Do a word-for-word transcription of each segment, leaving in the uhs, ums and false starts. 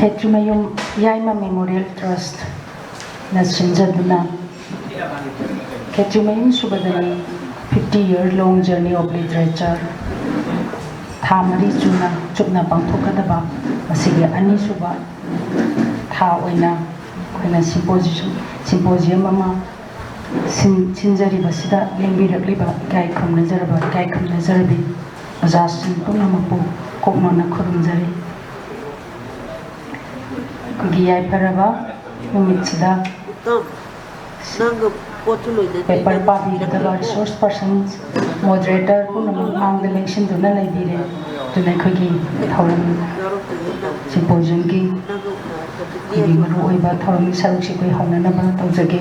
Khetrimayum Yaima Memorial Trustꯅ ꯁꯤꯟꯖꯗꯨꯅ Khetrimayum ꯁꯨꯕꯗꯅꯤ fifty year long journey of literature ꯊꯥ ꯃꯔꯤ ꯆꯨꯅ ꯆꯨꯞꯅ ꯄꯥꯡꯊꯣꯛꯀꯗꯕ ꯃꯁꯤꯒꯤ ꯑꯅꯤꯁꯨꯕ ꯊꯥ ꯑꯣꯏꯅ ꯑꯩꯈꯣꯏꯅ symposium symposium ꯑꯃ ꯁꯤꯟ ꯁꯤꯟꯖꯔꯤꯕꯁꯤꯗ ꯂꯦꯡꯕꯤꯔꯛꯂꯤꯕ ꯏꯀꯥꯏ ꯈꯨꯝꯅꯖꯔꯕ ꯏꯀꯥꯏ ꯈꯨꯝꯅꯖꯔꯕꯤ ꯑꯣꯖꯥꯁꯤꯡ ꯄꯨꯝꯅꯃꯛꯄꯨ ꯀꯣꯛꯅꯣꯟꯅ ꯈꯨꯔꯨꯝꯖꯔꯤ꯫ ꯑꯩꯈꯣꯏꯒꯤ ꯌꯥꯏꯐꯔꯕ ꯅꯨꯃꯤꯠꯁꯤꯗ paper ꯄꯥꯕꯤꯒꯗꯕ resource persons, moderator ꯄꯨꯝꯅꯃꯛ ꯃꯥꯡꯗ ꯂꯦꯡꯁꯤꯟꯗꯨꯅ ꯂꯩꯕꯤꯔꯦ꯫ ꯑꯗꯨꯅ ꯑꯩꯈꯣꯏꯒꯤ ꯊꯧꯔꯝ symposiumꯒꯤ ꯑꯩꯈꯣꯏꯒꯤ ꯃꯔꯨꯑꯣꯏꯕ ꯊꯧꯔꯝꯒꯤ ꯁꯔꯨꯛꯁꯤ ꯑꯩꯈꯣꯏ ꯍꯧꯅꯅꯕ ꯇꯧꯖꯒꯦ꯫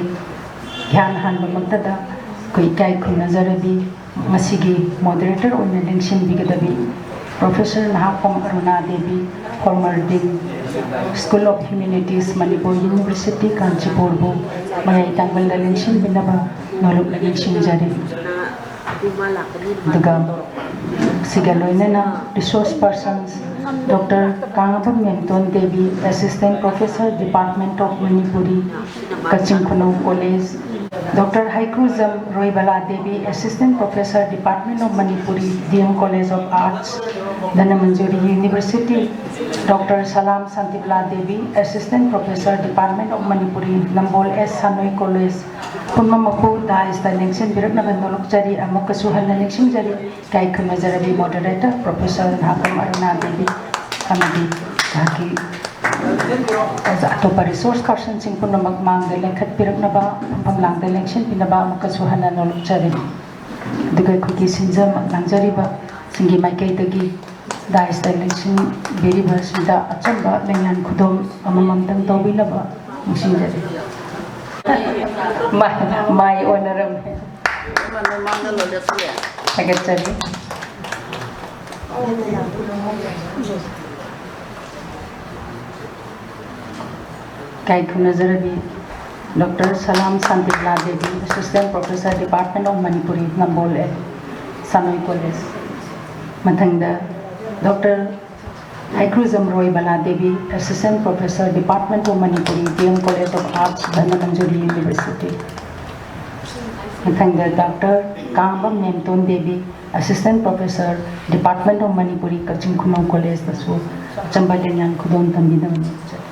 ꯏꯍꯥꯟ ꯍꯥꯟꯕꯃꯛꯇꯗ ꯑꯩꯈꯣꯏ ꯏꯀꯥꯏ ꯈꯨꯝꯅꯖꯔꯕꯤ ꯉꯁꯤꯒꯤ moderator ꯑꯣꯏꯅ ꯂꯦꯡꯁꯤꯟꯕꯤꯒꯗꯕꯤ Professor Nahakpam Aruna Devi, former Dean, School of Humanities, Manipur University, ꯀꯥꯟꯆꯤꯄꯨꯔꯕꯨ ꯃꯌꯥꯏ ꯇꯥꯡꯕꯜꯗ ꯂꯦꯡꯁꯤꯟꯕꯤꯅꯕ ꯅꯣꯂꯨꯛꯅ ꯅꯤꯡꯁꯤꯡꯖꯔꯤ꯫ ꯑꯗꯨꯒ ꯁꯤꯒ ꯂꯣꯏꯅꯅ resource persons Doctor ꯀꯥꯡꯉꯕꯝ Memton Devi, Assistant Professor, Department of Manipuri, Kakching ꯈꯨꯅꯧ College, Doctor Heikrujam Roibala Devi, Assistant Professor, Department of Manipuri, D M College of Arts, Dhanamanjuri University, Doctor Salam Shantibala Devi, Assistant Professor, Department of Manipuri, Nambol S ꯁꯥꯅꯣꯏ College, ꯄꯨꯝꯅꯃꯛꯄꯨ dais ꯇ ꯂꯦꯡꯁꯤꯟꯕꯤꯔꯛꯅꯕ ꯅꯣꯂꯨꯛꯆꯔꯤ꯫ ꯑꯃꯨꯛꯀꯁꯨ ꯍꯟꯅ ꯅꯤꯡꯁꯤꯡꯖꯔꯤ꯫ ꯏꯀꯥꯏ ꯈꯨꯝꯅꯖꯔꯕꯤ moderator Professor Nahakpam ꯑꯔꯨꯅꯥ ꯗꯦꯕꯤ ꯑꯃꯗꯤ ꯃꯍꯥꯛꯀꯤ ꯑꯣꯖꯥ ꯑꯇꯣꯞꯄ resource person ꯁꯤꯡ ꯄꯨꯝꯅꯃꯛ ꯃꯥꯡꯗ ꯂꯦꯡꯈꯠꯄꯤꯔꯛꯅꯕ, ꯐꯝꯐꯝ ꯂꯥꯡꯗ ꯂꯦꯡꯁꯤꯟꯕꯤꯅꯕ ꯑꯃꯨꯛꯀꯁꯨ ꯍꯟꯅ ꯅꯣꯂꯨꯛꯆꯔꯤ꯫ ꯑꯗꯨꯒ ꯑꯩꯈꯣꯏꯒꯤ ꯁꯤꯟꯖ ꯂꯥꯡꯖꯔꯤꯕꯁꯤꯡꯒꯤ ꯃꯥꯏꯀꯩꯗꯒꯤ dais ꯇ ꯂꯦꯡꯁꯤꯟꯕꯤꯔꯤꯕꯁꯤꯡꯗ ꯑꯆꯝꯕ ꯂꯦꯡꯌꯥꯟ ꯈꯨꯗꯣꯜ ꯑꯃꯃꯝꯇꯪ ꯇꯧꯕꯤꯅꯕ ꯅꯤꯡꯁꯤꯡꯖꯔꯤ꯫ ꯃꯥꯏ ꯃꯥꯏ ꯑꯣꯟꯅꯔꯝꯃꯦ꯫ ꯊꯥꯒꯠꯆꯔꯤ꯫ ꯏꯀꯥꯏ ꯈꯨꯝꯅꯖꯔꯕꯤ Doctor Salam Shantibala Devi, Assistant Professor, Department of Manipuri, Nambol A ꯁꯥꯅꯣꯏ College꯫ ꯃꯊꯪꯗ Doctor ꯍꯩꯀ꯭ꯔꯨꯖꯝꯔꯣꯏ Bala Devi, Assistant Professor, Department of Manipuri, D M College of Arts, Dhanamanjuri University꯫ ꯃꯊꯪꯗ doctor Kangbam Memton Devi, Assistant Professor, Department of Manipuri, Kakching Khunou ꯀꯣꯂꯦꯖꯇꯁꯨ ꯑꯆꯝꯕ ꯂꯦꯡꯌꯥꯟ ꯈꯨꯗꯣꯜ ꯇꯝꯕꯤꯗꯨꯅ ꯂꯥꯛꯆꯔꯤ꯫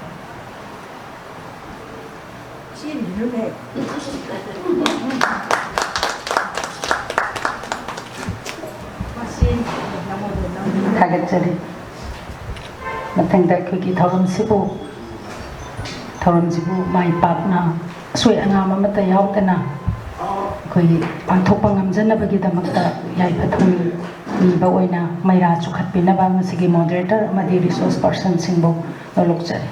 ꯊꯥꯒꯠꯆꯔꯤ꯫ ꯃꯊꯪꯗ ꯑꯩꯈꯣꯏꯒꯤ ꯊꯧꯔꯝꯁꯤꯕꯨ, ꯊꯧꯔꯝꯁꯤꯕꯨ ꯃꯥꯏ ꯄꯥꯛꯅ ꯑꯁꯣꯏ ꯑꯉꯥꯝ ꯑꯃꯠꯇ ꯌꯥꯎꯗꯅ ꯑꯩꯈꯣꯏꯒꯤ ꯄꯥꯡꯊꯣꯛꯄ ꯉꯝꯖꯅꯕꯒꯤꯗꯃꯛꯇ ꯌꯥꯏꯐ ꯊꯧꯅꯤꯕ ꯑꯣꯏꯅ ꯃꯩꯔꯥ ꯆꯨꯈꯠꯄꯤꯅꯕ ꯉꯁꯤꯒꯤ moderator ꯑꯃꯗꯤ resource personꯁꯤꯡꯕꯨ ꯅꯣꯂꯨꯛꯆꯔꯤ꯫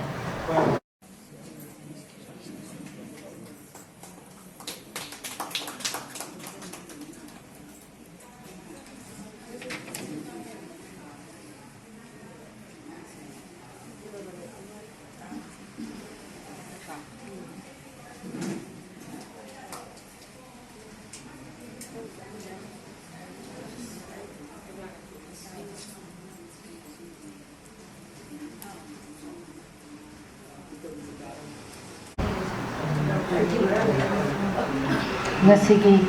ꯉꯁꯤꯒꯤ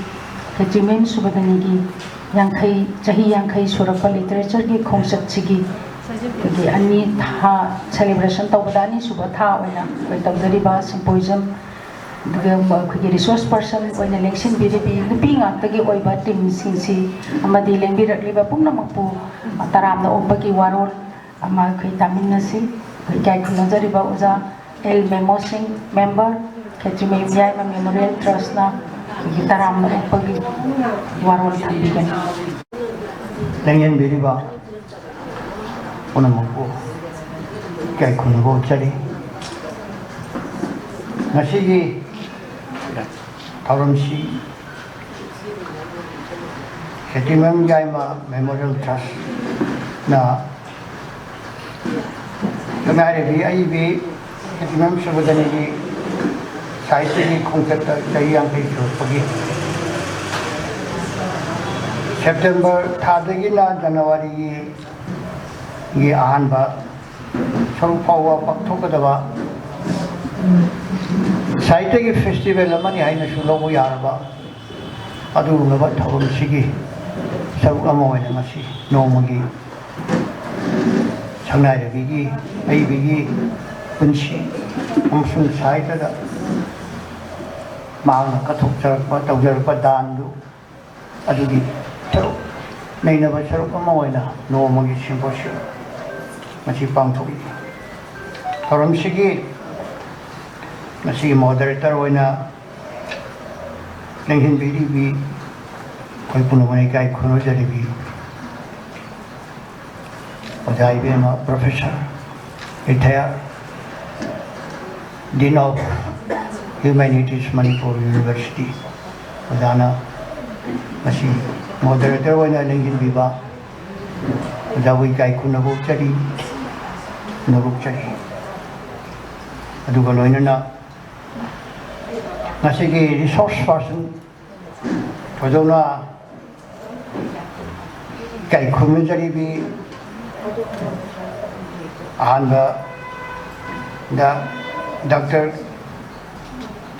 ꯈꯦꯇ꯭ꯔꯤꯃꯌꯨꯝ ꯁꯨꯕꯗꯅꯤꯒꯤ ꯌꯥꯡꯈꯩ, ꯆꯍꯤ ꯌꯥꯡꯈꯩ ꯁꯨꯔꯛꯄ literature ꯒꯤ ꯈꯣꯡꯆꯠꯁꯤꯒꯤ ꯑꯩꯈꯣꯏꯒꯤ ꯑꯅꯤ ꯊꯥ celebration ꯇꯧꯕꯗ ꯑꯅꯤꯁꯨꯕ ꯊꯥ ꯑꯣꯏꯅ ꯑꯩꯈꯣꯏ ꯇꯧꯖꯔꯤꯕ symposium, ꯑꯗꯨꯒ ꯑꯩꯈꯣꯏꯒꯤ resource person ꯑꯣꯏꯅ ꯂꯦꯡꯁꯤꯟꯕꯤꯔꯤꯕꯤ ꯅꯨꯄꯤ ꯉꯥꯛꯇꯒꯤ ꯑꯣꯏꯕ team ꯁꯤꯡꯁꯤ ꯑꯃꯗꯤ ꯂꯦꯡꯕꯤꯔꯛꯂꯤꯕ ꯄꯨꯝꯅꯃꯛꯄꯨ ꯇꯔꯥꯝꯅ ꯑꯣꯛꯄꯒꯤ ꯋꯥꯔꯣꯜ ꯑꯃ ꯑꯩꯈꯣꯏ ꯇꯥꯃꯤꯟꯅꯁꯤ꯫ ꯑꯩꯈꯣꯏ ꯏꯀꯥꯏ ꯈꯨꯝꯅꯖꯔꯤꯕ ꯑꯣꯖꯥ ꯑꯦꯜ ꯃꯦꯃꯣ ꯁꯤꯡ, member, ꯈꯦꯇ꯭ꯔꯤꯃꯌꯨꯝ ꯌꯥꯏꯃ Memorial Trust ꯅ ꯑꯩꯈꯣꯏꯒꯤ ꯇꯔꯥꯝꯅ ꯑꯣꯛꯄꯒꯤ ꯋꯥꯔꯣꯜ ꯊꯝꯕꯤꯒꯅꯤ꯫ ꯂꯦꯡꯌꯦꯟꯕꯤꯔꯤꯕ ꯄꯨꯝꯅꯃꯛꯄꯨ ꯏꯀꯥꯏ ꯈꯨꯝꯅꯕ ꯎꯠꯆꯔꯤ꯫ ꯉꯁꯤꯒꯤ ꯊꯧꯔꯝꯁꯤ ꯈꯦꯇ꯭ꯔꯤꯃꯌꯨꯝ ꯌꯥꯏꯃ Memorial Trust ꯅ ꯈꯦꯇ꯭ꯔꯤꯃꯌꯨꯝ ꯁꯨꯕꯗꯅꯤꯒꯤ ꯁꯥꯍꯤꯇ꯭ꯌꯒꯤ ꯈꯣꯡꯆꯠꯇ ꯆꯍꯤ ꯌꯥꯡꯈꯩ ꯁꯨꯔꯛꯄꯒꯤ September ꯊꯥꯗꯒꯤꯅ January ꯒꯤ ꯒꯤ ꯑꯍꯥꯟꯕ ꯁꯔꯨꯛ ꯐꯥꯎꯕ ꯄꯥꯡꯊꯣꯛꯀꯗꯕ ꯁꯥꯍꯤꯇ꯭ꯌꯒꯤ ꯐꯦꯁꯇꯤꯚꯦꯜ ꯑꯃꯅꯤ ꯍꯥꯏꯅꯁꯨ ꯂꯧꯕ ꯌꯥꯔꯕ ꯑꯗꯨꯒꯨꯝꯂꯕ ꯊꯧꯔꯝꯁꯤꯒꯤ ꯁꯔꯨꯛ ꯑꯃ ꯑꯣꯏꯅ ꯉꯁꯤ ꯅꯣꯡꯃꯒꯤ ꯁꯛꯅꯥꯏꯔꯕꯤꯒꯤ ꯑꯏꯕꯤꯒꯤ ꯄꯨꯟꯁꯤ ꯑꯃꯁꯨꯡ ꯁꯥꯍꯤꯇ꯭ꯌꯗ ꯃꯍꯥꯛꯅ ꯀꯠꯊꯣꯛꯆꯔꯛꯄ, ꯇꯧꯖꯔꯛꯄ ꯗꯥꯟꯗꯨ ꯑꯗꯨꯒꯤ ꯁꯔꯨꯛ ꯅꯩꯅꯕ ꯁꯔꯨꯛ ꯑꯃ ꯑꯣꯏꯅ ꯅꯣꯡꯃꯒꯤ ꯁꯤꯝꯄꯣꯁꯤꯌꯝ ꯃꯁꯤ ꯄꯥꯡꯊꯣꯛꯏ꯫ ꯊꯧꯔꯝꯁꯤꯒꯤ ꯉꯁꯤꯒꯤ ꯃꯣꯗꯔꯦꯇꯔ ꯑꯣꯏꯅ ꯂꯦꯡꯁꯤꯟꯕꯤꯔꯤꯕꯤ ꯑꯩꯈꯣꯏ ꯄꯨꯝꯅꯃꯛꯅ ꯏꯀꯥꯏ ꯈꯨꯝꯅꯖꯔꯤꯕꯤ ꯑꯣꯖꯥ Ibemma, professor, retired, dean of humanities, Manipur university, ꯑꯣꯖꯥꯅ ꯃꯁꯤ ꯃꯣꯗꯔꯦꯇꯔ ꯑꯣꯏꯅ ꯂꯦꯡꯁꯤꯟꯕꯤꯕ ꯑꯣꯖꯥꯕꯨ ꯏꯀꯥꯏ ꯈꯨꯝꯅꯕ ꯎꯠꯆꯔꯤ, ꯈꯨꯝꯅꯕ ꯎꯠꯆꯔꯤ꯫ ꯑꯗꯨꯒ ꯂꯣꯏꯅꯅ ꯉꯁꯤꯒꯤ ꯔꯤꯁꯣꯔꯁ ꯄꯥꯔꯁꯟ ꯊꯣꯏꯗꯣꯛꯅ ꯏꯀꯥꯏ ꯈꯨꯝꯅꯖꯔꯤꯕꯤ ꯑꯍꯥꯟꯕꯗ doctor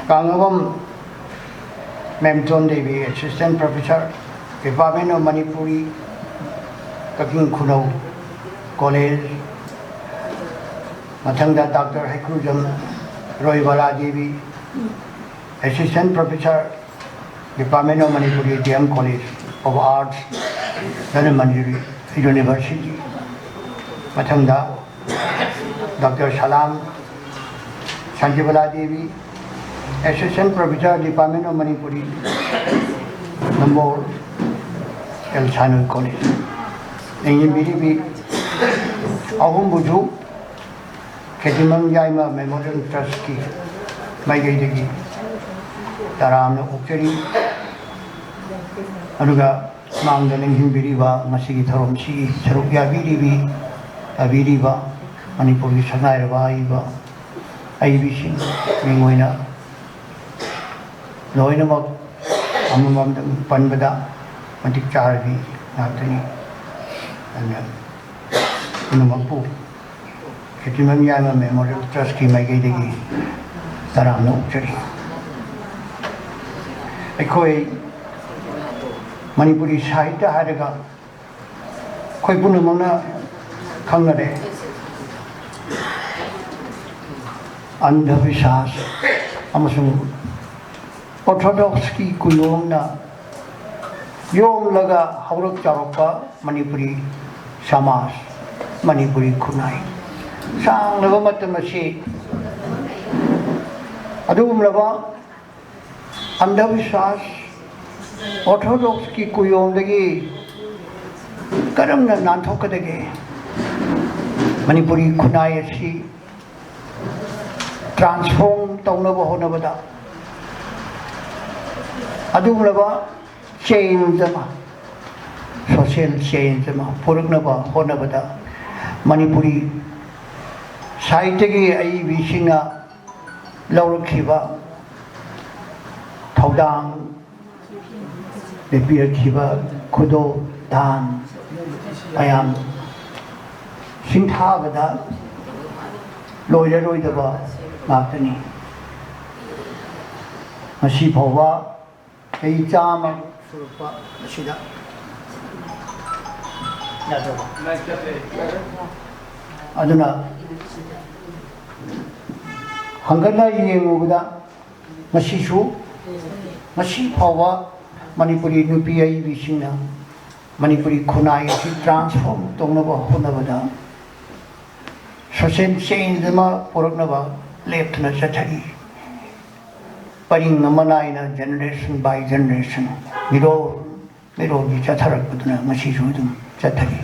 Kangbam Memton Devi, assistant professor, department of Manipuri, Kakching Khunou college, ꯃꯊꯪꯗ doctor Heikrujam Roibala Devi, assistant professor, department of Manipuri, D M college of arts, Dhanamanjuri university. ꯃꯊꯪꯗ doctor Salam Shantibala Devi, assistant professor, department of Manipuri, Nambol L ꯁꯥꯅꯨ college. ꯂꯦꯡꯁꯤꯟꯕꯤꯔꯤꯕꯤ ꯑꯍꯨꯝꯕꯨꯁꯨ ꯈꯦꯇꯤꯃꯪ Yaima memorial ꯇ꯭ꯔꯁꯀꯤ ꯃꯥꯏꯀꯩꯗꯒꯤ ꯇꯔꯥꯝꯅ ꯑꯣꯛꯆꯔꯤ꯫ ꯑꯗꯨꯒ ꯃꯥꯡꯗ ꯂꯦꯡꯁꯤꯟꯕꯤꯔꯤꯕ, ꯉꯁꯤꯒꯤ ꯊꯧꯔꯝꯁꯤꯒꯤ ꯁꯔꯨꯛ ꯌꯥꯕꯤꯔꯤꯕꯤ, ꯌꯥꯕꯤꯔꯤꯕ ꯃꯅꯤꯄꯨꯔꯒꯤ ꯁꯛꯅꯥꯏꯔꯕ ꯑꯏꯕ, ꯑꯏꯕꯤꯁꯤꯡ ꯃꯤꯡ ꯑꯣꯏꯅ ꯂꯣꯏꯅꯃꯛ ꯑꯃꯃꯝꯗꯪ ꯄꯟꯕꯗ ꯃꯇꯤꯛ ꯆꯥꯔꯕꯤ ꯉꯥꯛꯇꯅꯤ꯫ ꯑꯗꯨꯅ ꯄꯨꯝꯅꯃꯛꯄꯨ ꯈꯦꯇ꯭ꯔꯤꯃꯌꯨꯝ ꯌꯥꯏꯃ ꯃꯦꯃꯣꯔꯤꯌꯦꯜ ꯇ꯭ꯔꯁꯀꯤ ꯃꯥꯏꯀꯩꯗꯒꯤ ꯇꯔꯥꯝꯅ ꯑꯣꯛꯆꯔꯤ꯫ ꯑꯩꯈꯣꯏ ꯃꯅꯤꯄꯨꯔꯤ ꯁꯥꯍꯤꯇ꯭ꯌ ꯍꯥꯏꯔꯒ ꯑꯩꯈꯣꯏ ꯄꯨꯝꯅꯃꯛꯅ ꯈꯪꯅꯔꯦ꯫ ꯑꯟꯙꯕꯤꯁ꯭ꯋꯥꯁ ꯑꯃꯁꯨꯡ ꯑꯣꯔꯊꯣꯗꯣꯛꯁꯀꯤ ꯀꯨꯌꯣꯝꯅ ꯌꯣꯝꯂꯒ ꯍꯧꯔꯛ ꯆꯥꯎꯔꯛꯄ ꯃꯅꯤꯄꯨꯔꯤ ꯁꯃꯥꯖ, ꯃꯅꯤꯄꯨꯔꯤ ꯈꯨꯟꯅꯥꯏ, ꯁꯥꯡꯂꯕ ꯃꯇꯝ ꯑꯁꯤ ꯑꯗꯨꯒꯨꯝꯂꯕ ꯑꯟꯙꯕꯤꯁ꯭ꯋꯥꯁ, ꯑꯣꯔꯊꯣꯗꯣꯛꯁꯀꯤ ꯀꯨꯌꯣꯝꯗꯒꯤ ꯀꯔꯝꯅ ꯅꯥꯟꯊꯣꯛꯀꯗꯒꯦ? ꯃꯅꯤꯄꯨꯔꯤ ꯈꯨꯟꯅꯥꯏ ꯑꯁꯤ ꯇ꯭ꯔꯥꯟꯁꯐꯣꯔꯝ ꯇꯧꯅꯕ ꯍꯣꯠꯅꯕꯗ, ꯑꯗꯨꯒꯨꯝꯂꯕ ꯆꯦꯟꯖ ꯑꯃ, ꯁꯣꯁꯤꯌꯦꯜ ꯆꯦꯟꯖ ꯑꯃ ꯄꯨꯔꯛꯅꯕ ꯍꯣꯠꯅꯕꯗ ꯃꯅꯤꯄꯨꯔꯤ ꯁꯥꯍꯤꯇ꯭ꯌꯒꯤ ꯑꯏꯕꯤꯁꯤꯡꯅ ꯂꯧꯔꯛꯈꯤꯕ ꯊꯧꯗꯥꯡ, ꯂꯦꯞꯄꯤꯔꯛꯈꯤꯕ ꯈꯨꯗꯣꯜ ꯗꯥꯟ ꯃꯌꯥꯝ ꯁꯤꯡꯊꯥꯕꯗ ꯂꯣꯏꯔꯔꯣꯏꯗꯕ ꯉꯥꯛꯇꯅꯤ꯫ ꯉꯁꯤ ꯐꯥꯎꯕ ꯆꯍꯤ ꯆꯥꯝꯃ ꯁꯨꯔꯛꯄ ꯑꯁꯤꯗ ꯌꯥꯗ꯭ꯔꯕ? ꯑꯗꯨꯅ ꯍꯪꯒꯠꯅ ꯌꯦꯡꯉꯨꯕꯗ ꯉꯁꯤꯁꯨ, ꯉꯁꯤ ꯐꯥꯎꯕ ꯃꯅꯤꯄꯨꯔꯤ ꯅꯨꯄꯤ ꯑꯏꯕꯤꯁꯤꯡꯅ ꯃꯅꯤꯄꯨꯔꯤ ꯈꯨꯟꯅꯥꯏ ꯑꯁꯤ ꯇ꯭ꯔꯥꯟꯁꯐꯣꯔꯝ ꯇꯧꯅꯕ ꯍꯣꯠꯅꯕꯗ, ꯁꯣꯁꯤꯌꯦꯜ ꯆꯦꯟꯖ ꯑꯃ ꯄꯨꯔꯛꯅꯕ ꯂꯦꯞꯇꯅ ꯆꯠꯊꯔꯤ꯫ ꯄꯔꯤꯡ ꯑꯃ ꯅꯥꯏꯅ, ꯖꯦꯅꯦꯔꯦꯁꯟ ꯕꯥꯏ ꯖꯦꯅꯦꯔꯦꯁꯟ, ꯃꯤꯔꯣꯜ ꯃꯤꯔꯣꯜꯒꯤ ꯆꯠꯊꯔꯛꯄꯗꯨꯅ ꯉꯁꯤꯁꯨ ꯑꯗꯨꯝ ꯆꯠꯊꯔꯤ꯫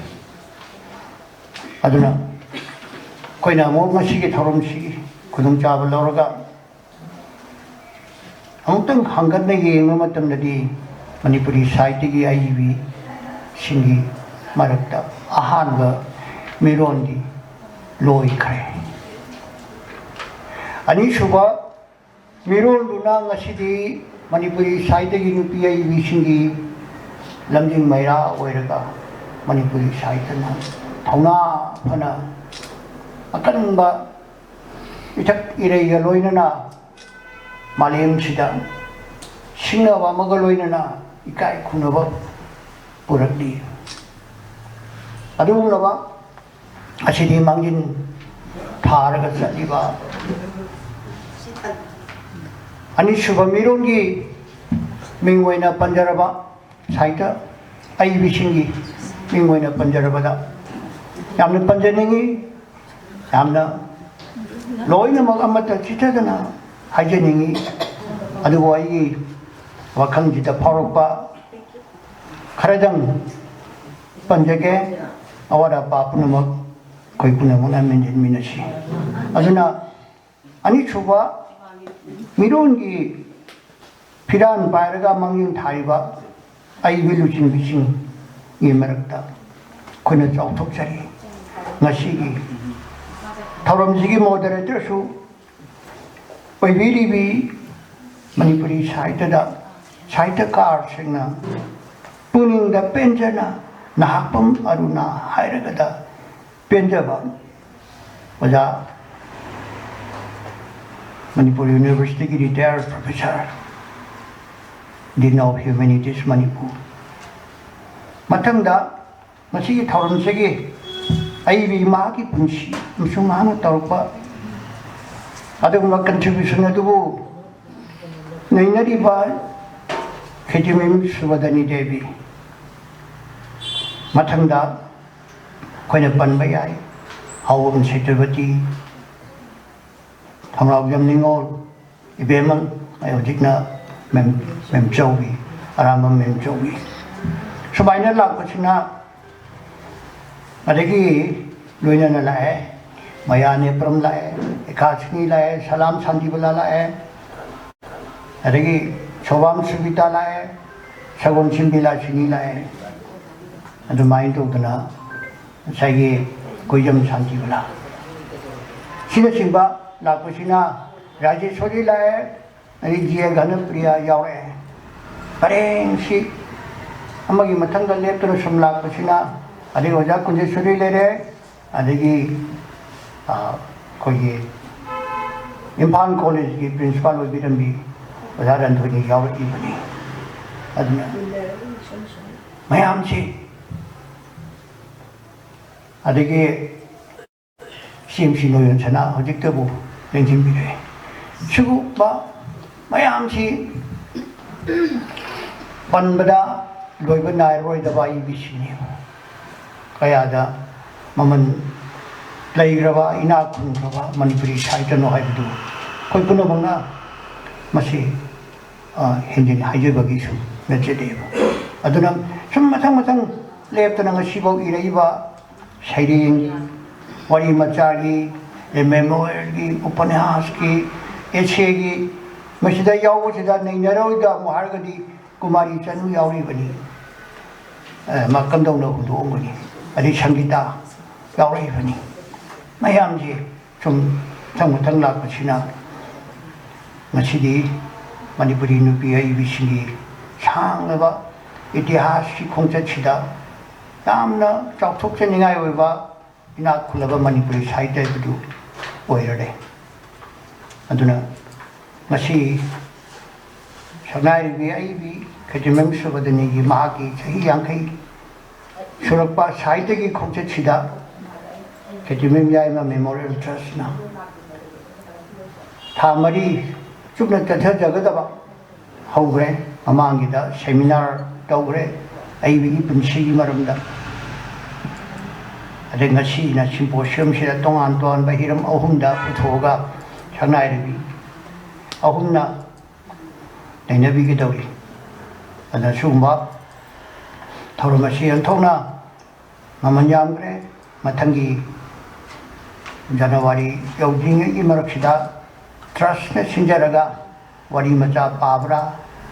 ꯑꯗꯨꯅ ꯑꯩꯈꯣꯏꯅ ꯑꯃꯨꯛ ꯉꯁꯤꯒꯤ ꯊꯧꯔꯝꯁꯤ ꯈꯨꯗꯣꯡꯆꯥꯕ ꯂꯧꯔꯒ ꯑꯃꯨꯛꯇꯪ ꯍꯪꯒꯠꯅ ꯌꯦꯡꯕ ꯃꯇꯝꯗꯗꯤ, ꯃꯅꯤꯄꯨꯔꯤ ꯁꯥꯍꯤꯇ꯭ꯌꯒꯤ ꯑꯏꯕꯤꯁꯤꯡꯒꯤ ꯃꯔꯛꯇ ꯑꯍꯥꯟꯕ ꯃꯤꯔꯣꯟꯗꯤ ꯂꯣꯏꯈ꯭ꯔꯦ꯫ ꯑꯅꯤꯁꯨꯕ ꯃꯤꯔꯣꯜꯗꯨꯅ ꯉꯁꯤꯗꯤ ꯃꯅꯤꯄꯨꯔꯤ ꯁꯥꯍꯤꯇ꯭ꯌꯒꯤ ꯅꯨꯄꯤ ꯑꯏꯕꯤꯁꯤꯡꯒꯤ ꯂꯝꯖꯤꯡ ꯃꯩꯔꯥ ꯑꯣꯏꯔꯒ ꯃꯅꯤꯄꯨꯔꯤ ꯁꯥꯍꯤꯇ꯭ꯌꯅ ꯊꯧꯅꯥ ꯐꯅ ꯑꯀꯟꯕ ꯏꯊꯛ ꯏꯔꯩꯒ ꯂꯣꯏꯅꯅ ꯃꯥꯂꯦꯝꯁꯤꯗ ꯁꯤꯡꯅꯕ ꯑꯃꯒ ꯂꯣꯏꯅꯅ ꯏꯀꯥꯏ ꯈꯨꯝꯅꯕ ꯄꯨꯔꯛꯂꯤ꯫ ꯑꯗꯨꯒꯨꯝꯂꯕ ꯑꯁꯤꯗꯤ ꯃꯥꯡꯖꯤꯟ ꯊꯥꯔꯒ ꯆꯠꯂꯤꯕ ꯑꯅꯤꯁꯨꯕ ꯃꯤꯔꯣꯟꯒꯤ ꯃꯤꯡ ꯑꯣꯏꯅ ꯄꯟꯖꯔꯕ ꯁꯥꯍꯤꯇ꯭ꯌ ꯑꯏꯕꯤꯁꯤꯡꯒꯤ ꯃꯤꯡ ꯑꯣꯏꯅ ꯄꯟꯖꯔꯕꯗ ꯌꯥꯝꯅ ꯄꯟꯖꯅꯤꯡꯉꯤ, ꯌꯥꯝꯅ ꯂꯣꯏꯅꯃꯛ ꯑꯃꯠꯇ ꯆꯤꯠꯊꯗꯅ ꯍꯥꯏꯖꯅꯤꯡꯉꯤ꯫ ꯑꯗꯨꯕꯨ ꯑꯩꯒꯤ ꯋꯥꯈꯜꯁꯤꯗ ꯐꯥꯎꯔꯛꯄ ꯈꯔꯗꯪ ꯄꯟꯖꯒꯦ꯫ ꯑꯋꯥꯠ ꯑꯄꯥ ꯄꯨꯝꯅꯃꯛ ꯑꯩꯈꯣꯏ ꯄꯨꯝꯅꯃꯛꯅ ꯃꯦꯟꯁꯤꯟꯃꯤꯟꯅꯁꯤ꯫ ꯑꯗꯨꯅ ꯑꯅꯤꯁꯨꯕ ꯃꯤꯔꯣꯟꯒꯤ ꯐꯤꯔꯥꯟ ꯄꯥꯏꯔꯒ ꯃꯥꯡꯖꯤꯟ ꯊꯥꯔꯤꯕ ꯑꯏꯕꯤ ꯂꯨꯆꯤꯡꯕꯤꯁꯤꯡꯒꯤ ꯃꯔꯛꯇ ꯑꯩꯈꯣꯏꯅ ꯆꯥꯎꯊꯣꯛꯆꯔꯤ꯫ ꯉꯁꯤꯒꯤ ꯊꯧꯔꯝꯁꯤꯒꯤ ꯃꯣꯗꯔꯦꯇꯔꯁꯨ ꯑꯣꯏꯕꯤꯔꯤꯕꯤ ꯃꯅꯤꯄꯨꯔꯤ ꯁꯥꯍꯤꯇ꯭ꯌꯗ ꯁꯥꯍꯤꯇ꯭ꯌꯀꯥꯔꯁꯤꯡꯅ ꯄꯨꯛꯅꯤꯡꯗ ꯄꯦꯟꯖꯅ ꯅꯍꯥꯛꯄꯝ ꯑꯔꯨꯅꯥ ꯍꯥꯏꯔꯒꯗ ꯄꯦꯟꯖꯕ ꯑꯣꯖꯥ, ꯃꯅꯤꯄꯨꯔ ꯌꯨꯅꯤꯚꯔꯁꯤꯇꯤꯒꯤ retired professor, Dean of Humanities Manipur. ꯃꯊꯪꯗ ꯃꯁꯤꯒꯤ ꯊꯧꯔꯝꯁꯤꯒꯤ ꯑꯏꯕꯤ ꯃꯍꯥꯛꯀꯤ ꯄꯨꯟꯁꯤ ꯑꯃꯁꯨꯡ ꯃꯍꯥꯛꯅ ꯇꯧꯔꯛꯄ ꯑꯗꯨꯒꯨꯝꯕ ꯀꯟꯇ꯭ꯔꯤꯕ꯭ꯌꯨꯁꯟ ꯑꯗꯨꯕꯨ ꯅꯩꯅꯔꯤꯕ ꯈꯦꯇ꯭ꯔꯤꯃꯌꯨꯝ ꯁꯨꯕꯗꯅꯤ ꯗꯦꯕꯤ꯫ ꯃꯊꯪꯗ ꯑꯩꯈꯣꯏꯅ ꯄꯟꯕ ꯌꯥꯏ, ꯍꯥꯎꯕꯝ ꯁꯦꯇ꯭ꯔꯄꯇꯤ, ꯊꯧꯅꯥꯎꯖꯝ ꯅꯤꯉꯣꯜ, ꯏꯕꯦꯝꯃ, ꯑꯩ ꯍꯧꯖꯤꯛꯅ ꯃꯦꯝ, ꯃꯦꯝꯆꯧꯕꯤ, ꯑꯔꯥꯝꯕꯝ ꯃꯦꯝꯆꯧꯕꯤ꯫ ꯁꯨꯃꯥꯏꯅ ꯂꯥꯛꯄꯁꯤꯅ, ꯑꯗꯒꯤ ꯂꯣꯏꯅꯅ ꯂꯥꯛꯑꯦ, ꯃꯌꯥ ꯅꯦꯄ꯭ꯔꯝ ꯂꯥꯛꯑꯦ, ꯑꯦꯀꯥꯁꯤꯅꯤ ꯂꯥꯛꯑꯦ, ꯁꯂꯥꯝ ꯁꯥꯟꯇꯤꯕꯂꯥ ꯂꯥꯛꯑꯦ, ꯑꯗꯒꯤ ꯁꯣꯕꯥꯝ ꯁꯨꯕꯤꯇꯥ ꯂꯥꯛꯑꯦ, ꯁꯒꯣꯜꯁꯦꯝꯕꯤ ꯂꯥꯁꯤꯅꯤ ꯂꯥꯛꯑꯦ꯫ ꯑꯗꯨꯃꯥꯏꯅ ꯇꯧꯗꯅ ꯉꯁꯥꯏꯒꯤ ꯀꯣꯏꯖꯝ ꯁꯥꯟꯇꯤꯕꯂꯥ, ꯁꯤꯅꯆꯤꯡꯕ ꯂꯥꯛꯄꯁꯤꯅ, ꯔꯥꯖꯦꯁꯣꯔꯤ ꯂꯥꯛꯑꯦ, ꯑꯗꯩ ꯖꯤ ꯑꯦ ꯘꯅꯄ꯭ꯔꯤꯌꯥ ꯌꯥꯎꯔꯛꯑꯦ꯫ ꯄꯔꯦꯡꯁꯤ ꯑꯃꯒꯤ ꯃꯊꯪꯗ ꯂꯦꯞꯇꯅ ꯁꯨꯝ ꯂꯥꯛꯄꯁꯤꯅ ꯑꯗꯒꯤ ꯑꯣꯖꯥ ꯀꯨꯟꯖꯦꯁꯣꯔꯤ ꯂꯩꯔꯦ, ꯑꯗꯒꯤ ꯑꯩꯈꯣꯏꯒꯤ ꯏꯝꯐꯥꯜ ꯀꯣꯂꯦꯖꯀꯤ ꯄ꯭ꯔꯤꯟꯁꯤꯄꯥꯜ ꯑꯣꯏꯕꯤꯔꯝꯕꯤ ꯑꯣꯖꯥ ꯔꯟꯊꯣꯏꯅꯤ ꯌꯥꯎꯔꯛꯏꯕꯅꯤ꯫ ꯑꯗꯨꯅ ꯃꯌꯥꯝꯁꯤ, ꯑꯗꯒꯤ ꯁꯤ ꯑꯦꯝ ꯁꯤ ꯅꯣꯌꯣꯟ ꯁꯅꯥ ꯍꯧꯖꯤꯛꯇꯕꯨ ꯂꯦꯡꯁꯤꯟꯕꯤꯔꯛꯑꯦ꯫ ꯁꯤꯒꯨꯝꯕ ꯃꯌꯥꯝꯁꯤ ꯄꯟꯕꯗ ꯂꯣꯏꯕ ꯅꯥꯏꯔꯔꯣꯏꯗꯕ ꯑꯏꯕꯤꯁꯤꯡꯅꯦꯕ꯫ ꯀꯌꯥꯗ ꯃꯃꯜ ꯂꯩꯈ꯭ꯔꯕ, ꯏꯅꯥꯛ ꯈꯨꯟꯈ꯭ꯔꯕ ꯃꯅꯤꯄꯨꯔꯤ ꯁꯥꯍꯤꯇ꯭ꯌꯅꯣ ꯍꯥꯏꯕꯗꯨ ꯑꯩꯈꯣꯏ ꯄꯨꯝꯅꯃꯛꯅ ꯃꯁꯤ ꯍꯦꯟꯖꯤꯟ ꯍꯥꯏꯖꯕꯒꯤꯁꯨ ꯅꯠꯆꯗꯦꯕ꯫ ꯑꯗꯨꯅ ꯁꯨꯝ ꯃꯊꯪ ꯃꯊꯪ ꯂꯦꯞꯇꯅ ꯉꯁꯤꯐꯥꯎ ꯏꯔꯛꯏꯕ ꯁꯩꯔꯦꯡ, ꯋꯥꯔꯤ ꯃꯆꯥꯒꯤ, ꯃꯦꯃꯣꯔꯤꯌꯦꯜꯒꯤ, ꯎꯄꯟꯌꯥꯁꯀꯤ, ꯑꯦꯁꯦꯒꯤ, ꯃꯁꯤꯗ ꯌꯥꯎꯕꯁꯤꯗ ꯅꯩꯅꯔꯣꯏꯗ ꯑꯃꯨꯛ ꯍꯥꯏꯔꯒꯗꯤ ꯀꯨꯃꯥꯔꯤ ꯆꯅꯨ ꯌꯥꯎꯔꯤꯕꯅꯤ꯫ ꯃꯥ ꯀꯝꯗꯧꯅ ꯍꯨꯟꯗꯣꯛꯑꯝꯒꯅꯤ? ꯑꯗꯩ ꯁꯪꯒꯤꯇꯥ ꯌꯥꯎꯔꯛꯏꯕꯅꯤ꯫ ꯃꯌꯥꯝꯁꯦ ꯁꯨꯝ ꯃꯊꯪ ꯃꯊꯪ ꯂꯥꯛꯄꯁꯤꯅ ꯉꯁꯤꯗꯤ ꯃꯅꯤꯄꯨꯔꯤ ꯅꯨꯄꯤ ꯑꯏꯕꯤꯁꯤꯡꯒꯤ ꯁꯥꯡꯂꯕ ꯏꯇꯤꯍꯥꯁꯀꯤ ꯈꯣꯡꯆꯠꯁꯤꯗ ꯌꯥꯝꯅ ꯆꯥꯎꯊꯣꯛꯆꯅꯤꯡꯉꯥꯏ ꯑꯣꯏꯕ ꯏꯅꯥꯛ ꯈꯨꯜꯂꯕ ꯃꯅꯤꯄꯨꯔꯤ ꯁꯥꯍꯤꯇ꯭ꯌ ꯍꯥꯏꯕꯗꯨ ꯑꯣꯏꯔꯔꯦ꯫ ꯑꯗꯨꯅ ꯉꯁꯤ ꯁꯛꯅꯥꯏꯔꯕꯤ ꯑꯏꯕꯤ ꯈꯦꯇ꯭ꯔꯤꯃꯌꯨꯝ ꯁꯨꯕꯗꯅꯤꯒꯤ ꯃꯍꯥꯛꯀꯤ ꯆꯍꯤ ꯌꯥꯡꯈꯩ ꯁꯨꯔꯛꯄ ꯁꯥꯍꯤꯇ꯭ꯌꯒꯤ ꯈꯣꯡꯆꯠꯁꯤꯗ ꯈꯦꯇ꯭ꯔꯤꯃꯌꯨꯝ ꯌꯥꯏꯃ ꯃꯦꯃꯣꯔꯤꯌꯦꯜ ꯇ꯭ꯔꯁꯅ ꯊꯥ ꯃꯔꯤ ꯆꯨꯞꯅ ꯆꯠꯊꯖꯒꯗꯕ ꯍꯧꯈ꯭ꯔꯦ꯫ ꯃꯃꯥꯡꯒꯤꯗ ꯁꯦꯃꯤꯅꯥꯔ ꯇꯧꯈ꯭ꯔꯦ ꯑꯏꯕꯒꯤ ꯄꯨꯟꯁꯤꯒꯤ ꯃꯔꯝꯗ꯫ ꯑꯗꯩ ꯉꯁꯤꯅ ꯁꯤꯝꯄꯣꯁꯤꯌꯝꯁꯤꯗ ꯇꯣꯉꯥꯟ ꯇꯣꯉꯥꯟꯕ ꯍꯤꯔꯝ ꯑꯍꯨꯝꯗ ꯄꯨꯊꯣꯛꯑꯒ ꯁꯛꯅꯥꯏꯔꯕꯤ ꯑꯍꯨꯝꯅ ꯅꯩꯅꯕꯤꯒꯗꯧꯔꯤ꯫ ꯑꯗꯨꯅ ꯁꯤꯒꯨꯝꯕ ꯊꯧꯔꯝ ꯑꯁꯤ ꯑꯣꯟꯊꯣꯛꯅ ꯃꯃꯜ ꯌꯥꯝꯈ꯭ꯔꯦ꯫ ꯃꯊꯪꯒꯤ ꯖꯅꯋꯥꯔꯤ ꯌꯧꯗ꯭ꯔꯤꯉꯩꯒꯤ ꯃꯔꯛꯁꯤꯗ ꯇ꯭ꯔꯁꯅ ꯁꯤꯟꯖꯔꯒ ꯋꯥꯔꯤ ꯃꯆꯥ ꯄꯥꯕ꯭ꯔꯥ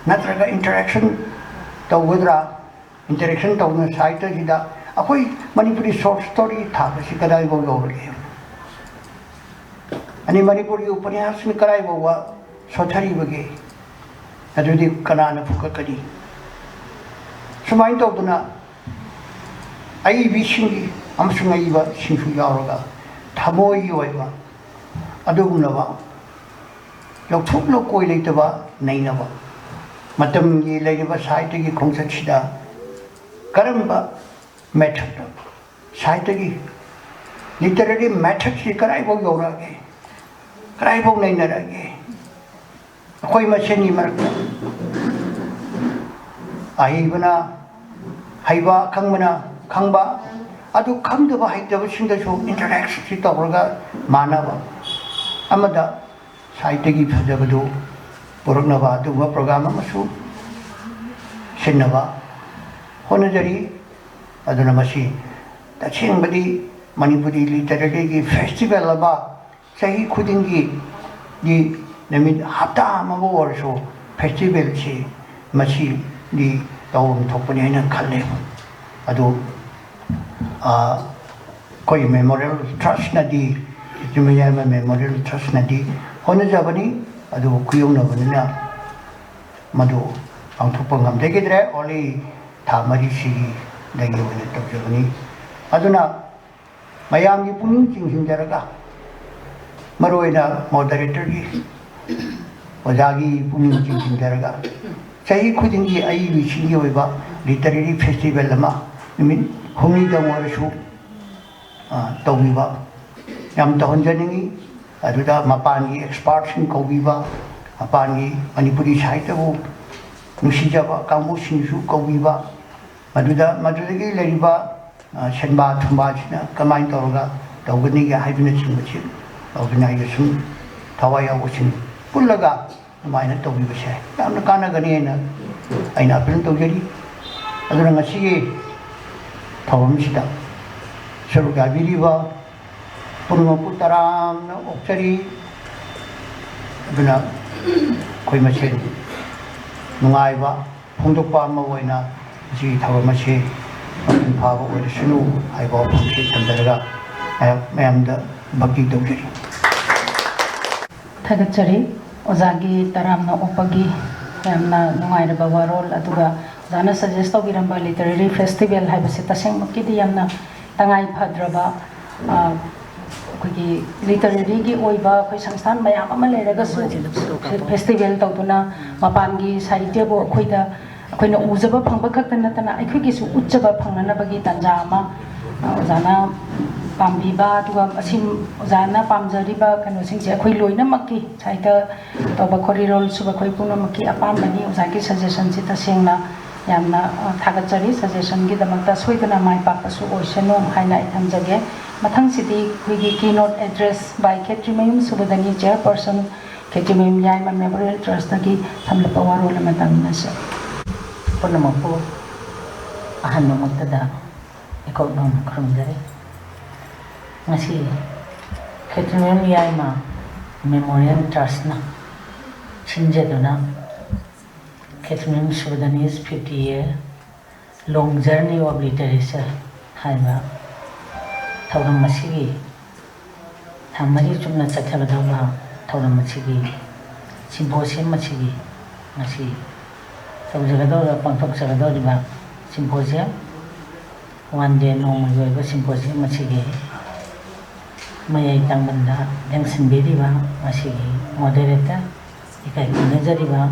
ꯅꯠꯇ꯭ꯔꯒ ꯏꯟꯇꯔꯦꯛꯁꯟ ꯇꯧꯒꯗ꯭ꯔꯥ? ꯏꯟꯇꯔꯦꯛꯁꯟ ꯇꯧꯗꯅ ꯁꯥꯍꯤꯇ꯭ꯌꯁꯤꯗ ꯑꯩꯈꯣꯏ ꯃꯅꯤꯄꯨꯔꯤ ꯁꯣꯔꯠ ꯁ꯭ꯇꯣꯔꯤ ꯊꯥꯕꯁꯤ ꯀꯗꯥꯏꯐꯥꯎ ꯌꯧꯔꯒꯦ? ꯑꯅꯤ ꯃꯅꯤꯄꯨꯔꯒꯤ ꯎꯄꯅ꯭ꯌꯥꯁꯅ ꯀꯗꯥꯏ ꯐꯥꯎꯕ ꯁꯣꯊꯔꯤꯕꯒꯦ? ꯑꯗꯨꯗꯤ ꯀꯅꯥꯅ ꯐꯨꯒꯠꯀꯅꯤ? ꯁꯨꯃꯥꯏꯅ ꯇꯧꯗꯅ ꯑꯏꯕꯤꯁꯤꯡꯒꯤ ꯑꯃꯁꯨꯡ ꯑꯏꯕꯁꯤꯡꯁꯨ ꯌꯥꯎꯔꯒ ꯊꯃꯣꯏꯒꯤ ꯑꯣꯏꯕ ꯑꯗꯨꯒꯨꯝꯂꯕ ꯂꯧꯊꯣꯛ ꯂꯧꯀꯣꯏ ꯂꯩꯇꯕ ꯅꯩꯅꯕ, ꯃꯇꯝꯒꯤ ꯂꯩꯔꯤꯕ ꯁꯥꯍꯤꯇ꯭ꯌꯒꯤ ꯈꯣꯡꯆꯠꯁꯤꯗ ꯀꯔꯝꯕ method, ꯁꯥꯍꯤꯇ꯭ꯌꯒꯤ literary methodꯁꯤ ꯀꯗꯥꯏꯐꯥꯎ ꯌꯧꯔꯛꯑꯒꯦ, ꯀꯗꯥꯏꯐꯥꯎ ꯅꯩꯅꯔꯛꯑꯒꯦ, ꯑꯩꯈꯣꯏ ꯃꯁꯦꯟꯒꯤ ꯃꯔꯛꯇ ꯑꯍꯩꯕꯅ ꯍꯩꯕ, ꯑꯈꯪꯕꯅ ꯈꯪꯕ, ꯑꯗꯨ ꯈꯪꯗꯕ ꯍꯩꯇꯕꯁꯤꯡꯗꯁꯨ interactionꯁꯤ ꯇꯧꯔꯒ ꯃꯥꯟꯅꯕ ꯑꯃꯗ ꯁꯥꯍꯤꯇ꯭ꯌꯒꯤ ꯐꯖꯕꯗꯨ ꯄꯨꯔꯛꯅꯕ ꯑꯗꯨꯒꯨꯝꯕ program ꯑꯃꯁꯨ ꯁꯤꯟꯅꯕ ꯍꯣꯠꯅꯖꯔꯤ꯫ ꯑꯗꯨꯅ ꯃꯁꯤ ꯇꯁꯦꯡꯕꯗꯤ ꯃꯅꯤꯄꯨꯔꯤ literatureꯒꯤ festival ꯑꯃ ꯆꯍꯤ ꯈꯨꯗꯤꯡꯒꯤ ꯒꯤ ꯅꯨꯃꯤꯠ ꯍꯞꯇꯥ ꯑꯃꯕꯨ ꯑꯣꯏꯔꯁꯨ festivalꯁꯤ ꯃꯁꯤꯗꯤ ꯇꯧꯐꯝ ꯊꯣꯛꯄꯅꯤ ꯍꯥꯏꯅ ꯈꯜꯂꯤ꯫ ꯑꯗꯨ, ꯑ, ꯑꯩꯈꯣꯏ Memorial Trustꯅꯗꯤ, ꯏꯆꯤꯟ ꯃꯤꯌꯥꯝꯕ Memorial Trustꯅꯗꯤ ꯍꯣꯠꯅꯖꯕꯅꯤ, ꯑꯗꯨꯕꯨ ꯈꯨꯌꯧꯅꯕꯅꯤꯅ ꯃꯗꯨ ꯄꯥꯡꯊꯣꯛꯄ ꯉꯝꯖꯈꯤꯗ꯭ꯔꯦ꯫ Only ꯊꯥ ꯃꯔꯤꯁꯤꯒꯤꯗꯒꯤ ꯑꯣꯏꯅ ꯇꯧꯖꯕꯅꯤ꯫ ꯑꯗꯨꯅ ꯃꯌꯥꯝꯒꯤ ꯄꯨꯛꯅꯤꯡ ꯆꯤꯡꯁꯤꯟꯖꯔꯒ, ꯃꯔꯨꯑꯣꯏꯅ moderatorꯒꯤ ꯑꯣꯖꯥꯒꯤ ꯄꯨꯛꯅꯤꯡ ꯆꯤꯡꯁꯤꯟꯖꯔꯒ, ꯆꯍꯤ ꯈꯨꯗꯤꯡꯒꯤ ꯑꯏꯕꯤꯁꯤꯡꯒꯤ ꯑꯣꯏꯕ literary festival ꯑꯃ ꯅꯨꯃꯤꯠ ꯍꯨꯝꯅꯤꯗꯪ ꯑꯣꯏꯔꯁꯨ, ꯑ, ꯇꯧꯕꯤꯕ ꯌꯥꯝ ꯇꯧꯍꯟꯖꯅꯤꯡꯉꯤ꯫ ꯑꯗꯨꯗ ꯃꯄꯥꯟꯒꯤ expertꯁꯤꯡ ꯀꯧꯕꯤꯕ, ꯃꯄꯥꯟꯒꯤ ꯃꯅꯤꯄꯨꯔꯤ ꯁꯥꯍꯤꯇ꯭ꯌꯕꯨ ꯅꯨꯡꯁꯤꯖꯕ ꯀꯥꯡꯕꯨꯁꯤꯡꯁꯨ ꯀꯧꯕꯤꯕ, ꯃꯗꯨꯗ, ꯃꯗꯨꯗꯒꯤ ꯂꯩꯔꯤꯕ, ꯑ, ꯁꯦꯟꯕꯥ ꯊꯨꯝꯕꯥꯁꯤꯅ ꯀꯃꯥꯏꯅ ꯇꯧꯔꯒ ꯇꯧꯒꯅꯤꯒꯦ ꯍꯥꯏꯕꯅꯆꯤꯡꯕꯁꯤ organizeꯁꯤꯡ, ꯊꯋꯥꯏ ꯌꯥꯎꯕꯁꯤꯡ ꯄꯨꯜꯂꯒ ꯑꯗꯨꯃꯥꯏꯅ ꯇꯧꯕꯤꯕꯁꯦ ꯌꯥꯝꯅ ꯀꯥꯟꯅꯒꯅꯤ ꯍꯥꯏꯅ ꯑꯩꯅ appeal ꯇꯧꯖꯔꯤ꯫ ꯑꯗꯨꯅ ꯉꯁꯤꯒꯤ ꯊꯧꯔꯝꯁꯤꯗ ꯁꯔꯨꯛ ꯌꯥꯕꯤꯔꯤꯕ ꯄꯨꯝꯅꯃꯛꯄꯨ ꯇꯔꯥꯝꯅ ꯑꯣꯛꯆꯔꯤ꯫ ꯑꯗꯨꯅ ꯑꯩꯈꯣꯏ ꯃꯁꯦꯟ ꯅꯨꯡꯉꯥꯏꯕ ꯐꯣꯡꯗꯣꯛꯄ ꯑꯃ ꯑꯣꯏꯅ ꯃꯁꯤꯒꯤ ꯊꯧꯔꯝ ꯑꯁꯤ ꯃꯄꯨꯡ ꯐꯥꯕ ꯑꯣꯏꯔꯁꯅꯨ ꯍꯥꯏꯕ ꯋꯥꯐꯝꯁꯤ ꯊꯝꯖꯔꯒ ꯃꯌꯥꯝ, ꯃꯌꯥꯝꯗ ꯚꯛꯇꯤ ꯇꯧꯖꯔꯤ꯫ ꯊꯥꯒꯠꯆꯔꯤ꯫ ꯑꯣꯖꯥꯒꯤ ꯇꯔꯥꯝꯅ ꯑꯣꯛꯄꯒꯤ ꯌꯥꯝꯅ ꯅꯨꯡꯉꯥꯏꯔꯕ ꯋꯥꯔꯣꯜ, ꯑꯗꯨꯒ ꯑꯣꯖꯥꯅ ꯁꯖꯦꯁ ꯇꯧꯕꯤꯔꯝꯕ ꯂꯤꯇꯔꯦꯔꯤ ꯐꯦꯁꯇꯤꯚꯦꯜ ꯍꯥꯏꯕꯁꯦ ꯇꯁꯦꯡꯃꯛꯀꯤꯗꯤ ꯌꯥꯝꯅ ꯇꯉꯥꯏ ꯐꯗ꯭ꯔꯕ, ꯑ, ꯑꯩꯈꯣꯏꯒꯤ ꯂꯤꯇꯔꯦꯔꯤꯒꯤ ꯑꯣꯏꯕ ꯑꯩꯈꯣꯏ ꯁꯪꯁꯊꯥꯟ ꯃꯌꯥꯝ ꯑꯃ ꯂꯩꯔꯒꯁꯨ ꯐꯦꯁꯇꯤꯚꯦꯜ ꯇꯧꯗꯨꯅ ꯃꯄꯥꯟꯒꯤ ꯁꯥꯍꯤꯇ꯭ꯌꯕꯨ ꯑꯩꯈꯣꯏꯗ, ꯑꯩꯈꯣꯏꯅ ꯎꯖꯕ ꯐꯪꯕ ꯈꯛꯇ ꯅꯠꯇꯅ ꯑꯩꯈꯣꯏꯒꯤꯁꯨ ꯎꯠꯆꯕ ꯐꯪꯅꯅꯕꯒꯤ ꯇꯥꯟꯖꯥ ꯑꯃ, ꯑ, ꯑꯣꯖꯥꯅ ꯄꯥꯝꯕꯤꯕ, ꯑꯗꯨꯒ ꯑꯁꯤ ꯑꯣꯖꯥꯅ ꯄꯥꯝꯖꯔꯤꯕ ꯀꯩꯅꯣꯁꯤꯡꯁꯦ ꯑꯩꯈꯣꯏ ꯂꯣꯏꯅꯃꯛꯀꯤ ꯁꯥꯍꯤꯇ꯭ꯌ ꯇꯧꯕ ꯈꯣꯔꯤꯔꯣꯜ ꯁꯨꯕ ꯑꯩꯈꯣꯏ ꯄꯨꯝꯅꯃꯛꯀꯤ ꯑꯄꯥꯝꯕꯅꯤ꯫ ꯑꯣꯖꯥꯒꯤ ꯁꯖꯦꯁꯟꯁꯤ ꯇꯁꯦꯡꯅ ꯌꯥꯝꯅ, ꯑ, ꯊꯥꯒꯠꯆꯔꯤ꯫ ꯁꯖꯦꯁꯟꯒꯤꯗꯃꯛꯇ ꯁꯣꯏꯗꯅ ꯃꯥꯏ ꯄꯥꯛꯄꯁꯨ ꯑꯣꯏꯁꯅꯨ ꯍꯥꯏꯅ ꯑꯩ ꯊꯝꯖꯒꯦ꯫ ꯃꯊꯪꯁꯤꯗꯤ ꯑꯩꯈꯣꯏꯒꯤ keynote address by Khetrimayum ꯁꯨꯕꯗꯅꯤ, chairperson, Khetrimayum Yaima Memorial Trustꯇꯒꯤ ꯊꯝꯂꯛꯄ ꯋꯥꯔꯣꯜ ꯑꯃ ꯇꯥꯃꯤꯟꯅꯁꯤ꯫ ꯄꯨꯝꯅꯃꯛꯄꯨ ꯑꯍꯥꯟꯕꯃꯛꯇꯗ ꯏꯀꯣꯛ ꯅꯧꯅ ꯈꯨꯔꯨꯝꯖꯔꯤ꯫ ꯉꯁꯤ ꯈꯦꯇ꯭ꯔꯤꯃꯌꯨꯝ ꯌꯥꯏꯃ Memorial Trustꯅ ꯁꯤꯟꯖꯗꯨꯅ Khetrimayum ꯁꯨꯕꯗꯅꯤꯁ fifty year long journey of literature ꯍꯥꯏꯕ ꯊꯧꯔꯝ ꯑꯁꯤꯒꯤ ꯊꯥ ꯃꯔꯤ ꯆꯨꯞꯅ ꯆꯠꯊꯒꯗꯧꯕ ꯊꯧꯔꯝ ꯑꯁꯤꯒꯤ symposium ꯑꯁꯤꯒꯤ ꯉꯁꯤ ꯇꯧꯖꯒꯗꯧꯔꯤꯕ, ꯄꯥꯡꯊꯣꯛꯆꯒꯗꯧꯔꯤꯕ symposium, one day, ꯅꯣꯡꯃꯒꯤ ꯑꯣꯏꯕ symposium ꯑꯁꯤꯒꯤ ꯃꯌꯥꯏ ꯇꯥꯡꯕꯟꯗ ꯂꯦꯡꯁꯤꯟꯕꯤꯔꯤꯕ ꯉꯁꯤꯒꯤ moderator, ꯏꯀꯥꯏ ꯈꯨꯝꯅꯖꯔꯤꯕ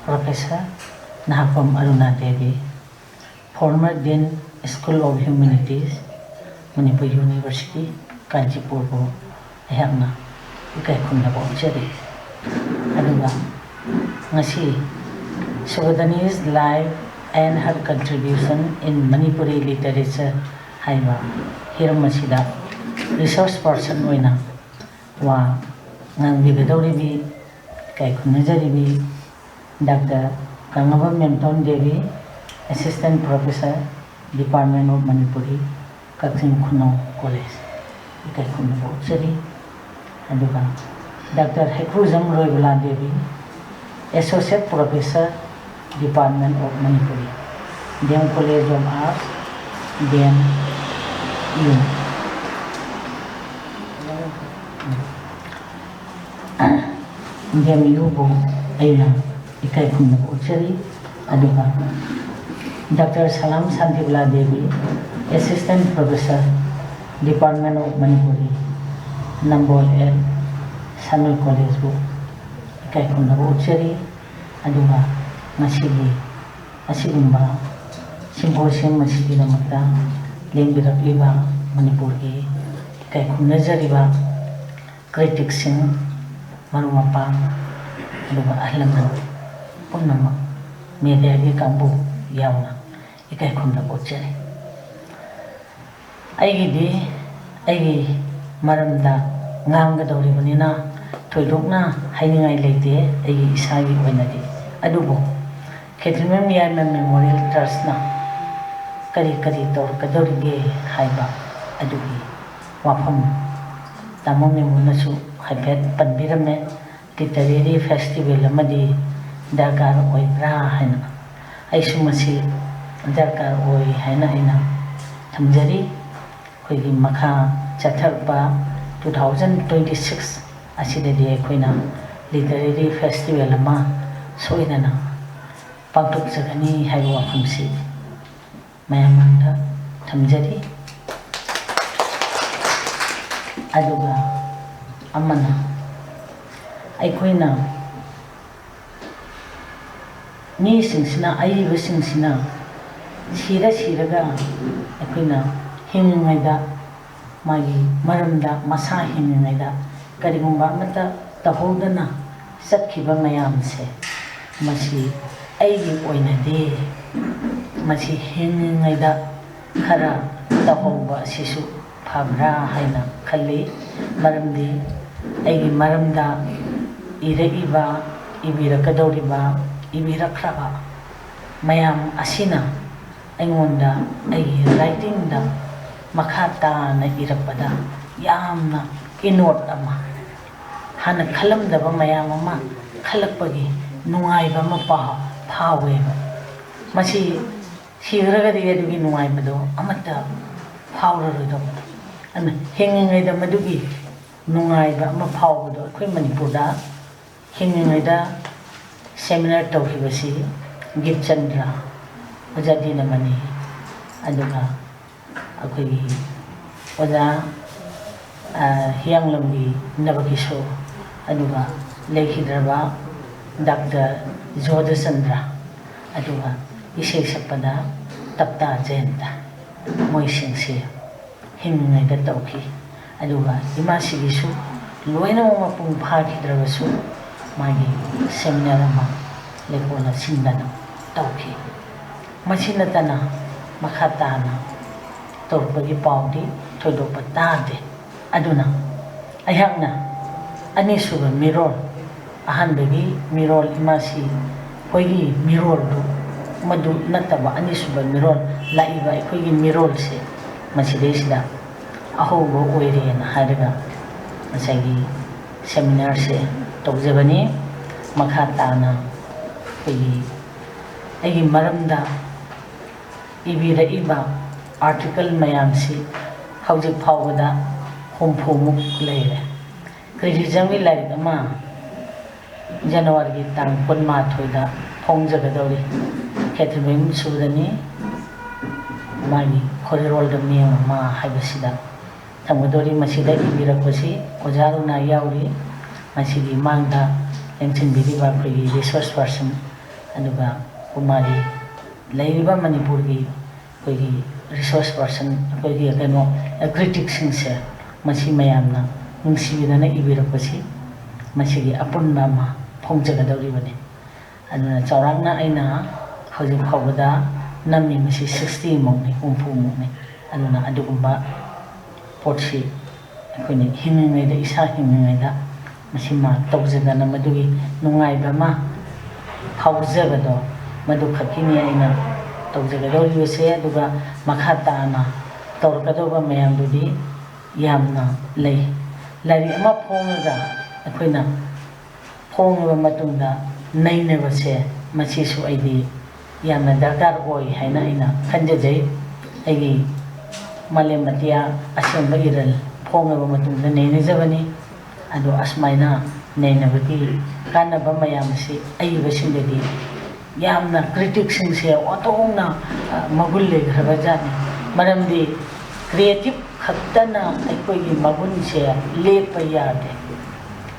Professor Nahakpam Aruna Devi, former Dean, School of Humanities, Manipur University, ꯀꯥꯟꯆꯤꯄꯨꯔꯕꯨ ꯑꯩꯍꯥꯛꯅ ꯏꯀꯥꯏ ꯈꯨꯝꯅꯕ ꯎꯠꯆꯔꯤ꯫ ꯑꯗꯨꯒ ꯉꯁꯤ Subodhani's Life and Her Contribution in Manipuri Literature ꯍꯥꯏꯕ ꯍꯤꯔꯝ ꯑꯁꯤꯗ resource person ꯑꯣꯏꯅ ꯋꯥ ꯉꯥꯡꯕꯤꯒꯗꯧꯔꯤꯕꯤ, ꯏꯀꯥꯏ ꯈꯨꯝꯅꯖꯔꯤꯕꯤ Doctor ꯀꯪꯉꯕꯝ ꯃꯦꯝꯇꯣꯟ Devi, Assistant Professor, Department of Manipuri, Kakching ꯈꯨꯅꯧ College, ꯏꯀꯥꯏ ꯈꯨꯝꯅꯕ ꯎꯠꯆꯔꯤ꯫ ꯑꯗꯨꯒ Doctor Heikrujam Roibala Devi, Associate Professor, Department of Manipuri, D M College of Arts, D M U, D M Uꯕꯨ ꯑꯩꯅ ꯏꯀꯥꯏ ꯈꯨꯝꯅꯕ ꯎꯠꯆꯔꯤ꯫ ꯑꯗꯨꯒ doctor Salam Shantibala Devi, Assistant Professor, Department of Manipuri, Nambol L Sanoi ꯀꯣꯂꯦꯖꯄꯨ ꯏꯀꯥꯏ ꯈꯨꯝꯅꯕ ꯎꯠꯆꯔꯤ꯫ ꯑꯗꯨꯒ ꯉꯁꯤꯒꯤ ꯑꯁꯤꯒꯨꯝꯕ symposium ꯑꯁꯤꯒꯤꯗꯃꯛꯇ ꯂꯦꯡꯕꯤꯔꯛꯂꯤꯕ ꯃꯅꯤꯄꯨꯔꯒꯤ ꯏꯀꯥꯏ ꯈꯨꯝꯅꯖꯔꯤꯕ criticꯁꯤꯡ, ꯃꯔꯨꯞ ꯃꯄꯥꯡ, ꯑꯗꯨꯒ ꯑꯍꯜ ꯂꯃꯟ ꯄꯨꯝꯅꯃꯛ, mediaꯒꯤ ꯀꯥꯡꯕꯨ ꯌꯥꯎꯅ ꯏꯀꯥꯏ ꯈꯨꯝꯅꯕ ꯎꯠꯆꯔꯤ꯫ ꯑꯩꯒꯤꯗꯤ ꯑꯩꯒꯤ ꯃꯔꯝꯗ ꯉꯥꯡꯒꯗꯧꯔꯤꯕꯅꯤꯅ ꯊꯣꯏꯗꯣꯛꯅ ꯍꯥꯏꯅꯤꯡꯉꯥꯏ ꯂꯩꯇꯦ ꯑꯩꯒꯤ ꯏꯁꯥꯒꯤ ꯑꯣꯏꯅꯗꯤ꯫ ꯑꯗꯨꯕꯨ ꯈꯦꯇ꯭ꯔꯤꯃꯌꯨꯝ ꯌꯥꯏꯃ Memorial Trustꯅ ꯀꯔꯤ ꯀꯔꯤ ꯇꯧꯔꯛꯀꯗꯧꯔꯤꯒꯦ ꯍꯥꯏꯕ ꯑꯗꯨꯒꯤ ꯋꯥꯐꯝ ꯇꯥꯃꯣ ꯃꯦꯃꯣꯅꯁꯨ ꯍꯥꯏꯐꯦꯠ ꯄꯟꯕꯤꯔꯝꯃꯦ꯫ Literary festival ꯑꯃꯗꯤ ꯗꯔꯀꯥꯔ ꯑꯣꯏꯕ꯭ꯔꯥ ꯍꯥꯏꯅ꯫ ꯑꯩꯁꯨ ꯃꯁꯤ ꯗꯔꯀꯥꯔ ꯑꯣꯏ ꯍꯥꯏꯅ ꯑꯩꯅ ꯊꯝꯖꯔꯤ꯫ ꯑꯩꯈꯣꯏꯒꯤ ꯃꯈꯥ ꯆꯠꯊꯔꯛꯄ two thousand twenty six ꯑꯁꯤꯗꯗꯤ ꯑꯩꯈꯣꯏꯅ literary festival ꯑꯃ ꯁꯣꯏꯗꯅ ꯄꯥꯡꯊꯣꯛꯆꯒꯅꯤ ꯍꯥꯏꯕ ꯋꯥꯐꯝꯁꯤ ꯃꯌꯥꯝ ꯃꯥꯡꯗ ꯊꯝꯖꯔꯤ꯫ ꯑꯗꯨꯒ ꯑꯃꯅ, ꯑꯩꯈꯣꯏꯅ ꯃꯤꯁꯤꯡꯁꯤꯅ, ꯑꯏꯕꯁꯤꯡꯁꯤꯅ ꯁꯤꯔ ꯁꯤꯔꯒ ꯑꯩꯈꯣꯏꯅ ꯍꯤꯡꯉꯤꯉꯩꯗ ꯃꯥꯒꯤ ꯃꯔꯝꯗ, ꯃꯁꯥ ꯍꯤꯡꯉꯤꯉꯩꯗ ꯀꯔꯤꯒꯨꯝꯕ ꯑꯃꯠꯇ ꯇꯧꯍꯧꯗꯅ ꯆꯠꯈꯤꯕ ꯃꯌꯥꯝꯁꯦ, ꯃꯁꯤ ꯑꯩꯒꯤ ꯑꯣꯏꯅꯗꯤ ꯃꯁꯤ ꯍꯤꯡꯉꯤꯉꯩꯗ ꯈꯔ ꯇꯧꯍꯧꯕ ꯑꯁꯤꯁꯨ ꯐꯕ꯭ꯔꯥ ꯍꯥꯏꯅ ꯈꯜꯂꯤ꯫ ꯃꯔꯝꯗꯤ ꯑꯩꯒꯤ ꯃꯔꯝꯗ ꯏꯔꯛꯏꯕ, ꯏꯕꯤꯔꯛꯀꯗꯧꯔꯤꯕ, ꯏꯕꯤꯔꯛꯈ꯭ꯔꯕ ꯃꯌꯥꯝ ꯑꯁꯤꯅ ꯑꯩꯉꯣꯟꯗ ꯑꯩꯒꯤ writingꯗ ꯃꯈꯥ ꯇꯥꯅ ꯏꯔꯛꯄꯗ ꯌꯥꯝꯅ ꯏꯅꯣꯠ ꯑꯃ, ꯍꯥꯟꯅ ꯈꯜꯂꯝꯗꯕ ꯃꯌꯥꯝ ꯑꯃ ꯈꯜꯂꯛꯄꯒꯤ ꯅꯨꯡꯉꯥꯏꯕ ꯑꯃ ꯄꯥꯎ ꯐꯥꯎꯋꯦꯕ꯫ ꯃꯁꯤ ꯁꯤꯈ꯭ꯔꯒꯗꯤ ꯑꯗꯨꯒꯤ ꯅꯨꯡꯉꯥꯏꯕꯗꯣ ꯑꯃꯠꯇ ꯐꯥꯎꯔꯔꯣꯏꯗꯧꯕ꯫ ꯑꯗꯨꯅ ꯍꯤꯡꯉꯤꯉꯩꯗ ꯃꯗꯨꯒꯤ ꯅꯨꯡꯉꯥꯏꯕ ꯑꯃ ꯐꯥꯎꯕꯗꯣ ꯑꯩꯈꯣꯏ ꯃꯅꯤꯄꯨꯔꯗ ꯍꯤꯡꯉꯤꯉꯩꯗ seminar ꯇꯧꯈꯤꯕꯁꯤ ꯒꯤꯠꯆꯟꯗ꯭ꯔ, ꯑꯣꯖꯥ ꯗꯤꯅꯃꯅꯤ, ꯑꯗꯨꯒ ꯑꯩꯈꯣꯏꯒꯤ ꯑꯣꯖꯥ, ꯑ, ꯍꯤꯌꯥꯡꯂꯝꯒꯤ ꯅꯕꯀꯤꯁꯣꯔ, ꯑꯗꯨꯒ ꯂꯩꯈꯤꯗ꯭ꯔꯕ ꯗꯥꯛꯇꯔ ꯖꯣꯙꯆꯟꯗ꯭ꯔ, ꯑꯗꯨꯒ ꯏꯁꯩ ꯁꯛꯄꯗ ꯇꯞꯇꯥ ꯖꯌꯟꯇ, ꯃꯣꯏꯁꯤꯡꯁꯤ ꯍꯤꯡꯂꯤꯉꯩꯗ ꯇꯧꯈꯤ꯫ ꯑꯗꯨꯒ ꯏꯃꯥꯁꯤꯒꯤꯁꯨ ꯂꯣꯏꯅꯃꯛ ꯃꯄꯨꯡ ꯐꯥꯈꯤꯗ꯭ꯔꯕꯁꯨ ꯃꯥꯒꯤ ꯁꯦꯃꯤꯅꯥꯔ ꯑꯃ ꯂꯩꯀꯣꯜ ꯑꯁꯤꯟꯗꯅ ꯇꯧꯈꯤ꯫ ꯃꯁꯤ ꯅꯠꯇꯅ ꯃꯈꯥ ꯇꯥꯅ ꯇꯧꯔꯛꯄꯒꯤ ꯄꯥꯎꯗꯤ ꯊꯣꯏꯗꯣꯛꯄ ꯇꯥꯗꯦ꯫ ꯑꯗꯨꯅ ꯑꯩꯍꯥꯛꯅ ꯑꯅꯤꯁꯨꯕ ꯃꯤꯔꯣꯜ, ꯑꯍꯥꯟꯕꯒꯤ ꯃꯤꯔꯣꯜ ꯏꯃꯥꯁꯤ ꯑꯩꯈꯣꯏꯒꯤ ꯃꯤꯔꯣꯜꯗꯨ, ꯃꯗꯨ ꯅꯠꯇꯕ ꯑꯅꯤꯁꯨꯕ ꯃꯤꯔꯣꯜ, ꯂꯥꯛꯏꯕ ꯑꯩꯈꯣꯏꯒꯤ ꯃꯤꯔꯣꯜꯁꯦ ꯃꯁꯤꯗꯩꯁꯤꯗ ꯑꯍꯧꯕ ꯑꯣꯏꯔꯦꯅ ꯍꯥꯏꯔꯒ ꯉꯁꯥꯏꯒꯤ ꯁꯦꯃꯤꯅꯥꯔꯁꯦ ꯇꯧꯖꯕꯅꯤ꯫ ꯃꯈꯥ ꯇꯥꯅ ꯑꯩꯈꯣꯏꯒꯤ ꯑꯩꯒꯤ ꯃꯔꯝꯗ ꯏꯕꯤꯔꯛꯏꯕ ꯑꯥꯔꯇꯤꯀꯜ ꯃꯌꯥꯝꯁꯤ ꯍꯧꯖꯤꯛ ꯐꯥꯎꯕꯗ ꯍꯨꯝꯐꯨꯃꯨꯛ ꯂꯩꯔꯦ꯫ ꯀ꯭ꯔꯤꯇꯤꯖꯝꯒꯤ ꯂꯥꯏꯔꯤꯛ ꯑꯃ ꯖꯅꯋꯥꯔꯤꯒꯤ ꯇꯥꯡ ꯀꯨꯟꯃꯥꯊꯣꯏꯗ ꯐꯣꯡꯖꯒꯗꯧꯔꯤ꯫ ꯈꯦꯇ꯭ꯔꯤꯃꯌꯨꯝ ꯁꯨꯗꯅꯤ ꯃꯥꯒꯤ ꯈꯣꯔꯤꯔꯣꯜꯗ ꯃꯤꯌꯦꯡ ꯑꯃ ꯍꯥꯏꯕꯁꯤꯗ ꯊꯝꯒꯗꯧꯔꯤ꯫ ꯃꯁꯤꯗ ꯏꯕꯤꯔꯛꯄꯁꯤ ꯑꯣꯖꯥ ꯔꯨꯅꯥ ꯌꯥꯎꯔꯤ꯫ ꯃꯁꯤꯒꯤ ꯃꯥꯡꯗ ꯂꯦꯡꯁꯤꯟꯕꯤꯔꯤꯕ ꯑꯩꯈꯣꯏꯒꯤ ꯔꯤꯁꯣꯔꯁ ꯄꯥꯔꯁꯟ, ꯑꯗꯨꯒ ꯀꯨꯃꯥꯔꯤ, ꯂꯩꯔꯤꯕ ꯃꯅꯤꯄꯨꯔꯒꯤ ꯑꯩꯈꯣꯏꯒꯤ ꯔꯤꯁꯣꯔꯁ ꯄꯥꯔꯁꯟ, ꯑꯩꯈꯣꯏꯒꯤ ꯀꯩꯅꯣ, ꯀ꯭ꯔꯤꯇꯤꯛꯁꯤꯡꯁꯦ, ꯃꯁꯤ ꯃꯌꯥꯝꯅ ꯅꯨꯡꯁꯤꯕꯤꯗꯅ ꯏꯕꯤꯔꯛꯄꯁꯤ ꯃꯁꯤꯒꯤ ꯑꯄꯨꯟꯕ ꯑꯃ ꯐꯣꯡꯖꯒꯗꯧꯔꯤꯕꯅꯤ꯫ ꯑꯗꯨꯅ ꯆꯥꯎꯔꯥꯛꯅ ꯑꯩꯅ ꯍꯧꯖꯤꯛ ꯐꯥꯎꯕꯗ ꯅꯝꯃꯤ ꯃꯁꯤ ꯁꯤꯛꯁꯇꯤꯃꯨꯛꯅꯤ, ꯍꯨꯝꯐꯨꯃꯨꯛꯅꯤ꯫ ꯑꯗꯨꯅ ꯑꯗꯨꯒꯨꯝꯕ ꯄꯣꯠꯁꯤ ꯑꯩꯈꯣꯏꯅ ꯍꯤꯡꯂꯤꯉꯩꯗ, ꯏꯁꯥ ꯍꯤꯡꯂꯤꯉꯩꯗ ꯃꯁꯤ ꯃꯥ ꯇꯧꯖꯗꯅ ꯃꯗꯨꯒꯤ ꯅꯨꯡꯉꯥꯏꯕ ꯑꯃ ꯐꯥꯎꯖꯕꯗꯣ, ꯃꯗꯨ ꯈꯛꯀꯤꯅꯤ ꯑꯩꯅ ꯇꯧꯖꯒꯗꯧꯔꯤꯕꯁꯦ꯫ ꯑꯗꯨꯒ ꯃꯈꯥ ꯇꯥꯅ ꯇꯧꯔꯛꯀꯗꯧꯕ ꯃꯌꯥꯝꯗꯨꯗꯤ ꯌꯥꯝꯅ ꯂꯩ꯫ ꯂꯥꯏꯔꯤꯛ ꯑꯃ ꯐꯣꯡꯉꯒ ꯑꯩꯈꯣꯏꯅ ꯐꯣꯡꯉꯕ ꯃꯇꯨꯡꯗ ꯅꯩꯅꯕꯁꯦ, ꯃꯁꯤꯁꯨ ꯑꯩꯗꯤ ꯌꯥꯝꯅ ꯗꯔꯀꯥꯔ ꯑꯣꯏ ꯍꯥꯏꯅ ꯑꯩꯅ ꯈꯟꯖꯖꯩ꯫ ꯑꯩꯒꯤ ꯃꯥꯂꯦꯝ ꯑꯇꯤꯌꯥ ꯑꯁꯦꯡꯕ ꯏꯔꯜ ꯐꯣꯡꯉꯕ ꯃꯇꯨꯡꯗ ꯅꯩꯅꯖꯕꯅꯤ꯫ ꯑꯗꯣ ꯑꯁꯨꯃꯥꯏꯅ ꯅꯩꯅꯕꯒꯤ ꯀꯥꯟꯅꯕ ꯃꯌꯥꯝ ꯑꯁꯤ ꯑꯏꯕꯁꯤꯡꯗꯗꯤ ꯌꯥꯝꯅ ꯀ꯭ꯔꯤꯇꯤꯛꯁꯤꯡꯁꯦ ꯑꯣꯟꯊꯣꯛꯅ ꯃꯒꯨꯟ ꯂꯩꯈ꯭ꯔꯕ ꯖꯥꯠꯅꯤ꯫ ꯃꯔꯝꯗꯤ ꯀ꯭ꯔꯤꯌꯦꯇꯤꯞ ꯈꯛꯇꯅ ꯑꯩꯈꯣꯏꯒꯤ ꯃꯒꯨꯟꯁꯦ ꯂꯦꯞꯄ ꯌꯥꯗꯦ꯫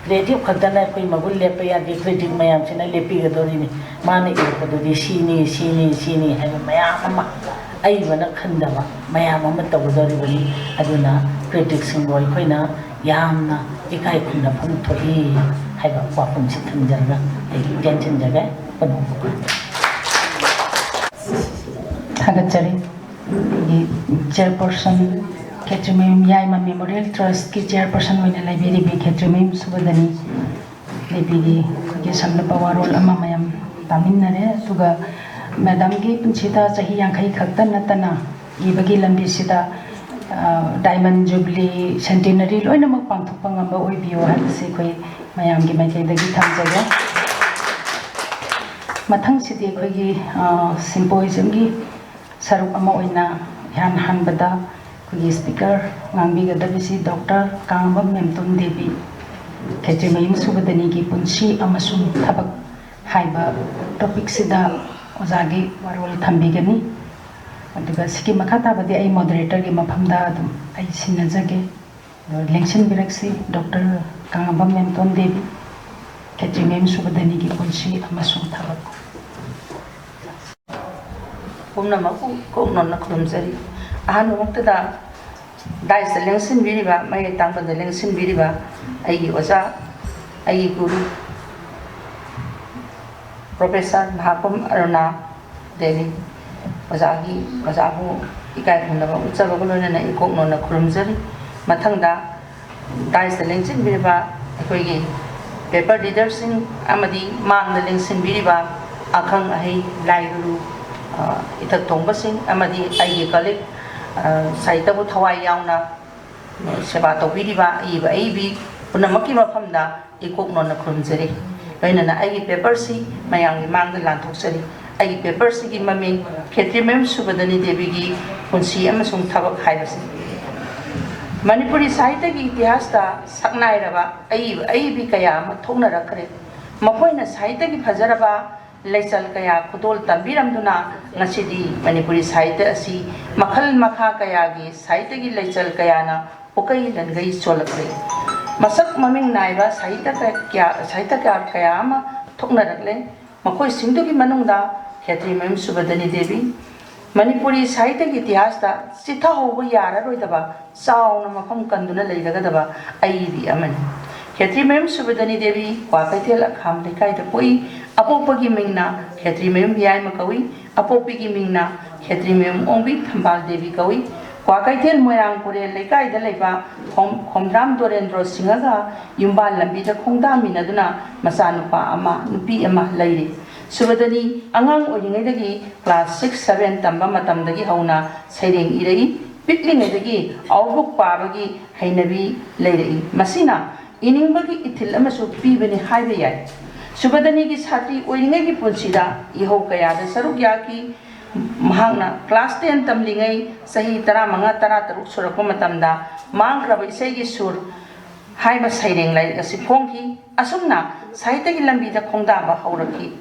ꯀ꯭ꯔꯤꯌꯦꯇꯤꯞ ꯈꯛꯇꯅ ꯑꯩꯈꯣꯏ ꯃꯒꯨꯟ ꯂꯦꯞꯄ ꯌꯥꯗꯦ꯫ ꯀ꯭ꯔꯤꯇꯤꯛ ꯃꯌꯥꯝꯁꯤꯅ ꯂꯦꯞꯄꯤꯒꯗꯧꯔꯤꯅꯤ꯫ ꯃꯥꯅ ꯏꯔꯛꯄꯗꯨꯗꯤ ꯁꯤꯅꯤ, ꯁꯤꯅꯤ, ꯁꯤꯅꯤ ꯍꯥꯏꯕ ꯃꯌꯥꯝ ꯑꯃ, ꯑꯏꯕꯅ ꯈꯟꯗꯕ ꯃꯌꯥꯝ ꯑꯃ ꯇꯧꯒꯗꯧꯔꯤꯕꯅꯤ꯫ ꯑꯗꯨꯅ ꯀ꯭ꯔꯤꯇꯤꯛꯁꯤꯡꯕꯨ ꯑꯩꯈꯣꯏꯅ ꯌꯥꯝꯅ ꯏꯀꯥꯏ ꯈꯨꯝꯅꯐꯝ ꯊꯣꯛꯏ ꯍꯥꯏꯕ ꯋꯥꯐꯝꯁꯤ ꯊꯝꯖꯔꯒ ꯑꯩ ꯇꯦꯟꯁꯤꯟꯖꯒꯦ꯫ ꯊꯥꯒꯠꯆꯔꯤ꯫ ꯑꯩꯒꯤ ꯆꯤꯌꯔꯄꯔꯁꯟ, ꯈꯦꯇ꯭ꯔꯤꯃꯌꯨꯝ ꯌꯥꯏꯃ ꯃꯦꯃꯣꯔꯤꯌꯦꯜ ꯇ꯭ꯔꯁꯀꯤ ꯆꯤꯌꯔꯄꯔꯁꯟ ꯑꯣꯏꯅ ꯂꯩꯕꯤꯔꯤꯕꯤ ꯈꯦꯇ꯭ꯔꯤꯃꯌꯨꯝ ꯁꯨꯕꯗꯅꯤ ꯗꯦꯕꯤꯒꯤ ꯑꯩꯈꯣꯏꯒꯤ ꯁꯝꯂꯞꯄ ꯋꯥꯔꯣꯜ ꯑꯃ ꯃꯌꯥꯝ ꯇꯥꯃꯤꯟꯅꯔꯦ꯫ ꯑꯗꯨꯒ ꯃꯦꯗꯥꯝꯒꯤ ꯄꯨꯟꯁꯤꯗ ꯆꯍꯤ ꯌꯥꯡꯈꯩ ꯈꯛꯇ ꯅꯠꯇꯅ ꯏꯕꯒꯤ ꯂꯝꯕꯤꯁꯤꯗ, ꯑ, ꯗꯥꯏꯃꯟ ꯖꯨꯕꯤꯂꯤ, ꯁꯦꯟꯇꯤꯅꯔꯤ ꯂꯣꯏꯅꯃꯛ ꯄꯥꯡꯊꯣꯛꯄ ꯉꯝꯕ ꯑꯣꯏꯕꯤꯌꯨ ꯍꯥꯏꯕꯁꯤ ꯑꯩꯈꯣꯏ ꯃꯌꯥꯝꯒꯤ ꯃꯥꯏꯀꯩꯗꯒꯤ ꯊꯝꯖꯒꯦ꯫ ꯃꯊꯪꯁꯤꯗꯤ ꯑꯩꯈꯣꯏꯒꯤ, ꯑ, ꯁꯤꯝꯄꯣꯖꯤꯌꯝꯒꯤ ꯁꯔꯨꯛ ꯑꯃ ꯑꯣꯏꯅ ꯏꯍꯥꯟ ꯍꯥꯟꯕꯗ ꯑꯩꯈꯣꯏꯒꯤ ꯁ꯭ꯄꯤꯀꯔ ꯉꯥꯡꯕꯤꯒꯗꯕꯁꯤ ꯗꯣꯛꯇꯔ ꯀꯥꯡꯉꯕꯝ ꯃꯦꯝꯇꯣꯟ ꯗꯦꯕꯤ, ꯈꯦꯇ꯭ꯔꯤꯃꯌꯨꯝ ꯁꯨꯕꯗꯅꯤꯒꯤ ꯄꯨꯟꯁꯤ ꯑꯃꯁꯨꯡ ꯊꯕꯛ ꯍꯥꯏꯕ ꯇꯣꯄꯤꯛꯁꯤꯗ ꯑꯣꯖꯥꯒꯤ ꯋꯥꯔꯣꯜ ꯊꯝꯕꯤꯒꯅꯤ꯫ ꯑꯗꯨꯒ ꯁꯤꯒꯤ ꯃꯈꯥ ꯇꯥꯕꯗꯤ ꯑꯩ ꯃꯣꯗꯔꯦꯇꯔꯒꯤ ꯃꯐꯝꯗ ꯑꯗꯨꯝ ꯑꯩ ꯁꯤꯟꯅꯖꯒꯦ꯫ ꯑꯗꯣ ꯂꯦꯡꯁꯤꯟꯕꯤꯔꯛꯁꯤ, ꯗꯣꯛꯇꯔ ꯀꯥꯡꯉꯕꯝ ꯃꯦꯝꯇꯣꯟ ꯗꯦꯕꯤ, ꯈꯦꯇ꯭ꯔꯤꯃꯌꯨꯝ ꯁꯨꯕꯗꯅꯤꯒꯤ ꯄꯨꯟꯁꯤ ꯑꯃꯁꯨꯡ ꯊꯕꯛ꯫ ꯄꯨꯝꯅꯃꯛꯄꯨ ꯀꯣꯛ ꯅꯣꯟꯅ ꯈꯨꯔꯨꯝꯖꯔꯤ꯫ ꯑꯍꯥꯟꯕꯃꯛꯇꯗ ꯗꯥꯏꯁꯇ ꯂꯦꯡꯁꯤꯟꯕꯤꯔꯤꯕ, ꯃꯌꯦꯛ ꯇꯥꯡꯕꯗ ꯂꯦꯡꯁꯤꯟꯕꯤꯔꯤꯕ ꯑꯩꯒꯤ ꯑꯣꯖꯥ, ꯑꯩꯒꯤ ꯒꯨꯔꯨ, ꯄ꯭ꯔꯣꯐꯦꯁꯔ ꯃꯍꯥꯀꯨꯝ ꯑꯔꯨꯅꯥ ꯗꯦꯕꯤ, ꯑꯣꯖꯥꯒꯤ, ꯑꯣꯖꯥꯕꯨ ꯏꯀꯥꯏ ꯈꯨꯝꯅꯕ ꯎꯠꯆꯕꯒ ꯂꯣꯏꯅꯅ ꯏꯀꯣꯛ ꯅꯣꯟꯅ ꯈꯨꯔꯨꯝꯖꯔꯤ꯫ ꯃꯊꯪꯗ ꯗꯥꯏꯁꯇ ꯂꯦꯡꯁꯤꯟꯕꯤꯔꯤꯕ ꯑꯩꯈꯣꯏꯒꯤ ꯄꯦꯄꯔ ꯔꯤꯗꯔꯁꯤꯡ ꯑꯃꯗꯤ ꯃꯥꯡꯗ ꯂꯦꯡꯁꯤꯟꯕꯤꯔꯤꯕ ꯑꯈꯪ ꯑꯍꯩ, ꯂꯥꯏ ꯒꯨꯔꯨ, ꯑ, ꯏꯊꯛ ꯊꯣꯡꯕꯁꯤꯡ ꯑꯃꯗꯤ ꯑꯩꯒꯤ ꯀꯂꯤꯛ, ꯑ, ꯁꯥꯍꯤꯇ꯭ꯌꯕꯨ ꯊꯋꯥꯏ ꯌꯥꯎꯅ ꯁꯦꯕꯥ ꯇꯧꯕꯤꯔꯤꯕ ꯑꯏꯕ ꯑꯏꯕꯤ ꯄꯨꯝꯅꯃꯛꯀꯤ ꯃꯐꯝꯗ ꯏꯀꯣꯛ ꯅꯣꯟꯅ ꯈꯨꯔꯨꯝꯖꯔꯤ꯫ ꯂꯣꯏꯅꯅ ꯑꯩꯒꯤ ꯄꯦꯄꯔꯁꯤ ꯃꯌꯥꯝꯒꯤ ꯃꯥꯡꯗ ꯂꯥꯟꯊꯣꯛꯆꯔꯤ꯫ ꯑꯩꯒꯤ ꯄꯦꯄꯔꯁꯤꯒꯤ ꯃꯃꯤꯡ ꯈꯦꯇ꯭ꯔꯤꯃꯌꯨꯝ ꯁꯨꯕꯗꯅꯤ ꯗꯦꯕꯤꯒꯤ ꯄꯨꯟꯁꯤ ꯑꯃꯁꯨꯡ ꯊꯕꯛ ꯍꯥꯏꯕꯁꯤ꯫ ꯃꯅꯤꯄꯨꯔꯤ ꯁꯥꯍꯤꯇ꯭ꯌꯒꯤ ꯏꯇꯤꯍꯥꯁꯇ ꯁꯛꯅꯥꯏꯔꯕ ꯑꯏꯕ ꯑꯏꯕꯤ ꯀꯌꯥ ꯑꯃ ꯊꯣꯛꯅꯔꯛꯈ꯭ꯔꯦ꯫ ꯃꯈꯣꯏꯅ ꯁꯥꯍꯤꯇ꯭ꯌꯒꯤ ꯐꯖꯔꯕ ꯂꯩꯆꯜ ꯀꯌꯥ ꯈꯨꯗꯣꯜ ꯇꯝꯕꯤꯔꯝꯗꯨꯅ ꯉꯁꯤꯗꯤ ꯃꯅꯤꯄꯨꯔꯤ ꯁꯥꯍꯤꯇ꯭ꯌ ꯑꯁꯤ ꯃꯈꯜ ꯃꯈꯥ ꯀꯌꯥꯒꯤ ꯁꯥꯍꯤꯇ꯭ꯌꯒꯤ ꯂꯩꯆꯜ ꯀꯌꯥꯅ ꯄꯨꯀꯩ ꯂꯟꯒꯩ ꯆꯣꯜꯂꯛꯂꯦ꯫ ꯃꯁꯛ ꯃꯃꯤꯡ ꯅꯥꯏꯕ ꯁꯥꯍꯤꯇ꯭ꯌ ꯀꯌꯥ, ꯁꯥꯍꯤꯇ꯭ꯌꯀꯥꯔ ꯀꯌꯥ ꯑꯃ ꯊꯣꯛꯅꯔꯛꯂꯦ꯫ ꯃꯈꯣꯏꯁꯤꯡꯗꯨꯒꯤ ꯃꯅꯨꯡꯗ ꯈꯦꯇ꯭ꯔꯤꯃꯌꯨꯝ ꯁꯨꯕꯗꯅꯤ ꯗꯦꯕꯤ, ꯃꯅꯤꯄꯨꯔꯤ ꯁꯥꯍꯤꯇ꯭ꯌꯒꯤ ꯏꯇꯤꯍꯥꯁꯇ ꯆꯤꯊꯍꯧꯕ ꯌꯥꯔꯔꯣꯏꯗꯕ ꯆꯥꯎꯅ ꯃꯐꯝ ꯀꯟꯗꯨꯅ ꯂꯩꯔꯒꯗꯕ ꯑꯏꯕꯤ ꯑꯃꯅꯤ꯫ ꯈꯦꯇ꯭ꯔꯤꯃꯌꯨꯝ ꯁꯨꯕꯗꯅꯤ ꯗꯦꯕꯤ ꯀ꯭ꯋꯥꯀꯩꯊꯦꯜ ꯑꯈꯥꯝ ꯂꯩꯀꯥꯏꯗ ꯄꯣꯛꯏ꯫ ꯑꯄꯣꯛꯄꯒꯤ ꯃꯤꯡꯅ ꯈꯦꯇ꯭ꯔꯤꯃꯌꯨꯝ ꯌꯥꯏꯃ ꯀꯧꯏ꯫ ꯑꯄꯣꯛꯄꯤꯒꯤ ꯃꯤꯡꯅ ꯈꯦꯇ꯭ꯔꯤꯃꯌꯨꯝ ꯑꯣꯡꯕꯤ ꯊꯝꯕꯥꯜ ꯗꯦꯕꯤ ꯀꯧꯏ꯫ ꯀ꯭ꯋꯥꯀꯩꯊꯦꯜ ꯃꯣꯏꯔꯥꯡ ꯄꯨꯔꯦꯜ ꯂꯩꯀꯥꯏꯗ ꯂꯩꯕ ꯈꯣꯝ-, ꯈꯣꯝꯗ꯭ꯔꯥꯝ ꯗꯣꯔꯦꯟꯗ꯭ꯔꯣ ꯁꯤꯡꯍꯒ ꯌꯨꯝꯕꯥꯜ ꯂꯝꯕꯤꯗ ꯈꯣꯡꯗꯥꯃꯤꯟꯅꯗꯨꯅ ꯃꯆꯥꯅꯨꯄꯥ ꯑꯃ, ꯅꯨꯄꯤ ꯑꯃ ꯂꯩꯔꯤ꯫ ꯁꯨꯕꯗꯅꯤ ꯑꯉꯥꯡ ꯑꯣꯏꯔꯤꯉꯩꯗꯒꯤ class six, seven ꯇꯝꯕ ꯃꯇꯝꯗꯒꯤ ꯍꯧꯅ ꯁꯩꯔꯦꯡ ꯏꯔꯛꯏ꯫ ꯄꯤꯛꯂꯤꯉꯩꯗꯒꯤ ꯑꯥꯎꯠꯕꯨꯛ ꯄꯥꯕꯒꯤ ꯍꯩꯅꯕꯤ ꯂꯩꯔꯛꯏ꯫ ꯃꯁꯤꯅ ꯏꯅꯤꯡꯕꯒꯤ ꯏꯊꯤꯜ ꯑꯃꯁꯨ ꯄꯤꯕꯅꯤ ꯍꯥꯏꯕ ꯌꯥꯏ꯫ ꯁꯨꯕꯗꯅꯤꯒꯤ ꯁꯥꯇ꯭ꯔꯤ ꯑꯣꯏꯔꯤꯉꯩꯒꯤ ꯄꯨꯟꯁꯤꯗ ꯏꯍꯧ ꯀꯌꯥꯗ ꯁꯔꯨꯛ ꯌꯥꯈꯤ꯫ ꯃꯍꯥꯛꯅ class ten ꯇꯝꯂꯤꯉꯩ ꯆꯍꯤ ꯇꯔꯥꯃꯉꯥ, ꯇꯔꯥꯇꯔꯨꯛ ꯁꯨꯔꯛꯄ ꯃꯇꯝꯗ ꯃꯥꯡꯈ꯭ꯔꯕ ꯏꯁꯩꯒꯤ ꯁꯨꯔ ꯍꯥꯏꯕ ꯁꯩꯔꯦꯡ ꯂꯥꯏꯔꯤꯛ ꯑꯁꯤ ꯐꯣꯡꯈꯤ꯫ ꯑꯁꯨꯝꯅ ꯁꯥꯍꯤꯇ꯭ꯌꯒꯤ ꯂꯝꯕꯤꯗ ꯈꯣꯡꯗꯥꯕ ꯍꯧꯔꯛꯈꯤ꯫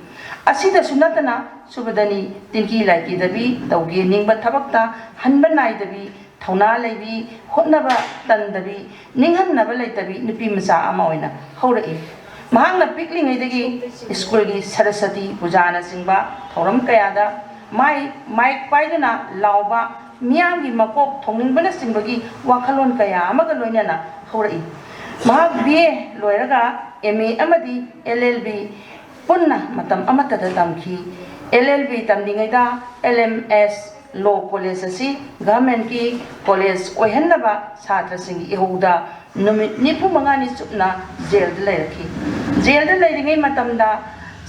ꯑꯁꯤꯗꯁꯨ ꯅꯠꯇꯅ ꯁꯨꯕꯗꯅꯤ ꯇꯤꯟꯀꯤ ꯂꯥꯏꯀꯤꯗꯕꯤ, ꯇꯧꯒꯦ ꯅꯤꯡꯕ ꯊꯕꯛꯇ ꯍꯟꯕ ꯅꯥꯏꯗꯕꯤ, ꯊꯧꯅꯥ ꯂꯩꯕꯤ, ꯍꯣꯠꯅꯕ ꯇꯟꯗꯕꯤ, ꯅꯤꯡꯍꯟꯅꯕ ꯂꯩꯇꯕꯤ ꯅꯨꯄꯤ ꯃꯆꯥ ꯑꯃ ꯑꯣꯏꯅ ꯍꯧꯔꯛꯏ꯫ ꯃꯍꯥꯛꯅ ꯄꯤꯛꯂꯤꯉꯩꯗꯒꯤ ꯁ꯭ꯀꯨꯜꯒꯤ ꯁꯔꯁ꯭ꯋꯇꯤ ꯄꯨꯖꯥꯅꯆꯤꯡꯕ ꯊꯧꯔꯝ ꯀꯌꯥꯗ ꯃꯥꯏ, ꯃꯥꯏꯛ ꯄꯥꯏꯗꯨꯅ ꯂꯥꯎꯕ, ꯃꯤꯌꯥꯝꯒꯤ ꯃꯀꯣꯛ ꯊꯣꯡꯅꯤꯡꯕꯅꯆꯤꯡꯕꯒꯤ ꯋꯥꯈꯜꯂꯣꯟ ꯀꯌꯥ ꯑꯃꯒ ꯂꯣꯏꯅꯅ ꯍꯧꯔꯛꯏ꯫ ꯃꯍꯥꯛ B A ꯂꯣꯏꯔꯒ M A ꯑꯃꯗꯤ L L B ꯄꯨꯟꯅ ꯃꯇꯝ ꯑꯃꯠꯇꯗ ꯇꯝꯈꯤ꯫ L L B ꯇꯝꯂꯤꯉꯩꯗ L M S Law College ꯑꯁꯤ governmentꯀꯤ college ꯑꯣꯏꯍꯟꯅꯕ ꯁꯥꯇ꯭ꯔꯁꯤꯡꯒꯤ ꯏꯍꯧꯗ ꯅꯨꯃꯤꯠ ꯅꯤꯐꯨ ꯃꯉꯥꯅꯤ ꯆꯨꯞꯅ ꯖꯦꯜꯗ ꯂꯩꯔꯛꯈꯤ꯫ ꯖꯦꯜꯗ ꯂꯩꯔꯤꯉꯩ ꯃꯇꯝꯗ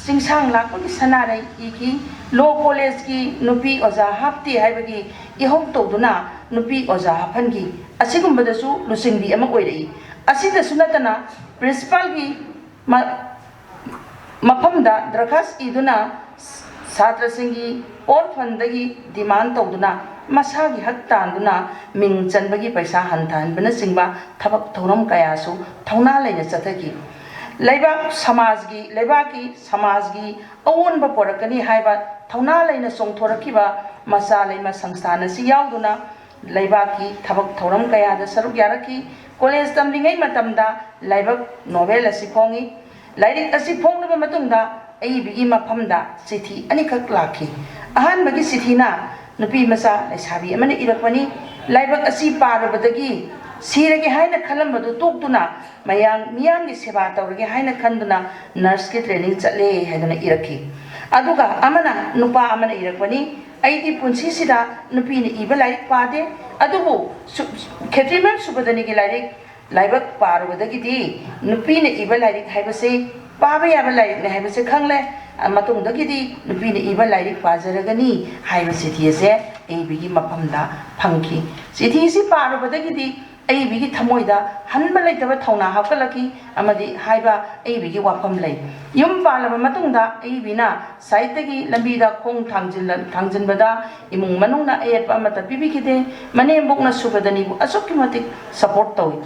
ꯆꯤꯡꯁꯥꯡ ꯂꯥꯛꯄꯒꯤ ꯁꯅꯥꯔꯩ ꯏꯈꯤ꯫ Law Collegeꯀꯤ ꯅꯨꯄꯤ ꯑꯣꯖꯥ ꯍꯥꯞꯇꯦ ꯍꯥꯏꯕꯒꯤ ꯏꯍꯧ ꯇꯧꯗꯨꯅ ꯅꯨꯄꯤ ꯑꯣꯖꯥ ꯍꯥꯞꯍꯟꯈꯤ꯫ ꯑꯁꯤꯒꯨꯝꯕꯗꯁꯨ ꯂꯨꯆꯤꯡꯕꯤ ꯑꯃ ꯑꯣꯏꯔꯛꯏ꯫ ꯑꯁꯤꯗꯁꯨ ꯅꯠꯇꯅ principalꯒꯤ ꯃ-, ꯃꯐꯝꯗ ꯗꯔꯈꯥꯁ ꯏꯗꯨꯅ ꯁꯥꯇ꯭ꯔꯁꯤꯡꯒꯤ ꯑꯣꯔꯐꯟꯗꯒꯤ demand ꯇꯧꯗꯨꯅ ꯃꯁꯥꯒꯤ ꯍꯛ ꯇꯥꯟꯗꯨꯅ ꯃꯤꯡ ꯆꯟꯕꯒꯤ ꯄꯩꯁꯥ ꯍꯟꯊꯍꯟꯕꯅꯆꯤꯡꯕ ꯊꯕꯛ ꯊꯧꯔꯝ ꯀꯌꯥꯁꯨ ꯊꯧꯅꯥ ꯂꯩꯅ ꯆꯠꯊꯈꯤ꯫ ꯂꯩꯕꯥꯛ ꯁꯃꯥꯖꯒꯤ, ꯂꯩꯕꯥꯛꯀꯤ ꯁꯃꯥꯖꯒꯤ ꯑꯑꯣꯟꯕ ꯄꯣꯔꯛꯀꯅꯤ ꯍꯥꯏꯕ ꯊꯧꯅꯥ ꯂꯩꯅ ꯆꯣꯡꯊꯣꯔꯛꯈꯤꯕ ꯃꯆꯥ ꯂꯩꯃ ꯁꯪꯁꯊꯥꯟ ꯑꯁꯤ ꯌꯥꯎꯗꯨꯅ ꯂꯩꯕꯥꯛꯀꯤ ꯊꯕꯛ ꯊꯧꯔꯝ ꯀꯌꯥꯗ ꯁꯔꯨꯛ ꯌꯥꯔꯛꯈꯤ꯫ ꯀꯣꯂꯦꯖ ꯇꯝꯂꯤꯉꯩ ꯃꯇꯝꯗ ꯂꯥꯏꯕꯛ ꯅꯣꯕꯦꯜ ꯑꯁꯤ ꯐꯣꯡꯉꯤ꯫ ꯂꯥꯏꯔꯤꯛ ꯑꯁꯤ ꯐꯣꯡꯂꯕ ꯃꯇꯨꯡꯗ ꯑꯏꯕꯤꯒꯤ ꯃꯐꯝꯗ ꯆꯤꯊꯤ ꯑꯅꯤꯈꯛ ꯂꯥꯛꯈꯤ꯫ ꯑꯍꯥꯟꯕꯒꯤ ꯆꯤꯊꯤꯅ ꯅꯨꯄꯤ ꯃꯆꯥ ꯂꯩꯁꯥꯕꯤ ꯑꯃꯅ ꯏꯔꯛꯄꯅꯤ꯫ ꯂꯥꯏꯕꯛ ꯑꯁꯤ ꯄꯥꯔꯨꯕꯗꯒꯤ ꯁꯤꯔꯒꯦ ꯍꯥꯏꯅ ꯈꯜꯂꯝꯕꯗꯨ ꯇꯣꯛꯇꯨꯅ ꯃꯌꯥꯝ, ꯃꯤꯌꯥꯝꯒꯤ ꯁꯦꯕꯥ ꯇꯧꯔꯒꯦ ꯍꯥꯏꯅ ꯈꯟꯗꯨꯅ ꯅꯔꯁꯀꯤ ꯇ꯭ꯔꯦꯅꯤꯡ ꯆꯠꯂꯦ ꯍꯥꯏꯗꯨꯅ ꯏꯔꯛꯈꯤ꯫ ꯑꯗꯨꯒ ꯑꯃꯅ, ꯅꯨꯄꯥ ꯑꯃꯅ ꯏꯔꯛꯄꯅꯤ, "ꯑꯩꯗꯤ ꯄꯨꯟꯁꯤꯁꯤꯗ ꯅꯨꯄꯤꯅ ꯏꯕ ꯂꯥꯏꯔꯤꯛ ꯄꯥꯗꯦ, ꯑꯗꯨꯕꯨ ꯁꯨ-, ꯈꯦꯇ꯭ꯔꯤꯃꯌꯨꯝ ꯁꯨꯕꯗꯅꯤꯒꯤ ꯂꯥꯏꯔꯤꯛ, ꯂꯥꯏꯕꯛ ꯄꯥꯔꯨꯕꯗꯒꯤꯗꯤ ꯅꯨꯄꯤꯅ ꯏꯕ ꯂꯥꯏꯔꯤꯛ ꯍꯥꯏꯕꯁꯤ ꯄꯥꯕ ꯌꯥꯕ ꯂꯥꯏꯔꯤꯛꯅꯤ ꯍꯥꯏꯕꯁꯤ ꯈꯪꯂꯦ꯫ ꯃꯇꯨꯡꯗꯒꯤꯗꯤ ꯅꯨꯄꯤꯅ ꯏꯕ ꯂꯥꯏꯔꯤꯛ ꯄꯥꯖꯔꯒꯅꯤ" ꯍꯥꯏꯕ ꯆꯤꯊꯤ ꯑꯁꯦ ꯑꯏꯕꯤꯒꯤ ꯃꯐꯝꯗ ꯐꯪꯈꯤ꯫ ꯆꯤꯊꯤ ꯑꯁꯤ ꯄꯥꯔꯨꯕꯗꯒꯤꯗꯤ ꯑꯏꯕꯤꯒꯤ ꯊꯃꯣꯏꯗ ꯍꯟꯕ ꯂꯩꯇꯕ ꯊꯧꯅꯥ ꯍꯥꯞꯀꯠꯂꯛꯈꯤ ꯑꯃꯗꯤ ꯍꯥꯏꯕ ꯑꯏꯕꯤꯒꯤ ꯋꯥꯐꯝ ꯂꯩ꯫ ꯌꯨꯝ ꯄꯥꯜꯂꯕ ꯃꯇꯨꯡꯗ ꯑꯏꯕꯤꯅ ꯁꯥꯍꯤꯇ꯭ꯌꯒꯤ ꯂꯝꯕꯤꯗ ꯈꯣꯡ ꯊꯥꯡꯖꯤꯜꯂ-, ꯊꯥꯡꯖꯤꯟꯕꯗ ꯏꯃꯨꯡ ꯃꯅꯨꯡꯅ ꯑꯌꯦꯠꯄ ꯑꯃꯠꯇ ꯄꯤꯕꯤꯈꯤꯗꯦ꯫ ꯃꯅꯦꯝꯕꯣꯛꯅ ꯁꯨꯕꯗꯅꯤꯕꯨ ꯑꯁꯨꯛꯀꯤ ꯃꯇꯤꯛ ꯁꯄꯣꯔꯠ ꯇꯧꯏ꯫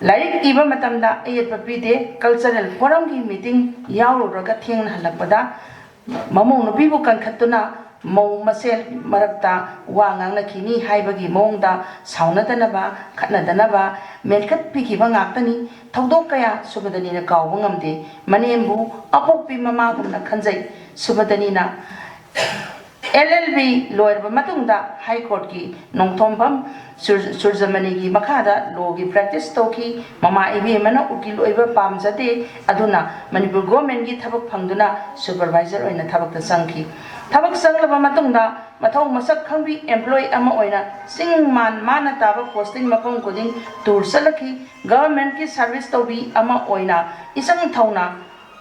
ꯂꯥꯏꯔꯤꯛ ꯏꯕ ꯃꯇꯝꯗ ꯑꯌꯦꯠꯄ ꯄꯤꯗꯦ꯫ ꯀꯜꯆꯔꯦꯜ ꯐꯣꯔꯝꯒꯤ ꯃꯤꯇꯤꯡ ꯌꯥꯎꯔꯨꯔꯒ ꯊꯦꯡꯅ ꯍꯜꯂꯛꯄꯗ ꯃꯃꯧ ꯅꯨꯄꯤꯕꯨ ꯀꯟꯈꯠꯇꯨꯅ ꯃꯧ ꯃꯁꯦꯜ ꯃꯔꯛꯇ ꯋꯥ ꯉꯥꯡꯅꯈꯤꯅꯤ ꯍꯥꯏꯕꯒꯤ ꯃꯑꯣꯡꯗ ꯁꯥꯎꯅꯗꯅꯕ, ꯈꯠꯅꯗꯅꯕ ꯃꯦꯟꯈꯠꯄꯤꯈꯤꯕ ꯉꯥꯛꯇꯅꯤ꯫ ꯊꯧꯗꯣꯛ ꯀꯌꯥ ꯁꯨꯕꯗꯅꯤꯅ ꯀꯥꯎꯕ ꯉꯝꯗꯦ꯫ ꯃꯅꯦꯝꯕꯨ ꯑꯄꯣꯛꯄꯤ ꯃꯃꯥꯒꯨꯝꯅ ꯈꯟꯖꯩ꯫ ꯁꯨꯕꯗꯅꯤꯅ ꯑꯦꯜ ꯑꯦꯜ ꯕꯤ ꯂꯣꯏꯔꯕ ꯃꯇꯨꯡꯗ ꯍꯥꯏ ꯀꯣꯔꯠꯀꯤ ꯅꯣꯡꯊꯣꯡꯐꯝ ꯁꯨꯔ-, ꯁꯨꯔꯖꯃꯅꯤꯒꯤ ꯃꯈꯥꯗ ꯂꯣꯒꯤ ꯄ꯭ꯔꯦꯛꯇꯤꯁ ꯇꯧꯈꯤ꯫ ꯃꯃꯥ ꯏꯕꯦꯝꯃꯅ ꯎꯀꯤꯜ ꯑꯣꯏꯕ ꯄꯥꯝꯖꯗꯦ, ꯑꯗꯨꯅ ꯃꯅꯤꯄꯨꯔ ꯒꯣꯔꯃꯦꯟꯒꯤ ꯊꯕꯛ ꯐꯪꯗꯨꯅ ꯁꯨꯄꯔꯚꯥꯏꯖꯔ ꯑꯣꯏꯅ ꯊꯕꯛꯇ ꯆꯪꯈꯤ꯫ ꯊꯕꯛ ꯆꯪꯂꯕ ꯃꯇꯨꯡꯗ ꯃꯊꯧ ꯃꯁꯛ ꯈꯪꯕꯤ ꯑꯦꯝꯄ꯭ꯂꯣꯌꯤ ꯑꯃ ꯑꯣꯏꯅ ꯆꯤꯡ ꯃꯥꯟ ꯃꯥꯅ ꯇꯥꯕ ꯄꯣꯁꯇꯤꯡ ꯃꯐꯝ ꯈꯨꯗꯤꯡ ꯇꯨꯔ ꯆꯠꯂꯛꯈꯤ꯫ ꯒꯚꯔꯟꯃꯦꯟꯠꯀꯤ ꯁꯥꯔꯚꯤꯁ ꯇꯧꯕꯤ ꯑꯃ ꯑꯣꯏꯅ ꯏꯆꯪ ꯊꯧꯅ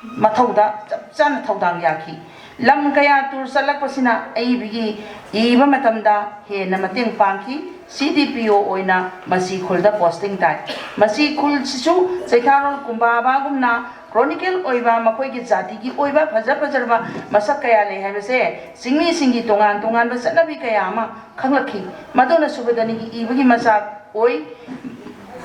ꯃꯊꯧꯗ ꯆꯞ ꯆꯥꯅ ꯊꯧꯗꯥꯡ ꯌꯥꯈꯤ꯫ ꯂꯝ ꯀꯌꯥ ꯇꯨꯔ ꯆꯠꯂꯛꯄꯁꯤꯅ ꯑꯏꯕꯤꯒꯤ ꯏꯕ ꯃꯇꯝꯗ ꯍꯦꯟꯅ ꯃꯇꯦꯡ ꯄꯥꯡꯈꯤ꯫ ꯁꯤ ꯗꯤ ꯄꯤ ꯑꯣ ꯑꯣꯏꯅ ꯃꯆꯤ ꯈꯨꯜꯗ ꯄꯣꯁꯇꯤꯡ ꯇꯥꯏ꯫ ꯃꯆꯤ ꯈꯨꯜꯁꯤꯁꯨ ꯆꯩꯊꯥꯔꯣꯜ ꯀꯨꯝꯕꯥꯕꯥꯒꯨꯝꯅ ꯀ꯭ꯔꯣꯅꯤꯀꯦꯜ ꯑꯣꯏꯕ, ꯃꯈꯣꯏꯒꯤ ꯖꯥꯇꯤꯒꯤ ꯑꯣꯏꯕ ꯐꯖ ꯐꯖꯔꯕ ꯃꯁꯛ ꯀꯌꯥ ꯂꯩ ꯍꯥꯏꯕꯁꯦ ꯆꯤꯡꯃꯤꯁꯤꯡꯒꯤ ꯇꯣꯉꯥꯟ ꯇꯣꯉꯥꯟꯕ ꯆꯠꯅꯕꯤ ꯀꯌꯥ ꯑꯃ ꯈꯪꯂꯛꯈꯤ꯫ ꯃꯗꯨꯅ ꯁꯨꯕꯗꯅꯤꯒꯤ ꯏꯕꯒꯤ ꯃꯆꯥꯛ ꯑꯣꯏ꯫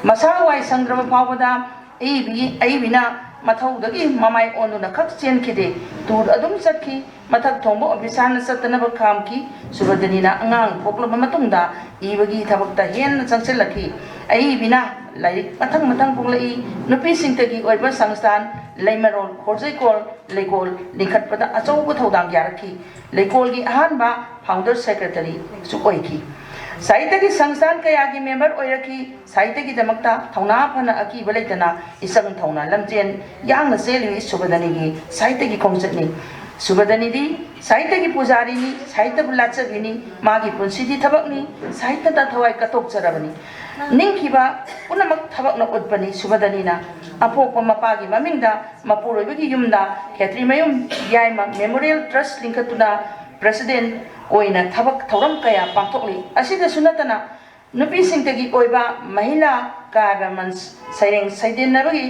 ꯃꯁꯥ ꯋꯥꯏ ꯁꯪꯗ꯭ꯔꯕ ꯐꯥꯎꯕꯗ ꯑꯏꯕꯤ ꯑꯏꯕꯤꯅ ꯃꯊꯧꯗꯒꯤ ꯃꯃꯥꯏ ꯑꯣꯟꯗꯨꯅ ꯈꯛ ꯆꯦꯟꯈꯤꯗꯦ꯫ ꯇꯨꯔ ꯑꯗꯨꯝ ꯆꯠꯈꯤ꯫ ꯃꯊꯛ ꯊꯣꯡꯕ ꯑꯣꯐꯤꯁꯥꯔꯅ ꯆꯠꯇꯅꯕ ꯈꯥꯝꯈꯤ꯫ ꯁꯨꯕꯗꯅꯤꯅ ꯑꯉꯥꯡ ꯄꯣꯛꯂꯕ ꯃꯇꯨꯡꯗ ꯏꯕꯒꯤ ꯊꯕꯛꯇ ꯍꯦꯟꯅ ꯆꯪꯁꯤꯜꯂꯛꯈꯤ꯫ ꯑꯏꯕꯤꯅ ꯂꯥꯏꯔꯤꯛ ꯃꯊꯪ ꯃꯊꯪ ꯐꯣꯡꯂꯛꯏ꯫ ꯅꯨꯄꯤꯁꯤꯡꯇꯒꯤ ꯑꯣꯏꯕ ꯁꯪꯁꯊꯥꯟ ꯂꯩꯃꯔꯣꯜ ꯈꯣꯔꯖꯩꯀꯣꯜ ꯂꯩꯀꯣꯜ ꯂꯤꯡꯈꯠꯄꯗ ꯑꯆꯧꯕ ꯊꯧꯗꯥꯡ ꯌꯥꯔꯛꯈꯤ꯫ ꯂꯩꯀꯣꯜꯒꯤ ꯑꯍꯥꯟꯕ ꯐꯥꯎꯟꯗꯔ ꯁꯦꯀ꯭ꯔꯦꯇꯔꯤꯁꯨ ꯑꯣꯏꯈꯤ꯫ ꯁꯥꯍꯤꯇ꯭ꯌꯒꯤ ꯁꯪꯁꯊꯥꯟ ꯀꯌꯥꯒꯤ ꯃꯦꯝꯕꯔ ꯑꯣꯏꯔꯛꯈꯤ꯫ ꯁꯥꯍꯤꯇ꯭ꯌꯒꯤꯗꯃꯛꯇ ꯊꯧꯅꯥ ꯐꯅ ꯑꯀꯤꯕ ꯂꯩꯇꯅ ꯏꯆꯪ ꯊꯧꯅ ꯂꯝꯖꯦꯟ ꯌꯥꯡꯅ ꯆꯦꯜꯂꯤꯕꯤ ꯁꯨꯕꯗꯅꯤꯒꯤ ꯁꯥꯍꯤꯇ꯭ꯌꯒꯤ ꯈꯣꯡꯆꯠꯅꯤ꯫ ꯁꯨꯕꯗꯅꯤꯗꯤ ꯁꯥꯍꯤꯇ꯭ꯌꯒꯤ ꯄꯨꯖꯥꯔꯤꯅꯤ, ꯁꯥꯍꯤꯇ꯭ꯌꯕꯨ ꯂꯥꯠꯆꯕꯤꯅꯤ꯫ ꯃꯥꯒꯤ ꯄꯨꯟꯁꯤꯗꯤ ꯊꯕꯛꯅꯤ, ꯁꯥꯍꯤꯇ꯭ꯌꯗ ꯊꯋꯥꯏ ꯀꯠꯊꯣꯛꯆꯔꯕꯅꯤ꯫ ꯅꯤꯡꯈꯤꯕ ꯄꯨꯝꯅꯃꯛ ꯊꯕꯛꯅ ꯎꯠꯄꯅꯤ꯫ ꯁꯨꯕꯗꯅꯤꯅ ꯑꯄꯣꯛꯄ ꯃꯄꯥꯒꯤ ꯃꯃꯤꯡꯗ ꯃꯄꯨꯔꯣꯏꯕꯒꯤ ꯌꯨꯝꯗ ꯈꯦꯇ꯭ꯔꯤꯃꯌꯨꯝ ꯌꯥꯏꯃ ꯃꯦꯃꯣꯔꯤꯌꯦꯜ ꯇ꯭ꯔꯁ ꯂꯤꯡꯈꯠꯇꯨꯅ ꯄ꯭ꯔꯦꯁꯤꯗꯦꯟꯠ ꯑꯣꯏꯅ ꯊꯕꯛ ꯊꯧꯔꯝ ꯀꯌꯥ ꯄꯥꯡꯊꯣꯛꯂꯤ꯫ ꯑꯁꯤꯗꯁꯨ ꯅꯠꯇꯅ ꯅꯨꯄꯤꯁꯤꯡꯇꯒꯤ ꯑꯣꯏꯕ ꯃꯍꯤꯂꯥ ꯀꯥꯕ꯭ꯌ ꯃꯟꯆ ꯁꯩꯔꯦꯡ ꯁꯩꯗꯦꯟꯅꯕꯒꯤ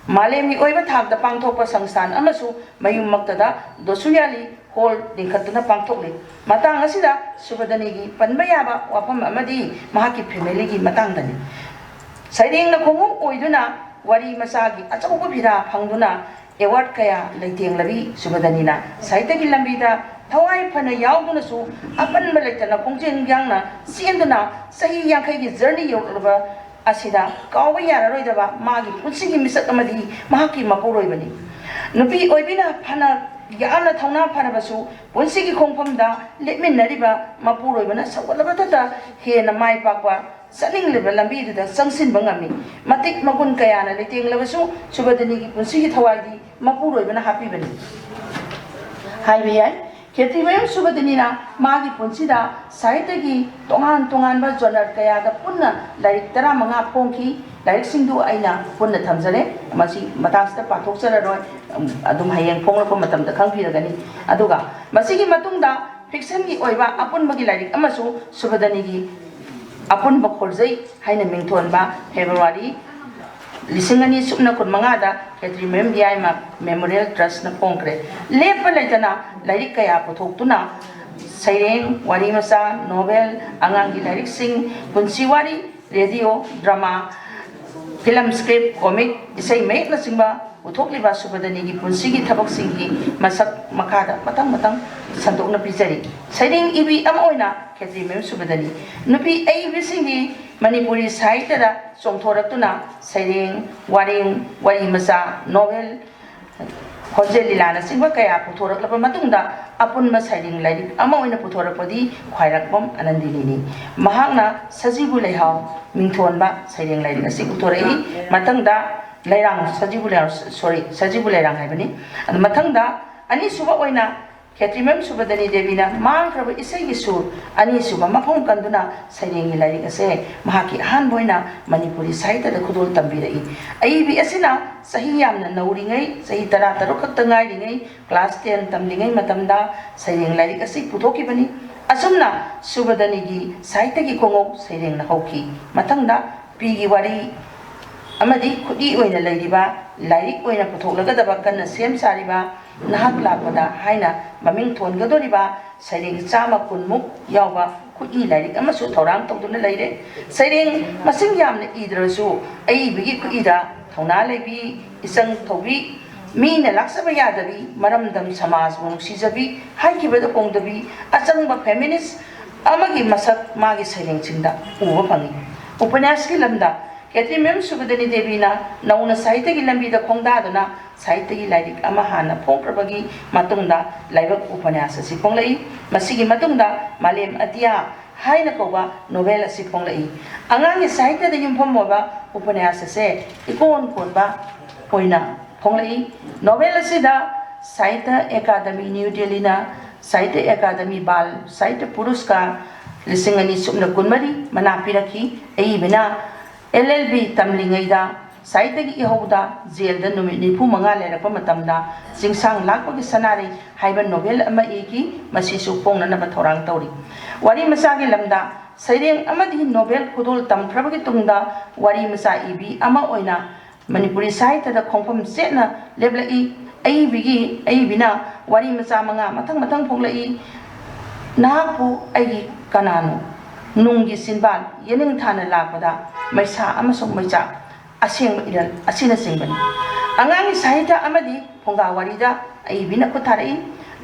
ꯃꯥꯂꯦꯝꯒꯤ ꯑꯣꯏꯕ ꯊꯥꯛꯇ ꯄꯥꯡꯊꯣꯛꯄ ꯁꯪꯁꯊꯥꯟ ꯑꯃꯁꯨ ꯃꯌꯨꯝꯃꯛꯇꯗ ꯗꯣꯁꯨꯌꯥꯂꯤ ꯍꯣꯜ ꯂꯤꯡꯈꯠꯇꯨꯅ ꯄꯥꯡꯊꯣꯛꯂꯤ꯫ ꯃꯇꯥꯡ ꯑꯁꯤꯗ ꯁꯨꯕꯗꯅꯤꯒꯤ ꯄꯟꯕ ꯌꯥꯕ ꯋꯥꯐꯝ ꯑꯃꯗꯤ ꯃꯍꯥꯛꯀꯤ ꯐꯦꯃꯤꯂꯤꯒꯤ ꯃꯇꯥꯡꯗꯅꯤ꯫ ꯁꯩꯔꯦꯡꯅ ꯈꯣꯡꯎꯞ ꯑꯣꯏꯗꯨꯅ ꯋꯥꯔꯤ ꯃꯆꯥꯒꯤ ꯑꯆꯧꯕ ꯐꯤꯔꯥ ꯐꯪꯗꯨꯅ ꯑꯦꯋꯥꯔꯗ ꯀꯌꯥ ꯂꯩꯇꯦꯡꯂꯕꯤ ꯁꯨꯕꯗꯅꯤꯅ ꯁꯥꯍꯤꯇ꯭ꯌꯒꯤ ꯂꯝꯕꯤꯗ ꯊꯋꯥꯏ ꯐꯅ ꯌꯥꯎꯗꯨꯅꯁꯨ ꯑꯄꯟꯕ ꯂꯩꯇꯅ ꯈꯣꯡꯖꯦꯜ ꯌꯥꯡꯅ ꯆꯦꯟꯗꯨꯅ ꯆꯍꯤ ꯌꯥꯡꯈꯩꯒꯤ ꯖꯔꯅꯤ ꯌꯧꯔꯛꯂꯕ ꯑꯁꯤꯗ ꯀꯥꯎꯕ ꯌꯥꯔꯔꯣꯏꯗꯕ ꯃꯥꯒꯤ ꯄꯨꯟꯁꯤꯒꯤ ꯃꯤꯁꯛ ꯑꯃꯗꯤ ꯃꯍꯥꯛꯀꯤ ꯃꯄꯨꯔꯣꯏꯕꯅꯤ꯫ ꯅꯨꯄꯤ ꯑꯣꯏꯕꯤꯅ ꯐꯅ ꯌꯥꯝꯅ ꯊꯧꯅꯥ ꯐꯔꯕꯁꯨ ꯄꯨꯟꯁꯤꯒꯤ ꯈꯣꯡꯐꯝꯗ ꯂꯦꯞꯃꯤꯟꯅꯔꯤꯕ ꯃꯄꯨꯔꯣꯏꯕꯅ ꯁꯧꯒꯠꯂꯕꯗꯇ ꯍꯦꯟꯅ ꯃꯥꯏ ꯄꯥꯛꯄ ꯆꯠꯅꯤꯡꯂꯤꯕ ꯂꯝꯕꯤꯗꯨꯗ ꯆꯪꯁꯤꯟꯕ ꯉꯝꯃꯤ꯫ ꯃꯇꯤꯛ ꯃꯒꯨꯟ ꯀꯌꯥꯅ ꯂꯩꯇꯦꯡꯂꯕꯁꯨ ꯁꯨꯕꯗꯅꯤꯒꯤ ꯄꯨꯟꯁꯤꯒꯤ ꯊꯋꯥꯏꯗꯤ ꯃꯄꯨꯔꯣꯏꯕꯅ ꯍꯥꯞꯄꯤꯕꯅꯤ꯫ ꯍꯥꯏꯕ ꯌꯥꯏ, ꯈꯦꯇ꯭ꯔꯤꯃꯌꯨꯝ ꯁꯨꯕꯗꯅꯤꯅ ꯃꯥꯒꯤ ꯄꯨꯟꯁꯤꯗ ꯁꯥꯍꯤꯇ꯭ꯌꯒꯤ ꯇꯣꯉꯥꯟ ꯇꯣꯉꯥꯟꯕ ꯖꯣꯅꯔ ꯀꯌꯥꯗ ꯄꯨꯟꯅ ꯂꯥꯏꯔꯤꯛ ꯇꯔꯥꯃꯉꯥ ꯐꯣꯡꯈꯤ꯫ ꯂꯥꯏꯔꯤꯛꯁꯤꯡꯗꯨ ꯑꯩꯅ ꯄꯨꯟꯅ ꯊꯝꯖꯔꯦ, ꯃꯁꯤ ꯃꯇꯥꯡꯁꯤꯗ ꯄꯥꯊꯣꯛꯆꯔꯔꯣꯏ, ꯑꯗꯨꯝ ꯍꯌꯦꯡ ꯐꯣꯡꯂꯛꯄ ꯃꯇꯝꯗ ꯈꯪꯕꯤꯔꯒꯅꯤ꯫ ꯑꯗꯨꯒ ꯃꯁꯤꯒꯤ ꯃꯇꯨꯡꯗ ꯐꯤꯛꯁꯟꯒꯤ ꯑꯣꯏꯕ ꯑꯄꯨꯟꯕꯒꯤ ꯂꯥꯏꯔꯤꯛ ꯑꯃꯁꯨ ꯁꯨꯕꯗꯅꯤꯒꯤ ꯑꯄꯨꯟꯕ ꯈꯣꯔꯖꯩ ꯍꯥꯏꯅ ꯃꯤꯡꯊꯣꯟꯕ ꯐꯦꯕ꯭ꯔꯨꯋꯥꯔꯤ ꯂꯤꯁꯤꯡ ꯑꯅꯤ ꯁꯨꯞꯅ ꯀꯨꯟꯃꯉꯥꯗ ꯈꯦꯇ꯭ꯔꯤꯃꯌꯨꯝ ꯌꯥꯏꯃ ꯃꯦꯃꯣꯔꯤꯌꯦꯜ ꯇ꯭ꯔꯁꯅ ꯐꯣꯡꯈ꯭ꯔꯦ꯫ ꯂꯦꯞꯄ ꯂꯩꯇꯅ ꯂꯥꯏꯔꯤꯛ ꯀꯌꯥ ꯄꯨꯊꯣꯛꯇꯨꯅ ꯁꯩꯔꯦꯡ, ꯋꯥꯔꯤ ꯃꯆꯥ, ꯅꯣꯚꯦꯜ, ꯑꯉꯥꯡꯒꯤ ꯂꯥꯏꯔꯤꯛꯁꯤꯡ, ꯄꯨꯟꯁꯤ ꯋꯥꯔꯤ, radio, drama, film, script, comic, ꯏꯁꯩ ꯃꯌꯦꯛꯅꯆꯤꯡꯕ ꯄꯨꯊꯣꯛꯂꯤꯕ ꯁꯨꯕꯗꯅꯤꯒꯤ ꯄꯨꯟꯁꯤꯒꯤ ꯊꯕꯛꯁꯤꯡꯒꯤ ꯃꯁꯛ ꯃꯈꯥꯗ ꯃꯊꯪ ꯃꯊꯪ ꯁꯟꯗꯣꯛꯅ ꯄꯤꯖꯔꯤ꯫ ꯁꯩꯔꯦꯡ ꯏꯕꯤ ꯑꯃ ꯑꯣꯏꯅ ꯈꯦꯇ꯭ꯔꯤꯃꯌꯨꯝ ꯁꯨꯕꯗꯅꯤ ꯅꯨꯄꯤ ꯑꯏꯕꯤꯁꯤꯡꯒꯤ ꯃꯅꯤꯄꯨꯔꯤ ꯁꯥꯍꯤꯇ꯭ꯌꯗ ꯆꯣꯡꯊꯣꯔꯛꯇꯨꯅ ꯁꯩꯔꯦꯡ, ꯋꯥꯔꯦꯡ, ꯋꯥꯔꯤ ꯃꯆꯥ, ꯅꯣꯚꯦꯜ, ꯈꯣꯟꯖꯦꯜ ꯂꯤꯂꯥꯅꯆꯤꯡꯕ ꯀꯌꯥ ꯄꯨꯊꯣꯔꯛꯂꯕ ꯃꯇꯨꯡꯗ ꯑꯄꯨꯟꯕ ꯁꯩꯔꯦꯡ ꯂꯥꯏꯔꯤꯛ ꯑꯃ ꯑꯣꯏꯅ ꯄꯨꯊꯣꯔꯛꯄꯗꯤ ꯈ꯭ꯋꯥꯏꯔꯥꯛꯄꯝ ꯑꯅꯟꯗꯤꯅꯤꯅꯤ꯫ ꯃꯍꯥꯛꯅ ꯁꯖꯤꯕꯨ ꯂꯩꯍꯥꯎ ꯃꯤꯡꯊꯣꯟꯕ ꯁꯩꯔꯦꯡ ꯂꯥꯏꯔꯤꯛ ꯑꯁꯤ ꯄꯨꯊꯣꯔꯛꯏ꯫ ꯃꯊꯪꯗ ꯂꯩꯔꯥꯡ, ꯁꯖꯤꯕꯨ ꯂꯩꯔꯥꯡ, sorry, ꯁꯖꯤꯕꯨ ꯂꯩꯔꯥꯡ ꯍꯥꯏꯕꯅꯤ꯫ ꯑꯗꯨ ꯃꯊꯪꯗ ꯑꯅꯤꯁꯨꯕ ꯑꯣꯏꯅ ꯈꯦꯇ꯭ꯔꯤꯃꯌꯨꯝ ꯁꯨꯕꯗꯅꯤ ꯗꯦꯕꯤꯅ ꯃꯥꯡꯈ꯭ꯔꯕ ꯏꯁꯩꯒꯤ ꯁꯨꯔ ꯑꯅꯤꯁꯨꯕ ꯃꯐꯝ ꯀꯟꯗꯨꯅ ꯁꯩꯔꯦꯡꯒꯤ ꯂꯥꯏꯔꯤꯛ ꯑꯁꯦ ꯃꯍꯥꯛꯀꯤ ꯑꯍꯥꯟꯕ ꯑꯣꯏꯅ ꯃꯅꯤꯄꯨꯔꯤ ꯁꯥꯍꯤꯇ꯭ꯌꯗ ꯈꯨꯗꯣꯜ ꯇꯝꯕꯤꯔꯛꯏ꯫ ꯑꯏꯕꯤ ꯑꯁꯤꯅ ꯆꯍꯤ ꯌꯥꯝꯅ ꯅꯧꯔꯤꯉꯩ, ꯆꯍꯤ ꯇꯔꯥ ꯇꯔꯨꯛ ꯈꯛꯇ ꯉꯥꯏꯔꯤꯉꯩ, class ten ꯇꯝꯂꯤꯉꯩ ꯃꯇꯝꯗ ꯁꯩꯔꯦꯡ ꯂꯥꯏꯔꯤꯛ ꯑꯁꯤ ꯄꯨꯊꯣꯛꯈꯤꯕꯅꯤ꯫ ꯑꯁꯨꯝꯅ ꯁꯨꯕꯗꯅꯤꯒꯤ ꯁꯥꯍꯤꯇ꯭ꯌꯒꯤ ꯈꯣꯡꯎꯞ ꯁꯩꯔꯦꯡꯅ ꯍꯧꯈꯤ꯫ ꯃꯊꯪꯗ ꯄꯤꯒꯤ ꯋꯥꯔꯤ ꯑꯃꯗꯤ ꯈꯨꯠꯏ ꯑꯣꯏꯅ ꯂꯩꯔꯤꯕ, ꯂꯥꯏꯔꯤꯛ ꯑꯣꯏꯅ ꯄꯨꯊꯣꯛꯂꯒꯗꯕ ꯀꯟꯅ ꯁꯦꯝ ꯁꯥꯔꯤꯕ, ꯅꯍꯥꯛ ꯂꯥꯛꯄꯗ ꯍꯥꯏꯅ ꯃꯃꯤꯡ ꯊꯣꯟꯒꯗꯧꯔꯤꯕ ꯁꯩꯔꯦꯡ ꯆꯥꯝꯃ ꯀꯨꯟꯃꯨꯛ ꯌꯥꯎꯕ ꯈꯨꯠꯏ ꯂꯥꯏꯔꯤꯛ ꯑꯃꯁꯨ ꯊꯧꯔꯥꯡ ꯇꯧꯗꯨꯅ ꯂꯩꯔꯦ꯫ ꯁꯩꯔꯦꯡ ꯃꯁꯤꯡ ꯌꯥꯝꯅ ꯏꯗ꯭ꯔꯕꯁꯨ ꯑꯏꯕꯒꯤ ꯈꯨꯠꯏꯗ ꯊꯧꯅꯥ ꯂꯩꯕꯤ, ꯏꯆꯪ ꯊꯧꯕꯤ, ꯃꯤꯅ ꯂꯥꯛꯆꯕ ꯌꯥꯗꯕꯤ, ꯃꯔꯝꯗꯝ ꯁꯃꯥꯖꯕꯨ ꯅꯨꯡꯁꯤꯖꯕꯤ, ꯍꯥꯏꯈꯤꯕꯗ ꯍꯣꯡꯗꯕꯤ, ꯑꯆꯪꯕ feminist ꯑꯃꯒꯤ ꯃꯁꯛ ꯃꯥꯒꯤ ꯁꯩꯔꯦꯡꯁꯤꯡꯗ ꯎꯕ ꯐꯪꯏ꯫ ꯎꯄꯅ꯭ꯌꯥꯁꯀꯤ ꯂꯝꯗ ꯈꯦꯇ꯭ꯔꯤꯃꯌꯨꯝ ꯁꯨꯕꯗꯅꯤ ꯗꯦꯕꯤꯅ ꯅꯧꯅ ꯁꯥꯍꯤꯇ꯭ꯌꯒꯤ ꯂꯝꯕꯤꯗ ꯈꯣꯡꯗꯥꯗꯨꯅ ꯁꯥꯍꯤꯇ꯭ꯌꯒꯤ ꯂꯥꯏꯔꯤꯛ ꯑꯃ ꯍꯥꯟꯅ ꯐꯣꯡꯈ꯭ꯔꯕꯒꯤ ꯃꯇꯨꯡꯗ ꯂꯥꯏꯕꯛ ꯎꯄꯅ꯭ꯌꯥꯁ ꯑꯁꯤ ꯐꯣꯡꯂꯛꯏ꯫ ꯃꯁꯤꯒꯤ ꯃꯇꯨꯡꯗ ꯃꯥꯂꯦꯝ ꯑꯇꯤꯌꯥ ꯍꯥꯏꯅ ꯀꯧꯕ ꯅꯣꯚꯦꯜ ꯑꯁꯤ ꯐꯣꯡꯂꯛꯏ꯫ ꯑꯉꯥꯡꯒꯤ ꯁꯥꯍꯤꯇ꯭ꯌꯗ ꯌꯨꯝꯐꯝ ꯑꯣꯏꯕ ꯎꯄꯅ꯭ꯌꯥꯁ ꯑꯁꯦ ꯏꯀꯣꯟ ꯀꯣꯟꯕ ꯑꯣꯏꯅ ꯐꯣꯡꯂꯛꯏ꯫ ꯅꯣꯚꯦꯜ ꯑꯁꯤꯗ ꯁꯥꯍꯤꯇ꯭ꯌ ꯑꯦꯀꯥꯗꯃꯤ ꯅ꯭ꯌꯨ ꯗꯦꯜꯂꯤꯅ ꯁꯥꯍꯤꯇ꯭ꯌ ꯑꯦꯀꯥꯗꯃꯤ ꯕꯥꯜ ꯁꯥꯍꯤꯇ꯭ꯌ ꯄꯨꯔꯁꯀꯥꯔ ꯂꯤꯁꯤꯡ ꯑꯅꯤ ꯁꯨꯞꯅ ꯀꯨꯟꯃꯔꯤ ꯃꯅꯥ ꯄꯤꯔꯛꯈꯤ꯫ ꯑꯏꯕꯅ L L B ꯇꯝꯂꯤꯉꯩꯗ ꯁꯥꯍꯤꯇ꯭ꯌꯒꯤ ꯏꯍꯧꯗ ꯖꯦꯜꯗ ꯅꯨꯃꯤꯠ ꯅꯤꯐꯨ ꯃꯉꯥ ꯂꯩꯔꯛꯄ ꯃꯇꯝꯗ ꯆꯤꯡꯁꯥꯡ ꯂꯥꯛꯄꯒꯤ ꯁꯅꯥꯔꯩ ꯍꯥꯏꯕ ꯅꯣꯚꯦꯜ ꯑꯃ ꯏꯈꯤ꯫ ꯃꯁꯤꯁꯨ ꯐꯣꯡꯅꯅꯕ ꯊꯧꯔꯥꯡ ꯇꯧꯔꯤ꯫ ꯋꯥꯔꯤ ꯃꯆꯥꯒꯤ ꯂꯝꯗ ꯁꯩꯔꯦꯡ ꯑꯃꯗꯤ ꯅꯣꯚꯦꯜ ꯈꯨꯗꯣꯜ ꯇꯝꯈ꯭ꯔꯕꯒꯤ ꯇꯨꯡꯗ ꯋꯥꯔꯤ ꯃꯆꯥ ꯏꯕꯤ ꯑꯃ ꯑꯣꯏꯅ ꯃꯅꯤꯄꯨꯔꯤ ꯁꯥꯍꯤꯇ꯭ꯌꯗ ꯈꯣꯡꯐꯝ ꯆꯦꯠꯅ ꯂꯦꯞꯂꯛꯏ꯫ ꯑꯏꯕꯤꯒꯤ, ꯑꯏꯕꯤꯅ ꯋꯥꯔꯤ ꯃꯆꯥ ꯃꯉꯥ ꯃꯊꯪ ꯃꯊꯪ ꯐꯣꯡꯂꯛꯏ꯫ ꯅꯍꯥꯛꯄꯨ ꯑꯩꯒꯤ ꯀꯅꯥꯅꯣ? ꯅꯨꯡꯒꯤ ꯆꯤꯟꯕꯥꯜ, ꯌꯦꯅꯤꯡꯊꯥꯅ ꯂꯥꯛꯄꯗ, ꯃꯩꯁꯥ ꯑꯃꯁꯨꯡ ꯃꯩꯆꯥꯛ, ꯑꯁꯦꯡꯕ ꯏꯔꯜ ꯑꯁꯤꯅꯆꯤꯡꯕꯅꯤ꯫ ꯑꯉꯥꯡꯒꯤ ꯁꯥꯍꯤꯇ꯭ꯌ ꯑꯃꯗꯤ ꯐꯨꯡꯒꯥ ꯋꯥꯔꯤꯗ ꯑꯏꯕꯤꯅ ꯈꯨꯠ ꯊꯥꯔꯛꯏ꯫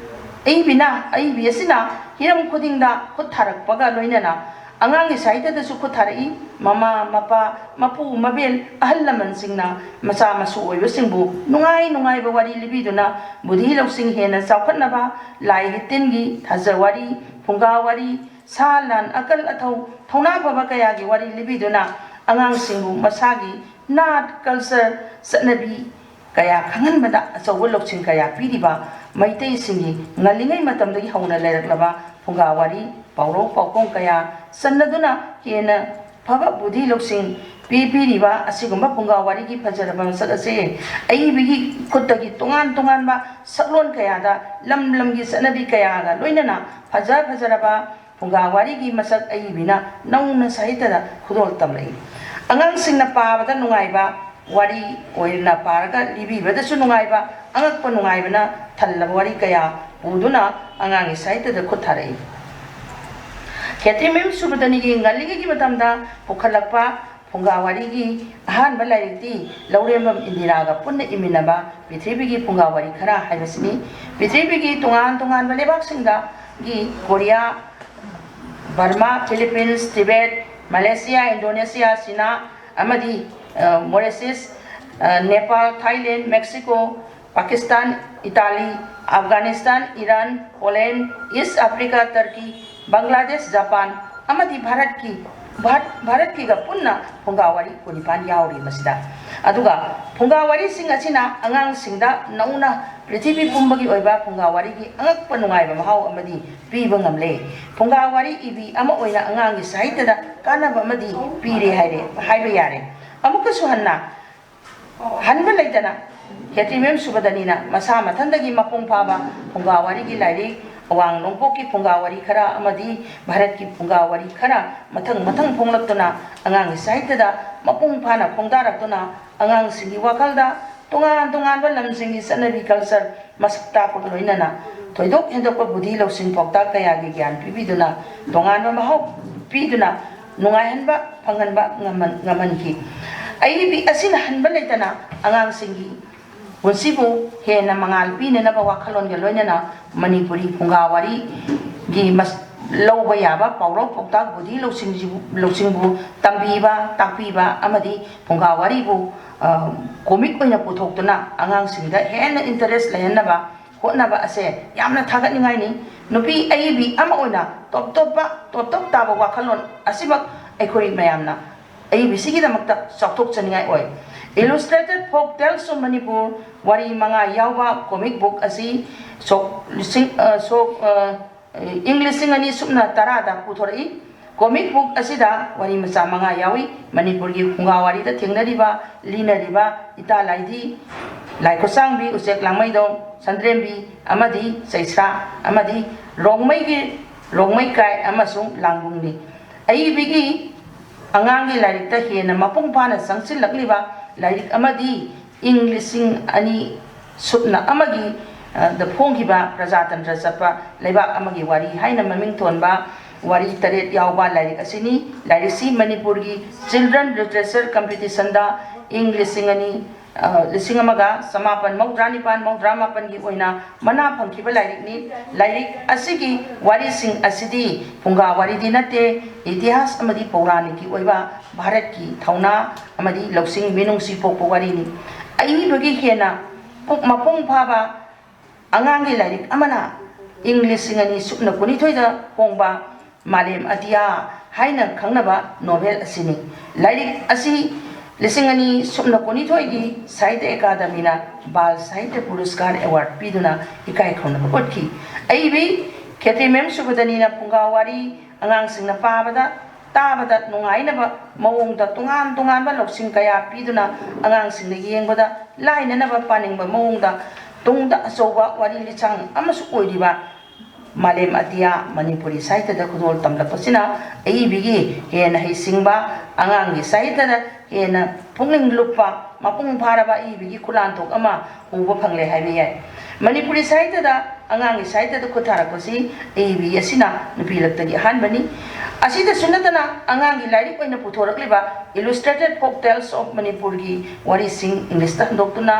ꯑꯏꯕꯤꯅ, ꯑꯏꯕꯤ ꯑꯁꯤꯅ ꯍꯤꯔꯝ ꯈꯨꯗꯤꯡꯗ ꯈꯨꯠ ꯊꯥꯔꯛꯄꯒ ꯂꯣꯏꯅꯅ ꯑꯉꯥꯡꯒꯤ ꯁꯥꯍꯤꯇ꯭ꯌꯗꯁꯨ ꯈꯨꯠ ꯊꯥꯔꯛꯏ꯫ ꯃꯃꯥ, ꯃꯄꯥ, ꯃꯄꯨ, ꯃꯕꯦꯜ, ꯑꯍꯜ ꯂꯃꯟꯁꯤꯡꯅ ꯃꯆꯥ ꯃꯁꯨ ꯑꯣꯏꯕꯁꯤꯡꯕꯨ ꯅꯨꯡꯉꯥꯏ ꯅꯨꯡꯉꯥꯏꯕ ꯋꯥꯔꯤ ꯂꯤꯕꯤꯗꯨꯅ ꯕꯨꯙꯤ ꯂꯧꯁꯤꯡ ꯍꯦꯟꯅ ꯆꯥꯎꯈꯠꯅꯕ ꯂꯥꯏꯒꯤ ꯇꯤꯟꯒꯤ ꯊꯥꯖ ꯋꯥꯔꯤ, ꯐꯨꯡꯒꯥ ꯋꯥꯔꯤ, ꯁꯥ ꯂꯥꯟ, ꯑꯀꯜ ꯑꯊꯧ, ꯊꯧꯅꯥ ꯐꯕ ꯀꯌꯥꯒꯤ ꯋꯥꯔꯤ ꯂꯤꯕꯤꯗꯨꯅ ꯑꯉꯥꯡꯁꯤꯡꯕꯨ ꯃꯁꯥꯒꯤ ꯅꯥꯠ, ꯀꯜꯆꯔ, ꯆꯠꯅꯕꯤ ꯀꯌꯥ ꯈꯪꯍꯟꯕꯗ ꯑꯆꯧꯕ ꯂꯧꯁꯤꯡ ꯀꯌꯥ ꯄꯤꯔꯤꯕ ꯃꯩꯇꯩꯁꯤꯡꯒꯤ ꯉꯜꯂꯤꯉꯩ ꯃꯇꯝꯗꯒꯤ ꯍꯧꯅ ꯂꯩꯔꯛꯂꯕ ꯐꯨꯡꯒꯥ ꯋꯥꯔꯤ, ꯄꯥꯎꯔꯧ ꯄꯥꯎꯈꯣꯡ ꯀꯌꯥ ꯆꯟꯅꯗꯨꯅ ꯍꯦꯟꯅ ꯐꯕ ꯕꯨꯙꯤ ꯂꯧꯁꯤꯡ ꯄꯤ ꯄꯤꯔꯤꯕ ꯑꯁꯤꯒꯨꯝꯕ ꯐꯨꯡꯒꯥ ꯋꯥꯔꯤꯒꯤ ꯐꯖꯔꯕ ꯃꯁꯛ ꯑꯁꯦ ꯑꯏꯕꯤꯒꯤ ꯈꯨꯠꯇꯒꯤ ꯇꯣꯉꯥꯟ ꯇꯣꯉꯥꯟꯕ ꯁꯛꯂꯣꯟ ꯀꯌꯥꯗ ꯂꯝ ꯂꯝꯒꯤ ꯆꯠꯅꯕꯤ ꯀꯌꯥꯒ ꯂꯣꯏꯅꯅ ꯐꯖ ꯐꯖꯔꯕ ꯐꯨꯡꯒꯥ ꯋꯥꯔꯤꯒꯤ ꯃꯁꯛ ꯑꯏꯕꯤꯅ ꯅꯧꯅ ꯁꯥꯍꯤꯇ꯭ꯌꯗ ꯈꯨꯗꯣꯜ ꯇꯝꯂꯛꯏ꯫ ꯑꯉꯥꯡꯁꯤꯡꯅ ꯄꯥꯕꯗ ꯅꯨꯡꯉꯥꯏꯕ, ꯋꯥꯔꯤ ꯑꯣꯏꯅ ꯄꯥꯔꯒ ꯂꯤꯕꯤꯕꯗꯁꯨ ꯅꯨꯡꯉꯥꯏꯕ, ꯑꯉꯛꯄ ꯅꯨꯡꯉꯥꯏꯕꯅ ꯊꯜꯂꯕ ꯋꯥꯔꯤ ꯀꯌꯥ ꯄꯨꯗꯨꯅ ꯑꯉꯥꯡꯒꯤ ꯁꯥꯍꯤꯇ꯭ꯌꯗ ꯈꯨꯠ ꯊꯥꯔꯛꯏ꯫ ꯈꯦꯇ꯭ꯔꯤꯃꯌꯨꯝ ꯁꯨꯕꯗꯅꯤꯒꯤ ꯉꯜꯂꯤꯉꯩꯒꯤ ꯃꯇꯝꯗ ꯄꯨꯈꯠꯂꯛꯄ ꯐꯨꯡꯒꯥ ꯋꯥꯔꯤꯒꯤ ꯑꯍꯥꯟꯕ ꯂꯥꯏꯔꯤꯛꯇꯤ ꯂꯧꯔꯦꯝꯕꯝ ꯏꯟꯗꯤꯔꯥꯒ ꯄꯨꯟꯅ ꯏꯃꯤꯟꯅꯕ ꯄ꯭ꯔꯤꯊꯤꯕꯤꯒꯤ ꯐꯨꯡꯒꯥ ꯋꯥꯔꯤ ꯈꯔ ꯍꯥꯏꯕꯁꯤꯅꯤ꯫ ꯄ꯭ꯔꯤꯊꯤꯕꯤꯒꯤ ꯇꯣꯉꯥꯟ ꯇꯣꯉꯥꯟꯕ ꯂꯩꯕꯥꯛꯁꯤꯡꯗꯒꯤ Korea, Burma, Philippines, Tibet, Malaysia, Indonesia, China ꯑꯃꯗꯤ, ꯑ, ꯃꯣꯔꯤꯁꯤꯌꯁ, ꯑ, Nepal, Thailand, Mexico, Pakistan, Italy, Afghanistan, Iran, Poland, East Africa, Turkey, Bangladesh, Japan ꯑꯃꯗꯤ ꯚꯥꯔꯠꯀꯤ, ꯚꯥꯔꯠ, ꯚꯥꯔꯠꯀꯤꯒ ꯄꯨꯟꯅ ꯐꯨꯡꯒꯥ ꯋꯥꯔꯤ ꯀꯨꯟꯅꯤꯄꯥꯟ ꯌꯥꯎꯔꯤ ꯃꯁꯤꯗ꯫ ꯑꯗꯨꯒ ꯐꯨꯡꯒꯥ ꯋꯥꯔꯤꯁꯤꯡ ꯑꯁꯤꯅ ꯑꯉꯥꯡꯁꯤꯡꯗ ꯅꯧꯅ ꯄ꯭ꯔꯤꯊꯤꯕꯤ ꯄꯨꯝꯕꯒꯤ ꯑꯣꯏꯕ ꯐꯨꯡꯒꯥ ꯋꯥꯔꯤꯒꯤ ꯑꯉꯛꯄ ꯅꯨꯡꯉꯥꯏꯕ ꯃꯍꯥꯎ ꯑꯃꯗꯤ ꯄꯤꯕ ꯉꯝꯂꯦ꯫ ꯐꯨꯡꯒꯥ ꯋꯥꯔꯤ ꯏꯕꯤ ꯑꯃ ꯑꯣꯏꯅ ꯑꯉꯥꯡꯒꯤ ꯁꯥꯍꯤꯇ꯭ꯌꯗ ꯀꯥꯟꯅꯕ ꯑꯃꯗꯤ ꯄꯤꯔꯦ ꯍꯥꯏꯔꯦ, ꯍꯥꯏꯕ ꯌꯥꯔꯦ꯫ ꯑꯃꯨꯛꯀꯁꯨ ꯍꯟꯅ ꯍꯟꯕ ꯂꯩꯇꯅ ꯈꯦꯇ꯭ꯔꯤꯃꯌꯨꯝ ꯁꯨꯕꯗꯅꯤꯅ ꯃꯁꯥ ꯃꯊꯟꯇꯒꯤ ꯃꯄꯨꯡ ꯐꯥꯕ ꯐꯨꯡꯒꯥ ꯋꯥꯔꯤꯒꯤ ꯂꯥꯏꯔꯤꯛ, ꯑꯋꯥꯡ ꯅꯣꯡꯄꯣꯛꯀꯤ ꯐꯨꯡꯒꯥ ꯋꯥꯔꯤ ꯈꯔ ꯑꯃꯗꯤ ꯚꯥꯔꯠꯀꯤ ꯐꯨꯡꯒꯥ ꯋꯥꯔꯤ ꯈꯔ ꯃꯊꯪ ꯃꯊꯪ ꯐꯣꯡꯂꯛꯇꯨꯅ ꯑꯉꯥꯡꯒꯤ ꯁꯥꯍꯤꯇ꯭ꯌꯗ ꯃꯄꯨꯡ ꯐꯥꯅ ꯈꯣꯡꯗꯥꯔꯛꯇꯨꯅ ꯑꯉꯥꯡꯁꯤꯡꯒꯤ ꯋꯥꯈꯜꯗ ꯇꯣꯉꯥꯟ ꯇꯣꯉꯥꯟꯕ ꯂꯝꯁꯤꯡꯒꯤ ꯆꯠꯅꯕꯤ, ꯀꯜꯆꯔ ꯃꯁꯛ ꯇꯥꯛꯄꯒ ꯂꯣꯏꯅꯅ ꯊꯣꯏꯗꯣꯛ ꯍꯦꯟꯗꯣꯛꯄ ꯕꯨꯙꯤ ꯂꯧꯁꯤꯡ ꯄꯥꯎꯇꯥꯛ ꯀꯌꯥꯒꯤ ꯒ꯭ꯌꯥꯟ ꯄꯤꯕꯤꯗꯨꯅ ꯇꯣꯉꯥꯟꯕ ꯃꯍꯥꯎ ꯄꯤꯗꯨꯅ ꯅꯨꯡꯉꯥꯏꯍꯟꯕ ꯐꯪꯍꯟꯕ ꯉꯝꯍꯟ-, ꯉꯝꯍꯟꯈꯤ꯫ ꯑꯏꯕꯤ ꯑꯁꯤꯅ ꯍꯟꯕ ꯂꯩꯇꯅ ꯑꯉꯥꯡꯁꯤꯡꯒꯤ ꯄꯨꯟꯁꯤꯕꯨ ꯍꯦꯟꯅ ꯃꯉꯥꯜ ꯄꯤꯅꯅꯕ ꯋꯥꯈꯜꯂꯣꯟꯒ ꯂꯣꯏꯅꯅ ꯃꯅꯤꯄꯨꯔꯤ ꯐꯨꯡꯒꯥ ꯋꯥꯔꯤꯒꯤ ꯃꯁ-, ꯂꯧꯕ ꯌꯥꯕ ꯄꯥꯎꯔꯧ ꯄꯥꯎꯇꯥꯛ ꯕꯨꯙꯤ ꯂꯧꯁꯤꯡꯁꯤꯕꯨ, ꯂꯧꯁꯤꯡꯕꯨ ꯇꯝꯕꯤꯕ, ꯇꯥꯛꯄꯤꯕ ꯑꯃꯗꯤ ꯐꯨꯡꯒꯥ ꯋꯥꯔꯤꯕꯨ, ꯑ, ꯀꯣꯃꯤꯛ ꯑꯣꯏꯅ ꯄꯨꯊꯣꯛꯇꯨꯅ ꯑꯉꯥꯡꯁꯤꯡꯗ ꯍꯦꯟꯅ ꯏꯟꯇꯔꯦꯁ ꯂꯩꯍꯟꯅꯕ ꯍꯣꯠꯅꯕ ꯑꯁꯦ ꯌꯥꯝꯅ ꯊꯥꯒꯠꯅꯤꯡꯉꯥꯏꯅꯤ꯫ ꯅꯨꯄꯤ ꯑꯏꯕꯤ ꯑꯃ ꯑꯣꯏꯅ ꯇꯣꯞ ꯇꯣꯞꯄ, ꯇꯣꯞ ꯇꯣꯞ ꯇꯥꯕ ꯋꯥꯈꯜꯂꯣꯟ ꯑꯁꯤꯃꯛ ꯑꯩꯈꯣꯏ ꯃꯌꯥꯝꯅ ꯑꯏꯕꯤꯁꯤꯒꯤꯗꯃꯛꯇ ꯆꯥꯎꯊꯣꯛꯆꯅꯤꯡꯉꯥꯏ ꯑꯣꯏ꯫ Illustrated Folk Tales of Manipur ꯋꯥꯔꯤ ꯃꯉꯥ ꯌꯥꯎꯕ ꯀꯣꯃꯤꯛ ꯕꯨꯛ ꯑꯁꯤ ꯁꯣꯛ ꯂꯤꯁꯤꯡ, ꯑ, ꯁꯣꯛ, ꯑ, ꯏꯪ ꯂꯤꯁꯤꯡ ꯑꯅꯤ ꯁꯨꯞꯅ ꯇꯔꯥꯗ ꯄꯨꯊꯣꯔꯛꯏ꯫ ꯀꯣꯃꯤꯛ ꯕꯨꯛ ꯑꯁꯤꯗ ꯋꯥꯔꯤ ꯃꯆꯥ ꯃꯉꯥ ꯌꯥꯎꯏ꯫ ꯃꯅꯤꯄꯨꯔꯒꯤ ꯐꯨꯡꯒꯥ ꯋꯥꯔꯤꯗ ꯊꯦꯡꯅꯔꯤꯕ, ꯂꯤꯅꯔꯤꯕ ꯏꯇꯥ ꯂꯥꯏꯙꯤ, ꯂꯥꯏꯈꯨꯠꯁꯥꯡꯕꯤ, ꯎꯆꯦꯛ ꯂꯥꯡꯃꯩꯗꯣꯡ, ꯁꯟꯗ꯭ꯔꯦꯝꯕꯤ ꯑꯃꯗꯤ ꯆꯩꯁ꯭ꯔꯥ ꯑꯃꯗꯤ ꯔꯣꯡꯃꯩꯒꯤ, ꯔꯣꯡꯃꯩ ꯀꯥꯏ ꯑꯃꯁꯨꯡ ꯂꯥꯡꯕꯨꯡꯅꯤ꯫ ꯑꯏꯕꯤꯒꯤ ꯑꯉꯥꯡꯒꯤ ꯂꯥꯏꯔꯤꯛꯇ ꯍꯦꯟꯅ ꯃꯄꯨꯡ ꯐꯥꯅ ꯆꯪꯁꯤꯜꯂꯛꯂꯤꯕ ꯂꯥꯏꯔꯤꯛ ꯑꯃꯗꯤ ꯏꯪ ꯂꯤꯁꯤꯡ ꯑꯅꯤ ꯁꯨꯞꯅ ꯑꯃꯒꯤ, ꯑ, ꯗ ꯐꯣꯡꯈꯤꯕ ꯄ꯭ꯔꯖꯥꯇꯟꯇ꯭ꯔ ꯆꯠꯄ ꯂꯩꯕꯥꯛ ꯑꯃꯒꯤ ꯋꯥꯔꯤ ꯍꯥꯏꯅ ꯃꯃꯤꯡ ꯊꯣꯟꯕ ꯋꯥꯔꯤ ꯇꯔꯦꯠ ꯌꯥꯎꯕ ꯂꯥꯏꯔꯤꯛ ꯑꯁꯤꯅꯤ꯫ ꯂꯥꯏꯔꯤꯛꯁꯤ ꯃꯅꯤꯄꯨꯔꯒꯤ Children Literature Competitionꯗ ꯏꯪ ꯂꯤꯁꯤꯡ ꯑꯅꯤ, ꯑ, ꯂꯤꯁꯤꯡ ꯑꯃꯒ ꯆꯃꯥꯄꯟ ꯃꯧꯗ꯭ꯔꯥ ꯅꯤꯄꯥꯟ, ꯃꯧꯗ꯭ꯔꯥ ꯃꯥꯄꯟꯒꯤ ꯑꯣꯏꯅ ꯃꯅꯥ ꯐꯪꯈꯤꯕ ꯂꯥꯏꯔꯤꯛꯅꯤ꯫ ꯂꯥꯏꯔꯤꯛ ꯑꯁꯤꯒꯤ ꯋꯥꯔꯤꯁꯤꯡ ꯑꯁꯤꯗꯤ ꯐꯨꯡꯒꯥ ꯋꯥꯔꯤꯗꯤ ꯅꯠꯇꯦ, ꯏꯇꯤꯍꯥꯁ ꯑꯃꯗꯤ ꯄꯧꯔꯥꯅꯤꯛꯀꯤ ꯑꯣꯏꯕ ꯚꯥꯔꯠꯀꯤ ꯊꯧꯅꯥ ꯑꯃꯗꯤ ꯂꯧꯁꯤꯡ ꯃꯤꯅꯨꯡꯁꯤ ꯄꯣꯛꯄ ꯋꯥꯔꯤꯅꯤ꯫ ꯑꯏꯕꯒꯤ ꯍꯦꯟꯅ ꯄꯨ-, ꯃꯄꯨꯡ ꯐꯥꯕ ꯑꯉꯥꯡꯒꯤ ꯂꯥꯏꯔꯤꯛ ꯑꯃꯅ ꯏꯪ ꯂꯤꯁꯤꯡ ꯑꯅꯤ ꯁꯨꯞꯅ ꯀꯨꯟꯅꯤꯊꯣꯏꯗ ꯐꯣꯡꯕ ꯃꯥꯂꯦꯝ ꯑꯇꯤꯌꯥ ꯍꯥꯏꯅ ꯈꯪꯅꯕ ꯅꯣꯚꯦꯜ ꯑꯁꯤꯅꯤ꯫ ꯂꯥꯏꯔꯤꯛ ꯑꯁꯤ ꯂꯤꯁꯤꯡ ꯑꯅꯤ ꯁꯨꯞꯅ ꯀꯨꯟꯅꯤꯊꯣꯏꯒꯤ ꯁꯥꯍꯤꯇ꯭ꯌ ꯑꯦꯀꯥꯗꯃꯤꯅ ꯕꯥꯜ ꯁꯥꯍꯤꯇ꯭ꯌ ꯄꯨꯔꯁꯀꯥꯔ ꯑꯦꯋꯥꯔꯗ ꯄꯤꯗꯨꯅ ꯏꯀꯥꯏ ꯈꯨꯝꯅꯕ ꯎꯠꯈꯤ꯫ ꯑꯏꯕꯤ ꯈꯦꯇ꯭ꯔꯤꯃꯌꯨꯝ ꯁꯨꯕꯗꯅꯤꯅ ꯐꯨꯡꯒꯥ ꯋꯥꯔꯤ ꯑꯉꯥꯡꯁꯤꯡꯅ ꯄꯥꯕꯗ, ꯇꯥꯕꯗ ꯅꯨꯡꯉꯥꯏꯅꯕ ꯃꯑꯣꯡꯗ ꯇꯣꯉꯥꯟ ꯇꯣꯉꯥꯟꯕ ꯂꯧꯁꯤꯡ ꯀꯌꯥ ꯄꯤꯗꯨꯅ ꯑꯉꯥꯡꯁꯤꯡꯅ ꯌꯦꯡꯕꯗ ꯂꯥꯏꯅꯅꯕ ꯄꯥꯅꯤꯡꯕ ꯃꯑꯣꯡꯗ ꯇꯨꯡꯗ ꯑꯆꯧꯕ ꯋꯥꯔꯤ ꯂꯤꯆꯥꯡ ꯑꯃꯁꯨ ꯑꯣꯏꯔꯤꯕ ꯃꯥꯂꯦꯝ ꯑꯇꯤꯌꯥ ꯃꯅꯤꯄꯨꯔꯤ ꯁꯥꯍꯤꯇ꯭ꯌꯗ ꯈꯨꯗꯣꯜ ꯇꯝꯂꯛꯄꯁꯤꯅ ꯑꯏꯕꯤꯒꯤ ꯍꯦꯟꯅ ꯍꯩꯁꯤꯡꯕ, ꯑꯉꯥꯡꯒꯤ ꯁꯥꯍꯤꯇ꯭ꯌꯗ ꯍꯦꯟꯅ ꯄꯨꯛꯅꯤꯡ ꯂꯨꯞꯄ, ꯃꯄꯨꯡ ꯐꯥꯔꯕ ꯑꯏꯕꯤꯒꯤ ꯈꯨꯂꯥꯟꯊꯣꯛ ꯑꯃ ꯎꯕ ꯐꯪꯂꯦ ꯍꯥꯏꯕ ꯌꯥꯏ꯫ ꯃꯅꯤꯄꯨꯔꯤ ꯁꯥꯍꯤꯇ꯭ꯌꯗ ꯑꯉꯥꯡꯒꯤ ꯁꯥꯍꯤꯇ꯭ꯌꯗ ꯈꯨꯠ ꯊꯥꯔꯛꯄꯁꯤ ꯑꯏꯕꯤ ꯑꯁꯤꯅ ꯅꯨꯄꯤ ꯂꯛꯇꯒꯤ ꯑꯍꯥꯟꯕꯅꯤ꯫ ꯑꯁꯤꯗꯁꯨ ꯅꯠꯇꯅ ꯑꯉꯥꯡꯒꯤ ꯂꯥꯏꯔꯤꯛ ꯑꯣꯏꯅ ꯄꯨꯊꯣꯔꯛꯂꯤꯕ Illustrated Folk Tales of ꯃꯅꯤꯄꯨꯔꯒꯤ ꯋꯥꯔꯤꯁꯤꯡ ꯏꯪꯂꯤꯁꯇ ꯍꯟꯗꯣꯛꯇꯨꯅ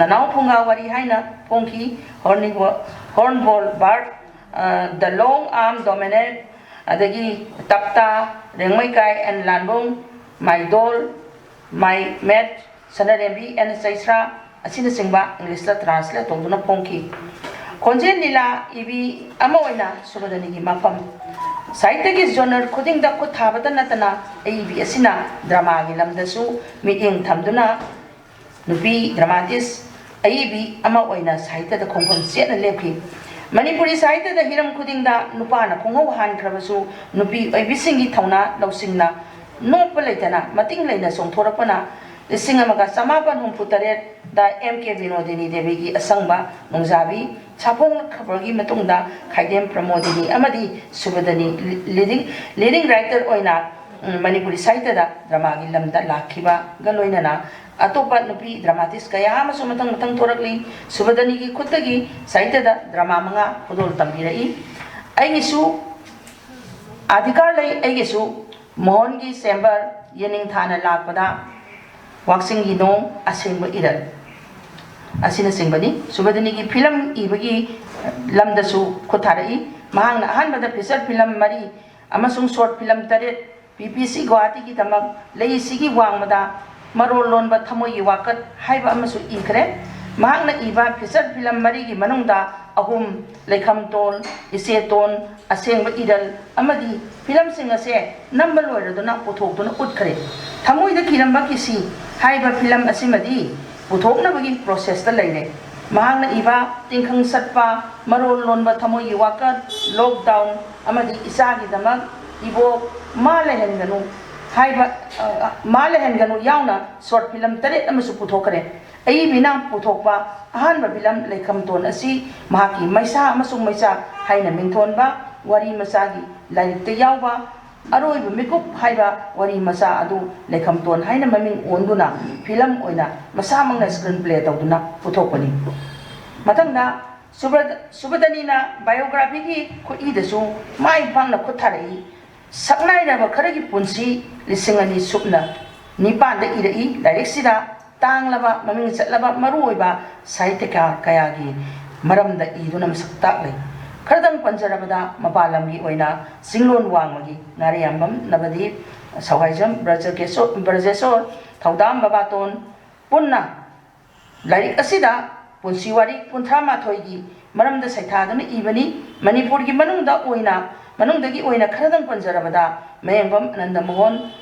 ꯅꯅꯥꯎ ꯐꯨꯡꯒꯥ ꯋꯥꯔꯤ ꯍꯥꯏꯅ ꯐꯣꯡꯈꯤ꯫ Hornbo-, Hornbowl Bird, ꯑ, The Long Arm Dominant, ꯑꯗꯒꯤ ꯇꯞꯇꯥ, Rengmeikai and Lanbung, My Doll, My Mate, Sanarembi and Cheisra ꯑꯁꯤꯅꯆꯤꯡꯕ ꯏꯪꯂꯤꯁꯇ translate ꯇꯧꯗꯨꯅ ꯐꯣꯡꯈꯤ꯫ ꯈꯣꯟꯖꯦꯜ ꯂꯤꯂꯥ ꯏꯕꯤ ꯑꯃ ꯑꯣꯏꯅ ꯁꯨꯕꯗꯅꯤꯒꯤ ꯃꯐꯝ ꯁꯥꯍꯤꯇ꯭ꯌꯒꯤ genre ꯈꯨꯗꯤꯡꯗ ꯈꯨꯠ ꯊꯥꯕꯇ ꯅꯠꯇꯅ ꯑꯏꯕꯤ ꯑꯁꯤꯅ dramaꯒꯤ ꯂꯝꯗꯁꯨ ꯃꯤꯠꯌꯦꯡ ꯊꯝꯗꯨꯅ ꯅꯨꯄꯤ dramatist ꯑꯏꯕꯤ ꯑꯃ ꯑꯣꯏꯅ ꯁꯥꯍꯤꯇ꯭ꯌꯗ ꯈꯣꯡꯐꯝ ꯆꯦꯠꯅ ꯂꯦꯞꯈꯤ꯫ ꯃꯅꯤꯄꯨꯔꯤ ꯁꯥꯍꯤꯇ꯭ꯌꯗ ꯍꯤꯔꯝ ꯈꯨꯗꯤꯡꯗ ꯅꯨꯄꯥꯅ ꯈꯣꯡꯍꯧ ꯍꯥꯟꯈ꯭ꯔꯕꯁꯨ ꯅꯨꯄꯤ ꯑꯣꯏꯕꯤꯁꯤꯡꯒꯤ ꯊꯧꯅꯥ ꯂꯧꯁꯤꯡꯅ ꯅꯣꯞꯄ ꯂꯩꯇꯅ ꯃꯇꯤꯡ ꯂꯩꯅ ꯆꯣꯡꯊꯣꯔꯛꯄꯅ ꯂꯤꯁꯤꯡ ꯑꯃꯒ ꯆꯃꯥꯄꯟ ꯍꯨꯝꯐꯨ ꯇꯔꯦꯠꯇ ꯑꯦꯝ ꯀꯦ ꯕꯤꯅꯣꯗꯤꯅꯤ ꯗꯦꯕꯤꯒꯤ ꯑꯁꯪꯕ ꯅꯣꯡꯖꯥꯕꯤ ꯁꯥꯐꯣꯡꯈ꯭ꯔꯕꯒꯤ ꯃꯇꯨꯡꯗ ꯈꯥꯏꯗꯦꯝ ꯄ꯭ꯔꯃꯣꯗꯤꯅꯤ ꯑꯃꯗꯤ ꯁꯨꯕꯗꯅꯤ leading, leading writer ꯑꯣꯏꯅ, ꯎꯝ, ꯃꯅꯤꯄꯨꯔꯤ ꯁꯥꯍꯤꯇ꯭ꯌꯗ dramaꯒꯤ ꯂꯝꯗ ꯂꯥꯛꯈꯤꯕꯒ ꯂꯣꯏꯅꯅ ꯑꯇꯣꯞꯄ ꯅꯨꯄꯤ dramatist ꯀꯌꯥ ꯑꯃꯁꯨ ꯃꯊꯪ ꯃꯊꯪ ꯊꯣꯔꯛꯂꯤ꯫ ꯁꯨꯕꯗꯅꯤꯒꯤ ꯈꯨꯠꯇꯒꯤ ꯁꯥꯍꯤꯇ꯭ꯌꯗ drama ꯃꯉꯥ ꯈꯨꯗꯣꯜ ꯇꯝꯕꯤꯔꯛꯏ꯫ ꯑꯩꯒꯤꯁꯨ ꯑꯙꯤꯀꯥꯔ ꯂꯩ, ꯑꯩꯒꯤꯁꯨ ꯃꯣꯍꯟꯒꯤ chamber, ꯌꯦꯅꯤꯡꯊꯥꯅ ꯂꯥꯛꯄꯗ, ꯋꯥꯛꯆꯤꯡꯒꯤ ꯅꯣꯡ, ꯑꯁꯦꯡꯕ ꯏꯔꯜ ꯑꯁꯤꯅꯆꯤꯡꯕꯅꯤ꯫ ꯁꯨꯕꯗꯅꯤꯒꯤ film ꯏꯕꯒꯤ ꯂꯝꯗꯁꯨ ꯈꯨꯠ ꯊꯥꯔꯛꯏ꯫ ꯃꯍꯥꯛꯅ ꯑꯍꯥꯟꯕꯗ feature film ꯃꯔꯤ ꯑꯃꯁꯨꯡ short film ꯇꯔꯦꯠ ꯄꯤ ꯄꯤ ꯁꯤ ꯒꯨꯋꯥꯍꯥꯇꯤꯒꯤꯗꯃꯛ ꯂꯩꯁꯤꯒꯤ ꯋꯥꯡꯃꯗ ꯃꯔꯣꯜ ꯂꯣꯟꯕ ꯊꯃꯣꯏꯒꯤ ꯋꯥꯀꯠ ꯍꯥꯏꯕ ꯑꯃꯁꯨ ꯏꯈ꯭ꯔꯦ꯫ ꯃꯍꯥꯛꯅ ꯏꯕ feature film ꯃꯔꯤꯒꯤ ꯃꯅꯨꯡꯗ ꯑꯍꯨꯝ, ꯂꯩꯈꯝꯇꯣꯟ, ꯏꯆꯦꯇꯣꯟ, ꯑꯁꯦꯡꯕ ꯏꯔꯜ ꯑꯃꯗꯤ filmꯁꯤꯡ ꯑꯁꯦ ꯅꯝꯕ ꯂꯣꯏꯔꯗꯨꯅ ꯄꯨꯊꯣꯛꯇꯨꯅ ꯎꯠꯈ꯭ꯔꯦ꯫ ꯊꯃꯣꯏꯗ ꯀꯤꯔꯝꯕ ꯀꯤꯁꯤ ꯍꯥꯏꯕ film ꯑꯁꯤꯃꯗꯤ ꯄꯨꯊꯣꯛꯅꯕꯒꯤ processꯇ ꯂꯩꯔꯦ꯫ ꯃꯍꯥꯛꯅ ꯏꯕ ꯇꯤꯡꯈꯪ ꯁꯠꯄ, ꯃꯔꯣꯜ ꯂꯣꯟꯕ ꯊꯃꯣꯏꯒꯤ ꯋꯥꯀꯠ, lockdown ꯑꯃꯗꯤ ꯏꯆꯥꯒꯤꯗꯃꯛ ꯏꯕꯣꯛ ꯃꯥ ꯂꯩꯍꯟꯒꯅꯨ ꯍꯥꯏꯕ, ꯑ, ꯃꯥ ꯂꯩꯍꯟꯒꯅꯨ ꯌꯥꯎꯅ short film ꯇꯔꯦꯠ ꯑꯃꯁꯨ ꯄꯨꯊꯣꯛꯈ꯭ꯔꯦ꯫ ꯑꯏꯕꯤꯅ ꯄꯨꯊꯣꯛꯄ ꯑꯍꯥꯟꯕ film ꯂꯩꯈꯝꯇꯣꯟ ꯑꯁꯤ ꯃꯍꯥꯛꯀꯤ ꯃꯩꯁꯥ ꯑꯃꯁꯨꯡ ꯃꯩꯆꯥ ꯍꯥꯏꯅ ꯃꯤꯡꯊꯣꯟꯕ ꯋꯥꯔꯤ ꯃꯆꯥꯒꯤ ꯂꯥꯏꯔꯤꯛꯇ ꯌꯥꯎꯕ ꯑꯔꯣꯏꯕ ꯃꯤꯀꯨꯞ ꯍꯥꯏꯕ ꯋꯥꯔꯤ ꯃꯆꯥ ꯑꯗꯨ ꯂꯩꯈꯝꯇꯣꯟ ꯍꯥꯏꯅ ꯃꯃꯤꯡ ꯑꯣꯟꯗꯨꯅ film ꯑꯣꯏꯅ ꯃꯁꯥꯃꯛꯅ screenplay ꯇꯧꯗꯨꯅ ꯄꯨꯊꯣꯛꯄꯅꯤ꯫ ꯃꯊꯪꯗ ꯁꯨꯕ꯭ꯔ-, ꯁꯨꯕꯗꯅꯤꯅ biographyꯒꯤ ꯈꯨꯠꯏꯗꯁꯨ ꯃꯥꯏ ꯄꯥꯛꯅ ꯈꯨꯠ ꯊꯥꯔꯛꯏ꯫ ꯁꯛꯅꯥꯏꯔꯕ ꯈꯔꯒꯤ ꯄꯨꯟꯁꯤ ꯂꯤꯁꯤꯡ ꯑꯅꯤ ꯁꯨꯞꯅ ꯅꯤꯄꯥꯟꯗ ꯏꯔꯛꯏ꯫ ꯂꯥꯏꯔꯤꯛꯁꯤꯗ ꯇꯥꯡꯂꯕ, ꯃꯃꯤꯡ ꯆꯠꯂꯕ, ꯃꯔꯨꯑꯣꯏꯕ ꯁꯥꯍꯤꯇ꯭ꯌꯀꯥꯔ ꯀꯌꯥꯒꯤ ꯃꯔꯝꯗ ꯏꯗꯨꯅ ꯃꯁꯛ ꯇꯥꯛꯂꯤ꯫ ꯈꯔꯗꯪ ꯄꯟꯖꯔꯕꯗ, ꯃꯄꯥꯟ ꯂꯝꯒꯤ ꯑꯣꯏꯅ ꯆꯤꯡꯂꯣꯟ ꯋꯥꯡꯃꯒꯤ ꯉꯥꯔꯤꯌꯥꯝꯕꯝ ꯅꯕꯗꯤꯞ, ꯁꯋꯥꯏꯖꯝ ꯕ꯭ꯔꯖꯀꯦꯁꯣ-, ꯕ꯭ꯔꯖꯦꯁꯣꯔ, ꯊꯧꯗꯥꯝ ꯕꯕꯥꯇꯣꯟ ꯄꯨꯟꯅ ꯂꯥꯏꯔꯤꯛ ꯑꯁꯤꯗ ꯄꯨꯟꯁꯤ ꯋꯥꯔꯤ ꯀꯨꯟꯊ꯭ꯔꯥ ꯃꯥꯊꯣꯏꯒꯤ ꯃꯔꯝꯗ ꯁꯩꯊꯥꯗꯨꯅ ꯏꯕꯅꯤ꯫ ꯃꯅꯤꯄꯨꯔꯒꯤ ꯃꯅꯨꯡꯗ ꯑꯣꯏꯅ, ꯃꯅꯨꯡꯗꯒꯤ ꯑꯣꯏꯅ ꯈꯔꯗꯪ ꯄꯟꯖꯔꯕꯗ, ꯃꯌꯦꯡꯕꯝ ꯑꯅꯟꯗ ꯃꯣꯍꯟ,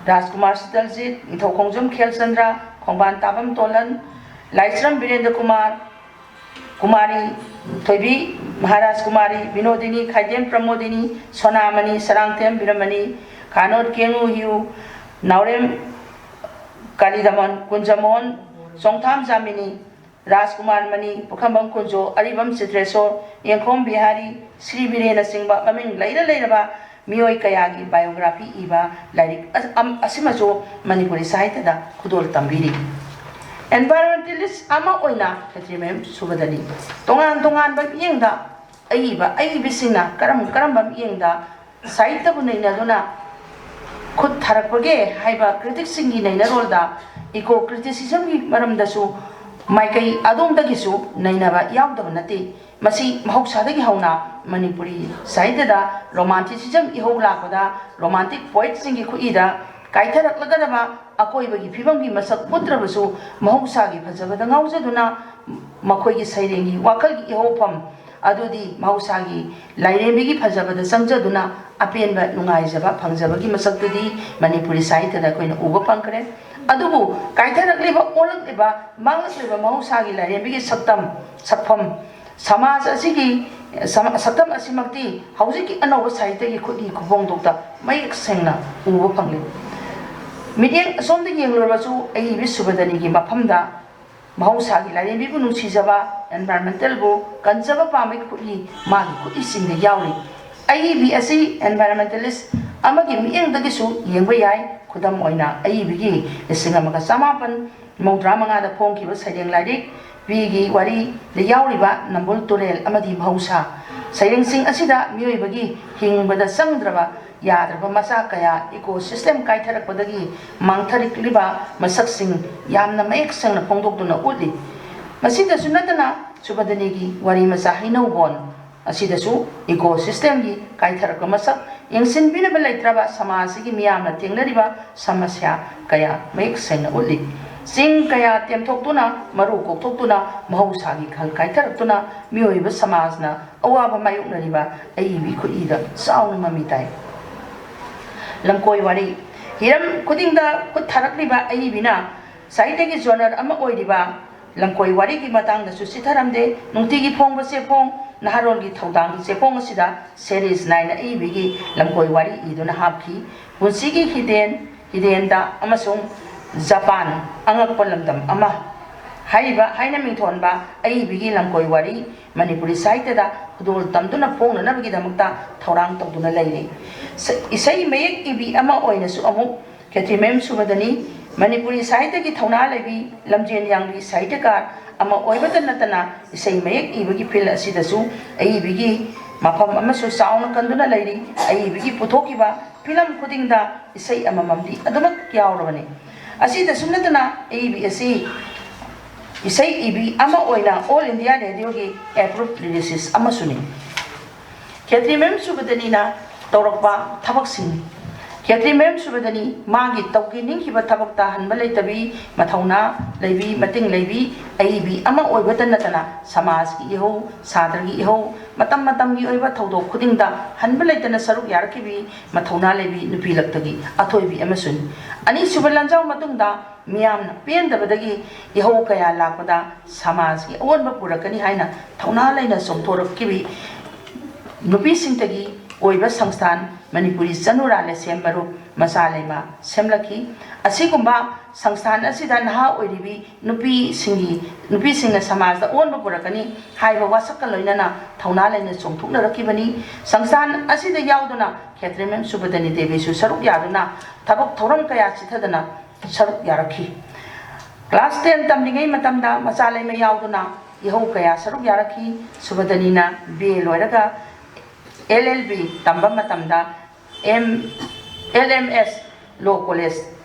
ꯔꯥꯖꯀꯨꯃꯥꯔ ꯁꯤꯇꯜꯖꯤꯠ, ꯅꯤꯡꯊꯧꯈꯣꯡꯖꯝ ꯈꯦꯜꯆꯟꯗ꯭ꯔ, ꯈꯣꯡꯕꯥꯟ ꯇꯥꯕꯝ ꯇꯣꯂꯟ, ꯂꯥꯏꯁ꯭ꯔꯝ ꯕꯤꯔꯦꯟꯗ꯭ꯔ ꯀꯨꯃꯥꯔ, ꯀꯨꯃꯥꯔꯤ ꯊꯣꯏꯕꯤ, ꯃꯍꯥꯔꯥꯖ ꯀꯨꯃꯥꯔꯤ, ꯕꯤꯅꯣꯗꯤꯅꯤ, ꯈꯥꯏꯗꯦꯝ ꯄ꯭ꯔꯃꯣꯗꯤꯅꯤ, ꯁꯣꯅꯥꯃꯅꯤ, ꯁꯔꯥꯡꯊꯦꯝ ꯕꯤꯔꯃꯅꯤ, ꯈꯥꯅꯣꯠ ꯀꯦꯡꯉꯨ ꯍꯤꯌꯨ, ꯅꯥꯎꯔꯦꯝ ꯀꯥꯂꯤꯗꯃꯟ, ꯀꯨꯟꯖꯃꯣꯍꯟ, ꯆꯣꯡꯊꯥꯝ ꯖꯥꯃꯤꯅꯤ, ꯔꯥꯖꯀꯨꯃꯥꯔ ꯃꯅꯤ, ꯄꯨꯈ꯭ꯔꯝꯕꯝ ꯀꯨꯟꯖꯣ, ꯑꯔꯤꯕꯝ ꯆꯤꯇ꯭ꯔꯦꯁꯣꯔ, ꯌꯦꯡꯈꯣꯝ ꯕꯤꯍꯥꯔꯤ, ꯁ꯭ꯔꯤ ꯕꯤꯔꯦꯟꯅꯆꯤꯡꯕ ꯃꯃꯤꯡ ꯂꯩꯔ ꯂꯩꯔꯕ ꯃꯤꯑꯣꯏ ꯀꯌꯥꯒꯤ biography ꯏꯕ ꯂꯥꯏꯔꯤꯛ ꯑ-, ꯑꯝ-, ꯑꯁꯤꯃꯁꯨ ꯃꯅꯤꯄꯨꯔꯤ ꯁꯥꯍꯤꯇ꯭ꯌꯗ ꯈꯨꯗꯣꯜ ꯇꯝꯕꯤꯔꯤ꯫ Environmentalist ꯑꯃ ꯑꯣꯏꯅ ꯈꯦꯇ꯭ꯔꯤꯃꯌꯨꯝ ꯁꯨꯕꯗꯅꯤ ꯇꯣꯉꯥꯟ ꯇꯣꯉꯥꯟꯕ ꯃꯤꯠꯌꯦꯡꯗ ꯑꯏꯕ, ꯑꯏꯕꯁꯤꯡꯅ ꯀꯔꯝ ꯀꯔꯝꯕ ꯃꯤꯠꯌꯦꯡꯗ ꯁꯥꯍꯤꯇ꯭ꯌꯕꯨ ꯅꯩꯅꯗꯨꯅ ꯈꯨꯠ ꯊꯥꯔꯛꯄꯒꯦ ꯍꯥꯏꯕ criticꯁꯤꯡꯒꯤ ꯅꯩꯅꯔꯣꯜꯗ eco criticismꯒꯤ ꯃꯔꯝꯗꯁꯨ ꯃꯥꯏꯀꯩ ꯑꯗꯣꯝꯗꯒꯤꯁꯨ ꯅꯩꯅꯕ ꯌꯥꯎꯗꯕ ꯅꯠꯇꯦ꯫ ꯃꯁꯤ ꯃꯍꯧꯁꯥꯗꯒꯤ ꯍꯧꯅ ꯃꯅꯤꯄꯨꯔꯤ ꯁꯥꯍꯤꯇ꯭ꯌꯗ romanticism ꯏꯍꯧ ꯂꯥꯛꯄꯗ romantic poetꯁꯤꯡꯒꯤ ꯈꯨꯠꯏꯗ ꯀꯥꯏꯊꯔꯛꯂꯒꯗꯕ ꯑꯀꯣꯏꯕꯒꯤ ꯐꯤꯕꯝꯒꯤ ꯃꯁꯛ ꯎꯠꯇ꯭ꯔꯕꯁꯨ, ꯃꯍꯧꯁꯥꯒꯤ ꯐꯖꯕꯗ ꯉꯥꯎꯖꯗꯨꯅ ꯃꯈꯣꯏꯒꯤ ꯁꯩꯔꯦꯡꯒꯤ ꯋꯥꯈꯜꯒꯤ ꯏꯍꯧꯐꯝ ꯑꯗꯨꯗꯤ ꯃꯍꯧꯁꯥꯒꯤ ꯂꯥꯏꯔꯦꯝꯕꯤꯒꯤ ꯐꯖꯕꯗ ꯆꯪꯖꯗꯨꯅ ꯑꯄꯦꯟꯕ ꯅꯨꯡꯉꯥꯏꯖꯕ ꯐꯪꯖꯕꯒꯤ ꯃꯁꯛꯇꯨꯗꯤ ꯃꯅꯤꯄꯨꯔꯤ ꯁꯥꯍꯤꯇ꯭ꯌꯗ ꯑꯩꯈꯣꯏꯅ ꯎꯕ ꯐꯪꯈ꯭ꯔꯦ꯫ ꯑꯗꯨꯕꯨ ꯀꯥꯏꯊꯔꯛꯂꯤꯕ, ꯑꯣꯜꯂꯛꯂꯤꯕ, ꯃꯥꯡꯂꯛꯂꯤꯕ ꯃꯍꯧꯁꯥꯒꯤ ꯂꯥꯏꯔꯦꯝꯕꯤꯒꯤ ꯁꯛꯇꯝ, ꯁꯛꯐꯝ, ꯁꯃꯥꯖ ꯑꯁꯤꯒꯤ ꯁꯃꯥ-, ꯁꯛꯇꯝ ꯑꯁꯤꯃꯛꯇꯤ ꯍꯧꯖꯤꯛꯀꯤ ꯑꯅꯧꯕ ꯁꯥꯍꯤꯇ꯭ꯌꯒꯤ ꯈꯨꯠꯏ ꯈꯨꯐꯣꯡꯗꯣꯛꯇ ꯃꯌꯦꯛ ꯁꯦꯡꯅ ꯎꯕ ꯐꯪꯂꯤ꯫ ꯃꯤꯠꯌꯦꯡ ꯑꯁꯣꯝꯗ ꯌꯦꯡꯂꯨꯔꯕꯁꯨ, ꯑꯏꯕꯤ ꯁꯨꯕꯗꯅꯤꯒꯤ ꯃꯐꯝꯗ ꯃꯍꯧꯁꯥꯒꯤ ꯂꯥꯏꯔꯦꯝꯕꯤꯕꯨ ꯅꯨꯡꯁꯤꯖꯕ, environmentalꯕꯨ ꯀꯟꯖꯕ ꯄꯥꯝꯕꯒꯤ ꯈꯨꯠꯏ ꯃꯥꯒꯤ ꯈꯨꯠꯏꯁꯤꯡꯗ ꯌꯥꯎꯔꯤ꯫ ꯑꯏꯕꯤ ꯑꯁꯤ environmentalist ꯑꯃꯒꯤ ꯃꯤꯠꯌꯦꯡꯗꯒꯤꯁꯨ ꯌꯦꯡꯕ ꯌꯥꯏ꯫ ꯈꯨꯗꯝ ꯑꯣꯏꯅ, ꯑꯏꯕꯤꯒꯤ ꯂꯤꯁꯤꯡ ꯑꯃꯒ ꯆꯃꯥꯄꯟ ꯃꯧꯗ꯭ꯔꯥ ꯃꯉꯥꯗ ꯐꯣꯡꯈꯤꯕ ꯁꯩꯔꯦꯡ ꯂꯥꯏꯔꯤꯛ ꯄꯤꯒꯤ ꯋꯥꯔꯤꯗ ꯌꯥꯎꯔꯤꯕ ꯅꯝꯕꯨꯜ ꯇꯨꯔꯦꯜ ꯑꯃꯗꯤ ꯃꯍꯧꯁꯥ ꯁꯩꯔꯦꯡꯁꯤꯡ ꯑꯁꯤꯗ ꯃꯤꯑꯣꯏꯕꯒꯤ ꯍꯤꯡꯕꯗ ꯆꯪꯗ꯭ꯔꯕ ꯌꯥꯗ꯭ꯔꯕ ꯃꯆꯥꯛ ꯀꯌꯥ, ꯏꯀꯣ ꯁꯤꯁꯇꯦꯝ ꯀꯥꯏꯊꯔꯛꯄꯗꯒꯤ ꯃꯥꯡꯊꯔꯛꯂꯤꯕ ꯃꯁꯛꯁꯤꯡ ꯌꯥꯝꯅ ꯃꯌꯦꯛ ꯁꯦꯡꯅ ꯐꯣꯡꯗꯣꯛꯇꯨꯅ ꯎꯠꯂꯤ꯫ ꯃꯁꯤꯗꯁꯨ ꯅꯠꯇꯅ ꯁꯨꯕꯗꯅꯤꯒꯤ ꯋꯥꯔꯤ ꯃꯆꯥ ꯍꯩꯅꯧꯕꯣꯟ ꯑꯁꯤꯗꯁꯨ ꯏꯀꯣ ꯁꯤꯁꯇꯦꯝꯒꯤ ꯀꯥꯏꯊꯔꯛꯄ ꯃꯁꯛ, ꯌꯦꯡꯁꯤꯟꯕꯤꯅꯕ ꯂꯩꯇ꯭ꯔꯕ ꯁꯃꯥꯖꯁꯤꯒꯤ ꯃꯤꯌꯥꯝꯅ ꯊꯦꯡꯅꯔꯤꯕ ꯁꯃꯁ꯭ꯌꯥ ꯀꯌꯥ ꯃꯌꯦꯛ ꯁꯦꯡꯅ ꯎꯠꯂꯤ꯫ ꯆꯤꯡ ꯀꯌꯥ ꯇꯦꯝꯊꯣꯛꯇꯨꯅ, ꯃꯔꯨ ꯀꯣꯛꯊꯣꯛꯇꯨꯅ, ꯃꯍꯧꯁꯥꯒꯤ ꯈꯜ ꯀꯥꯏꯊꯔꯛꯇꯨꯅ ꯃꯤꯑꯣꯏꯕ ꯁꯃꯥꯖꯅ ꯑꯋꯥꯕ ꯃꯥꯌꯣꯛꯅꯔꯤꯕ ꯑꯏꯕꯤ ꯈꯨꯠꯏꯗ ꯆꯥꯎꯅ ꯃꯃꯤ ꯇꯥꯏ꯫ ꯂꯝꯀꯣꯏ ꯋꯥꯔꯤ꯫ ꯍꯤꯔꯝ ꯈꯨꯗꯤꯡꯗ ꯈꯨꯠ ꯊꯥꯔꯛꯂꯤꯕ ꯑꯏꯕꯤꯅ ꯁꯥꯍꯤꯇ꯭ꯌꯒꯤ ꯖꯣꯅꯔ ꯑꯃ ꯑꯣꯏꯔꯤꯕ ꯂꯝꯀꯣꯏ ꯋꯥꯔꯤꯒꯤ ꯃꯇꯥꯡꯗꯁꯨ ꯆꯤꯊꯔꯝꯗꯦ꯫ ꯅꯨꯡꯇꯤꯒꯤ ꯐꯣꯡꯕ ꯆꯦꯐꯣꯡ, ꯅꯍꯥꯔꯣꯜꯒꯤ ꯊꯧꯗꯥꯡꯒꯤ ꯆꯦꯐꯣꯡ ꯑꯁꯤꯗ ꯁꯦꯔꯤꯁ ꯅꯥꯏꯅ ꯑꯏꯕꯤꯒꯤ ꯂꯝꯀꯣꯏ ꯋꯥꯔꯤ ꯏꯗꯨꯅ ꯍꯥꯞꯈꯤ꯫ ꯄꯨꯟꯁꯤꯒꯤ ꯍꯤꯗꯦꯟ, ꯍꯤꯗꯦꯟꯗ ꯑꯃꯁꯨꯡ ꯖꯄꯥꯟ, ꯑꯉꯛꯄ ꯂꯝꯗꯝ ꯑꯃ ꯍꯥꯏꯔꯤꯕ ꯍꯥꯏꯅ ꯃꯤꯡꯊꯣꯟꯕ ꯑꯏꯕꯤꯒꯤ ꯂꯝꯀꯣꯏ ꯋꯥꯔꯤ ꯃꯅꯤꯄꯨꯔꯤ ꯁꯥꯍꯤꯇ꯭ꯌꯗ ꯈꯨꯗꯣꯜ ꯇꯝꯗꯨꯅ ꯐꯣꯡꯅꯅꯕꯒꯤꯗꯃꯛꯇ ꯊꯧꯔꯥꯡ ꯇꯧꯗꯨꯅ ꯂꯩꯔꯤ꯫ ꯁ-, ꯏꯁꯩ ꯃꯌꯦꯛ ꯏꯕꯤ ꯑꯃ ꯑꯣꯏꯅꯁꯨ ꯑꯃꯨꯛ ꯈꯦꯇ꯭ꯔꯤꯃꯌꯨꯝ ꯁꯨꯕꯗꯅꯤ꯫ ꯃꯅꯤꯄꯨꯔꯤ ꯁꯥꯍꯤꯇ꯭ꯌꯒꯤ ꯊꯧꯅꯥ ꯂꯩꯕꯤ, ꯂꯝꯖꯦꯟ ꯌꯥꯡꯕꯤ ꯁꯥꯍꯤꯇ꯭ꯌꯀꯥꯔ ꯑꯃ ꯑꯣꯏꯕꯇ ꯅꯠꯇꯅ ꯏꯁꯩ ꯃꯌꯦꯛ ꯏꯕꯒꯤ ꯐꯤꯜ ꯑꯁꯤꯗꯁꯨ ꯑꯏꯕꯤꯒꯤ ꯃꯐꯝ ꯑꯃꯁꯨ ꯆꯥꯎꯅ ꯀꯟꯗꯨꯅ ꯂꯩꯔꯤ꯫ ꯑꯏꯕꯤꯒꯤ ꯄꯨꯊꯣꯛꯈꯤꯕ ꯐꯤꯂꯝ ꯈꯨꯗꯤꯡꯗ ꯏꯁꯩ ꯑꯃꯃꯝꯗꯤ ꯑꯗꯨꯃꯛ ꯌꯥꯎꯔꯕꯅꯤ꯫ ꯑꯁꯤꯗꯁꯨ ꯅꯠꯇꯅ ꯑꯏꯕꯤ ꯑꯁꯤ ꯏꯁꯩ ꯏꯕꯤ ꯑꯃ ꯑꯣꯏꯅ All India Radioꯒꯤ approved lyricist ꯑꯃꯁꯨꯅꯤ꯫ ꯈꯦꯇ꯭ꯔꯤꯃꯌꯨꯝ ꯁꯨꯕꯗꯅꯤꯅ ꯇꯧꯔꯛꯄ ꯊꯕꯛꯁꯤꯡ꯫ ꯈꯦꯇ꯭ꯔꯤꯃꯌꯨꯝ ꯁꯨꯕꯗꯅꯤ ꯃꯥꯒꯤ ꯇꯧꯒꯦ ꯅꯤꯡꯈꯤꯕ ꯊꯕꯛꯇ ꯍꯟꯕ ꯂꯩꯇꯕꯤ, ꯃꯊꯧꯅꯥ ꯂꯩꯕꯤ, ꯃꯇꯤꯡ ꯂꯩꯕꯤ ꯑꯏꯕꯤ ꯑꯃ ꯑꯣꯏꯕꯇ ꯅꯠꯇꯅ ꯁꯃꯥꯖꯒꯤ ꯏꯍꯧ, ꯁꯥꯇ꯭ꯔꯒꯤ ꯏꯍꯧ, ꯃꯇꯝ ꯃꯇꯝꯒꯤ ꯑꯣꯏꯕ ꯊꯧꯗꯣꯛ ꯈꯨꯗꯤꯡꯗ ꯍꯟꯕ ꯂꯩꯇꯅ ꯁꯔꯨꯛ ꯌꯥꯔꯛꯈꯤꯕꯤ ꯃꯊꯧꯅꯥ ꯂꯩꯕꯤ ꯅꯨꯄꯤ ꯂꯛꯇꯒꯤ ꯑꯊꯣꯏꯕꯤ ꯑꯃꯁꯨꯅꯤ꯫ ꯑꯅꯤꯁꯨꯕ ꯂꯥꯟꯖꯥꯎ ꯃꯇꯨꯡꯗ ꯃꯤꯌꯥꯝꯅ ꯄꯦꯟꯗꯕꯗꯒꯤ ꯏꯍꯧ ꯀꯌꯥ ꯂꯥꯛꯄꯗ ꯁꯃꯥꯖꯀꯤ ꯑꯑꯣꯟꯕ ꯄꯨꯔꯛꯀꯅꯤ ꯍꯥꯏꯅ ꯊꯧꯅꯥ ꯂꯩꯅ ꯆꯣꯡꯊꯣꯔꯛꯈꯤꯕꯤ ꯅꯨꯄꯤꯁꯤꯡꯇꯒꯤ ꯑꯣꯏꯕ ꯁꯪꯁꯊꯥꯟ ꯃꯅꯤꯄꯨꯔꯤ ꯆꯅꯨꯔꯥ ꯂꯩꯁꯦꯝ ꯃꯔꯨꯞ ꯃꯆꯥ ꯂꯩꯃ ꯁꯦꯝꯂꯛꯈꯤ꯫ ꯑꯁꯤꯒꯨꯝꯕ ꯁꯪꯁꯊꯥꯟ ꯑꯁꯤꯗ ꯅꯍꯥ ꯑꯣꯏꯔꯤꯕꯤ ꯅꯨꯄꯤꯁꯤꯡꯒꯤ, ꯅꯨꯄꯤꯁꯤꯡꯅ ꯁꯃꯥꯖꯗ ꯑꯑꯣꯟꯕ ꯄꯨꯔꯛꯀꯅꯤ ꯍꯥꯏꯕ ꯋꯥꯁꯛꯀ ꯂꯣꯏꯅꯅ ꯊꯧꯅꯥ ꯂꯩꯅ ꯆꯣꯡꯊꯣꯛꯅꯔꯛꯈꯤꯕꯅꯤ꯫ ꯁꯪꯁꯊꯥꯟ ꯑꯁꯤꯗ ꯌꯥꯎꯗꯨꯅ ꯈꯦꯇ꯭ꯔꯤꯃꯌꯨꯝ ꯁꯨꯕꯗꯅꯤ ꯗꯦꯕꯤꯁꯨ ꯁꯔꯨꯛ ꯌꯥꯗꯨꯅ ꯊꯕꯛ ꯊꯧꯔꯝ ꯀꯌꯥ ꯆꯤꯊꯗꯅ ꯁꯔꯨꯛ ꯌꯥꯔꯛꯈꯤ꯫ Class ten ꯇꯝꯂꯤꯉꯩ ꯃꯇꯝꯗ ꯃꯆꯥ ꯂꯩꯃ ꯌꯥꯎꯗꯨꯅ ꯏꯍꯧ ꯀꯌꯥ ꯁꯔꯨꯛ ꯌꯥꯔꯛꯈꯤ꯫ ꯁꯨꯕꯗꯅꯤꯅ B A ꯂꯣꯏꯔꯒ L L B ꯇꯝꯕ ꯃꯇꯝꯗ M, L M S Law College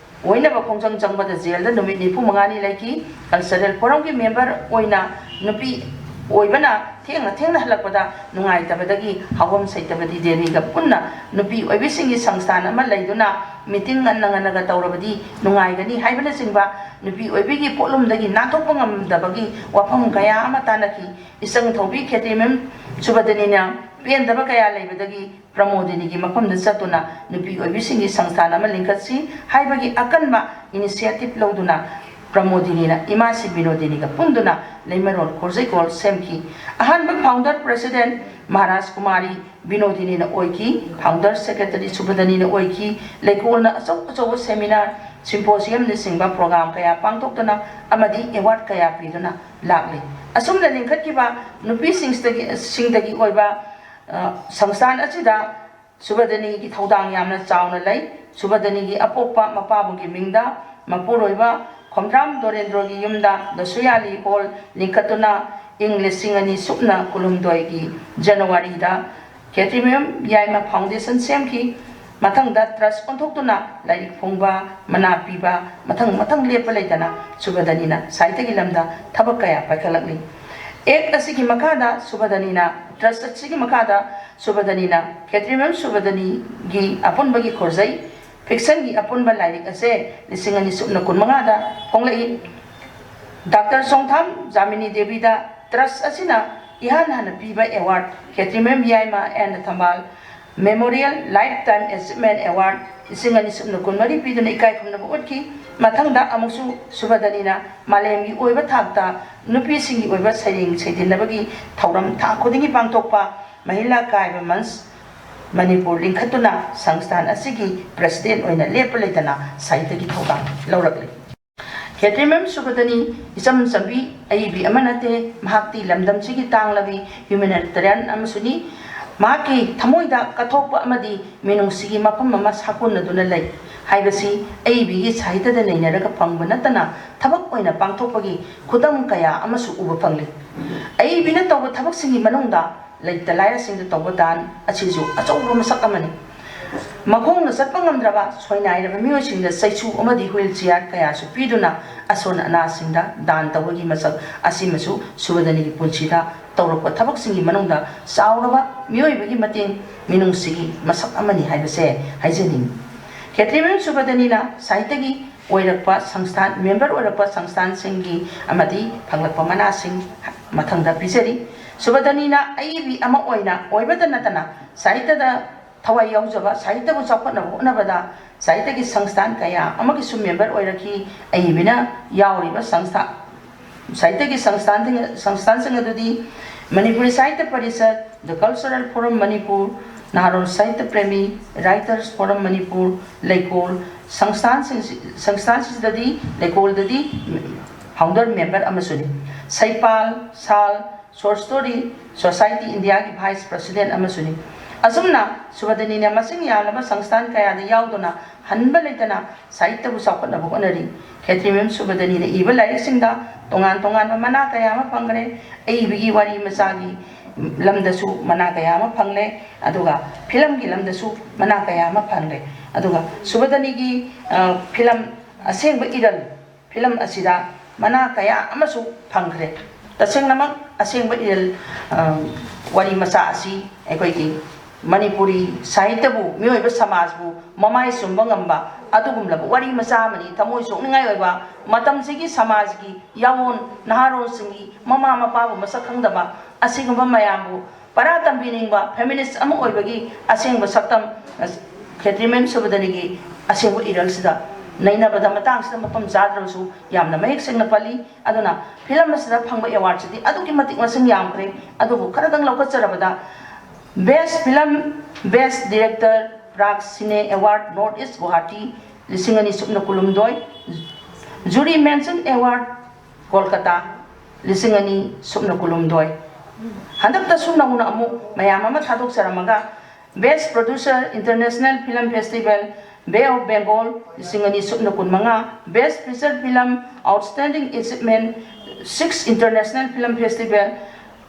ꯑꯣꯏꯅꯕ ꯈꯣꯡꯖꯪ ꯆꯪꯕꯗ ꯖꯦꯜꯗ ꯅꯨꯃꯤꯠ ꯅꯤꯐꯨ ꯃꯉꯥꯅꯤ ꯂꯩꯈꯤ꯫ Cultural Forumꯒꯤ member ꯑꯣꯏꯅ ꯅꯨꯄꯤ ꯑꯣꯏꯕꯅ ꯊꯦꯡꯅ ꯊꯦꯡꯅ ꯍꯜꯂꯛꯄꯗ ꯅꯨꯡꯉꯥꯏꯇꯕꯗꯒꯤ ꯍꯥꯎꯕꯝ ꯁꯩꯇꯕꯗꯤ ꯗꯦꯅꯤꯒ ꯄꯨꯟꯅ ꯅꯨꯄꯤ ꯑꯣꯏꯕꯤꯁꯤꯡꯒꯤ ꯁꯪꯁꯊꯥꯟ ꯑꯃ ꯂꯩꯗꯨꯅ meeting ꯉꯟꯅ ꯉꯟꯅꯒ ꯇꯧꯔꯕꯗꯤ ꯅꯨꯡꯉꯥꯏꯒꯅꯤ ꯍꯥꯏꯕꯅꯆꯤꯡꯕ ꯅꯨꯄꯤ ꯑꯣꯏꯕꯤꯒꯤ ꯄꯣꯠꯂꯨꯝꯗꯒꯤ ꯅꯥꯟꯊꯣꯛꯄ ꯉꯝꯗꯕꯒꯤ ꯋꯥꯐꯝ ꯀꯌꯥ ꯑꯃ ꯇꯥꯟꯅꯈꯤ꯫ ꯏꯆꯪ ꯊꯧꯕꯤ ꯈꯦꯇ꯭ꯔꯤꯃꯌꯨꯝ ꯁꯨꯕꯗꯅꯤꯅ ꯄꯦꯟꯗꯕ ꯀꯌꯥ ꯂꯩꯕꯗꯒꯤ ꯄ꯭ꯔꯃꯣꯗꯤꯅꯤꯒꯤ ꯃꯐꯝꯗ ꯆꯠꯇꯨꯅ ꯅꯨꯄꯤ ꯑꯣꯏꯕꯤꯁꯤꯡꯒꯤ ꯁꯪꯁꯊꯥꯟ ꯑꯃ ꯂꯤꯡꯈꯠꯁꯤ ꯍꯥꯏꯕꯒꯤ ꯑꯀꯟꯕ initiative ꯂꯧꯗꯨꯅ ꯄ꯭ꯔꯃꯣꯗꯤꯅꯤꯅ ꯏꯃꯥꯁꯤ ꯕꯤꯅꯣꯗꯤꯅꯤꯒ ꯄꯨꯟꯗꯨꯅ ꯂꯩꯃꯔꯣꯜ ꯈꯣꯔꯖꯩꯀꯣꯜ ꯁꯦꯝꯈꯤ꯫ ꯑꯍꯥꯟꯕ founder president ꯃꯍꯥꯔꯥꯖ ꯀꯨꯃꯥꯔꯤ ꯕꯤꯅꯣꯗꯤꯅꯤꯅ ꯑꯣꯏꯈꯤ꯫ Founder secretary ꯁꯨꯕꯗꯅꯤꯅ ꯑꯣꯏꯈꯤ꯫ ꯂꯩꯀꯣꯜꯅ ꯑꯆꯧ ꯑꯆꯧꯕ seminar, symposiumꯅꯆꯤꯡꯕ program ꯀꯌꯥ ꯄꯥꯡꯊꯣꯛꯇꯨꯅ ꯑꯃꯗꯤ award ꯀꯌꯥ ꯄꯤꯗꯨꯅ ꯂꯥꯛꯂꯤ꯫ ꯑꯁꯨꯝꯅ ꯂꯤꯡꯈꯠꯈꯤꯕ ꯅꯨꯄꯤꯁꯤꯡꯁꯤꯗꯒꯤ, ꯁꯤꯡꯗꯒꯤ ꯑꯣꯏꯕ, ꯑ, ꯁꯪꯁꯊꯥꯟ ꯑꯁꯤꯗ ꯁꯨꯕꯗꯅꯤꯒꯤ ꯊꯧꯗꯥꯡ ꯌꯥꯝꯅ ꯆꯥꯎꯅ ꯂꯩ꯫ ꯁꯨꯕꯗꯅꯤꯒꯤ ꯑꯄꯣꯛꯄ ꯃꯄꯥꯕꯨꯒꯤ ꯃꯤꯡꯗ ꯃꯄꯨꯔꯣꯏꯕ ꯈꯣꯝꯗ꯭ꯔꯥꯝ ꯗꯣꯔꯦꯟꯗ꯭ꯔꯣꯒꯤ ꯌꯨꯝꯗ ꯗꯁꯨꯌꯥꯂꯤ ꯍꯣꯜ ꯂꯤꯡꯈꯠꯇꯨꯅ ꯏꯪ ꯂꯤꯁꯤꯡ ꯑꯅꯤ ꯁꯨꯞꯅ ꯀꯨꯟꯍꯨꯝꯗꯣꯏꯒꯤ ꯖꯅꯋꯥꯔꯤꯗ ꯈꯦꯇ꯭ꯔꯤꯃꯌꯨꯝ ꯌꯥꯏꯃ foundation ꯁꯦꯝꯈꯤ꯫ ꯃꯊꯪꯗ trust ꯑꯣꯟꯊꯣꯛꯇꯨꯅ ꯂꯥꯏꯔꯤꯛ ꯐꯣꯡꯕ, ꯃꯅꯥ ꯄꯤꯕ, ꯃꯊꯪ ꯃꯊꯪ ꯂꯦꯞꯄ ꯂꯩꯇꯅ ꯁꯨꯕꯗꯅꯤꯅ ꯁꯥꯍꯤꯇ꯭ꯌꯒꯤ ꯂꯝꯗ ꯊꯕꯛ ꯀꯌꯥ ꯄꯥꯏꯈꯠꯂꯛꯂꯤ꯫ Act ꯑꯁꯤꯒꯤ ꯃꯈꯥꯗ ꯁꯨꯕꯗꯅꯤꯅ, trust ꯑꯁꯤꯒꯤ ꯃꯈꯥꯗ ꯁꯨꯕꯗꯅꯤꯅ ꯈꯦꯇ꯭ꯔꯤꯃꯌꯨꯝ ꯁꯨꯕꯗꯅꯤꯒꯤ ꯑꯄꯨꯟꯕꯒꯤ ꯈꯣꯔꯖꯩ fictionꯒꯤ ꯑꯄꯨꯟꯕ ꯂꯥꯏꯔꯤꯛ ꯑꯁꯦ ꯂꯤꯁꯤꯡ ꯑꯅꯤ ꯁꯨꯞꯅ ꯀꯨꯟꯃꯉꯥꯗ ꯐꯣꯡꯂꯛꯏ꯫ Doctor ꯆꯣꯡꯊꯥꯝ ꯖꯥꯃꯤꯅꯤ ꯗꯦꯕꯤꯗ trust ꯑꯁꯤꯅ ꯏꯍꯥꯟ ꯍꯥꯟꯅ ꯄꯤꯕ award ꯈꯦꯇ꯭ꯔꯤꯃꯌꯨꯝ ꯌꯥꯏꯃ ꯑꯦꯟ ꯊꯝꯕꯥꯜ Memorial Lifetime Achievement Award ꯂꯤꯁꯤꯡ ꯑꯅꯤ ꯁꯨꯞꯅ ꯀꯨꯟꯃꯔꯤ ꯄꯤꯗꯨꯅ ꯏꯀꯥꯏ ꯈꯨꯝꯅꯕ ꯎꯠꯈꯤ꯫ ꯃꯊꯪꯗ ꯑꯃꯨꯛꯁꯨ ꯁꯨꯕꯗꯅꯤꯅ ꯃꯥꯂꯦꯝꯒꯤ ꯑꯣꯏꯕ ꯊꯥꯛꯇ ꯅꯨꯄꯤꯁꯤꯡꯒꯤ ꯑꯣꯏꯕ ꯁꯩꯔꯦꯡ ꯁꯩꯗꯤꯟꯅꯕꯒꯤ ꯊꯧꯔꯝ ꯊꯥ ꯈꯨꯗꯤꯡꯒꯤ ꯄꯥꯡꯊꯣꯛꯄ ꯃꯍꯤꯂꯥ ꯀꯥꯏꯕ ꯃꯟꯆ ꯃꯅꯤꯄꯨꯔ ꯂꯤꯡꯈꯠꯇꯨꯅ ꯁꯪꯁꯊꯥꯟ ꯑꯁꯤꯒꯤ president ꯑꯣꯏꯅ ꯂꯦꯞꯄ ꯂꯩꯇꯅ ꯁꯥꯍꯤꯇ꯭ꯌꯒꯤ ꯊꯧꯗꯥꯡ ꯂꯧꯔꯛꯂꯤ꯫ ꯈꯦꯇ꯭ꯔꯤꯃꯌꯨꯝ ꯁꯨꯕꯗꯅꯤ ꯏꯆꯝ ꯆꯝꯕꯤ ꯑꯏꯕꯤ ꯑꯃ ꯅꯠꯇꯦ꯫ ꯃꯍꯥꯛꯇꯤ ꯂꯝꯗꯝꯁꯤꯒꯤ ꯇꯥꯡꯂꯕꯤ humanitarian ꯑꯃꯁꯨꯅꯤ꯫ ꯃꯍꯥꯛꯀꯤ ꯊꯃꯣꯏꯗ ꯀꯠꯊꯣꯛꯄ ꯑꯃꯗꯤ ꯃꯤꯅꯨꯡꯁꯤꯒꯤ ꯃꯐꯝ ꯑꯃ ꯁꯥꯀꯣꯟꯅꯗꯨꯅ ꯂꯩ꯫ ꯍꯥꯏꯕꯁꯤ ꯑꯏꯕꯤꯒꯤ ꯁꯥꯍꯤꯇ꯭ꯌꯗ ꯅꯩꯅꯔꯒ ꯐꯪꯕ ꯅꯠꯇꯅ ꯊꯕꯛ ꯑꯣꯏꯅ ꯄꯥꯡꯊꯣꯛꯄꯒꯤ ꯈꯨꯗꯝ ꯀꯌꯥ ꯑꯃꯁꯨ ꯎꯕ ꯐꯪꯂꯤ꯫ ꯑꯏꯕꯤꯅ ꯇꯧꯕ ꯊꯕꯛꯁꯤꯡꯒꯤ ꯃꯅꯨꯡꯗ ꯂꯩꯇ ꯂꯥꯏꯔꯁꯤꯡꯗ ꯇꯧꯕ ꯗꯥꯟ ꯑꯁꯤꯁꯨ ꯑꯆꯧꯕ ꯃꯁꯛ ꯑꯃꯅꯤ꯫ ꯃꯈꯣꯡꯅ ꯆꯠꯄ ꯉꯝꯗ꯭ꯔꯕ ꯁꯣꯏꯅꯥꯏꯔꯕ ꯃꯤꯑꯣꯏꯁꯤꯡꯗ ꯆꯩꯁꯨ ꯑꯃꯗꯤ ꯍꯨꯏꯜ ꯆꯤꯌꯥꯔ ꯀꯌꯥꯁꯨ ꯄꯤꯗꯨꯅ ꯑꯁꯣꯟ ꯑꯅꯥꯁꯤꯡꯗ ꯗꯥꯟ ꯇꯧꯕꯒꯤ ꯃꯁꯛ ꯑꯁꯤꯃꯁꯨ ꯁꯨꯕꯗꯅꯤꯒꯤ ꯄꯨꯟꯁꯤꯗ ꯇꯧꯔꯛꯄ ꯊꯕꯛꯁꯤꯡꯒꯤ ꯃꯅꯨꯡꯗ ꯆꯥꯎꯔꯕ ꯃꯤꯑꯣꯏꯕꯒꯤ ꯃꯇꯦꯡ ꯃꯤꯅꯨꯡꯁꯤꯒꯤ ꯃꯁꯛ ꯑꯃꯅꯤ ꯍꯥꯏꯕꯁꯦ ꯍꯥꯏꯖꯅꯤꯡꯏ꯫ ꯈꯦꯇ꯭ꯔꯤꯃꯌꯨꯝ ꯁꯨꯕꯗꯅꯤꯅ ꯁꯥꯍꯤꯇ꯭ꯌꯒꯤ ꯑꯣꯏꯔꯛꯄ ꯁꯪꯁꯊꯥꯟ, ꯃꯦꯝꯕꯔ ꯑꯣꯏꯔꯛꯄ ꯁꯪꯁꯊꯥꯟꯁꯤꯡꯒꯤ ꯑꯃꯗꯤ ꯐꯪꯂꯛꯄ ꯃꯅꯥꯁꯤꯡ ꯃꯊꯪꯗ ꯄꯤꯖꯔꯤ꯫ ꯁꯨꯕꯗꯅꯤꯅ ꯑꯏꯕꯤ ꯑꯃ ꯑꯣꯏꯅ ꯑꯣꯏꯕꯇ ꯅꯠꯇꯅ ꯁꯥꯍꯤꯇ꯭ꯌꯗ ꯊꯋꯥꯏ ꯌꯥꯎꯖꯕ, ꯁꯥꯍꯤꯇ꯭ꯌꯕꯨ ꯆꯥꯎꯈꯠꯅꯕ ꯍꯣꯠꯅꯕꯗ ꯁꯥꯍꯤꯇ꯭ꯌꯒꯤ ꯁꯪꯁꯊꯥꯟ ꯀꯌꯥ ꯑꯃꯒꯤꯁꯨ ꯃꯦꯝꯕꯔ ꯑꯣꯏꯔꯛꯈꯤ꯫ ꯑꯏꯕꯤꯅ ꯌꯥꯎꯔꯤꯕ ꯁꯪꯁꯊꯥꯟ, ꯁꯥꯍꯤꯇ꯭ꯌꯒꯤ ꯁꯪꯁꯊꯥꯟꯁꯤꯡ, ꯁꯪꯁꯊꯥꯟꯁꯤꯡ ꯑꯗꯨꯗꯤ ꯃꯅꯤꯄꯨꯔꯤ ꯁꯥꯍꯤꯇ꯭ꯌ parishad, The Cultural Forum Manipur, Naharol Sahitya Premi, Writers Forum Manipur, ꯂꯩꯀꯣꯜ, ꯁꯪꯁꯊꯥꯟꯁꯤꯡꯁꯤ, ꯁꯪꯁꯊꯥꯟꯁꯤꯡꯁꯤꯗꯗꯤ, ꯂꯩꯀꯣꯜꯗꯗꯤ ꯐꯥꯎꯟꯗꯔ ꯃꯦꯝꯕꯔ ꯑꯃꯁꯨꯅꯤ꯫ ꯁꯩꯄꯥꯜ, ꯁꯥꯜ, Short Story Society India ꯒꯤ ꯚꯥꯏꯁ ꯄ꯭ꯔꯁꯤꯗꯦꯟ ꯑꯃꯁꯨꯅꯤ꯫ ꯑꯁꯨꯝꯅ ꯁꯨꯕꯗꯅꯤꯅ ꯃꯁꯤꯡ ꯌꯥꯝꯂꯕ ꯁꯪꯁꯊꯥꯟ ꯀꯌꯥꯗ ꯌꯥꯎꯗꯨꯅ ꯍꯟꯕ ꯂꯩꯇꯅ ꯁꯥꯍꯤꯇ꯭ꯌꯕꯨ ꯆꯥꯎꯈꯠꯅꯕ ꯍꯣꯠꯅꯔꯤ꯫ ꯈꯦꯇ꯭ꯔꯤꯃꯌꯨꯝ ꯁꯨꯕꯗꯅꯤꯅ ꯏꯕ ꯂꯥꯏꯔꯤꯛꯁꯤꯡꯗ ꯇꯣꯉꯥꯟ ꯇꯣꯉꯥꯟꯕ ꯃꯅꯥ ꯀꯌꯥ ꯑꯃ ꯐꯪꯈ꯭ꯔꯦ꯫ ꯑꯏꯕꯒꯤ ꯋꯥꯔꯤ ꯃꯆꯥꯒꯤ ꯂꯝꯗꯁꯨ ꯃꯅꯥ ꯀꯌꯥ ꯑꯃ ꯐꯪꯂꯦ, ꯑꯗꯨꯒ ꯐꯤꯂꯝꯒꯤ ꯂꯝꯗꯁꯨ ꯃꯅꯥ ꯀꯌꯥ ꯑꯃ ꯐꯪꯂꯦ꯫ ꯑꯗꯨꯒ ꯁꯨꯕꯗꯅꯤꯒꯤ, ꯑ, ꯐꯤꯂꯝ ꯑꯁꯦꯡꯕ ꯏꯔꯜ ꯐꯤꯂꯝ ꯑꯁꯤꯗ ꯃꯅꯥ ꯀꯌꯥ ꯑꯃꯁꯨ ꯐꯪꯈ꯭ꯔꯦ꯫ ꯇꯁꯦꯡꯅꯃꯛ ꯑꯁꯦꯡꯕ ꯏꯔꯜ, ꯑ, ꯋꯥꯔꯤ ꯃꯆꯥ ꯑꯁꯤ ꯑꯩꯈꯣꯏꯒꯤ ꯃꯅꯤꯄꯨꯔꯤ ꯁꯥꯍꯤꯇ꯭ꯌꯕꯨ, ꯃꯤꯑꯣꯏꯕ ꯁꯃꯥꯖꯕꯨ ꯃꯃꯥꯏ ꯆꯨꯝꯕ ꯉꯝꯕ ꯑꯗꯨꯒꯨꯝꯂꯕ ꯋꯥꯔꯤ ꯃꯆꯥ ꯑꯃꯅꯤ꯫ ꯊꯃꯣꯏ ꯁꯣꯛꯅꯤꯡꯉꯥꯏ ꯑꯣꯏꯕ, ꯃꯇꯝꯁꯤꯒꯤ ꯁꯃꯥꯖꯒꯤ ꯌꯥꯑꯣꯟ, ꯅꯍꯥꯔꯣꯜꯁꯤꯡꯒꯤ ꯃꯃꯥ ꯃꯄꯥꯕꯨ ꯃꯁꯛ ꯈꯪꯗꯕ ꯑꯁꯤꯒꯨꯝꯕ ꯃꯌꯥꯝꯕꯨ ꯄꯔꯥ ꯇꯝꯕꯤꯅꯤꯡꯕ ꯐꯦꯃꯤꯅꯤꯁ ꯑꯃ ꯑꯣꯏꯕꯒꯤ ꯑꯁꯦꯡꯕ ꯁꯛꯇꯝ, ꯈꯦꯇ꯭ꯔꯤꯃꯌꯨꯝ ꯁꯨꯕꯗꯅꯤꯒꯤ ꯑꯁꯦꯡꯕ ꯏꯔꯜꯁꯤꯗ ꯅꯩꯅꯕꯗ ꯃꯇꯥꯡꯁꯤꯗ ꯃꯐꯝ ꯆꯥꯗ꯭ꯔꯕꯁꯨ ꯌꯥꯝꯅ ꯃꯌꯦꯛ ꯁꯦꯡꯅ ꯄꯜꯂꯤ꯫ ꯑꯗꯨꯅ ꯐꯤꯂꯝ ꯑꯁꯤꯗ ꯐꯪꯕ ꯑꯦꯋꯥꯔꯗꯁꯤꯗꯤ ꯑꯗꯨꯛꯀꯤ ꯃꯇꯤꯛ ꯃꯁꯤꯡ ꯌꯥꯝꯈ꯭ꯔꯦ꯫ ꯑꯗꯨꯕꯨ ꯈꯔꯗꯪ ꯂꯧꯈꯠꯆꯔꯕꯗ, Best Film, Best Director, Prag Cine Award, North East Guwahati, ꯂꯤꯁꯤꯡ ꯑꯅꯤ ꯁꯨꯞꯅ ꯀꯨꯟꯍꯨꯝꯗꯣꯏ, Jury Mention Award, ꯀꯣꯜꯀꯇꯥ, ꯂꯤꯁꯤꯡ ꯑꯅꯤ ꯁꯨꯞꯅ ꯀꯨꯟꯍꯨꯝꯗꯣꯏ꯫ ꯍꯟꯗꯛꯇꯁꯨ ꯅꯧꯅ ꯑꯃꯨꯛ ꯃꯌꯥꯝ ꯑꯃ ꯊꯥꯗꯣꯛꯆꯔꯝꯃꯒ, Best Producer, International Film Festival, Bay of Bengal ꯂꯤꯁꯤꯡ ꯑꯅꯤ ꯁꯨꯞꯅ ꯀꯨꯟꯃꯉꯥ, Best Feature Film Outstanding Achievement six International Film Festival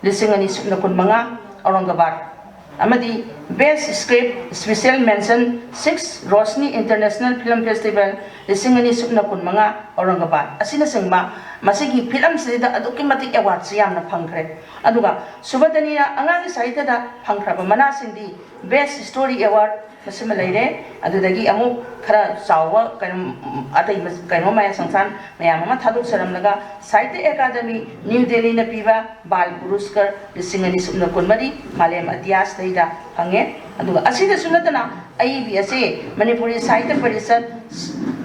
ꯂꯤꯁꯤꯡ ꯑꯅꯤ ꯁꯨꯞꯅ ꯀꯨꯟꯃꯉꯥ, ꯑꯧꯔꯪꯒꯕꯥꯗ, ꯑꯃꯗꯤ Best Script Special Mention six Roshni International Film Festival ꯂꯤꯁꯤꯡ ꯑꯅꯤ ꯁꯨꯞꯅ ꯀꯨꯟꯃꯉꯥ, ꯑꯧꯔꯪꯒꯕꯥꯗ ꯑꯁꯤꯅꯆꯤꯡꯕ ꯃꯁꯤꯒꯤ ꯐꯤꯂꯝꯁꯤꯗ ꯑꯗꯨꯛꯀꯤ ꯃꯇꯤꯛ ꯑꯦꯋꯥꯔꯗꯁꯤ ꯌꯥꯝꯅ ꯐꯪꯈ꯭ꯔꯦ꯫ ꯑꯗꯨꯒ ꯁꯨꯕꯗꯅꯤꯅ ꯑꯉꯥꯡꯒꯤ ꯁꯥꯍꯤꯇ꯭ꯌꯗ ꯐꯪꯈ꯭ꯔꯕ ꯃꯅꯥꯁꯤꯡꯗꯤ Best Story Award ꯃꯁꯤꯃ ꯂꯩꯔꯦ꯫ ꯑꯗꯨꯗꯒꯤ ꯑꯃꯨꯛ ꯈꯔ ꯆꯥꯎꯕ ꯀꯩꯅꯣ, ꯑꯇꯩ ꯀꯩꯅꯣ ꯃꯌꯥꯝ ꯁꯪꯁꯥꯟ ꯃꯌꯥꯝ ꯑꯃ ꯊꯥꯗꯣꯛꯆꯔꯝꯂꯒ ꯁꯥꯍꯤꯇ꯭ꯌ ꯑꯦꯀꯥꯗꯃꯤ ꯅ꯭ꯌꯨ ꯗꯦꯜꯂꯤꯅ ꯄꯤꯕ ꯕꯥꯜ ꯄꯨꯔꯁꯀꯔ ꯂꯤꯁꯤꯡ ꯑꯅꯤ ꯁꯨꯞꯅ ꯀꯨꯟꯃꯔꯤ ꯃꯥꯂꯦꯝ ꯏꯇꯤꯍꯥꯁꯇꯩꯗ ꯐꯪꯉꯦ꯫ ꯑꯗꯨꯒ ꯑꯁꯤꯗꯁꯨ ꯅꯠꯇꯅ ꯑꯏꯕꯤ ꯑꯁꯦ ꯃꯅꯤꯄꯨꯔꯤ ꯁꯥꯍꯤꯇ꯭ꯌ ꯄꯔꯤꯁꯠ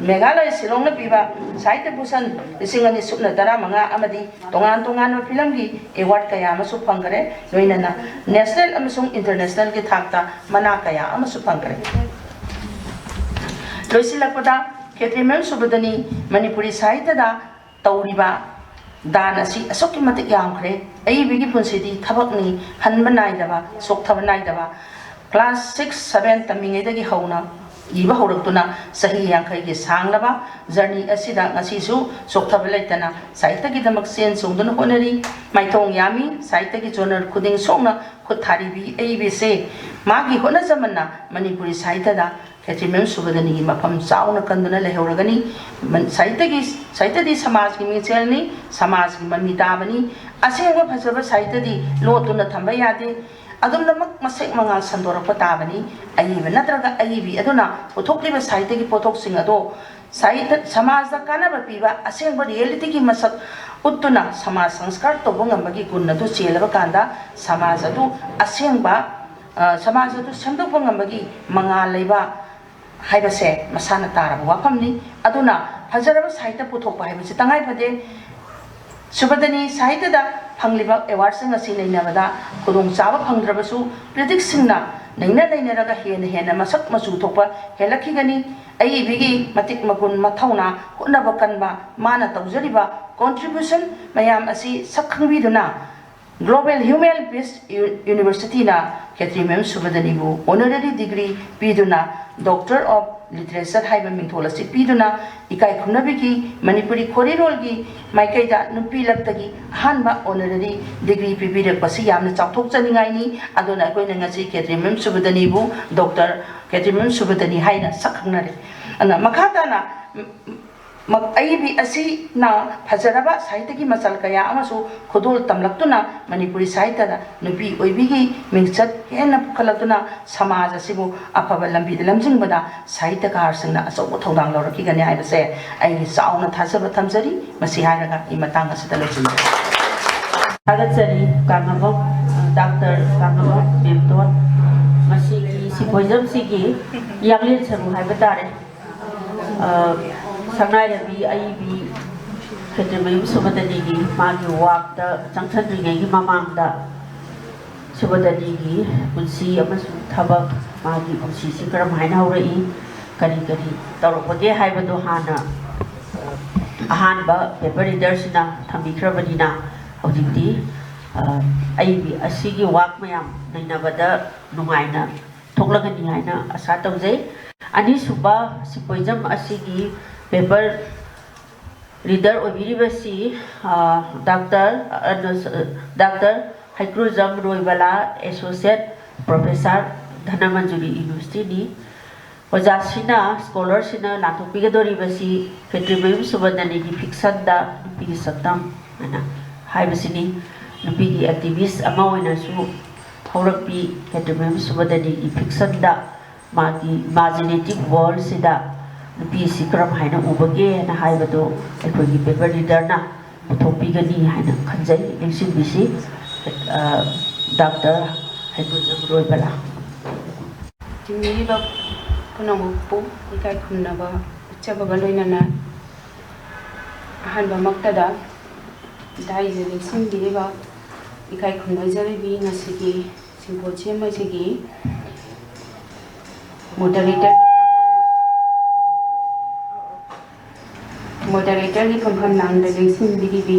ꯃꯦꯘꯥꯂꯌ ꯁꯤꯂꯣꯡꯅ ꯄꯤꯕ ꯁꯥꯍꯤꯇ꯭ꯌ ꯚꯨꯁꯟ ꯂꯤꯁꯤꯡ ꯑꯅꯤ ꯁꯨꯞꯅ ꯇꯔꯥꯃꯉꯥ ꯑꯃꯗꯤ ꯇꯣꯉꯥꯟ ꯇꯣꯉꯥꯟꯕ ꯐꯤꯂꯝꯒꯤ ꯑꯦꯋꯥꯔꯗ ꯀꯌꯥ ꯑꯃꯁꯨ ꯐꯪꯈꯔꯦ꯫ ꯂꯣꯏꯅꯅ ꯅꯦꯁꯅꯦꯜ ꯑꯃꯁꯨꯡ ꯏꯟꯇꯔꯅꯦꯁꯅꯦꯜꯒꯤ ꯊꯥꯛꯇ ꯃꯅꯥ ꯀꯌꯥ ꯑꯃꯁꯨ ꯐꯪꯈꯔꯦ꯫ ꯂꯣꯏꯁꯤꯜꯂꯛꯄꯗ ꯈꯦꯇ꯭ꯔꯤꯃꯌꯨꯝ ꯁꯨꯕꯗꯅꯤ ꯃꯅꯤꯄꯨꯔꯤ ꯁꯥꯍꯤꯇ꯭ꯌꯗ ꯇꯧꯔꯤꯕ ꯗꯥꯟ ꯑꯁꯤ ꯑꯁꯨꯛꯀꯤ ꯃꯇꯤꯛ ꯌꯥꯝꯈ꯭ꯔꯦ꯫ ꯑꯏꯕꯤꯒꯤ ꯄꯨꯟꯁꯤꯗꯤ ꯊꯕꯛꯅꯤ, ꯍꯟꯕ ꯅꯥꯏꯗꯕ, ꯆꯣꯛꯊꯕ ꯅꯥꯏꯗꯕ꯫ ꯀ꯭ꯂꯥꯁ ꯁꯤꯛꯁ, ꯁꯚꯦꯟ ꯇꯝꯃꯤꯉꯩꯗꯒꯤ ꯍꯧꯅ ꯏꯕ ꯍꯧꯔꯛꯇꯨꯅ ꯆꯍꯤ ꯌꯥꯡꯈꯩꯒꯤ ꯁꯥꯡꯂꯕ ꯖꯔꯅꯤ ꯑꯁꯤꯗ ꯉꯁꯤꯁꯨ ꯆꯣꯛꯊꯕ ꯂꯩꯇꯅ ꯁꯥꯍꯤꯇ꯭ꯌꯒꯤꯗꯃꯛ ꯆꯦꯟ ꯆꯣꯡꯗꯨꯅ ꯍꯣꯠꯅꯔꯤ꯫ ꯃꯥꯏꯊꯣꯡ ꯌꯥꯝꯃꯤ꯫ ꯁꯥꯍꯤꯇ꯭ꯌꯒꯤ ꯖꯣꯅꯔ ꯈꯨꯗꯤꯡ ꯁꯣꯛꯅ ꯈꯨꯠ ꯊꯥꯔꯤꯕꯤ ꯑꯏꯕꯤꯁꯦ ꯃꯥꯒꯤ ꯍꯣꯠꯅꯖꯃꯟꯅ ꯃꯅꯤꯄꯨꯔꯤ ꯁꯥꯍꯤꯇ꯭ꯌꯗ ꯈꯦꯇ꯭ꯔꯤꯃꯌꯨꯝ ꯁꯨꯕꯗꯅꯤꯒꯤ ꯃꯐꯝ ꯆꯥꯎꯅ ꯀꯟꯗꯨꯅ ꯂꯩꯍꯧꯔꯒꯅꯤ꯫ ꯃꯟ-, ꯁꯥꯍꯤꯇ꯭ꯌꯒꯤ, ꯁꯥꯍꯤꯇ꯭ꯌꯗꯤ ꯁꯃꯥꯖꯀꯤ ꯃꯤꯡꯁꯦꯜꯅꯤ, ꯁꯃꯥꯖꯒꯤ ꯃꯃꯤ ꯇꯥꯕꯅꯤ꯫ ꯑꯁꯦꯡꯕ ꯐꯖꯕ ꯁꯥꯍꯤꯇ꯭ꯌꯗꯤ ꯂꯣꯠꯇꯨꯅ ꯊꯝꯕ ꯌꯥꯗꯦ꯫ ꯑꯗꯨꯝꯅꯃꯛ ꯃꯁꯦꯛ ꯃꯉꯥꯜ ꯁꯟꯗꯣꯔꯛꯄ ꯇꯥꯕꯅꯤ꯫ ꯑꯏꯕ ꯅꯠꯇ꯭ꯔꯒ ꯑꯏꯕꯤ ꯑꯗꯨꯅ ꯄꯨꯊꯣꯛꯂꯤꯕ ꯁꯥꯍꯤꯇ꯭ꯌꯒꯤ ꯄꯣꯠꯊꯣꯛꯁꯤꯡ ꯑꯗꯣ ꯁꯥꯍꯤꯇ꯭ꯌ, ꯁꯃꯥꯖꯗ ꯀꯥꯟꯅꯕ ꯄꯤꯕ ꯑꯁꯦꯡꯕ ꯔꯤꯌꯦꯂꯤꯇꯤꯒꯤ ꯃꯁꯛ ꯎꯠꯇꯨꯅ ꯁꯃꯥꯖ ꯁꯪꯁꯀꯥꯔ ꯇꯧꯕ ꯉꯝꯕꯒꯤ ꯒꯨꯟ ꯑꯗꯨ ꯆꯦꯜꯂꯕ ꯀꯥꯟꯗ ꯁꯃꯥꯖ ꯑꯗꯨ ꯑꯁꯦꯡꯕ, ꯑ, ꯁꯃꯥꯖ ꯑꯗꯨ ꯁꯦꯝꯗꯣꯛꯄ ꯉꯝꯕꯒꯤ ꯃꯉꯥꯜ ꯂꯩꯕ ꯍꯥꯏꯕꯁꯦ ꯃꯁꯥꯅ ꯇꯥꯔꯕ ꯋꯥꯐꯝꯅꯤ꯫ ꯑꯗꯨꯅ ꯐꯖꯔꯕ ꯁꯥꯍꯤꯇ꯭ꯌ ꯄꯨꯊꯣꯛꯄ ꯍꯥꯏꯕꯁꯤ ꯇꯉꯥꯏ ꯐꯗꯦ꯫ ꯁꯨꯕꯗꯅꯤ ꯁꯥꯍꯤꯇ꯭ꯌꯗ ꯐꯪꯂꯤꯕ ꯑꯦꯋꯥꯔꯗꯁꯤꯡ ꯑꯁꯤ ꯅꯩꯅꯕꯗ ꯈꯨꯗꯣꯡꯆꯥꯕ ꯐꯪꯗ꯭ꯔꯕꯁꯨ ꯀ꯭ꯔꯤꯇꯤꯛꯁꯤꯡꯅ ꯅꯩꯅ ꯅꯩꯅꯔꯒ ꯍꯦꯟꯅ ꯍꯦꯟꯅ ꯃꯁꯛ ꯃꯆꯨ ꯊꯣꯛꯄ ꯍꯦꯜꯂꯛꯈꯤꯒꯅꯤ꯫ ꯑꯏꯕꯤꯒꯤ ꯃꯇꯤꯛ ꯃꯒꯨꯟ, ꯃꯊꯧꯅꯥ, ꯍꯣꯠꯅꯕ ꯀꯟꯕ, ꯃꯥꯅ ꯇꯧꯖꯔꯤꯕ ꯀꯣꯟꯇ꯭ꯔꯤꯕ꯭ꯌꯨꯁꯟ ꯃꯌꯥꯝ ꯑꯁꯤ ꯁꯛ ꯈꯪꯕꯤꯗꯨꯅ Global Human Peace Universityꯅ ꯈꯦꯇ꯭ꯔꯤꯃꯌꯨꯝ ꯁꯨꯕꯗꯅꯤꯕꯨ honorary degree ꯄꯤꯗꯨꯅ Doctor of ꯂꯤꯇꯔꯦꯆꯔ ꯍꯥꯏꯕ ꯃꯤꯡꯊꯣꯜ ꯑꯁꯤ ꯄꯤꯗꯨꯅ ꯏꯀꯥꯏ ꯈꯨꯝꯅꯕꯤꯒꯤ ꯃꯅꯤꯄꯨꯔꯤ ꯈꯣꯔꯤꯔꯣꯜꯒꯤ ꯃꯥꯏꯀꯩꯗ ꯅꯨꯄꯤ ꯂꯛꯇꯒꯤ ꯑꯍꯥꯟꯕ ꯑꯣꯅꯔꯦꯔꯤ ꯗꯤꯒ꯭ꯔꯤ ꯄꯤꯕꯤꯔꯛꯄꯁꯤ ꯌꯥꯝꯅ ꯆꯥꯎꯊꯣꯛꯆꯅꯤꯡꯉꯥꯏꯅꯤ꯫ ꯑꯗꯨꯅ ꯑꯩꯈꯣꯏꯅ ꯉꯁꯤ ꯈꯦꯇ꯭ꯔꯤꯃꯌꯨꯝ ꯁꯨꯕꯗꯅꯤꯕꯨ ꯗꯣꯛꯇꯔ ꯈꯦꯇ꯭ꯔꯤꯃꯌꯨꯝ ꯁꯨꯕꯗꯅꯤ ꯍꯥꯏꯅ ꯁꯛ ꯈꯪꯅꯔꯦ꯫ ꯑꯗꯨꯅ ꯃꯈꯥ ꯇꯥꯅ ꯃ-, ꯑꯏꯕꯤ ꯑꯁꯤꯅ ꯐꯖꯔꯕ ꯁꯥꯍꯤꯇ꯭ꯌꯒꯤ ꯃꯆꯜ ꯀꯌꯥ ꯑꯃꯁꯨ ꯈꯨꯗꯣꯜ ꯇꯝꯂꯛꯇꯨꯅ ꯃꯅꯤꯄꯨꯔꯤ ꯁꯥꯍꯤꯇ꯭ꯌꯗ ꯅꯨꯄꯤ ꯑꯣꯏꯕꯤꯒꯤ ꯃꯤꯡꯆꯠ ꯍꯦꯟꯅ ꯄꯨꯈꯠꯂꯛꯇꯨꯅ ꯁꯃꯥꯖ ꯑꯁꯤꯕꯨ ꯑꯐꯕ ꯂꯝꯕꯤꯗ ꯂꯝꯖꯤꯡꯕꯗ ꯁꯥꯍꯤꯇ꯭ꯌꯀꯥꯔꯁꯤꯡꯅ ꯑꯆꯧꯕ ꯊꯧꯗꯥꯡ ꯂꯧꯔꯛꯈꯤꯒꯅꯤ ꯍꯥꯏꯕꯁꯦ ꯑꯩꯒꯤ ꯆꯥꯎꯅ ꯊꯥꯖꯕ ꯊꯝꯖꯔꯤ꯫ ꯃꯁꯤ ꯍꯥꯏꯔꯒ ꯑꯩ ꯃꯇꯥꯡ ꯑꯁꯤꯗ ꯂꯣꯏꯁꯤꯟꯖꯔꯦ꯫ ꯊꯥꯒꯠꯆꯔꯤ ꯀꯥꯡꯉꯕꯝ, ꯑ, ꯗꯥꯛꯇꯔ ꯀꯥꯡꯉꯕꯝ ꯃꯦꯝꯇꯣꯟ꯫ ꯃꯁꯤꯒꯤ ꯁꯤꯝꯄꯣꯖꯤꯌꯝꯁꯤꯒꯤ ꯌꯥꯡꯂꯦꯟ ꯁꯔꯨ ꯍꯥꯏꯕ ꯇꯥꯔꯦ꯫ ꯑ, ꯁꯛꯅꯥꯏꯔꯕꯤ ꯑꯏꯕꯤ ꯈꯦꯇ꯭ꯔꯤꯃꯌꯨꯝ ꯁꯨꯕꯗꯅꯤꯒꯤ ꯃꯥꯒꯤ ꯋꯥꯛꯇ ꯆꯪꯁꯤꯟꯗ꯭ꯔꯤꯉꯩꯒꯤ ꯃꯃꯥꯡꯗ ꯁꯨꯕꯗꯅꯤꯒꯤ ꯄꯨꯟꯁꯤ ꯑꯃꯁꯨꯡ ꯊꯕꯛ, ꯃꯥꯒꯤ ꯄꯨꯟꯁꯤꯁꯤ ꯀꯔꯝ ꯍꯥꯏꯅ ꯍꯧꯔꯛꯏ, ꯀꯔꯤ ꯀꯔꯤ ꯇꯧꯔꯛꯄꯒꯦ ꯍꯥꯏꯕꯗꯣ ꯍꯥꯟꯅ, ꯑ, ꯑꯍꯥꯟꯕ ꯄꯦꯄꯔ ꯔꯤꯗꯔꯁꯤꯅ ꯊꯝꯕꯤꯈ꯭ꯔꯕꯅꯤꯅ ꯍꯧꯖꯤꯛꯇꯤ, ꯑ, ꯑꯏꯕꯤ ꯑꯁꯤꯒꯤ ꯋꯥꯛ ꯃꯌꯥꯝ ꯅꯩꯅꯕꯗ ꯅꯨꯡꯉꯥꯏꯅ ꯊꯣꯛꯂꯒꯅꯤ ꯍꯥꯏꯅ ꯑꯁꯥ ꯇꯧꯖꯩ꯫ ꯑꯅꯤꯁꯨꯕ ꯁꯤꯝꯄꯣꯖꯤꯌꯝ ꯑꯁꯤꯒꯤ ꯄꯦꯄꯔ ꯔꯤꯗꯔ ꯑꯣꯏꯕꯤꯔꯤꯕꯁꯤ, ꯑ, ꯗꯥꯛꯇꯔ, ꯑ, doctor Heikrujam ꯔꯣꯏꯕꯂꯥ, associate professor, Dhanamanjuri ꯌꯨꯅꯤꯚꯔꯁꯤꯇꯤꯅꯤ꯫ ꯑꯣꯖꯥꯁꯤꯅ, ꯁ꯭ꯀꯣꯂꯔꯁꯤꯅ ꯂꯥꯟꯊꯣꯛꯄꯤꯒꯗꯧꯔꯤꯕꯁꯤ ꯈꯦꯇ꯭ꯔꯤꯃꯌꯨꯝ ꯁꯨꯕꯗꯅꯤꯒꯤ ꯐꯤꯛꯁꯟꯗ ꯅꯨꯄꯤꯒꯤ ꯁꯛꯇꯝ ꯍꯥꯏꯅ ꯍꯥꯏꯕꯁꯤꯅꯤ꯫ ꯅꯨꯄꯤꯒꯤ ꯑꯦꯛꯇꯤꯚꯤꯁ ꯑꯃ ꯑꯣꯏꯅꯁꯨ ꯍꯧꯔꯛꯄꯤ ꯈꯦꯇ꯭ꯔꯤꯃꯌꯨꯝ ꯁꯨꯕꯗꯅꯤꯒꯤ ꯐꯤꯛꯁꯟꯗ ꯃꯥꯒꯤ ꯏꯃꯥꯖꯤꯅꯦꯇꯤꯚ ꯋꯥꯔꯜꯁꯤꯗ ꯅꯨꯄꯤꯁꯤ ꯀꯔꯝ ꯍꯥꯏꯅ ꯎꯕꯒꯦ ꯍꯥꯏꯅ ꯍꯥꯏꯕꯗꯨ ꯑꯩꯈꯣꯏꯒꯤ ꯄꯦꯄꯔ ꯔꯤꯗꯔꯅ ꯄꯨꯊꯣꯛꯄꯤꯒꯅꯤ ꯍꯥꯏꯅ ꯈꯟꯖꯩ꯫ ꯂꯦꯡꯁꯤꯟꯕꯤꯁꯤ, ꯑ, ꯗꯥꯛꯇꯔ ꯍꯩꯀ꯭ꯔꯨꯖꯝ ꯔꯣꯏꯕꯂꯥ꯫ ꯆꯤꯡꯃꯤꯔꯤꯕ ꯄꯨꯝꯅꯃꯛꯄꯨ ꯏꯀꯥꯏ ꯈꯨꯝꯅꯕ ꯎꯠꯆꯕꯒ ꯂꯣꯏꯅꯅ ꯑꯍꯥꯟꯕꯃꯛꯇꯗ ꯗꯥꯏꯁꯤꯗ ꯂꯦꯡꯁꯤꯟꯕꯤꯔꯤꯕ ꯏꯀꯥꯏ ꯈꯨꯝꯅꯖꯔꯤꯕꯤ ꯉꯁꯤꯒꯤ ꯁꯤꯝꯄꯣꯖꯤꯌꯝ ꯑꯁꯤꯒꯤ ꯃꯣꯗꯔꯦꯇꯔ, ꯃꯣꯗꯔꯦꯇꯔꯒꯤ ꯐꯝꯐꯝ ꯂꯥꯡꯗ ꯂꯦꯡꯁꯤꯟꯕꯤꯔꯤꯕꯤ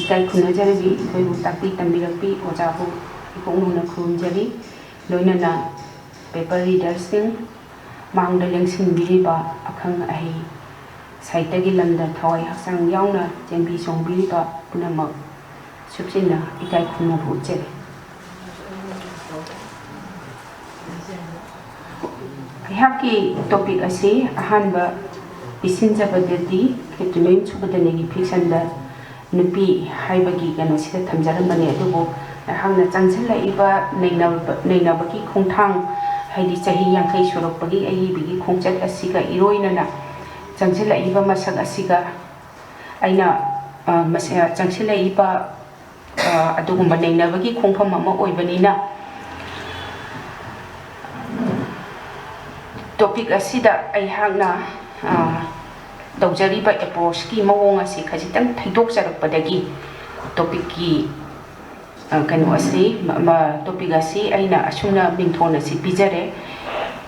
ꯏꯀꯥꯏ ꯈꯨꯝꯅꯖꯔꯤꯕꯤ ꯑꯩꯈꯣꯏꯕꯨ ꯇꯥꯛꯄꯤ ꯇꯝꯕꯤꯔꯛꯄꯤ ꯑꯣꯖꯥꯕꯨ ꯏꯄꯨꯛꯅꯤꯡꯅ ꯈꯨꯔꯨꯝꯖꯔꯤ꯫ ꯂꯣꯏꯅꯅ ꯄꯦꯄꯔ ꯔꯤꯗꯔꯁꯤꯡ, ꯃꯥꯡꯗ ꯂꯦꯡꯁꯤꯟꯕꯤꯔꯤꯕ ꯑꯈꯪ ꯑꯍꯩ, ꯁꯥꯍꯤꯇ꯭ꯌꯒꯤ ꯂꯝꯗ ꯊꯋꯥꯏ ꯍꯛꯆꯥꯡ ꯌꯥꯎꯅ ꯆꯦꯟꯕꯤ ꯆꯣꯡꯕꯤꯔꯤꯕ ꯄꯨꯝꯅꯃꯛ ꯁꯨꯞꯆꯤꯟꯅ ꯏꯀꯥꯏ ꯈꯨꯝꯅꯕ ꯎꯠꯆꯔꯤ꯫ ꯑꯩꯍꯥꯛꯀꯤ topic ꯑꯁꯤ ꯑꯍꯥꯟꯕ ꯄꯤꯁꯤꯟꯖꯕꯗꯗꯤ ꯈꯦꯇ꯭ꯔꯤꯃꯌꯨꯝ ꯁꯨꯕꯗꯅꯤꯒꯤ fictionꯗ ꯅꯨꯄꯤ ꯍꯥꯏꯕꯒꯤ ꯀꯩꯅꯣꯁꯤꯗ ꯊꯝꯖꯔꯝꯕꯅꯤ꯫ ꯑꯗꯨꯕꯨ ꯑꯩꯍꯥꯛꯅ ꯆꯪꯁꯤꯜꯂꯛꯏꯕ ꯅꯩꯅꯕ-, ꯅꯩꯅꯕꯒꯤ ꯈꯣꯡꯊꯥꯡ, ꯍꯥꯏꯗꯤ ꯆꯍꯤ ꯌꯥꯡꯈꯩ ꯁꯨꯔꯛꯄꯒꯤ ꯑꯏꯕꯒꯤ ꯈꯣꯡꯆꯠ ꯑꯁꯤꯒ ꯏꯔꯣꯏꯅꯅ ꯆꯪꯁꯤꯜꯂꯛꯏꯕ ꯃꯁꯛ ꯑꯁꯤꯒ ꯑꯩꯅ, ꯑ, ꯃꯁ-, ꯑ, ꯆꯪꯁꯤꯜꯂꯛꯏꯕ, ꯑ, ꯑꯗꯨꯒꯨꯝꯕ ꯅꯩꯅꯕꯒꯤ ꯈꯣꯡꯐꯝ ꯑꯃ ꯑꯣꯏꯕꯅꯤꯅ, topic ꯑꯁꯤꯗ ꯑꯩꯍꯥꯛꯅ, ꯑ, ꯇꯧꯖꯔꯤꯕ approachꯀꯤ ꯃꯑꯣꯡ ꯑꯁꯤ ꯈꯖꯤꯛꯇꯪ ꯊꯩꯗꯣꯛꯆꯔꯛꯄꯗꯒꯤ topicꯀꯤ, ꯑ, ꯀꯩꯅꯣ ꯑꯁꯤ, ꯃ-, ꯃ-, topic ꯑꯁꯤ ꯑꯩꯅ ꯑꯁꯨꯝꯅ ꯃꯤꯡꯊꯣꯟ ꯑꯁꯤ ꯄꯤꯖꯔꯦ: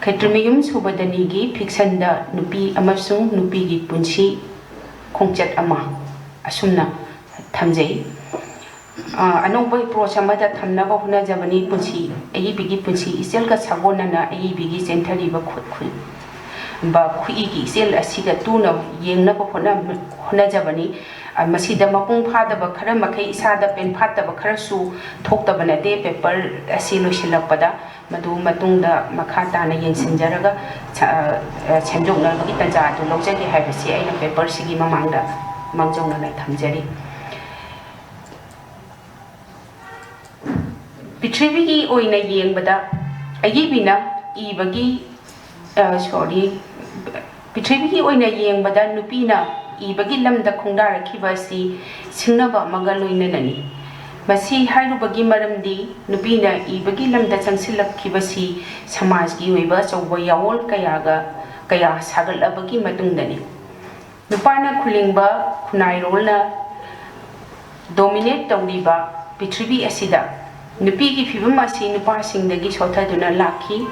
ꯈꯦꯇ꯭ꯔꯤꯃꯌꯨꯝ ꯁꯨꯕꯗꯅꯤꯒꯤ fictionꯗ ꯅꯨꯄꯤ ꯑꯃꯁꯨꯡ ꯅꯨꯄꯤꯒꯤ ꯄꯨꯟꯁꯤ ꯈꯣꯡꯆꯠ ꯑꯃ, ꯑꯁꯨꯝꯅ ꯊꯝꯖꯩ꯫ ꯑ, ꯑꯅꯧꯕ approach ꯑꯃꯗ ꯊꯝꯅꯕ ꯍꯣꯠꯅꯖꯕꯅꯤ꯫ ꯄꯨꯟꯁꯤ, ꯑꯏꯕꯤꯒꯤ ꯄꯨꯟꯁꯤ ꯏꯆꯦꯜꯒ ꯁꯥꯒꯣꯟꯅꯅ ꯑꯏꯕꯤꯒꯤ ꯆꯦꯟꯊꯔꯤꯕ ꯈꯨ-, ꯈꯨ-, ꯕ ꯈꯨꯏꯒꯤ ꯏꯆꯦꯜ ꯑꯁꯤꯒ ꯇꯨꯅ ꯌꯦꯡꯅꯕ ꯍꯣꯠꯅ-, ꯍꯣꯠꯅꯖꯕꯅꯤ꯫ ꯑ, ꯃꯁꯤꯗ ꯃꯄꯨꯡ ꯐꯥꯗꯕ ꯈꯔ ꯃꯈꯩ, ꯏꯁꯥꯗ ꯄꯦꯟꯐꯥꯠꯇꯕ ꯈꯔꯁꯨ ꯊꯣꯛꯇꯕ ꯅꯠꯇꯦ꯫ Paper ꯑꯁꯤ ꯂꯣꯏꯁꯤꯜꯂꯛꯄꯗ ꯃꯗꯨ ꯃꯇꯨꯡꯗ ꯃꯈꯥ ꯇꯥꯅ ꯌꯦꯡꯁꯤꯟꯖꯔꯒ ꯁ-, ꯑ, ꯁꯦꯝꯗꯣꯛꯅꯕꯒꯤ ꯇꯥꯟꯖꯥ ꯑꯗꯨ ꯂꯧꯖꯒꯦ ꯍꯥꯏꯕꯁꯤ ꯑꯩꯅ paperꯁꯤꯒꯤ ꯃꯃꯥꯡꯗ ꯃꯥꯡꯖꯧꯅꯅ ꯊꯝꯖꯔꯤ꯫ ꯄ꯭ꯔꯤꯊꯤꯕꯤꯒꯤ ꯑꯣꯏꯅ ꯌꯦꯡꯕꯗ ꯑꯏꯕꯤꯅ ꯏꯕꯒꯤ, ꯑ, sorry, ꯄ꯭ꯔꯤꯊꯤꯕꯤꯒꯤ ꯑꯣꯏꯅ ꯌꯦꯡꯕꯗ ꯅꯨꯄꯤꯅ ꯏꯕꯒꯤ ꯂꯝꯗ ꯈꯣꯡꯗꯥꯔꯛꯈꯤꯕ ꯑꯁꯤ ꯁꯤꯡꯅꯕ ꯑꯃꯒ ꯂꯣꯏꯅꯅꯅꯤ꯫ ꯃꯁꯤ ꯍꯥꯏꯔꯨꯕꯒꯤ ꯃꯔꯝꯗꯤ ꯅꯨꯄꯤꯅ ꯏꯕꯒꯤ ꯂꯝꯗ ꯆꯪꯁꯤꯜꯂꯛꯈꯤꯕꯁꯤ ꯁꯃꯥꯖꯒꯤ ꯑꯣꯏꯕ ꯑꯆꯧꯕ ꯌꯥꯑꯣꯜ ꯀꯌꯥꯒ, ꯀꯌꯥ ꯁꯥꯒꯠꯂꯕꯒꯤ ꯃꯇꯨꯡꯗꯅꯤ꯫ ꯅꯨꯄꯥꯅ ꯈꯨꯂꯤꯡꯕ ꯈꯨꯟꯅꯥꯏꯔꯣꯜꯅ dominate ꯇꯧꯔꯤꯕ ꯄ꯭ꯔꯤꯊꯤꯕꯤ ꯑꯁꯤꯗ ꯅꯨꯄꯤꯒꯤ ꯐꯤꯕꯝ ꯑꯁꯤ ꯅꯨꯄꯥꯁꯤꯡꯗꯒꯤ ꯁꯣꯠꯊꯗꯨꯅ ꯂꯥꯛꯈꯤ꯫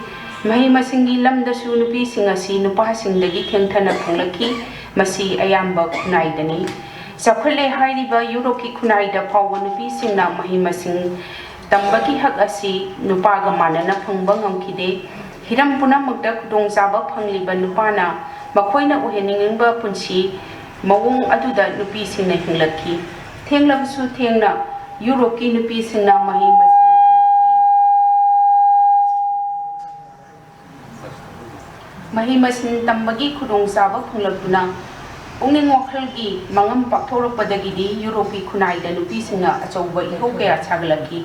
ꯃꯍꯩ ꯃꯁꯤꯡꯒꯤ ꯂꯝꯗꯁꯨ ꯅꯨꯄꯤꯁꯤꯡ ꯑꯁꯤ ꯅꯨꯄꯥꯁꯤꯡꯗꯒꯤ ꯊꯦꯡꯊꯅ ꯐꯪꯂꯛꯈꯤ꯫ ꯃꯁꯤ ꯑꯌꯥꯝꯕ ꯈꯨꯟꯅꯥꯏꯗꯅꯤ꯫ ꯆꯥꯎꯈꯠꯂꯦ ꯍꯥꯏꯔꯤꯕ ꯌꯨꯔꯣꯞꯀꯤ ꯈꯨꯟꯅꯥꯏꯗ ꯐꯥꯎꯕ ꯅꯨꯄꯤꯁꯤꯡꯅ ꯃꯍꯩ ꯃꯁꯤꯡ ꯇꯝꯕꯒꯤ ꯍꯛ ꯑꯁꯤ ꯅꯨꯄꯥꯒ ꯃꯥꯟꯅꯅ ꯐꯪꯕ ꯉꯝꯈꯤꯗꯦ꯫ ꯍꯤꯔꯝ ꯄꯨꯝꯅꯃꯛꯇ ꯈꯨꯗꯣꯡꯆꯥꯕ ꯐꯪꯂꯤꯕ ꯅꯨꯄꯥꯅ ꯃꯈꯣꯏꯅ ꯑꯣꯏꯍꯟꯅꯤꯡꯕ ꯄꯨꯟꯁꯤ ꯃꯑꯣꯡ ꯑꯗꯨꯗ ꯅꯨꯄꯤꯁꯤꯡꯅ ꯍꯤꯡꯂꯛꯈꯤ꯫ ꯊꯦꯡꯂꯕꯁꯨ ꯊꯦꯡꯅ ꯌꯨꯔꯣꯞꯀꯤ ꯅꯨꯄꯤꯁꯤꯡꯅ ꯃꯍꯩ ꯃꯁꯤꯡ ꯃꯍꯩ ꯃꯁꯤꯡ ꯇꯝꯕꯒꯤ ꯈꯨꯗꯣꯡꯆꯥꯕ ꯐꯪꯂꯛꯇꯨꯅ ꯄꯨꯛꯅꯤꯡ ꯋꯥꯈꯜꯒꯤ ꯃꯉꯝ ꯄꯥꯛꯊꯣꯔꯛꯄꯗꯒꯤꯗꯤ ꯌꯨꯔꯣꯞꯀꯤ ꯈꯨꯟꯅꯥꯏꯗ ꯅꯨꯄꯤꯁꯤꯡꯅ ꯑꯆꯧꯕ ꯏꯍꯧ ꯀꯌꯥ ꯁꯥꯒꯠꯂꯛꯈꯤ꯫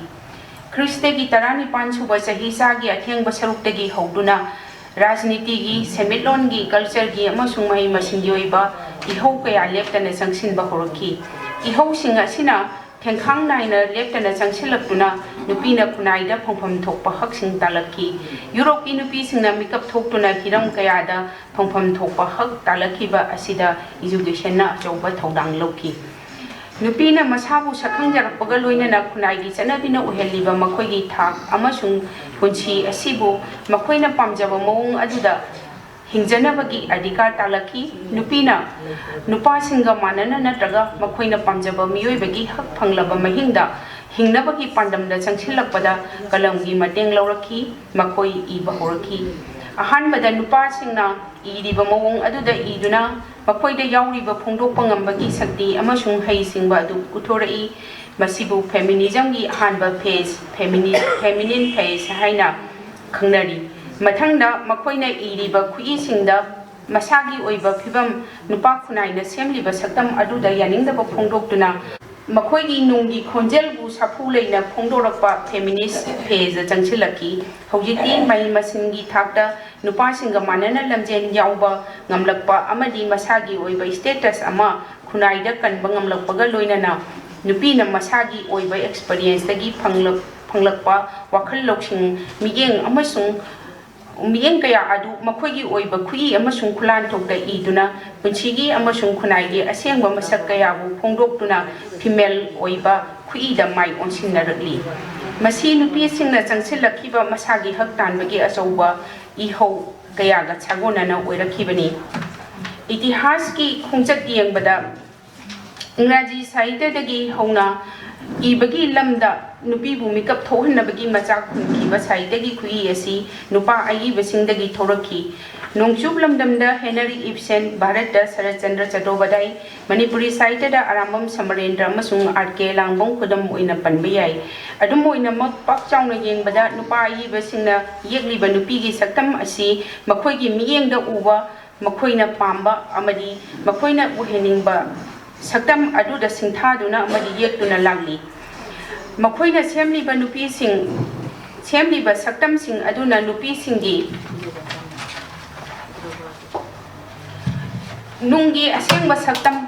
ꯈ꯭ꯔꯤꯁꯇꯒꯤ ꯇꯔꯥꯅꯤꯄꯥꯟ ꯁꯨꯕ ꯆꯍꯤꯆꯥꯒꯤ ꯑꯊꯦꯡꯕ ꯁꯔꯨꯛꯇꯒꯤ ꯍꯧꯗꯨꯅ ꯔꯥꯖꯅꯤꯇꯤꯒꯤ, ꯁꯦꯟꯃꯤꯠꯂꯣꯟꯒꯤ, ꯀꯜꯆꯔꯒꯤ ꯑꯃꯁꯨꯡ ꯃꯍꯩ ꯃꯁꯤꯡꯒꯤ ꯑꯣꯏꯕ ꯏꯍꯧ ꯀꯌꯥ ꯂꯦꯞꯇꯅ ꯆꯪꯁꯤꯟꯕ ꯍꯧꯔꯛꯈꯤ꯫ ꯏꯍꯧꯁꯤꯡ ꯑꯁꯤꯅ ꯊꯦꯡꯈꯥꯡ ꯅꯥꯏꯅ ꯂꯦꯞꯇꯅ ꯆꯪꯁꯤꯜꯂꯛꯇꯨꯅ ꯅꯨꯄꯤꯅ ꯈꯨꯟꯅꯥꯏꯗ ꯐꯪꯐꯝ ꯊꯣꯛꯄ ꯍꯛꯁꯤꯡ ꯇꯥꯜꯂꯛꯈꯤ꯫ ꯌꯨꯔꯣꯞꯀꯤ ꯅꯨꯄꯤꯁꯤꯡꯅ ꯃꯤꯀꯞ ꯊꯣꯛꯇꯨꯅ ꯍꯤꯔꯝ ꯀꯌꯥꯗ ꯐꯪꯐꯝ ꯊꯣꯛꯄ ꯍꯛ ꯇꯥꯜꯂꯛꯈꯤꯕ ꯑꯁꯤꯗ ꯏꯖꯨꯀꯦꯁꯟꯅ ꯑꯆꯧꯕ ꯊꯧꯗꯥꯡ ꯂꯧꯈꯤ꯫ ꯅꯨꯄꯤꯅ ꯃꯁꯥꯕꯨ ꯁꯛꯈꯪꯖꯔꯛꯄꯒ ꯂꯣꯏꯅꯅ ꯈꯨꯟꯅꯥꯏꯒꯤ ꯆꯠꯅꯕꯤꯅ ꯑꯣꯏꯍꯜꯂꯤꯕ ꯃꯈꯣꯏꯒꯤ ꯊꯥꯛ ꯑꯃꯁꯨꯡ ꯄꯨꯟꯁꯤ ꯑꯁꯤꯕꯨ ꯃꯈꯣꯏꯅ ꯄꯥꯝꯖꯕ ꯃꯑꯣꯡ ꯑꯗꯨꯗ ꯍꯤꯡꯖꯅꯕꯒꯤ ꯑꯙꯤꯀꯥꯔ ꯇꯥꯜꯂꯛꯈꯤ꯫ ꯅꯨꯄꯤꯅ ꯅꯨꯄꯥꯁꯤꯡꯒ ꯃꯥꯟꯅꯅ ꯅꯠꯇ꯭ꯔꯒ ꯃꯈꯣꯏꯅ ꯄꯥꯝꯖꯕ ꯃꯤꯑꯣꯏꯕꯒꯤ ꯍꯛ ꯐꯪꯂꯕ ꯃꯍꯤꯡꯗ ꯍꯤꯡꯅꯕꯒꯤ ꯄꯥꯟꯗꯝꯗ ꯆꯪꯁꯤꯜꯂꯛꯄꯗ ꯀꯂꯝꯒꯤ ꯃꯇꯦꯡ ꯂꯧꯔꯛꯈꯤ꯫ ꯃꯈꯣꯏ ꯏꯕ ꯍꯧꯔꯛꯈꯤ꯫ ꯑꯍꯥꯟꯕꯗ ꯅꯨꯄꯥꯁꯤꯡꯅ ꯏꯔꯤꯕ ꯃꯑꯣꯡ ꯑꯗꯨꯗ ꯏꯗꯨꯅ ꯃꯈꯣꯏꯗ ꯌꯥꯎꯔꯤꯕ ꯐꯣꯡꯗꯣꯛꯄ ꯉꯝꯕꯒꯤ ꯁꯛꯇꯤ ꯑꯃꯁꯨꯡ ꯍꯩꯁꯤꯡꯕ ꯑꯗꯨ ꯎꯠꯊꯣꯔꯛꯏ꯫ ꯃꯁꯤꯕꯨ ꯐꯦꯃꯤꯅꯤꯖꯝꯒꯤ ꯑꯍꯥꯟꯕ ꯐꯦꯖ, ꯐꯦꯃꯤꯅꯤ-, ꯐꯦꯃꯤꯅꯤꯟ ꯐꯦꯖ ꯍꯥꯏꯅ ꯈꯪꯅꯔꯤ꯫ ꯃꯊꯪꯗ ꯃꯈꯣꯏꯅ ꯏꯔꯤꯕ ꯈꯨꯠꯏꯁꯤꯡꯗ ꯃꯁꯥꯒꯤ ꯑꯣꯏꯕ ꯐꯤꯚꯝ, ꯅꯨꯄꯥ ꯈꯨꯟꯅꯥꯏꯅ ꯁꯦꯝꯂꯤꯕ ꯁꯛꯇꯝ ꯑꯗꯨꯗ ꯌꯥꯅꯤꯡꯗꯕ ꯐꯣꯡꯗꯣꯛꯇꯨꯅ ꯃꯈꯣꯏꯒꯤ ꯅꯨꯡꯒꯤ ꯈꯣꯟꯖꯦꯜꯕꯨ ꯁꯥꯐꯨ ꯂꯩꯅ ꯐꯣꯡꯗꯣꯔꯛꯄ ꯐꯦꯃꯤꯅꯤꯁ ꯐꯦꯖꯗ ꯆꯪꯁꯤꯜꯂꯛꯈꯤ꯫ ꯍꯧꯖꯤꯛꯇꯤ ꯃꯍꯩ ꯃꯁꯤꯡꯒꯤ ꯊꯥꯛꯇ ꯅꯨꯄꯥꯁꯤꯡꯒ ꯃꯥꯟꯅꯅ ꯂꯝꯖꯦꯜ ꯌꯥꯎꯕ ꯉꯝꯂꯛꯄ ꯑꯃꯗꯤ ꯃꯁꯥꯒꯤ ꯑꯣꯏꯕ ꯁ꯭ꯇꯦꯇꯁ ꯑꯃ ꯈꯨꯟꯅꯥꯏꯗ ꯀꯟꯕ ꯉꯝꯂꯛꯄꯒ ꯂꯣꯏꯅꯅ ꯅꯨꯄꯤꯅ ꯃꯁꯥꯒꯤ ꯑꯣꯏꯕ ꯑꯦꯛꯁꯄꯔꯤꯌꯦꯟꯁꯇꯒꯤ ꯐꯪꯂꯛ-, ꯐꯪꯂꯛꯄ ꯋꯥꯈꯜ ꯂꯧꯁꯤꯡ, ꯃꯤꯠꯌꯦꯡ ꯑꯃꯁꯨꯡ ꯃꯤꯠꯌꯦꯡ ꯀꯌꯥ ꯑꯗꯨ ꯃꯈꯣꯏꯒꯤ ꯑꯣꯏꯕ ꯈꯨꯠꯏ ꯑꯃꯁꯨꯡ ꯈꯨꯂꯥꯟꯊꯣꯛꯇ ꯏꯗꯨꯅ ꯄꯨꯟꯁꯤꯒꯤ ꯑꯃꯁꯨꯡ ꯈꯨꯟꯅꯥꯏꯒꯤ ꯑꯁꯦꯡꯕ ꯃꯁꯛ ꯀꯌꯥꯕꯨ ꯐꯣꯡꯗꯣꯛꯇꯨꯅ ꯐꯤꯃꯦꯜ ꯑꯣꯏꯕ ꯈꯨꯠꯏꯗ ꯃꯥꯏ ꯑꯣꯟꯁꯤꯟꯅꯔꯛꯂꯤ꯫ ꯃꯁꯤ ꯅꯨꯄꯤꯁꯤꯡꯅ ꯆꯪꯁꯤꯜꯂꯛꯈꯤꯕ ꯃꯁꯥꯒꯤ ꯍꯛ ꯇꯥꯟꯕꯒꯤ ꯑꯆꯧꯕ ꯏꯍꯧ ꯀꯌꯥꯒ ꯁꯥꯒꯣꯟꯅꯅ ꯑꯣꯏꯔꯛꯈꯤꯕꯅꯤ꯫ ꯏꯇꯤꯍꯥꯁꯀꯤ ꯈꯣꯡꯆꯠ ꯌꯦꯡꯕꯗ ꯏꯪꯒ꯭ꯔꯥꯖꯤ ꯁꯥꯍꯤꯇ꯭ꯌꯗꯒꯤ ꯍꯧꯅ ꯏꯕꯒꯤ ꯂꯝꯗ ꯅꯨꯄꯤꯕꯨ ꯃꯤꯀꯞ ꯊꯣꯛꯍꯟꯅꯕꯒꯤ ꯃꯆꯥꯛ ꯍꯨꯟꯈꯤꯕ ꯁꯥꯍꯤꯇ꯭ꯌꯒꯤ ꯈꯨꯏ ꯑꯁꯤ ꯅꯨꯄꯥ ꯑꯏꯕꯁꯤꯡꯗꯒꯤ ꯊꯣꯔꯛꯈꯤ꯫ ꯅꯣꯡꯆꯨꯞ ꯂꯝꯗꯝꯗ ꯍꯦꯅꯔꯤ ꯏꯕꯁꯦꯟ ꯚꯥꯔꯠꯇ ꯁꯔꯠꯆꯟꯗ꯭ꯔ ꯆꯇꯣꯄꯥꯙꯥꯏ, ꯃꯅꯤꯄꯨꯔꯤ ꯁꯥꯍꯤꯇ꯭ꯌꯗ ꯑꯔꯥꯝꯕꯝ ꯁꯃꯔꯦꯟꯗ꯭ꯔ ꯑꯃꯁꯨꯡ ꯑꯥꯔ ꯀꯦ ꯂꯥꯡꯕꯝ ꯈꯨꯗꯝ ꯑꯣꯏꯅ ꯄꯟꯕ ꯌꯥꯏ꯫ ꯑꯗꯨꯝ ꯑꯣꯏꯅꯃꯛ, ꯄꯥꯛ ꯆꯥꯎꯅ ꯌꯦꯡꯕꯗ ꯅꯨꯄꯥ ꯑꯏꯕꯁꯤꯡꯅ ꯌꯦꯛꯂꯤꯕ ꯅꯨꯄꯤꯒꯤ ꯁꯛꯇꯝ ꯑꯁꯤ ꯃꯈꯣꯏꯒꯤ ꯃꯤꯠꯌꯦꯡꯗ ꯎꯕ, ꯃꯈꯣꯏꯅ ꯄꯥꯝꯕ ꯑꯃꯗꯤ ꯃꯈꯣꯏꯅ ꯎꯍꯟꯅꯤꯡꯕ ꯁꯛꯇꯝ ꯑꯗꯨꯗ ꯁꯤꯡꯊꯥꯗꯨꯅ ꯑꯃꯗꯤ ꯌꯦꯛꯇꯨꯅ ꯂꯥꯛꯂꯤ꯫ ꯃꯈꯣꯏꯅ ꯁꯦꯝꯂꯤꯕ ꯅꯨꯄꯤꯁꯤꯡ, ꯁꯦꯝꯂꯤꯕ ꯁꯛꯇꯝꯁꯤꯡ ꯑꯗꯨꯅ ꯅꯨꯄꯤꯁꯤꯡꯒꯤ ꯅꯨꯡꯒꯤ ꯑꯁꯦꯡꯕ ꯁꯛꯇꯝ,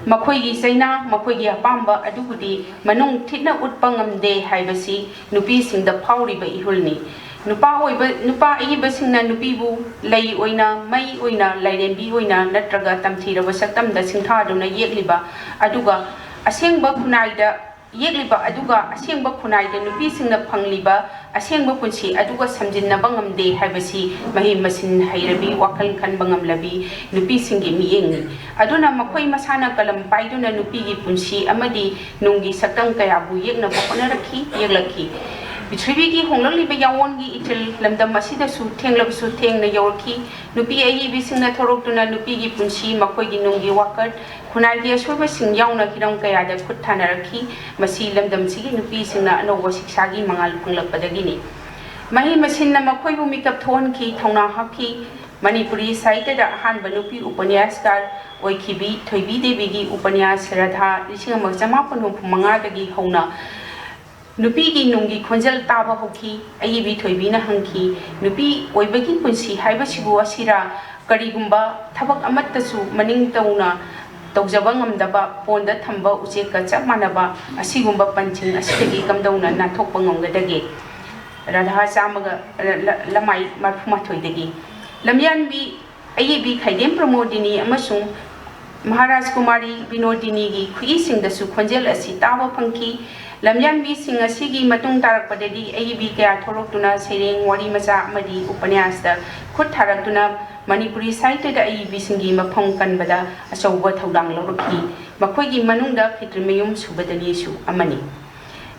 ꯃꯈꯣꯏꯒꯤ ꯆꯩꯅꯥ, ꯃꯈꯣꯏꯒꯤ ꯑꯄꯥꯝꯕ ꯑꯗꯨꯕꯨꯗꯤ ꯃꯅꯨꯡ ꯊꯤꯠꯅ ꯎꯠꯄ ꯉꯝꯗꯦ ꯍꯥꯏꯕꯁꯤ ꯅꯨꯄꯤꯁꯤꯡꯗ ꯐꯥꯎꯔꯤꯕ ꯏꯍꯨꯜꯅꯤ꯫ ꯅꯨꯄꯥ ꯑꯣꯏꯕ, ꯅꯨꯄꯥ ꯑꯏꯕꯁꯤꯡꯅ ꯅꯨꯄꯤꯕꯨ ꯂꯩ ꯑꯣꯏꯅ, ꯃꯩ ꯑꯣꯏꯅ, ꯂꯥꯏꯔꯦꯝꯕꯤ ꯑꯣꯏꯅ ꯅꯠꯇ꯭ꯔꯒ ꯇꯝꯊꯤꯔꯕ ꯁꯛꯇꯝꯗ ꯁꯤꯡꯊꯥꯗꯨꯅ ꯌꯦꯛꯂꯤꯕ, ꯑꯗꯨꯒ ꯑꯁꯦꯡꯕ ꯈꯨꯟꯅꯥꯏꯗ, ꯌꯦꯛꯂꯤꯕ ꯑꯗꯨꯒ ꯑꯁꯦꯡꯕ ꯈꯨꯟꯅꯥꯏꯗ ꯅꯨꯄꯤꯁꯤꯡꯅ ꯐꯪꯂꯤꯕ ꯑꯁꯦꯡꯕ ꯄꯨꯟꯁꯤ ꯑꯗꯨꯒ ꯁꯝꯖꯤꯟꯅꯕ ꯉꯝꯗꯦ ꯍꯥꯏꯕꯁꯤ ꯃꯍꯩ ꯃꯁꯤꯡ ꯍꯩꯔꯕꯤ, ꯋꯥꯈꯜ ꯈꯟꯕ ꯉꯝꯂꯕꯤ ꯅꯨꯄꯤꯁꯤꯡꯒꯤ ꯃꯤꯠꯌꯦꯡꯅꯤ꯫ ꯑꯗꯨꯅ ꯃꯈꯣꯏ ꯃꯁꯥꯅ ꯀꯂꯝ ꯄꯥꯏꯗꯨꯅ ꯅꯨꯄꯤꯒꯤ ꯄꯨꯟꯁꯤ ꯑꯃꯗꯤ ꯅꯨꯡꯒꯤ ꯁꯛꯇꯝ ꯀꯌꯥꯕꯨ ꯌꯦꯛꯅꯕ ꯍꯣꯠꯅꯔꯛꯈꯤ, ꯌꯦꯛꯂꯛꯈꯤ꯫ ꯄ꯭ꯔꯤꯊꯤꯕꯤꯒꯤ ꯍꯣꯡꯂꯛꯂꯤꯕ ꯌꯥꯑꯣꯟꯒꯤ ꯏꯊꯤꯜ ꯂꯝꯗꯝ ꯑꯁꯤꯗꯁꯨ ꯊꯦꯡꯂꯕꯁꯨ ꯊꯦꯡꯅ ꯌꯧꯔꯛꯈꯤ꯫ ꯅꯨꯄꯤ ꯑꯏꯕꯤꯁꯤꯡꯅ ꯊꯣꯔꯛꯇꯨꯅ ꯅꯨꯄꯤꯒꯤ ꯄꯨꯟꯁꯤ, ꯃꯈꯣꯏꯒꯤ ꯅꯨꯡꯒꯤ ꯋꯥꯀꯠ, ꯈꯨꯟꯅꯥꯏꯒꯤ ꯑꯁꯣꯏꯕꯁꯤꯡ ꯌꯥꯎꯅ ꯍꯤꯔꯝ ꯀꯌꯥꯗ ꯈꯨꯠ ꯊꯥꯅꯔꯛꯈꯤ꯫ ꯃꯁꯤ ꯂꯝꯗꯝꯁꯤꯒꯤ ꯅꯨꯄꯤꯁꯤꯡꯅ ꯑꯅꯧꯕ ꯁꯤꯛꯁꯥꯒꯤ ꯃꯉꯥꯜ ꯐꯪꯂꯛꯄꯗꯒꯤꯅꯤ꯫ ꯃꯍꯩ ꯃꯁꯤꯡꯅ ꯃꯈꯣꯏꯕꯨ ꯃꯤꯀꯞ ꯊꯣꯛꯍꯟꯈꯤ, ꯊꯧꯅꯥ ꯍꯥꯞꯈꯤ꯫ ꯃꯅꯤꯄꯨꯔꯤ ꯁꯥꯍꯤꯇ꯭ꯌꯗ ꯑꯍꯥꯟꯕ ꯅꯨꯄꯤ ꯎꯄꯅ꯭ꯌꯥꯁꯀꯥꯔ ꯑꯣꯏꯈꯤꯕꯤ ꯊꯣꯏꯕꯤ ꯗꯦꯕꯤꯒꯤ ꯎꯄꯅ꯭ꯌꯥꯁ ꯔꯥꯙꯥ ꯂꯤꯁꯤꯡ ꯑꯃ ꯆꯃꯥꯄꯟ ꯍꯨꯝꯐꯨ ꯃꯉꯥꯗꯒꯤ ꯍꯧꯅ ꯅꯨꯄꯤꯒꯤ ꯅꯨꯡꯒꯤ ꯈꯣꯟꯖꯦꯜ ꯇꯥꯕ ꯍꯧꯈꯤ꯫ ꯑꯏꯕꯤ ꯊꯣꯏꯕꯤꯅ ꯍꯪꯈꯤ, "ꯅꯨꯄꯤ ꯑꯣꯏꯕꯒꯤ ꯄꯨꯟꯁꯤ ꯍꯥꯏꯕꯁꯤꯕꯨ ꯑꯁꯤꯔꯥ? ꯀꯔꯤꯒꯨꯝꯕ ꯊꯕꯛ ꯑꯃꯠꯇꯁꯨ ꯃꯅꯤꯡ ꯇꯧꯅ ꯇꯧꯖꯕ ꯉꯝꯗꯕ, ꯄꯣꯟꯗ ꯊꯝꯕ ꯎꯆꯦꯛꯀ ꯆꯞ ꯃꯥꯟꯅꯕ ꯑꯁꯤꯒꯨꯝꯕ ꯄꯟꯁꯤꯡ ꯑꯁꯤꯗꯒꯤ ꯀꯝꯗꯧꯅ ꯅꯥꯟꯊꯣꯛꯄ ꯉꯝꯒꯗꯒꯦ?" ꯔꯥꯙꯥ ꯆꯥꯝꯃꯒ, ꯂ-, ꯂ-, ꯂꯃꯥꯏ ꯃꯔꯐꯨ ꯃꯥꯊꯣꯏꯗꯒꯤ꯫ ꯂꯝꯌꯥꯟꯕꯤ ꯑꯏꯕꯤ ꯈꯥꯏꯗꯦꯝ ꯄ꯭ꯔꯃꯣꯗꯤꯅꯤ ꯑꯃꯁꯨꯡ ꯃꯍꯥꯔꯥꯖ ꯀꯨꯃꯥꯔꯤ ꯕꯤꯅꯣꯗꯤꯅꯤꯒꯤ ꯈꯨꯏꯁꯤꯡꯗꯁꯨ ꯈꯣꯟꯖꯦꯜ ꯑꯁꯤ ꯇꯥꯕ ꯐꯪꯈꯤ꯫ ꯂꯝꯌꯥꯟꯕꯤꯁꯤꯡ ꯑꯁꯤꯒꯤ ꯃꯇꯨꯡ ꯇꯥꯔꯛꯄꯗꯗꯤ ꯑꯏꯕꯤ ꯀꯌꯥ ꯊꯣꯔꯛꯇꯨꯅ ꯁꯩꯔꯦꯡ ꯋꯥꯔꯤ ꯃꯆꯥ ꯑꯃꯗꯤ ꯎꯄꯅ꯭ꯌꯥꯁꯇ ꯈꯨꯠ ꯊꯥꯔꯛꯇꯨꯅ ꯃꯅꯤꯄꯨꯔꯤ ꯁꯥꯍꯤꯇ꯭ꯌꯗ ꯑꯏꯕꯤꯁꯤꯡꯒꯤ ꯃꯐꯝ ꯀꯟꯕꯗ ꯑꯆꯧꯕ ꯊꯧꯗꯥꯡ ꯂꯧꯔꯛꯈꯤ꯫ ꯃꯈꯣꯏꯒꯤ ꯃꯅꯨꯡꯗ ꯈꯦꯇ꯭ꯔꯤꯃꯌꯨꯝ ꯁꯨꯕꯗꯅꯤꯁꯨ ꯑꯃꯅꯤ꯫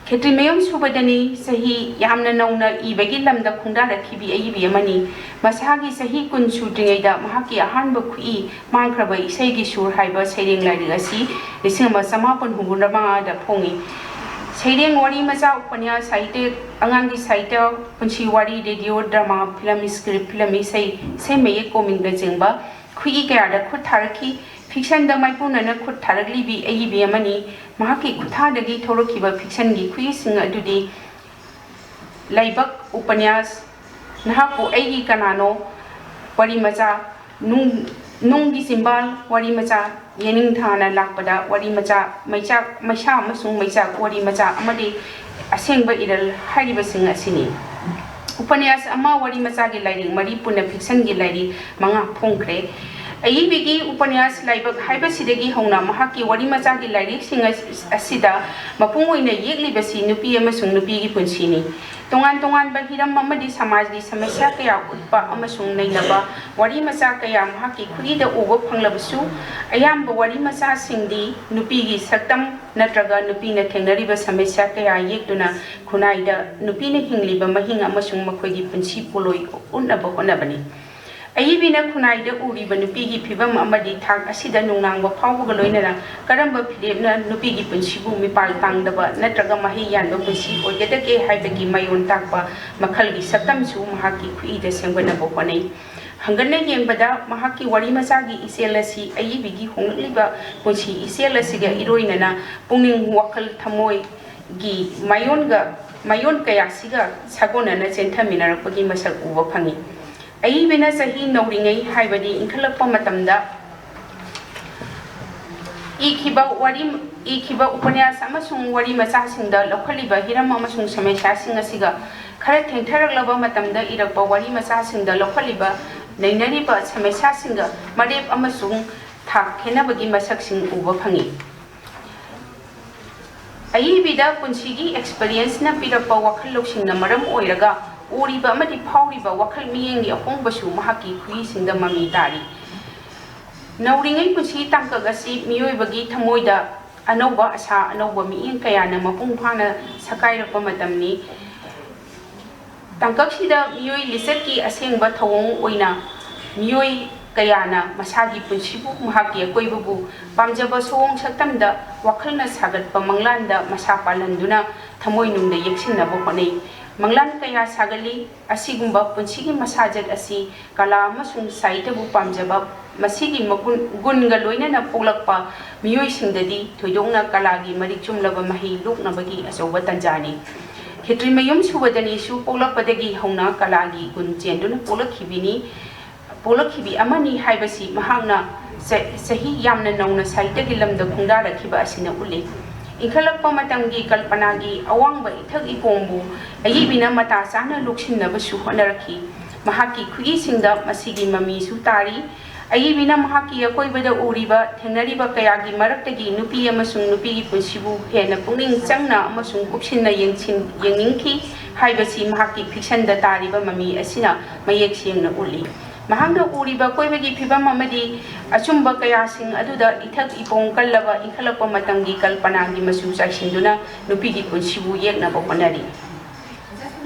ꯈꯦꯇ꯭ꯔꯤꯃꯌꯨꯝ ꯁꯨꯕꯗꯅꯤ ꯆꯍꯤ ꯌꯥꯝꯅ ꯅꯧꯅ ꯏꯕꯒꯤ ꯂꯝꯗ ꯈꯣꯡꯗꯥꯔꯛꯈꯤꯕꯤ ꯑꯏꯕꯤ ꯑꯃꯅꯤ꯫ ꯃꯁꯥꯒꯤ ꯆꯍꯤ ꯀꯨꯟ ꯁꯨꯗ꯭ꯔꯤꯉꯩꯗ ꯃꯍꯥꯛꯀꯤ ꯑꯍꯥꯟꯕ ꯈꯨꯠꯏ ꯃꯥꯡꯈ꯭ꯔꯕ ꯏꯁꯩꯒꯤ ꯁꯨꯔ ꯍꯥꯏꯕ ꯁꯩꯔꯦꯡ ꯂꯥꯏꯔꯤꯛ ꯑꯁꯤ ꯂꯤꯁꯤꯡ ꯑꯃ ꯆꯃꯥꯄꯟ ꯍꯨꯝꯐꯨꯇꯔꯥ ꯃꯉꯥꯗ ꯐꯣꯡꯉꯤ꯫ ꯁꯩꯔꯦꯡ, ꯋꯥꯔꯤ ꯃꯆꯥ, ꯎꯄꯅ꯭ꯌꯥꯁ, ꯁꯥꯍꯤꯇ꯭ꯌ, ꯑꯉꯥꯡꯒꯤ ꯁꯥꯍꯤꯇ꯭ꯌ, ꯄꯨꯟꯁꯤ ꯋꯥꯔꯤ, radio drama, film script, film ꯏꯁꯩ, ꯏꯁꯩ ꯃꯌꯦꯛ ꯀꯣꯃꯤꯛꯅꯆꯤꯡꯕ ꯈꯨꯠꯏ ꯀꯌꯥꯗ ꯈꯨꯠ ꯊꯥꯔꯛꯈꯤ꯫ ꯐꯤꯛꯁꯟꯗ ꯃꯥꯏꯄꯨꯅꯅ ꯈꯨꯠ ꯊꯥꯔꯛꯂꯤꯕꯤ ꯑꯏꯕꯤ ꯑꯃꯅꯤ꯫ ꯃꯍꯥꯛꯀꯤ ꯈꯨꯠꯊꯥꯗꯒꯤ ꯊꯣꯔꯛꯈꯤꯕ ꯐꯤꯛꯁꯟꯒꯤ ꯈꯨꯠꯏꯁꯤꯡ ꯑꯗꯨꯗꯤ ꯂꯥꯏꯕꯛ, ꯎꯄꯅ꯭ꯌꯥꯁ, ꯅꯍꯥꯛꯄꯨ ꯑꯩꯒꯤ ꯀꯅꯥꯅꯣ, ꯋꯥꯔꯤ ꯃꯆꯥ, ꯅꯨꯡ-, ꯅꯨꯡꯒꯤ ꯆꯤꯝꯕꯥꯜ, ꯋꯥꯔꯤ ꯃꯆꯥ, ꯌꯦꯅꯤꯡꯊꯥꯅ ꯂꯥꯛꯄꯗ ꯋꯥꯔꯤ ꯃꯆꯥ, ꯃꯩꯆꯥꯛ, ꯃꯩꯁꯥ ꯑꯃꯁꯨꯡ ꯃꯩꯆꯥꯛ ꯋꯥꯔꯤ ꯃꯆꯥ ꯑꯃꯗꯤ ꯑꯁꯦꯡꯕ ꯏꯔꯜ ꯍꯥꯏꯔꯤꯕꯁꯤꯡ ꯑꯁꯤꯅꯤ꯫ ꯎꯄꯅ꯭ꯌꯥꯁ ꯑꯃ, ꯋꯥꯔꯤ ꯃꯆꯥꯒꯤ ꯂꯥꯏꯔꯤꯛ ꯃꯔꯤ ꯄꯨꯟꯅ ꯐꯤꯛꯁꯟꯒꯤ ꯂꯥꯏꯔꯤꯛ ꯃꯉꯥ ꯐꯣꯡꯈ꯭ꯔꯦ꯫ ꯑꯏꯕꯤꯒꯤ ꯎꯄꯅ꯭ꯌꯥꯁ ꯂꯥꯏꯕꯛ ꯍꯥꯏꯕꯁꯤꯗꯒꯤ ꯍꯧꯅ ꯃꯍꯥꯛꯀꯤ ꯋꯥꯔꯤ ꯃꯆꯥꯒꯤ ꯂꯥꯏꯔꯤꯛꯁꯤꯡ ꯑꯁ-, ꯑꯁꯤꯗ ꯃꯄꯨꯡ ꯑꯣꯏꯅ ꯌꯦꯛꯂꯤꯕꯁꯤ ꯅꯨꯄꯤ ꯑꯃꯁꯨꯡ ꯅꯨꯄꯤꯒꯤ ꯄꯨꯟꯁꯤꯅꯤ꯫ ꯇꯣꯉꯥꯟ ꯇꯣꯉꯥꯟꯕ ꯍꯤꯔꯝ ꯑꯃꯗꯤ ꯁꯃꯥꯖꯒꯤ ꯁꯃꯁ꯭ꯌꯥ ꯀꯌꯥ ꯎꯠꯄ ꯑꯃꯁꯨꯡ ꯅꯩꯅꯕ ꯋꯥꯔꯤ ꯃꯆꯥ ꯀꯌꯥ ꯃꯍꯥꯛꯀꯤ ꯈꯨꯠꯏꯗ ꯎꯕ ꯐꯪꯂꯕꯁꯨ, ꯑꯌꯥꯝꯕ ꯋꯥꯔꯤ ꯃꯆꯥꯁꯤꯡꯗꯤ ꯅꯨꯄꯤꯒꯤ ꯁꯛꯇꯝ ꯅꯠꯇ꯭ꯔꯒ ꯅꯨꯄꯤꯅ ꯊꯦꯡꯅꯔꯤꯕ ꯁꯃꯁ꯭ꯌꯥ ꯀꯌꯥ ꯌꯦꯛꯇꯨꯅ ꯈꯨꯟꯅꯥꯏꯗ ꯅꯨꯄꯤꯅ ꯍꯤꯡꯂꯤꯕ ꯃꯍꯤꯡ ꯑꯃꯁꯨꯡ ꯃꯈꯣꯏꯒꯤ ꯄꯨꯟꯁꯤ ꯄꯣꯂꯣꯏ ꯎꯠꯅꯕ ꯍꯣꯠꯅꯕꯅꯤ꯫ ꯑꯏꯕꯤꯅ ꯈꯨꯟꯅꯥꯏꯗ ꯎꯔꯤꯕ ꯅꯨꯄꯤꯒꯤ ꯐꯤꯚꯝ ꯑꯃꯗꯤ ꯊꯥꯛ ꯑꯁꯤꯗ ꯅꯨꯡꯅꯥꯡꯕ ꯐꯥꯎꯕꯒ ꯂꯣꯏꯅꯅ ꯀꯔꯝꯕ ꯐꯤꯔꯦꯞꯅ ꯅꯨꯄꯤꯒꯤ ꯄꯨꯟꯁꯤꯕꯨ ꯃꯤꯄꯥꯜ ꯇꯥꯡꯗꯕ ꯅꯠꯇ꯭ꯔꯒ ꯃꯍꯩ ꯌꯥꯟꯕ ꯄꯨꯟꯁꯤ ꯑꯣꯏꯒꯗꯒꯦ ꯍꯥꯏꯕꯒꯤ ꯃꯥꯏꯑꯣꯟ ꯇꯥꯛꯄ ꯃꯈꯜꯒꯤ ꯁꯛꯇꯝꯁꯨ ꯃꯍꯥꯛꯀꯤ ꯈꯨꯠꯏꯗ ꯁꯦꯝꯒꯠꯅꯕ ꯍꯣꯠꯅꯩ꯫ ꯍꯪꯒꯠꯅ ꯌꯦꯡꯕꯗ ꯃꯍꯥꯛꯀꯤ ꯋꯥꯔꯤ ꯃꯆꯥꯒꯤ ꯏꯆꯦꯜ ꯑꯁꯤ ꯑꯏꯕꯤꯒꯤ ꯍꯣꯡꯂꯛꯂꯤꯕ ꯄꯨꯟꯁꯤ ꯏꯆꯦꯜ ꯑꯁꯤꯒ ꯏꯔꯣꯏꯅꯅ ꯄꯨꯛꯅꯤꯡ, ꯋꯥꯈꯜ, ꯊꯃꯣꯏꯒꯤ ꯃꯥꯏꯑꯣꯟꯒ, ꯃꯥꯏꯑꯣꯟ ꯀꯌꯥꯁꯤꯒ ꯁꯥꯒꯣꯟꯅꯅ ꯆꯦꯟꯊꯃꯤꯟꯅꯔꯛꯄꯒꯤ ꯃꯁꯛ ꯎꯕ ꯐꯪꯏ꯫ ꯑꯏꯕꯤꯅ ꯆꯍꯤ ꯅꯧꯔꯤꯉꯩ, ꯍꯥꯏꯕꯗꯤ ꯏꯟꯈꯠꯂꯛꯄ ꯃꯇꯝꯗ ꯏꯈꯤꯕ ꯋꯥꯔꯤ, ꯏꯈꯤꯕ ꯎꯄꯅ꯭ꯌꯥꯁ ꯑꯃꯁꯨꯡ ꯋꯥꯔꯤ ꯃꯆꯥꯁꯤꯡꯗ ꯂꯧꯈꯠꯂꯤꯕ ꯍꯤꯔꯝ ꯑꯃꯁꯨꯡ ꯁꯃꯁ꯭ꯌꯥꯁꯤꯡ ꯑꯁꯤꯒ ꯈꯔ ꯊꯦꯡꯊꯔꯛꯂꯕ ꯃꯇꯝꯗ ꯏꯔꯛꯄ ꯋꯥꯔꯤ ꯃꯆꯥꯁꯤꯡꯗ ꯂꯧꯈꯠꯂꯤꯕ ꯅꯩꯅꯔꯤꯕ ꯁꯃꯁ꯭ꯌꯥꯁꯤꯡꯒ ꯃꯔꯦꯞ ꯑꯃꯁꯨꯡ ꯊꯥꯛ ꯈꯦꯠꯅꯕꯒꯤ ꯃꯁꯛꯁꯤꯡ ꯎꯕ ꯐꯪꯏ꯫ ꯑꯏꯕꯤꯗ ꯄꯨꯟꯁꯤꯒꯤ ꯑꯦꯛꯁꯄꯤꯔꯤꯌꯦꯟꯁꯅ ꯄꯤꯔꯛꯄ ꯋꯥꯈꯜ ꯂꯧꯁꯤꯡꯅ ꯃꯔꯝ ꯑꯣꯏꯔꯒ ꯎꯔꯤꯕ ꯑꯃꯗꯤ ꯐꯥꯎꯔꯤꯕ ꯋꯥꯈꯜ ꯃꯤꯠꯌꯦꯡꯒꯤ ꯑꯍꯣꯡꯕꯁꯨ ꯃꯍꯥꯛꯀꯤ ꯈꯨꯍꯤꯁꯤꯡꯗ ꯃꯃꯤ ꯇꯥꯔꯤ꯫ ꯅꯧꯔꯤꯉꯩ ꯄꯨꯟꯁꯤ ꯇꯥꯡꯀꯛ ꯑꯁꯤ ꯃꯤꯑꯣꯏꯕꯒꯤ ꯊꯃꯣꯏꯗ ꯑꯅꯧꯕ ꯑꯁꯥ, ꯑꯅꯧꯕ ꯃꯤꯠꯌꯦꯡ ꯀꯌꯥꯅ ꯃꯄꯨꯡ ꯐꯥꯅ ꯁꯛꯀꯥꯏꯔꯛꯄ ꯃꯇꯝꯅꯤ꯫ ꯇꯥꯡꯀꯛꯁꯤꯗ ꯃꯤꯑꯣꯏ ꯂꯤꯆꯠꯀꯤ ꯑꯁꯦꯡꯕ ꯊꯧꯑꯣꯡ ꯑꯣꯏꯅ ꯃꯤꯑꯣꯏ ꯀꯌꯥꯅ ꯃꯁꯥꯒꯤ ꯄꯨꯟꯁꯤꯕꯨ, ꯃꯍꯥꯛꯀꯤ ꯑꯀꯣꯏꯕꯕꯨ ꯄꯥꯝꯖꯕ ꯁꯑꯣꯡ ꯁꯛꯇꯝꯗ ꯋꯥꯈꯜꯅ ꯁꯥꯒꯠꯄ ꯃꯪꯂꯥꯟꯗ ꯃꯁꯥ ꯄꯥꯜꯍꯟꯗꯨꯅ ꯊꯃꯣꯏꯅꯨꯡꯗ ꯌꯦꯛꯁꯤꯟꯅꯕ ꯍꯣꯠꯅꯩ꯫ ꯃꯪꯂꯥꯟ ꯀꯌꯥ ꯁꯥꯒꯠꯂꯤ꯫ ꯑꯁꯤꯒꯨꯝꯕ ꯄꯨꯟꯁꯤꯒꯤ ꯃꯁꯥꯖꯠ ꯑꯁꯤ ꯀꯂꯥ ꯑꯃꯁꯨꯡ ꯁꯥꯍꯤꯇ꯭ꯌꯕꯨ ꯄꯥꯝꯖꯕ ꯃꯁꯤꯒꯤ ꯃꯒꯨꯟ, ꯒꯨꯟꯒ ꯂꯣꯏꯅꯅ ꯄꯣꯛꯂꯛꯄ ꯃꯤꯑꯣꯏꯁꯤꯡꯗꯗꯤ ꯊꯣꯏꯗꯣꯛꯅ ꯀꯂꯥꯒꯤ ꯃꯔꯤꯛ ꯆꯨꯝꯂꯕ ꯃꯍꯩ ꯂꯣꯛꯅꯕꯒꯤ ꯑꯆꯧꯕ ꯇꯥꯟꯖꯥꯅꯤ꯫ ꯈꯦꯇ꯭ꯔꯤꯃꯌꯨꯝ ꯁꯨꯕꯗꯅꯤꯁꯨ ꯄꯣꯛꯂꯛꯄꯗꯒꯤ ꯍꯧꯅ ꯀꯂꯥꯒꯤ ꯒꯨꯟ ꯆꯦꯟꯗꯨꯅ ꯄꯣꯛꯂꯛꯈꯤꯕꯤꯅꯤ, ꯄꯣꯛꯂꯛꯈꯤꯕꯤ ꯑꯃꯅꯤ ꯍꯥꯏꯕꯁꯤ ꯃꯍꯥꯛꯅ ꯆ-, ꯆꯍꯤ ꯌꯥꯝꯅ ꯅꯧꯅ ꯁꯥꯍꯤꯇ꯭ꯌꯒꯤ ꯂꯝꯗ ꯈꯣꯡꯗꯥꯔꯛꯈꯤꯕ ꯑꯁꯤꯅ ꯎꯠꯂꯤ꯫ ꯏꯟꯈꯠꯂꯛꯄ ꯃꯇꯝꯒꯤ ꯀꯜꯄꯅꯥꯒꯤ ꯑꯋꯥꯡꯕ ꯏꯊꯛ ꯏꯄꯣꯝꯕꯨ ꯑꯏꯕꯤꯅ ꯃꯇꯥ ꯆꯥꯅ ꯂꯣꯛꯁꯤꯟꯅꯕꯁꯨ ꯍꯣꯠꯅꯔꯛꯈꯤ꯫ ꯃꯍꯥꯛꯀꯤ ꯈꯨꯠꯏꯁꯤꯡꯗ ꯃꯁꯤꯒꯤ ꯃꯃꯤꯁꯨ ꯇꯥꯔꯤ꯫ ꯑꯏꯕꯤꯅ ꯃꯍꯥꯛꯀꯤ ꯑꯀꯣꯏꯕꯗ ꯎꯔꯤꯕ, ꯊꯦꯡꯅꯔꯤꯕ ꯀꯌꯥꯒꯤ ꯃꯔꯛꯇꯒꯤ ꯅꯨꯄꯤ ꯑꯃꯁꯨꯡ ꯅꯨꯄꯤꯒꯤ ꯄꯨꯟꯁꯤꯕꯨ ꯍꯦꯟꯅ ꯄꯨꯛꯅꯤꯡ ꯆꯪꯅ ꯑꯃꯁꯨꯡ ꯀꯨꯞꯁꯤꯟꯅ ꯌꯦꯡꯁꯤꯟ-, ꯌꯦꯡꯅꯤꯡꯈꯤ ꯍꯥꯏꯕꯁꯤ ꯃꯍꯥꯛꯀꯤ ꯐꯤꯛꯁꯟꯗ ꯇꯥꯔꯤꯕ ꯃꯃꯤ ꯑꯁꯤꯅ ꯃꯌꯦꯛ ꯁꯦꯡꯅ ꯎꯠꯂꯤ꯫ ꯃꯍꯥꯛꯅ ꯎꯔꯤꯕ ꯑꯀꯣꯏꯕꯒꯤ ꯐꯤꯕꯝ ꯑꯃꯗꯤ ꯑꯆꯨꯝꯕ ꯀꯌꯥꯁꯤꯡ ꯑꯗꯨꯗ ꯏꯊꯛ ꯏꯄꯣꯡ ꯀꯜꯂꯕ ꯏꯟꯈꯠꯂꯛꯄ ꯃꯇꯝꯒꯤ ꯀꯜꯄꯅꯥꯒꯤ ꯃꯆꯨ ꯆꯥꯏꯁꯤꯟꯗꯨꯅ ꯅꯨꯄꯤꯒꯤ ꯄꯨꯟꯁꯤꯕꯨ ꯌꯦꯛꯅꯕ ꯍꯣꯠꯅꯔꯤ꯫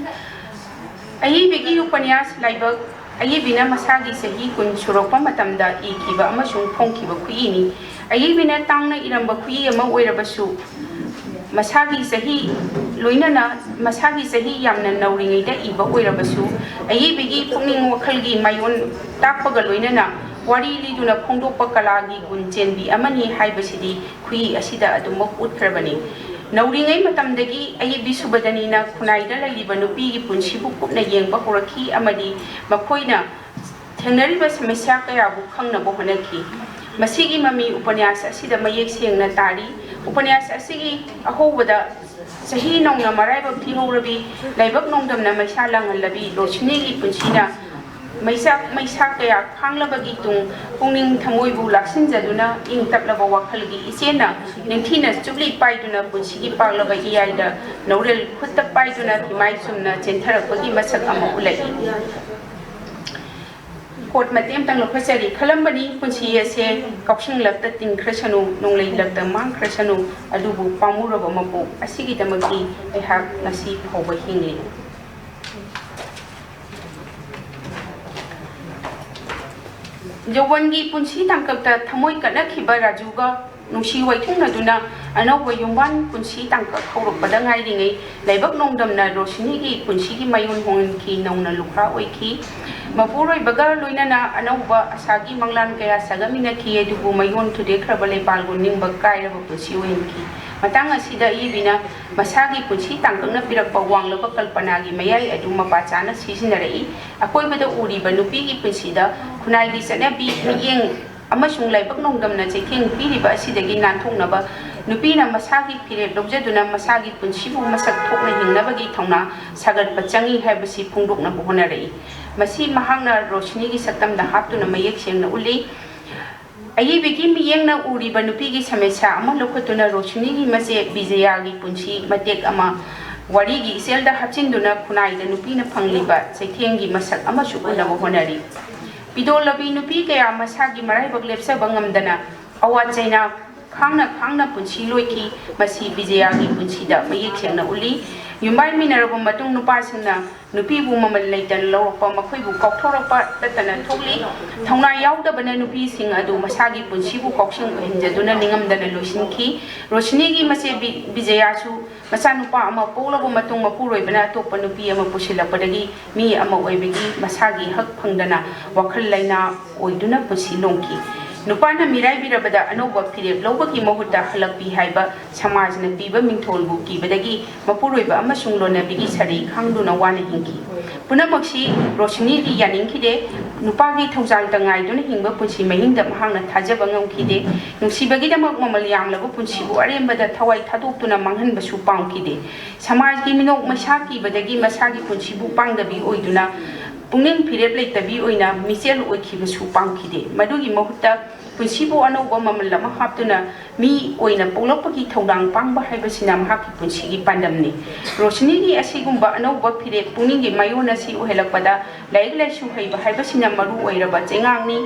ꯑꯏꯕꯤꯒꯤ ꯎꯄꯅ꯭ꯌꯥꯁ ꯂꯥꯏꯕꯛ꯫ ꯑꯏꯕꯤꯅ ꯃꯁꯥꯒꯤ ꯆꯍꯤ ꯀꯨꯟ ꯁꯨꯔꯛꯄ ꯃꯇꯝꯗ ꯏꯈꯤꯕ ꯑꯃꯁꯨꯡ ꯐꯣꯡꯈꯤꯕ ꯈꯨꯠꯏꯅꯤ꯫ ꯑꯏꯕꯤꯅ ꯇꯥꯡꯅ ꯏꯔꯝꯕ ꯈꯨꯠꯏ ꯑꯃ ꯑꯣꯏꯔꯕꯁꯨ, ꯃꯁꯥꯒꯤ ꯆꯍꯤ ꯂꯣꯏꯅꯅ, ꯃꯁꯥꯒꯤ ꯆꯍꯤ ꯌꯥꯝꯅ ꯅꯧꯔꯤꯉꯩꯗ ꯏꯕ ꯑꯣꯏꯔꯕꯁꯨ, ꯑꯏꯕꯤꯒꯤ ꯄꯨꯛꯅꯤꯡ ꯋꯥꯈꯜꯒꯤ ꯃꯥꯏꯑꯣꯟ ꯇꯥꯛꯄꯒ ꯂꯣꯏꯅꯅ ꯋꯥꯔꯤ ꯂꯤꯗꯨꯅ ꯐꯣꯡꯗꯣꯛꯄ ꯀꯂꯥꯒꯤ ꯒꯨꯟ ꯆꯦꯟꯕꯤ ꯑꯃꯅꯤ ꯍꯥꯏꯕꯁꯤꯗꯤ ꯈꯨꯠꯏ ꯑꯁꯤꯗ ꯑꯗꯨꯃꯛ ꯎꯠꯈ꯭ꯔꯕꯅꯤ꯫ ꯅꯧꯔꯤꯉꯩ ꯃꯇꯝꯗꯒꯤ ꯑꯏꯕꯤ ꯁꯨꯕꯗꯅꯤꯅ ꯈꯨꯟꯅꯥꯏꯗ ꯂꯩꯔꯤꯕ ꯅꯨꯄꯤꯒꯤ ꯄꯨꯟꯁꯤꯕꯨ ꯀꯨꯞꯅ ꯌꯦꯡꯕ ꯍꯧꯔꯛꯈꯤ ꯑꯃꯗꯤ ꯃꯈꯣꯏꯅ ꯊꯦꯡꯅꯔꯤꯕ ꯁꯃꯁ꯭ꯌꯥ ꯀꯌꯥꯕꯨ ꯈꯪꯅꯕ ꯍꯣꯠꯅꯈꯤ꯫ ꯃꯁꯤꯒꯤ ꯃꯃꯤ ꯎꯄꯅ꯭ꯌꯥꯁ ꯑꯁꯤꯗ ꯃꯌꯦꯛ ꯁꯦꯡꯅ ꯇꯥꯔꯤ꯫ ꯎꯄꯅ꯭ꯌꯥꯁ ꯑꯁꯤꯒꯤ ꯑꯍꯧꯕꯗ ꯆꯍꯤ ꯅꯧꯅ ꯃꯔꯥꯏꯕꯛ ꯊꯤꯍꯧꯔꯕꯤ, ꯂꯥꯏꯕꯛ ꯅꯣꯡꯗꯝꯅ ꯃꯩꯁꯥ ꯂꯥꯡꯍꯜꯂꯕꯤ ꯂꯣꯁꯤꯅꯤꯒꯤ ꯄꯨꯟꯁꯤꯅ ꯃꯩꯁꯥꯛ ꯃꯩꯁꯥ ꯀꯌꯥ ꯈꯥꯡꯂꯕꯒꯤ ꯇꯨꯡ, ꯄꯨꯛꯅꯤꯡ ꯊꯃꯣꯏꯕꯨ ꯂꯥꯛꯁꯤꯟꯖꯗꯨꯅ ꯏꯪ ꯇꯞꯂꯕ ꯋꯥꯈꯜꯒꯤ ꯏꯆꯦꯅ ꯅꯤꯡꯊꯤꯅ ꯆꯨꯞꯂꯤ ꯄꯥꯏꯗꯨꯅ ꯄꯨꯟꯁꯤꯒꯤ ꯄꯥꯛꯂꯕ ꯏꯌꯥꯏꯗ ꯅꯧꯔꯦꯜ ꯈꯨꯠꯇ ꯄꯥꯏꯗꯨꯅ ꯏꯃꯥꯏ ꯆꯨꯝꯅ ꯆꯦꯟꯊꯔꯛꯄꯒꯤ ꯃꯁꯛ ꯑꯃ ꯎꯠꯂꯛꯏ꯫ ꯀꯣꯠ ꯃꯇꯦꯛ ꯑꯃꯇꯪ ꯂꯧꯈꯠꯆꯔꯤ꯫ ꯈꯜꯂꯝꯕꯅꯤ ꯄꯨꯟꯁꯤ ꯑꯁꯦ ꯀꯥꯎꯁꯤꯡꯂꯛꯇ ꯇꯤꯟꯈ꯭ꯔꯁꯅꯨ, ꯅꯣꯡꯂꯩꯂꯛꯇ ꯃꯥꯡꯈ꯭ꯔꯁꯅꯨ, ꯑꯗꯨꯕꯨ ꯄꯥꯝꯃꯨꯔꯕ ꯃꯄꯣꯛ ꯑꯁꯤꯒꯤꯗꯃꯛꯇꯤ ꯑꯩꯍꯥꯛ ꯉꯁꯤ ꯐꯥꯎꯕ ꯍꯤꯡꯂꯤ꯫ ꯌꯧꯋꯟꯒꯤ ꯄꯨꯟꯁꯤ ꯇꯥꯡꯀꯛꯇ ꯊꯃꯣꯏ ꯀꯠꯅꯈꯤꯕ ꯔꯥꯖꯨꯒ ꯅꯨꯡꯁꯤ ꯋꯥꯏꯊꯨꯡꯅꯗꯨꯅ ꯑꯅꯧꯕ ꯌꯨꯝꯕꯥꯟ ꯄꯨꯟꯁꯤ ꯇꯥꯡꯀꯛ ꯍꯧꯔꯛꯄꯗ ꯉꯥꯏꯔꯤꯉꯩ ꯂꯥꯏꯕꯛ ꯅꯣꯡꯗꯝꯅ ꯔꯣꯁꯤꯅꯤꯒꯤ ꯄꯨꯟꯁꯤꯒꯤ ꯃꯌꯣꯟ ꯍꯣꯡꯍꯟꯈꯤ, ꯅꯧꯅ ꯂꯨꯈ꯭ꯔꯥ ꯑꯣꯏꯈꯤ꯫ ꯃꯄꯨꯔꯣꯏꯕꯒ ꯂꯣꯏꯅꯅ ꯑꯅꯧꯕ ꯑꯁꯥꯒꯤ ꯃꯪꯂꯥꯟ ꯀꯌꯥ ꯁꯥꯒꯠꯃꯤꯟꯅꯈꯤ, ꯑꯗꯨꯕꯨ ꯃꯌꯣꯟ ꯊꯨꯗꯦꯛꯈ꯭ꯔꯕ ꯂꯩꯄꯥꯜꯒꯨꯝ ꯅꯤꯡꯕ ꯀꯥꯏꯔꯕ ꯄꯨꯟꯁꯤ ꯑꯣꯏꯍꯟꯈꯤ꯫ ꯃꯇꯥꯡ ꯑꯁꯤꯗ ꯑꯏꯕꯤꯅ ꯃꯁꯥꯒꯤ ꯄꯨꯟꯁꯤ ꯇꯥꯡꯀꯛꯅ ꯄꯤꯔꯛꯄ ꯋꯥꯡꯂꯕ ꯀꯜꯄꯅꯥꯒꯤ ꯃꯌꯥꯏ ꯑꯗꯨ ꯃꯄꯥ ꯆꯥꯅ ꯁꯤꯖꯤꯟꯅꯔꯛꯏ꯫ ꯑꯀꯣꯏꯕꯗ ꯎꯔꯤꯕ ꯅꯨꯄꯤꯒꯤ ꯄꯨꯟꯁꯤꯗ ꯈꯨꯟꯅꯥꯏꯒꯤ ꯆꯠꯅꯕꯤ, ꯃꯤꯠꯌꯦꯡ ꯑꯃꯁꯨꯡ ꯂꯥꯏꯕꯛ ꯅꯣꯡꯗꯝꯅ ꯆꯩꯊꯦꯡ ꯄꯤꯔꯤꯕ ꯑꯁꯤꯗꯒꯤ ꯅꯥꯟꯊꯣꯛꯅꯕ ꯅꯨꯄꯤꯅ ꯃꯁꯥꯒꯤ ꯐꯤꯔꯦꯞ ꯂꯧꯖꯗꯨꯅ ꯃꯁꯥꯒꯤ ꯄꯨꯟꯁꯤꯕꯨ ꯃꯁꯛ ꯊꯣꯛꯅ ꯍꯤꯡꯅꯕꯒꯤ ꯊꯧꯅꯥ ꯁꯥꯒꯠꯄ ꯆꯪꯏ ꯍꯥꯏꯕꯁꯤ ꯐꯣꯡꯗꯣꯛꯅꯕ ꯍꯣꯠꯅꯔꯛꯏ꯫ ꯃꯁꯤ ꯃꯍꯥꯛꯅ ꯔꯣꯁꯤꯅꯤꯒꯤ ꯁꯛꯇꯝꯗ ꯍꯥꯞꯇꯨꯅ ꯃꯌꯦꯛ ꯁꯦꯡꯅ ꯎꯠꯂꯤ꯫ ꯑꯏꯕꯤꯒꯤ ꯃꯤꯠꯌꯦꯡꯅ ꯎꯔꯤꯕ ꯅꯨꯄꯤꯒꯤ ꯁꯃꯁ꯭ꯌꯥ ꯑꯃ ꯂꯧꯈꯠꯇꯨꯅ ꯔꯣꯁꯤꯅꯤꯒꯤ ꯃꯆꯦ ꯕꯤꯖꯌꯥꯒꯤ ꯄꯨꯟꯁꯤ ꯃꯇꯦꯛ ꯑꯃ ꯋꯥꯔꯤꯒꯤ ꯏꯆꯦꯜꯗ ꯍꯥꯞꯆꯤꯟꯗꯨꯅ ꯈꯨꯟꯅꯥꯏꯗ ꯅꯨꯄꯤꯅ ꯐꯪꯂꯤꯕ ꯆꯩꯊꯦꯡꯒꯤ ꯃꯁꯛ ꯑꯃꯁꯨ ꯎꯅꯕ ꯍꯣꯠꯅꯔꯤ꯫ ꯄꯤꯗꯣꯜꯂꯕꯤ ꯅꯨꯄꯤ ꯀꯌꯥ ꯃꯁꯥꯒꯤ ꯃꯔꯥꯏꯕꯛ ꯂꯦꯞꯆꯕ ꯉꯝꯗꯅ ꯑꯋꯥ ꯆꯩꯅꯥ ꯈꯥꯡꯅ ꯈꯥꯡꯅ ꯄꯨꯟꯁꯤ ꯂꯣꯏꯈꯤ꯫ ꯃꯁꯤ ꯕꯤꯖꯌꯥꯒꯤ ꯄꯨꯟꯁꯤꯗ ꯃꯌꯦꯛ ꯁꯦꯡꯅ ꯎꯠꯂꯤ꯫ ꯌꯨꯝꯕꯥꯟꯃꯤꯟꯅꯔꯕ ꯃꯇꯨꯡ ꯅꯨꯄꯥꯁꯤꯡꯅ ꯅꯨꯄꯤꯕꯨ ꯃꯃꯜ ꯂꯩꯇꯅ ꯂꯧꯔꯛꯄ, ꯃꯈꯣꯏꯕꯨ ꯀꯥꯎꯊꯣꯔꯛꯄ ꯇꯠꯇꯅ ꯊꯣꯛꯂꯤ꯫ ꯊꯧꯅꯥ ꯌꯥꯎꯗꯕꯅ ꯅꯨꯄꯤꯁꯤꯡ ꯑꯗꯨ ꯃꯁꯥꯒꯤ ꯄꯨꯟꯁꯤꯕꯨ ꯀꯥꯎꯁꯤꯡ ꯑꯣꯏꯍꯟꯖꯗꯨꯅ ꯅꯤꯡꯉꯝꯗꯅ ꯂꯣꯏꯁꯤꯟꯈꯤ꯫ ꯔꯣꯁꯤꯅꯤꯒꯤ ꯃꯆꯦ ꯕꯤ-, ꯕꯤꯖꯌꯥꯁꯨ ꯃꯆꯥꯅꯨꯄꯥ ꯑꯃ ꯄꯣꯛꯂꯕ ꯃꯇꯨꯡ ꯃꯄꯨꯔꯣꯏꯕꯅ ꯑꯇꯣꯞꯄ ꯅꯨꯄꯤ ꯑꯃ ꯄꯨꯁꯤꯜꯂꯛꯄꯗꯒꯤ ꯃꯤ ꯑꯃ ꯑꯣꯏꯕꯒꯤ ꯃꯁꯥꯒꯤ ꯍꯛ ꯐꯪꯗꯅ ꯋꯥꯈꯜ ꯂꯩꯅꯥ ꯑꯣꯏꯗꯨꯅ ꯄꯨꯟꯁꯤ ꯂꯣꯡꯈꯤ꯫ ꯅꯨꯄꯥꯅ ꯃꯤꯔꯥꯏꯕꯤꯔꯕꯗ ꯑꯅꯧꯕ ꯐꯤꯔꯦꯞ ꯂꯧꯕꯒꯤ ꯃꯍꯨꯠꯇ ꯍꯜꯂꯛꯄꯤ ꯍꯥꯏꯕ ꯁꯃꯥꯖꯅ ꯄꯤꯕ ꯃꯤꯡꯊꯣꯜꯕꯨ ꯀꯤꯕꯗꯒꯤ ꯃꯄꯨꯔꯣꯏꯕ ꯑꯃꯁꯨꯡ ꯂꯣꯟꯅꯕꯤꯒꯤ ꯁꯔꯩ ꯈꯥꯡꯗꯨꯅ ꯋꯥꯅ ꯍꯤꯡꯈꯤ꯫ ꯄꯨꯝꯅꯃꯛꯁꯤ ꯔꯣꯁꯤꯅꯤꯗꯤ ꯌꯥꯅꯤꯡꯈꯤꯗꯦ꯫ ꯅꯨꯄꯥꯒꯤ ꯊꯧꯖꯥꯜꯇ ꯉꯥꯏꯗꯨꯅ ꯍꯤꯡꯕ ꯄꯨꯟꯁꯤ ꯃꯍꯤꯡꯗ ꯃꯍꯥꯛꯅ ꯊꯥꯖꯕ ꯉꯝꯈꯤꯗꯦ꯫ ꯅꯨꯡꯁꯤꯕꯒꯤꯗꯃꯛ ꯃꯃꯜ ꯌꯥꯝꯂꯕ ꯄꯨꯟꯁꯤꯕꯨ ꯑꯔꯦꯝꯕꯗ ꯊꯋꯥꯏ ꯊꯥꯗꯣꯛꯇꯨꯅ ꯃꯥꯡꯍꯟꯕꯁꯨ ꯄꯥꯝꯈꯤꯗꯦ꯫ ꯁꯃꯥꯖꯒꯤ ꯃꯤꯅꯣꯛ ꯃꯩꯁꯥ ꯀꯤꯕꯗꯒꯤ ꯃꯁꯥꯒꯤ ꯄꯨꯟꯁꯤꯕꯨ ꯄꯥꯡꯗꯕꯤ ꯑꯣꯏꯗꯨꯅ ꯄꯨꯛꯅꯤꯡ ꯐꯤꯔꯦꯞ ꯂꯩꯇꯕꯤ ꯑꯣꯏꯅ ꯃꯤꯆꯦꯜ ꯑꯣꯏꯈꯤꯕꯁꯨ ꯄꯥꯝꯈꯤꯗꯦ꯫ ꯃꯗꯨꯒꯤ ꯃꯍꯨꯠꯇ ꯄꯨꯟꯁꯤꯕꯨ ꯑꯅꯧꯕ ꯃꯃꯜ ꯑꯃ ꯍꯥꯞꯇꯨꯅ ꯃꯤ ꯑꯣꯏꯅ ꯄꯣꯛꯂꯛꯄꯒꯤ ꯊꯧꯗꯥꯡ ꯄꯥꯡꯕ ꯍꯥꯏꯕꯁꯤꯅ ꯃꯍꯥꯛꯀꯤ ꯄꯨꯟꯁꯤꯒꯤ ꯄꯥꯟꯗꯝꯅꯤ꯫ ꯔꯣꯁꯤꯅꯤꯒꯤ ꯑꯁꯤꯒꯨꯝꯕ ꯑꯅꯧꯕ ꯐꯤꯔꯦꯞ ꯄꯨꯛꯅꯤꯡꯒꯤ ꯃꯥꯌꯣꯟ ꯑꯁꯤ ꯑꯣꯏꯍꯜꯂꯛꯄꯗ ꯂꯥꯏꯔꯤꯛ ꯂꯥꯏꯁꯨ ꯍꯩꯕ ꯍꯥꯏꯕꯁꯤꯅ ꯃꯔꯨ ꯑꯣꯏꯔꯕ ꯆꯩꯉꯥꯛꯅꯤ꯫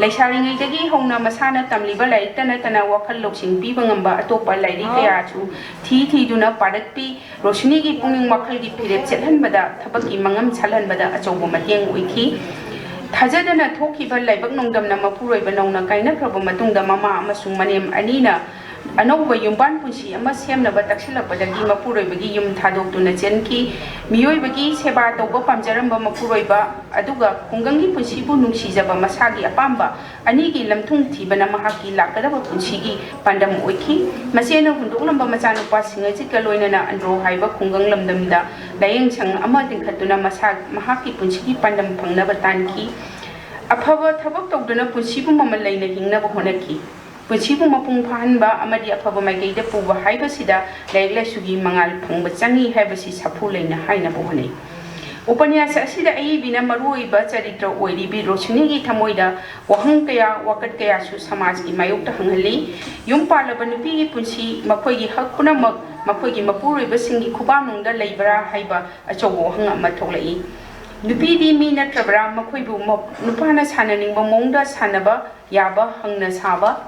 ꯂꯩꯁꯥꯔꯤꯉꯩꯗꯒꯤ ꯍꯧꯅ ꯃꯁꯥꯅ ꯇꯝꯂꯤꯕ ꯂꯥꯏꯔꯤꯛꯇ ꯅꯠꯇꯅ ꯋꯥꯈꯜ ꯂꯧꯁꯤꯡ ꯄꯤꯕ ꯉꯝꯕ ꯑꯇꯣꯞꯄ ꯂꯥꯏꯔꯤꯛ ꯀꯌꯥꯁꯨ ꯊꯤ ꯊꯤꯗꯨꯅ ꯄꯥꯔꯛꯄꯤ꯫ ꯔꯣꯁꯤꯅꯤꯒꯤ ꯄꯨꯛꯅꯤꯡ ꯋꯥꯈꯜꯒꯤ ꯐꯤꯔꯦꯞ ꯆꯦꯠꯍꯟꯕꯗ ꯊꯕꯛꯀꯤ ꯃꯉꯝ ꯁꯥꯜꯍꯟꯕꯗ ꯑꯆꯧꯕ ꯃꯇꯦꯡ ꯑꯣꯏꯈꯤ꯫ ꯊꯥꯖꯗꯅ ꯊꯣꯛꯈꯤꯕ ꯂꯥꯏꯕꯛ ꯅꯣꯡꯗꯝꯅ ꯃꯄꯨꯔꯣꯏꯕ ꯅꯧꯅ ꯀꯥꯏꯅꯈ꯭ꯔꯕ ꯃꯇꯨꯡꯗ ꯃꯃꯥ ꯑꯃꯁꯨꯡ ꯃꯅꯦꯝ ꯑꯅꯤꯅ ꯑꯅꯧꯕ ꯌꯨꯝꯕꯥꯟ ꯄꯨꯟꯁꯤ ꯑꯃ ꯁꯦꯝꯅꯕ ꯇꯛꯁꯤꯜꯂꯛꯄꯗꯒꯤ ꯃꯄꯨꯔꯣꯏꯕꯒꯤ ꯌꯨꯝ ꯊꯥꯗꯣꯛꯇꯨꯅ ꯆꯦꯟꯈꯤ꯫ ꯃꯤꯑꯣꯏꯕꯒꯤ ꯁꯦꯕꯥ ꯇꯧꯕ ꯄꯥꯝꯖꯔꯝꯕ ꯃꯄꯨꯔꯣꯏꯕ ꯑꯗꯨꯒ ꯈꯨꯡꯒꯪꯒꯤ ꯄꯨꯟꯁꯤꯕꯨ ꯅꯨꯡꯁꯤꯖꯕ ꯃꯁꯥꯒꯤ ꯑꯄꯥꯝꯕ ꯑꯅꯤꯒꯤ ꯂꯝꯊꯨꯡ ꯊꯤꯕꯅ ꯃꯍꯥꯛꯀꯤ ꯂꯥꯛꯀꯗꯕ ꯄꯨꯟꯁꯤꯒꯤ ꯄꯥꯟꯗꯝ ꯑꯣꯏꯈꯤ꯫ ꯃꯆꯦꯅ ꯍꯨꯟꯗꯣꯛꯂꯝꯕ ꯃꯆꯥꯅꯨꯄꯥ ꯁꯤꯡꯍꯖꯤꯠꯀ ꯂꯣꯏꯅꯅ ꯑꯟꯗ꯭ꯔꯣ ꯍꯥꯏꯕ ꯈꯨꯡꯒꯪ ꯂꯝꯗꯝꯗ ꯂꯥꯏꯌꯦꯡꯁꯪ ꯑꯃ ꯂꯤꯡꯈꯠꯇꯨꯅ ꯃꯁꯥ, ꯃꯍꯥꯛꯀꯤ ꯄꯨꯟꯁꯤꯒꯤ ꯄꯥꯟꯗꯝ ꯐꯪꯅꯕ ꯇꯥꯟꯈꯤ꯫ ꯑꯐꯕ ꯊꯕꯛ ꯇꯧꯗꯨꯅ ꯄꯨꯟꯁꯤꯕꯨ ꯃꯃꯜ ꯂꯩꯅ ꯍꯤꯡꯅꯕ ꯍꯣꯠꯅꯈꯤ꯫ ꯄꯨꯟꯁꯤꯕꯨ ꯃꯄꯨꯡ ꯐꯥꯍꯟꯕ ꯑꯃꯗꯤ ꯑꯐꯕ ꯃꯥꯏꯀꯩꯗ ꯄꯨꯕ ꯍꯥꯏꯕꯁꯤꯗ ꯂꯥꯏꯔꯤꯛ ꯂꯥꯏꯁꯨꯒꯤ ꯃꯉꯥꯜ ꯐꯪꯕ ꯆꯪꯏ ꯍꯥꯏꯕꯁꯤ ꯁꯥꯐꯨ ꯂꯩꯅ ꯍꯥꯏꯅꯕ ꯍꯣꯠꯅꯩ꯫ ꯎꯄꯅ꯭ꯌꯥꯁ ꯑꯁꯤꯗ ꯑꯏꯕꯤꯅ ꯃꯔꯨꯑꯣꯏꯕ ꯆꯔꯤꯇ꯭ꯔ ꯑꯣꯏꯔꯤꯕꯤ ꯔꯣꯁꯤꯅꯤꯒꯤ ꯊꯃꯣꯏꯗ ꯋꯥꯍꯪ ꯀꯌꯥ, ꯋꯥꯀꯠ ꯀꯌꯥꯁꯨ ꯁꯃꯥꯖꯀꯤ ꯃꯥꯌꯣꯛꯇ ꯍꯪꯍꯜꯂꯤ꯫ ꯌꯨꯝ ꯄꯥꯜꯂꯕ ꯅꯨꯄꯤꯒꯤ ꯄꯨꯟꯁꯤ, ꯃꯈꯣꯏꯒꯤ ꯍꯛ ꯄꯨꯝꯅꯃꯛ ꯃꯈꯣꯏꯒꯤ ꯃꯄꯨꯔꯣꯏꯕꯁꯤꯡꯒꯤ ꯈꯨꯕꯥꯛꯅꯨꯡꯗ ꯂꯩꯕ꯭ꯔꯥ ꯍꯥꯏꯕ ꯑꯆꯧꯕ ꯋꯥꯍꯪ ꯑꯃ ꯊꯣꯛꯂꯛꯏ꯫ ꯅꯨꯄꯤꯗꯤ ꯃꯤ ꯅꯠꯇ꯭ꯔꯕ꯭ꯔꯥ? ꯃꯈꯣꯏꯕꯨ ꯃ-, ꯅꯨꯄꯥꯅ ꯁꯥꯟꯅꯅꯤꯡꯕ ꯃꯑꯣꯡꯗ ꯁꯥꯟꯅꯕ ꯌꯥꯕ ꯍꯪꯅ ꯁꯥꯕ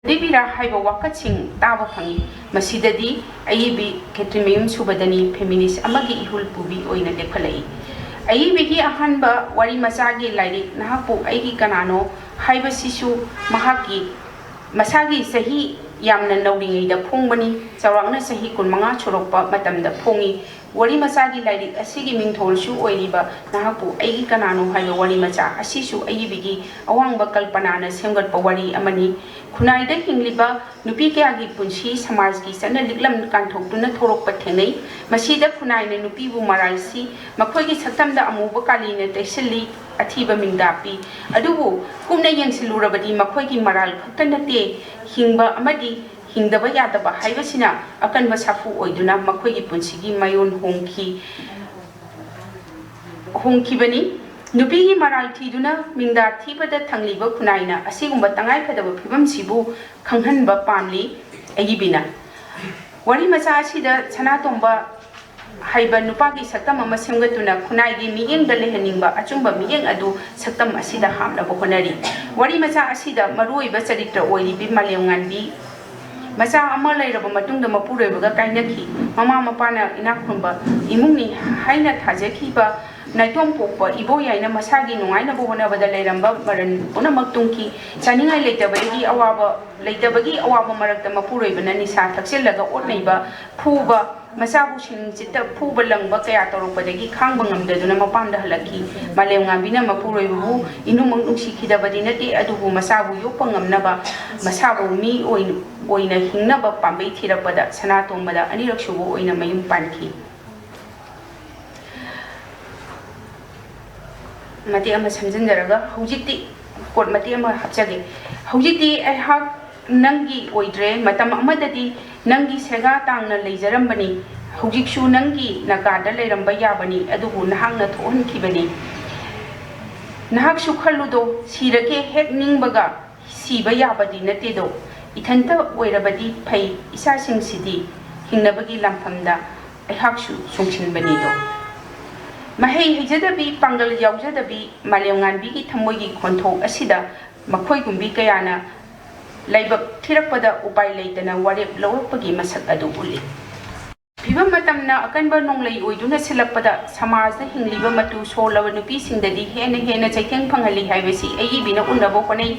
ꯂꯩꯕꯤꯔꯥ ꯍꯥꯏꯕ ꯋꯥꯀꯠꯁꯤꯡ ꯇꯥꯕ ꯐꯪꯏ꯫ ꯃꯁꯤꯗꯗꯤ ꯑꯏꯕꯤ ꯈꯦꯇ꯭ꯔꯤꯃꯌꯨꯝ ꯁꯨꯕꯗꯅꯤ ꯐꯦꯃꯤꯅꯤꯁ ꯑꯃꯒꯤ ꯏꯍꯨꯜ ꯄꯨꯕꯤ ꯑꯣꯏꯅ ꯂꯦꯞꯈꯠꯂꯛꯏ꯫ ꯑꯏꯕꯤꯒꯤ ꯑꯍꯥꯟꯕ ꯋꯥꯔꯤ ꯃꯆꯥꯒꯤ ꯂꯥꯏꯔꯤꯛ ꯅꯍꯥꯛꯄꯨ ꯑꯩꯒꯤ ꯀꯅꯥꯅꯣ ꯍꯥꯏꯕꯁꯤꯁꯨ ꯃꯍꯥꯛꯀꯤ ꯃꯁꯥꯒꯤ ꯆꯍꯤ ꯌꯥꯝꯅ ꯅꯧꯔꯤꯉꯩꯗ ꯐꯣꯡꯕꯅꯤ꯫ ꯆꯥꯎꯔꯥꯛꯅ ꯆꯍꯤ ꯀꯨꯟꯃꯉꯥ ꯁꯨꯔꯛꯄ ꯃꯇꯝꯗ ꯐꯣꯡꯏ꯫ ꯋꯥꯔꯤ ꯃꯆꯥꯒꯤ ꯂꯥꯏꯔꯤꯛ ꯑꯁꯤꯒꯤ ꯃꯤꯡꯊꯣꯜꯁꯨ ꯑꯣꯏꯔꯤꯕ ꯅꯍꯥꯛꯄꯨ ꯑꯩꯒꯤ ꯀꯅꯥꯅꯣ ꯍꯥꯏꯕ ꯋꯥꯔꯤ ꯃꯆꯥ ꯑꯁꯤꯁꯨ ꯑꯏꯕꯤꯒꯤ ꯑꯋꯥꯡꯕ ꯀꯜꯄꯅꯥꯅ ꯁꯦꯝꯒꯠꯄ ꯋꯥꯔꯤ ꯑꯃꯅꯤ꯫ ꯈꯨꯟꯅꯥꯏꯗ ꯍꯤꯡꯂꯤꯕ ꯅꯨꯄꯤ ꯀꯌꯥꯒꯤ ꯄꯨꯟꯁꯤ ꯁꯃꯥꯖꯀꯤ ꯆꯠꯅ ꯂꯤꯛꯂꯝ ꯀꯥꯟꯊꯣꯛꯇꯨꯅ ꯊꯣꯔꯛꯄ ꯊꯦꯡꯅꯩ꯫ ꯃꯁꯤꯗ ꯈꯨꯟꯅꯥꯏꯅ ꯅꯨꯄꯤꯕꯨ ꯃꯔꯥꯜ ꯁꯤ, ꯃꯈꯣꯏꯒꯤ ꯁꯛꯇꯝꯗ ꯑꯃꯨꯕ ꯀꯥꯂꯤꯅ ꯇꯩꯁꯤꯜꯂꯤ, ꯑꯊꯤꯕ ꯃꯤꯡꯗꯥ ꯄꯤ꯫ ꯑꯗꯨꯕꯨ ꯀꯨꯞꯅ ꯌꯦꯡꯁꯤꯜꯂꯨꯔꯕꯗꯤ ꯃꯈꯣꯏꯒꯤ ꯃꯔꯥꯜ ꯈꯛꯇ ꯅꯠꯇꯦ, ꯍꯤꯡꯕ ꯑꯃꯗꯤ ꯍꯤꯡꯗꯕ ꯌꯥꯗꯕ ꯍꯥꯏꯕꯁꯤꯅ ꯑꯀꯟꯕ ꯁꯥꯐꯨ ꯑꯣꯏꯗꯨꯅ ꯃꯈꯣꯏꯒꯤ ꯄꯨꯟꯁꯤꯒꯤ ꯃꯌꯣꯟ ꯍꯣꯡꯈꯤ꯫ ꯍꯣꯡꯈꯤꯕꯅꯤ꯫ ꯅꯨꯄꯤꯒꯤ ꯃꯔꯥꯜ ꯊꯤꯗꯨꯅ ꯃꯤꯡꯗꯥ ꯊꯤꯕꯗ ꯊꯪꯂꯤꯕ ꯈꯨꯟꯅꯥꯏꯅ ꯑꯁꯤꯒꯨꯝꯕ ꯇꯉꯥꯏꯐꯗꯕ ꯐꯤꯕꯝꯁꯤꯕꯨ ꯈꯪꯍꯟꯕ ꯄꯥꯝꯂꯤ꯫ ꯑꯏꯕꯤꯅ ꯋꯥꯔꯤ ꯃꯆꯥ ꯑꯁꯤꯗ ꯁꯅꯥꯇꯣꯝꯕ ꯍꯥꯏꯕ ꯅꯨꯄꯥꯒꯤ ꯁꯛꯇꯝ ꯑꯃ ꯁꯦꯝꯒꯠꯇꯨꯅ ꯈꯨꯟꯅꯥꯏꯒꯤ ꯃꯤꯠꯌꯦꯡꯗ ꯂꯩꯍꯟꯅꯤꯡꯕ ꯑꯆꯨꯝꯕ ꯃꯤꯠꯌꯦꯡ ꯑꯗꯨ ꯁꯛꯇꯝ ꯑꯁꯤꯗ ꯍꯥꯞꯅꯕ ꯍꯣꯠꯅꯔꯤ꯫ ꯋꯥꯔꯤ ꯃꯆꯥ ꯑꯁꯤꯗ ꯃꯔꯨꯑꯣꯏꯕ ꯆꯔꯤꯇ꯭ꯔ ꯑꯣꯏꯔꯤꯕꯤ ꯃꯥꯂꯦꯝꯉꯥꯟꯕꯤ ꯃꯆꯥ ꯑꯃ ꯂꯩꯔꯕ ꯃꯇꯨꯡꯗ ꯃꯄꯨꯔꯣꯏꯕꯒ ꯀꯥꯏꯅꯈꯤ꯫ ꯃꯃꯥ ꯃꯄꯥꯅ ꯏꯅꯥꯛ ꯈꯨꯟꯕ ꯏꯃꯨꯡꯅꯤ ꯍꯥꯏꯅ ꯊꯥꯖꯈꯤꯕ ꯅꯥꯏꯇꯣꯝ ꯄꯣꯛꯄ ꯏꯕꯣꯌꯥꯏꯅ ꯃꯁꯥꯒꯤ ꯅꯨꯡꯉꯥꯏꯅꯕ ꯍꯣꯠꯅꯕꯗ ꯂꯩꯔꯝꯕ ꯃꯔꯟ ꯄꯨꯝꯅꯃꯛ ꯇꯨꯡꯈꯤ꯫ ꯆꯥꯅꯤꯡꯉꯥꯏ ꯂꯩꯇꯕꯗꯒꯤ ꯑꯋꯥꯕ ꯂꯩꯇꯕꯒꯤ ꯑꯋꯥꯕ ꯃꯔꯛꯇ ꯃꯄꯨꯔꯣꯏꯕꯅ ꯅꯤꯁꯥ ꯊꯛꯆꯤꯜꯂꯒ ꯑꯣꯠ ꯅꯩꯕ, ꯐꯨꯕ, ꯃꯆꯥꯕꯨ ꯁꯤꯡ ꯆꯤꯠꯇ ꯐꯨꯕ ꯂꯪꯕ ꯀꯌꯥ ꯇꯧꯔꯛꯄꯗꯒꯤ ꯈꯥꯡꯕ ꯉꯝꯗꯗꯨꯅ ꯃꯄꯥꯝꯗ ꯍꯜꯂꯛꯈꯤ꯫ ꯃꯥꯂꯦꯝꯉꯥꯟꯕꯤꯅ ꯃꯄꯨꯔꯣꯏꯕꯕꯨ ꯏꯅꯨꯃꯛ ꯅꯨꯡꯁꯤꯈꯤꯗꯕꯗꯤ ꯅꯠꯇꯦ, ꯑꯗꯨꯕꯨ ꯃꯆꯥꯕꯨ ꯌꯣꯛꯄ ꯉꯝꯅꯕ, ꯃꯁꯥꯕꯨ ꯃꯤ ꯑꯣꯏ-, ꯑꯣꯏꯅ ꯍꯤꯡꯅꯕ ꯄꯥꯝꯕꯩ ꯊꯤꯔꯛꯄꯗ ꯁꯅꯥꯇꯣꯝꯕꯗ ꯑꯅꯤꯔꯛꯁꯨꯕ ꯑꯣꯏꯅ ꯃꯌꯨꯝ ꯄꯥꯟꯈꯤ꯫ ꯃꯇꯦꯛ ꯑꯃ ꯁꯝꯖꯤꯟꯖꯔꯒ ꯍꯧꯖꯤꯛꯇꯤ ꯀꯣꯠ ꯃꯇꯦꯛ ꯑꯃ ꯍꯥꯞꯆꯒꯦ꯫ "ꯍꯧꯖꯤꯛꯇꯤ ꯑꯩꯍꯥꯛ ꯅꯪꯒꯤ ꯑꯣꯏꯗ꯭ꯔꯦ꯫ ꯃꯇꯝ ꯑꯃꯗꯗꯤ ꯅꯪꯒꯤ ꯁꯦꯒꯥ ꯇꯥꯡꯅ ꯂꯩꯖꯔꯝꯕꯅꯤ꯫ ꯍꯧꯖꯤꯛꯁꯨ ꯅꯪꯒꯤ ꯅꯥꯀꯥꯗ ꯂꯩꯔꯝꯕ ꯌꯥꯕꯅꯤ, ꯑꯗꯨꯕꯨ ꯅꯍꯥꯛꯅ ꯊꯣꯛꯍꯟꯈꯤꯕꯅꯤ꯫ ꯅꯍꯥꯛꯁꯨ ꯈꯜꯂꯨꯗꯣ, ꯁꯤꯔꯒꯦ ꯍꯦꯛ ꯅꯤꯡꯕꯒ ꯁꯤꯕ ꯌꯥꯕꯗꯤ ꯅꯠꯇꯦꯗꯣ꯫ ꯏꯊꯟꯇ ꯑꯣꯏꯔꯕꯗꯤ ꯐꯩ, ꯏꯆꯥꯁꯤꯡꯁꯤꯗꯤ ꯍꯤꯡꯅꯕꯒꯤ ꯂꯥꯟꯐꯝꯗ ꯑꯩꯍꯥꯛꯁꯨ ꯆꯣꯡꯁꯤꯟꯕꯅꯤꯗꯣ꯫" ꯃꯍꯩ ꯍꯩꯖꯗꯕꯤ, ꯄꯥꯡꯒꯜ ꯌꯥꯎꯖꯗꯕꯤ ꯃꯥꯂꯦꯝꯉꯥꯟꯕꯤꯒꯤ ꯊꯃꯣꯏꯒꯤ ꯈꯣꯟꯊꯣꯛ ꯑꯁꯤꯗ ꯃꯈꯣꯏꯒꯨꯝꯕꯤ ꯀꯌꯥꯅ ꯂꯥꯏꯕꯛ ꯊꯤꯔꯛꯄꯗ ꯎꯄꯥꯏ ꯂꯩꯇꯅ ꯋꯥꯔꯦꯞ ꯂꯧꯔꯛꯄꯒꯤ ꯃꯁꯛ ꯑꯗꯨ ꯎꯠꯂꯤ꯫ ꯐꯤꯕꯝ ꯃꯇꯝꯅ ꯑꯀꯟꯕ ꯅꯣꯡꯂꯩ ꯑꯣꯏꯗꯨꯅ ꯁꯤꯜꯂꯛꯄꯗ ꯁꯃꯥꯖꯗ ꯍꯤꯡꯂꯤꯕ ꯃꯇꯨ ꯁꯣꯜꯂꯕ ꯅꯨꯄꯤꯁꯤꯡꯗꯗꯤ ꯍꯦꯟꯅ ꯍꯦꯟꯅ ꯆꯩꯊꯦꯡ ꯐꯪꯍꯜꯂꯤ ꯍꯥꯏꯕꯁꯤ ꯑꯏꯕꯤꯅ ꯎꯠꯅꯕ ꯍꯣꯠꯅꯩ꯫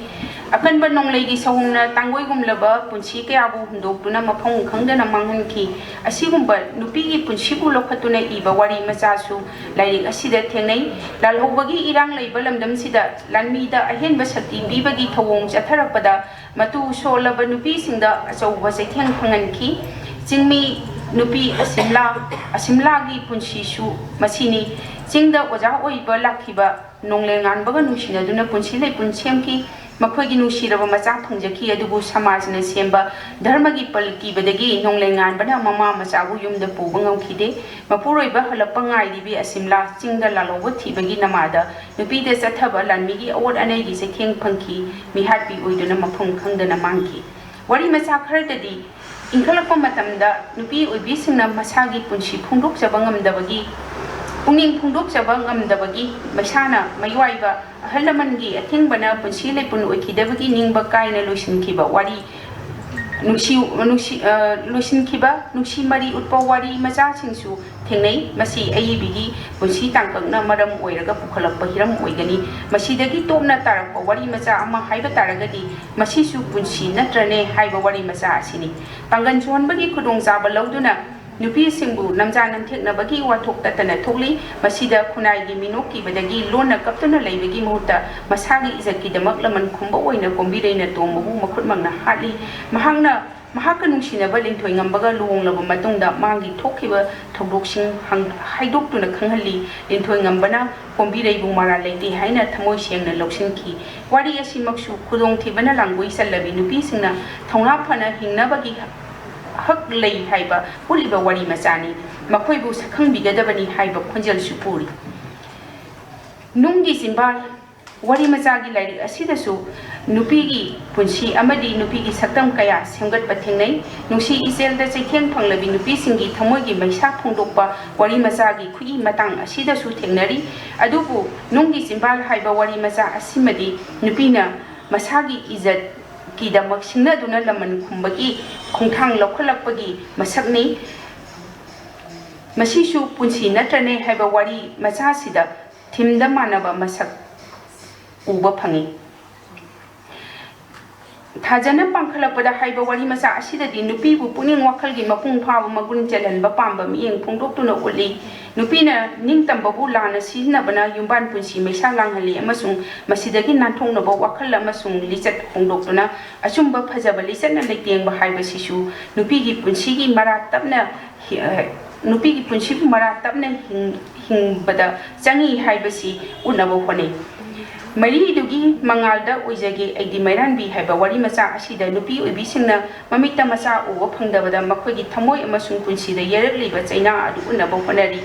ꯑꯀꯟꯕ ꯅꯣꯡꯂꯩꯒꯤ ꯁꯑꯣꯡꯅ ꯇꯥꯡꯒꯣꯏꯒꯨꯝꯂꯕ ꯄꯨꯟꯁꯤ ꯀꯌꯥꯕꯨ ꯍꯨꯟꯗꯣꯛꯇꯨꯅ ꯃꯐꯝ ꯈꯪꯗꯅ ꯃꯥꯡꯍꯟꯈꯤ꯫ ꯑꯁꯤꯒꯨꯝꯕ ꯅꯨꯄꯤꯒꯤ ꯄꯨꯟꯁꯤꯕꯨ ꯂꯧꯈꯠꯇꯨꯅ ꯏꯕ ꯋꯥꯔꯤ ꯃꯆꯥꯁꯨ ꯂꯥꯏꯔꯤꯛ ꯑꯁꯤꯗ ꯊꯦꯡꯅꯩ꯫ ꯂꯥꯜꯍꯧꯕꯒꯤ ꯏꯔꯥꯡ ꯂꯩꯕ ꯂꯝꯗꯝꯁꯤꯗ ꯂꯥꯟꯃꯤꯗ ꯑꯍꯦꯟꯕ ꯁꯛꯇꯤ ꯄꯤꯕꯒꯤ ꯊꯧꯑꯣꯡ ꯆꯠꯊꯔꯛꯄꯗ ꯃꯇꯨ ꯁꯣꯜꯂꯕ ꯅꯨꯄꯤꯁꯤꯡꯗ ꯑꯆꯧꯕ ꯆꯩꯊꯦꯡ ꯐꯪꯍꯟꯈꯤ꯫ ꯆꯤꯡꯃꯤ ꯅꯨꯄꯤ ꯑꯁꯤꯝꯂꯥ, ꯑꯁꯤꯝꯂꯥꯒꯤ ꯄꯨꯟꯁꯤꯁꯨ ꯃꯁꯤꯅꯤ꯫ ꯆꯤꯡꯗ ꯑꯣꯖꯥ ꯑꯣꯏꯕ ꯂꯥꯛꯈꯤꯕ ꯅꯣꯡꯂꯩꯉꯥꯟꯕꯒ ꯅꯨꯡꯁꯤꯅꯗꯨꯅ ꯄꯨꯟꯁꯤ ꯂꯩꯄꯨꯟ ꯁꯦꯝꯈꯤ꯫ ꯃꯈꯣꯏꯒꯤ ꯅꯨꯡꯁꯤꯔꯕ ꯃꯆꯥ ꯐꯪꯖꯈꯤ꯫ ꯑꯗꯨꯕꯨ ꯁꯃꯥꯖꯅ ꯁꯦꯝꯕ ꯙꯔꯃꯒꯤ ꯄꯜ ꯀꯤꯕꯗꯒꯤ ꯅꯣꯡꯂꯩꯉꯥꯟꯕꯅ ꯃꯃꯥ ꯃꯆꯥꯕꯨ ꯌꯨꯝꯗ ꯄꯨꯕ ꯉꯝꯈꯤꯗꯦ꯫ ꯃꯄꯨꯔꯣꯏꯕ ꯍꯜꯂꯛꯄ ꯉꯥꯏꯔꯤꯕꯤ ꯑꯁꯤꯝꯂꯥ ꯆꯤꯡꯗ ꯂꯥꯜꯍꯧꯕ ꯊꯤꯕꯒꯤ ꯅꯃꯥꯗ ꯅꯨꯄꯤꯗ ꯆꯠꯊꯕ ꯂꯥꯟꯃꯤꯒꯤ ꯑꯑꯣꯠ ꯑꯅꯩꯒꯤ ꯆꯩꯊꯦꯡ ꯐꯪꯈꯤ꯫ ꯃꯤꯍꯥꯠꯄꯤ ꯑꯣꯏꯗꯨꯅ ꯃꯐꯝ ꯈꯪꯗꯅ ꯃꯥꯡꯈꯤ꯫ ꯋꯥꯔꯤ ꯃꯆꯥ ꯈꯔꯗꯗꯤ ꯏꯟꯈꯠꯂꯛꯄ ꯃꯇꯝꯗ ꯅꯨꯄꯤ ꯑꯣꯏꯕꯤꯁꯤꯡꯅ ꯃꯁꯥꯒꯤ ꯄꯨꯟꯁꯤ ꯐꯣꯡꯗꯣꯛꯆꯕ ꯉꯝꯗꯕꯒꯤ, ꯄꯨꯛꯅꯤꯡ ꯐꯣꯡꯗꯣꯛꯆꯕ ꯉꯝꯗꯕꯒꯤ ꯃꯩꯁꯥꯅ ꯃꯩꯋꯥꯏꯕ ꯑꯍꯜ ꯂꯃꯟꯒꯤ ꯑꯊꯤꯡꯕꯅ ꯄꯨꯟꯁꯤ ꯂꯩꯄꯨꯟ ꯑꯣꯏꯈꯤꯗꯕꯒꯤ ꯅꯤꯡꯕ ꯀꯥꯏꯅ ꯂꯣꯏꯁꯤꯟꯈꯤꯕ ꯋꯥꯔꯤ, ꯅꯨꯡꯁꯤ, ꯅꯨꯡꯁꯤ, ꯑ, ꯂꯣꯏꯁꯤꯟꯈꯤꯕ ꯅꯨꯡꯁꯤ ꯃꯔꯤ ꯎꯠꯄ ꯋꯥꯔꯤ ꯃꯆꯥꯁꯤꯡꯁꯨ ꯊꯦꯡꯅꯩ꯫ ꯃꯁꯤ ꯑꯏꯕꯤꯒꯤ ꯄꯨꯟꯁꯤ ꯇꯥꯡꯀꯛꯅ ꯃꯔꯝ ꯑꯣꯏꯔꯒ ꯄꯨꯈꯠꯂꯛꯄ ꯍꯤꯔꯝ ꯑꯣꯏꯒꯅꯤ꯫ ꯃꯁꯤꯗꯒꯤ ꯇꯣꯞꯅ ꯇꯥꯔꯛꯄ ꯋꯥꯔꯤ ꯃꯆꯥ ꯑꯃ ꯍꯥꯏꯕ ꯇꯥꯔꯒꯗꯤ, ꯃꯁꯤꯁꯨ ꯄꯨꯟꯁꯤ ꯅꯠꯇ꯭ꯔꯅꯦ ꯍꯥꯏꯕ ꯋꯥꯔꯤ ꯃꯆꯥ ꯑꯁꯤꯅꯤ꯫ ꯄꯥꯡꯒꯜ ꯁꯣꯟꯕꯒꯤ ꯈꯨꯗꯣꯡꯆꯥꯕ ꯂꯧꯗꯨꯅ ꯅꯨꯄꯤꯁꯤꯡꯕꯨ ꯅꯝꯖꯥ ꯅꯝꯊꯦꯛꯅꯕꯒꯤ ꯋꯥꯊꯣꯛ ꯇꯠꯇꯅ ꯊꯣꯛꯂꯤ꯫ ꯃꯁꯤꯗ ꯈꯨꯟꯅꯥꯏꯒꯤ ꯃꯤꯅꯣꯛ ꯀꯤꯕꯗꯒꯤ ꯂꯣꯟꯅ ꯀꯞꯇꯨꯅ ꯂꯩꯕꯒꯤ ꯃꯍꯨꯠꯇ ꯃꯁꯥꯒꯤ ꯏꯖꯠꯀꯤꯗꯃꯛ ꯂꯃꯟ ꯈꯨꯝꯕ ꯑꯣꯏꯅ ꯀꯣꯝꯕꯤꯔꯩꯅ ꯇꯣꯝꯕꯕꯨ ꯃꯈꯨꯠꯃꯛꯅ ꯍꯥꯠꯂꯤ꯫ ꯃꯍꯥꯛꯅ ꯃꯍꯥꯛꯀ ꯅꯨꯡꯁꯤꯅꯕ ꯂꯤꯟꯊꯣꯏꯉꯝꯕꯒ ꯂꯨꯍꯣꯡꯂꯕ ꯃꯇꯨꯡꯗ ꯃꯥꯒꯤ ꯊꯣꯛꯈꯤꯕ ꯊꯧꯗꯣꯛꯁꯤꯡ ꯍꯪ-, ꯍꯥꯏꯗꯣꯛꯇꯨꯅ ꯈꯪꯍꯜꯂꯤ꯫ ꯂꯤꯟꯊꯣꯏꯉꯝꯕꯅ ꯀꯣꯝꯕꯤꯔꯩꯕꯨ ꯃꯔꯥꯜ ꯂꯩꯇꯦ ꯍꯥꯏꯅ ꯊꯃꯣꯏ ꯁꯦꯡꯅ ꯂꯧꯁꯤꯟꯈꯤ꯫ ꯋꯥꯔꯤ ꯑꯁꯤꯃꯛꯁꯨ ꯈꯨꯗꯣꯡꯊꯤꯕꯅ ꯂꯥꯡꯒꯣꯏ ꯆꯜꯂꯕꯤ ꯅꯨꯄꯤꯁꯤꯡꯅ ꯊꯧꯅꯥ ꯐꯅ ꯍꯤꯡꯅꯕꯒꯤ ꯍꯛ ꯂꯩ ꯍꯥꯏꯕ ꯎꯠꯂꯤꯕ ꯋꯥꯔꯤ ꯃꯆꯥꯅꯤ꯫ ꯃꯈꯣꯏꯕꯨ ꯁꯛꯈꯪꯕꯤꯒꯗꯕꯅꯤ ꯍꯥꯏꯕ ꯈꯣꯟꯖꯦꯜꯁꯨ ꯄꯨꯔꯤ꯫ ꯅꯨꯡꯒꯤ ꯆꯤꯝꯕꯥꯜ ꯋꯥꯔꯤ ꯃꯆꯥꯒꯤ ꯂꯥꯏꯔꯤꯛ ꯑꯁꯤꯗꯁꯨ ꯅꯨꯄꯤꯒꯤ ꯄꯨꯟꯁꯤ ꯑꯃꯗꯤ ꯅꯨꯄꯤꯒꯤ ꯁꯛꯇꯝ ꯀꯌꯥ ꯁꯦꯝꯒꯠꯄ ꯊꯦꯡꯅꯩ꯫ ꯅꯨꯡꯁꯤ ꯏꯆꯦꯜꯗ ꯆꯩꯊꯦꯡ ꯐꯪꯂꯕꯤ ꯅꯨꯄꯤꯁꯤꯡꯒꯤ ꯊꯃꯣꯏꯒꯤ ꯃꯩꯁꯥ ꯐꯣꯡꯗꯣꯛꯄ ꯋꯥꯔꯤ ꯃꯆꯥꯒꯤ ꯈꯨꯠꯏ ꯃꯇꯥꯡ ꯑꯁꯤꯗꯁꯨ ꯊꯦꯡꯅꯔꯤ꯫ ꯑꯗꯨꯕꯨ ꯅꯨꯡꯒꯤ ꯆꯤꯝꯕꯥꯜ ꯍꯥꯏꯕ ꯋꯥꯔꯤ ꯃꯆꯥ ꯑꯁꯤꯃꯗꯤ ꯅꯨꯄꯤꯅ ꯃꯁꯥꯒꯤ ꯏꯖꯠꯀꯤꯗꯃꯛ ꯁꯤꯡꯅꯗꯨꯅ ꯂꯃꯟ ꯈꯨꯝꯕꯒꯤ ꯈꯣꯡꯊꯥꯡ ꯂꯧꯈꯠꯂꯛꯄꯒꯤ ꯃꯁꯛꯅꯤ꯫ ꯃꯁꯤꯁꯨ ꯄꯨꯟꯁꯤ ꯅꯠꯇ꯭ꯔꯅꯦ ꯍꯥꯏꯕ ꯋꯥꯔꯤ ꯃꯆꯥꯁꯤꯗ ꯊꯤꯝꯗ ꯃꯥꯟꯅꯕ ꯃꯁꯛ ꯎꯕ ꯐꯪꯉꯤ꯫ ꯊꯥꯖꯅ ꯄꯥꯡꯈꯠꯂꯛꯄꯗ ꯍꯥꯏꯕ ꯋꯥꯔꯤ ꯃꯆꯥ ꯑꯁꯤꯗꯗꯤ ꯅꯨꯄꯤꯕꯨ ꯄꯨꯛꯅꯤꯡ ꯋꯥꯈꯜꯒꯤ ꯃꯄꯨꯡ ꯐꯥꯕ ꯃꯒꯨꯟ ꯆꯦꯜꯍꯟꯕ ꯄꯥꯝꯕ ꯃꯤꯠꯌꯦꯡ ꯐꯣꯡꯗꯣꯛꯇꯨꯅ ꯎꯠꯂꯤ꯫ ꯅꯨꯄꯤꯅ ꯅꯤꯡꯇꯝꯕꯕꯨ ꯂꯥꯟꯅ ꯁꯤꯖꯤꯟꯅꯕꯅ ꯌꯨꯝꯕꯥꯟ ꯄꯨꯟꯁꯤ ꯃꯩꯁꯥ ꯂꯥꯡꯍꯜꯂꯤ ꯑꯃꯁꯨꯡ ꯃꯁꯤꯗꯒꯤ ꯅꯥꯟꯊꯣꯛꯅꯕ ꯋꯥꯈꯜ ꯑꯃꯁꯨꯡ ꯂꯤꯆꯠ ꯍꯣꯡꯗꯣꯛꯇꯨꯅ ꯑꯆꯨꯝꯕ ꯐꯖꯕ ꯂꯤꯆꯠꯅ ꯂꯩꯇꯦꯡꯕ ꯍꯥꯏꯕꯁꯤꯁꯨ ꯅꯨꯄꯤꯒꯤ ꯄꯨꯟꯁꯤꯒꯤ ꯃꯔꯥ ꯇꯞꯅ ꯍꯤ-, ꯑ, ꯅꯨꯄꯤꯒꯤ ꯄꯨꯟꯁꯤꯕꯨ ꯃꯔꯥ ꯇꯞꯅ ꯍꯤꯡ-, ꯍꯤꯡꯕꯗ ꯆꯪꯏ ꯍꯥꯏꯕꯁꯤ ꯎꯠꯅꯕ ꯍꯣꯠꯅꯩ꯫ ꯃꯩꯔꯤꯗꯨꯒꯤ ꯃꯉꯥꯜꯗ ꯑꯣꯏꯖꯒꯦ ꯑꯩꯗꯤ ꯃꯩꯔꯥꯟꯕꯤ ꯍꯥꯏꯕ ꯋꯥꯔꯤ ꯃꯆꯥ ꯑꯁꯤꯗ ꯅꯨꯄꯤ ꯑꯣꯏꯕꯤꯁꯤꯡꯅ ꯃꯃꯤꯠꯇ ꯃꯆꯥ ꯎꯕ ꯐꯪꯗꯕꯗ ꯃꯈꯣꯏꯒꯤ ꯊꯃꯣꯏ ꯑꯃꯁꯨꯡ ꯄꯨꯟꯁꯤꯗ ꯌꯩꯔꯛꯂꯤꯕ ꯆꯩꯅꯥ ꯑꯗꯨ ꯎꯠꯅꯕ ꯍꯣꯠꯅꯔꯤ꯫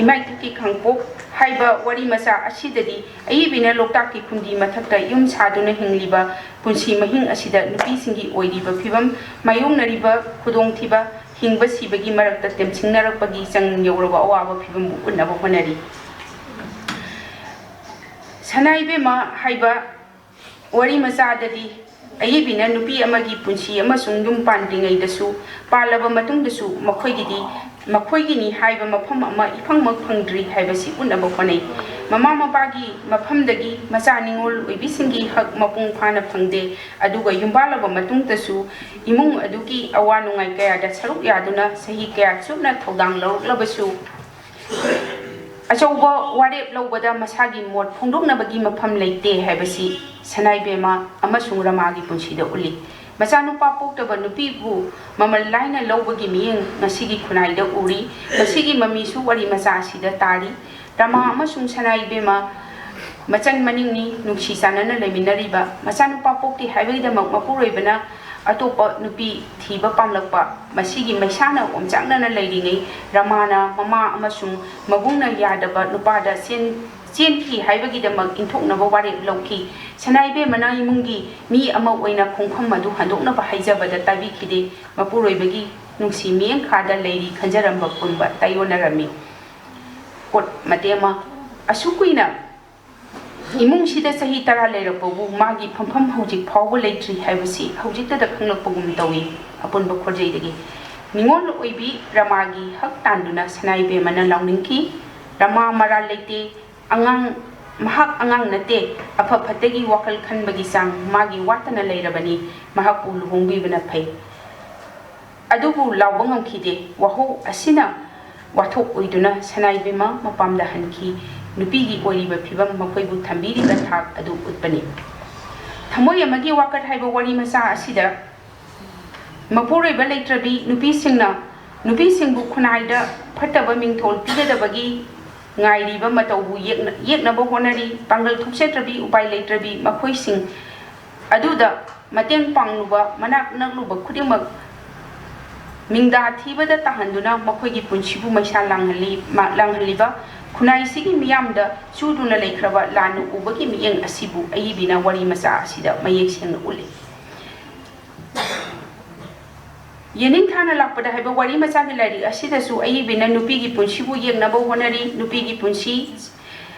ꯏꯃꯥꯏꯊꯛꯀꯤ ꯈꯥꯡꯄꯣꯛ ꯍꯥꯏꯕ ꯋꯥꯔꯤ ꯃꯆꯥ ꯑꯁꯤꯗꯗꯤ ꯑꯏꯕꯤꯅ ꯂꯣꯛꯇꯥꯛꯀꯤ ꯐꯨꯝꯗꯤ ꯃꯊꯛꯇ ꯌꯨꯝ ꯁꯥꯗꯨꯅ ꯍꯤꯡꯂꯤꯕ ꯄꯨꯟꯁꯤ ꯃꯍꯤꯡ ꯑꯁꯤꯗ ꯅꯨꯄꯤꯁꯤꯡꯒꯤ ꯑꯣꯏꯔꯤꯕ ꯐꯤꯕꯝ, ꯃꯥꯌꯣꯛꯅꯔꯤꯕ ꯈꯨꯗꯣꯡꯊꯤꯕ, ꯍꯤꯡꯕ ꯁꯤꯕꯒꯤ ꯃꯔꯛꯇ ꯇꯦꯝꯁꯤꯡꯅꯔꯛꯄꯒꯤ ꯆꯪ ꯌꯧꯔꯕ ꯑꯋꯥꯕ ꯐꯤꯕꯝꯕꯨ ꯎꯠꯅꯕ ꯍꯣꯠꯅꯔꯤ꯫ ꯁꯅꯥ ꯏꯕꯦꯝꯃ ꯍꯥꯏꯕ ꯋꯥꯔꯤ ꯃꯆꯥꯗꯗꯤ ꯑꯏꯕꯤꯅ ꯅꯨꯄꯤ ꯑꯃꯒꯤ ꯄꯨꯟꯁꯤ ꯑꯃꯁꯨꯡ ꯌꯨꯝ ꯄꯥꯟꯗ꯭ꯔꯤꯉꯩꯗꯁꯨ, ꯄꯥꯜꯂꯕ ꯃꯇꯨꯡꯗꯁꯨ ꯃꯈꯣꯏꯒꯤꯗꯤ, ꯃꯈꯣꯏꯒꯤꯅꯤ ꯍꯥꯏꯕ ꯃꯐꯝ ꯑꯃ ꯏꯐꯪꯃꯛ ꯐꯪꯗ꯭ꯔꯤ ꯍꯥꯏꯕꯁꯤ ꯎꯠꯅꯕ ꯍꯣꯠꯅꯩ꯫ ꯃꯃꯥ ꯃꯄꯥꯒꯤ ꯃꯐꯝꯗꯒꯤ ꯃꯆꯥ ꯅꯤꯉꯣꯜ ꯑꯣꯏꯕꯤꯁꯤꯡꯒꯤ ꯍꯛ ꯃꯄꯨꯡ ꯐꯥꯅ ꯐꯪꯗꯦ, ꯑꯗꯨꯒ ꯌꯨꯝꯕꯥꯜꯂꯕ ꯃꯇꯨꯡꯗꯁꯨ ꯏꯃꯨꯡ ꯑꯗꯨꯒꯤ ꯑꯋꯥ ꯅꯨꯡꯉꯥꯏ ꯀꯌꯥꯗ ꯁꯔꯨꯛ ꯌꯥꯗꯨꯅ ꯆꯍꯤ ꯀꯌꯥ ꯆꯨꯞꯅ ꯊꯧꯗꯥꯡ ꯂꯧꯔꯛꯂꯕꯁꯨ, ꯑꯆꯧꯕ ꯋꯥꯔꯦꯞ ꯂꯧꯕꯗ ꯃꯁꯥꯒꯤ ꯃꯣꯠ ꯐꯣꯡꯗꯣꯛꯅꯕꯒꯤ ꯃꯐꯝ ꯂꯩꯇꯦ ꯍꯥꯏꯕꯁꯤ ꯁꯅꯥꯏꯕꯦꯝꯃ ꯑꯃꯁꯨꯡ ꯔꯃꯥꯒꯤ ꯄꯨꯟꯁꯤꯗ ꯎꯠꯂꯤ꯫ ꯃꯆꯥꯅꯨꯄꯥ ꯄꯣꯛꯇꯕ ꯅꯨꯄꯤꯕꯨ ꯃꯃꯜ ꯂꯥꯏꯅ ꯂꯧꯕꯒꯤ ꯃꯤꯠꯌꯦꯡ ꯉꯁꯤꯒꯤ ꯈꯨꯟꯅꯥꯏꯗ ꯎꯔꯤ꯫ ꯃꯁꯤꯒꯤ ꯃꯃꯤꯁꯨ ꯋꯥꯔꯤ ꯃꯆꯥ ꯑꯁꯤꯗ ꯇꯥꯔꯤ꯫ ꯔꯃꯥ ꯑꯃꯁꯨꯡ ꯁꯅꯥꯏꯕꯦꯝꯃ ꯃꯆꯟ ꯃꯅꯤꯡꯅꯤ, ꯅꯨꯡꯁꯤ ꯆꯥꯟꯅꯅ ꯂꯩꯃꯤꯟꯅꯔꯤꯕ꯫ ꯃꯆꯥꯅꯨꯄꯥ ꯄꯣꯛꯇꯦ ꯍꯥꯏꯕꯒꯤꯗꯃꯛ ꯃꯄꯨꯔꯣꯏꯕꯅ ꯑꯇꯣꯞꯄ ꯅꯨꯄꯤ ꯊꯤꯕ ꯄꯥꯝꯂꯛꯄ꯫ ꯃꯁꯤꯒꯤ ꯃꯩꯁꯥꯅ ꯑꯣꯝꯆꯥꯛꯅꯅ ꯂꯩꯔꯤꯉꯩ ꯔꯃꯥꯅ ꯃꯃꯥ ꯑꯃꯁꯨꯡ ꯃꯕꯨꯡꯅ ꯌꯥꯗꯕ ꯅꯨꯄꯥꯗ ꯆꯦꯟ-, ꯆꯦꯟꯈꯤ ꯍꯥꯏꯕꯒꯤꯗꯃꯛ ꯏꯟꯊꯣꯛꯅꯕ ꯋꯥꯔꯦꯞ ꯂꯧꯈꯤ꯫ ꯁꯅꯥꯏꯕꯦꯝꯃꯅ ꯏꯃꯨꯡꯒꯤ ꯃꯤ ꯑꯃ ꯑꯣꯏꯅ ꯈꯣꯡꯐꯝ ꯑꯗꯨ ꯍꯟꯗꯣꯛꯅꯕ ꯍꯥꯏꯖꯕꯗ ꯇꯥꯕꯤꯈꯤꯗꯦ꯫ ꯃꯄꯨꯔꯣꯏꯕꯒꯤ ꯅꯨꯡꯁꯤ ꯃꯤꯠꯌꯦꯡꯈꯥꯗ ꯂꯩꯔꯤ ꯈꯟꯖꯔꯝꯕ ꯄꯨꯝꯕ ꯇꯥꯏꯑꯣꯟꯅꯔꯝꯃꯤ꯫ ꯀꯣꯠ ꯃꯇꯦꯛ ꯑꯃ, ꯑꯁꯨꯛ ꯀꯨꯏꯅ ꯏꯃꯨꯡꯁꯤꯗ ꯆꯍꯤ ꯇꯔꯥ ꯂꯩꯔꯛꯄꯕꯨ ꯃꯥꯒꯤ ꯐꯝꯐꯝ ꯍꯧꯖꯤꯛ ꯐꯥꯎꯕ ꯂꯩꯇ꯭ꯔꯤ ꯍꯥꯏꯕꯁꯤ ꯍꯧꯖꯤꯛꯇꯗ ꯈꯪꯂꯛꯄꯒꯨꯝ ꯇꯧꯏ꯫ ꯑꯄꯨꯟꯕ ꯈꯣꯟꯖꯩꯗꯒꯤ ꯅꯤꯉꯣꯜ ꯑꯣꯏꯕꯤ ꯔꯃꯥꯒꯤ ꯍꯛ ꯇꯥꯟꯗꯨꯅ ꯁꯅꯥꯏꯕꯦꯝꯃꯅ ꯂꯥꯎꯅꯤꯡꯈꯤ, "ꯔꯃꯥ ꯃꯔꯥꯜ ꯂꯩꯇꯦ, ꯑꯉꯥꯡ, ꯃꯍꯥꯛ ꯑꯉꯥꯡ ꯅꯠꯇꯦ, ꯑꯐ ꯐꯠꯇꯒꯤ ꯋꯥꯈꯜ ꯈꯟꯕꯒꯤ ꯆꯥꯡ ꯃꯥꯒꯤ ꯋꯥꯠꯇꯅ ꯂꯩꯔꯕꯅꯤ, ꯃꯍꯥꯛꯄꯨ ꯂꯨꯍꯣꯡꯕꯤꯕꯅ ꯐꯩ"꯫ ꯑꯗꯨꯕꯨ ꯂꯥꯎꯕ ꯉꯝꯈꯤꯗꯦ꯫ ꯋꯥꯍꯧ ꯑꯁꯤꯅ ꯋꯥꯊꯣꯛ ꯑꯣꯏꯗꯨꯅ ꯁꯅꯥꯏꯕꯦꯝꯃ ꯃꯄꯥꯝꯗ ꯍꯟꯈꯤ꯫ ꯅꯨꯄꯤꯒꯤ ꯑꯣꯏꯔꯤꯕ ꯐꯤꯕꯝ, ꯃꯈꯣꯏꯕꯨ ꯊꯝꯕꯤꯔꯤꯕ ꯊꯥꯛ ꯑꯗꯨ ꯎꯠꯄꯅꯤ꯫ ꯊꯃꯣꯏ ꯑꯃꯒꯤ ꯋꯥꯀꯠ ꯍꯥꯏꯕ ꯋꯥꯔꯤ ꯃꯆꯥ ꯑꯁꯤꯗ ꯃꯄꯨꯔꯣꯏꯕ ꯂꯩꯇ꯭ꯔꯕꯤ ꯅꯨꯄꯤꯁꯤꯡꯅ ꯅꯨꯄꯤꯁꯤꯡꯕꯨ ꯈꯨꯟꯅꯥꯏꯗ ꯐꯠꯇꯕ ꯃꯤꯡꯊꯣꯜ ꯄꯤꯒꯗꯕꯒꯤ ꯉꯥꯏꯔꯤꯕ ꯃꯇꯧꯕꯨ ꯌꯦꯛꯅ-, ꯌꯦꯛꯅꯕ ꯍꯣꯠꯅꯔꯤ꯫ ꯄꯥꯡꯒꯜ ꯊꯣꯛꯆꯗ꯭ꯔꯕꯤ, ꯎꯄꯥꯏ ꯂꯩꯇ꯭ꯔꯕꯤ ꯃꯈꯣꯏꯁꯤꯡ ꯑꯗꯨꯗ ꯃꯇꯦꯡ ꯄꯥꯡꯂꯨꯕ, ꯃꯅꯥꯛ ꯅꯛꯂꯨꯕ ꯈꯨꯗꯤꯡꯃꯛ ꯃꯤꯡꯗꯥ ꯊꯤꯕꯗ ꯇꯥꯍꯟꯗꯨꯅ ꯃꯈꯣꯏꯒꯤ ꯄꯨꯟꯁꯤꯕꯨ ꯃꯩꯁꯥ ꯂꯥꯡꯍꯜꯂꯤ-, ꯃꯥ-, ꯂꯥꯡꯍꯜꯂꯤꯕ ꯈꯨꯟꯅꯥꯏꯁꯤꯒꯤ ꯃꯤꯌꯥꯝꯗ ꯆꯨꯗꯨꯅ ꯂꯩꯈ꯭ꯔꯕ ꯂꯥꯟꯅ ꯎꯕꯒꯤ ꯃꯤꯠꯌꯦꯡ ꯑꯁꯤꯕꯨ ꯑꯏꯕꯤꯅ ꯋꯥꯔꯤ ꯃꯆꯥ ꯑꯁꯤꯗ ꯃꯌꯦꯛ ꯁꯦꯡꯅ ꯎꯠꯂꯤ꯫ ꯌꯦꯅꯤꯡꯊꯥꯅ ꯂꯥꯛꯄꯗ ꯍꯥꯏꯕ ꯋꯥꯔꯤ ꯃꯆꯥꯒꯤ ꯂꯥꯏꯔꯤꯛ ꯑꯁꯤꯗꯁꯨ ꯑꯏꯕꯤꯅ ꯅꯨꯄꯤꯒꯤ ꯄꯨꯟꯁꯤꯕꯨ ꯌꯦꯡꯅꯕ ꯍꯣꯠꯅꯔꯤ꯫ ꯅꯨꯄꯤꯒꯤ ꯄꯨꯟꯁꯤ,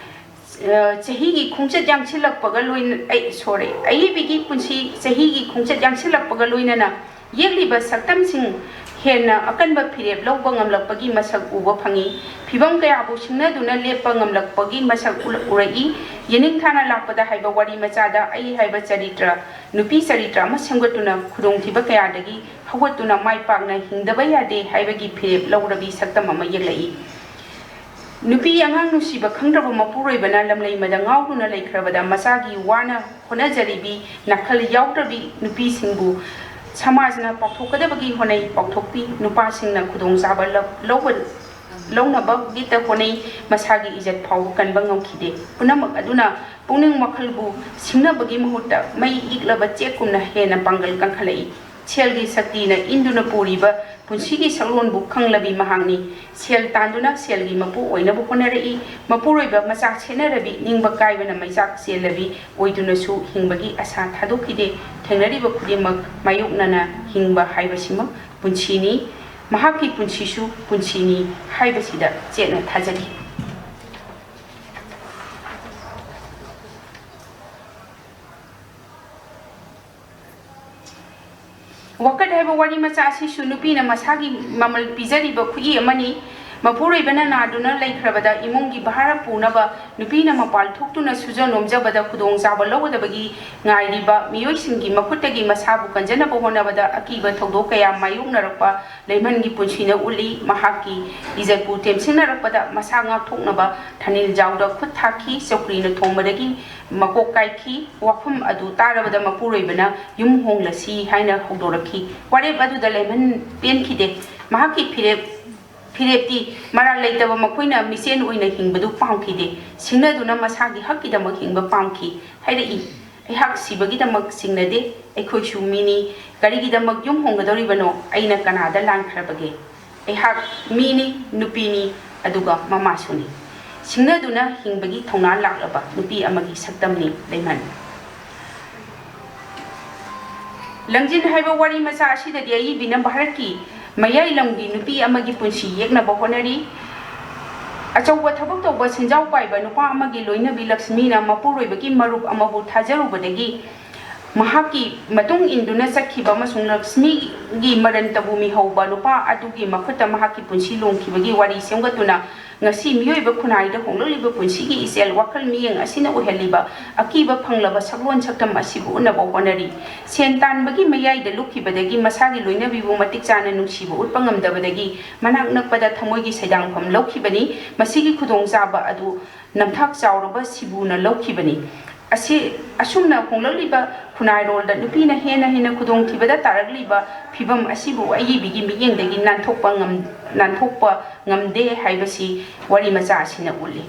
ꯑ, ꯆꯍꯤꯒꯤ ꯈꯣꯡꯆꯠ ꯌꯥꯡꯁꯤꯜꯂꯛꯄꯒ ꯂꯣꯏꯅ-, ꯑꯩ, sorry, ꯑꯏꯕꯤꯒꯤ ꯄꯨꯟꯁꯤ ꯆꯍꯤꯒꯤ ꯈꯣꯡꯆꯠ ꯌꯥꯡꯁꯤꯜꯂꯛꯄꯒ ꯂꯣꯏꯅꯅ ꯌꯦꯛꯂꯤꯕ ꯁꯛꯇꯝꯁꯤꯡ ꯍꯦꯟꯅ ꯑꯀꯟꯕ ꯐꯤꯔꯦꯞ ꯂꯧꯕ ꯉꯝꯂꯛꯄꯒꯤ ꯃꯁꯛ ꯎꯕ ꯐꯪꯏ꯫ ꯐꯤꯚꯝ ꯀꯌꯥꯕꯨ ꯁꯤꯡꯅꯗꯨꯅ ꯂꯦꯞꯄ ꯉꯝꯂꯛꯄꯒꯤ ꯃꯁꯛ ꯎꯔꯛꯏ꯫ ꯌꯦꯅꯤꯡꯊꯥꯅ ꯂꯥꯛꯄꯗ ꯍꯥꯏꯕ ꯋꯥꯔꯤ ꯃꯆꯥꯗ ꯑꯩ ꯍꯥꯏꯕ ꯆꯔꯤꯇ꯭ꯔ, ꯅꯨꯄꯤ ꯆꯔꯤꯇ꯭ꯔ ꯑꯃ ꯁꯦꯝꯒꯠꯇꯨꯅ ꯈꯨꯗꯣꯡꯊꯤꯕ ꯀꯌꯥꯗꯒꯤ ꯍꯧꯒꯠꯇꯨꯅ ꯃꯥꯏ ꯄꯥꯛꯅ ꯍꯤꯡꯗꯕ ꯌꯥꯗꯦ ꯍꯥꯏꯕꯒꯤ ꯐꯤꯔꯦꯞ ꯂꯧꯔꯕꯤ ꯁꯛꯇꯝ ꯑꯃ ꯌꯦꯛꯂꯛꯏ꯫ ꯅꯨꯄꯤ ꯑꯉꯥꯡ ꯅꯨꯡꯁꯤꯕ ꯈꯪꯗ꯭ꯔꯕ ꯃꯄꯨꯔꯣꯏꯕꯅ ꯂꯝꯂꯩꯃꯗ ꯉꯥꯎꯗꯨꯅ ꯂꯩꯈ꯭ꯔꯕꯗ ꯃꯆꯥꯒꯤ ꯋꯥꯅ ꯍꯣꯠꯅꯖꯔꯤꯕꯤ ꯅꯥꯈꯜ ꯌꯥꯎꯗ꯭ꯔꯕꯤ ꯅꯨꯄꯤꯁꯤꯡꯕꯨ ꯁꯃꯥꯖꯅ ꯄꯥꯎꯊꯣꯛꯀꯗꯕꯒꯤ ꯍꯣꯠꯅꯩ, ꯄꯥꯎꯊꯣꯛꯄꯤ꯫ ꯅꯨꯄꯥꯁꯤꯡꯅ ꯈꯨꯗꯣꯡꯆꯥꯕ ꯂꯧ-, ꯂꯧꯕ-, ꯂꯧꯅꯕꯒꯤꯗ ꯍꯣꯠꯅꯩ, ꯃꯁꯥꯒꯤ ꯏꯖꯠ ꯐꯥꯎꯕ ꯀꯟꯕ ꯉꯝꯈꯤꯗꯦ꯫ ꯄꯨꯝꯅꯃꯛ ꯑꯗꯨꯅ ꯄꯨꯛꯅꯤꯡ ꯋꯥꯈꯜꯕꯨ ꯁꯤꯡꯅꯕꯒꯤ ꯃꯍꯨꯠꯇ ꯃꯩ ꯏꯛꯂꯕ ꯆꯦꯛꯀꯨꯝꯅ ꯍꯦꯟꯅ ꯄꯥꯡꯒꯜ ꯀꯟꯈꯠꯂꯛꯏ꯫ ꯁꯦꯜꯒꯤ ꯁꯛꯇꯤꯅ ꯏꯟꯗꯨꯅ ꯄꯨꯔꯤꯕ ꯄꯨꯟꯁꯤꯒꯤ ꯁꯛꯂꯣꯟꯕꯨ ꯈꯪꯂꯕꯤ ꯃꯍꯥꯛꯅꯤ꯫ ꯁꯦꯜ ꯇꯥꯟꯗꯨꯅ ꯁꯦꯜꯒꯤ ꯃꯄꯨ ꯑꯣꯏꯅꯕ ꯍꯣꯠꯅꯔꯛꯏ꯫ ꯃꯄꯨꯔꯣꯏꯕ ꯃꯆꯥ ꯁꯦꯟꯅꯔꯕꯤ ꯅꯤꯡꯕ ꯀꯥꯏꯕꯅ ꯃꯩꯆꯥꯛ ꯆꯦꯜꯂꯕꯤ ꯑꯣꯏꯗꯨꯅꯁꯨ ꯍꯤꯡꯕꯒꯤ ꯑꯁꯥ ꯊꯥꯗꯣꯛꯈꯤꯗꯦ꯫ ꯊꯦꯡꯅꯔꯤꯕ ꯈꯨꯗꯤꯡꯃꯛ ꯃꯥꯌꯣꯛꯅꯅ ꯍꯤꯡꯕ ꯍꯥꯏꯕꯁꯤꯃꯛ ꯄꯨꯟꯁꯤꯅꯤ꯫ ꯃꯍꯥꯛꯀꯤ ꯄꯨꯟꯁꯤꯁꯨ ꯄꯨꯟꯁꯤꯅꯤ ꯍꯥꯏꯕꯁꯤꯗ ꯆꯦꯠꯅ ꯊꯥꯖꯈꯤ꯫ ꯋꯥꯀꯠ ꯍꯥꯏꯕ ꯋꯥꯔꯤ ꯃꯆꯥ ꯑꯁꯤꯁꯨ ꯅꯨꯄꯤꯅ ꯃꯁꯥꯒꯤ ꯃꯃꯜ ꯄꯤꯖꯔꯤꯕ ꯈꯨꯠꯏ ꯑꯃꯅꯤ꯫ ꯃꯄꯨꯔꯣꯏꯕꯅ ꯅꯥꯗꯨꯅ ꯂꯩꯈ꯭ꯔꯕꯗ ꯏꯃꯨꯡꯒꯤ ꯚꯥꯔ ꯄꯨꯅꯕ ꯅꯨꯄꯤꯅ ꯃꯄꯥꯜ ꯊꯣꯛꯇꯨꯅ ꯁꯨꯖ ꯅꯣꯝꯖꯕꯗ ꯈꯨꯗꯣꯡꯆꯥꯕ ꯂꯧꯒꯗꯕꯒꯤ ꯉꯥꯏꯔꯤꯕ ꯃꯤꯑꯣꯏꯁꯤꯡꯒꯤ ꯃꯈꯨꯠꯇꯒꯤ ꯃꯁꯥꯕꯨ ꯀꯟꯖꯅꯕ ꯍꯣꯠꯅꯕꯗ ꯑꯀꯤꯕ ꯊꯧꯗꯣꯛ ꯀꯌꯥ ꯃꯥꯌꯣꯛꯅꯔꯛꯄ ꯂꯩꯃꯍꯟꯒꯤ ꯄꯨꯟꯁꯤꯅ ꯎꯠꯂꯤ꯫ ꯃꯍꯥꯛꯀꯤ ꯏꯖꯠꯄꯨ ꯇꯦꯝꯁꯤꯟꯅꯔꯛꯄꯗ ꯃꯁꯥ ꯉꯥꯛꯊꯣꯛꯅꯕ ꯊꯥꯅꯤꯜ ꯖꯥꯎꯗ ꯈꯨꯠ ꯊꯥꯈꯤ꯫ ꯆꯧꯀ꯭ꯔꯤꯅ ꯊꯣꯝꯕꯗꯒꯤ ꯃꯀꯣꯛ ꯀꯥꯏꯈꯤ꯫ ꯋꯥꯐꯝ ꯑꯗꯨ ꯇꯥꯔꯕꯗ ꯃꯄꯨꯔꯣꯏꯕꯅ "ꯌꯨꯝ ꯍꯣꯡꯂꯁꯤ" ꯍꯥꯏꯅ ꯍꯧꯗꯣꯔꯛꯈꯤ꯫ ꯋꯥꯔꯦꯞ ꯑꯗꯨꯗ ꯂꯩꯃꯍꯟ ꯄꯦꯟꯈꯤꯗꯦ꯫ ꯃꯍꯥꯛꯀꯤ ꯐꯤꯔꯦꯞ ꯐꯤꯔꯦꯞꯇꯤ ꯃꯔꯥꯜ ꯂꯩꯇꯕ ꯃꯈꯣꯏꯅ ꯃꯤꯆꯦꯟ ꯑꯣꯏꯅ ꯍꯤꯡꯕꯗꯨ ꯄꯥꯝꯈꯤꯗꯦ꯫ ꯁꯤꯡꯅꯗꯨꯅ ꯃꯁꯥꯒꯤ ꯍꯛꯀꯤꯗꯃꯛ ꯍꯤꯡꯕ ꯄꯥꯝꯈꯤ ꯍꯥꯏꯔꯛꯏ꯫ ꯑꯩꯍꯥꯛ ꯁꯤꯕꯒꯤꯗꯃꯛ ꯆꯤꯡꯅꯗꯦ꯫ ꯑꯩꯈꯣꯏꯁꯨ ꯃꯤꯅꯤ꯫ ꯀꯔꯤꯒꯤꯗꯃꯛ ꯌꯨꯝ ꯍꯣꯡꯒꯗꯧꯔꯤꯕꯅꯣ? ꯑꯩꯅ ꯀꯅꯥꯗ ꯂꯥꯟꯈ꯭ꯔꯕꯒꯦ? ꯑꯩꯍꯥꯛ ꯃꯤꯅꯤ, ꯅꯨꯄꯤꯅꯤ, ꯑꯗꯨꯒ ꯃꯃꯥꯁꯨꯅꯤ꯫ ꯁꯤꯡꯅꯗꯨꯅ ꯍꯤꯡꯕꯒꯤ ꯊꯧꯅꯥ ꯂꯥꯛꯂꯕ ꯅꯨꯄꯤ ꯑꯃꯒꯤ ꯁꯛꯇꯝꯅꯤ ꯂꯩꯃꯟ꯫ ꯂꯪꯖꯤꯟ ꯍꯥꯏꯕ ꯋꯥꯔꯤ ꯃꯆꯥ ꯑꯁꯤꯗꯗꯤ ꯑꯏꯕꯤꯅ ꯚꯥꯔꯠꯀꯤ ꯃꯌꯥꯏ ꯂꯝꯒꯤ ꯅꯨꯄꯤ ꯑꯃꯒꯤ ꯄꯨꯟꯁꯤ ꯌꯦꯛꯅꯕ ꯍꯣꯠꯅꯔꯤ꯫ ꯑꯆꯧꯕ ꯊꯕꯛ ꯇꯧꯕ ꯁꯦꯟꯖꯥꯎ ꯄꯥꯏꯕ ꯅꯨꯄꯥ ꯑꯃꯒꯤ ꯂꯣꯏꯅꯕꯤ ꯂꯛꯁꯃꯤꯅ ꯃꯄꯨꯔꯣꯏꯕꯒꯤ ꯃꯔꯨꯞ ꯑꯃꯕꯨ ꯊꯥꯖꯔꯨꯕꯗꯒꯤ ꯃꯍꯥꯛꯀꯤ ꯃꯇꯨꯡ ꯏꯟꯗꯨꯅ ꯆꯠꯈꯤꯕ ꯑꯃꯁꯨꯡ ꯂꯛꯁꯃꯤꯒꯤ ꯃꯔꯟ ꯇꯕꯨ ꯃꯤꯍꯧꯕ ꯅꯨꯄꯥ ꯑꯗꯨꯒꯤ ꯃꯈꯨꯠꯇ ꯃꯍꯥꯛꯀꯤ ꯄꯨꯟꯁꯤ ꯂꯣꯡꯈꯤꯕꯒꯤ ꯋꯥꯔꯤ ꯁꯦꯝꯒꯠꯇꯨꯅ ꯉꯁꯤ ꯃꯤꯑꯣꯏꯕ ꯈꯨꯟꯅꯥꯏꯗ ꯍꯣꯡꯂꯛꯂꯤꯕ ꯄꯨꯟꯁꯤꯒꯤ ꯏꯆꯦꯜ ꯋꯥꯈꯜ ꯃꯤꯠꯌꯦꯡ ꯑꯁꯤꯅ ꯑꯣꯏꯍꯜꯂꯤꯕ ꯑꯀꯤꯕ ꯐꯪꯂꯕ ꯁꯛꯂꯣꯟ ꯁꯛꯇꯝ ꯑꯁꯤꯕꯨ ꯎꯠꯅꯕ ꯍꯣꯠꯅꯔꯤ꯫ ꯁꯦꯟ ꯇꯥꯟꯕꯒꯤ ꯃꯌꯥꯏꯗ ꯂꯨꯞꯈꯤꯕꯗꯒꯤ ꯃꯁꯥꯒꯤ ꯂꯣꯏꯅꯕꯤꯕꯨ ꯃꯇꯤꯛ ꯆꯥꯅ ꯅꯨꯡꯁꯤꯕ ꯎꯠꯄ ꯉꯝꯗꯕꯗꯒꯤ ꯃꯅꯥꯛ ꯅꯛꯄꯗ ꯊꯃꯣꯏꯒꯤ ꯁꯩꯗꯥꯡꯐꯝ ꯂꯧꯈꯤꯕꯅꯤ꯫ ꯃꯁꯤꯒꯤ ꯈꯨꯗꯣꯡꯆꯥꯕ ꯑꯗꯨ ꯅꯝꯊꯥꯛ ꯆꯥꯎꯔꯕ ꯁꯤꯕꯨꯅ ꯂꯧꯈꯤꯕꯅꯤ꯫ ꯑꯁꯤ ꯑꯁꯨꯝꯅ ꯍꯣꯡꯂꯛꯂꯤꯕ ꯈꯨꯟꯅꯥꯏꯔꯣꯜꯗ ꯅꯨꯄꯤꯅ ꯍꯦꯟꯅ ꯍꯦꯟꯅ ꯈꯨꯗꯣꯡꯊꯤꯕꯗ ꯇꯥꯔꯛꯂꯤꯕ ꯐꯤꯕꯝ ꯑꯁꯤꯕꯨ ꯑꯏꯕꯤꯒꯤ ꯃꯤꯠꯌꯦꯡꯗꯒꯤ ꯅꯥꯟꯊꯣꯛꯄ ꯉꯝ-, ꯅꯥꯟꯊꯣꯛꯄ ꯉꯝꯗꯦ ꯍꯥꯏꯕꯁꯤ ꯋꯥꯔꯤ ꯃꯆꯥ ꯑꯁꯤꯅ ꯎꯠꯂꯤ꯫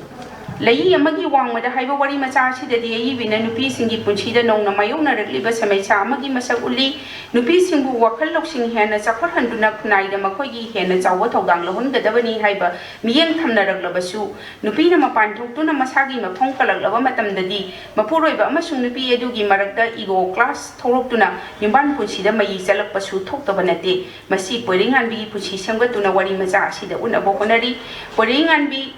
ꯂꯩꯏ ꯑꯃꯒꯤ ꯋꯥꯡꯃꯗ ꯍꯥꯏꯕ ꯋꯥꯔꯤ ꯃꯆꯥ ꯑꯁꯤꯗꯗꯤ ꯑꯏꯕꯤꯅ ꯅꯨꯄꯤꯁꯤꯡꯒꯤ ꯄꯨꯟꯁꯤꯗ ꯅꯧꯅ ꯃꯥꯌꯣꯛꯅꯔꯛꯂꯤꯕ ꯁꯃꯁ꯭ꯌꯥ ꯑꯃꯒꯤ ꯃꯁꯛ ꯎꯠꯂꯤ꯫ ꯅꯨꯄꯤꯁꯤꯡꯕꯨ ꯋꯥꯈꯜ ꯂꯧꯁꯤꯡ ꯍꯦꯟꯅ ꯆꯥꯎꯈꯠꯍꯟꯗꯨꯅ ꯈꯨꯟꯅꯥꯏꯗ ꯃꯈꯣꯏꯒꯤ ꯍꯦꯟꯅ ꯆꯥꯎꯕ ꯊꯧꯗꯥꯡ ꯂꯧꯍꯟꯒꯗꯕꯅꯤ ꯍꯥꯏꯕ ꯃꯤꯠꯌꯦꯡ ꯊꯝꯅꯔꯛꯂꯕꯁꯨ, ꯅꯨꯄꯤꯅ ꯃꯄꯥꯟ ꯊꯣꯛꯇꯨꯅ ꯃꯁꯥꯒꯤ ꯃꯐꯝ ꯀꯜꯂꯛꯂꯕ ꯃꯇꯝꯗꯗꯤ, ꯃꯄꯨꯔꯣꯏꯕ ꯑꯃꯁꯨꯡ ꯅꯨꯄꯤ ꯑꯗꯨꯒꯤ ꯃꯔꯛꯇ ego clash ꯊꯣꯛꯂꯛꯇꯨꯅ ꯌꯨꯝꯕꯥꯟ ꯄꯨꯟꯁꯤꯗ ꯃꯌꯤ ꯆꯠꯂꯛꯄꯁꯨ ꯊꯣꯛꯇꯕ ꯅꯠꯇꯦ꯫ ꯃꯁꯤ ꯄꯣꯏꯔꯩꯉꯥꯟꯕꯤꯒꯤ ꯄꯨꯟꯁꯤ ꯁꯦꯝꯒꯠꯇꯨꯅ ꯋꯥꯔꯤ ꯃꯆꯥ ꯑꯁꯤꯗ ꯎꯠꯅꯕ ꯍꯣꯠꯅꯔꯤ꯫ ꯄꯣꯏꯔꯩꯉꯥꯟꯕꯤ,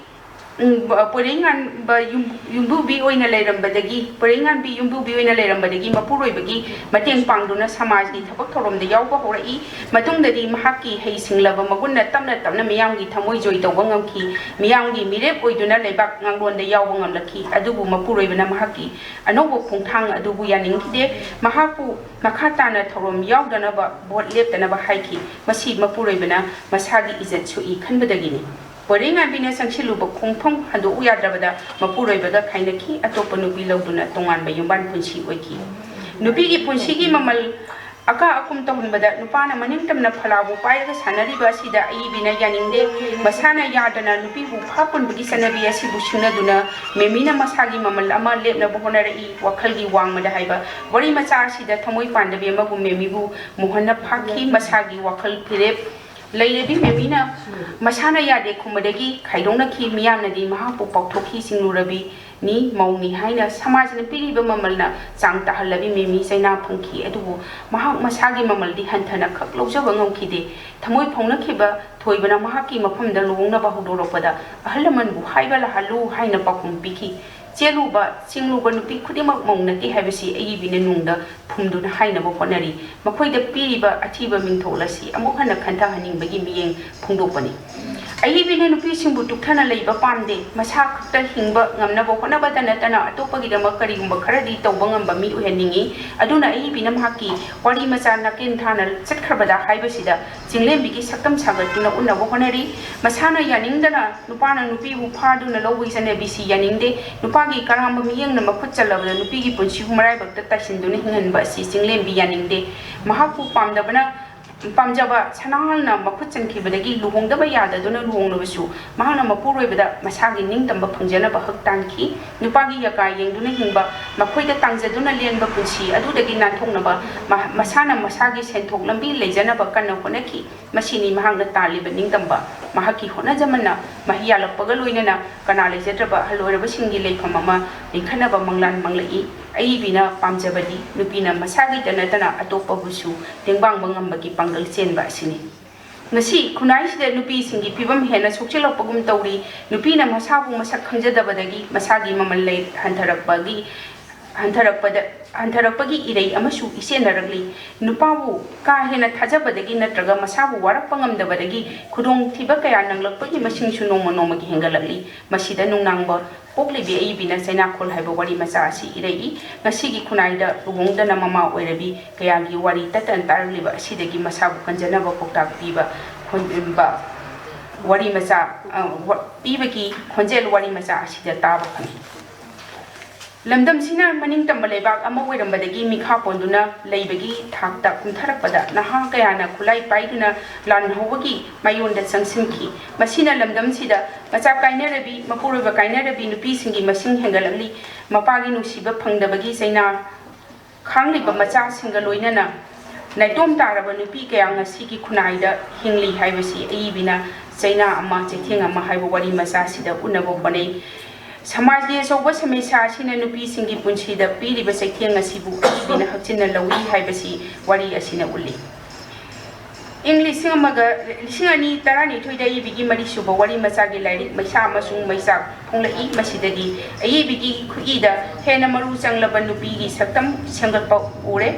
ꯎꯝ, ꯄꯣꯏꯔꯩꯉꯥꯟꯕ ꯌꯨꯝ-, ꯌꯨꯝꯕꯨꯕꯤ ꯑꯣꯏꯅ ꯂꯩꯔꯝꯕꯗꯒꯤ, ꯄꯣꯏꯔꯩꯉꯥꯟꯕꯤ ꯌꯨꯝꯕꯨꯕꯤ ꯑꯣꯏꯅ ꯂꯩꯔꯝꯕꯗꯒꯤ ꯃꯄꯨꯔꯣꯏꯕꯒꯤ ꯃꯇꯦꯡ ꯄꯥꯡꯗꯨꯅ ꯁꯃꯥꯖꯒꯤ ꯊꯕꯛ ꯊꯧꯔꯝꯗ ꯌꯥꯎꯕ ꯍꯧꯔꯛꯏ꯫ ꯃꯇꯨꯡꯗꯗꯤ ꯃꯍꯥꯛꯀꯤ ꯍꯩ ꯁꯤꯡꯂꯕ ꯃꯒꯨꯟꯅ ꯇꯞꯅ ꯇꯞꯅ ꯃꯤꯌꯥꯝꯒꯤ ꯊꯃꯣꯏ ꯖꯣꯏ ꯇꯧꯕ ꯉꯝꯈꯤ꯫ ꯃꯤꯌꯥꯝꯒꯤ ꯃꯤꯔꯦꯞ ꯑꯣꯏꯗꯨꯅ ꯂꯩꯕꯥꯛ ꯉꯥꯛꯂꯣꯟꯗ ꯌꯥꯎꯕ ꯉꯝꯂꯛꯈꯤ꯫ ꯑꯗꯨꯕꯨ ꯃꯄꯨꯔꯣꯏꯕꯅ ꯃꯍꯥꯛꯀꯤ ꯑꯅꯧꯕ ꯈꯣꯡꯊꯥꯡ ꯑꯗꯨꯕꯨ ꯌꯥꯅꯤꯡꯈꯤꯗꯦ꯫ ꯃꯍꯥꯛꯄꯨ ꯃꯈꯥ ꯇꯥꯅ ꯊꯧꯔꯝ ꯌꯥꯎꯗꯅꯕ ꯚꯣꯠ ꯂꯦꯞꯇꯅꯕ ꯍꯥꯏꯈꯤ꯫ ꯃꯁꯤ ꯃꯄꯨꯔꯣꯏꯕꯅ ꯃꯁꯥꯒꯤ ꯏꯖꯠ ꯁꯣꯛꯏ ꯈꯟꯕꯗꯒꯤꯅꯤ꯫ ꯄꯣꯏꯔꯩꯉꯥꯟꯕꯤꯅ ꯆꯪꯁꯤꯜꯂꯨꯕ ꯈꯣꯡꯐꯝ ꯍꯟꯗꯣꯛꯎ ꯌꯥꯗ꯭ꯔꯕꯗ ꯃꯄꯨꯔꯣꯏꯕꯒ ꯈꯥꯏꯅꯈꯤ꯫ ꯑꯇꯣꯞꯄ ꯅꯨꯄꯤ ꯂꯧꯗꯨꯅ ꯇꯣꯉꯥꯟꯕ ꯌꯨꯝꯕꯥꯟ ꯄꯨꯟꯁꯤ ꯑꯣꯏꯈꯤ꯫ ꯅꯨꯄꯤꯒꯤ ꯄꯨꯟꯁꯤꯒꯤ ꯃꯃꯜ ꯑꯀꯥ ꯑꯀꯨꯝ ꯇꯧꯍꯟꯕꯗ ꯅꯨꯄꯥꯅ ꯃꯅꯤꯡ ꯇꯝꯅ ꯐꯂꯥꯕꯨ ꯄꯥꯏꯔꯒ ꯁꯥꯟꯅꯔꯤꯕ ꯑꯁꯤꯗ ꯑꯏꯕꯤꯅ ꯌꯥꯅꯤꯡꯗꯦ꯫ ꯃꯁꯥꯅ ꯌꯥꯗꯅ ꯅꯨꯄꯤꯕꯨ ꯐꯥ ꯄꯨꯟꯕꯒꯤ ꯆꯠꯅꯕꯤ ꯑꯁꯤꯕꯨ ꯁꯤꯡꯅꯗꯨꯅ ꯃꯦꯃꯤꯅ ꯃꯁꯥꯒꯤ ꯃꯃꯜ ꯑꯃ ꯂꯦꯞꯅꯕ ꯍꯣꯠꯅꯔꯛꯏ꯫ ꯋꯥꯈꯜꯒꯤ ꯋꯥꯡꯃꯗ ꯍꯥꯏꯕ ꯋꯥꯔꯤ ꯃꯆꯥ ꯑꯁꯤꯗ ꯊꯃꯣꯏ ꯄꯥꯟꯗꯕꯤ ꯑꯃꯕꯨ ꯃꯦꯃꯤꯕꯨ ꯃꯣꯍꯟꯅ ꯐꯥꯈꯤ꯫ ꯃꯁꯥꯒꯤ ꯋꯥꯈꯜ ꯐꯤꯔꯦꯞ ꯂꯩꯔꯕꯤ ꯃꯦꯃꯤꯅ ꯃꯁꯥꯅ ꯌꯥꯗꯦ ꯈꯨꯝꯕꯗꯒꯤ ꯈꯥꯏꯗꯣꯛꯅꯈꯤ꯫ ꯃꯤꯌꯥꯝꯅꯗꯤ ꯃꯍꯥꯛꯄꯨ ꯄꯥꯎꯊꯣꯛꯈꯤ꯫ ꯁꯤꯡꯂꯨꯔꯕꯤꯅꯤ, ꯃꯧꯅꯤ ꯍꯥꯏꯅ ꯁꯃꯥꯖꯅ ꯄꯤꯔꯤꯕ ꯃꯃꯜꯅ ꯆꯥꯡ ꯇꯥꯍꯜꯂꯕꯤ ꯃꯦꯃꯤ ꯆꯩꯅꯥ ꯐꯪꯈꯤ꯫ ꯑꯗꯨꯕꯨ ꯃꯍꯥꯛ ꯃꯁꯥꯒꯤ ꯃꯃꯜꯗꯤ ꯍꯟꯊꯅ ꯈꯛ ꯂꯧꯖꯕ ꯉꯝꯈꯤꯗꯦ꯫ ꯊꯃꯣꯏ ꯐꯥꯎꯅꯈꯤꯕ ꯊꯣꯏꯕꯅ ꯃꯍꯥꯛꯀꯤ ꯃꯐꯝꯗ ꯂꯨꯍꯣꯡꯅꯕ ꯍꯧꯗꯣꯔꯛꯄꯗ ꯑꯍꯜ ꯂꯃꯟꯕꯨ ꯍꯥꯏꯕ ꯂꯥꯛꯍꯜꯂꯨ ꯍꯥꯏꯅ ꯄꯥꯎꯈꯨꯝ ꯄꯤꯈꯤ꯫ ꯆꯦꯜꯂꯨꯕ, ꯆꯤꯡꯂꯨꯕ ꯅꯨꯄꯤ ꯈꯨꯗꯤꯡꯃꯛ ꯃꯧ ꯅꯠꯇꯦ ꯍꯥꯏꯕꯁꯤ ꯑꯏꯕꯤꯅ ꯅꯨꯡꯗ ꯐꯨꯝꯗꯨꯅ ꯍꯥꯏꯅꯕ ꯍꯣꯠꯅꯔꯤ꯫ ꯃꯈꯣꯏꯗ ꯄꯤꯔꯤꯕ ꯑꯊꯤꯕ ꯃꯤꯡꯊꯣꯜ ꯑꯁꯤ ꯑꯃꯨꯛ ꯍꯟꯅ ꯈꯟꯊꯍꯟꯅꯤꯡꯕꯒꯤ ꯃꯤꯠꯌꯦꯡ ꯐꯣꯡꯗꯣꯛꯄꯅꯤ꯫ ꯑꯏꯕꯤꯅ ꯅꯨꯄꯤꯁꯤꯡꯕꯨ ꯇꯨꯛꯊꯅ ꯂꯩꯕ ꯄꯥꯝꯗꯦ꯫ ꯃꯁꯥ ꯈꯛꯇ ꯍꯤꯡꯕ ꯉꯝꯅꯕ ꯍꯣꯠꯅꯕꯗ ꯅꯠꯇꯅ ꯑꯇꯣꯞꯄꯒꯤꯗꯃꯛ ꯀꯔꯤꯒꯨꯝꯕ ꯈꯔꯗꯤ ꯇꯧꯕ ꯉꯝꯕ ꯃꯤ ꯑꯣꯏꯍꯟꯅꯤꯡꯏ꯫ ꯑꯗꯨꯅ ꯑꯏꯕꯤꯅ ꯃꯍꯥꯛꯀꯤ ꯋꯥꯔꯤ ꯃꯆꯥ ꯅꯥꯀꯦꯟ ꯊꯥꯅ ꯆꯠꯈ꯭ꯔꯕꯗ ꯍꯥꯏꯕꯁꯤꯗ ꯆꯤꯡꯂꯦꯝꯕꯤꯒꯤ ꯁꯛꯇꯝ ꯁꯥꯒꯠꯇꯨꯅ ꯎꯠꯅꯕ ꯍꯣꯠꯅꯔꯤ꯫ ꯃꯁꯥꯅ ꯌꯥꯅꯤꯡꯗꯅ ꯅꯨꯄꯥꯅ ꯅꯨꯄꯤꯕꯨ ꯐꯥꯗꯨꯅ ꯂꯧꯕꯒꯤ ꯆꯠꯅꯕꯤꯁꯤ ꯌꯥꯅꯤꯡꯗꯦ꯫ ꯅꯨꯄꯥꯒꯤ ꯀꯔꯥꯝꯕ ꯃꯤꯠꯌꯦꯡꯅ ꯃꯈꯨꯠ ꯆꯜꯂꯕꯗ ꯅꯨꯄꯤꯒꯤ ꯄꯨꯟꯁꯤꯕꯨ ꯃꯔꯥꯏꯕꯛꯇ ꯇꯥꯏꯁꯤꯟꯗꯨꯅ ꯍꯤꯡꯍꯟꯕ ꯑꯁꯤ ꯆꯤꯡꯂꯦꯝꯕꯤ ꯌꯥꯅꯤꯡꯗꯦ꯫ ꯃꯍꯥꯛꯄꯨ ꯄꯥꯝꯗꯕꯅ, ꯄꯥꯝꯖꯕ ꯁꯅꯥꯍꯜꯅ ꯃꯈꯨꯠ ꯆꯟꯈꯤꯕꯗꯒꯤ ꯂꯨꯍꯣꯡꯗꯕ ꯌꯥꯗꯗꯨꯅ ꯂꯨꯍꯣꯡꯂꯕꯁꯨ ꯃꯍꯥꯛꯅ ꯃꯄꯨꯔꯣꯏꯕꯗ ꯃꯁꯥꯒꯤ ꯅꯤꯡꯇꯝꯕ ꯐꯪꯖꯅꯕ ꯍꯛ ꯇꯥꯟꯈꯤ꯫ ꯅꯨꯄꯥꯒꯤ ꯌꯀꯥ ꯌꯦꯡꯗꯨꯅ ꯍꯤꯡꯕ, ꯃꯈꯣꯏꯗ ꯇꯥꯡꯖꯗꯨꯅ ꯂꯦꯟꯕ ꯄꯨꯟꯁꯤ ꯑꯗꯨꯗꯒꯤ ꯅꯥꯟꯊꯣꯛꯅꯕ ꯃꯍ-, ꯃꯁꯥꯅ ꯃꯁꯥꯒꯤ ꯁꯦꯟꯊꯣꯛ ꯂꯝꯕꯤ ꯂꯩꯖꯅꯕ ꯀꯟꯅ ꯍꯣꯠꯅꯈꯤ꯫ ꯃꯁꯤꯅꯤ ꯃꯍꯥꯛꯅ ꯇꯥꯜꯂꯤꯕ ꯅꯤꯡꯇꯝꯕ꯫ ꯃꯍꯥꯛꯀꯤ ꯍꯣꯠꯅꯖꯃꯟꯅ ꯃꯍꯩ ꯌꯥꯜꯂꯛꯄꯒ ꯂꯣꯏꯅꯅ ꯀꯅꯥ ꯂꯩꯖꯗ꯭ꯔꯕ ꯑꯍꯜ ꯑꯣꯏꯔꯕꯁꯤꯡꯒꯤ ꯂꯩꯐꯝ ꯑꯃ ꯂꯤꯡꯈꯠꯅꯕ ꯃꯪꯂꯥꯟ ꯃꯪꯂꯛꯏ꯫ ꯑꯏꯕꯤꯅ ꯄꯥꯝꯖꯕꯗꯤ ꯅꯨꯄꯤꯅ ꯃꯁꯥꯒꯤꯗ ꯅꯠꯇꯅ ꯑꯇꯣꯞꯄꯕꯨꯁꯨ ꯇꯦꯡꯕꯥꯡꯕ ꯉꯝꯕꯒꯤ ꯄꯥꯡꯒꯜ ꯆꯦꯟꯕ ꯑꯁꯤꯅꯤ꯫ ꯉꯁꯤ ꯈꯨꯟꯅꯥꯏꯁꯤꯗ ꯅꯨꯄꯤꯁꯤꯡꯒꯤ ꯐꯤꯕꯝ ꯍꯦꯟꯅ ꯁꯣꯛꯆꯤꯜꯂꯛꯄꯒꯨꯝ ꯇꯧꯔꯤ꯫ ꯅꯨꯄꯤꯅ ꯃꯁꯥꯕꯨ ꯃꯁꯛ ꯈꯪꯖꯗꯕꯗꯒꯤ ꯃꯁꯥꯒꯤ ꯃꯃꯜ ꯂꯩ ꯍꯟꯊꯔꯛꯄꯒꯤ, ꯍꯟꯊꯔꯛꯄꯗ, ꯍꯟꯊꯔꯛꯄꯒꯤ ꯏꯔꯩ ꯑꯃꯁꯨ ꯏꯆꯦꯟꯅꯔꯛꯂꯤ꯫ ꯅꯨꯄꯥꯕꯨ ꯀꯥ ꯍꯦꯟꯅ ꯊꯥꯖꯕꯗꯒꯤ ꯅꯠꯇ꯭ꯔꯒ ꯃꯁꯥꯕꯨ ꯋꯥꯔꯛꯄ ꯉꯝꯗꯕꯗꯒꯤ ꯈꯨꯗꯣꯡꯊꯤꯕ ꯀꯌꯥ ꯅꯪꯂꯛꯄꯒꯤ ꯃꯁꯤꯡꯁꯨ ꯅꯣꯡꯃ ꯅꯣꯡꯃꯒꯤ ꯍꯦꯟꯒꯠꯂꯛꯂꯤ꯫ ꯃꯁꯤꯗ ꯅꯨꯡꯅꯥꯡꯕ ꯄꯣꯛꯂꯤꯕꯤ ꯑꯏꯕꯤꯅ ꯆꯩꯅꯥꯈꯣꯜ ꯍꯥꯏꯕ ꯋꯥꯔꯤ ꯃꯆꯥ ꯑꯁꯤ ꯏꯔꯛꯏ꯫ ꯉꯁꯤꯒꯤ ꯈꯨꯟꯅꯥꯏꯗ ꯂꯨꯍꯣꯡꯗꯅ ꯃꯃꯥ ꯑꯣꯏꯔꯕꯤ ꯀꯌꯥꯒꯤ ꯋꯥꯔꯤ ꯇꯠꯇꯅ ꯇꯥꯔꯛꯂꯤꯕ ꯑꯁꯤꯗꯒꯤ ꯃꯁꯥꯕꯨ ꯀꯟꯖꯅꯕ ꯄꯥꯎꯇꯥꯛ ꯄꯤꯕ ꯍꯣꯟꯕ ꯋꯥꯔꯤ ꯃꯆꯥ, ꯑ, ꯋꯥ-, ꯄꯤꯕꯒꯤ ꯈꯣꯟꯖꯦꯜ ꯋꯥꯔꯤ ꯃꯆꯥ ꯑꯁꯤꯗ ꯇꯥꯕ ꯐꯪꯏ꯫ ꯂꯝꯗꯝꯁꯤꯅ ꯃꯅꯤꯡ ꯇꯝꯕ ꯂꯩꯕꯥꯛ ꯑꯃ ꯑꯣꯏꯔꯝꯕꯗꯒꯤ ꯃꯤꯈꯥ ꯄꯣꯟꯗꯨꯅ ꯂꯩꯕꯒꯤ ꯊꯥꯛꯇ ꯀꯨꯝꯊꯔꯛꯄꯗ ꯅꯍꯥ ꯀꯌꯥꯅ ꯈꯨꯠꯂꯥꯏ ꯄꯥꯏꯗꯨꯅ ꯂꯥꯟ ꯍꯧꯕꯒꯤ ꯃꯥꯏꯌꯣꯟꯗ ꯆꯪꯁꯤꯟꯈꯤ꯫ ꯃꯁꯤꯅ ꯂꯝꯗꯝꯁꯤꯗ ꯃꯆꯥ ꯀꯥꯏꯅꯔꯕꯤ, ꯃꯄꯨꯔꯣꯏꯕ ꯀꯥꯏꯅꯔꯕꯤ ꯅꯨꯄꯤꯁꯤꯡꯒꯤ ꯃꯁꯤꯡ ꯍꯦꯟꯒꯠꯂꯛꯂꯤ꯫ ꯃꯄꯥꯒꯤ ꯅꯨꯡꯁꯤꯕ ꯐꯪꯗꯕꯒꯤ ꯆꯩꯅꯥ ꯈꯥꯡꯂꯤꯕ ꯃꯆꯥꯁꯤꯡꯒ ꯂꯣꯏꯅꯅ ꯅꯥꯏꯇꯣꯝ ꯇꯥꯔꯕ ꯅꯨꯄꯤ ꯀꯌꯥ ꯉꯁꯤꯒꯤ ꯈꯨꯟꯅꯥꯏꯗ ꯍꯤꯡꯂꯤ ꯍꯥꯏꯕꯁꯤ ꯑꯏꯕꯤꯅ ꯆꯩꯅꯥ ꯑꯃ, ꯆꯩꯊꯦꯡ ꯑꯃ ꯍꯥꯏꯕ ꯋꯥꯔꯤ ꯃꯆꯥ ꯑꯁꯤꯗ ꯎꯠꯅꯕ ꯍꯣꯠꯅꯩ꯫ ꯁꯃꯥꯖꯀꯤ ꯑꯆꯧꯕ ꯁꯃꯁ꯭ꯌꯥ ꯑꯁꯤꯅ ꯅꯨꯄꯤꯁꯤꯡꯒꯤ ꯄꯨꯟꯁꯤꯗ ꯄꯤꯔꯤꯕ ꯆꯩꯊꯦꯡ ꯑꯁꯤꯕꯨ ꯑꯏꯕꯤꯅ ꯍꯛꯆꯤꯟꯅ ꯂꯧꯏ ꯍꯥꯏꯕꯁꯤ ꯋꯥꯔꯤ ꯑꯁꯤꯅ ꯎꯠꯂꯤ꯫ ꯏꯪ ꯂꯤꯁꯤꯡ ꯑꯃꯒ, ꯂꯤꯁꯤꯡ ꯑꯅꯤ ꯇꯔꯥꯅꯤꯊꯣꯏꯗ ꯏꯕꯤꯒꯤ ꯃꯔꯤꯁꯨꯕ ꯋꯥꯔꯤ ꯃꯆꯥꯒꯤ ꯂꯥꯏꯔꯤꯛ ꯃꯩꯁꯥ ꯑꯃꯁꯨꯡ ꯃꯩꯆꯥꯛ ꯐꯣꯡꯂꯛꯏ꯫ ꯃꯁꯤꯗꯒꯤ ꯑꯏꯕꯤꯒꯤ ꯈꯨꯠꯏꯗ ꯍꯦꯟꯅ ꯃꯔꯨ ꯆꯪꯂꯕ ꯅꯨꯄꯤꯒꯤ ꯁꯛꯇꯝ ꯁꯦꯝꯒꯠꯄ ꯎꯔꯦ꯫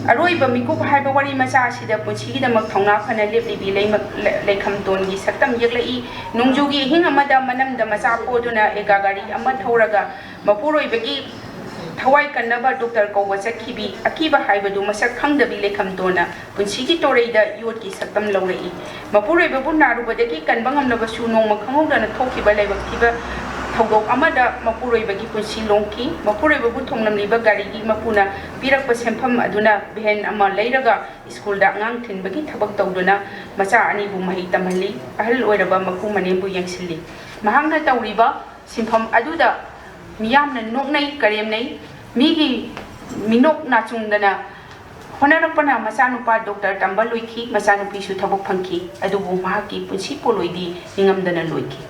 ꯑꯔꯣꯏꯕ ꯃꯤꯀꯨꯞ ꯍꯥꯏꯕ ꯋꯥꯔꯤ ꯃꯆꯥ ꯑꯁꯤꯗ ꯄꯨꯟꯁꯤꯒꯤꯗꯃꯛ ꯊꯧꯅꯥ ꯐꯅ ꯂꯦꯞꯂꯤꯕꯤ ꯂꯩꯃ-, ꯂꯩ-, ꯂꯩꯈꯝꯇꯣꯟꯒꯤ ꯁꯛꯇꯝ ꯌꯦꯛꯂꯛꯏ꯫ ꯅꯣꯡꯖꯨꯒꯤ ꯑꯍꯤꯡ ꯑꯃꯗ ꯃꯅꯝꯗ ꯃꯆꯥ ꯄꯣꯗꯨꯅ ꯑꯦꯒꯥ ꯒꯥꯔꯤ ꯑꯃ ꯊꯧꯔꯒ ꯃꯄꯨꯔꯣꯏꯕꯒꯤ ꯊꯋꯥꯏ ꯀꯟꯅꯕ ꯗꯣꯛꯇꯔ ꯀꯧꯕ ꯆꯠꯈꯤꯕꯤ ꯑꯀꯤꯕ ꯍꯥꯏꯕꯗꯨ ꯃꯁꯛ ꯈꯪꯗꯕꯤ ꯂꯩꯈꯝꯇꯣꯟꯅ ꯄꯨꯟꯁꯤꯒꯤ ꯇꯣꯔꯩꯗ ꯌꯣꯠꯀꯤ ꯁꯛꯇꯝ ꯂꯧꯔꯛꯏ꯫ ꯃꯄꯨꯔꯣꯏꯕꯕꯨ ꯅꯥꯔꯨꯕꯗꯒꯤ ꯀꯟꯕ ꯉꯝꯂꯕꯁꯨ ꯅꯣꯡꯃ ꯈꯪꯍꯧꯗꯅ ꯊꯣꯛꯈꯤꯕ ꯂꯥꯏꯕꯛ ꯊꯤꯕ ꯊꯧꯗꯣꯛ ꯑꯃꯗ ꯃꯄꯨꯔꯣꯏꯕꯒꯤ ꯄꯨꯟꯁꯤ ꯂꯣꯡꯈꯤ꯫ ꯃꯄꯨꯔꯣꯏꯕꯕꯨ ꯊꯣꯡꯂꯝꯂꯤꯕ ꯒꯥꯔꯤꯒꯤ ꯃꯄꯨꯅ ꯄꯤꯔꯛꯄ ꯁꯦꯟꯐꯝ ꯑꯗꯨꯅ ꯚꯦꯟ ꯑꯃ ꯂꯩꯔꯒ ꯁ꯭ꯀꯨꯜꯗ ꯑꯉꯥꯡ ꯊꯤꯟꯕꯒꯤ ꯊꯕꯛ ꯇꯧꯗꯨꯅ ꯃꯆꯥ ꯑꯅꯤꯕꯨ ꯃꯍꯩ ꯇꯝꯍꯜꯂꯤ꯫ ꯑꯍꯜ ꯑꯣꯏꯔꯕ ꯃꯄꯨ ꯃꯅꯦꯝꯕꯨ ꯌꯦꯡꯁꯤꯜꯂꯤ꯫ ꯃꯍꯥꯛꯅ ꯇꯧꯔꯤꯕ ꯁꯤꯟꯐꯝ ꯑꯗꯨꯗ ꯃꯤꯌꯥꯝꯅ ꯅꯣꯛꯅꯩ, ꯀꯔꯦꯝꯅꯩ꯫ ꯃꯤꯒꯤ ꯃꯤꯅꯣꯛ ꯅꯥꯆꯨꯡꯗꯅ ꯍꯣꯠꯅꯔꯛꯄꯅ ꯃꯆꯥꯅꯨꯄꯥ ꯗꯣꯛꯇꯔ ꯇꯝꯕ ꯂꯣꯏꯈꯤ, ꯃꯆꯥꯅꯨꯄꯤꯁꯨ ꯊꯕꯛ ꯐꯪꯈꯤ꯫ ꯑꯗꯨꯕꯨ ꯃꯍꯥꯛꯀꯤ ꯄꯨꯟꯁꯤ ꯄꯣꯂꯣꯏꯗꯤ ꯅꯤꯡꯉꯝꯗꯅ ꯂꯣꯏꯈꯤ꯫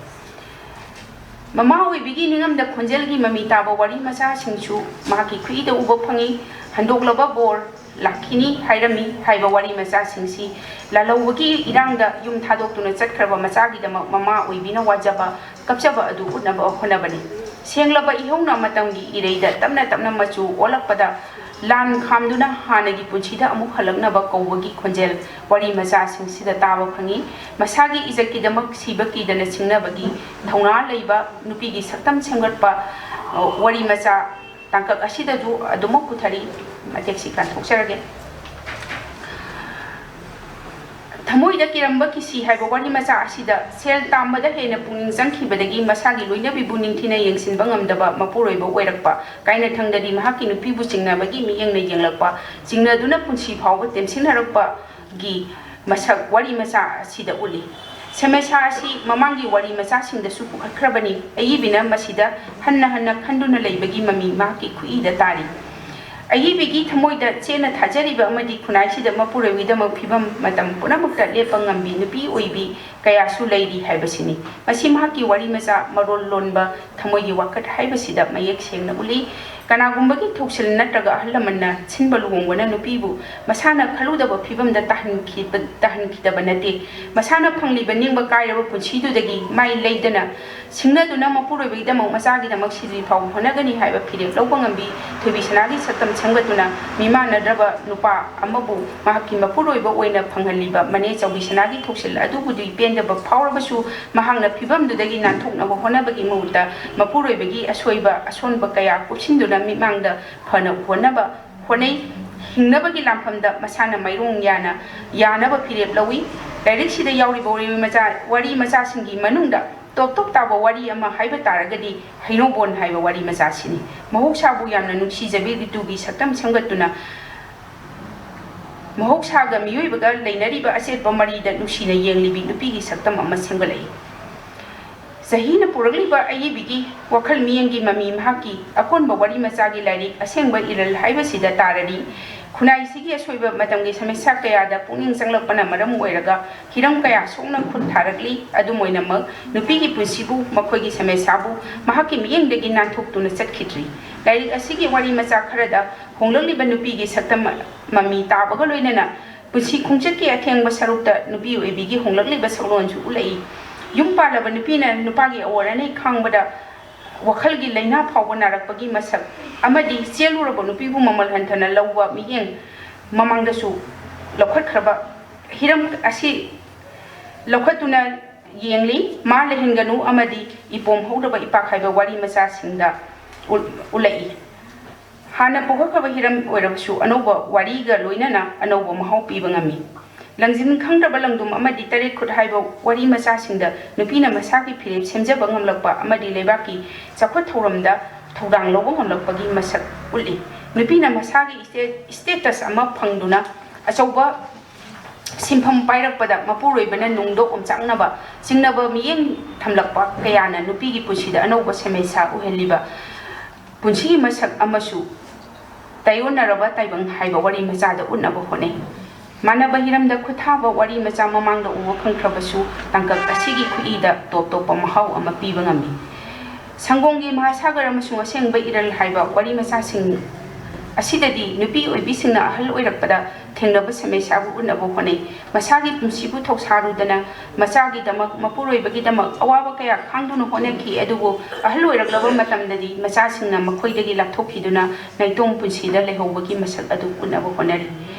ꯃꯃꯥ ꯑꯣꯏꯕꯤꯒꯤ ꯅꯤꯡꯉꯝꯗ ꯈꯣꯟꯖꯦꯜꯒꯤ ꯃꯃꯤ ꯇꯥꯕ ꯋꯥꯔꯤ ꯃꯆꯥꯁꯤꯡꯁꯨ ꯃꯍꯥꯛꯀꯤ ꯈꯨꯠꯏꯗ ꯎꯕ ꯐꯪꯉꯤ꯫ ꯍꯟꯗꯣꯛꯂꯕ ꯕꯣꯔ ꯂꯥꯛꯈꯤꯅꯤ ꯍꯥꯏꯔꯝꯃꯤ ꯍꯥꯏꯕ ꯋꯥꯔꯤ ꯃꯆꯥꯁꯤꯡꯁꯤ ꯂꯥꯜꯍꯧꯕꯒꯤ ꯏꯔꯥꯡꯗ ꯌꯨꯝ ꯊꯥꯗꯣꯛꯇꯨꯅ ꯆꯠꯈ꯭ꯔꯕ ꯃꯆꯥꯒꯤꯗꯃꯛ ꯃꯃꯥ ꯑꯣꯏꯕꯤꯅ ꯋꯥꯖꯕ, ꯀꯞꯆꯕ ꯑꯗꯨ ꯎꯠꯅꯕ ꯍꯣꯠꯅꯕꯅꯤ꯫ ꯁꯦꯡꯂꯕ ꯏꯍꯧꯅ ꯃꯇꯝꯒꯤ ꯏꯔꯩꯗ ꯇꯞꯅ ꯇꯞꯅ ꯃꯆꯨ ꯑꯣꯜꯂꯛꯄꯗ ꯂꯥꯟ ꯈꯥꯝꯗꯨꯅ ꯍꯥꯟꯅꯒꯤ ꯄꯨꯟꯁꯤꯗ ꯑꯃꯨꯛ ꯍꯜꯂꯛꯅꯕ ꯀꯧꯕꯒꯤ ꯈꯣꯟꯖꯦꯜ ꯋꯥꯔꯤ ꯃꯆꯥꯁꯤꯡꯁꯤꯗ ꯇꯥꯕ ꯐꯪꯉꯤ꯫ ꯃꯁꯥꯒꯤ ꯏꯖꯠꯀꯤꯗꯃꯛ ꯁꯤꯕ ꯀꯤꯗꯅ ꯁꯤꯡꯅꯕꯒꯤ ꯊꯧꯅꯥ ꯂꯩꯕ ꯅꯨꯄꯤꯒꯤ ꯁꯛꯇꯝ ꯁꯦꯝꯒꯠꯄ, ꯑ, ꯋꯥꯔꯤ ꯃꯆꯥ ꯇꯥꯡꯀꯛ ꯑꯁꯤꯗꯁꯨ ꯑꯗꯨꯃꯛ ꯄꯨꯊꯔꯤ꯫ ꯃꯇꯦꯛꯁꯤ ꯀꯥꯟꯊꯣꯛꯆꯔꯒꯦ꯫ ꯊꯃꯣꯏꯗ ꯀꯤꯔꯝꯕ ꯀꯤꯁꯤ ꯍꯥꯏꯕ ꯋꯥꯔꯤ ꯃꯆꯥ ꯑꯁꯤꯗ ꯁꯦꯜ ꯇꯥꯟꯕꯗ ꯍꯦꯟꯅ ꯄꯨꯛꯅꯤꯡ ꯆꯪꯈꯤꯕꯗꯒꯤ ꯃꯁꯥꯒꯤ ꯂꯣꯏꯅꯕꯤꯕꯨ ꯅꯤꯡꯊꯤꯅ ꯌꯦꯡꯁꯤꯟꯕ ꯉꯝꯗꯕ ꯃꯄꯨꯔꯣꯏꯕ ꯑꯣꯏꯔꯛꯄ꯫ ꯀꯥꯏꯅꯊꯪꯗꯗꯤ ꯃꯍꯥꯛꯀꯤ ꯅꯨꯄꯤꯕꯨ ꯆꯤꯡꯅꯕꯒꯤ ꯃꯤꯠꯌꯦꯡꯅ ꯌꯦꯡꯂꯛꯄ, ꯆꯤꯡꯅꯗꯨꯅ ꯄꯨꯟꯁꯤ ꯐꯥꯎꯕ ꯇꯦꯝꯁꯤꯟꯅꯔꯛꯄꯒꯤ ꯃꯁꯛ ꯋꯥꯔꯤ ꯃꯆꯥ ꯑꯁꯤꯗ ꯎꯠꯂꯤ꯫ ꯁꯦꯃꯦꯁꯥ ꯑꯁꯤ ꯃꯃꯥꯡꯒꯤ ꯋꯥꯔꯤ ꯃꯆꯥꯁꯤꯡꯗꯁꯨ ꯄꯨꯈꯠꯈ꯭ꯔꯕꯅꯤ꯫ ꯑꯏꯕꯤꯅ ꯃꯁꯤꯗ ꯍꯟꯅ ꯍꯟꯅ ꯈꯟꯗꯨꯅ ꯂꯩꯕꯒꯤ ꯃꯃꯤ ꯃꯍꯥꯛꯀꯤ ꯈꯨꯠꯏꯗ ꯇꯥꯔꯤ꯫ ꯑꯏꯕꯤꯒꯤ ꯊꯃꯣꯏꯗ ꯆꯦꯠꯅ ꯊꯥꯖꯔꯤꯕ ꯑꯃꯗꯤ ꯈꯨꯟꯅꯥꯏꯁꯤꯗ ꯃꯄꯨꯔꯣꯏꯕꯒꯤꯗꯃꯛ ꯐꯤꯕꯝ ꯃꯇꯝ ꯄꯨꯝꯅꯃꯛꯇ ꯂꯦꯞꯄ ꯉꯝꯕꯤ ꯅꯨꯄꯤ ꯑꯣꯏꯕꯤ ꯀꯌꯥꯁꯨ ꯂꯩꯔꯤ ꯍꯥꯏꯕꯁꯤꯅꯤ꯫ ꯃꯁꯤ ꯃꯍꯥꯛꯀꯤ ꯋꯥꯔꯤ ꯃꯆꯥ ꯃꯔꯣꯜ ꯂꯣꯟꯕ ꯊꯃꯣꯏꯒꯤ ꯋꯥꯀꯠ ꯍꯥꯏꯕꯁꯤꯗ ꯃꯌꯦꯛ ꯁꯦꯡꯅ ꯎꯠꯂꯤ꯫ ꯀꯅꯥꯒꯨꯝꯕꯒꯤ ꯊꯧꯁꯤꯜ ꯅꯠꯇ꯭ꯔꯒ ꯑꯍꯜ ꯂꯃꯟꯅ ꯁꯤꯟꯕ ꯂꯨꯍꯣꯡꯕꯅ ꯅꯨꯄꯤꯕꯨ ꯃꯁꯥꯅ ꯈꯜꯂꯨꯗꯕ ꯐꯤꯕꯝꯗ ꯇꯥꯍꯟꯈꯤꯕ-, ꯇꯥꯍꯟꯈꯤꯗꯕ ꯅꯠꯇꯦ꯫ ꯃꯁꯥꯅ ꯐꯪꯂꯤꯕ ꯅꯤꯡꯕ ꯀꯥꯏꯔꯕ ꯄꯨꯟꯁꯤꯗꯨꯗꯒꯤ ꯃꯥꯏ ꯂꯩꯗꯅ ꯁꯤꯡꯅꯗꯨꯅ ꯃꯄꯨꯔꯣꯏꯕꯒꯤꯗꯃꯛ, ꯃꯆꯥꯒꯤꯗꯃꯛ ꯁꯤꯗ꯭ꯔꯤ ꯐꯥꯎꯕ ꯍꯣꯠꯅꯒꯅꯤ ꯍꯥꯏꯕ ꯐꯤꯔꯦꯞ ꯂꯧꯕ ꯉꯝꯕꯤ ꯊꯣꯏꯕꯤ ꯁꯅꯥꯒꯤ ꯁꯛꯇꯝ ꯁꯦꯝꯒꯠꯇꯨꯅ ꯃꯤꯃꯥꯟꯅꯗ꯭ꯔꯕ ꯅꯨꯄꯥ ꯑꯃꯕꯨ ꯃꯍꯥꯛꯀꯤ ꯃꯄꯨꯔꯣꯏꯕ ꯑꯣꯏꯅ ꯐꯪꯍꯜꯂꯤꯕ ꯃꯅꯦ ꯆꯥꯎꯕꯤ ꯁꯅꯥꯒꯤ ꯊꯧꯁꯤꯜ ꯑꯗꯨꯕꯨꯗꯤ ꯄꯦꯟꯗꯕ ꯐꯥꯎꯔꯕꯁꯨ ꯃꯍꯥꯛꯅ ꯐꯤꯕꯝꯗꯨꯗꯒꯤ ꯅꯥꯟꯊꯣꯛꯅꯕ ꯍꯣꯠꯅꯕꯒꯤ ꯃꯍꯨꯠꯇ ꯃꯄꯨꯔꯣꯏꯕꯒꯤ ꯑꯁꯣꯏꯕ ꯑꯁꯣꯟꯕ ꯀꯌꯥ ꯀꯨꯞꯁꯤꯟꯗꯨꯅ ꯃꯤꯠꯃꯥꯡꯗ ꯐꯅ ꯎꯍꯟꯅꯕ ꯍꯣꯠꯅꯩ꯫ ꯍꯤꯡꯅꯕꯒꯤ ꯂꯥꯟꯐꯝꯗ ꯃꯁꯥꯅ ꯃꯥꯏꯔꯣꯡ ꯌꯥꯅ ꯌꯥꯅꯕ ꯐꯤꯔꯦꯞ ꯂꯧꯏ꯫ ꯂꯥꯏꯔꯤꯛꯁꯤꯗ ꯌꯥꯎꯔꯤꯕ ꯋꯥꯔꯤ ꯃꯆꯥ, ꯋꯥꯔꯤ ꯃꯆꯥꯁꯤꯡꯒꯤ ꯃꯅꯨꯡꯗ ꯇꯣꯞ ꯇꯣꯞ ꯇꯥꯕ ꯋꯥꯔꯤ ꯑꯃ ꯍꯥꯏꯕ ꯇꯥꯔꯒꯗꯤ ꯍꯩꯅꯧꯕꯣꯟ ꯍꯥꯏꯕ ꯋꯥꯔꯤ ꯃꯆꯥꯁꯤꯅꯤ꯫ ꯃꯍꯧꯁꯥꯕꯨ ꯌꯥꯝꯅ ꯅꯨꯡꯁꯤꯖꯕꯤ ꯔꯤꯇꯨꯒꯤ ꯁꯛꯇꯝ ꯁꯦꯝꯒꯠꯇꯨꯅ ꯃꯍꯧꯁꯥꯒ ꯃꯤꯑꯣꯏꯕꯒ ꯂꯩꯅꯔꯤꯕ ꯑꯆꯦꯠꯄ ꯃꯔꯤꯗ ꯅꯨꯡꯁꯤꯅ ꯌꯦꯡꯂꯤꯕꯤ ꯅꯨꯄꯤꯒꯤ ꯁꯛꯇꯝ ꯑꯃ ꯁꯦꯝꯒꯠꯂꯛꯏ꯫ ꯆꯍꯤꯅ ꯄꯨꯔꯛꯂꯤꯕ ꯑꯏꯕꯤꯒꯤ ꯋꯥꯈꯜ ꯃꯤꯠꯌꯦꯡꯒꯤ ꯃꯃꯤ ꯃꯍꯥꯛꯀꯤ ꯑꯀꯣꯟꯕ ꯋꯥꯔꯤ ꯃꯆꯥꯒꯤ ꯂꯥꯏꯔꯤꯛ ꯑꯁꯦꯡꯕ ꯏꯔꯜ ꯍꯥꯏꯕꯁꯤꯗ ꯇꯥꯔꯔꯤ꯫ ꯈꯨꯟꯅꯥꯏꯁꯤꯒꯤ ꯑꯁꯣꯏꯕ ꯃꯇꯝꯒꯤ ꯁꯃꯁ꯭ꯌꯥ ꯀꯌꯥꯗ ꯄꯨꯛꯅꯤꯡ ꯆꯪꯂꯛꯄꯅ ꯃꯔꯝ ꯑꯣꯏꯔꯒ ꯍꯤꯔꯝ ꯀꯌꯥ ꯁꯣꯛꯅ ꯈꯨꯠ ꯊꯥꯔꯛꯂꯤ꯫ ꯑꯗꯨꯝ ꯑꯣꯏꯅꯃꯛ, ꯅꯨꯄꯤꯒꯤ ꯄꯨꯟꯁꯤꯕꯨ ꯃꯈꯣꯏꯒꯤ ꯁꯃꯁ꯭ꯌꯥꯕꯨ ꯃꯍꯥꯛꯀꯤ ꯃꯤꯠꯌꯦꯡꯗꯒꯤ ꯅꯥꯟꯊꯣꯛꯇꯨꯅ ꯆꯠꯈꯤꯗ꯭ꯔꯤ꯫ ꯂꯥꯏꯔꯤꯛ ꯑꯁꯤꯒꯤ ꯋꯥꯔꯤ ꯃꯆꯥ ꯈꯔꯗ ꯍꯣꯡꯂꯛꯂꯤꯕ ꯅꯨꯄꯤꯒꯤ ꯁꯛꯇꯝ ꯃꯃꯤ ꯇꯥꯕꯒ ꯂꯣꯏꯅꯅ ꯄꯨꯟꯁꯤ ꯈꯣꯡꯆꯠꯀꯤ ꯑꯊꯦꯡꯕ ꯁꯔꯨꯛꯇ ꯅꯨꯄꯤ ꯑꯣꯏꯕꯤꯒꯤ ꯍꯣꯡꯂꯛꯂꯤꯕ ꯁꯛꯂꯣꯟꯁꯨ ꯎꯠꯂꯛꯏ꯫ ꯌꯨꯝ ꯄꯥꯜꯂꯕ ꯅꯨꯄꯤꯅ ꯅꯨꯄꯥꯒꯤ ꯑꯋꯥꯔ ꯑꯅꯩ ꯈꯥꯡꯕꯗ ꯋꯥꯈꯜꯒꯤ ꯂꯥꯏꯅꯥ ꯐꯥꯎꯕ ꯅꯥꯔꯛꯄꯒꯤ ꯃꯁꯛ ꯑꯃꯗꯤ ꯆꯦꯜꯂꯨꯔꯕ ꯅꯨꯄꯤꯕꯨ ꯃꯃꯜ ꯍꯟꯊꯅ ꯂꯧꯕ ꯃꯤꯠꯌꯦꯡ ꯃꯃꯥꯡꯗꯁꯨ ꯂꯧꯈꯠꯈ꯭ꯔꯕ ꯍꯤꯔꯝ ꯑꯁꯤ ꯂꯧꯈꯠꯇꯨꯅ ꯌꯦꯡꯂꯤ꯫ ꯃꯥ ꯂꯩꯍꯟꯒꯅꯨ ꯑꯃꯗꯤ ꯏꯄꯣꯝ ꯍꯧꯗꯕ ꯏꯄꯥꯛ ꯍꯥꯏꯕ ꯋꯥꯔꯤ ꯃꯆꯥꯁꯤꯡꯗ ꯎꯠ-, ꯎꯠꯂꯛꯏ꯫ ꯍꯥꯟꯅ ꯄꯨꯈꯠꯈ꯭ꯔꯕ ꯍꯤꯔꯝ ꯑꯣꯏꯔꯕꯁꯨ ꯑꯅꯧꯕ ꯋꯥꯔꯤꯒ ꯂꯣꯏꯅꯅ ꯑꯅꯧꯕ ꯃꯍꯥꯎ ꯄꯤꯕ ꯉꯝꯃꯤ꯫ ꯂꯪꯖꯤꯟ ꯈꯪꯗ꯭ꯔꯕ ꯂꯪꯗꯨꯝ ꯑꯃꯗꯤ ꯇꯔꯦꯠ ꯈꯨꯠ ꯍꯥꯏꯕ ꯋꯥꯔꯤ ꯃꯆꯥꯁꯤꯡꯗ ꯅꯨꯄꯤꯅ ꯃꯁꯥꯒꯤ ꯐꯤꯔꯦꯞ ꯁꯦꯝꯖꯕ ꯉꯝꯂꯛꯄ ꯑꯃꯗꯤ ꯂꯩꯕꯥꯛꯀꯤ ꯆꯥꯎꯈꯠ ꯊꯧꯔꯝꯗ ꯊꯧꯗꯥꯡ ꯂꯧꯕ ꯉꯝꯂꯛꯄꯒꯤ ꯃꯁꯛ ꯎꯠꯂꯤ꯫ ꯅꯨꯄꯤꯅ ꯃꯁꯥꯒꯤ ꯁ꯭ꯇꯦ-, status ꯑꯃ ꯐꯪꯗꯨꯅ ꯑꯆꯧꯕ ꯁꯤꯟꯐꯝ ꯄꯥꯏꯔꯛꯄꯗ ꯃꯄꯨꯔꯣꯏꯕꯅ ꯅꯨꯡꯗ ꯑꯣꯝꯆꯥꯛꯅꯕ, ꯆꯤꯡꯅꯕ ꯃꯤꯠꯌꯦꯡ ꯊꯝꯂꯛꯄ ꯀꯌꯥꯅ ꯅꯨꯄꯤꯒꯤ ꯄꯨꯟꯁꯤꯗ ꯑꯅꯧꯕ ꯁꯦꯝꯃꯩꯁꯥ ꯑꯣꯏꯍꯜꯂꯤꯕ ꯄꯨꯟꯁꯤꯒꯤ ꯃꯁꯛ ꯑꯃꯁꯨ ꯇꯥꯏꯑꯣꯟꯅꯔꯕ ꯇꯥꯏꯕꯪ ꯍꯥꯏꯕ ꯋꯥꯔꯤ ꯃꯆꯥꯗ ꯎꯠꯅꯕ ꯍꯣꯠꯅꯩ꯫ ꯃꯥꯟꯅꯕ ꯍꯤꯔꯝꯗ ꯈꯨꯠꯊꯥꯕ ꯋꯥꯔꯤ ꯃꯆꯥ ꯃꯃꯥꯡꯗ ꯎꯕ ꯐꯪꯈ꯭ꯔꯕꯁꯨ, ꯇꯥꯡꯀꯛ ꯑꯁꯤꯒꯤ ꯈꯨꯠꯏꯗ ꯇꯣꯞ ꯇꯣꯞꯄ ꯃꯍꯥꯎ ꯑꯃ ꯄꯤꯕ ꯉꯝꯃꯤ꯫ ꯁꯪꯒꯣꯝꯒꯤ ꯃꯍꯥꯁꯥꯒꯔ ꯑꯃꯁꯨꯡ ꯑꯁꯦꯡꯕ ꯏꯔꯜ ꯍꯥꯏꯕ ꯋꯥꯔꯤ ꯃꯆꯥꯁꯤꯡ ꯑꯁꯤꯗꯗꯤ ꯅꯨꯄꯤ ꯑꯣꯏꯕꯤꯁꯤꯡꯅ ꯑꯍꯜ ꯑꯣꯏꯔꯛꯄꯗ ꯊꯦꯡꯅꯕ ꯁꯃꯁ꯭ꯌꯥꯕꯨ ꯎꯠꯅꯕ ꯍꯣꯠꯅꯩ꯫ ꯃꯁꯥꯒꯤ ꯄꯨꯟꯁꯤꯕꯨ ꯊꯧꯁꯥꯔꯨꯗꯅ, ꯃꯆꯥꯒꯤꯗꯃꯛ, ꯃꯄꯨꯔꯣꯏꯕꯒꯤꯗꯃꯛ ꯑꯋꯥꯕ ꯀꯌꯥ ꯈꯥꯡꯗꯨꯅ ꯍꯣꯠꯅꯈꯤ, ꯑꯗꯨꯕꯨ ꯑꯍꯜ ꯑꯣꯏꯔꯛꯂꯕ ꯃꯇꯝꯗꯗꯤ ꯃꯆꯥꯁꯤꯡꯅ ꯃꯈꯣꯏꯗꯒꯤ ꯂꯥꯞꯊꯣꯛꯈꯤꯗꯨꯅ ꯅꯥꯏꯇꯣꯝ ꯄꯨꯟꯁꯤꯗ ꯂꯩꯍꯧꯕꯒꯤ ꯃꯁꯛ ꯑꯗꯨ ꯎꯠꯅꯕ ꯍꯣꯠꯅꯔꯤ꯫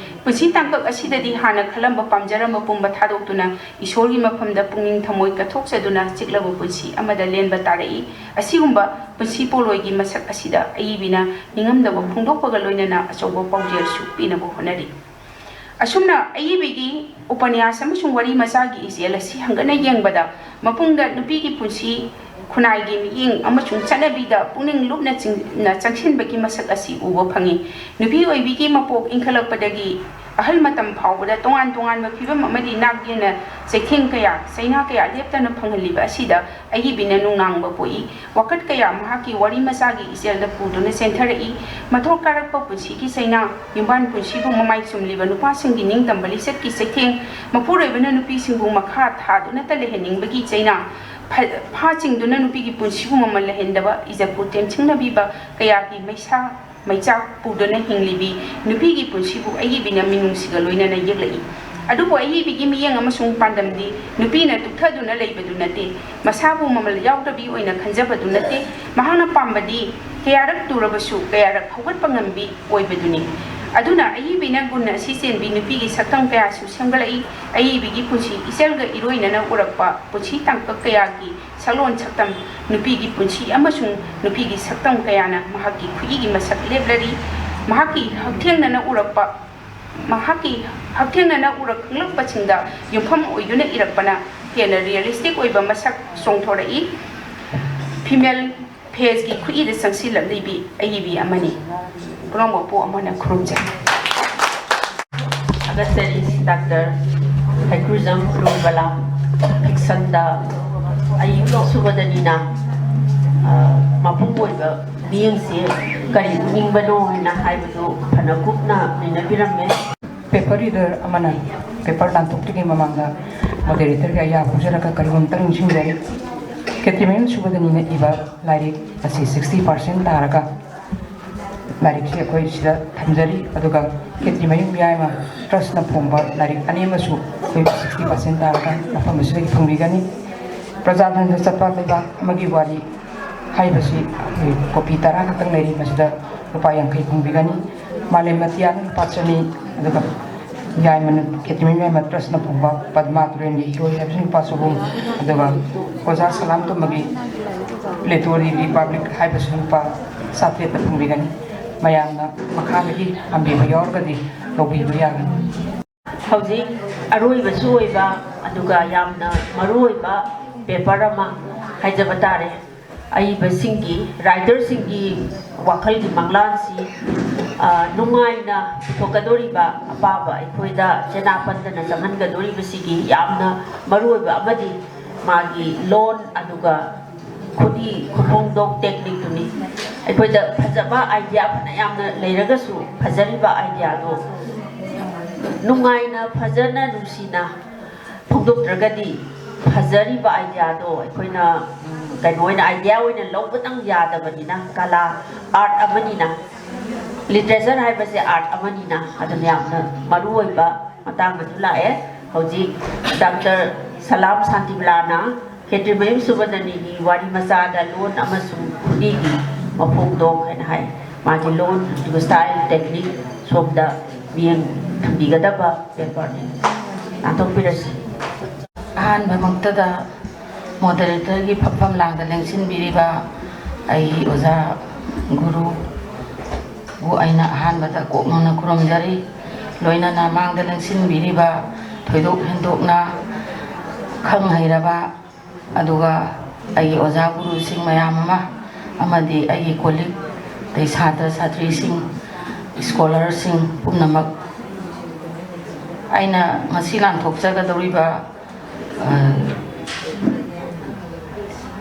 ꯄꯨꯟꯁꯤ ꯇꯥꯡꯀꯛ ꯑꯁꯤꯗꯗꯤ ꯍꯥꯟꯅ ꯈꯜꯂꯝꯕ, ꯄꯥꯝꯖꯔꯝꯕ ꯄꯨꯝꯕ ꯊꯥꯗꯣꯛꯇꯨꯅ ꯏꯁꯣꯔꯒꯤ ꯃꯐꯝꯗ ꯄꯨꯛꯅꯤꯡ ꯊꯃꯣꯏ ꯀꯠꯊꯣꯛꯆꯗꯨꯅ ꯆꯤꯛꯂꯕ ꯄꯨꯟꯁꯤ ꯑꯃꯗ ꯂꯦꯟꯕ ꯇꯥꯔꯛꯏ꯫ ꯑꯁꯤꯒꯨꯝꯕ ꯄꯨꯟꯁꯤ ꯄꯣꯠꯂꯣꯏꯒꯤ ꯃꯁꯛ ꯑꯁꯤꯗ ꯑꯏꯕꯤꯅ ꯅꯤꯡꯉꯝꯗꯕ ꯐꯣꯡꯗꯣꯛꯄꯒ ꯂꯣꯏꯅꯅ ꯑꯆꯧꯕ ꯄꯥꯎꯖꯦꯜꯁꯨ ꯄꯤꯅꯕ ꯍꯣꯠꯅꯔꯤ꯫ ꯑꯁꯨꯝꯅ ꯑꯏꯕꯤꯒꯤ ꯎꯄꯅ꯭ꯌꯥꯁ ꯑꯃꯁꯨꯡ ꯋꯥꯔꯤ ꯃꯆꯥꯒꯤ ꯏꯆꯦꯜ ꯑꯁꯤ ꯍꯪꯒꯠꯅ ꯌꯦꯡꯕꯗ, ꯃꯄꯨꯡꯗ ꯅꯨꯄꯤꯒꯤ ꯄꯨꯟꯁꯤ, ꯈꯨꯟꯅꯥꯏꯒꯤ ꯃꯤꯠꯌꯦꯡ ꯑꯃꯁꯨꯡ ꯆꯠꯅꯕꯤꯗ ꯄꯨꯛꯅꯤꯡ ꯂꯨꯞꯅ ꯆꯤꯡ-, ꯅ ꯆꯪꯁꯤꯟꯕꯒꯤ ꯃꯁꯛ ꯑꯁꯤ ꯎꯕ ꯐꯪꯏ꯫ ꯅꯨꯄꯤ ꯑꯣꯏꯕꯤꯒꯤ ꯃꯄꯣꯛ ꯏꯟꯈꯠꯂꯛꯄꯗꯒꯤ ꯑꯍꯜ ꯃꯇꯝ ꯐꯥꯎꯕꯗ ꯇꯣꯉꯥꯟ ꯇꯣꯉꯥꯟꯕ ꯐꯤꯕꯝ ꯑꯃꯗꯤ ꯅꯥꯛꯌꯦꯠꯅ ꯆꯩꯊꯦꯡ ꯀꯌꯥ, ꯆꯩꯅꯥ ꯀꯌꯥ ꯂꯦꯞꯇꯅ ꯐꯪꯍꯜꯂꯤꯕ ꯑꯁꯤꯗ ꯑꯏꯕꯤꯅ ꯅꯨꯡꯅꯥꯡꯕ ꯄꯣꯛꯏ꯫ ꯋꯥꯀꯠ ꯀꯌꯥ ꯃꯍꯥꯛꯀꯤ ꯋꯥꯔꯤ ꯃꯆꯥꯒꯤ ꯏꯆꯦꯜꯗ ꯄꯨꯗꯨꯅ ꯆꯦꯟꯊꯔꯛꯏ꯫ ꯃꯊꯣꯛ ꯀꯥꯔꯛꯄ ꯄꯨꯟꯁꯤꯒꯤ ꯆꯩꯅꯥ, ꯌꯨꯝꯕꯥꯟ ꯄꯨꯟꯁꯤꯕꯨ ꯃꯃꯥꯏ ꯆꯨꯝꯂꯤꯕ ꯅꯨꯄꯥꯁꯤꯡꯒꯤ ꯅꯤꯡꯇꯝꯕ ꯂꯤꯆꯠꯀꯤ ꯆꯩꯊꯦꯡ, ꯃꯄꯨꯔꯣꯏꯕꯅ ꯅꯨꯄꯤꯁꯤꯡꯕꯨ ꯃꯈꯥ ꯊꯥꯗꯨꯅꯇ ꯂꯩꯍꯟꯅꯤꯡꯕꯒꯤ ꯆꯩꯅꯥ, ꯐ-, ꯐꯥ ꯆꯤꯡꯗꯨꯅ ꯅꯨꯄꯤꯒꯤ ꯄꯨꯟꯁꯤꯕꯨ ꯃꯃꯜ ꯂꯩꯍꯟꯗꯕ, ꯏꯖꯠꯄꯨ ꯇꯦꯝꯁꯤꯡꯅꯕꯤꯕ ꯀꯌꯥꯒꯤ ꯃꯩꯁꯥ ꯃꯩꯆꯥꯛ ꯄꯨꯗꯨꯅ ꯍꯤꯡꯂꯤꯕꯤ ꯅꯨꯄꯤꯒꯤ ꯄꯨꯟꯁꯤꯕꯨ ꯑꯏꯕꯤꯅ ꯃꯤꯅꯨꯡꯁꯤꯒ ꯂꯣꯏꯅꯅ ꯌꯦꯛꯂꯛꯏ꯫ ꯑꯗꯨꯕꯨ ꯑꯏꯕꯤꯒꯤ ꯃꯤꯠꯌꯦꯡ ꯑꯃꯁꯨꯡ ꯄꯥꯟꯗꯝꯗꯤ ꯅꯨꯄꯤꯅ ꯇꯨꯞꯊꯗꯨꯅ ꯂꯩꯕꯗꯨ ꯅꯠꯇꯦ, ꯃꯁꯥꯕꯨ ꯃꯃꯜ ꯌꯥꯎꯗꯕꯤ ꯑꯣꯏꯅ ꯈꯟꯖꯕꯗꯨ ꯅꯠꯇꯦ꯫ ꯃꯍꯥꯛꯅ ꯄꯥꯝꯕꯗꯤ ꯀꯌꯥꯔꯛ ꯇꯨꯔꯕꯁꯨ ꯀꯌꯥꯔꯛ ꯍꯧꯒꯠꯄ ꯉꯝꯕꯤ ꯑꯣꯏꯕꯗꯨꯅꯤ꯫ ꯑꯗꯨꯅ ꯑꯏꯕꯤꯅ ꯒꯨꯟ ꯑꯁꯤ ꯆꯦꯟꯕꯤ ꯅꯨꯄꯤꯒꯤ ꯁꯛꯇꯝ ꯀꯌꯥꯁꯨ ꯁꯦꯝꯒꯠꯂꯛꯏ꯫ ꯑꯏꯕꯤꯒꯤ ꯄꯨꯟꯁꯤ ꯏꯆꯦꯜꯒ ꯏꯔꯣꯏꯅꯅ ꯎꯔꯛꯄ ꯄꯨꯟꯁꯤ ꯇꯥꯡꯀꯛ ꯀꯌꯥꯒꯤ ꯁꯛꯂꯣꯟ ꯁꯛꯇꯝ, ꯅꯨꯄꯤꯒꯤ ꯄꯨꯟꯁꯤ ꯑꯃꯁꯨꯡ ꯅꯨꯄꯤꯒꯤ ꯁꯛꯇꯝ ꯀꯌꯥꯅ ꯃꯍꯥꯛꯀꯤ ꯈꯨꯠꯏꯒꯤ ꯃꯁꯛ ꯂꯦꯞꯂꯔꯤ꯫ ꯃꯍꯥꯛꯀꯤ ꯍꯛꯊꯦꯡꯅꯅ ꯎꯔꯛꯄ ꯃꯍꯥꯛꯀꯤ ꯍꯛꯊꯦꯡꯅꯅ ꯎꯔꯛ ꯈꯪꯂꯛꯄꯁꯤꯡꯗ ꯌꯨꯝꯐꯝ ꯑꯣꯏꯗꯨꯅ ꯏꯔꯛꯄꯅ ꯍꯦꯟꯅ ꯔꯤꯌꯦꯂꯤꯁꯇꯤꯛ ꯑꯣꯏꯕ ꯃꯁꯛ ꯆꯣꯡꯊꯣꯔꯛꯏ꯫ ꯐꯤꯃꯦꯜ ꯐꯦꯖꯀꯤ ꯈꯨꯠꯏꯗ ꯆꯪꯁꯤꯜꯂꯛꯂꯤꯕꯤ ꯑꯏꯕꯤ ꯑꯃꯅꯤ꯫ ꯄꯨꯝꯅꯃꯛꯄꯨ ꯑꯃꯅ ꯈꯨꯔꯨꯝꯖꯔꯤ꯫ ꯑꯒꯁꯇꯔꯤ ꯗꯥꯛꯇꯔ ꯍꯩꯀ꯭ꯔꯨꯖꯝ ꯂꯣꯏꯕꯂꯥ ꯐꯤꯛꯁꯟꯗ ꯑꯏꯕꯤ ꯁꯨꯕꯗꯅꯤꯅ ꯃꯄꯨꯡ ꯑꯣꯏꯕ ꯃꯤꯠꯌꯦꯡꯁꯤ ꯀꯔꯤ ꯎꯠꯅꯤꯡꯕꯅꯣ ꯍꯥꯏꯅ ꯍꯥꯏꯕꯗꯨ ꯐꯅ ꯀꯨꯞꯅ ꯅꯩꯅꯕꯤꯔꯝꯃꯦ꯫ ꯄꯦꯄꯔ ꯔꯤꯗꯔ ꯑꯃꯅ ꯄꯦꯄꯔ ꯂꯥꯟꯊꯣꯛꯇ꯭ꯔꯤꯉꯩ ꯃꯃꯥꯡꯗ ꯃꯣꯗꯦꯔꯦꯇꯔꯒꯤ ꯑꯌꯥꯕ ꯍꯧꯖꯔꯒ ꯀꯔꯤꯒꯨꯝꯕ ꯑꯃꯇꯪ ꯅꯤꯡꯁꯤꯡꯖꯔꯤ꯫ ꯈꯦꯇ꯭ꯔꯤꯃꯌꯨꯝ ꯁꯨꯕꯗꯅꯤꯅ ꯏꯕ ꯂꯥꯏꯔꯤꯛ ꯑꯁꯤ ꯁꯤꯛꯁꯇꯤ ꯄꯥꯔꯁꯦꯟ ꯇꯥꯔꯒ ꯂꯥꯏꯔꯤꯛꯁꯤ ꯑꯩꯈꯣꯏ ꯁꯤꯗ ꯊꯝꯖꯔꯤ꯫ ꯑꯗꯨꯒ ꯈꯦꯇ꯭ꯔꯤꯃꯌꯨꯝ ꯌꯥꯏꯃ ꯇ꯭ꯔꯁꯅ ꯐꯣꯡꯕ ꯂꯥꯏꯔꯤꯛ ꯑꯅꯤ ꯑꯃꯁꯨ ꯑꯩꯈꯣꯏ ꯁꯤꯛꯁꯇꯤ ꯄꯥꯔꯁꯦꯟ ꯇꯥꯔꯒ ꯃꯐꯝ ꯑꯁꯤꯗꯒꯤ ꯐꯪꯕꯤꯒꯅꯤ꯫ ꯄ꯭ꯔꯖꯥꯇꯟꯇ꯭ꯔ ꯆꯠꯄ ꯂꯩꯕꯥꯛ ꯑꯃꯒꯤ ꯋꯥꯔꯤ ꯍꯥꯏꯕꯁꯤ ꯑꯩꯈꯣꯏ ꯀꯣꯄꯤ ꯇꯔꯥ ꯈꯛꯇꯪ ꯂꯩꯔꯤ꯫ ꯃꯁꯤꯗ ꯂꯨꯄꯥ ꯌꯥꯡꯈꯩ ꯐꯪꯕꯤꯒꯅꯤ꯫ ꯃꯥꯂꯦꯝ ꯑꯇꯤꯌꯥꯅ ꯂꯨꯄꯥ ꯆꯅꯤ, ꯑꯗꯨꯒ ꯌꯥꯏꯃꯅ, ꯈꯦꯇ꯭ꯔꯤꯃꯌꯨꯝ ꯌꯥꯏꯃ ꯇ꯭ꯔꯁꯅ ꯐꯣꯡꯕ ꯄꯗꯃꯥ ꯇꯨꯔꯦꯜꯒꯤ ꯏꯔꯣꯏ ꯍꯥꯏꯕꯁꯤ ꯂꯨꯄꯥ ꯆꯍꯨꯝ, ꯑꯗꯨꯒ ꯑꯣꯖꯥ ꯁꯂꯥꯝ ꯇꯣꯝꯕꯒꯤ ꯄ꯭ꯂꯦꯇꯣ ꯗꯤ ꯔꯤꯄꯕ꯭ꯂꯤꯛ ꯍꯥꯏꯕꯁꯤ ꯂꯨꯄꯥ ꯆꯥꯇ꯭ꯔꯦꯠꯇ ꯐꯪꯕꯤꯒꯅꯤ꯫ ꯃꯌꯥꯝꯅ ꯃꯈꯥꯗꯒꯤ ꯄꯥꯝꯕꯤꯕ ꯌꯥꯎꯔꯒꯗꯤ ꯂꯧꯕꯤꯕ ꯌꯥꯒꯅꯤ꯫ ꯍꯧꯖꯤꯛ ꯑꯔꯣꯏꯕꯁꯨ ꯑꯣꯏꯕ ꯑꯗꯨꯒ ꯌꯥꯝꯅ ꯃꯔꯨꯑꯣꯏꯕ ꯄꯦꯄꯔ ꯑꯃ ꯍꯥꯏꯖꯕ ꯇꯥꯔꯦ꯫ ꯑꯏꯕꯁꯤꯡꯒꯤ, ꯔꯥꯏꯇꯔꯁꯤꯡꯒꯤ ꯋꯥꯈꯜꯒꯤ ꯃꯪꯂꯥꯟꯁꯤ ꯅꯨꯡꯉꯥꯏꯅ ꯄꯨꯊꯣꯛꯀꯗꯧꯔꯤꯕ, ꯑꯄꯥꯕ ꯑꯩꯈꯣꯏꯗ ꯆꯦꯅꯥ ꯄꯟꯗꯅ ꯆꯪꯍꯟꯒꯗꯧꯔꯤꯕꯁꯤꯒꯤ ꯌꯥꯝꯅ ꯃꯔꯨꯑꯣꯏꯕ ꯑꯃꯗꯤ ꯃꯥꯒꯤ ꯂꯣꯟ ꯑꯗꯨꯒ ꯈꯨꯗꯤ ꯈꯨꯐꯣꯡꯗꯣꯛ ꯇꯦꯛꯅꯤꯛꯇꯨꯅꯤ꯫ ꯑꯩꯈꯣꯏꯗ ꯐꯖꯕ ꯑꯥꯏꯗꯤꯌꯥ ꯐꯅ ꯌꯥꯝꯅ ꯂꯩꯔꯒꯁꯨ ꯐꯖꯔꯤꯕ ꯑꯥꯏꯗꯤꯌꯥꯗꯣ ꯅꯨꯡꯉꯥꯏꯅ, ꯐꯖꯅ, ꯅꯨꯡꯁꯤꯅ ꯐꯣꯡꯗꯣꯛꯇ꯭ꯔꯒꯗꯤ ꯐꯖꯔꯤꯕ ꯑꯥꯏꯗꯤꯌꯥꯗꯣ ꯑꯩꯈꯣꯏꯅ ꯀꯩꯅꯣ ꯑꯣꯏꯅ, ꯑꯥꯏꯗꯤꯌꯥ ꯑꯣꯏꯅ ꯂꯧꯕꯇꯪ ꯌꯥꯗꯕꯅꯤꯅ, ꯀꯂꯥ ꯑꯥꯔꯠ ꯑꯃꯅꯤꯅ, ꯂꯤꯇꯔꯦꯆꯔ ꯍꯥꯏꯕꯁꯦ ꯑꯥꯔꯠ ꯑꯃꯅꯤꯅ, ꯑꯗꯨꯅ ꯌꯥꯝꯅ ꯃꯔꯨꯑꯣꯏꯕ ꯃꯇꯥꯡ ꯑꯗꯨ ꯂꯥꯛꯑꯦ꯫ ꯍꯧꯖꯤꯛ ꯗꯥꯛꯇꯔ ꯁꯂꯥꯝ ꯁꯥꯟꯇꯤꯕꯂꯥꯅ ꯈꯦꯇ꯭ꯔꯤꯃꯌꯨꯝ ꯁꯨꯕꯗꯅꯤꯒꯤ ꯋꯥꯔꯤ ꯃꯆꯥꯗ ꯂꯣꯟ ꯑꯃꯁꯨꯡ ꯈꯨꯗꯤꯒꯤ ꯃꯐꯣꯡꯗꯣꯡ ꯍꯥꯏꯅ ꯍꯥꯏ꯫ ꯃꯥꯒꯤ ꯂꯣꯟ, ꯁ꯭ꯇꯥꯏꯜ, ꯇꯦꯛꯅꯤꯛ ꯁꯣꯝꯗ ꯃꯤꯠꯌꯦꯡ ꯊꯝꯕꯤꯒꯗꯕ ꯄꯦꯄꯔꯅꯤ꯫ ꯂꯥꯟꯊꯣꯛꯄꯤꯔꯁꯤ꯫ ꯑꯍꯥꯟꯕꯃꯛꯇꯗ ꯃꯣꯗꯔꯦꯇꯔꯒꯤ ꯐꯝꯐꯝ ꯂꯥꯡꯗ ꯂꯦꯡꯁꯤꯟꯕꯤꯔꯤꯕ ꯑꯩꯒꯤ ꯑꯣꯖꯥ ꯒꯨꯔꯨꯕꯨ ꯑꯩꯅ ꯑꯍꯥꯟꯕꯗ ꯀꯣꯛꯅꯅ ꯈꯨꯔꯨꯝꯖꯔꯤ꯫ ꯂꯣꯏꯅꯅ ꯃꯥꯡꯗ ꯂꯦꯡꯁꯤꯟꯕꯤꯔꯤꯕ ꯊꯣꯏꯗꯣꯛ ꯍꯦꯟꯗꯣꯛꯅ ꯈꯪ ꯍꯩꯔꯕ, ꯑꯗꯨꯒ ꯑꯩꯒꯤ ꯑꯣꯖꯥ ꯒꯨꯔꯨꯁꯤꯡ ꯃꯌꯥꯝ ꯑꯃ, ꯑꯃꯗꯤ ꯑꯩꯒꯤ ꯀꯣꯂꯤꯛ, ꯑꯗꯩ ꯁꯥꯇ꯭ꯔ ꯁꯥꯇ꯭ꯔꯤꯁꯤꯡ, ꯁ꯭ꯀꯣꯂꯔꯁꯤꯡ ꯄꯨꯝꯅꯃꯛ, ꯑꯩꯅ ꯉꯁꯤ ꯂꯥꯟꯊꯣꯛꯆꯒꯗꯧꯔꯤꯕ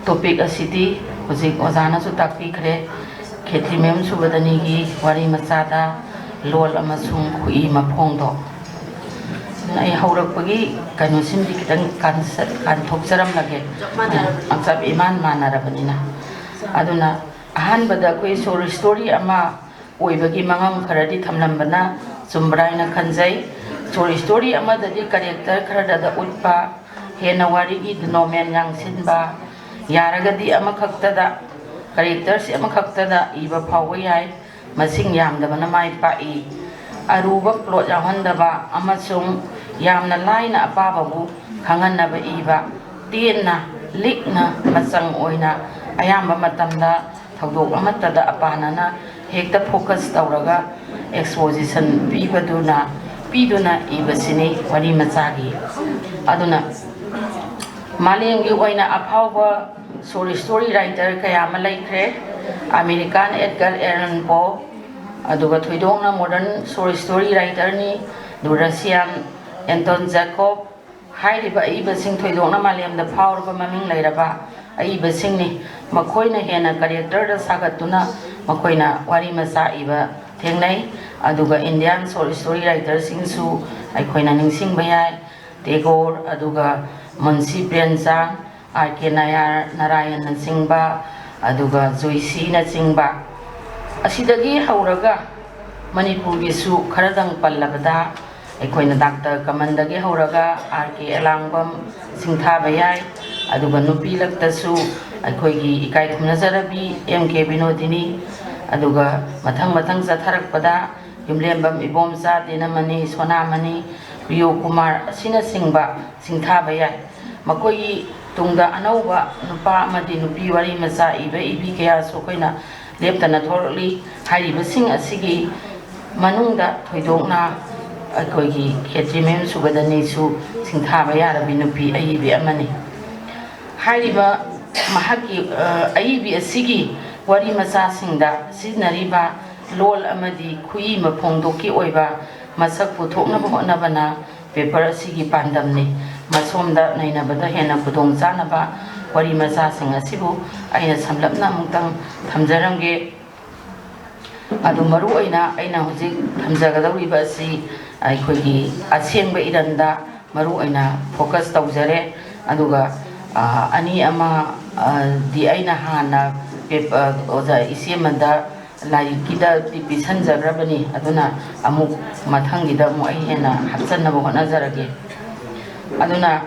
ꯇꯣꯄꯤꯛ ꯑꯁꯤꯗꯤ ꯍꯧꯖꯤꯛ ꯑꯣꯖꯥꯅꯁꯨ ꯇꯥꯛꯄꯤꯈ꯭ꯔꯦ, ꯈꯦꯇ꯭ꯔꯤꯃꯌꯨꯝ ꯁꯨꯕꯗꯅꯤꯒꯤ ꯋꯥꯔꯤ ꯃꯆꯥꯗ ꯂꯣꯜ ꯑꯃꯁꯨꯡ ꯈꯨꯏ ꯃꯐꯣꯡꯗꯣ꯫ ꯑꯗꯨꯅ ꯑꯩ ꯍꯧꯔꯛꯄꯒꯤ ꯀꯩꯅꯣꯁꯤꯃꯗꯤ ꯈꯤꯇꯪ ꯀꯥꯟꯊꯣꯛꯆꯔꯝꯂꯒꯦ, ꯆꯞ ꯏꯃꯥꯟ ꯃꯥꯟꯅꯔꯕꯅꯤꯅ꯫ ꯑꯗꯨꯅ ꯑꯍꯥꯟꯕꯗ ꯑꯩꯈꯣꯏ ꯁꯣꯔꯠ ꯁ꯭ꯇꯣꯔꯤ ꯑꯃ ꯑꯣꯏꯕꯒꯤ ꯃꯉꯝ ꯈꯔꯗꯤ ꯊꯝꯂꯝꯕꯅ ꯆꯨꯝꯕ꯭ꯔꯥ ꯍꯥꯏꯅ ꯈꯟꯖꯩ꯫ ꯁꯣꯔꯠ ꯁ꯭ꯇꯣꯔꯤ ꯑꯃꯗꯗꯤ ꯀꯦꯔꯦꯛꯇꯔ ꯈꯔꯗꯗ ꯎꯠꯄ ꯍꯦꯟꯅ ꯋꯥꯔꯤꯒꯤ ꯗꯤꯅꯣꯃꯦꯟ ꯌꯥꯡꯁꯤꯟꯕ, ꯌꯥꯔꯒꯗꯤ ꯑꯃꯈꯛꯇꯗ, ꯀꯦꯔꯦꯛꯇꯔꯁꯤ ꯑꯃꯈꯛꯇꯗ ꯏꯕ ꯐꯥꯎꯕ ꯌꯥꯏ, ꯃꯁꯤꯡ ꯌꯥꯝꯗꯕꯅ ꯃꯥꯏ ꯄꯥꯛꯏ꯫ ꯑꯔꯨꯕ ꯄ꯭ꯂꯣꯠ ꯌꯥꯎꯍꯟꯗꯕ ꯑꯃꯁꯨꯡ ꯌꯥꯝꯅ ꯂꯥꯏꯅ ꯑꯄꯥꯕꯕꯨ ꯈꯪꯍꯟꯅꯕ ꯏꯕ, ꯇꯦꯟꯅ, ꯂꯤꯛꯅ, ꯃꯆꯪ ꯑꯣꯏꯅ, ꯑꯌꯥꯝꯕ ꯃꯇꯝꯗ ꯊꯧꯗꯣꯛ ꯑꯃꯠꯇꯗ ꯑꯄꯥꯅꯅ ꯍꯦꯛꯇ ꯐꯣꯀꯁ ꯇꯧꯔꯒ ꯑꯦꯛꯁꯄꯣꯖꯤꯁꯟ ꯄꯤꯕꯗꯨꯅ, ꯄꯤꯗꯨꯅ ꯏꯕꯁꯤꯅꯤ ꯋꯥꯔꯤ ꯃꯆꯥꯒꯤ꯫ ꯑꯗꯨꯅ ꯃꯥꯂꯦꯝꯒꯤ ꯑꯣꯏꯅ ꯑꯐꯥꯎꯕ ꯁꯣꯔꯠ ꯁ꯭ꯇꯣꯔꯤ ꯔꯥꯏꯇꯔ ꯀꯌꯥ ꯑꯃ ꯂꯩꯈ꯭ꯔꯦ꯫ ꯑꯃꯦꯔꯤꯀꯥꯟ ꯑꯦꯗꯒꯔ ꯑꯦꯂꯟ ꯄꯣ, ꯑꯗꯨꯒ ꯊꯣꯏꯗꯣꯛꯅ ꯃꯣꯗꯔꯟ ꯁꯣꯔꯠ ꯁ꯭ꯇꯣꯔꯤ ꯔꯥꯏꯇꯔꯅꯤ, ꯑꯗꯨꯒ ꯔꯁꯤꯌꯥꯟ ꯑꯦꯟꯇꯣꯟ ꯖꯦꯀꯣꯕ, ꯍꯥꯏꯔꯤꯕ ꯑꯏꯕꯁꯤꯡ ꯊꯣꯏꯗꯣꯛꯅ ꯃꯥꯂꯦꯝꯗ ꯐꯥꯎꯔꯕ ꯃꯃꯤꯡ ꯂꯩꯔꯕ ꯑꯏꯕꯁꯤꯡꯅꯤ꯫ ꯃꯈꯣꯏꯅ ꯍꯦꯟꯅ ꯀꯦꯔꯦꯛꯇꯔꯗ ꯁꯥꯒꯠꯇꯨꯅ ꯃꯈꯣꯏꯅ ꯋꯥꯔꯤ ꯃꯆꯥ ꯏꯕ ꯊꯦꯡꯅꯩ꯫ ꯑꯗꯨꯒ ꯏꯟꯗꯤꯌꯥꯟ ꯁꯣꯔꯠ ꯁ꯭ꯇꯣꯔꯤ ꯔꯥꯏꯇꯔꯁꯤꯡꯁꯨ ꯑꯩꯈꯣꯏꯅ ꯅꯤꯡꯁꯤꯡꯕ ꯌꯥꯏ, ꯇꯦꯒꯣꯔ, ꯑꯗꯨꯒ ꯃꯨꯟꯁꯤ ꯄ꯭ꯔꯦꯝꯆꯥꯟ, ꯑꯥꯔ ꯀꯦ ꯅꯥꯌꯥꯔ, ꯅꯥꯔꯥꯌꯟꯅꯆꯤꯡꯕ, ꯑꯗꯨꯒ ꯖꯣꯏꯁꯤꯅꯆꯤꯡꯕ꯫ ꯑꯁꯤꯗꯒꯤ ꯍꯧꯔꯒ ꯃꯅꯤꯄꯨꯔꯒꯤꯁꯨ ꯈꯔꯗꯪ ꯄꯜꯂꯕꯗ, ꯑꯩꯈꯣꯏꯅ ꯗꯥꯛꯇꯔ ꯀꯃꯟꯗꯒꯤ ꯍꯧꯔꯒ ꯑꯥꯔ ꯀꯦ ꯑꯦꯂꯥꯡꯕꯝ ꯁꯤꯡꯊꯥꯕ ꯌꯥꯏ꯫ ꯑꯗꯨꯒ ꯅꯨꯄꯤ ꯂꯛꯇꯁꯨ ꯑꯩꯈꯣꯏꯒꯤ ꯏꯀꯥꯏ ꯈꯨꯝꯅꯖꯔꯕꯤ ꯑꯦꯝ ꯀꯦ ꯕꯤꯅꯣꯗꯤꯅꯤ, ꯑꯗꯨꯒ ꯃꯊꯪ ꯃꯊꯪ ꯆꯠꯊꯔꯛꯄꯗ ꯌꯨꯝꯂꯦꯝꯕꯝ ꯏꯕꯣꯝꯆꯥ, ꯗꯤꯅꯃꯅꯤ, ꯁꯣꯅꯥꯃꯅꯤ, ꯄ꯭ꯔꯤꯌꯣ ꯀꯨꯃꯥꯔ ꯑꯁꯤꯅꯆꯤꯡꯕ ꯁꯤꯡꯊꯥꯕ ꯌꯥꯏ꯫ ꯃꯈꯣꯏꯒꯤ ꯇꯨꯡꯗ ꯑꯅꯧꯕ ꯅꯨꯄꯥ ꯑꯃꯗꯤ ꯅꯨꯄꯤ ꯋꯥꯔꯤ ꯃꯆꯥ ꯏꯕ ꯏꯕꯤ ꯀꯌꯥꯁꯨ ꯑꯩꯈꯣꯏꯅ ꯂꯦꯞꯇꯅ ꯊꯣꯛꯂꯛꯂꯤ꯫ ꯍꯥꯏꯔꯤꯕꯁꯤꯡ ꯑꯁꯤꯒꯤ ꯃꯅꯨꯡꯗ ꯊꯣꯏꯗꯣꯛꯅ ꯑꯩꯈꯣꯏꯒꯤ ꯈꯦꯇ꯭ꯔꯤ ꯃꯌꯨꯝ ꯁꯨꯒꯗꯅꯤꯁꯨ ꯁꯤꯡꯊꯥꯕ ꯌꯥꯔꯕꯤ ꯅꯨꯄꯤ ꯑꯏꯕꯤ ꯑꯃꯅꯤ꯫ ꯍꯥꯏꯔꯤꯕ ꯃꯍꯥꯛꯀꯤ, ꯑ, ꯑꯏꯕꯤ ꯑꯁꯤꯒꯤ ꯋꯥꯔꯤ ꯃꯆꯥꯁꯤꯡꯗ ꯁꯤꯖꯤꯟꯅꯔꯤꯕ ꯂꯣꯜ ꯑꯃꯗꯤ ꯈꯨꯏ ꯃꯐꯣꯡꯗꯣꯛꯀꯤ ꯑꯣꯏꯕ ꯃꯁꯛ ꯄꯨꯊꯣꯛꯅꯕ ꯍꯣꯠꯅꯕꯅ ꯄꯦꯄꯔ ꯑꯁꯤꯒꯤ ꯄꯥꯟꯗꯝꯅꯤ꯫ ꯃꯁꯣꯝꯗ ꯅꯩꯅꯕꯗ ꯍꯦꯟꯅ ꯈꯨꯗꯣꯡ ꯆꯥꯅꯕ ꯋꯥꯔꯤ ꯃꯆꯥꯁꯤꯡ ꯑꯁꯤꯕꯨ ꯑꯩꯅ ꯁꯝꯂꯞꯅ ꯑꯃꯨꯛꯇꯪ ꯊꯝꯖꯔꯝꯒꯦ꯫ ꯑꯗꯨ ꯃꯔꯨ ꯑꯣꯏꯅ ꯑꯩꯅ ꯍꯧꯖꯤꯛ ꯊꯝꯖꯒꯗꯧꯔꯤꯕ ꯑꯁꯤ ꯑꯩꯈꯣꯏꯒꯤ ꯑꯁꯦꯡꯕ ꯏꯔꯟꯗ ꯃꯔꯨ ꯑꯣꯏꯅ ꯐꯣꯀꯁ ꯇꯧꯖꯔꯦ꯫ ꯑꯗꯨꯒ, ꯑ, ꯑꯅꯤ ꯑꯃ, ꯑ, ꯗꯤ ꯑꯩꯅ ꯍꯥꯟꯅ ꯄꯦꯞ-, ꯑ, ꯑꯣꯖꯥ ꯏꯆꯦꯃꯗ ꯂꯥꯏꯔꯤꯛꯀꯤꯗ ꯄꯤ-, ꯄꯤꯁꯟꯖꯈ꯭ꯔꯕꯅꯤ꯫ ꯑꯗꯨꯅ ꯑꯃꯨꯛ ꯃꯊꯪꯒꯤꯗ ꯑꯃꯨꯛ ꯑꯩ ꯍꯦꯟꯅ ꯍꯥꯞꯆꯟꯅꯕ ꯍꯣꯠꯅꯖꯔꯒꯦ꯫ ꯑꯗꯨꯅ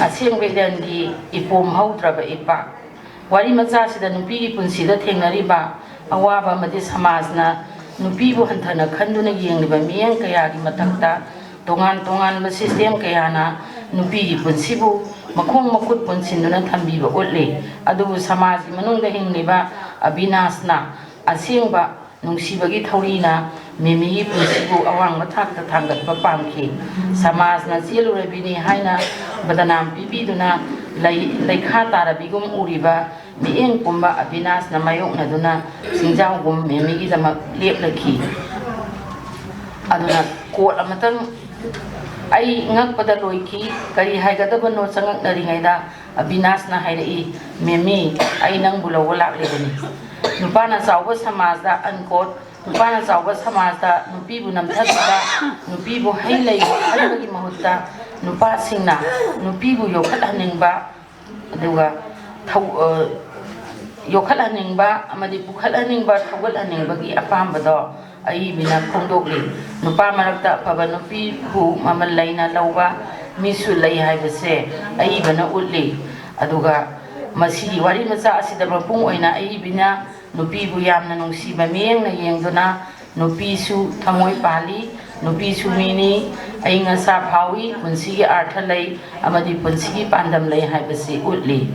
ꯑꯁꯦꯡꯕ ꯏꯔꯟꯒꯤ ꯏꯄꯣꯝ ꯍꯧꯗ꯭ꯔꯕ ꯏꯄꯥꯛ꯫ ꯋꯥꯔꯤ ꯃꯆꯥꯁꯤꯗ ꯅꯨꯄꯤꯒꯤ ꯄꯨꯟꯁꯤꯗ ꯊꯦꯡꯅꯔꯤꯕ ꯑꯋꯥꯕ ꯑꯃꯗꯤ ꯁꯃꯥꯖꯅ ꯅꯨꯄꯤꯕꯨ ꯍꯟꯊꯅ ꯈꯟꯗꯨꯅ ꯌꯦꯡꯂꯤꯕ ꯃꯤꯠꯌꯦꯡ ꯀꯌꯥꯒꯤ ꯃꯊꯛꯇ ꯇꯣꯉꯥꯟ ꯇꯣꯉꯥꯟꯕ ꯁꯤꯁꯇꯦꯝ ꯀꯌꯥꯅ ꯅꯨꯄꯤꯒꯤ ꯄꯨꯟꯁꯤꯕꯨ ꯃꯈꯣꯡ ꯃꯈꯨꯠ ꯄꯨꯟꯁꯤꯟꯗꯨꯅ ꯊꯝꯕꯤꯕ ꯎꯠꯂꯤ꯫ ꯑꯗꯨꯕꯨ ꯁꯃꯥꯖꯒꯤ ꯃꯅꯨꯡꯗ ꯍꯤꯡꯂꯤꯕ ꯑꯕꯤꯅꯥꯁꯅ ꯑꯁꯦꯡꯕ ꯅꯨꯡꯁꯤꯕꯒꯤ ꯊꯧꯔꯤꯅ ꯃꯦꯃꯤꯒꯤ ꯄꯨꯟꯁꯤꯕꯨ ꯑꯋꯥꯡꯕ ꯊꯥꯛꯇ ꯊꯥꯡꯒꯠꯄ ꯄꯥꯝꯈꯤ꯫ ꯁꯃꯥꯖꯅ ꯆꯦꯜꯂꯨꯔꯕꯤꯅꯤ ꯍꯥꯏꯅ ꯕꯗꯅꯥꯝ ꯄꯤꯕꯤꯗꯨꯅ ꯂꯩ-, ꯂꯩꯈꯥ ꯇꯥꯔꯕꯤꯒꯨꯝ ꯎꯔꯤꯕ ꯃꯤꯠꯌꯦꯡ ꯄꯨꯝꯕ ꯑꯕꯤꯅꯥꯁꯅ ꯃꯥꯌꯣꯛꯅꯗꯨꯅ ꯆꯤꯡꯖꯥꯎꯒꯨꯝ ꯃꯦꯃꯤꯒꯤꯗꯃꯛ ꯂꯦꯞꯂꯛꯈꯤ꯫ ꯑꯗꯨꯅ ꯀꯣꯠ ꯑꯃꯇꯪ ꯑꯩ ꯉꯛꯄꯗ ꯂꯣꯏꯈꯤ꯫ ꯀꯔꯤ ꯍꯥꯏꯒꯗꯕꯅꯣ ꯆꯉꯛꯅꯔꯤꯉꯩꯗ ꯑꯕꯤꯅꯥꯁꯅ ꯍꯥꯏꯔꯛꯏ, "ꯃꯦꯃꯤ, ꯑꯩ ꯅꯪꯕꯨ ꯂꯧꯕ ꯂꯥꯛꯂꯤꯕꯅꯤ꯫" ꯅꯨꯄꯥꯅ ꯆꯥꯎꯕ ꯁꯃꯥꯖꯗ, ꯑꯟꯀꯣꯠ, ꯅꯨꯄꯥꯅ ꯆꯥꯎꯕ ꯁꯃꯥꯖꯗ ꯅꯨꯄꯤꯕꯨ ꯅꯝꯊꯕꯤꯕ, ꯅꯨꯄꯤꯕꯨ ꯍꯩ ꯂꯩ ꯈꯟꯕꯒꯤ ꯃꯍꯨꯠꯇ ꯅꯨꯄꯥꯁꯤꯡꯅ ꯅꯨꯄꯤꯕꯨ ꯌꯣꯛꯈꯠꯍꯟꯅꯤꯡꯕ, ꯑꯗꯨꯒ ꯊꯧ-, ꯑ, ꯌꯣꯛꯈꯠꯍꯟꯅꯤꯡꯕ ꯑꯃꯗꯤ ꯄꯨꯈꯠꯍꯟꯅꯤꯡꯕ, ꯊꯧꯒꯠꯍꯟꯅꯤꯡꯕꯒꯤ ꯑꯄꯥꯝꯕꯗꯣ ꯑꯏꯕꯤꯅ ꯐꯣꯡꯗꯣꯛꯂꯤ꯫ ꯅꯨꯄꯥ ꯃꯔꯛꯇ ꯑꯐꯕ ꯅꯨꯄꯤꯕꯨ ꯃꯃꯜ ꯂꯩꯅ ꯂꯧꯕ ꯃꯤꯁꯨ ꯂꯩ ꯍꯥꯏꯕꯁꯦ ꯑꯏꯕꯅ ꯎꯠꯂꯤ꯫ ꯑꯗꯨꯒ ꯃꯁꯤꯒꯤ ꯋꯥꯔꯤ ꯃꯆꯥ ꯑꯁꯤꯗ ꯃꯄꯨꯡ ꯑꯣꯏꯅ ꯑꯏꯕꯤꯅ ꯅꯨꯄꯤꯕꯨ ꯌꯥꯝꯅ ꯅꯨꯡꯁꯤꯕ ꯃꯤꯠꯌꯦꯡꯅ ꯌꯦꯡꯗꯨꯅ ꯅꯨꯄꯤꯁꯨ ꯊꯃꯣꯏ ꯄꯥꯜꯂꯤ, ꯅꯨꯄꯤꯁꯨ ꯃꯤꯅꯤ, ꯑꯏꯪ ꯑꯁꯥ ꯐꯥꯎꯏ, ꯄꯨꯟꯁꯤꯒꯤ ꯑꯥꯔꯊ ꯂꯩ ꯑꯃꯗꯤ ꯄꯨꯟꯁꯤꯒꯤ ꯄꯥꯟꯗꯝ ꯂꯩ ꯍꯥꯏꯕꯁꯤ ꯎꯠꯂꯤ꯫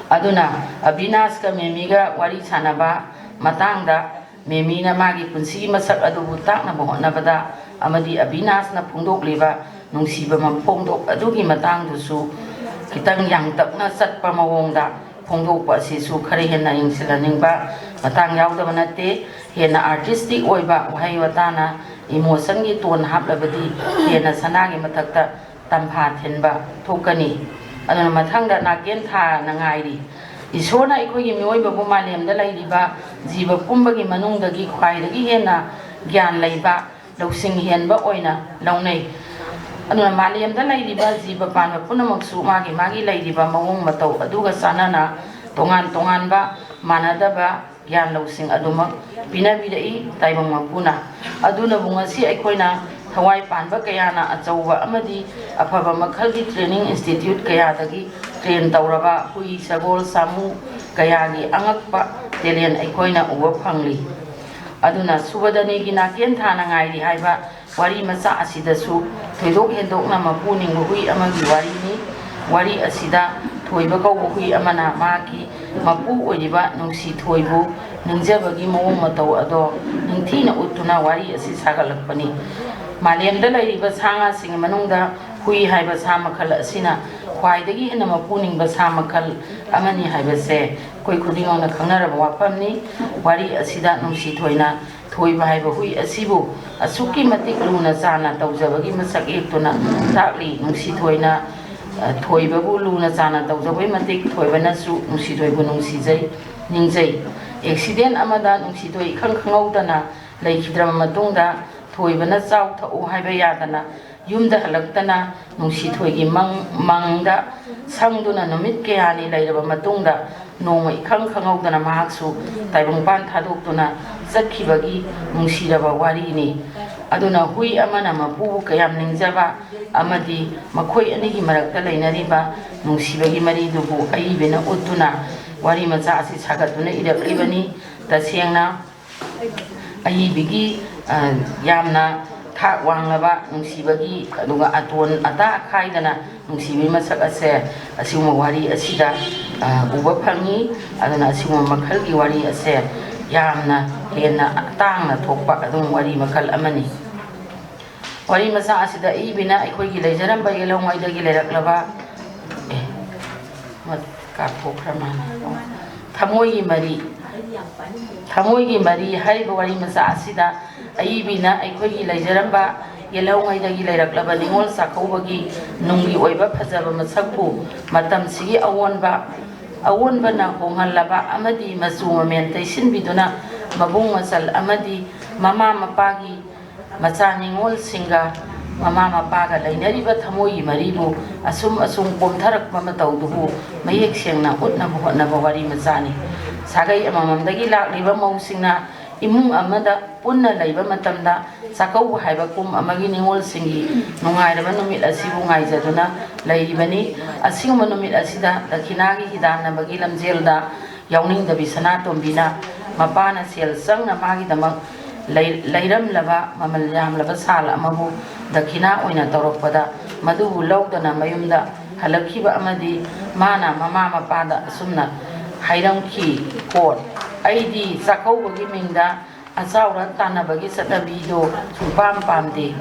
ꯑꯗꯨꯅ ꯑꯕꯤꯅꯥꯁꯀ ꯃꯦꯃꯤꯒ ꯋꯥꯔꯤ ꯁꯥꯟꯅꯕ ꯃꯇꯥꯡꯗ ꯃꯦꯃꯤꯅ ꯃꯥꯒꯤ ꯄꯨꯟꯁꯤꯒꯤ ꯃꯁꯛ ꯑꯗꯨꯕꯨ ꯇꯥꯛꯅꯕ ꯍꯣꯠꯅꯕꯗ ꯑꯃꯗꯤ ꯑꯕꯤꯅꯥꯁꯅ ꯐꯣꯡꯗꯣꯛꯂꯤꯕ ꯅꯨꯡꯁꯤꯕ ꯃꯐꯣꯡꯗꯣꯛ ꯑꯗꯨꯒꯤ ꯃꯇꯥꯡꯗꯨꯁꯨ ꯈꯤꯇꯪ ꯌꯥꯡꯇꯛꯅ ꯆꯠꯄ ꯃꯑꯣꯡꯗ ꯐꯣꯡꯗꯣꯛꯄ ꯑꯁꯤꯁꯨ ꯈꯔ ꯍꯦꯟꯅ ꯌꯦꯡꯁꯤꯜꯍꯟꯅꯤꯡꯕ ꯃꯇꯥꯡ ꯌꯥꯎꯗꯕ ꯅꯠꯇꯦ꯫ ꯍꯦꯟꯅ ꯑꯥꯔꯇꯤꯁꯇꯤꯛ ꯑꯣꯏꯕ ꯋꯥꯍꯩ ꯋꯥꯇꯥꯅ ꯏꯃꯣꯁꯟꯒꯤ ꯇꯣꯟ ꯍꯥꯞꯂꯕꯗꯤ ꯍꯦꯟꯅ ꯁꯅꯥꯒꯤ ꯃꯊꯛꯇ ꯇꯝꯐꯥ ꯊꯤꯟꯕ ꯊꯣꯛꯀꯅꯤ꯫ ꯑꯗꯨꯅ ꯃꯊꯪꯗ ꯅꯥꯀꯦꯟ ꯊꯥꯅ ꯉꯥꯏꯔꯤ꯫ ꯏꯁꯣꯔꯅ ꯑꯩꯈꯣꯏꯒꯤ ꯃꯤꯑꯣꯏꯕꯕꯨ ꯃꯥꯂꯦꯝꯗ ꯂꯩꯔꯤꯕ ꯖꯤꯕ ꯄꯨꯝꯕꯒꯤ ꯃꯅꯨꯡꯗꯒꯤ ꯈ꯭ꯋꯥꯏꯗꯒꯤ ꯍꯦꯟꯅ ꯒ꯭ꯌꯥꯟ ꯂꯩꯕ, ꯂꯧꯁꯤꯡ ꯍꯦꯟꯕ ꯑꯣꯏꯅ ꯂꯧꯅꯩ꯫ ꯑꯗꯨꯅ ꯃꯥꯂꯦꯝꯗ ꯂꯩꯔꯤꯕ ꯖꯤꯕ ꯄꯥꯟꯕ ꯄꯨꯝꯅꯃꯛꯁꯨ ꯃꯥꯒꯤ ꯃꯥꯒꯤ ꯂꯩꯔꯤꯕ ꯃꯑꯣꯡ ꯃꯇꯧ ꯑꯗꯨꯒ ꯆꯥꯟꯅꯅ ꯇꯣꯉꯥꯟ ꯇꯣꯉꯥꯟꯕ ꯃꯥꯟꯅꯗꯕ ꯒ꯭ꯌꯥꯟ ꯂꯧꯁꯤꯡ ꯑꯗꯨꯃꯛ ꯄꯤꯅꯕꯤꯔꯛꯏ ꯇꯥꯏꯕꯪ ꯃꯄꯨꯅ꯫ ꯑꯗꯨꯅꯕꯨ ꯉꯁꯤ ꯑꯩꯈꯣꯏꯅ ꯊꯋꯥꯏ ꯄꯥꯟꯕ ꯀꯌꯥꯅ ꯑꯆꯧꯕ ꯑꯃꯗꯤ ꯑꯐꯕ ꯃꯈꯜꯒꯤ training institute ꯀꯌꯥꯗꯒꯤ train ꯇꯧꯔꯕ ꯍꯨꯏ, ꯁꯒꯣꯜ, ꯁꯥꯃꯨ ꯀꯌꯥꯒꯤ ꯑꯉꯛꯄ talent ꯑꯩꯈꯣꯏꯅ ꯎꯕ ꯐꯪꯂꯤ꯫ ꯑꯗꯨꯅ ꯁꯨꯕꯗꯅꯤꯒꯤ ꯅꯥꯀꯦꯟ ꯊꯥꯅ ꯉꯥꯏꯔꯤ ꯍꯥꯏꯕ ꯋꯥꯔꯤ ꯃꯆꯥ ꯑꯁꯤꯗꯁꯨ ꯊꯣꯏꯗꯣꯛ ꯍꯦꯟꯗꯣꯛꯅ ꯃꯄꯨ ꯅꯤꯡꯕ ꯍꯨꯏ ꯑꯃꯒꯤ ꯋꯥꯔꯤꯅꯤ꯫ ꯋꯥꯔꯤ ꯑꯁꯤꯗ ꯊꯣꯏꯕ ꯀꯧꯕ ꯍꯨꯏ ꯑꯃꯅ ꯃꯍꯥꯛꯀꯤ ꯃꯄꯨ ꯑꯣꯏꯔꯤꯕ ꯅꯨꯡꯁꯤ ꯊꯣꯏꯕꯨ ꯅꯤꯡꯖꯕꯒꯤ ꯃꯑꯣꯡ ꯃꯇꯧ ꯑꯗꯣ ꯅꯤꯡꯊꯤꯅ ꯎꯠꯇꯨꯅ ꯋꯥꯔꯤ ꯑꯁꯤ ꯁꯥꯒꯠꯂꯛꯄꯅꯤ꯫ ꯃꯥꯂꯦꯝꯗ ꯂꯩꯔꯤꯕ ꯁꯥ ꯉꯥꯁꯤꯡꯒꯤ ꯃꯅꯨꯡꯗ ꯍꯨꯏ ꯍꯥꯏꯕ ꯁꯥ ꯃꯈꯜ ꯑꯁꯤꯅ ꯈ꯭ꯋꯥꯏꯗꯒꯤ ꯍꯦꯟꯅ ꯃꯄꯨ ꯅꯤꯡꯕ ꯁꯥ ꯃꯈꯜ ꯑꯃꯅꯤ ꯍꯥꯏꯕꯁꯦ ꯑꯩꯈꯣꯏ ꯈꯨꯗꯤꯡꯃꯛꯅ ꯈꯪꯅꯔꯕ ꯋꯥꯐꯝꯅꯤ꯫ ꯋꯥꯔꯤ ꯑꯁꯤꯗ ꯅꯨꯡꯁꯤ ꯊꯣꯏꯅ ꯊꯣꯏꯕ ꯍꯥꯏꯕ ꯍꯨꯏ ꯑꯁꯤꯕꯨ ꯑꯁꯨꯛꯀꯤ ꯃꯇꯤꯛ ꯂꯨꯅ ꯆꯥꯅ ꯇꯧꯖꯕꯒꯤ ꯃꯁꯛ ꯌꯦꯛꯇꯨꯅ ꯇꯥꯛꯂꯤ꯫ ꯅꯨꯡꯁꯤ ꯊꯣꯏꯅ, ꯑ, ꯊꯣꯏꯕꯕꯨ ꯂꯨꯅ ꯆꯥꯅ ꯇꯧꯖꯕꯒꯤ ꯃꯇꯤꯛ ꯊꯣꯏꯕꯅꯁꯨ ꯅꯨꯡꯁꯤ ꯊꯣꯏꯕꯨ ꯅꯨꯡꯁꯤꯖꯩ, ꯅꯤꯡꯖꯩ꯫ Accident ꯑꯃꯗ ꯅꯨꯡꯁꯤ ꯊꯣꯏ ꯏꯈꯪ ꯈꯪꯍꯧꯗꯅ ꯂꯩꯈꯤꯗ꯭ꯔꯕ ꯃꯇꯨꯡꯗ ꯊꯣꯏꯕꯅ ꯆꯥꯎ ꯊꯛꯎ ꯍꯥꯏꯕ ꯌꯥꯗꯅ ꯌꯨꯝꯗ ꯍꯜꯂꯛꯇꯅ ꯅꯨꯡꯁꯤ ꯊꯣꯏꯒꯤ ꯃꯪ, ꯃꯪꯗ ꯁꯪꯗꯨꯅ ꯅꯨꯃꯤꯠ ꯀꯌꯥꯅꯤ ꯂꯩꯔꯕ ꯃꯇꯨꯡꯗ ꯅꯣꯡꯃ ꯏꯈꯪ ꯈꯪꯍꯧꯗꯅ ꯃꯍꯥꯛꯁꯨ ꯇꯥꯏꯕꯪꯄꯥꯟ ꯊꯥꯗꯣꯛꯇꯨꯅ ꯆꯠꯈꯤꯕꯒꯤ ꯅꯨꯡꯁꯤꯔꯕ ꯋꯥꯔꯤꯅꯤ꯫ ꯑꯗꯨꯅ ꯍꯨꯏ ꯑꯃꯅ ꯃꯄꯨꯕꯨ ꯀꯌꯥꯝ ꯅꯤꯡꯖꯕ ꯑꯃꯗꯤ ꯃꯈꯣꯏ ꯑꯅꯤꯒꯤ ꯃꯔꯛꯇ ꯂꯩꯅꯔꯤꯕ ꯅꯨꯡꯁꯤꯕꯒꯤ ꯃꯔꯤꯗꯨꯕꯨ ꯑꯏꯕꯅ ꯎꯠꯇꯨꯅ ꯋꯥꯔꯤ ꯃꯆꯥ ꯑꯁꯤ ꯁꯥꯒꯠꯇꯨꯅ ꯏꯔꯛꯂꯤꯕꯅꯤ꯫ ꯇꯁꯦꯡꯅ ꯑꯏꯕꯤꯒꯤ, ꯑ, ꯌꯥꯝꯅ ꯊꯥꯛ ꯋꯥꯡꯂꯕ ꯅꯨꯡꯁꯤꯕꯒꯤ, ꯑꯗꯨꯒ ꯑꯇꯣꯟ ꯑꯇꯥ ꯈꯥꯏꯗꯅ ꯅꯨꯡꯁꯤꯕꯒꯤ ꯃꯁꯛ ꯑꯁꯦ ꯑꯁꯤꯒꯨꯝꯕ ꯋꯥꯔꯤ ꯑꯁꯤꯗ, ꯑ, ꯎꯕ ꯐꯪꯉꯤ꯫ ꯑꯗꯨꯅ ꯑꯁꯤꯒꯨꯝꯕ ꯃꯈꯜꯒꯤ ꯋꯥꯔꯤ ꯑꯁꯦ ꯌꯥꯝꯅ ꯍꯦꯟꯅ ꯇꯥꯡꯅ ꯊꯣꯛꯄ ꯑꯗꯨꯝ ꯋꯥꯔꯤ ꯃꯈꯜ ꯑꯃꯅꯤ꯫ ꯋꯥꯔꯤ ꯃꯆꯥ ꯑꯁꯤꯗ ꯑꯏꯕꯤꯅ ꯑꯩꯈꯣꯏꯒꯤ ꯂꯩꯖꯔꯝꯕ ꯌꯦꯜꯍꯧꯉꯩꯗꯒꯤ ꯂꯩꯔꯛꯂꯕ, ꯑꯦ, ꯃ-, ꯀꯥꯞꯊꯣꯛꯈ꯭ꯔ ꯃꯥꯜꯂꯦ꯫ ꯊꯃꯣꯏꯒꯤ ꯃꯔꯤ, ꯊꯃꯣꯏꯒꯤ ꯃꯔꯤ ꯍꯥꯏꯔꯤꯕ ꯋꯥꯔꯤ ꯃꯆꯥ ꯑꯁꯤꯗ ꯑꯏꯕꯤꯅ ꯑꯩꯈꯣꯏꯒꯤ ꯂꯩꯖꯔꯝꯕ ꯌꯦꯜꯍꯧꯉꯩꯗꯒꯤ ꯂꯩꯔꯛꯂꯕ ꯅꯤꯉꯣꯜ ꯆꯥꯛꯀꯧꯕꯒꯤ ꯅꯨꯡꯒꯤ ꯑꯣꯏꯕ ꯐꯖꯕ ꯃꯁꯛꯄꯨ ꯃꯇꯝꯁꯤꯒꯤ ꯑꯑꯣꯟꯕ, ꯑꯑꯣꯟꯕꯅ ꯍꯣꯡꯍꯜꯂꯕ ꯑꯃꯗꯤ ꯃꯆꯨ ꯃꯃꯦꯟ ꯇꯩꯁꯤꯟꯕꯤꯗꯨꯅ ꯃꯕꯨꯡ ꯃꯆꯜ ꯑꯃꯗꯤ ꯃꯃꯥ ꯃꯄꯥꯒꯤ ꯃꯆꯥ ꯅꯤꯉꯣꯜꯁꯤꯡꯒ ꯃꯃꯥ ꯃꯄꯥꯒ ꯂꯩꯅꯔꯤꯕ ꯊꯃꯣꯏꯒꯤ ꯃꯔꯤꯕꯨ ꯑꯁꯨꯝ ꯑꯁꯨꯝ ꯄꯣꯝꯊꯔꯛꯄ ꯃꯇꯧꯗꯨꯕꯨ ꯃꯌꯦꯛ ꯁꯦꯡꯅ ꯎꯠꯅꯕ ꯍꯣꯠꯅꯕ ꯋꯥꯔꯤ ꯃꯆꯥꯅꯤ꯫ ꯁꯥꯒꯩ ꯑꯃꯃꯝꯗꯒꯤ ꯂꯥꯛꯂꯤꯕ ꯃꯧꯁꯤꯡꯅ ꯏꯃꯨꯡ ꯑꯃꯗ ꯄꯨꯟꯅ ꯂꯩꯕ ꯃꯇꯝꯗ ꯆꯥꯛꯀꯧꯕ ꯍꯥꯏꯕ ꯀꯨꯝ ꯑꯃꯒꯤ ꯅꯤꯉꯣꯜꯁꯤꯡꯒꯤ ꯅꯨꯡꯉꯥꯏꯔꯕ ꯅꯨꯃꯤꯠ ꯑꯁꯤꯕꯨ ꯉꯥꯏꯖꯗꯨꯅ ꯂꯩꯔꯤꯕꯅꯤ꯫ ꯑꯁꯤꯒꯨꯝꯕ ꯅꯨꯃꯤꯠ ꯑꯁꯤꯗ ꯗꯈꯤꯅꯥꯒꯤ ꯍꯤꯗꯥꯟꯅꯕꯒꯤ ꯂꯝꯖꯦꯜꯗ ꯌꯥꯎꯅꯤꯡꯗꯕꯤ ꯁꯅꯥꯇꯣꯝꯕꯤꯅ ꯃꯄꯥꯅ ꯁꯦꯜ ꯆꯪꯅ ꯃꯥꯒꯤꯗꯃꯛ ꯂꯩ-, ꯂꯩꯔꯝꯂꯕ ꯃꯃꯜ ꯌꯥꯝꯂꯕ ꯁꯥꯜ ꯑꯃꯕꯨ ꯗꯈꯤꯅꯥ ꯑꯣꯏꯅ ꯇꯧꯔꯛꯄꯗ, ꯃꯗꯨꯕꯨ ꯂꯧꯗꯅ ꯃꯌꯨꯝꯗ ꯍꯜꯂꯛꯈꯤꯕ ꯑꯃꯗꯤ ꯃꯥꯅ ꯃꯃꯥ ꯃꯄꯥꯗ ꯑꯁꯨꯝꯅ ꯍꯥꯏꯔꯝꯈꯤ, quote, "ꯑꯩꯗꯤ ꯆꯥꯛꯀꯧꯕꯒꯤ ꯃꯤꯡꯗ ꯑꯆꯥꯎꯔ ꯇꯥꯟꯅꯕꯒꯤ ꯆꯠꯅꯕꯤꯗꯣ ꯁꯨꯡꯄꯥꯝ ꯄꯥꯝꯗꯦ",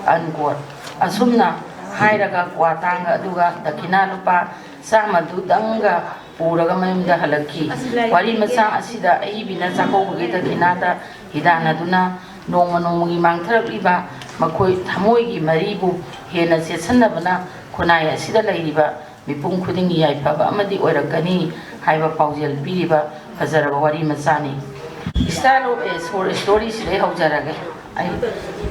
unquote꯫ ꯑꯁꯨꯝꯅ ꯍꯥꯏꯔꯒ ꯀ꯭ꯋꯥ ꯇꯥꯡꯒ ꯑꯗꯨꯒ ꯗꯈꯤꯅꯥ ꯂꯨꯄꯥ ꯆꯥꯝꯃꯗꯨꯗꯪꯒ ꯄꯨꯔꯒ ꯃꯌꯨꯝꯗ ꯍꯜꯂꯛꯈꯤ꯫ ꯋꯥꯔꯤ ꯃꯆꯥ ꯑꯁꯤꯗ ꯑꯏꯕꯤꯅ ꯆꯥꯛꯀꯧꯕꯒꯤ ꯗꯈꯤꯅꯥꯗ ꯍꯤꯗꯥꯟꯅꯗꯨꯅ ꯅꯣꯡꯃ ꯅꯣꯡꯃꯒꯤ ꯃꯥꯡꯊꯔꯛꯂꯤꯕ ꯃꯈꯣꯏ ꯊꯃꯣꯏꯒꯤ ꯃꯔꯤꯕꯨ ꯍꯦꯟꯅ ꯆꯦꯠꯁꯤꯟꯅꯕꯅ ꯈꯨꯟꯅꯥꯏ ꯑꯁꯤꯗ ꯂꯩꯔꯤꯕ ꯃꯤꯄꯨꯝ ꯈꯨꯗꯤꯡꯒꯤ ꯌꯥꯏꯐꯕ ꯑꯃꯗꯤ ꯑꯣꯏꯔꯛꯀꯅꯤ ꯍꯥꯏꯕ ꯄꯥꯎꯖꯦꯜ ꯄꯤꯔꯤꯕ ꯐꯖꯔꯕ ꯋꯥꯔꯤ ꯃꯆꯥꯅꯤ꯫ Style of a short story ꯁꯤꯗꯩ ꯍꯧꯖꯔꯒꯦ꯫ ꯑꯩ,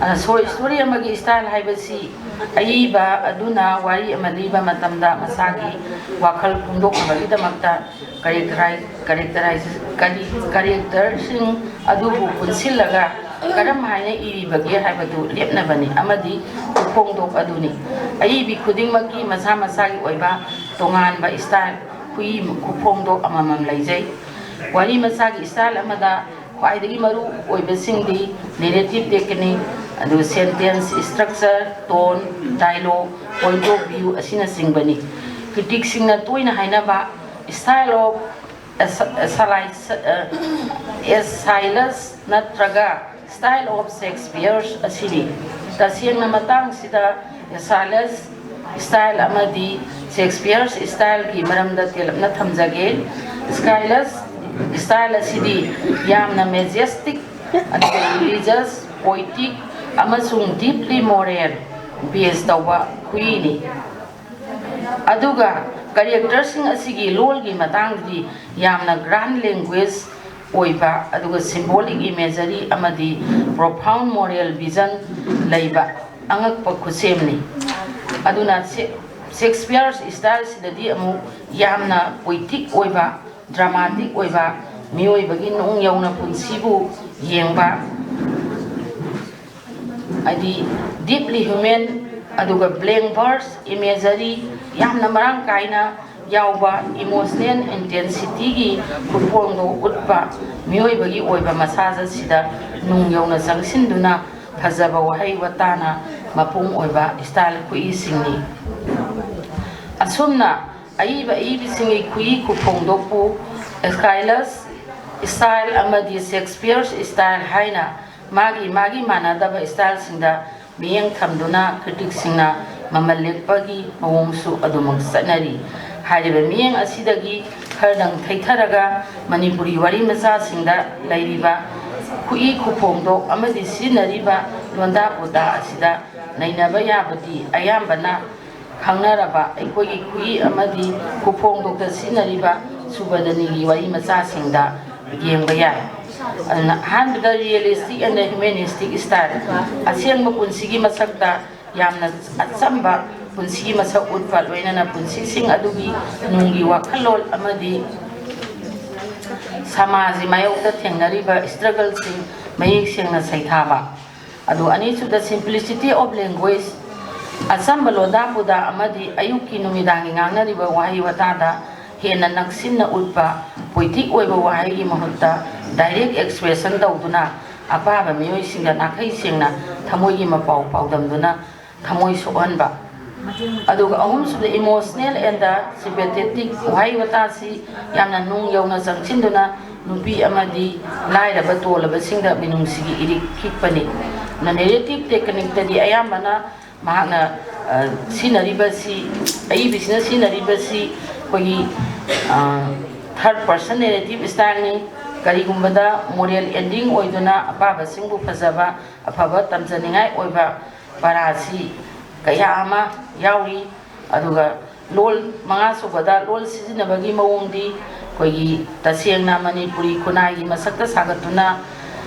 ꯑ, short story ꯑꯃꯒꯤ style ꯍꯥꯏꯕꯁꯤ ꯑꯏꯕ ꯑꯗꯨꯅ ꯋꯥꯔꯤ ꯑꯃ ꯂꯤꯕ ꯃꯇꯝꯗ ꯃꯁꯥꯒꯤ ꯋꯥꯈꯜ ꯐꯣꯡꯗꯣꯛꯅꯕꯒꯤꯗꯃꯛꯇ characterize-, characterize-, ꯀꯔꯤ, characterꯁꯤꯡ ꯑꯗꯨꯕꯨ ꯄꯨꯟꯁꯤꯜꯂꯒ ꯀꯔꯝ ꯍꯥꯏꯅ ꯏꯔꯤꯕꯒꯦ ꯍꯥꯏꯕꯗꯨ ꯂꯦꯞꯅꯕꯅꯤ ꯑꯃꯗꯤ ꯈꯣꯡꯗꯣꯛ ꯑꯗꯨꯅꯤ꯫ ꯑꯏꯕꯤ ꯈꯨꯗꯤꯡꯃꯛꯀꯤ ꯃꯁꯥ ꯃꯁꯥꯒꯤ ꯑꯣꯏꯕ ꯇꯣꯉꯥꯟꯕ style, ꯈꯨꯏ-, ꯈꯨꯐꯣꯡꯗꯣꯛ ꯑꯃꯃꯝ ꯂꯩꯖꯩ꯫ ꯋꯥꯔꯤ ꯃꯆꯥꯒꯤ style ꯑꯃꯗ ꯈ꯭ꯋꯥꯏꯗꯒꯤ ꯃꯔꯨ ꯑꯣꯏꯕꯁꯤꯡꯗꯤ narrative technique, ꯑꯗꯨ sentence structure, tone, dialogue, point of view ꯑꯁꯤꯅꯆꯤꯡꯕꯅꯤ꯫ Criticꯁꯤꯡꯅ ꯇꯣꯏꯅ ꯍꯥꯏꯅꯕ style of ꯑꯦꯁꯥꯏꯂꯁ ꯅꯠꯇ꯭ꯔꯒ Style of Shakespeare ꯑꯁꯤꯅꯤ꯫ ꯇꯁꯦꯡꯅ ꯃꯇꯥꯡꯁꯤꯗ ꯑꯦꯁꯥꯏꯂꯁ style ꯑꯃꯗꯤ Shakespeare's styleꯒꯤ ꯃꯔꯝꯗ ꯇꯦꯜꯂꯞꯅ ꯊꯝꯖꯒꯦ꯫ ꯑꯦꯁꯥꯏꯂꯁ style ꯑꯁꯤꯗꯤ ꯌꯥꯝꯅ majestic, ꯑꯗꯨꯒ religious, poetic ꯑꯃꯁꯨꯡ deeply moral base ꯇꯧꯕ ꯈꯨꯏꯅꯤ꯫ ꯑꯗꯨꯒ characterꯁꯤꯡ ꯑꯁꯤꯒꯤ ꯂꯣꯜꯒꯤ ꯃꯇꯥꯡꯗꯗꯤ ꯌꯥꯝꯅ grand language ꯑꯣꯏꯕ, ꯑꯗꯨꯒ symbolic imagery ꯑꯃꯗꯤ profound moral vision ꯂꯩꯕ ꯑꯉꯛꯄ ꯈꯨꯠꯁꯦꯝꯅꯤ꯫ ꯑꯗꯨꯅ ꯁꯦ-, Shakespeare's styleꯁꯤꯗꯗꯤ ꯑꯃꯨꯛ ꯌꯥꯝꯅ poetic ꯑꯣꯏꯕ, dramatic ꯑꯣꯏꯕ, ꯃꯤꯑꯣꯏꯕꯒꯤ ꯅꯨꯡ ꯌꯧꯅ ꯄꯨꯟꯁꯤꯕꯨ ꯌꯦꯡꯕ, ꯍꯥꯏꯗꯤ deeply human, ꯑꯗꯨꯒ blank verse, imagery ꯌꯥꯝꯅ ꯃꯔꯥꯡ ꯀꯥꯏꯅ ꯌꯥꯎꯕ, emotional intensityꯒꯤ ꯈꯨꯠꯄꯣꯡꯗꯣ ꯎꯠꯄ, ꯃꯤꯑꯣꯏꯕꯒꯤ ꯑꯣꯏꯕ ꯃꯁꯥꯖꯠꯁꯤꯗ ꯅꯨꯡ ꯌꯧꯅ ꯆꯪꯁꯤꯟꯗꯨꯅ ꯐꯖꯕ ꯋꯥꯍꯩ ꯋꯥꯇꯥꯅ ꯃꯄꯨꯡ ꯑꯣꯏꯕ style ꯈꯨꯏꯁꯤꯡꯅꯤ꯫ ꯑꯁꯨꯝꯅ ꯑꯏꯕ ꯑꯏꯕꯤꯁꯤꯡꯒꯤ ꯈꯨꯏ ꯈꯨꯐꯣꯡꯗꯣꯛꯄꯨ ꯑꯦꯁꯥꯏꯂꯁ style ꯑꯃꯗꯤ Shakespeare's style ꯍꯥꯏꯅ ꯃꯥꯒꯤ ꯃꯥꯒꯤ ꯃꯥꯟꯅꯗꯕ styleꯁꯤꯡꯗ ꯃꯤꯠꯌꯦꯡ ꯊꯝꯗꯨꯅ criticꯁꯤꯡꯅ ꯃꯃꯜ ꯂꯦꯞꯄꯒꯤ ꯃꯑꯣꯡꯁꯨ ꯑꯗꯨꯃꯛ ꯆꯠꯅꯔꯤ꯫ ꯍꯥꯏꯔꯤꯕ ꯃꯤꯠꯌꯦꯡ ꯑꯁꯤꯗꯒꯤ ꯈꯔꯗꯪ ꯊꯩꯊꯔꯒ ꯃꯅꯤꯄꯨꯔꯤ ꯋꯥꯔꯤ ꯃꯆꯥꯁꯤꯡꯗ ꯂꯩꯔꯤꯕ ꯈꯨꯏ ꯈꯨꯐꯣꯡꯗꯣꯛ ꯑꯃꯗꯤ ꯁꯤꯖꯤꯟꯅꯔꯤꯕ ꯂꯣꯟꯗꯥ ꯄꯨꯗꯥ ꯑꯁꯤꯗ ꯅꯩꯅꯕ ꯌꯥꯕꯗꯤ ꯑꯌꯥꯝꯕꯅ ꯈꯪꯅꯔꯕ ꯑꯩꯈꯣꯏꯒꯤ ꯈꯨꯏ ꯑꯃꯗꯤ ꯈꯨꯐꯣꯡꯗꯣꯛꯇ ꯁꯤꯖꯤꯟꯅꯔꯤꯕ ꯁꯨꯕꯗꯅꯤꯒꯤ ꯋꯥꯔꯤ ꯃꯆꯥꯁꯤꯡꯗ ꯌꯦꯡꯕ ꯌꯥꯏ꯫ ꯑꯗꯨꯅ ꯑꯍꯥꯟꯕꯗ realistic and humanistic style, ꯑꯁꯦꯡꯕ ꯄꯨꯟꯁꯤꯒꯤ ꯃꯁꯛꯇ ꯌꯥꯝꯅ ꯑꯆꯝꯕ ꯄꯨꯟꯁꯤꯒꯤ ꯃꯁꯛ ꯎꯠꯄ, ꯂꯣꯏꯅꯅ ꯄꯨꯟꯁꯤꯁꯤꯡ ꯑꯗꯨꯒꯤ ꯅꯨꯡꯒꯤ ꯋꯥꯈꯜꯂꯣꯟ ꯑꯃꯗꯤ ꯁꯃꯥꯖꯒꯤ ꯃꯥꯌꯣꯛꯇ ꯊꯦꯡꯅꯔꯤꯕ struggleꯁꯤꯡ ꯃꯌꯦꯛ ꯁꯦꯡꯅ ꯁꯩꯊꯥꯕ꯫ ꯑꯗꯨ ꯑꯅꯤꯁꯨꯗ simplicity of language, ꯑꯆꯝꯕ ꯂꯣꯟꯗꯥ ꯄꯨꯗꯥ ꯑꯃꯗꯤ ꯑꯌꯨꯛꯀꯤ ꯅꯨꯃꯤꯗꯥꯡꯒꯤ ꯉꯥꯡꯅꯔꯤꯕ ꯋꯥꯍꯩ ꯋꯥꯇꯥꯗ ꯍꯦꯟꯅ ꯅꯛꯁꯤꯟꯅ ꯎꯠꯄ, poetic ꯑꯣꯏꯕ ꯋꯥꯍꯩꯒꯤ ꯃꯍꯨꯠꯇ direct expression ꯇꯧꯗꯨꯅ ꯑꯄꯥꯕ ꯃꯤꯑꯣꯏꯁꯤꯡꯗ ꯅꯥꯈꯩ ꯁꯦꯡꯅ ꯊꯃꯣꯏꯒꯤ ꯃꯄꯥꯎ ꯄꯥꯎꯗꯝꯗꯨꯅ ꯊꯃꯣꯏ ꯁꯣꯛꯍꯟꯕ꯫ ꯑꯗꯨꯒ ꯑꯍꯨꯝꯁꯨꯕꯗ emotional and sympathetic ꯋꯥꯍꯩ ꯋꯥꯇꯥꯁꯤ ꯌꯥꯝꯅ ꯅꯨꯡ ꯌꯧꯅ ꯆꯪꯁꯤꯟꯗꯨꯅ ꯅꯨꯄꯤ ꯑꯃꯗꯤ ꯂꯥꯏꯔꯕ ꯇꯣꯜꯂꯕꯁꯤꯡꯗ ꯃꯤꯅꯨꯡꯁꯤꯒꯤ ꯏꯔꯤꯛ ꯈꯤꯛꯄꯅꯤ꯫ ꯅꯦꯔꯦꯇꯤꯞ ꯇꯦꯛꯅꯤꯛꯇꯗꯤ ꯑꯌꯥꯝꯕꯅ ꯃꯍꯥꯛꯅ ꯁꯤꯖꯤꯟꯅꯔꯤꯕꯁꯤ, ꯑꯏꯕꯤꯁꯤꯅ ꯁꯤꯖꯤꯟꯅꯔꯤꯕꯁꯤ ꯑꯩꯈꯣꯏꯒꯤ ꯊꯥꯔꯠ ꯄꯔꯁꯟ ꯅꯦꯔꯦꯇꯤꯞ ꯁ꯭ꯇꯥꯏꯜꯅꯤ꯫ ꯀꯔꯤꯒꯨꯝꯕꯗ ꯃꯣꯔꯦꯜ ꯑꯦꯟꯗꯤꯡ ꯑꯣꯏꯗꯨꯅ ꯑꯄꯥꯕꯁꯤꯡꯕꯨ ꯐꯖꯕ ꯑꯐꯕ ꯇꯝꯖꯅꯤꯡꯉꯥꯏ ꯑꯣꯏꯕ ꯄꯔꯥꯁꯤ ꯀꯌꯥ ꯑꯃ ꯌꯥꯎꯔꯤ꯫ ꯑꯗꯨꯒ ꯂꯣꯜ, ꯃꯉꯥꯁꯨꯕꯗ ꯂꯣꯜ ꯁꯤꯖꯤꯟꯅꯕꯒꯤ ꯃꯑꯣꯡꯗꯤ ꯑꯩꯈꯣꯏꯒꯤ ꯇꯁꯦꯡꯅ ꯃꯅꯤꯄꯨꯔꯤ ꯈꯨꯟꯅꯥꯏꯒꯤ ꯃꯁꯛꯇ ꯁꯥꯒꯠꯇꯨꯅ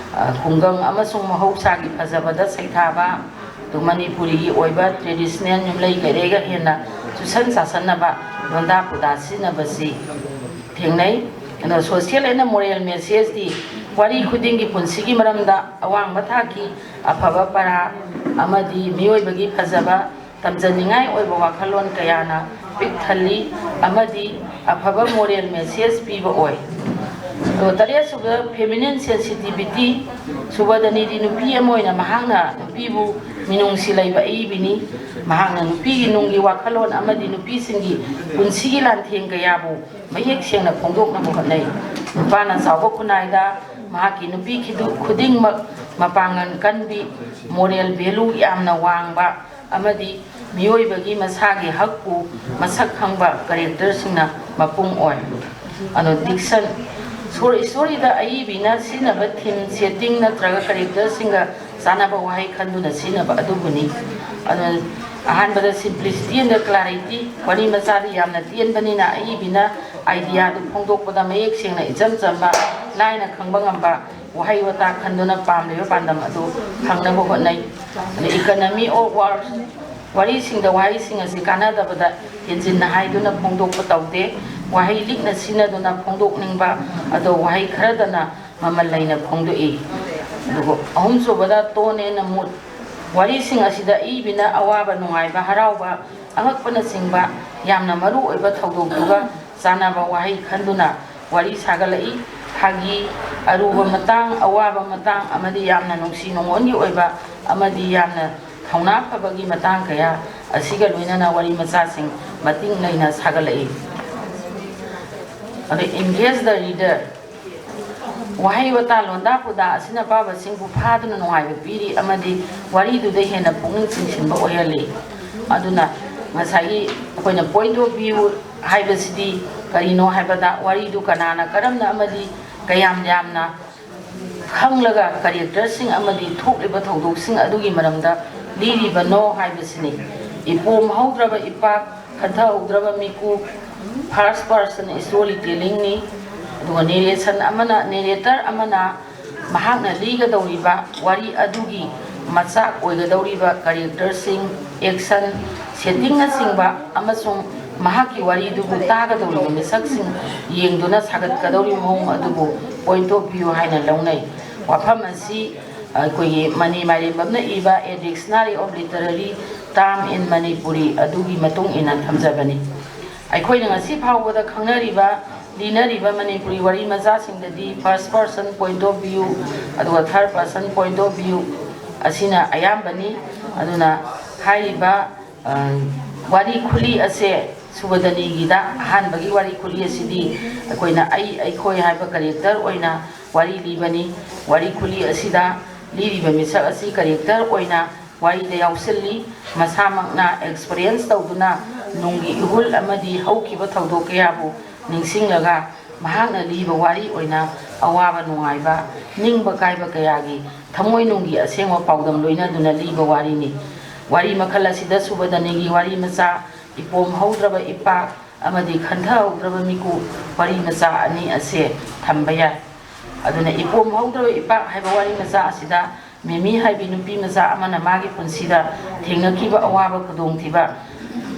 ꯈꯨꯡꯒꯪ ꯑꯃꯁꯨꯡ ꯃꯍꯧꯁꯥꯒꯤ ꯐꯖꯕꯗ ꯁꯩꯊꯥꯕ, ꯑꯗꯨ ꯃꯅꯤꯄꯨꯔꯤꯒꯤ ꯑꯣꯏꯕ ꯇ꯭ꯔꯦꯗꯤꯁꯅꯦꯜ ꯌꯨꯝꯂꯩ ꯀꯩꯔꯩꯒ ꯍꯦꯟꯅ ꯆꯨꯁꯟ ꯁꯥꯁꯟꯅꯕ ꯂꯣꯟꯗꯥ ꯄꯨꯗꯥ ꯁꯤꯖꯤꯟꯅꯕꯁꯤ ꯊꯦꯡꯅꯩ꯫ ꯑꯗꯣ social and moral messageꯇꯤ ꯋꯥꯔꯤ ꯈꯨꯗꯤꯡꯒꯤ ꯄꯨꯟꯁꯤꯒꯤ ꯃꯔꯝꯗ ꯑꯋꯥꯡꯕ ꯊꯥꯛꯀꯤ ꯑꯐꯕ ꯄꯔꯥ ꯑꯃꯗꯤ ꯃꯤꯑꯣꯏꯕꯒꯤ ꯐꯖꯕ ꯇꯝꯖꯅꯤꯡꯉꯥꯏ ꯑꯣꯏꯕ ꯋꯥꯈꯜꯂꯣꯟ ꯀꯌꯥꯅ ꯄꯤꯛ ꯊꯜꯂꯤ ꯑꯃꯗꯤ ꯑꯐꯕ ꯃꯣꯔꯦꯜ ꯃꯦꯁꯦꯖ ꯄꯤꯕ ꯑꯣꯏ꯫ ꯑꯗꯨꯒ ꯇꯔꯦꯠꯁꯨꯕꯗ feminine sensitivity, ꯁꯨꯕꯗꯅꯤꯗꯤ ꯅꯨꯄꯤ ꯑꯃ ꯑꯣꯏꯅ ꯃꯍꯥꯛꯅ ꯅꯨꯄꯤꯕꯨ ꯃꯤꯅꯨꯡꯁꯤ ꯂꯩꯕ ꯑꯏꯕꯤꯅꯤ꯫ ꯃꯍꯥꯛꯅ ꯅꯨꯄꯤꯒꯤ ꯅꯨꯡꯒꯤ ꯋꯥꯈꯜꯂꯣꯟ ꯑꯃꯗꯤ ꯅꯨꯄꯤꯁꯤꯡꯒꯤ ꯄꯨꯟꯁꯤꯒꯤ ꯂꯥꯟꯊꯦꯡ ꯀꯌꯥꯕꯨ ꯃꯌꯦꯛ ꯁꯦꯡꯅ ꯐꯣꯡꯗꯣꯛꯅꯕ ꯍꯣꯠꯅꯩ꯫ ꯅꯨꯄꯥꯅ ꯆꯥꯎꯕ ꯈꯨꯟꯅꯥꯏꯗ ꯃꯍꯥꯛꯀꯤ ꯅꯨꯄꯤ ꯈꯨꯗꯤꯡꯃꯛ ꯃꯄꯥꯡꯒꯜ ꯀꯟꯕꯤ, ꯃꯣꯔꯦꯜ ꯚꯦꯂꯨ ꯌꯥꯝꯅ ꯋꯥꯡꯕ ꯑꯃꯗꯤ ꯃꯤꯑꯣꯏꯕꯒꯤ ꯃꯁꯥꯒꯤ ꯍꯛꯄꯨ ꯃꯁꯛ ꯈꯪꯕ ꯀꯦꯔꯦꯛꯇꯔꯁꯤꯡꯅ ꯃꯄꯨꯡ ꯑꯣꯏ꯫ ꯑꯗꯣ ꯗꯤꯛꯁꯟ, ꯁꯣꯔꯠ ꯁ꯭ꯇꯣꯔꯤꯗ ꯑꯏꯕꯤꯅ ꯁꯤꯖꯤꯟꯅꯕ ꯊꯤꯝ, ꯁꯦꯇꯤꯡ ꯅꯠꯇ꯭ꯔꯒ ꯀꯦꯔꯦꯛꯇꯔꯁꯤꯡꯒ ꯆꯥꯟꯅꯕ ꯋꯥꯍꯩ ꯈꯟꯗꯨꯅ ꯁꯤꯖꯤꯟꯅꯕ ꯑꯗꯨꯕꯨꯅꯤ꯫ ꯑꯗꯨꯅ ꯑꯍꯥꯟꯕꯗ simplicity and clarity, ꯋꯥꯔꯤ ꯃꯆꯥꯗꯤ ꯌꯥꯝꯅ ꯇꯦꯟꯕꯅꯤꯅ ꯑꯏꯕꯤꯅ ꯑꯥꯏꯗꯤꯌꯥꯗꯨ ꯐꯣꯡꯗꯣꯛꯄꯗ ꯃꯌꯦꯛ ꯁꯦꯡꯅ, ꯏꯆꯝ ꯆꯝꯕ, ꯂꯥꯏꯅ ꯈꯪꯕ ꯉꯝꯕ ꯋꯥꯍꯩ ꯋꯥꯇꯥ ꯈꯟꯗꯨꯅ ꯄꯥꯝꯂꯤꯕ ꯄꯥꯟꯗꯝ ꯑꯗꯨ ꯐꯪꯅꯕ ꯍꯣꯠꯅꯩ꯫ ꯑꯗꯩ economy of words, ꯋꯥꯔꯤꯁꯤꯡꯗ ꯋꯥꯍꯩꯁꯤꯡ ꯑꯁꯤ ꯀꯥꯟꯅꯗꯕꯗ ꯍꯦꯟꯖꯤꯟꯅ ꯍꯥꯏꯗꯨꯅ ꯐꯣꯡꯗꯣꯛꯄ ꯇꯧꯗꯦ꯫ ꯋꯥꯍꯩ ꯂꯤꯛꯅ ꯁꯤꯖꯤꯟꯅꯗꯨꯅ ꯐꯣꯡꯗꯣꯛꯅꯤꯡꯕ ꯑꯗꯣ ꯋꯥꯍꯩ ꯈꯔꯗꯅ ꯃꯃꯜ ꯂꯩꯅ ꯐꯣꯡꯗꯣꯛꯏ꯫ ꯑꯗꯨꯒ ꯑꯍꯨꯝꯁꯨꯕꯗ tone and mood, ꯋꯥꯔꯤꯁꯤꯡ ꯑꯁꯤꯗ ꯑꯏꯕꯤꯅ ꯑꯋꯥꯕ, ꯅꯨꯡꯉꯥꯏꯕ, ꯍꯔꯥꯎꯕ, ꯑꯉꯛꯄꯅꯆꯤꯡꯕ ꯌꯥꯝꯅ ꯃꯔꯨ ꯑꯣꯏꯕ ꯊꯧꯗꯣꯛꯇꯨꯒ ꯆꯥꯟꯅꯕ ꯋꯥꯍꯩ ꯈꯟꯗꯨꯅ ꯋꯥꯔꯤ ꯁꯥꯒꯠꯂꯛꯏ꯫ ꯐꯥꯒꯤ, ꯑꯔꯨꯕ ꯃꯇꯥꯡ, ꯑꯋꯥꯕ ꯃꯇꯥꯡ ꯑꯃꯗꯤ ꯌꯥꯝꯅ ꯅꯨꯡꯁꯤ ꯅꯨꯡꯉꯣꯟꯒꯤ ꯑꯣꯏꯕ ꯑꯃꯗꯤ ꯌꯥꯝꯅ ꯊꯧꯅꯥ ꯐꯕꯒꯤ ꯃꯇꯥꯡ ꯀꯌꯥ ꯑꯁꯤꯒ ꯂꯣꯏꯅꯅ ꯋꯥꯔꯤ ꯃꯆꯥꯁꯤꯡ ꯃꯇꯤꯡ ꯂꯩꯅ ꯁꯥꯒꯠꯂꯛꯏ꯫ ꯑꯗ Engage the Reader, ꯋꯥꯍꯩ ꯋꯥꯇꯥ ꯂꯣꯟꯗꯥ ꯄꯨꯗꯥ ꯑꯁꯤꯅ ꯄꯥꯕꯁꯤꯡꯕꯨ ꯐꯥꯗꯨꯅ ꯅꯨꯡꯉꯥꯏꯕ ꯄꯤꯔꯤ ꯑꯃꯗꯤ ꯋꯥꯔꯤꯗꯨꯗ ꯍꯦꯟꯅ ꯄꯨꯛꯅꯤꯡ ꯆꯤꯡꯁꯤꯟꯕ ꯑꯣꯏꯍꯜꯂꯤ꯫ ꯑꯗꯨꯅ ꯉꯁꯥꯏꯒꯤ ꯑꯩꯈꯣꯏꯅ point of view ꯍꯥꯏꯕꯁꯤꯗꯤ ꯀꯔꯤꯅꯣ ꯍꯥꯏꯕꯗ, ꯋꯥꯔꯤꯗꯨ ꯀꯅꯥꯅ, ꯀꯔꯝꯅ ꯑꯃꯗꯤ ꯀꯌꯥꯝ ꯌꯥꯝꯅ ꯈꯪꯂꯒ characterꯁꯤꯡ ꯑꯃꯗꯤ ꯊꯣꯛꯂꯤꯕ ꯊꯧꯗꯣꯛꯁꯤꯡ ꯑꯗꯨꯒꯤ ꯃꯔꯝꯗ ꯂꯤꯔꯤꯕꯅꯣ ꯍꯥꯏꯕꯁꯤꯅꯤ꯫ ꯏꯄꯣꯝ ꯍꯧꯗ꯭ꯔꯕ ꯏꯄꯥꯛ, ꯈꯟꯊꯍꯧꯗ꯭ꯔꯕ ꯃꯤꯀꯨꯞ, first person story tellingꯅꯤ꯫ ꯑꯗꯨꯒ narration ꯑꯃꯅ, narrator ꯑꯃꯅ ꯃꯍꯥꯛꯅ ꯂꯤꯒꯗꯧꯔꯤꯕ ꯋꯥꯔꯤ ꯑꯗꯨꯒꯤ ꯃꯆꯥꯛ ꯑꯣꯏꯒꯗꯧꯔꯤꯕ characterꯁꯤꯡ, action, settingꯅꯆꯤꯡꯕ ꯑꯃꯁꯨꯡ ꯃꯍꯥꯛꯀꯤ ꯋꯥꯔꯤꯗꯨꯕꯨ ꯇꯥꯒꯗꯧꯔꯤꯕ ꯃꯤꯁꯛꯁꯤꯡ ꯌꯦꯡꯗꯨꯅ ꯁꯥꯒꯠꯀꯗꯧꯔꯤꯕ ꯃꯑꯣꯡ ꯑꯗꯨꯕꯨ point of view ꯍꯥꯏꯅ ꯂꯧꯅꯩ꯫ ꯋꯥꯐꯝ ꯑꯁꯤ ꯑꯩꯈꯣꯏꯒꯤ ꯃꯅꯤ ꯃꯥꯏꯔꯦꯝꯕꯝꯅ ꯏꯕ A Dictionary of Literary Term in Manipuri ꯑꯗꯨꯒꯤ ꯃꯇꯨꯡ ꯏꯟꯅ ꯊꯝꯖꯕꯅꯤ꯫ ꯑꯩꯈꯣꯏꯅ ꯉꯁꯤ ꯐꯥꯎꯕꯗ ꯈꯪꯅꯔꯤꯕ, ꯂꯤꯅꯔꯤꯕ ꯃꯅꯤꯄꯨꯔꯤ ꯋꯥꯔꯤ ꯃꯆꯥꯁꯤꯡꯗꯗꯤ first person point of view, ꯑꯗꯨꯒ third person point of view ꯑꯁꯤꯅ ꯑꯌꯥꯝꯕꯅꯤ꯫ ꯑꯗꯨꯅ ꯍꯥꯏꯔꯤꯕ, ꯑ, ꯋꯥꯔꯤ ꯈꯨꯂꯤ ꯑꯁꯦ ꯁꯨꯕꯗꯅꯤꯒꯤꯗ ꯑꯍꯥꯟꯕꯒꯤ ꯋꯥꯔꯤ ꯈꯨꯂꯤ ꯑꯁꯤꯗꯤ ꯑꯩꯈꯣꯏꯅ ꯑꯩ, ꯑꯩꯈꯣꯏ ꯍꯥꯏꯕ character ꯑꯣꯏꯅ ꯋꯥꯔꯤ ꯂꯤꯕꯅꯤ꯫ ꯋꯥꯔꯤ ꯈꯨꯂꯤ ꯑꯁꯤꯗ ꯂꯤꯔꯤꯕ ꯃꯤꯁꯛ ꯑꯁꯤ character ꯑꯣꯏꯅ ꯋꯥꯔꯤꯗ ꯌꯥꯎꯁꯤꯜꯂꯤ꯫ ꯃꯁꯥꯃꯛꯅ experience ꯇꯧꯗꯨꯅ ꯅꯨꯡꯒꯤ ꯏꯍꯨꯜ ꯑꯃꯗꯤ ꯍꯧꯈꯤꯕ ꯊꯧꯗꯣꯛ ꯀꯌꯥꯕꯨ ꯅꯤꯡꯁꯤꯡꯂꯒ ꯃꯍꯥꯛꯅ ꯂꯤꯕ ꯋꯥꯔꯤ ꯑꯣꯏꯅ ꯑꯋꯥꯕ ꯅꯨꯡꯉꯥꯏꯕ, ꯅꯤꯡꯕ ꯀꯥꯏꯕ ꯀꯌꯥꯒꯤ ꯊꯃꯣꯏꯅꯨꯡꯒꯤ ꯑꯁꯦꯡꯕ ꯄꯥꯎꯗꯝ ꯂꯣꯏꯅꯗꯨꯅ ꯂꯤꯕ ꯋꯥꯔꯤꯅꯤ꯫ ꯋꯥꯔꯤ ꯃꯈꯜ ꯑꯁꯤꯗ ꯁꯨꯕꯗꯅꯤꯒꯤ ꯋꯥꯔꯤ ꯃꯆꯥ, ꯏꯄꯣꯝ ꯍꯧꯗ꯭ꯔꯕ ꯏꯄꯥꯛ ꯑꯃꯗꯤ ꯈꯟꯊꯍꯧꯗ꯭ꯔꯕ ꯃꯤꯀꯨꯞ ꯋꯥꯔꯤ ꯃꯆꯥ ꯑꯅꯤ ꯑꯁꯦ ꯊꯝꯕ ꯌꯥꯏ꯫ ꯑꯗꯨꯅ ꯏꯄꯣꯝ ꯍꯧꯗ꯭ꯔꯕ ꯏꯄꯥꯛ ꯍꯥꯏꯕ ꯋꯥꯔꯤ ꯃꯆꯥ ꯑꯁꯤꯗ ꯃꯦꯃꯤ ꯍꯥꯏꯕꯤ ꯅꯨꯄꯤ ꯃꯆꯥ ꯑꯃꯅ ꯃꯥꯒꯤ ꯄꯨꯟꯁꯤꯗ ꯊꯦꯡꯅꯈꯤꯕ ꯑꯋꯥꯕ ꯈꯨꯗꯣꯡꯊꯤꯕ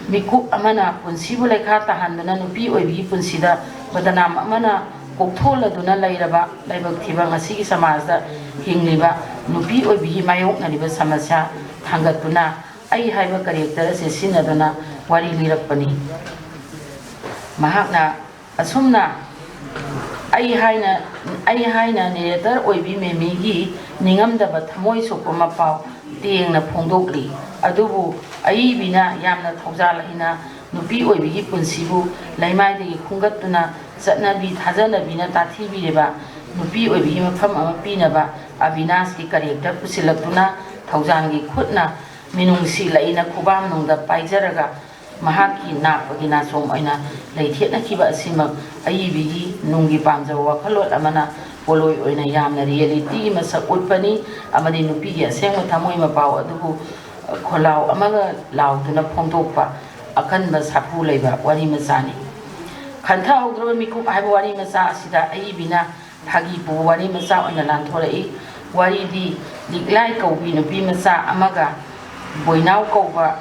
ꯃꯤꯀꯨꯞ ꯑꯃꯅ ꯄꯨꯟꯁꯤꯕꯨ ꯂꯩꯈꯥ ꯇꯥꯍꯟꯗꯨꯅ ꯅꯨꯄꯤ ꯑꯣꯏꯕꯤꯒꯤ ꯄꯨꯟꯁꯤꯗ ꯕꯗꯅꯥꯝ ꯑꯃꯅ ꯀꯣꯛꯊꯣꯛꯂꯗꯨꯅ ꯂꯩꯔꯕ ꯂꯥꯏꯕꯛ ꯊꯤꯕ ꯉꯁꯤꯒꯤ ꯁꯃꯥꯖꯗ ꯍꯤꯡꯂꯤꯕ ꯅꯨꯄꯤ ꯑꯣꯏꯕꯤꯒꯤ ꯃꯥꯌꯣꯛꯅꯔꯤꯕ ꯁꯃꯁ꯭ꯌꯥ ꯊꯥꯡꯒꯠꯇꯨꯅ ꯑꯩ ꯍꯥꯏꯕ character ꯑꯁꯤ ꯁꯤꯖꯤꯟꯅꯗꯨꯅ ꯋꯥꯔꯤ ꯂꯤꯔꯛꯄꯅꯤ꯫ ꯃꯍꯥꯛꯅ ꯑꯁꯨꯝꯅ ꯑꯩ ꯍꯥꯏꯅ, ꯑꯩ ꯍꯥꯏꯅ narrator ꯑꯣꯏꯕꯤ ꯃꯦꯃꯤꯒꯤ ꯅꯤꯡꯉꯝꯗꯕ ꯊꯃꯣꯏ ꯁꯣꯛꯄ ꯃꯄꯥꯎ ꯇꯦꯡꯅ ꯐꯣꯡꯗꯣꯛꯂꯤ꯫ ꯑꯗꯨꯕꯨ ꯑꯏꯕꯤꯅ ꯌꯥꯝꯅ ꯊꯧꯖꯥꯜ ꯍꯩꯅ ꯅꯨꯄꯤ ꯑꯣꯏꯕꯤꯒꯤ ꯄꯨꯟꯁꯤꯕꯨ ꯂꯩꯃꯥꯏꯗꯒꯤ ꯈꯨꯝꯒꯠꯇꯨꯅ ꯆꯠꯅꯕꯤ ꯊꯥꯖꯅꯕꯤꯅ ꯇꯥꯊꯤꯕꯤꯔꯤꯕ ꯅꯨꯄꯤ ꯑꯣꯏꯕꯤꯒꯤ ꯃꯐꯝ ꯑꯃ ꯄꯤꯅꯕ ꯑꯕꯤꯅꯥꯁꯀꯤ ꯀꯔꯦꯛꯇꯔ ꯄꯨꯁꯤꯜꯂꯛꯇꯨꯅ ꯊꯧꯖꯥꯜꯒꯤ ꯈꯨꯠꯅ ꯃꯤꯅꯨꯡꯁꯤ ꯂꯩꯅ ꯈꯨꯕꯥꯝꯅꯨꯡꯗ ꯄꯥꯏꯖꯔꯒ ꯃꯍꯥꯛꯀꯤ ꯅꯥꯞꯄꯒꯤ ꯅꯥꯆꯣꯝ ꯑꯣꯏꯅ ꯂꯩꯊꯦꯠꯅꯈꯤꯕ ꯑꯁꯤꯃꯛ ꯑꯏꯕꯤꯒꯤ ꯅꯨꯡꯒꯤ ꯄꯥꯝꯖꯕ ꯋꯥꯈꯜꯂꯣꯟ ꯑꯃꯅ ꯄꯣꯠꯂꯣꯏ ꯑꯣꯏꯅ ꯌꯥꯝꯅ ꯔꯤꯌꯦꯂꯤꯇꯤꯒꯤ ꯃꯁꯛ ꯎꯠꯄꯅꯤ ꯑꯃꯗꯤ ꯅꯨꯄꯤꯒꯤ ꯑꯁꯦꯡꯕ ꯊꯃꯣꯏ ꯃꯄꯥꯎ ꯑꯗꯨꯕꯨ ꯈꯣꯜꯂꯥꯎ ꯑꯃꯒ ꯂꯥꯎꯗꯨꯅ ꯐꯣꯡꯗꯣꯛꯄ ꯑꯀꯟꯕ ꯁꯥꯐꯨ ꯂꯩꯕ ꯋꯥꯔꯤ ꯃꯆꯥꯅꯤ꯫ ꯈꯟꯊꯍꯧꯗ꯭ꯔꯕ ꯃꯤꯀꯨꯞ ꯍꯥꯏꯕ ꯋꯥꯔꯤ ꯃꯆꯥ ꯑꯁꯤꯗ ꯑꯏꯕꯤꯅ ꯐꯥꯒꯤ ꯄꯨꯕ ꯋꯥꯔꯤ ꯃꯆꯥ ꯑꯣꯏꯅ ꯂꯥꯟꯊꯣꯔꯛꯏ꯫ ꯋꯥꯔꯤꯗꯤ ꯂꯤꯛꯂꯥꯏ ꯀꯧꯕꯤ ꯅꯨꯄꯤ ꯃꯆꯥ ꯑꯃꯒ ꯕꯣꯏꯅꯥꯎ ꯀꯧꯕ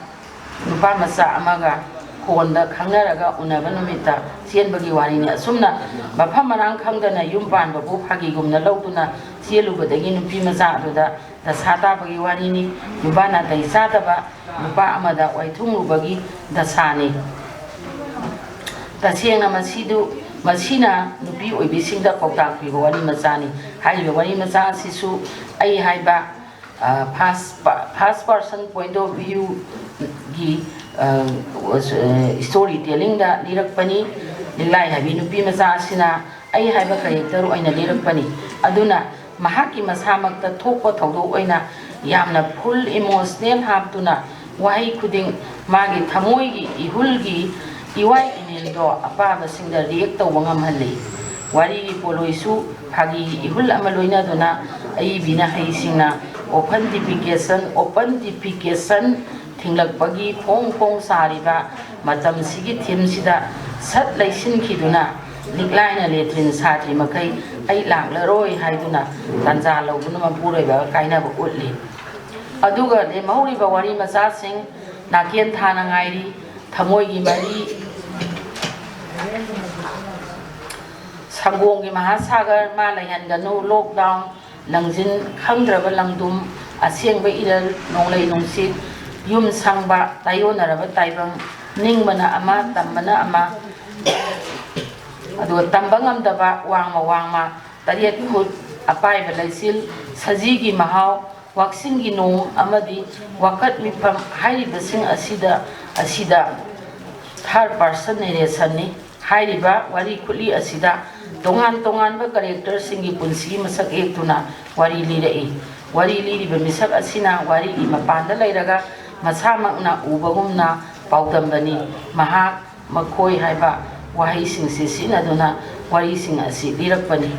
ꯅꯨꯄꯥ ꯃꯆꯥ ꯑꯃꯒ ꯐꯣꯟꯗ ꯈꯪꯅꯔꯒ ꯎꯅꯕ ꯅꯨꯃꯤꯠꯇ ꯆꯦꯟꯕꯒꯤ ꯋꯥꯔꯤꯅꯤ꯫ ꯑꯁꯨꯝꯅ ꯃꯐꯝ ꯃꯔꯥꯡ ꯈꯪꯗꯅ ꯌꯨꯝ ꯄꯥꯟꯕꯕꯨ ꯐꯥꯒꯤꯒꯨꯝꯅ ꯂꯧꯗꯨꯅ ꯆꯦꯜꯂꯨꯕꯗꯒꯤ ꯅꯨꯄꯤ ꯃꯆꯥ ꯑꯗꯨꯗ ꯗꯁꯥ ꯇꯥꯕꯒꯤ ꯋꯥꯔꯤꯅꯤ꯫ ꯅꯨꯄꯥ ꯅꯥꯇꯩ ꯆꯥꯗꯕ ꯅꯨꯄꯥ ꯑꯃꯗ ꯋꯥꯏꯊꯨꯡꯂꯨꯕꯒꯤ ꯗꯁꯥꯅꯤ꯫ ꯇꯁꯦꯡꯅ ꯃꯁꯤꯗꯨ, ꯃꯁꯤꯅ ꯅꯨꯄꯤ ꯑꯣꯏꯕꯤꯁꯤꯡꯗ ꯄꯥꯎꯇꯥꯛ ꯄꯤꯕ ꯋꯥꯔꯤ ꯃꯆꯥꯅꯤ꯫ ꯍꯥꯏꯔꯤꯕ ꯋꯥꯔꯤ ꯃꯆꯥ ꯑꯁꯤꯁꯨ ꯑꯩ ꯍꯥꯏꯕ, ꯑ, first pa-, first person point of view ꯒꯤ, ꯑ, story tellingꯗ ꯂꯤꯔꯛꯄꯅꯤ꯫ ꯂꯤꯛꯂꯥꯏ ꯍꯥꯏꯕꯤ ꯅꯨꯄꯤ ꯃꯆꯥ ꯑꯁꯤꯅ ꯑꯩ ꯍꯥꯏꯕ ꯀꯦꯔꯦꯛꯇꯔ ꯑꯣꯏꯅ ꯂꯤꯔꯛꯄꯅꯤ꯫ ꯑꯗꯨꯅ ꯃꯍꯥꯛꯀꯤ ꯃꯁꯥꯃꯛꯇ ꯊꯣꯛꯄ ꯊꯧꯗꯣꯛ ꯑꯣꯏꯅ ꯌꯥꯝꯅ full emotional ꯍꯥꯞꯇꯨꯅ ꯋꯥꯍꯩ ꯈꯨꯗꯤꯡ ꯃꯥꯒꯤ ꯊꯃꯣꯏꯒꯤ ꯏꯍꯨꯜꯒꯤ ꯏꯋꯥꯏ ꯏꯅꯤꯜꯗꯣ ꯑꯄꯥꯕꯁꯤꯡꯗ ꯔꯤꯌꯦꯛ ꯇꯧꯕ ꯉꯝꯍꯜꯂꯤ꯫ ꯋꯥꯔꯤꯒꯤ ꯄꯣꯠꯂꯣꯏꯁꯨ ꯐꯥꯒꯤꯒꯤ ꯏꯍꯨꯜ ꯑꯃ ꯂꯣꯏꯅꯗꯨꯅ ꯑꯏꯕꯤꯅ ꯍꯩꯁꯤꯡꯅ ꯑꯣꯄꯟ ꯗꯤꯐꯤꯀꯦꯁꯟ, ꯑꯣꯄꯟ ꯗꯤꯐꯤꯀꯦꯁꯟ ꯊꯤꯡꯂꯛꯄꯒꯤ ꯐꯣꯡ ꯐꯣꯡ ꯁꯥꯔꯤꯕ ꯃꯇꯝꯁꯤꯒꯤ ꯊꯤꯝꯁꯤꯗ ꯁꯠ ꯂꯩꯁꯤꯟꯈꯤꯗꯨꯅ ꯂꯤꯛꯂꯥꯏꯅ ꯂꯦꯇ꯭ꯔꯤꯟ ꯁꯥꯗ꯭ꯔꯤ ꯃꯈꯩ ꯑꯩ ꯂꯥꯛꯂꯔꯣꯏ ꯍꯥꯏꯗꯨꯅ ꯇꯥꯟꯖꯥ ꯂꯧꯗꯨꯅ ꯃꯄꯨꯔꯣꯏꯕꯒ ꯀꯥꯏꯅꯕ ꯎꯠꯂꯤ꯫ ꯑꯗꯨꯒ ꯂꯦꯝꯍꯧꯔꯤꯕ ꯋꯥꯔꯤ ꯃꯆꯥꯁꯤꯡ ꯅꯥꯀꯦꯟ ꯊꯥꯅ ꯉꯥꯏꯔꯤ, ꯊꯃꯣꯏꯒꯤ ꯃꯔꯤ, ꯁꯪꯒꯣꯝꯒꯤ ꯃꯍꯥꯁꯥꯒꯔ, ꯃꯥ ꯂꯩꯍꯟꯒꯅꯨ, ꯂꯣꯛꯗꯥꯎꯟ, ꯂꯪꯖꯤꯟ ꯈꯪꯗ꯭ꯔꯕ ꯂꯪꯗꯨꯝ, ꯑꯁꯦꯡꯕ ꯏꯔꯜ, ꯅꯣꯡꯂꯩ ꯅꯨꯡꯁꯤꯠ, ꯌꯨꯝ ꯁꯪꯕ, ꯇꯥꯏꯌꯣꯟꯅꯔꯕ ꯇꯥꯏꯕꯪ, ꯅꯤꯡꯕꯅ ꯑꯃ, ꯇꯝꯕꯅ ꯑꯃ, ꯑꯗꯨꯒ ꯇꯝꯕ ꯉꯝꯗꯕ, ꯋꯥꯡꯃ ꯋꯥꯡꯃ, ꯇꯔꯦꯠ ꯈꯨꯠ, ꯑꯄꯥꯏꯕ ꯂꯩꯆꯤꯜ, ꯁꯖꯤꯒꯤ ꯃꯍꯥꯎ, ꯋꯥꯛꯆꯤꯡꯒꯤ ꯅꯣꯡ ꯑꯃꯗꯤ ꯋꯥꯀꯠ ꯃꯤꯐꯝ ꯍꯥꯏꯔꯤꯕꯁꯤꯡ ꯑꯁꯤꯗ, ꯑꯁꯤꯗ third person narrationꯅꯤ꯫ ꯍꯥꯏꯔꯤꯕ ꯋꯥꯔꯤ ꯈꯨꯠꯂꯤ ꯑꯁꯤꯗ ꯇꯣꯉꯥꯟ ꯇꯣꯉꯥꯟꯕ characterꯁꯤꯡꯒꯤ ꯄꯨꯟꯁꯤ ꯃꯁꯛ ꯌꯦꯛꯇꯨꯅ ꯋꯥꯔꯤ ꯂꯤꯔꯛꯏ꯫ ꯋꯥꯔꯤ ꯂꯤꯔꯤꯕ ꯃꯤꯁꯛ ꯑꯁꯤꯅ ꯋꯥꯔꯤꯒꯤ ꯃꯄꯥꯟꯗ ꯂꯩꯔꯒ ꯃꯁꯥꯃꯛꯅ ꯎꯕꯒꯨꯝꯅ ꯄꯥꯎꯗꯝꯕꯅꯤ꯫ ꯃꯍꯥꯛ, ꯃꯈꯣꯏ ꯍꯥꯏꯕ ꯋꯥꯍꯩꯁꯤꯡꯁꯤ ꯁꯤꯖꯤꯟꯅꯗꯨꯅ ꯋꯥꯔꯤꯁꯤꯡ ꯑꯁꯤ ꯂꯤꯔꯛꯄꯅꯤ꯫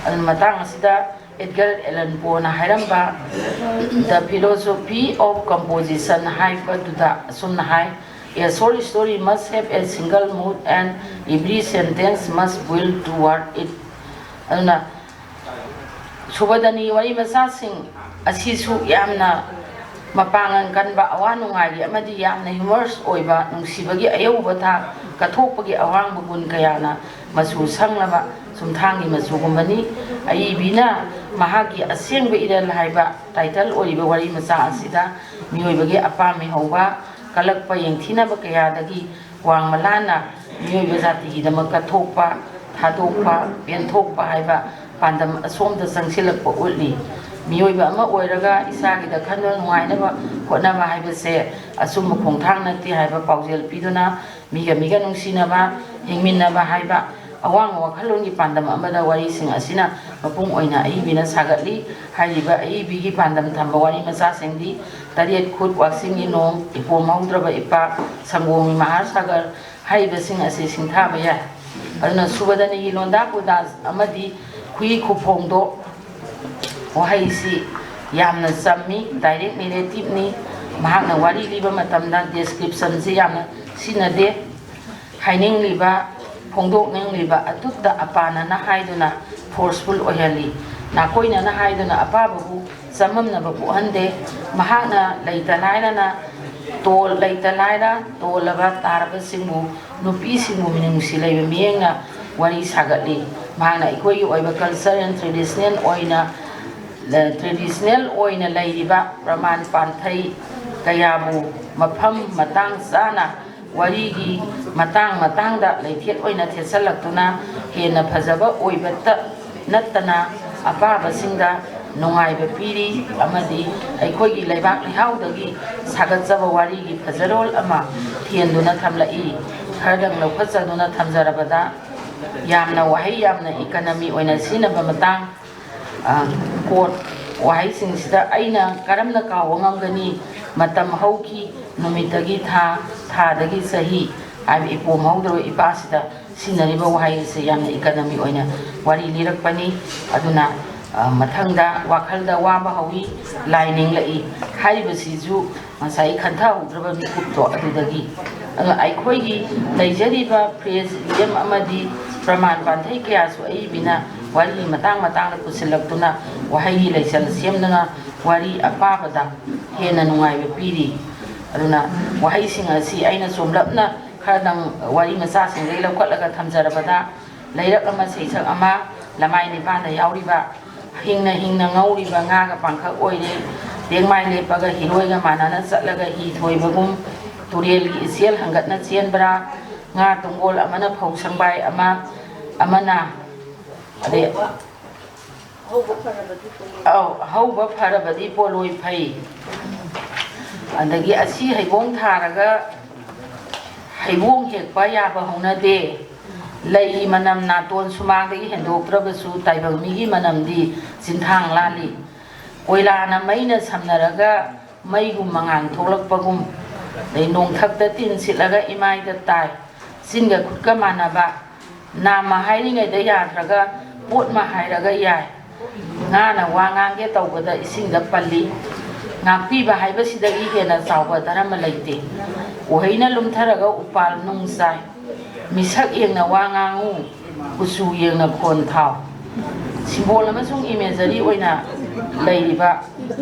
ꯑꯗꯨꯅ ꯃꯇꯥꯡ ꯑꯁꯤꯗ Edgar Allan Poeꯅ ꯍꯥꯏꯔꯝꯕ The Philosophy of Composition ꯍꯥꯏꯕꯗꯨꯗ ꯑꯁꯨꯝꯅ ꯍꯥꯏ, "A short story must have a single mood and every sentence must build toward it." ꯑꯗꯨꯅ ꯁꯨꯕꯗꯅꯤ ꯋꯥꯔꯤ ꯃꯆꯥꯁꯤꯡ ꯑꯁꯤꯁꯨ ꯌꯥꯝꯅ ꯃꯄꯥꯡꯒꯜ ꯀꯟꯕ, ꯑꯋꯥ ꯅꯨꯡꯉꯥꯏꯒꯤ ꯑꯃꯗꯤ ꯌꯥꯝꯅ humorous ꯑꯣꯏꯕ, ꯅꯨꯡꯁꯤꯕꯒꯤ ꯑꯌꯧꯕ ꯊꯥꯛ, ꯀꯠꯊꯣꯛꯄꯒꯤ ꯑꯋꯥꯡꯕ ꯒꯨꯟ ꯀꯌꯥꯅ ꯃꯆꯨ ꯁꯪꯂꯕ ꯆꯨꯝꯊꯥꯡꯒꯤ ꯃꯆꯨꯒꯨꯝꯕꯅꯤ꯫ ꯑꯏꯕꯤꯅ ꯃꯍꯥꯛꯀꯤ ꯑꯁꯦꯡꯕ ꯏꯔꯜ ꯍꯥꯏꯕ title ꯑꯣꯏꯔꯤꯕ ꯋꯥꯔꯤ ꯃꯆꯥ ꯑꯁꯤꯗ ꯃꯤꯑꯣꯏꯕꯒꯤ ꯑꯄꯥꯝ ꯃꯤꯍꯧꯕ, ꯀꯜꯂꯛꯄ ꯌꯦꯡꯊꯤꯅꯕ ꯀꯌꯥꯗꯒꯤ ꯋꯥꯡꯃ ꯂꯥꯟꯅ ꯃꯤꯑꯣꯏꯕ ꯖꯥꯇꯤꯒꯤꯗꯃꯛ ꯀꯠꯊꯣꯛꯄ, ꯊꯥꯗꯣꯛꯄ, ꯄꯦꯟꯊꯣꯛꯄ ꯍꯥꯏꯕ ꯄꯥꯟꯗꯝ ꯑꯁꯣꯝꯗ ꯆꯪꯁꯤꯜꯂꯛꯄ ꯎꯠꯂꯤ꯫ ꯃꯤꯑꯣꯏꯕ ꯑꯃ ꯑꯣꯏꯔꯒ ꯏꯁꯥꯒꯤꯗ ꯈꯟꯗꯨꯅ ꯅꯨꯡꯉꯥꯏꯅꯕ ꯍꯣꯠꯅꯕ ꯍꯥꯏꯕꯁꯦ ꯑꯆꯨꯝꯕ ꯈꯣꯡꯊꯥꯡ ꯅꯠꯇꯦ ꯍꯥꯏꯕ ꯄꯥꯎꯖꯦꯜ ꯄꯤꯗꯨꯅ ꯃꯤꯒ ꯃꯤꯒ ꯅꯨꯡꯁꯤꯅꯕ, ꯍꯤꯡꯃꯤꯟꯅꯕ ꯍꯥꯏꯕ ꯑꯋꯥꯡꯕ ꯋꯥꯈꯜꯂꯣꯟꯒꯤ ꯄꯥꯟꯗꯝ ꯑꯃꯗ ꯋꯥꯔꯤꯁꯤꯡ ꯑꯁꯤꯅ ꯃꯄꯨꯡ ꯑꯣꯏꯅ ꯑꯏꯕꯤꯅ ꯁꯥꯒꯠꯂꯤ꯫ ꯍꯥꯏꯔꯤꯕ ꯑꯏꯕꯤꯒꯤ ꯄꯥꯟꯗꯝ ꯊꯝꯕ ꯋꯥꯔꯤ ꯃꯆꯥꯁꯤꯡꯗꯤ ꯇꯔꯦꯠ ꯈꯨꯠ, ꯋꯥꯛꯆꯤꯡꯒꯤ ꯅꯣꯡ, ꯏꯄꯣꯝ ꯍꯧꯗ꯭ꯔꯕ ꯏꯄꯥꯛ, ꯁꯪꯒꯣꯝꯒꯤ ꯃꯍꯥꯁꯥꯒꯔ ꯍꯥꯏꯔꯤꯕꯁꯤꯡ ꯑꯁꯤ ꯁꯤꯡꯊꯥꯕ ꯌꯥꯏ꯫ ꯑꯗꯨꯅ ꯁꯨꯕꯗꯅꯤꯒꯤ ꯂꯣꯟꯗꯥ ꯄꯨꯗꯥ ꯑꯃꯗꯤ ꯈꯨꯏ ꯈꯨꯐꯣꯡꯗꯣ ꯋꯥꯍꯩꯁꯤ ꯌꯥꯝꯅ ꯆꯝꯃꯤ, direct narrativeꯅꯤ꯫ ꯃꯍꯥꯛꯅ ꯋꯥꯔꯤ ꯂꯤꯕ ꯃꯇꯝꯗ descriptionꯁꯤ ꯌꯥꯝꯅ ꯁꯤꯖꯤꯟꯅꯗꯦ꯫ ꯍꯥꯏꯅꯤꯡꯂꯤꯕ, ꯐꯣꯡꯗꯣꯛꯅꯤꯡꯂꯤꯕ ꯑꯗꯨꯇ ꯑꯄꯥꯅꯅ ꯍꯥꯏꯗꯨꯅ forceful ꯑꯣꯏꯍꯜꯂꯤ꯫ ꯅꯥꯀꯣꯏꯅꯅ ꯍꯥꯏꯗꯨꯅ ꯑꯄꯥꯕꯕꯨ ꯆꯃꯝꯅꯕ ꯄꯣꯛꯍꯟꯗꯦ꯫ ꯃꯍꯥꯛꯅ ꯂꯩꯇ ꯂꯥꯏꯔꯅ ꯇꯣꯜ-, ꯂꯩꯇ ꯂꯥꯏꯔ ꯇꯣꯜꯂꯕ ꯇꯥꯔꯕꯁꯤꯡꯕꯨ, ꯅꯨꯄꯤꯁꯤꯡꯕꯨ ꯃꯤꯅꯨꯡꯁꯤ ꯂꯩꯕ ꯃꯤꯠꯌꯦꯡꯅ ꯋꯥꯔꯤ ꯁꯥꯒꯠꯂꯤ꯫ ꯃꯍꯥꯛꯅ ꯑꯩꯈꯣꯏꯒꯤ ꯑꯣꯏꯕ culture and traditional ꯑꯣꯏꯅ, traditional ꯑꯣꯏꯅ ꯂꯩꯔꯤꯕ ꯄ꯭ꯔꯃꯥꯟ ꯄꯥꯟꯊꯩ ꯀꯌꯥꯕꯨ ꯃꯐꯝ ꯃꯇꯥꯡ ꯆꯥꯅ ꯋꯥꯔꯤꯒꯤ ꯃꯇꯥꯡ ꯃꯇꯥꯡꯗ ꯂꯩꯊꯦꯠ ꯑꯣꯏꯅ ꯊꯦꯠꯆꯜꯂꯛꯇꯨꯅ ꯍꯦꯟꯅ ꯐꯖꯕ ꯑꯣꯏꯕꯇ ꯅꯠꯇꯅ ꯑꯄꯥꯕꯁꯤꯡꯗ ꯅꯨꯡꯉꯥꯏꯕ ꯄꯤꯔꯤ ꯑꯃꯗꯤ ꯑꯩꯈꯣꯏꯒꯤ ꯂꯩꯕꯥꯛ ꯂꯩꯍꯥꯎꯗꯒꯤ ꯁꯥꯒꯠꯆꯕ ꯋꯥꯔꯤꯒꯤ ꯐꯖꯔꯣꯜ ꯑꯃ ꯊꯦꯟꯗꯨꯅ ꯊꯝꯂꯛꯏ꯫ ꯈꯔꯗꯪ ꯂꯧꯈꯠꯆꯗꯨꯅ ꯊꯝꯖꯔꯕꯗ, ꯌꯥꯝꯅ ꯋꯥꯍꯩ ꯌꯥꯝꯅ economy ꯑꯣꯏꯅ ꯁꯤꯖꯤꯟꯅꯕ ꯃꯇꯥꯡ, ꯑ, quote, ꯋꯥꯍꯩꯁꯤꯡꯁꯤꯗ ꯑꯩꯅ ꯀꯔꯝꯅ ꯀꯥꯎꯕ ꯉꯝꯒꯅꯤ? ꯃꯇꯝ ꯍꯧꯈꯤ, ꯅꯨꯃꯤꯠꯇꯒꯤ ꯊꯥ, ꯊꯥꯗꯒꯤ ꯆꯍꯤ ꯍꯥꯏꯕ ꯏꯄꯣꯝ ꯍꯧꯗ꯭ꯔꯕ ꯏꯄꯥꯁꯤꯗ ꯁꯤꯖꯤꯟꯅꯔꯤꯕ ꯋꯥꯍꯩ ꯑꯁꯤ ꯌꯥꯝꯅ economy ꯑꯣꯏꯅ ꯋꯥꯔꯤ ꯂꯤꯔꯛꯄꯅꯤ꯫ ꯑꯗꯨꯅ, ꯑ, ꯃꯊꯪꯗ ꯋꯥꯈꯜꯗ ꯋꯥꯕ ꯍꯧꯏ, ꯂꯥꯏ ꯅꯤꯡꯂꯛꯏ ꯍꯥꯏꯔꯤꯕꯁꯤꯁꯨ ꯉꯁꯥꯏ ꯈꯟꯊꯍꯧꯗ꯭ꯔꯕ ꯃꯤꯀꯨꯞꯇꯣ ꯑꯗꯨꯗꯒꯤ꯫ ꯑꯗꯨꯅ ꯑꯩꯈꯣꯏꯒꯤ ꯂꯩꯖꯔꯤꯕ press freedom ꯑꯃꯗꯤ ꯄ꯭ꯔꯃꯥꯟ ꯄꯥꯟꯊꯩ ꯀꯌꯥꯁꯨ ꯑꯏꯕꯤꯅ ꯋꯥꯔꯤ ꯃꯇꯥꯡ ꯃꯇꯥꯡꯗ ꯄꯨꯁꯤꯜꯂꯛꯇꯨꯅ ꯋꯥꯍꯩꯒꯤ ꯂꯩꯆꯜ ꯁꯦꯝꯗꯨꯅ ꯋꯥꯔꯤ ꯑꯄꯥꯕꯗ ꯍꯦꯟꯅ ꯅꯨꯡꯉꯥꯏꯕ ꯄꯤꯔꯤ꯫ ꯑꯗꯨꯅ ꯋꯥꯍꯩꯁꯤꯡ ꯑꯁꯤ ꯑꯩꯅ ꯆꯣꯝꯂꯞꯅ ꯈꯔꯗꯪ ꯋꯥꯔꯤ ꯃꯆꯥꯁꯤꯡꯗꯒꯤ ꯂꯧꯈꯠꯂꯒ ꯊꯝꯖꯔꯕꯗ, ꯂꯩꯔꯛ ꯑꯃ ꯁꯩꯁꯛ ꯑꯃ, ꯂꯃꯥꯏ ꯅꯤꯄꯥꯟꯗ ꯌꯥꯎꯔꯤꯕ, ꯍꯤꯡꯅ ꯍꯤꯡꯅ ꯉꯧꯔꯤꯕ ꯉꯥꯒ ꯄꯥꯡꯈꯛ ꯑꯣꯏꯔꯦ꯫ ꯂꯦꯡꯃꯥꯏ ꯂꯦꯞꯄꯒ ꯍꯤꯔꯣꯏꯒ ꯃꯥꯟꯅꯅ ꯆꯠꯂꯒ ꯍꯤ ꯊꯣꯏꯕꯒꯨꯝ, ꯇꯨꯔꯦꯜꯒꯤ ꯏꯆꯦꯜ ꯍꯪꯒꯠꯅ ꯆꯦꯟꯕ꯭ꯔꯥ? ꯉꯥ ꯇꯨꯡꯒꯣꯜ ꯑꯃꯅ ꯐꯧ ꯁꯪꯕꯥꯏ ꯑꯃ, ꯑꯃꯅ, ꯑꯗꯩ, ꯑꯧ, ꯍꯧꯕ ꯐꯔꯕꯗꯤ ꯄꯣꯂꯣꯏ ꯐꯩ꯫ ꯑꯗꯒꯤ ꯑꯁꯤ ꯍꯩꯕꯣꯡ ꯊꯥꯔꯒ ꯍꯩꯕꯣꯡ ꯍꯦꯛꯄ ꯌꯥꯕ ꯍꯧꯅꯗꯦ꯫ ꯂꯩ ꯃꯅꯝ ꯅꯥꯇꯣꯟ ꯁꯨꯃꯥꯡꯗꯒꯤ ꯍꯦꯟꯗꯣꯛꯇ꯭ꯔꯕꯁꯨ ꯇꯥꯏꯕꯪ ꯃꯤꯒꯤ ꯃꯅꯝꯗꯤ ꯆꯤꯟꯊꯥꯡ ꯂꯥꯜꯂꯤ꯫ ꯀꯣꯏꯂꯥꯅ ꯃꯩꯅ ꯁꯝꯅꯔꯒ ꯃꯩꯒꯨꯝ ꯃꯉꯥꯜ ꯊꯣꯛꯂꯛꯄꯒꯨꯝ, ꯑꯗꯩ ꯅꯣꯡꯊꯛꯇ ꯇꯤꯟ ꯁꯤꯠꯂꯒ ꯏꯃꯥꯏꯗ ꯇꯥꯏ꯫ ꯆꯤꯟꯒ ꯈꯨꯠꯀ ꯃꯥꯟꯅꯕ, ꯅꯥꯝꯃ ꯍꯥꯏꯔꯤꯉꯩꯗ ꯌꯥꯗ꯭ꯔꯒ ꯄꯣꯠꯃ ꯍꯥꯏꯔꯒ ꯌꯥꯏ꯫ ꯉꯥꯅ ꯋꯥ ꯉꯥꯡꯒꯦ ꯇꯧꯕꯗ ꯏꯁꯤꯡꯗ ꯄꯜꯂꯤ꯫ ꯉꯥꯛꯄꯤꯕ ꯍꯥꯏꯕꯁꯤꯗꯒꯤ ꯍꯦꯟꯅ ꯆꯥꯎꯕ ꯙꯔꯃ ꯂꯩꯇꯦ꯫ ꯎꯍꯩꯅ ꯂꯨꯝꯊꯔꯒ ꯎꯄꯥꯜ ꯅꯨꯡ ꯆꯥꯏ꯫ ꯃꯤꯁꯛ ꯌꯦꯡꯅ ꯋꯥ ꯉꯥꯡꯉꯨ, ꯀꯨꯆꯨ ꯌꯦꯡꯅ ꯈꯣꯟ ꯊꯥꯎ꯫ Symbol ꯑꯃꯁꯨꯡ imagery ꯑꯣꯏꯅ ꯂꯩꯔꯤꯕ,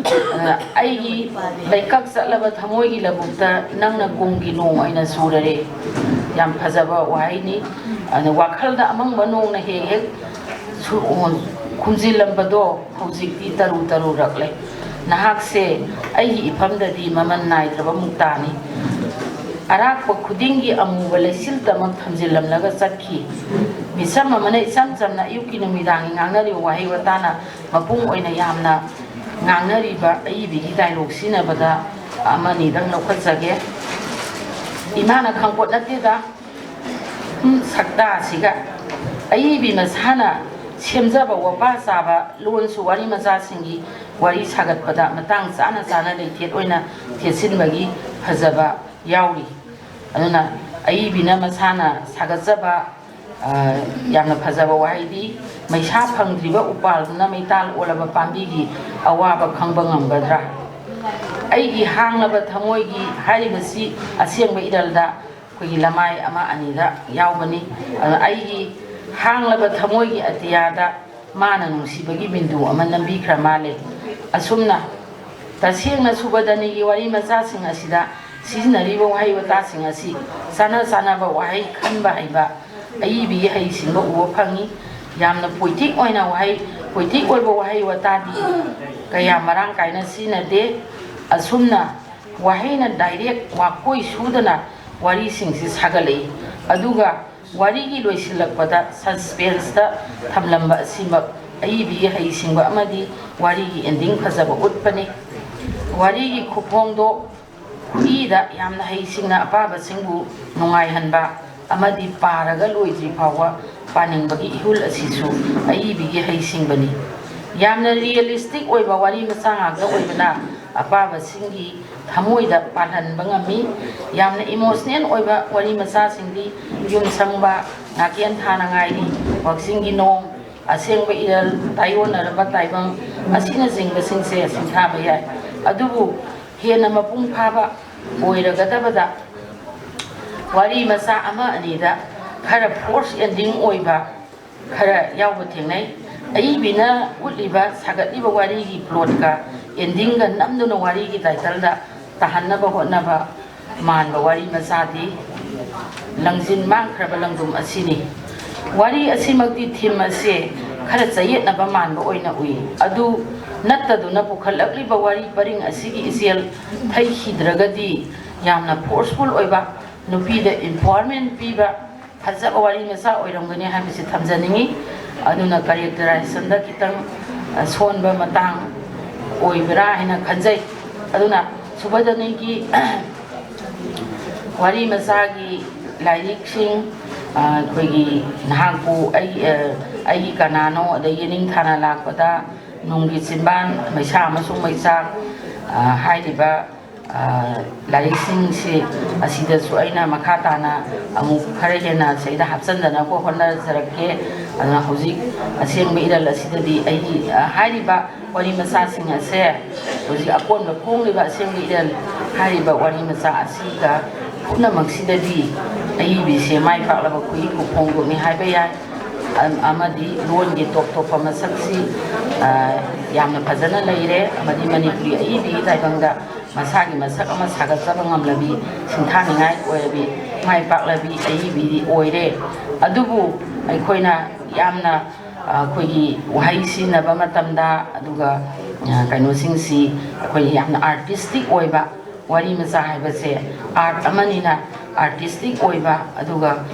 ꯑ, ꯑꯩꯒꯤ ꯂꯩꯀꯛ ꯆꯠꯂꯕ ꯊꯃꯣꯏꯒꯤ ꯂꯧꯕꯨꯛꯇ ꯅꯪꯅ ꯀꯨꯝꯒꯤ ꯅꯣꯡ ꯑꯣꯏꯅ ꯆꯨꯔꯔꯦ꯫ ꯌꯥꯝ ꯐꯖꯕ ꯋꯥꯍꯩꯅꯤ꯫ ꯑꯗ ꯋꯥꯈꯜꯗ ꯑꯃꯪꯕ ꯅꯣꯡꯅ ꯍꯦꯛ ꯍꯦꯛ ꯁꯨ-, ꯈꯨꯝꯖꯤꯜꯂꯝꯕꯗꯣ ꯍꯧꯖꯤꯛꯇꯤ ꯇꯔꯨ ꯇꯔꯨꯔꯛꯂꯦ꯫ ꯅꯍꯥꯛꯁꯦ ꯑꯩꯒꯤ ꯏꯐꯝꯗꯗꯤ ꯃꯃꯜ ꯅꯥꯏꯗ꯭ꯔꯕ ꯃꯨꯛꯇꯥꯅꯤ꯫ ꯑꯔꯥꯛꯄ ꯈꯨꯗꯤꯡꯒꯤ ꯑꯃꯨꯕ ꯂꯩꯆꯤꯜꯇꯃꯛ ꯊꯝꯖꯤꯜꯂꯝꯂꯒ ꯆꯠꯈꯤ꯫ ꯃꯤꯆꯝ ꯑꯃꯅ ꯏꯆꯝ ꯆꯝꯅ ꯑꯌꯨꯛꯀꯤ ꯅꯨꯃꯤꯗꯥꯡꯒꯤ ꯉꯥꯡꯅꯔꯤꯕ ꯋꯥꯍꯩ ꯋꯥꯇꯥꯅ ꯃꯄꯨꯡ ꯑꯣꯏꯅ ꯌꯥꯝꯅ ꯉꯥꯡꯅꯔꯤꯕ ꯑꯏꯕꯤꯒꯤ ꯗꯥꯏꯂꯣꯛ ꯁꯤꯖꯤꯟꯅꯕꯗ ꯑꯃꯅꯤꯗꯪ ꯂꯧꯈꯠꯆꯒꯦ꯫ ꯏꯃꯥꯅ ꯈꯪꯄꯣꯠ ꯅꯠꯇꯦꯗ꯫ ꯎꯝ, ꯁꯛꯇꯥꯁꯤꯒ꯫ ꯑꯏꯕꯤ ꯃꯁꯥꯅ ꯁꯦꯝꯖꯕ ꯋꯥꯄꯥ ꯆꯥꯕ ꯂꯣꯟꯁꯨ ꯋꯥꯔꯤ ꯃꯆꯥꯁꯤꯡꯒꯤ ꯋꯥꯔꯤ ꯁꯥꯒꯠꯄꯗ ꯃꯇꯥꯡ ꯆꯥꯅ ꯆꯥꯅ ꯂꯩꯊꯦꯠ ꯑꯣꯏꯅ ꯊꯦꯠꯆꯤꯟꯕꯒꯤ ꯐꯖꯕ ꯌꯥꯎꯔꯤ꯫ ꯑꯗꯨꯅ ꯑꯏꯕꯤꯅ ꯃꯁꯥꯅ ꯁꯥꯒꯠꯆꯕ, ꯑ, ꯌꯥꯝꯅ ꯐꯖꯕ ꯋꯥꯍꯩꯗꯤ, "ꯃꯩꯁꯥ ꯐꯪꯗ꯭ꯔꯤꯕ ꯎꯄꯥꯜꯗꯨꯅ ꯃꯩꯇꯥꯜ ꯑꯣꯜꯂꯕ ꯄꯥꯝꯕꯤꯒꯤ ꯑꯋꯥꯕ ꯈꯪꯕ ꯉꯝꯒꯗ꯭ꯔꯥ?" "ꯑꯩꯒꯤ ꯍꯥꯡꯂꯕ ꯊꯃꯣꯏꯒꯤ" ꯍꯥꯏꯔꯤꯕꯁꯤ ꯑꯁꯦꯡꯕ ꯏꯔꯜꯗ ꯑꯩꯈꯣꯏꯒꯤ ꯂꯃꯥꯏ ꯑꯃ ꯑꯅꯤꯗ ꯌꯥꯎꯕꯅꯤ꯫ ꯑꯗꯨꯅ ꯑꯩꯒꯤ ꯍꯥꯡꯂꯕ ꯊꯃꯣꯏꯒꯤ ꯑꯇꯤꯌꯥꯗ ꯃꯥꯅ ꯅꯨꯡꯁꯤꯕꯒꯤ ꯕꯤꯟꯗꯨ ꯑꯃ ꯅꯝꯕꯤꯈ꯭ꯔ ꯃꯥꯜꯂꯦ꯫ ꯑꯁꯨꯝꯅ ꯇꯁꯦꯡꯅ ꯁꯨꯕꯗꯅꯤꯒꯤ ꯋꯥꯔꯤ ꯃꯆꯥꯁꯤꯡ ꯑꯁꯤꯗ ꯁꯤꯖꯤꯟꯅꯔꯤꯕ ꯋꯥꯍꯩ ꯋꯥꯇꯥꯁꯤꯡ ꯑꯁꯤ ꯆꯥꯅ ꯆꯥꯅꯕ ꯋꯥꯍꯩ ꯈꯟꯕ ꯍꯩꯕ ꯑꯏꯕꯤꯒꯤ ꯍꯩꯁꯤꯡꯕ ꯎꯕ ꯐꯪꯉꯤ꯫ ꯌꯥꯝꯅ ꯄꯣꯏꯇꯤꯛ ꯑꯣꯏꯅ ꯋꯥꯍꯩ, ꯄꯣꯏꯇꯤꯛ ꯑꯣꯏꯕ ꯋꯥꯍꯩ ꯋꯥꯇꯥꯗꯤ ꯀꯌꯥ ꯃꯔꯥꯡ ꯀꯥꯏꯅ ꯁꯤꯖꯤꯟꯅꯗꯦ꯫ ꯑꯁꯨꯝꯅ ꯋꯥꯍꯩꯅ ꯗꯥꯏꯔꯦꯛ ꯋꯥꯀꯣꯏ ꯁꯨꯗꯅ ꯋꯥꯔꯤꯁꯤꯡꯁꯤ ꯁꯥꯒꯠꯂꯛꯏ꯫ ꯑꯗꯨꯒ ꯋꯥꯔꯤꯒꯤ ꯂꯣꯏꯁꯤꯜꯂꯛꯄꯗ ꯁꯁꯄꯦꯟꯁꯇ ꯊꯝꯂꯝꯕ ꯑꯁꯤꯃꯛ ꯑꯏꯕꯤꯒꯤ ꯍꯩꯁꯤꯡꯕ ꯑꯃꯗꯤ ꯋꯥꯔꯤꯒꯤ ꯑꯦꯟꯗꯤꯡ ꯐꯖꯕ ꯎꯠꯄꯅꯤ꯫ ꯋꯥꯔꯤꯒꯤ ꯈꯨꯐꯣꯡꯗꯣ ꯈꯨꯏꯗ ꯌꯥꯝꯅ ꯍꯩꯁꯤꯡꯅ ꯑꯄꯥꯕꯁꯤꯡꯕꯨ ꯅꯨꯡꯉꯥꯏꯍꯟꯕ ꯑꯃꯗꯤ ꯄꯥꯔꯒ ꯂꯣꯏꯗ꯭ꯔꯤ ꯐꯥꯎꯕ ꯄꯥꯅꯤꯡꯕꯒꯤ ꯏꯍꯨꯜ ꯑꯁꯤꯁꯨ ꯑꯏꯕꯤꯒꯤ ꯍꯩꯁꯤꯡꯕꯅꯤ꯫ ꯌꯥꯝꯅ ꯔꯤꯌꯦꯂꯤꯁꯇꯤꯛ ꯑꯣꯏꯕ ꯋꯥꯔꯤ ꯃꯆꯥ ꯉꯥꯛꯇ ꯑꯣꯏꯕꯅ ꯑꯄꯥꯕꯁꯤꯡꯒꯤ ꯊꯃꯣꯏꯗ ꯄꯥꯜꯍꯟꯕ ꯉꯝꯃꯤ꯫ ꯌꯥꯝꯅ ꯏꯃꯣꯁꯅꯦꯜ ꯑꯣꯏꯕ ꯋꯥꯔꯤ ꯃꯆꯥꯁꯤꯡꯗꯤ ꯌꯨꯝ ꯁꯪꯕ, ꯅꯥꯀꯦꯟ ꯊꯥꯅ ꯉꯥꯏꯔꯤ, ꯋꯥꯛꯆꯤꯡꯒꯤ ꯅꯣꯡ, ꯑꯁꯦꯡꯕ ꯏꯔꯜ, ꯇꯥꯏꯑꯣꯟꯅꯔꯕ ꯇꯥꯏꯕꯪ ꯑꯁꯤꯅꯆꯤꯡꯕꯁꯤꯡꯁꯦ ꯁꯤꯡꯊꯥꯕ ꯌꯥꯏ꯫ ꯑꯗꯨꯕꯨ ꯍꯦꯟꯅ ꯃꯄꯨꯡ ꯐꯥꯕ ꯑꯣꯏꯔꯒꯗꯕꯗ ꯋꯥꯔꯤ ꯃꯆꯥ ꯑꯃ ꯑꯅꯤꯗ ꯈꯔ ꯐꯣꯔꯁ ꯑꯦꯟꯗꯤꯡ ꯑꯣꯏꯕ ꯈꯔ ꯌꯥꯎꯕ ꯊꯦꯡꯅꯩ꯫ ꯑꯏꯕꯤꯅ ꯎꯠꯂꯤꯕ, ꯁꯥꯒꯠꯂꯤꯕ ꯋꯥꯔꯤꯒꯤ ꯄ꯭ꯂꯣꯠꯀ ꯑꯦꯟꯗꯤꯡꯒ ꯅꯝꯗꯨꯅ ꯋꯥꯔꯤꯒꯤ ꯇꯥꯏꯇꯜꯗ ꯇꯥꯍꯟꯅꯕ ꯍꯣꯠꯅꯕ ꯃꯥꯟꯕ ꯋꯥꯔꯤ ꯃꯆꯥꯗꯤ ꯂꯪꯖꯤꯟ ꯃꯥꯡꯈ꯭ꯔꯕ ꯂꯪꯗꯨꯝ ꯑꯁꯤꯅꯤ꯫ ꯋꯥꯔꯤ ꯑꯁꯤꯃꯛꯇꯤ ꯊꯤꯝ ꯑꯁꯦ ꯈꯔ ꯆꯌꯦꯠꯅꯕ ꯃꯥꯟꯕ ꯑꯣꯏꯅ ꯎꯏ꯫ ꯑꯗꯨ ꯅꯠꯇꯗꯨꯅ ꯄꯨꯈꯠꯂꯛꯂꯤꯕ ꯋꯥꯔꯤ ꯄꯔꯤꯡ ꯑꯁꯤꯒꯤ ꯏꯆꯦꯜ ꯊꯩꯈꯤꯗ꯭ꯔꯒꯗꯤ ꯌꯥꯝꯅ ꯐꯣꯔꯁꯐꯨꯜ ꯑꯣꯏꯕ, ꯅꯨꯄꯤꯗ ꯏꯝꯄꯥꯋꯔꯃꯦꯟ ꯄꯤꯕ ꯐꯖꯕ ꯋꯥꯔꯤ ꯃꯆꯥ ꯑꯣꯏꯔꯝꯒꯅꯤ ꯍꯥꯏꯕꯁꯤ ꯊꯝꯖꯅꯤꯡꯏ꯫ ꯑꯗꯨꯅ ꯀꯦꯔꯦꯛꯇꯔꯥꯏꯖꯦꯁꯟꯗ ꯈꯤꯇꯪ ꯁꯣꯟꯕ ꯃꯇꯥꯡ ꯑꯣꯏꯕ꯭ꯔꯥ ꯍꯥꯏꯅ ꯈꯟꯖꯩ꯫ ꯑꯗꯨꯅ ꯁꯨꯕꯗꯅꯤꯒꯤ ꯋꯥꯔꯤ ꯃꯆꯥꯒꯤ ꯂꯥꯏꯔꯤꯛꯁꯤꯡ, ꯑꯩꯈꯣꯏꯒꯤ ꯅꯍꯥꯛꯄꯨ ꯑꯩ, ꯑꯩꯒꯤ ꯀꯅꯥꯅꯣ, ꯑꯗꯒꯤ ꯌꯦꯅꯤꯡꯊꯥꯅ ꯂꯥꯛꯄꯗ, ꯅꯨꯡꯒꯤ ꯆꯤꯝꯕꯥꯟ, ꯃꯩꯁꯥ ꯑꯃꯁꯨꯡ ꯃꯩꯆꯥꯛ ꯍꯥꯏꯔꯤꯕ ꯂꯥꯏꯔꯤꯛꯁꯤꯡꯁꯤ ꯑꯁꯤꯗꯁꯨ ꯑꯩꯅ ꯃꯈꯥ ꯇꯥꯅ ꯑꯃꯨꯛ ꯈꯔ ꯍꯦꯟꯅ ꯁꯤꯗ ꯍꯥꯞꯆꯤꯟꯗꯅꯕ ꯍꯣꯠꯅꯖꯔꯛꯀꯦ꯫ ꯑꯗꯨꯅ ꯍꯧꯖꯤꯛ ꯑꯁꯦꯡꯕ ꯏꯔꯜ ꯑꯁꯤꯗꯗꯤ ꯑꯩ ꯍꯥꯏꯔꯤꯕ ꯋꯥꯔꯤ ꯃꯆꯥꯁꯤꯡ ꯑꯁꯦ ꯍꯧꯖꯤꯛ ꯑꯀꯣꯟꯕ ꯐꯣꯡꯂꯤꯕ ꯑꯁꯦꯡꯕ ꯏꯔꯜ ꯍꯥꯏꯔꯤꯕ ꯋꯥꯔꯤ ꯃꯆꯥ ꯑꯁꯤꯒ ꯄꯨꯝꯅꯃꯛꯁꯤꯗꯗꯤ ꯑꯏꯕꯤꯁꯦ ꯃꯥꯏ ꯄꯥꯛꯂꯕ ꯈꯨꯏ ꯈꯨꯐꯣꯡꯗꯣꯛꯅꯤ ꯍꯥꯏꯕ ꯌꯥꯏ꯫ ꯑꯃꯗꯤ ꯂꯣꯟꯒꯤ ꯇꯣꯞ ꯇꯣꯞꯄ ꯃꯁꯛꯁꯤ ꯌꯥꯝꯅ ꯐꯖꯅ ꯂꯩꯔꯦ꯫ ꯑꯃꯗꯤ ꯃꯅꯤꯄꯨꯔꯤ ꯑꯏꯕꯤꯒꯤ ꯇꯥꯏꯕꯪꯗ ꯃꯁꯥꯒꯤ ꯃꯁꯛ ꯑꯃ ꯁꯥꯒꯠꯆꯕ ꯉꯝꯂꯕꯤ, ꯁꯤꯡꯊꯥꯅꯤꯡꯉꯥꯏ ꯑꯣꯏꯔꯕꯤ, ꯃꯥꯏ ꯄꯥꯛꯂꯕꯤ ꯑꯏꯕꯤꯗꯤ ꯑꯣꯏꯔꯦ꯫ ꯑꯗꯨꯕꯨ ꯑꯩꯈꯣꯏꯅ ꯌꯥꯝꯅ ꯑꯩꯈꯣꯏꯒꯤ ꯋꯥꯍꯩ ꯁꯤꯖꯤꯟꯅꯕ ꯃꯇꯝꯗ, ꯑꯗꯨꯒ ꯀꯩꯅꯣꯁꯤꯡꯁꯤ ꯑꯩꯈꯣꯏ ꯌꯥꯝꯅ ꯑꯥꯔꯇꯤꯁꯇꯤꯛ ꯑꯣꯏꯕ, ꯋꯥꯔꯤ ꯃꯆꯥ ꯍꯥꯏꯕꯁꯦ ꯑꯥꯔꯠ ꯑꯃꯅꯤꯅ, ꯑꯥꯔꯇꯤꯁꯇꯤꯛ ꯑꯣꯏꯕ, ꯑꯗꯨꯒ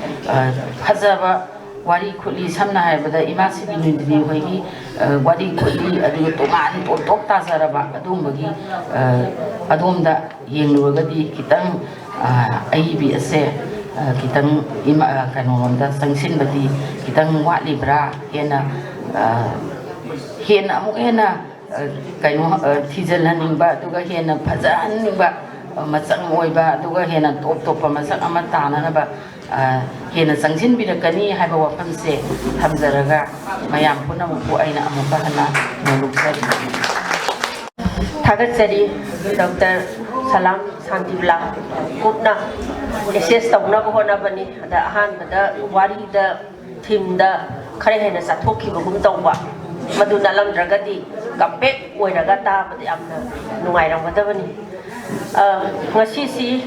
ꯐꯖꯕ ꯋꯥꯔꯤ ꯈꯨꯠꯂꯤ, ꯁꯝꯅ ꯍꯥꯏꯔꯕꯗ ꯏꯃꯥ ꯁꯤꯕꯤ ꯅꯨꯡꯗꯤꯅꯤ ꯍꯣꯏꯒꯤ ꯋꯥꯔꯤ ꯈꯨꯠꯂꯤ, ꯑꯗꯨꯒ ꯇꯣꯉꯥꯟ ꯇꯣꯞ ꯇꯣꯞ ꯇꯥꯖꯔꯕ ꯑꯗꯨꯒꯨꯝꯕꯒꯤ ꯑꯗꯣꯝꯗ ꯌꯦꯡꯂꯨꯔꯒꯗꯤ ꯈꯤꯇꯪ ꯑꯏꯕꯤ ꯑꯁꯦ ꯈꯤꯇꯪ ꯀꯩꯅꯣꯔꯣꯝꯗ ꯆꯪꯁꯤꯟꯕꯗꯤ ꯈꯤꯇꯪ ꯋꯥꯠꯂꯤꯕ꯭ꯔꯥ? ꯍꯦꯟꯅ ꯍꯦꯟꯅ ꯑꯃꯨꯛ ꯍꯦꯟꯅ ꯀꯩꯅꯣ ꯊꯤꯖꯤꯜꯍꯟꯅꯤꯡꯕ, ꯑꯗꯨꯒ ꯍꯦꯟꯅ ꯐꯖꯍꯟꯅꯤꯡꯕ, ꯃꯆꯪ ꯑꯣꯏꯕ, ꯑꯗꯨꯒ ꯍꯦꯟꯅ ꯇꯣꯞ ꯇꯣꯞꯄ ꯃꯁꯛ ꯑꯃ ꯇꯥꯅꯅꯕ ꯍꯦꯟꯅ ꯆꯪꯁꯤꯟꯕꯤꯔꯛꯀꯅꯤ ꯍꯥꯏꯕ ꯋꯥꯐꯝꯁꯦ ꯊꯝꯖꯔꯒ, ꯃꯌꯥꯝ ꯄꯨꯝꯅꯃꯛꯄꯨ ꯑꯩꯅ ꯑꯃꯨꯛꯀ ꯍꯟꯅ ꯅꯣꯂꯨꯛꯆꯔꯤ꯫ ꯊꯥꯒꯠꯆꯔꯤ ꯗꯣꯛꯇꯔ ꯁꯂꯥꯝ ꯁꯥꯟꯇꯤꯕꯂꯥ꯫ ꯀꯨꯞꯅ ꯑꯦꯁꯦꯁ ꯇꯧꯅꯕ ꯍꯣꯠꯅꯕꯅꯤ꯫ ꯑꯗ ꯑꯍꯥꯟꯕꯗ ꯋꯥꯔꯤꯗ, ꯊꯤꯝꯗ ꯈꯔ ꯍꯦꯟꯅ ꯆꯠꯊꯣꯛꯈꯤꯕꯒꯨꯝ ꯇꯧꯕ, ꯃꯗꯨ ꯅꯠꯂꯝꯗ꯭ꯔꯒꯗꯤ ꯀꯝꯄꯦꯛ ꯑꯣꯏꯔꯒ ꯇꯥꯕꯗ ꯌꯥꯝꯅ ꯅꯨꯡꯉꯥꯏꯔꯝꯒꯗꯕꯅꯤ꯫ ꯑ, ꯉꯁꯤꯁꯤ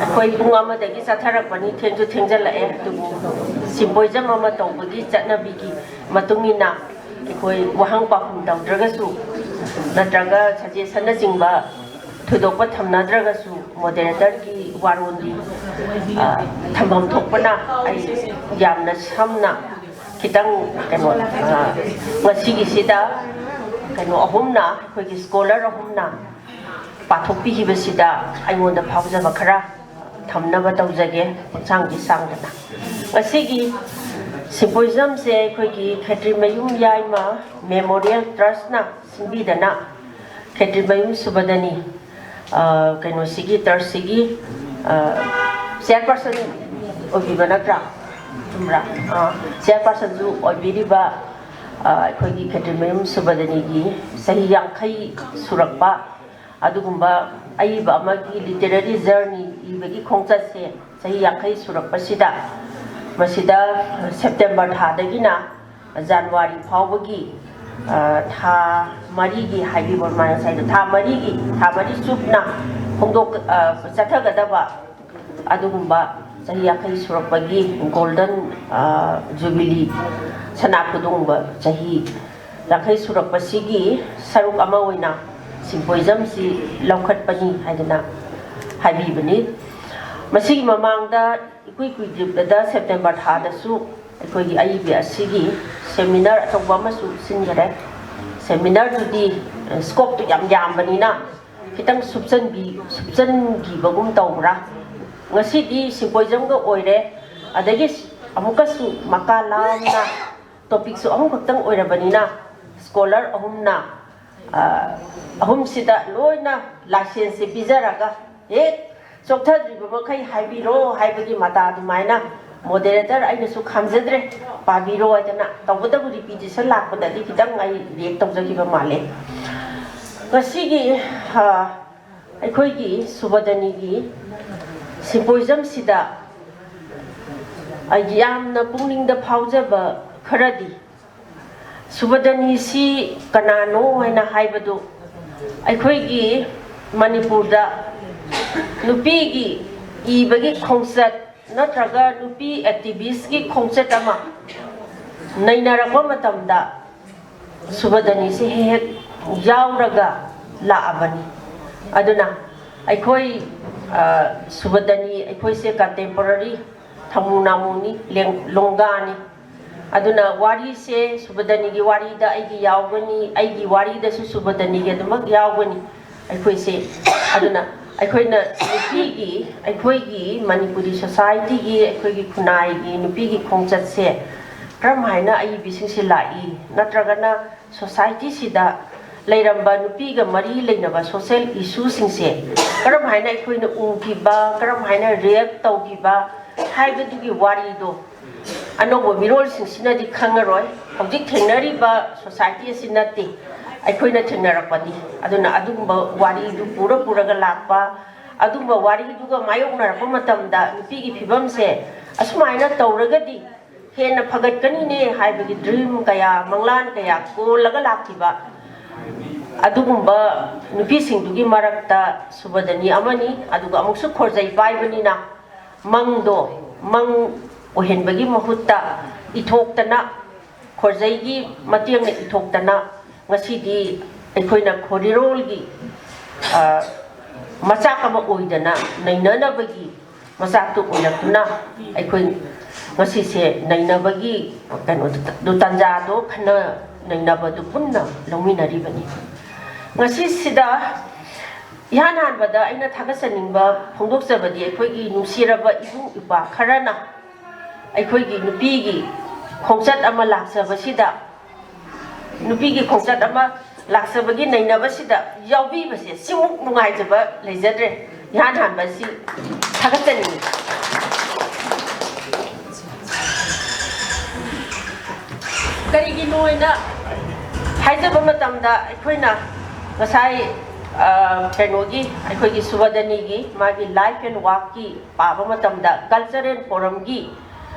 ꯑꯩꯈꯣꯏ ꯄꯨꯡ ꯑꯃꯗꯒꯤ ꯆꯠꯊꯔꯛꯄꯅꯤ, ꯊꯦꯡꯁꯨ ꯊꯦꯡꯖꯤꯜꯂꯛꯑꯦ, ꯑꯗꯨꯕꯨ ꯁꯤꯝꯄꯣꯖꯝ ꯑꯃ ꯇꯧꯕꯒꯤ ꯆꯠꯅꯕꯤꯒꯤ ꯃꯇꯨꯡ ꯏꯟꯅ ꯑꯩꯈꯣꯏ ꯋꯥꯍꯪ ꯄꯥꯎꯈꯨꯝ ꯇꯧꯗ꯭ꯔꯒꯁꯨ ꯅꯠꯇ꯭ꯔꯒ ꯁꯖꯦꯁꯟꯅꯆꯤꯡꯕ ꯊꯣꯏꯗꯣꯛꯄ ꯊꯝꯅꯗ꯭ꯔꯒꯁꯨ, ꯃꯣꯗꯦꯔꯦꯇꯔꯒꯤ ꯋꯥꯔꯣꯜꯗꯤ, ꯑ, ꯊꯝꯐꯝ ꯊꯣꯛꯄꯅ ꯑꯩ ꯌꯥꯝꯅ ꯁꯝꯅ ꯈꯤꯇꯪ ꯀꯩꯅꯣ, ꯑ, ꯉꯁꯤꯒꯤꯁꯤꯗ ꯀꯩꯅꯣ ꯑꯍꯨꯝꯅ, ꯑꯩꯈꯣꯏꯒꯤ ꯁ꯭ꯀꯣꯂꯔ ꯑꯍꯨꯝꯅ ꯄꯥꯊꯣꯛꯄꯤꯈꯤꯕꯁꯤꯗ ꯑꯩꯉꯣꯟꯗ ꯐꯥꯎꯖꯕ ꯈꯔ ꯊꯝꯅꯕ ꯇꯧꯖꯒꯦ, ꯄꯨꯡꯁꯥꯡꯗꯤ ꯁꯥꯡꯗꯅ꯫ ꯉꯁꯤꯒꯤ ꯁꯤꯝꯄꯣꯖꯤꯌꯝꯁꯦ ꯑꯩꯈꯣꯏꯒꯤ ꯈꯦꯇ꯭ꯔꯤꯃꯌꯨꯝ ꯌꯥꯏꯃ ꯃꯦꯃꯣꯔꯤꯌꯦꯜ ꯇ꯭ꯔꯁꯅ ꯁꯤꯟꯕꯤꯗꯅ, ꯈꯦꯇ꯭ꯔꯤꯃꯌꯨꯝ ꯁꯨꯕꯗꯅꯤ, ꯑ, ꯀꯩꯅꯣꯁꯤꯒꯤ, ꯇ꯭ꯔꯁꯁꯤꯒꯤ, ꯑ, ꯆꯤꯌꯔꯄꯔꯁꯟ ꯑꯣꯏꯕꯤꯕ ꯅꯠꯇ꯭ꯔꯥ? ꯆꯨꯝꯕ꯭ꯔꯥ? ꯑ, ꯆꯤꯌꯔꯄꯔꯁꯟꯁꯨ ꯑꯣꯏꯕꯤꯔꯤꯕ, ꯑ, ꯑꯩꯈꯣꯏꯒꯤ ꯈꯦꯇ꯭ꯔꯤꯃꯌꯨꯝ ꯁꯨꯕꯗꯅꯤꯒꯤ ꯆꯍꯤ ꯌꯥꯡꯈꯩ ꯁꯨꯔꯛꯄ ꯑꯗꯨꯒꯨꯝꯕ ꯑꯏꯕ ꯑꯃꯒꯤ ꯂꯤꯇꯦꯔꯦꯔꯤ ꯖꯔꯅꯤ ꯏꯕꯒꯤ ꯈꯣꯡꯆꯠꯁꯦ ꯆꯍꯤ ꯌꯥꯡꯈꯩ ꯁꯨꯔꯛꯄꯁꯤꯗ, ꯃꯁꯤꯗ ꯁꯦꯞꯇꯦꯝꯕꯔ ꯊꯥꯗꯒꯤꯅ ꯖꯅꯋꯥꯔꯤ ꯐꯥꯎꯕꯒꯤ, ꯑ, ꯊꯥ ꯃꯔꯤꯒꯤ ꯍꯥꯏꯕꯤꯕ ꯑꯗꯨꯃꯥꯏꯅ ꯉꯁꯥꯏꯗꯣ, ꯊꯥ ꯃꯔꯤꯒꯤ, ꯊꯥ ꯃꯔꯤ ꯆꯨꯞꯅ ꯐꯣꯡꯗꯣꯛ-, ꯑ, ꯆꯠꯊꯒꯗꯕ ꯑꯗꯨꯒꯨꯝꯕ ꯆꯍꯤ ꯌꯥꯡꯈꯩ ꯁꯨꯔꯛꯄꯒꯤ ꯒꯣꯜꯗꯟ, ꯑ, ꯖꯨꯕꯤꯂꯤ, ꯁꯅꯥ ꯈꯨꯗꯣꯡꯕ ꯆꯍꯤ ꯌꯥꯡꯈꯩ ꯁꯨꯔꯛꯄꯁꯤꯒꯤ ꯁꯔꯨꯛ ꯑꯃ ꯑꯣꯏꯅ ꯁꯤꯝꯄꯣꯖꯤꯌꯝꯁꯤ ꯂꯧꯈꯠꯄꯅꯤ ꯍꯥꯏꯗꯅ ꯍꯥꯏꯕꯤꯕꯅꯤ꯫ ꯃꯁꯤꯒꯤ ꯃꯃꯥꯡꯗ ꯏꯀꯨꯏ ꯀꯨꯏꯗ꯭ꯔꯤꯕꯗ ꯁꯦꯞꯇꯦꯝꯕꯔ ꯊꯥꯗꯁꯨ ꯑꯩꯈꯣꯏꯒꯤ ꯑꯏꯕꯤ ꯑꯁꯤꯒꯤ ꯁꯦꯃꯤꯅꯥꯔ ꯑꯆꯧꯕ ꯑꯃꯁꯨ ꯁꯤꯟꯈꯔꯦ꯫ ꯁꯦꯃꯤꯅꯥꯔꯗꯨꯗꯤ, ꯑ, ꯁ꯭ꯀꯣꯞꯇꯨ ꯌꯥꯝ ꯌꯥꯝꯕꯅꯤꯅ ꯈꯤꯇꯪ ꯁꯨꯞꯆꯟꯕꯤ-, ꯁꯨꯞꯆꯟꯈꯤꯕꯒꯨꯝ ꯇꯧꯕ꯭ꯔꯥ? ꯉꯁꯤꯗꯤ ꯁꯤꯝꯄꯣꯖꯤꯌꯝꯒ ꯑꯣꯏꯔꯦ, ꯑꯗꯒꯤ ꯑꯃꯨꯛꯀꯁꯨ ꯃꯀꯥ ꯂꯥꯝꯅ ꯇꯣꯄꯤꯛꯁꯨ ꯑꯍꯨꯝꯈꯛꯇꯪ ꯑꯣꯏꯔꯕꯅꯤꯅ ꯁ꯭ꯀꯣꯂꯔ ꯑꯍꯨꯝꯅ, ꯑ, ꯑꯍꯨꯝꯁꯤꯗ ꯂꯣꯏꯅ ꯂꯥꯏꯁꯦꯟꯁꯁꯦ ꯄꯤꯖꯔꯒ ꯍꯦꯛ ꯆꯣꯛꯊꯗ꯭ꯔꯤꯕ ꯃꯈꯩ ꯍꯥꯏꯕꯤꯔꯣ ꯍꯥꯏꯕꯒꯤ ꯃꯇꯥ ꯑꯗꯨꯃꯥꯏꯅ ꯃꯣꯗꯦꯔꯦꯇꯔ ꯑꯩꯅꯁꯨ ꯈꯥꯝꯖꯗ꯭ꯔꯦ, ꯄꯥꯕꯤꯔꯣ ꯍꯥꯏꯗꯅ꯫ ꯇꯧꯕꯇꯕꯨ ꯔꯤꯄꯤꯇꯤꯁꯟ ꯂꯥꯛꯄꯗꯗꯤ ꯈꯤꯇꯪ ꯑꯩ ꯔꯤꯌꯦꯛ ꯇꯧꯖꯈꯤꯕ ꯃꯥꯜꯂꯦ꯫ ꯉꯁꯤꯒꯤ, ꯑ, ꯑꯩꯈꯣꯏꯒꯤ ꯁꯨꯕꯗꯅꯤꯒꯤ ꯁꯤꯝꯄꯣꯖꯤꯌꯝꯁꯤꯗ ꯑꯩꯒꯤ ꯌꯥꯝꯅ ꯄꯨꯛꯅꯤꯡꯗ ꯐꯥꯎꯖꯕ ꯈꯔꯗꯤ, ꯁꯨꯕꯗꯅꯤꯁꯤ ꯀꯅꯥꯅꯣ ꯍꯥꯏꯅ ꯍꯥꯏꯕꯗꯨ, ꯑꯩꯈꯣꯏꯒꯤ ꯃꯅꯤꯄꯨꯔꯗ ꯅꯨꯄꯤꯒꯤ ꯏꯕꯒꯤ ꯈꯣꯡꯆꯠ ꯅꯠꯇ꯭ꯔꯒ ꯅꯨꯄꯤ ꯑꯦꯛꯇꯤꯚꯤꯁꯀꯤ ꯈꯣꯡꯆꯠ ꯑꯃ ꯅꯩꯅꯔꯛꯄ ꯃꯇꯝꯗ ꯁꯨꯕꯗꯅꯤꯁꯤ ꯍꯦꯛ ꯍꯦꯛ ꯌꯥꯎꯔꯒ ꯂꯥꯛꯑꯕꯅꯤ꯫ ꯑꯗꯨꯅ ꯑꯩꯈꯣꯏ ꯁꯨꯕꯗꯅꯤ ꯑꯩꯈꯣꯏꯁꯦ ꯀꯟꯇꯦꯝꯄꯣꯔꯔꯤ ꯊꯃꯨ ꯅꯥꯃꯨꯅꯤ, ꯂꯦꯡ-, ꯂꯣꯡꯒꯥꯅꯤ꯫ ꯑꯗꯨꯅ ꯋꯥꯔꯤꯁꯦ ꯁꯨꯕꯗꯅꯤꯒꯤ ꯋꯥꯔꯤꯗ ꯑꯩꯒꯤ ꯌꯥꯎꯒꯅꯤ, ꯑꯩꯒꯤ ꯋꯥꯔꯤꯗꯁꯨ ꯁꯨꯕꯗꯅꯤꯒꯤ ꯑꯗꯨꯃꯛ ꯌꯥꯎꯒꯅꯤ꯫ ꯑꯩꯈꯣꯏꯁꯦ ꯑꯗꯨꯅ ꯑꯩꯈꯣꯏꯅ ꯅꯨꯄꯤꯒꯤ, ꯑꯩꯈꯣꯏꯒꯤ ꯃꯅꯤꯄꯨꯔꯤ ꯁꯣꯁꯥꯏꯇꯤꯒꯤ, ꯑꯩꯈꯣꯏꯒꯤ ꯈꯨꯟꯅꯥꯏꯒꯤ ꯅꯨꯄꯤꯒꯤ ꯈꯣꯡꯆꯠꯁꯦ ꯀꯔꯝ ꯍꯥꯏꯅ ꯑꯏꯕꯤꯁꯤꯡꯁꯦ ꯂꯥꯛꯏ, ꯅꯠꯇ꯭ꯔꯒꯅ ꯁꯣꯁꯥꯏꯇꯤꯁꯤꯗ ꯂꯩꯔꯝꯕ ꯅꯨꯄꯤꯒ ꯃꯔꯤ ꯂꯩꯅꯕ ꯁꯣꯁꯦꯜ ꯏꯁꯨꯁꯤꯡꯁꯦ ꯀꯔꯝ ꯍꯥꯏꯅ ꯑꯩꯈꯣꯏꯅ ꯎꯈꯤꯕ, ꯀꯔꯝ ꯍꯥꯏꯅ ꯔꯤꯌꯦꯛ ꯇꯧꯈꯤꯕ ꯍꯥꯏꯕꯗꯨꯒꯤ ꯋꯥꯔꯤꯗꯣ ꯑꯅꯧꯕ ꯃꯤꯔꯣꯜꯁꯤꯡꯁꯤꯅꯗꯤ ꯈꯪꯉꯔꯣꯏ꯫ ꯍꯧꯖꯤꯛ ꯊꯦꯡꯅꯔꯤꯕ ꯁꯣꯁꯥꯏꯇꯤ ꯑꯁꯤ ꯅꯠꯇꯦ꯫ ꯑꯩꯈꯣꯏꯅ ꯊꯦꯡꯅꯔꯛꯄꯅꯤ꯫ ꯑꯗꯨꯅ ꯑꯗꯨꯒꯨꯝꯕ ꯋꯥꯔꯤꯗꯨ ꯄꯨꯔ ꯄꯨꯔꯒ ꯂꯥꯛꯄ, ꯑꯗꯨꯒꯨꯝꯕ ꯋꯥꯔꯤꯗꯨꯒ ꯃꯥꯌꯣꯛꯅꯔꯛꯄ ꯃꯇꯝꯗ ꯅꯨꯄꯤꯒꯤ ꯐꯤꯕꯝꯁꯦ ꯑꯁꯨꯃꯥꯏꯅ ꯇꯧꯔꯒꯗꯤ ꯍꯦꯟꯅ ꯐꯒꯠꯀꯅꯤꯅꯦ ꯍꯥꯏꯕꯒꯤ ꯗ꯭ꯔꯤꯝ ꯀꯌꯥ, ꯃꯪꯂꯥꯟ ꯀꯌꯥ ꯀꯣꯜꯂꯒ ꯂꯥꯛꯈꯤꯕ ꯑꯗꯨꯒꯨꯝꯕ ꯅꯨꯄꯤꯁꯤꯡꯗꯨꯒꯤ ꯃꯔꯛꯇ ꯁꯨꯕꯗꯅꯤ ꯑꯃꯅꯤ꯫ ꯑꯗꯨꯒ ꯑꯃꯨꯛꯁꯨ ꯈꯣꯔꯖꯩ ꯄꯥꯏꯕꯅꯤꯅ ꯃꯪꯗꯣ ꯃꯪ ꯑꯣꯏꯍꯟꯕꯒꯤ ꯃꯍꯨꯠꯇ ꯏꯊꯣꯛꯇꯅ, ꯈꯣꯔꯖꯩꯒꯤ ꯃꯇꯦꯡꯅ ꯏꯊꯣꯛꯇꯅ ꯉꯁꯤꯗꯤ ꯑꯩꯈꯣꯏꯅ ꯈꯣꯔꯤꯔꯣꯜꯒꯤ, ꯑ, ꯃꯆꯥꯛ ꯑꯃ ꯑꯣꯏꯗꯅ ꯅꯩꯅꯅꯕꯒꯤ ꯃꯆꯥꯛꯇꯨ ꯑꯣꯏꯔꯛꯇꯨꯅ ꯑꯩꯈꯣꯏ ꯉꯁꯤꯁꯦ ꯅꯩꯅꯕꯒꯤ ꯀꯩꯅꯣꯗꯨ, ꯇꯥꯟꯖꯥꯗꯣ ꯈꯟꯅ ꯅꯩꯅꯕꯗꯨ ꯄꯨꯟꯅ ꯂꯧꯃꯤꯟꯅꯔꯤꯕꯅꯤ꯫ ꯉꯁꯤꯁꯤꯗ ꯏꯍꯥꯟ ꯍꯥꯟꯕꯗ ꯑꯩꯅ ꯊꯥꯒꯠꯆꯅꯤꯡꯕ ꯐꯣꯡꯗꯣꯛꯆꯕꯗꯤ ꯑꯩꯈꯣꯏꯒꯤ ꯅꯨꯡꯁꯤꯔꯕ ꯏꯕꯨꯡ ꯏꯄ꯭ꯋꯥ ꯈꯔꯅ ꯑꯩꯈꯣꯏꯒꯤ ꯅꯨꯄꯤꯒꯤ ꯈꯣꯡꯆꯠ ꯑꯃ ꯂꯥꯛꯆꯕꯁꯤꯗ, ꯅꯨꯄꯤꯒꯤ ꯈꯣꯡꯆꯠ ꯑꯃ ꯂꯥꯛꯆꯕꯒꯤ ꯅꯩꯅꯕꯁꯤꯗ ꯌꯥꯎꯕꯤꯕꯁꯦ ꯁꯤꯃꯨꯛ ꯅꯨꯡꯉꯥꯏꯖꯕ ꯂꯩꯖꯗ꯭ꯔꯦ꯫ ꯏꯍꯥꯟ ꯍꯥꯟꯕ ꯁꯤ ꯊꯥꯒꯠꯆꯅꯤꯡꯉꯤ꯫ ꯀꯔꯤꯒꯤꯅꯣ ꯍꯥꯏꯅ ꯍꯥꯏꯖꯕ ꯃꯇꯝꯗ ꯑꯩꯈꯣꯏꯅ ꯉꯁꯥꯏ, ꯑ, ꯀꯩꯅꯣꯒꯤ ꯑꯩꯈꯣꯏꯒꯤ ꯁꯨꯕꯗꯅꯤꯒꯤ ꯃꯥꯒꯤ life and workꯀꯤ ꯄꯥꯕ ꯃꯇꯝꯗ cultural forumꯒꯤ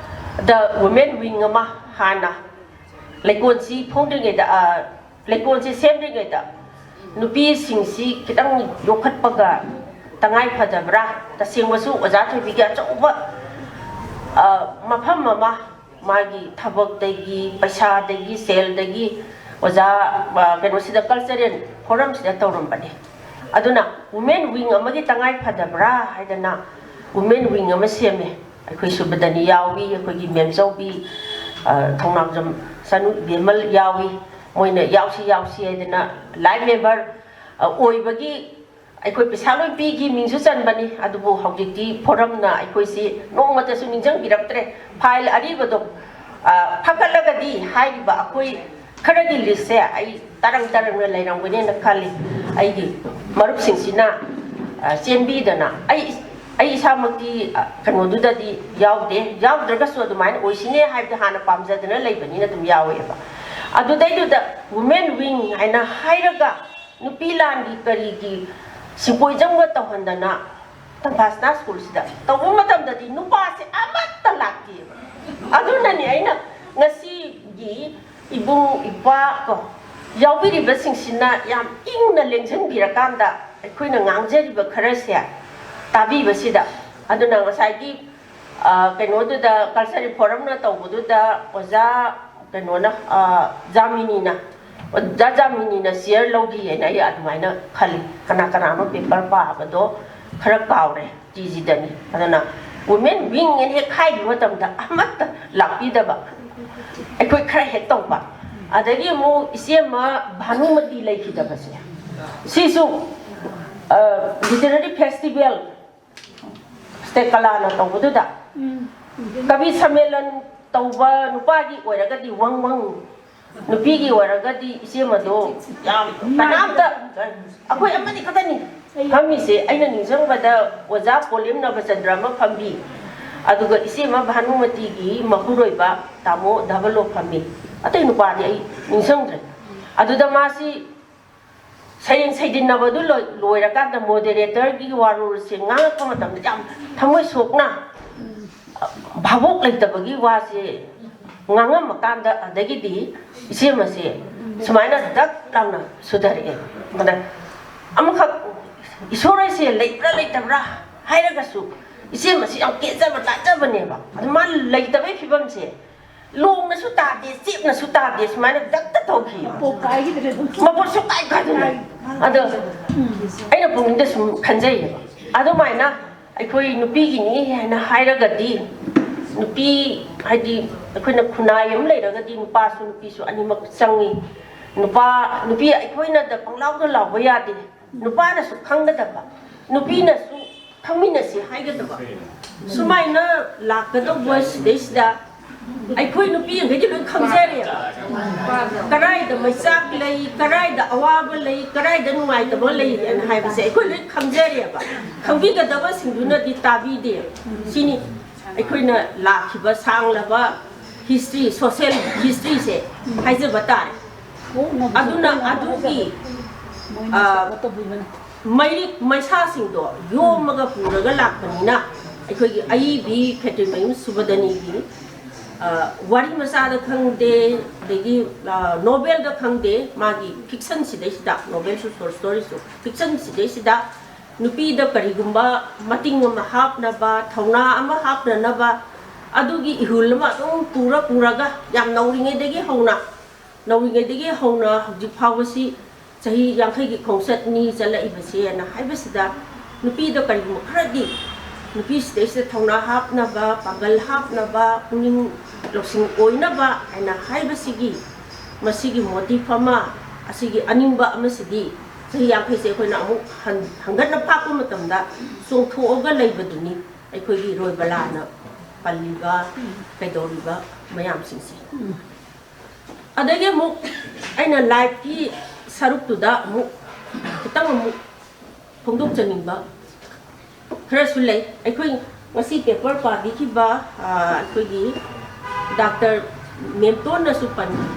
the women wing ꯑꯃ ꯍꯥꯟꯅ ꯂꯩꯀꯣꯜꯁꯤ ꯐꯣꯡꯗ꯭ꯔꯤꯉꯩꯗ, ꯑ, ꯂꯩꯀꯣꯜꯁꯤ ꯁꯦꯝꯗ꯭ꯔꯤꯉꯩꯗ ꯅꯨꯄꯤꯁꯤꯡꯁꯤ ꯈꯤꯇꯪ ꯌꯣꯛꯈꯠꯄꯒ ꯇꯉꯥꯏ ꯐꯗꯕ꯭ꯔꯥ? ꯇꯁꯦꯡꯕꯁꯨ ꯑꯣꯖꯥ ꯊꯣꯏꯕꯤꯒꯤ ꯑꯆꯧꯕ, ꯑ, ꯃꯐꯝ ꯑꯃ ꯃꯥꯒꯤ ꯊꯕꯛꯇꯒꯤ, ꯄꯩꯁꯥꯗꯒꯤ, ꯁꯦꯜꯗꯒꯤ ꯑꯣꯖꯥ, ꯑ, ꯀꯩꯅꯣꯁꯤꯗ cultural forumꯁꯤꯗ ꯇꯧꯔꯝꯕꯅꯦ꯫ ꯑꯗꯨꯅ women wing ꯑꯃꯒꯤ ꯇꯉꯥꯏ ꯐꯗꯕ꯭ꯔꯥ ꯍꯥꯏꯗꯅ women wing ꯑꯃ ꯁꯦꯝꯃꯦ꯫ ꯑꯩꯈꯣꯏ ꯁꯨꯕꯗꯅꯤ ꯌꯥꯎꯏ, ꯑꯩꯈꯣꯏꯒꯤ ꯃꯦꯝꯆꯧꯕꯤ, ꯑ, ꯊꯧꯅꯥꯎꯖꯝ ꯆꯅꯨ ꯏꯕꯦꯝꯃ ꯌꯥꯎꯏ꯫ ꯃꯣꯏꯅ ꯌꯥꯎꯁꯤ ꯌꯥꯎꯁꯤ ꯍꯥꯏꯗꯅ life member, ꯑ, ꯑꯣꯏꯕꯒꯤ ꯑꯩꯈꯣꯏ ꯄꯩꯁꯥ ꯂꯣꯏ ꯄꯤꯈꯤ, ꯃꯤꯡꯁꯨ ꯆꯟꯕꯅꯤ꯫ ꯑꯗꯨꯕꯨ ꯍꯧꯖꯤꯛꯇꯤ ꯐꯣꯔꯝꯅ ꯑꯩꯈꯣꯏꯁꯤ ꯅꯣꯡꯃꯇꯁꯨ ꯅꯤꯡꯁꯤꯡꯕꯤꯔꯛꯇ꯭ꯔꯦ꯫ File ꯑꯔꯤꯕꯗꯣ, ꯑ, ꯐꯒꯠꯂꯒꯗꯤ ꯍꯥꯏꯔꯤꯕ ꯑꯩꯈꯣꯏ ꯈꯔꯒꯤ list ꯁꯦ ꯑꯩ ꯇꯔꯪ ꯇꯔꯪꯅ ꯂꯩꯔꯝꯒꯅꯦꯅ ꯈꯜꯂꯤ꯫ ꯑꯩꯒꯤ ꯃꯔꯨꯞꯁꯤꯡꯁꯤꯅ, ꯑ, ꯆꯦꯟꯕꯤꯗꯅ, ꯑꯩ, ꯑꯩ ꯏꯁꯥꯃꯛꯇꯤ, ꯑ, ꯀꯩꯅꯣꯗꯨꯗꯗꯤ ꯌꯥꯎꯗꯦ, ꯌꯥꯎꯗ꯭ꯔꯒꯁꯨ ꯑꯗꯨꯃꯥꯏꯅ ꯑꯣꯏꯁꯤꯅꯦ ꯍꯥꯏꯕꯗꯤ ꯍꯥꯟꯅ ꯄꯥꯝꯖꯗꯅ ꯂꯩꯕꯅꯤꯅ ꯑꯗꯨꯝ ꯌꯥꯎꯋꯦꯕ꯫ ꯑꯗꯨꯗꯩꯗꯨꯗ women wing ꯍꯥꯏꯅ ꯍꯥꯏꯔꯒ ꯅꯨꯄꯤ ꯂꯥꯟꯒꯤ ꯀꯔꯤꯒꯤ ꯁꯤꯡꯄꯣꯏꯖꯝꯒ ꯇꯧꯍꯟꯗꯅ ꯇꯝꯐꯥꯁꯅꯥ ꯁ꯭ꯀꯨꯜꯁꯤꯗ ꯇꯧꯕ ꯃꯇꯝꯗꯗꯤ ꯅꯨꯄꯥꯁꯦ ꯑꯃꯠꯇ ꯂꯥꯛꯇꯦꯕ꯫ ꯑꯗꯨꯅꯅꯤ ꯑꯩꯅ ꯉꯁꯤꯒꯤ ꯏꯕꯨꯡ ꯏꯄ꯭ꯋꯥ ꯀꯣ, ꯌꯥꯎꯕꯤꯔꯤꯕꯁꯤꯡꯁꯤꯅ ꯌꯥꯝ ꯏꯪꯅ ꯂꯦꯡꯁꯤꯟꯕꯤꯔꯀꯥꯟꯗ ꯑꯩꯈꯣꯏꯅ ꯉꯥꯡꯖꯔꯤꯕ ꯈꯔꯁꯦ ꯇꯥꯕꯤꯕꯁꯤꯗ꯫ ꯑꯗꯨꯅ ꯉꯁꯥꯏꯒꯤ, ꯑ, ꯀꯩꯅꯣꯗꯨꯗ, cultural forum ꯅ ꯇꯧꯕꯗꯨꯗ ꯑꯣꯖꯥ ꯀꯩꯅꯣꯅ, ꯑ, ꯖꯥꯃꯤꯅꯤꯅ, ꯑꯣꯖꯥ ꯖꯥꯃꯤꯅꯤꯅ chair ꯂꯧꯈꯤ ꯍꯥꯏꯅ ꯑꯩ ꯑꯗꯨꯃꯥꯏꯅ ꯈꯜꯂꯤ꯫ ꯀꯅꯥ ꯀꯅꯥꯅꯣ paper ꯄꯥꯕꯗꯣ ꯈꯔ ꯀꯥꯎꯔꯦ꯫ ꯇꯤ ꯖꯤꯗꯅꯤ꯫ ꯑꯗꯨꯅ women wing ꯍꯥꯏꯅ ꯍꯦꯛ ꯍꯥꯏꯈꯤꯕ ꯃꯇꯝꯗ ꯑꯃꯠꯇ ꯂꯥꯛꯄꯤꯗꯕ, ꯑꯩꯈꯣꯏ ꯈꯔ ꯍꯦꯛ ꯇꯧꯕ꯫ ꯑꯗꯒꯤ ꯑꯃꯨꯛ ꯏꯆꯦ ꯑꯃ ꯚꯥꯅꯨꯃꯇꯤ ꯂꯩꯈꯤꯗꯕꯁꯦ, ꯁꯤꯁꯨ, ꯑ, literary festival, state ꯀꯂꯥꯅ ꯇꯧꯕꯗꯨꯗ ꯀꯕꯤ ꯁꯝꯃꯦꯂꯟ ꯇꯧꯕ ꯅꯨꯄꯥꯒꯤ ꯑꯣꯏꯔꯒꯗꯤ ꯋꯪ ꯋꯪ, ꯅꯨꯄꯤꯒꯤ ꯑꯣꯏꯔꯒꯗꯤ ꯏꯆꯦ ꯃꯗꯣ ꯌꯥꯝ ꯀꯅꯥꯝꯇ, ꯑꯩꯈꯣꯏ ꯑꯃꯅꯤ ꯈꯛꯇꯅꯤ ꯐꯝꯃꯤꯁꯦ꯫ ꯑꯩꯅ ꯅꯤꯡꯁꯤꯡꯕꯗ ꯑꯣꯖꯥ ꯄꯣꯂꯤꯝ ꯅꯕꯆꯟꯗ꯭ꯔ ꯑꯃ ꯐꯝꯕꯤ, ꯑꯗꯨꯒ ꯏꯆꯦ ꯑꯃ ꯚꯥꯅꯨꯃꯇꯤꯒꯤ ꯃꯄꯨꯔꯣꯏꯕ ꯇꯥꯃꯣ ꯙꯕꯂꯣ ꯐꯝꯃꯤ꯫ ꯑꯇꯩ ꯅꯨꯄꯥꯗꯤ ꯑꯩ ꯅꯤꯡꯁꯤꯡꯗ꯭ꯔꯦ꯫ ꯑꯗꯨꯗ ꯃꯥꯁꯤ ꯁꯩꯔꯦꯡ ꯁꯩꯗꯤꯟꯅꯕꯗꯨ ꯂꯣꯏ-, ꯂꯣꯏꯔꯀꯥꯟꯗ moderator ꯒꯤ ꯋꯥꯔꯣꯜꯁꯦ ꯉꯥꯡꯉꯛꯄ ꯃꯇꯝꯗ ꯌꯥꯝ ꯊꯃꯣꯏ ꯁꯣꯛꯅ, ꯚꯥꯕꯣꯛ ꯂꯩꯇꯕꯒꯤ ꯋꯥꯁꯦ ꯉꯥꯡꯉꯝꯃꯀꯥꯟꯗ, ꯑꯗꯒꯤꯗꯤ ꯏꯆꯦꯃꯁꯦ ꯁꯨꯃꯥꯏꯅ ꯗꯛ ꯂꯥꯎꯅ ꯁꯨꯊꯔꯛꯑꯦ꯫ ꯑꯗ ꯑꯃꯈꯛ ꯏꯁꯣꯔ ꯍꯥꯏꯁꯦ ꯂꯩꯕ꯭ꯔꯥ ꯂꯩꯇꯕ꯭ꯔꯥ ꯍꯥꯏꯔꯒꯁꯨ ꯏꯆꯦꯃꯁꯤ ꯌꯥꯝ ꯀꯦꯖꯕ ꯂꯥꯠꯆꯕꯅꯦꯕ꯫ ꯑꯗꯨ ꯃꯥ ꯂꯩꯇꯕꯒꯤ ꯐꯤꯕꯝꯁꯦ ꯂꯣꯡꯅꯁꯨ ꯇꯥꯗꯦ, ꯆꯦꯞꯅꯁꯨ ꯇꯥꯗꯦ, ꯁꯨꯃꯥꯏꯅ ꯗꯛ ꯗꯛ ꯇꯧꯈꯤ꯫ ꯃꯄꯣꯛ ꯁꯨꯡꯀꯥꯏ ꯀꯥꯏꯗꯅ꯫ ꯑꯗꯣ ꯑꯩꯅ ꯄꯨꯛꯅꯤꯡꯗ ꯁꯨꯝ ꯈꯟꯖꯩꯌꯦꯕ, ꯑꯗꯨꯃꯥꯏꯅ ꯑꯩꯈꯣꯏ ꯅꯨꯄꯤꯒꯤꯅꯤ ꯍꯥꯏꯅ ꯍꯥꯏꯔꯒꯗꯤ, ꯅꯨꯄꯤ ꯍꯥꯏꯗꯤ ꯑꯩꯈꯣꯏꯅ ꯈꯨꯟꯅꯥꯏ ꯑꯃ ꯂꯩꯔꯒꯗꯤ ꯅꯨꯄꯥꯁꯨ ꯅꯨꯄꯤꯁꯨ ꯑꯅꯤꯃꯛ ꯆꯪꯉꯤ꯫ ꯅꯨꯄꯥ, ꯅꯨꯄꯤ ꯑꯩꯈꯣꯏꯅꯗ ꯄꯪꯂꯥꯎꯗ ꯂꯥꯎꯕ ꯌꯥꯗꯦ꯫ ꯅꯨꯄꯥꯅꯁꯨ ꯈꯪꯒꯗꯕ, ꯅꯨꯄꯤꯅꯁꯨ ꯈꯪꯃꯤꯟꯅꯁꯤ ꯍꯥꯏꯒꯗꯕ꯫ ꯁꯨꯃꯥꯏꯅ ꯂꯥꯛꯀꯗꯧꯕ ꯁꯤꯗꯩꯁꯤꯗ ꯑꯩꯈꯣꯏ ꯅꯨꯄꯤ ꯑꯃꯈꯩꯗꯤ ꯂꯣꯏ ꯈꯪꯖꯔꯦꯕ, ꯀꯗꯥꯏꯗ ꯃꯩꯆꯥꯛ ꯂꯩ, ꯀꯗꯥꯏꯗ ꯑꯋꯥꯕ ꯂꯩ, ꯀꯗꯥꯏꯗ ꯅꯨꯡꯉꯥꯏꯇꯕ ꯂꯩ ꯍꯥꯏꯅ ꯍꯥꯏꯕꯁꯦ ꯑꯩꯈꯣꯏ ꯂꯣꯏ ꯈꯪꯖꯔꯦꯕ꯫ ꯈꯪꯕꯤꯒꯗꯕꯁꯤꯡꯗꯨꯅꯗꯤ ꯇꯥꯕꯤꯗꯦ꯫ ꯁꯤꯅꯤ ꯑꯩꯈꯣꯏꯅ ꯂꯥꯛꯈꯤꯕ ꯁꯥꯡꯂꯕ ꯍꯤꯁꯇ꯭ꯔꯤ, ꯁꯣꯁꯦꯜ ꯍꯤꯁꯇ꯭ꯔꯤꯁꯦ ꯍꯥꯏꯖꯕ ꯇꯥꯔꯦ꯫ ꯑꯗꯨꯅ ꯑꯗꯨꯒꯤ, ꯑ, ꯃꯩꯔꯤꯛ ꯃꯩꯁꯥꯁꯤꯡꯗꯣ ꯌꯣꯝꯃꯒ ꯄꯨꯔꯒ ꯂꯥꯛꯄꯅꯤꯅ, ꯑꯩꯈꯣꯏꯒꯤ ꯑꯏꯕꯤ ꯈꯦꯇ꯭ꯔꯤꯃꯌꯨꯝ ꯁꯨꯕꯗꯅꯤꯒꯤ, ꯑ, ꯋꯥꯔꯤ ꯃꯆꯥꯗ ꯈꯪꯗꯦ, ꯑꯗꯒꯤ, ꯑ, ꯅꯣꯕꯦꯜꯗ ꯈꯪꯗꯦ, ꯃꯥꯒꯤ ꯐꯤꯛꯁꯟꯁꯤꯗꯩꯁꯤꯗ, ꯅꯣꯕꯦꯜꯁꯨ, ꯁꯣꯔꯠ ꯁ꯭ꯇꯣꯔꯤꯁꯨ, ꯐꯤꯛꯁꯟꯁꯤꯗꯩꯁꯤꯗ ꯅꯨꯄꯤꯗ ꯀꯔꯤꯒꯨꯝꯕ ꯃꯇꯤꯡ ꯑꯃ ꯍꯥꯞꯅꯕ, ꯊꯧꯅꯥ ꯑꯃ ꯍꯥꯞꯅꯅꯕ, ꯑꯗꯨꯒꯤ ꯏꯍꯨꯜ ꯑꯃ ꯑꯗꯨꯝ ꯄꯨꯔ ꯄꯨꯔꯒ, ꯌꯥꯝ ꯅꯧꯔꯤꯉꯩꯗꯒꯤ ꯍꯧꯅ, ꯅꯧꯔꯤꯉꯩꯗꯒꯤ ꯍꯧꯅ ꯍꯧꯖꯤꯛ ꯐꯥꯎꯕꯁꯤ ꯆꯍꯤ ꯌꯥꯡꯈꯩꯒꯤ ꯈꯣꯡꯆꯠꯅꯤ ꯆꯠꯂꯛꯏꯕꯁꯦꯅ ꯍꯥꯏꯕꯁꯤꯗ, ꯅꯨꯄꯤꯗ ꯀꯔꯤꯒꯨꯝꯕ ꯈꯔꯗꯤ ꯅꯨꯄꯤꯁꯤꯗꯩꯁꯤꯗ ꯊꯧꯅꯥ ꯍꯥꯞꯅꯕ, ꯄꯥꯡꯒꯜ ꯍꯥꯞꯅꯕ, ꯄꯨꯛꯅꯤꯡ ꯂꯧꯁꯤꯡ ꯑꯣꯏꯅꯕ ꯍꯥꯏꯅ ꯍꯥꯏꯕꯁꯤꯒꯤ, ꯃꯁꯤꯒꯤ ꯃꯣꯇꯤꯐ ꯑꯃ, ꯑꯁꯤꯒꯤ ꯑꯅꯤꯡꯕ ꯑꯃꯁꯤꯗꯤ ꯆꯍꯤ ꯌꯥꯡꯈꯩꯁꯦ ꯑꯩꯈꯣꯏꯅ ꯑꯃꯨꯛ ꯍꯟ-, ꯍꯪꯒꯠꯅ ꯐꯥꯛꯄ ꯃꯇꯝꯗ ꯆꯣꯡꯊꯣꯛꯑꯒ ꯂꯩꯕꯗꯨꯅꯤ ꯑꯩꯈꯣꯏꯒꯤ ꯔꯣꯏꯕꯂꯥꯅ ꯄꯜꯂꯤꯕ, ꯀꯩꯗꯧꯔꯤꯕ ꯃꯌꯥꯝꯁꯤꯡꯁꯦ꯫ ꯑꯗꯒꯤ ꯑꯃꯨꯛ ꯑꯩꯅ ꯂꯥꯏꯐꯀꯤ ꯁꯔꯨꯛꯇꯨꯗ ꯑꯃꯨꯛ ꯈꯤꯇꯪ ꯑꯃꯨꯛ ꯐꯣꯡꯗꯣꯛꯆꯅꯤꯡꯕ ꯈꯔꯁꯨ ꯂꯩ꯫ ꯑꯩꯈꯣꯏ ꯉꯁꯤ ꯄꯦꯄꯔ ꯄꯥꯕꯤꯈꯤꯕ, ꯑ, ꯑꯩꯈꯣꯏꯒꯤ ꯗꯥꯛꯇꯔ ꯃꯦꯝꯇꯣꯟꯅꯁꯨ ꯄꯟꯈꯤ,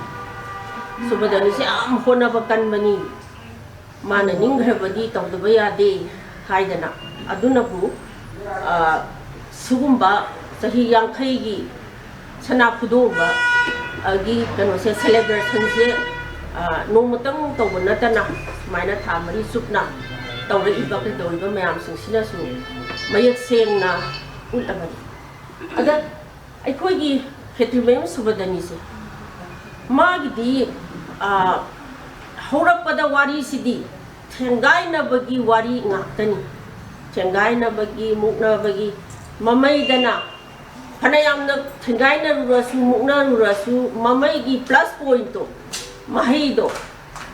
ꯁꯨꯕꯗꯅꯤꯁꯦ ꯌꯥꯝ ꯍꯣꯠꯅꯕ ꯀꯟꯕꯅꯤ, ꯃꯥꯅ ꯅꯤꯡꯈ꯭ꯔꯕꯗꯤ ꯇꯧꯗꯕ ꯌꯥꯗꯦ ꯍꯥꯏꯗꯅ꯫ ꯑꯗꯨꯅꯕꯨ, ꯑ, ꯁꯤꯒꯨꯝꯕ ꯆꯍꯤ ꯌꯥꯡꯈꯩꯒꯤ ꯁꯅꯥ ꯈꯨꯗꯣꯡꯕ, ꯑ, ꯒꯤ ꯀꯩꯅꯣꯁꯦ, ꯁꯦꯂꯦꯕ꯭ꯔꯦꯁꯟꯁꯦ, ꯑ, ꯅꯣꯡꯃꯇꯪ ꯇꯧꯕ ꯅꯠꯇꯅ ꯁꯨꯃꯥꯏꯅ ꯊꯥ ꯃꯔꯤ ꯆꯨꯞꯅ ꯇꯧꯔꯛꯏꯕ ꯀꯩꯗꯧꯔꯤꯕ ꯃꯌꯥꯝꯁꯤꯡꯁꯤꯅꯁꯨ ꯃꯌꯦꯛ ꯁꯦꯡꯅ ꯎꯠꯂꯕꯅꯤ꯫ ꯑꯗ ꯑꯩꯈꯣꯏꯒꯤ ꯈꯦꯇ꯭ꯔꯤꯃꯌꯨꯝ ꯁꯨꯕꯗꯅꯤꯁꯦ, ꯃꯥꯒꯤꯗꯤ ꯍꯧꯔꯛꯄꯗ ꯋꯥꯔꯤꯁꯤꯗꯤ ꯊꯦꯡꯒꯥꯏꯅꯕꯒꯤ ꯋꯥꯔꯤ ꯉꯥꯛꯇꯅꯤ꯫ ꯊꯦꯡꯒꯥꯏꯅꯕꯒꯤ, ꯃꯨꯛꯅꯕꯒꯤ, ꯃꯃꯩꯗꯅ ꯐꯅꯌꯥꯝꯅ ꯊꯦꯡꯒꯥꯏꯅꯔꯨꯔꯁꯨ, ꯃꯨꯛꯅꯔꯨꯔꯁꯨ, ꯃꯃꯩꯒꯤ ꯄ꯭ꯂꯁ ꯄꯣꯏꯟꯠꯇꯣ, ꯃꯍꯩꯗꯣ,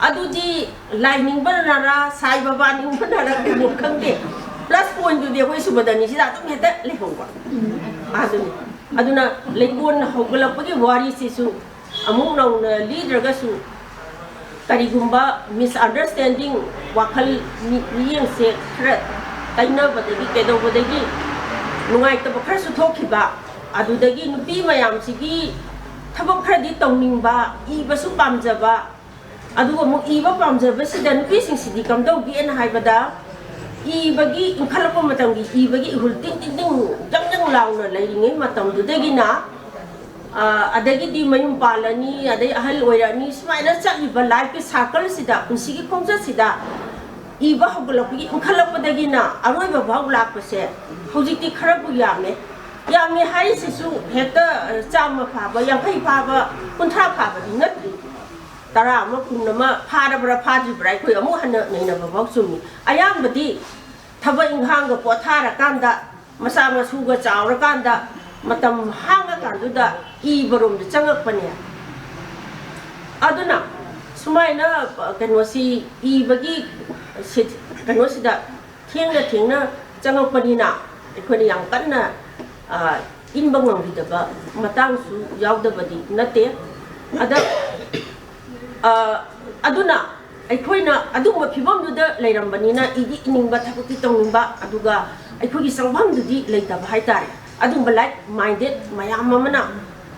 ꯑꯗꯨꯗꯤ ꯂꯥꯏ ꯅꯤꯡꯕꯅꯔ, ꯁꯥꯏ ꯕꯕꯥ ꯅꯤꯡꯕꯅꯔ ꯀꯩꯅꯣ ꯈꯪꯗꯦ, ꯄ꯭ꯂꯁ ꯄꯣꯏꯟꯠꯇꯨꯗꯤ ꯑꯩꯈꯣꯏ ꯁꯨꯕꯗꯅꯤꯁꯤꯗ ꯑꯗꯨꯝ ꯍꯦꯛꯇ ꯂꯩꯍꯧꯕ꯫ ꯑꯗꯨꯅꯤ꯫ ꯑꯗꯨꯅ ꯂꯩꯀꯣꯟ ꯍꯧꯒꯠꯂꯛꯄꯒꯤ ꯋꯥꯔꯤꯁꯤꯁꯨ ꯑꯃꯨꯛ ꯅꯧꯅ ꯂꯤꯗ꯭ꯔꯒꯁꯨ, ꯀꯔꯤꯒꯨꯝꯕ ꯃꯤꯁꯑꯟꯗꯔꯁ꯭ꯇꯦꯟꯗꯤꯡ, ꯋꯥꯈꯜ ꯃꯤ-, ꯃꯤꯠꯌꯦꯡꯁꯦ ꯈꯔ ꯇꯩꯅꯕꯗꯒꯤ, ꯀꯩꯗꯧꯕꯗꯒꯤ ꯅꯨꯡꯉꯥꯏꯇꯕ ꯈꯔꯁꯨ ꯊꯣꯛꯈꯤꯕ, ꯑꯗꯨꯗꯒꯤ ꯅꯨꯄꯤ ꯃꯌꯥꯝꯁꯤꯒꯤ ꯊꯕꯛ ꯈꯔꯗꯤ ꯇꯧꯅꯤꯡꯕ, ꯏꯕꯁꯨ ꯄꯥꯝꯖꯕ, ꯑꯗꯨꯒ ꯑꯃꯨꯛ ꯏꯕ ꯄꯥꯝꯖꯕꯁꯤꯗ ꯅꯨꯄꯤꯁꯤꯡꯁꯤꯗꯤ ꯀꯝꯗꯧꯒꯦꯅ ꯍꯥꯏꯕꯗ, ꯏꯕꯒꯤ, ꯏꯟꯈꯠꯂꯛꯄ ꯃꯇꯝꯒꯤ ꯏꯕꯒꯤ ꯏꯍꯨꯜ ꯇꯤꯡ ꯇꯤꯡ ꯇꯤꯡ ꯖꯪ ꯖꯪ ꯂꯥꯎꯅ ꯂꯩꯔꯤꯉꯩ ꯃꯇꯝꯗꯨꯗꯒꯤꯅ, ꯑ, ꯑꯗꯒꯤꯗꯤ ꯃꯌꯨꯝ ꯄꯥꯜꯂꯅꯤ, ꯑꯗꯩ ꯑꯍꯜ ꯑꯣꯏꯔꯛꯑꯅꯤ, ꯁꯨꯃꯥꯏꯅ ꯆꯠꯂꯤꯕ ꯂꯥꯏꯐꯀꯤ ꯁꯥꯔꯀꯜꯁꯤꯗ, ꯄꯨꯟꯁꯤꯒꯤ ꯈꯣꯡꯆꯠꯁꯤꯗ ꯏꯕ ꯍꯧꯒꯠꯂꯛꯄꯒꯤ, ꯏꯟꯈꯠꯂꯛꯄꯗꯒꯤꯅ ꯑꯔꯣꯏꯕ ꯐꯥꯎ ꯂꯥꯛꯄꯁꯦ ꯍꯧꯖꯤꯛꯇꯤ ꯈꯔꯕꯨ ꯌꯥꯝꯃꯦ꯫ ꯌꯥꯝꯃꯦ ꯍꯥꯏꯔꯤꯁꯤꯁꯨ ꯍꯦꯛꯇ, ꯑ, ꯆꯥꯝꯃ ꯐꯥꯕ, ꯌꯥꯡꯈꯩ ꯐꯥꯕ, ꯀꯨꯟꯊ꯭ꯔꯥ ꯐꯥꯕꯗꯤ ꯅꯠꯇ꯭ꯔꯤ꯫ ꯇꯔꯥ ꯑꯃ, ꯀꯨꯟ ꯑꯃ ꯐꯥꯔꯕ꯭ꯔꯥ ꯐꯥꯗ꯭ꯔꯤꯕ꯭ꯔꯥ ꯑꯩꯈꯣꯏ ꯑꯃꯨꯛ ꯍꯟꯅ ꯅꯩꯅꯕ ꯐꯥꯎ ꯆꯨꯝꯃꯤ꯫ ꯑꯌꯥꯝꯕꯗꯤ ꯊꯕꯛ ꯏꯪꯈꯥꯡꯒ ꯄꯣꯊꯥꯔꯀꯥꯟꯗ, ꯃꯆꯥ ꯃꯁꯨꯒ ꯆꯥꯎꯔꯀꯥꯟꯗ, ꯃꯇꯝ ꯍꯥꯡꯉꯀꯥꯟꯗꯨꯗ ꯏꯕꯔꯣꯝꯗ ꯆꯪꯉꯛꯄꯅꯦ꯫ ꯑꯗꯨꯅ ꯁꯨꯃꯥꯏꯅ, ꯑ, ꯀꯩꯅꯣꯁꯤ ꯏꯕꯒꯤ ꯁꯤ-, ꯀꯩꯅꯣꯁꯤꯗ ꯊꯦꯡꯅ ꯊꯦꯡꯅ ꯆꯪꯉꯛꯄꯅꯤꯅ ꯑꯩꯈꯣꯏꯅ ꯌꯥꯝ ꯀꯟꯅ, ꯑ, ꯏꯟꯕ ꯉꯝꯈꯤꯗꯕ ꯃꯇꯥꯡꯁꯨ ꯌꯥꯎꯗꯕꯗꯤ ꯅꯠꯇꯦ꯫ ꯑꯗ, ꯑ, ꯑꯗꯨꯅ ꯑꯩꯈꯣꯏꯅ ꯑꯗꯨꯒꯨꯝꯕ ꯐꯤꯕꯝꯗꯨꯗ ꯂꯩꯔꯝꯕꯅꯤꯅ ꯏꯗꯤ ꯏꯅꯤꯡꯕ, ꯊꯕꯛꯇꯤ ꯇꯧꯅꯤꯡꯕ, ꯑꯗꯨꯒ ꯑꯩꯈꯣꯏꯒꯤ ꯆꯪꯐꯝꯗꯨꯗꯤ ꯂꯩꯇꯕ ꯍꯥꯏꯇꯥꯔꯦ꯫ ꯑꯗꯨꯒꯨꯝꯕ ꯂꯥꯏꯛ ꯃꯥꯏꯟꯗꯦꯠ ꯃꯌꯥꯝ ꯑꯃꯅ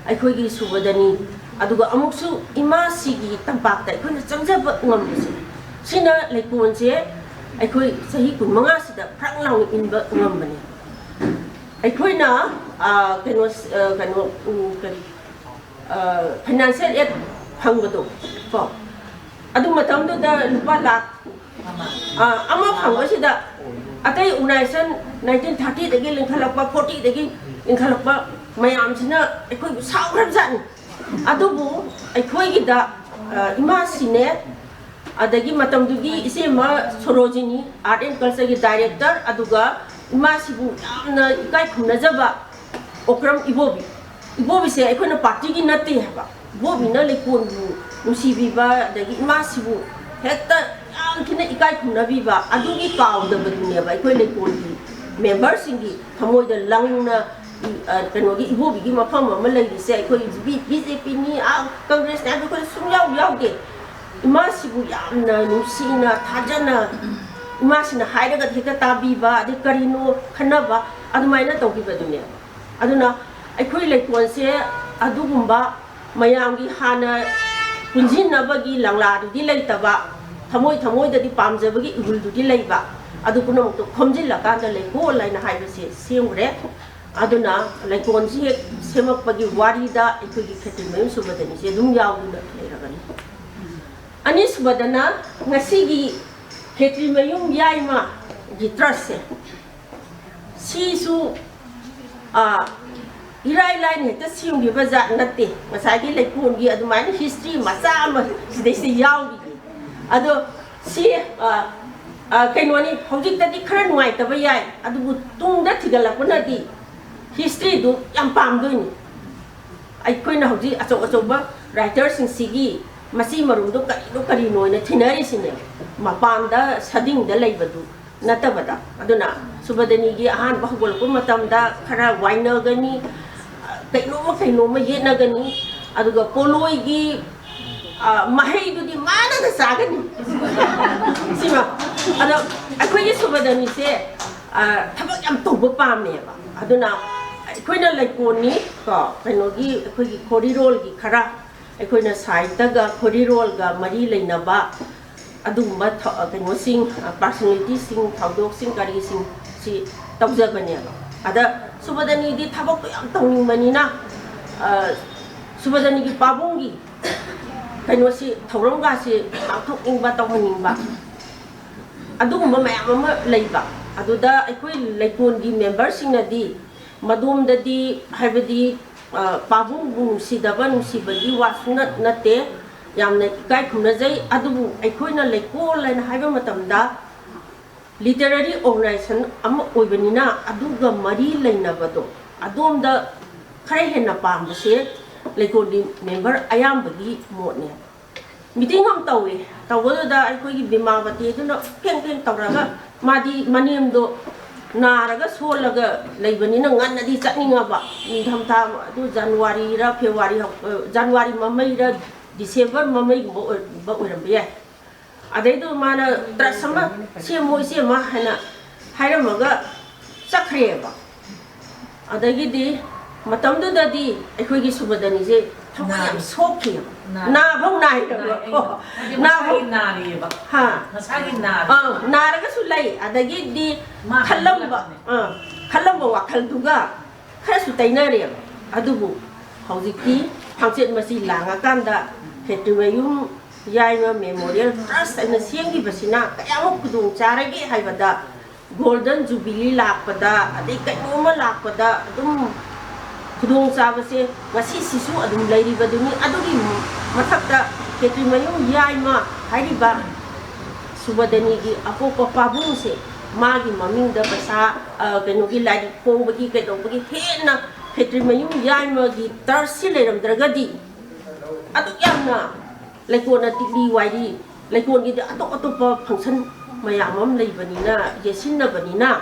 ꯑꯩꯈꯣꯏꯒꯤ ꯁꯨꯕꯗꯅꯤ꯫ ꯑꯗꯨꯒ ꯑꯃꯨꯛꯁꯨ ꯏꯃꯥꯁꯤꯒꯤ ꯇꯝꯄꯥꯛꯇ ꯑꯩꯈꯣꯏꯅ ꯆꯪꯖꯕ ꯉꯝꯕꯁꯦ, ꯁꯤꯅ ꯂꯩꯀꯣꯟꯁꯦ ꯑꯩꯈꯣꯏ ꯆꯍꯤ ꯀꯨꯟꯃꯉꯥꯁꯤꯗ ꯐ꯭ꯔꯛ ꯂꯥꯎꯅ ꯏꯟꯕ ꯉꯝꯕꯅꯤ꯫ ꯑꯩꯈꯣꯏꯅ, ꯑ, ꯀꯩꯅꯣ, ꯑ, ꯀꯩꯅꯣ, ꯎꯝ, ꯀꯔꯤ, ꯑ, ꯐꯥꯏꯅꯥꯟꯁꯤꯌꯦꯜ ꯑꯦꯗ ꯐꯪꯕꯗꯣ, ꯀꯣ, ꯑꯗꯨ ꯃꯇꯝꯗꯨꯗ ꯂꯨꯄꯥ ꯂꯥꯈ, ꯑ, ꯑꯃ ꯐꯪꯕꯁꯤꯗ, ꯑꯇꯩ ꯑꯣꯔꯒꯅꯥꯏꯖꯦꯁꯟ ꯅꯥꯏꯟꯇꯤꯟ ꯊꯥꯔꯇꯤꯗꯒꯤ ꯂꯤꯡꯈꯠꯂꯛꯄ, ꯐꯣꯔꯇꯤꯗꯒꯤ ꯂꯤꯡꯈꯠꯂꯛꯄ ꯃꯌꯥꯝꯁꯤꯅ ꯑꯩꯈꯣꯏꯕꯨ ꯁꯥꯎꯈ꯭ꯔꯕꯖꯥꯠꯅꯤ꯫ ꯑꯗꯨꯕꯨ ꯑꯩꯈꯣꯏꯒꯤꯗ ꯑ, ꯏꯃꯥꯁꯤꯅꯦ, ꯑꯗꯒꯤ ꯃꯇꯝꯗꯨꯒꯤ ꯏꯆꯦꯃ ꯁꯣꯔꯣꯖꯤꯅꯤ, Art and Cultureꯒꯤ director, ꯑꯗꯨꯒ ꯏꯃꯥꯁꯤꯕꯨ ꯌꯥꯝꯅ ꯏꯀꯥꯏ ꯈꯨꯝꯅꯖꯕ ꯑꯣꯀ꯭ꯔꯝ ꯏꯕꯣꯕꯤ꯫ ꯏꯕꯣꯕꯤꯁꯦ ꯑꯩꯈꯣꯏꯅ partyꯒꯤ ꯅꯠꯇꯦ ꯍꯥꯏꯕ꯫ ꯏꯕꯣꯕꯤꯅ ꯂꯩꯀꯣꯟꯕꯨ ꯅꯨꯡꯁꯤꯕꯤꯕ, ꯑꯗꯒꯤ ꯏꯃꯥꯁꯤꯕꯨ ꯍꯦꯛꯇ ꯌꯥꯝ ꯊꯤꯅ ꯏꯀꯥꯏ ꯈꯨꯝꯅꯕꯤꯕ, ꯑꯗꯨꯒꯤ ꯀꯥꯎꯗꯕꯗꯨꯅꯦꯕ ꯑꯩꯈꯣꯏ ꯂꯩꯀꯣꯟꯒꯤ memberꯁꯤꯡꯒꯤ ꯊꯃꯣꯏꯗ ꯂꯪꯅ, ꯑ, ꯀꯩꯅꯣꯒꯤ ꯏꯕꯣꯕꯤꯒꯤ ꯃꯐꯝ ꯑꯃ ꯂꯩꯔꯤꯁꯦ꯫ ꯑꯩꯈꯣꯏ ꯕꯤ-, BJPꯅꯤ, ꯑꯥ, Congressꯅꯤ ꯍꯥꯏꯕ ꯑꯩꯈꯣꯏ ꯁꯨꯡꯌꯥꯎ ꯌꯥꯎꯗꯦ꯫ ꯏꯃꯥꯁꯤꯕꯨ ꯌꯥꯝꯅ ꯅꯨꯡꯁꯤꯅ, ꯊꯥꯖꯅ, ꯏꯃꯥꯁꯤꯅ ꯍꯥꯏꯔꯒꯗꯤ ꯍꯦꯛꯇ ꯇꯥꯕꯤꯕ, ꯑꯗꯩ ꯀꯔꯤꯅꯣ ꯈꯟꯅꯕ, ꯑꯗꯨꯃꯥꯏꯅ ꯇꯧꯈꯤꯕꯗꯨꯅꯦꯕ꯫ ꯑꯗꯨꯅ ꯑꯩꯈꯣꯏ ꯂꯩꯀꯣꯜꯁꯦ ꯑꯗꯨꯒꯨꯝꯕ ꯃꯌꯥꯝꯒꯤ ꯍꯥꯟꯅ ꯄꯨꯟꯁꯤꯟꯅꯕꯒꯤ ꯂꯪꯂꯥꯗꯨꯗꯤ ꯂꯩꯇꯕ, ꯊꯃꯣꯏ ꯊꯃꯣꯏꯗꯗꯤ ꯄꯥꯝꯖꯕꯒꯤ ꯏꯍꯨꯜꯗꯨꯗꯤ ꯂꯩꯕ, ꯑꯗꯨ ꯄꯨꯝꯅꯃꯛꯇꯣ ꯈꯣꯝꯖꯤꯜꯂꯀꯥꯟꯗ ꯂꯩꯀꯣꯜ ꯍꯥꯏꯅ ꯍꯥꯏꯕꯁꯦ ꯁꯦꯝꯈ꯭ꯔꯦ꯫ ꯑꯗꯨꯅ ꯂꯩꯀꯣꯜꯁꯤ ꯍꯦꯛ ꯁꯦꯝꯃꯛꯄꯒꯤ ꯋꯥꯔꯤꯗ ꯑꯩꯈꯣꯏꯒꯤ ꯈꯦꯇ꯭ꯔꯤꯃꯌꯨꯝ ꯁꯨꯕꯗꯅꯤꯁꯦ ꯑꯗꯨꯝ ꯌꯥꯎꯗꯨꯅ ꯂꯩꯔꯕꯅꯤ꯫ ꯑꯅꯤꯁꯨꯕꯗꯅ ꯉꯁꯤꯒꯤ ꯈꯦꯇ꯭ꯔꯤꯃꯌꯨꯝ ꯌꯥꯏꯃꯒꯤ trustꯁꯦ, ꯁꯤꯁꯨ, ꯑ, ꯏꯔꯥꯏ ꯂꯥꯏꯅ ꯍꯦꯛꯇ ꯁꯦꯝꯈꯤꯕ ꯖꯥꯠ ꯅꯠꯇꯦ꯫ ꯉꯁꯥꯏꯒꯤ ꯂꯩꯀꯣꯜꯒꯤ ꯑꯗꯨꯃꯥꯏꯅ history ꯃꯆꯥ ꯑꯃ ꯁꯤꯗꯩꯁꯤꯗ ꯌꯥꯎꯔꯤꯌꯦ꯫ ꯑꯗꯣ ꯁꯤ, ꯑ, ꯑ, ꯀꯩꯅꯣꯅꯤ, ꯍꯧꯖꯤꯛꯇꯗꯤ ꯈꯔ ꯅꯨꯡꯉꯥꯏꯇꯕ ꯌꯥꯏ, ꯑꯗꯨꯕꯨ ꯇꯨꯡꯗ ꯊꯤꯒꯠꯂꯛꯄꯅꯗꯤ historyꯗꯨ ꯌꯥꯝ ꯄꯥꯝꯗꯣꯏꯅꯤ꯫ ꯑꯩꯈꯣꯏꯅ ꯍꯧꯖꯤꯛ ꯑꯆꯧ ꯑꯆꯧꯕ writerꯁꯤꯡꯁꯤꯒꯤ ꯃꯆꯤ ꯃꯔꯨꯝꯗꯣ ꯀꯔꯤꯅꯣ ꯀꯔꯤꯅꯣ ꯍꯥꯏꯅ ꯊꯤꯅꯔꯤꯁꯤꯅꯦ, ꯃꯄꯥꯟꯗ ꯁꯥꯗꯤꯡꯗ ꯂꯩꯕꯗꯨ ꯅꯠꯇꯕꯗ꯫ ꯑꯗꯨꯅ ꯁꯨꯕꯗꯅꯤꯒꯤ ꯑꯍꯥꯟꯕ ꯍꯧꯒꯠꯂꯛꯄ ꯃꯇꯝꯗ ꯈꯔ ꯋꯥꯏꯅꯒꯅꯤ, ꯀꯩꯅꯣꯝꯃ ꯀꯩꯅꯣꯝꯃ ꯌꯦꯠꯅꯒꯅꯤ, ꯑꯗꯨꯒ ꯄꯣꯂꯣꯏꯒꯤ, ꯑ, ꯃꯍꯩꯗꯨꯗꯤ ꯃꯥꯅꯒ ꯆꯥꯒꯅꯤ꯫ ꯁꯤꯃ꯫ ꯑꯗꯣ ꯑꯩꯈꯣꯏꯒꯤ ꯁꯨꯕꯗꯅꯤꯁꯦ, ꯑ, ꯊꯕꯛ ꯌꯥꯝ ꯇꯧꯕ ꯄꯥꯝꯃꯦꯕ꯫ ꯑꯗꯨꯅ ꯑꯩꯈꯣꯏꯅ ꯂꯩꯀꯣꯟꯅꯤ ꯀꯣ, ꯀꯩꯅꯣꯒꯤ ꯑꯩꯈꯣꯏꯒꯤ ꯈꯣꯔꯤꯔꯣꯜꯒꯤ ꯈꯔ ꯑꯩꯈꯣꯏꯅ ꯁꯥꯍꯤꯇ꯭ꯌꯒ ꯈꯣꯔꯤꯔꯣꯜꯒ ꯃꯔꯤ ꯂꯩꯅꯕ ꯑꯗꯨꯒꯨꯝꯕ ꯊ-, ꯀꯩꯅꯣꯁꯤꯡ, personalityꯁꯤꯡ, ꯊꯧꯗꯣꯛꯁꯤꯡ, ꯀꯔꯤꯁꯤꯡ ꯁꯤ ꯇꯧꯖꯕꯅꯦꯕ꯫ ꯑꯗ ꯁꯨꯕꯗꯅꯤꯗꯤ ꯊꯕꯛꯇꯣ ꯌꯥꯝ ꯇꯧꯅꯤꯡꯕꯅꯤꯅ, ꯑ, ꯁꯨꯕꯗꯅꯤꯒꯤ ꯄꯥꯕꯨꯡꯒꯤ ꯀꯩꯅꯣꯁꯤ, ꯊꯧꯔꯝꯒꯁꯤ ꯄꯥꯡꯊꯣꯛꯅꯤꯡꯕ, ꯇꯧꯍꯟꯅꯤꯡꯕ, ꯑꯗꯨꯒꯨꯝꯕ ꯃꯌꯥꯝ ꯑꯃ ꯂꯩꯕ꯫ ꯑꯗꯨꯗ ꯑꯩꯈꯣꯏ ꯂꯩꯀꯣꯜꯒꯤ memberꯁꯤꯡꯅꯗꯤ ꯃꯗꯣꯝꯗꯗꯤ, ꯍꯥꯏꯕꯗꯤ, ꯑ, ꯄꯥꯕꯨꯡꯕꯨ ꯅꯨꯡꯁꯤꯗꯕ ꯅꯨꯡꯁꯤꯕꯒꯤ ꯋꯥꯁꯨ ꯅꯠ-, ꯅꯠꯇꯦ, ꯌꯥꯝꯅ ꯏꯀꯥꯏ ꯈꯨꯝꯅꯖꯩ꯫ ꯑꯗꯨꯕꯨ ꯑꯩꯈꯣꯏꯅ ꯂꯩꯀꯣꯜ ꯍꯥꯏꯅ ꯍꯥꯏꯕ ꯃꯇꯝꯗ, ꯂꯤꯇꯔꯦꯔꯤ ꯑꯣꯔꯒꯅꯥꯏꯖꯦꯁꯟ ꯑꯃ ꯑꯣꯏꯕꯅꯤꯅ, ꯑꯗꯨꯒ ꯃꯔꯤ ꯂꯩꯅꯕꯗꯣ ꯑꯗꯣꯝꯗ ꯈꯔ ꯍꯦꯟꯅ ꯄꯥꯝꯕꯁꯦ ꯂꯩꯀꯣꯜꯒꯤ ꯃꯦꯝꯕꯔ ꯑꯌꯥꯝꯕꯒꯤ ꯃꯣꯠꯅꯦ꯫ ꯃꯤꯇꯤꯡ ꯑꯃ ꯇꯧꯏ, ꯇꯧꯕꯗꯨꯗ ꯑꯩꯈꯣꯏꯒꯤ ꯕꯤꯃꯥꯕꯇꯤ ꯑꯗꯨꯅ ꯐꯦꯡ ꯐꯦꯡ ꯇꯧꯔꯒ, ꯃꯥꯗꯤ ꯃꯅꯦꯝꯗꯣ ꯅꯥꯔꯒ ꯁꯣꯜꯂꯒ ꯂꯩꯕꯅꯤꯅ ꯉꯟꯅꯗꯤ ꯆꯠꯅꯤꯡꯉꯕ, ꯅꯤꯡꯊꯝꯊꯥ, ꯑꯗꯨ ꯖꯅꯋꯥꯔꯤꯔ ꯐꯦꯕꯋꯥꯔꯤ ꯍꯧ-, ꯖꯅꯋꯥꯔꯤ ꯃꯃꯩꯔ ꯗꯤꯁꯦꯝꯕꯔ ꯃꯃꯩꯒꯨꯝꯕ ꯑꯣꯏꯔꯝꯕ ꯌꯥꯏ꯫ ꯑꯗꯩꯗꯨ ꯃꯥꯅ ꯇ꯭ꯔꯁ ꯑꯃ ꯁꯦꯝꯃꯣ ꯏꯆꯦꯃ ꯍꯥꯏꯅ ꯍꯥꯏꯔꯝꯃꯒ ꯆꯠꯈ꯭ꯔꯦꯕ꯫ ꯑꯗꯒꯤꯗꯤ ꯃꯇꯝꯗꯨꯗꯗꯤ ꯑꯩꯈꯣꯏꯒꯤ ꯁꯨꯕꯗꯅꯤꯁꯦ ꯊꯃꯣꯏ ꯌꯥꯝ ꯅꯥꯔꯤ꯫ ꯁꯣꯛꯈꯤꯑꯕ꯫ ꯅꯥꯔꯤ꯫ ꯅꯥꯐꯧ ꯅꯥꯏꯔꯕ꯫ ꯅꯥꯏ, ꯑꯩ ꯀꯣ꯫ ꯍꯥꯏꯗꯤ ꯅꯥꯐꯧ ꯃꯁꯥꯒꯤ ꯅꯥꯔꯤꯑꯕ꯫ ꯍꯥ꯫ ꯃꯁꯥꯒꯤ ꯅꯥꯔꯤ꯫ ꯑꯥ, ꯅꯥꯔꯒꯁꯨ ꯂꯩ꯫ ꯑꯗꯒꯤꯗꯤ ꯃꯥ ꯈꯜꯂꯝꯕ, ꯍꯟꯖꯤꯜꯂꯛꯄꯅꯦ꯫ ꯑꯥ, ꯈꯜꯂꯝꯕ ꯋꯥꯈꯜꯗꯨꯒ ꯈꯔꯁꯨ ꯇꯩꯅꯔꯦꯕ꯫ ꯑꯗꯨꯕꯨ ꯍꯧꯖꯤꯛꯇꯤ ꯈꯥꯡꯆꯦꯠ ꯃꯆꯤ ꯂꯥꯡꯉꯀꯥꯟꯗ ꯈꯦꯇ꯭ꯔꯤꯃꯌꯨꯝ ꯌꯥꯏꯃ ꯃꯦꯃꯣꯔꯤꯌꯦꯜ ꯇ꯭ꯔꯁ ꯍꯥꯏꯅ ꯁꯦꯝꯈꯤꯕꯁꯤꯅ ꯀꯌꯥꯃꯨꯛ ꯈꯨꯗꯣꯡ ꯆꯥꯔꯒꯦ ꯍꯥꯏꯕꯗ, ꯒꯣꯜꯗꯟ ꯖꯨꯕꯤꯂꯤ ꯂꯥꯛꯄꯗ, ꯑꯗꯩ ꯀꯩꯅꯣꯝꯃ ꯂꯥꯛꯄꯗ ꯑꯗꯨꯝ ꯈꯨꯗꯣꯡꯆꯥꯕꯁꯦ ꯉꯁꯤꯁꯤꯁꯨ ꯑꯗꯨꯝ ꯂꯩꯔꯤꯕꯗꯨꯅꯤ꯫ ꯑꯗꯨꯒꯤ ꯃꯊꯛꯇ ꯈꯦꯇ꯭ꯔꯤꯃꯌꯨꯝ ꯌꯥꯏꯃ ꯍꯥꯏꯔꯤꯕ ꯁꯨꯕꯗꯅꯤꯒꯤ ꯑꯄꯣꯛꯄ ꯄꯥꯕꯨꯡꯁꯦ, ꯃꯥꯒꯤ ꯃꯃꯤꯡꯗ ꯄꯩꯁꯥ, ꯑ, ꯀꯩꯅꯣꯒꯤ ꯂꯥꯏꯔꯤꯛ ꯐꯣꯡꯕꯒꯤ ꯀꯩꯗꯧꯕꯒꯤ ꯍꯦꯟꯅ ꯈꯦꯇ꯭ꯔꯤꯃꯌꯨꯝ ꯌꯥꯏꯃꯒꯤ ꯇ꯭ꯔꯁꯁꯤ ꯂꯩꯔꯝꯗ꯭ꯔꯒꯗꯤ ꯑꯗꯨꯛ ꯌꯥꯝꯅ ꯂꯩꯀꯣꯟꯅ ꯇꯤꯛꯂꯤ ꯋꯥꯏꯔꯤ, ꯂꯩꯀꯣꯟꯒꯤꯗꯤ ꯑꯇꯣꯞ ꯑꯇꯣꯞꯄ ꯐꯪꯁꯟ ꯃꯌꯥꯝ ꯑꯃ ꯂꯩꯕꯅꯤꯅ, ꯌꯦꯠꯁꯤꯟꯅꯕꯅꯤꯅ,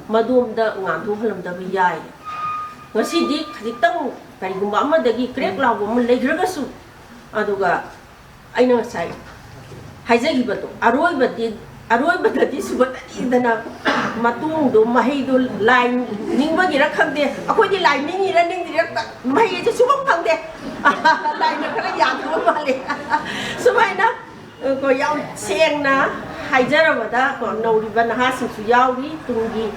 ꯃꯗꯣꯝꯗ ꯉꯥꯟꯊꯣꯛꯍꯜꯂꯝꯗꯕ ꯌꯥꯏ꯫ ꯉꯁꯤꯗꯤ ꯈꯖꯤꯛꯇꯪ ꯀꯔꯤꯒꯨꯝꯕ ꯑꯃꯗꯒꯤ ꯀ꯭ꯔꯦꯛ ꯂꯥꯎꯕ ꯑꯃ ꯂꯩꯈ꯭ꯔꯒꯁꯨ, ꯑꯗꯨꯒ ꯑꯩꯅ ꯉꯁꯥꯏ ꯍꯥꯏꯖꯈꯤꯕꯗꯣ, ꯑꯔꯣꯏꯕꯗꯤ, ꯑꯔꯣꯏꯕꯗꯗꯤ ꯁꯨꯕꯗꯅꯤꯗꯅ ꯃꯇꯣꯡꯗꯣ, ꯃꯍꯩꯗꯣ ꯂꯥꯏ ꯅꯤꯡꯕꯒꯤꯔ ꯈꯪꯗꯦ, ꯑꯩꯈꯣꯏꯗꯤ ꯂꯥꯏ ꯅꯤꯡꯉꯤꯔ ꯅꯤꯡꯗ꯭ꯔꯤꯔ ꯃꯍꯩ ꯑꯁꯦ ꯁꯨꯐꯪ ꯐꯪꯗꯦ꯫ ꯂꯥꯏꯅ ꯈꯔ ꯌꯥꯗꯕ ꯃꯥꯜꯂꯦ꯫ ꯁꯨꯃꯥꯏꯅ ꯀꯣ, ꯌꯥꯝ ꯁꯦꯡꯅ ꯍꯥꯏꯖꯔꯕꯗ ꯀꯣ, ꯅꯧꯔꯤꯕ ꯅꯍꯥꯁꯤꯡꯁꯨ ꯌꯥꯎꯔꯤ, ꯇꯨꯡꯒꯤ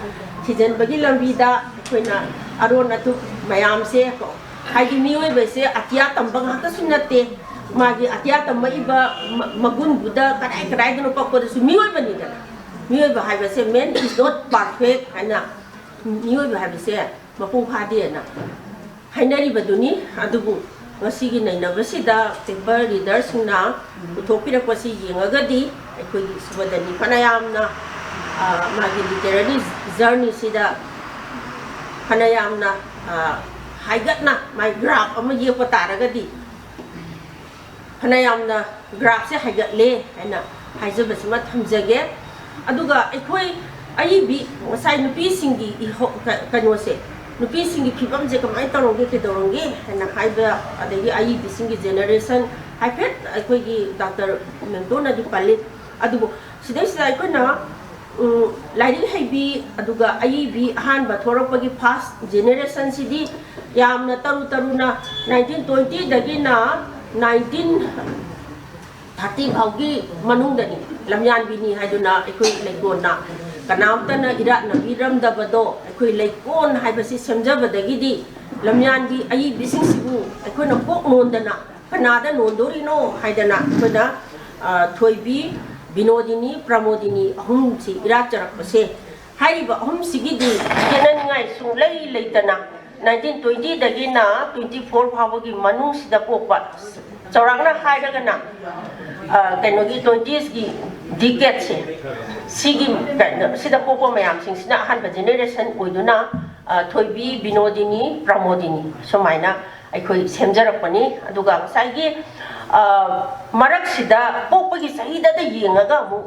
ꯊꯤꯖꯤꯟꯕꯒꯤ ꯂꯝꯕꯤꯗ ꯑꯩꯈꯣꯏꯅ ꯑꯔꯣꯟ ꯑꯊꯨꯞ ꯃꯌꯥꯝꯁꯦ ꯀꯣ, ꯍꯥꯏꯗꯤ ꯃꯤꯑꯣꯏꯕꯁꯦ ꯑꯇꯤꯌꯥ ꯇꯝꯕ ꯉꯥꯛꯇꯁꯨ ꯅꯠꯇꯦ, ꯃꯥꯒꯤ ꯑꯇꯤꯌꯥ ꯇꯝꯃꯛꯏꯕ ꯃ-, ꯃꯒꯨꯟꯗꯨꯗ ꯀꯗꯥꯏ ꯀꯗꯥꯏꯗꯅꯣ ꯄꯛꯄꯗꯁꯨ ꯃꯤꯑꯣꯏꯕꯅꯤꯗꯅ, ꯃꯤꯑꯣꯏꯕ ꯍꯥꯏꯕꯁꯦ, "Man is not perfect" ꯍꯥꯏꯅ, ꯃꯤꯑꯣꯏꯕ ꯍꯥꯏꯕꯁꯦ ꯃꯄꯨꯡ ꯐꯥꯗꯦꯅ ꯍꯥꯏꯅꯔꯤꯕꯗꯨꯅꯤ꯫ ꯑꯗꯨꯕꯨ ꯉꯁꯤꯒꯤ ꯅꯩꯅꯕꯁꯤꯗ paper readerꯁꯤꯡꯅ ꯄꯨꯊꯣꯛꯄꯤꯔꯛꯄꯁꯤ ꯌꯦꯡꯉꯒꯗꯤ ꯑꯩꯈꯣꯏꯒꯤ ꯁꯨꯕꯗꯅꯤ ꯐꯅꯌꯥꯝꯅ, ꯑ, ꯃꯥꯒꯤ literary journeyꯁꯤꯗ ꯐꯅꯌꯥꯝꯅ, ꯑ, ꯍꯥꯏꯒꯠꯅ ꯃꯥꯒꯤ graph ꯑꯃ ꯌꯦꯛꯄ ꯇꯥꯔꯒꯗꯤ ꯐꯅꯌꯥꯝꯅ graphꯁꯦ ꯍꯥꯏꯒꯠꯂꯦ ꯍꯥꯏꯅ ꯍꯥꯏꯖꯕꯁꯤꯃ ꯊꯝꯖꯒꯦ꯫ ꯑꯗꯨꯒ ꯑꯩꯈꯣꯏ ꯑꯏꯕꯤ ꯉꯁꯥꯏ ꯅꯨꯄꯤꯁꯤꯡꯒꯤ ꯏꯍꯧ-, ꯀ-, ꯀꯩꯅꯣꯁꯦ, ꯅꯨꯄꯤꯁꯤꯡꯒꯤ ꯐꯤꯕꯝꯁꯦ ꯀꯃꯥꯏꯅ ꯇꯧꯔꯝꯒꯦ, ꯀꯩꯗꯧꯔꯝꯒꯦ ꯍꯥꯏꯅ ꯍꯥꯏꯕ, ꯑꯗꯒꯤ ꯑꯏꯕꯤꯁꯤꯡꯒꯤ generation ꯍꯥꯏꯐꯦꯠ ꯑꯩꯈꯣꯏꯒꯤ ꯗꯥꯛꯇꯔ ꯃꯦꯝꯇꯣꯟꯅꯗꯤ ꯄꯜꯂꯤ꯫ ꯑꯗꯨꯕꯨ ꯁꯤꯗꯩꯁꯤꯗ ꯑꯩꯈꯣꯏꯅ, ꯎꯝ, ꯂꯥꯏꯔꯤꯛ ꯍꯩꯕꯤ ꯑꯗꯨꯒ ꯑꯏꯕꯤ ꯑꯍꯥꯟꯕ ꯊꯣꯔꯛꯄꯒꯤ first generationꯁꯤꯗꯤ ꯌꯥꯝꯅ ꯇꯔꯨ ꯇꯔꯨꯅ nineteen twentyꯗꯒꯤꯅ nineteen thirty ꯐꯥꯎꯒꯤ ꯃꯅꯨꯡꯗꯅꯤ꯫ ꯂꯝꯌꯥꯟꯕꯤꯅꯤ ꯍꯥꯏꯗꯨꯅ ꯑꯩꯈꯣꯏ ꯂꯩꯀꯣꯟꯅ ꯀꯅꯥꯝꯇꯅ ꯏꯔꯥꯠꯅꯕꯤꯔꯝꯗꯕꯗꯣ, ꯑꯩꯈꯣꯏ ꯂꯩꯀꯣꯟ ꯍꯥꯏꯕꯁꯤ ꯁꯦꯝꯖꯕꯗꯒꯤꯗꯤ ꯂꯝꯌꯥꯟꯕꯤ ꯑꯏꯕꯤꯁꯤꯡꯁꯤꯕꯨ ꯑꯩꯈꯣꯏꯅ ꯀꯣꯛ ꯅꯣꯟꯗꯅ ꯀꯅꯥꯗ ꯅꯣꯟꯗꯣꯔꯤꯅꯣ ꯍꯥꯏꯗꯅ ꯑꯩꯈꯣꯏꯅ, ꯑ, ꯊꯣꯏꯕꯤ, ꯕꯤꯅꯣꯗꯤꯅꯤ, ꯄ꯭ꯔꯃꯣꯗꯤꯅꯤ ꯑꯍꯨꯝꯁꯤ ꯏꯔꯥꯠꯆꯔꯛꯄꯁꯦ, ꯍꯥꯏꯔꯤꯕ ꯑꯍꯨꯝꯁꯤꯒꯤꯗꯤ ꯈꯦꯠꯅꯅꯤꯡꯉꯥꯏ ꯁꯨꯡꯂꯩ ꯂꯩꯇꯅ nineteen twentyꯗꯒꯤꯅ twenty four ꯐꯥꯎꯕꯒꯤ ꯃꯅꯨꯡꯁꯤꯗ ꯄꯣꯛꯄ, ꯆꯥꯎꯔꯥꯛꯅ ꯍꯥꯏꯔꯒꯅ, ꯑ, ꯀꯩꯅꯣꯒꯤ twentyꯒꯤ decadeꯁꯦ, ꯁꯤꯒꯤ ꯀꯩꯅꯣ, ꯁꯤꯗ ꯄꯣꯛꯄ ꯃꯌꯥꯝꯁꯤꯡꯁꯤꯅ ꯑꯍꯥꯟꯕ generation ꯑꯣꯏꯗꯨꯅ, ꯑ, ꯊꯣꯏꯕꯤ, ꯕꯤꯅꯣꯗꯤꯅꯤ, ꯄ꯭ꯔꯃꯣꯗꯤꯅꯤ ꯁꯨꯃꯥꯏꯅ ꯑꯩꯈꯣꯏ ꯁꯦꯝꯖꯔꯛꯄꯅꯤ꯫ ꯑꯗꯨꯒ ꯉꯁꯥꯏꯒꯤ, ꯑ, ꯃꯔꯛꯁꯤꯗ ꯄꯣꯛꯄꯒꯤ ꯆꯍꯤꯗꯗ ꯌꯦꯡꯉꯒ ꯑꯃꯨꯛ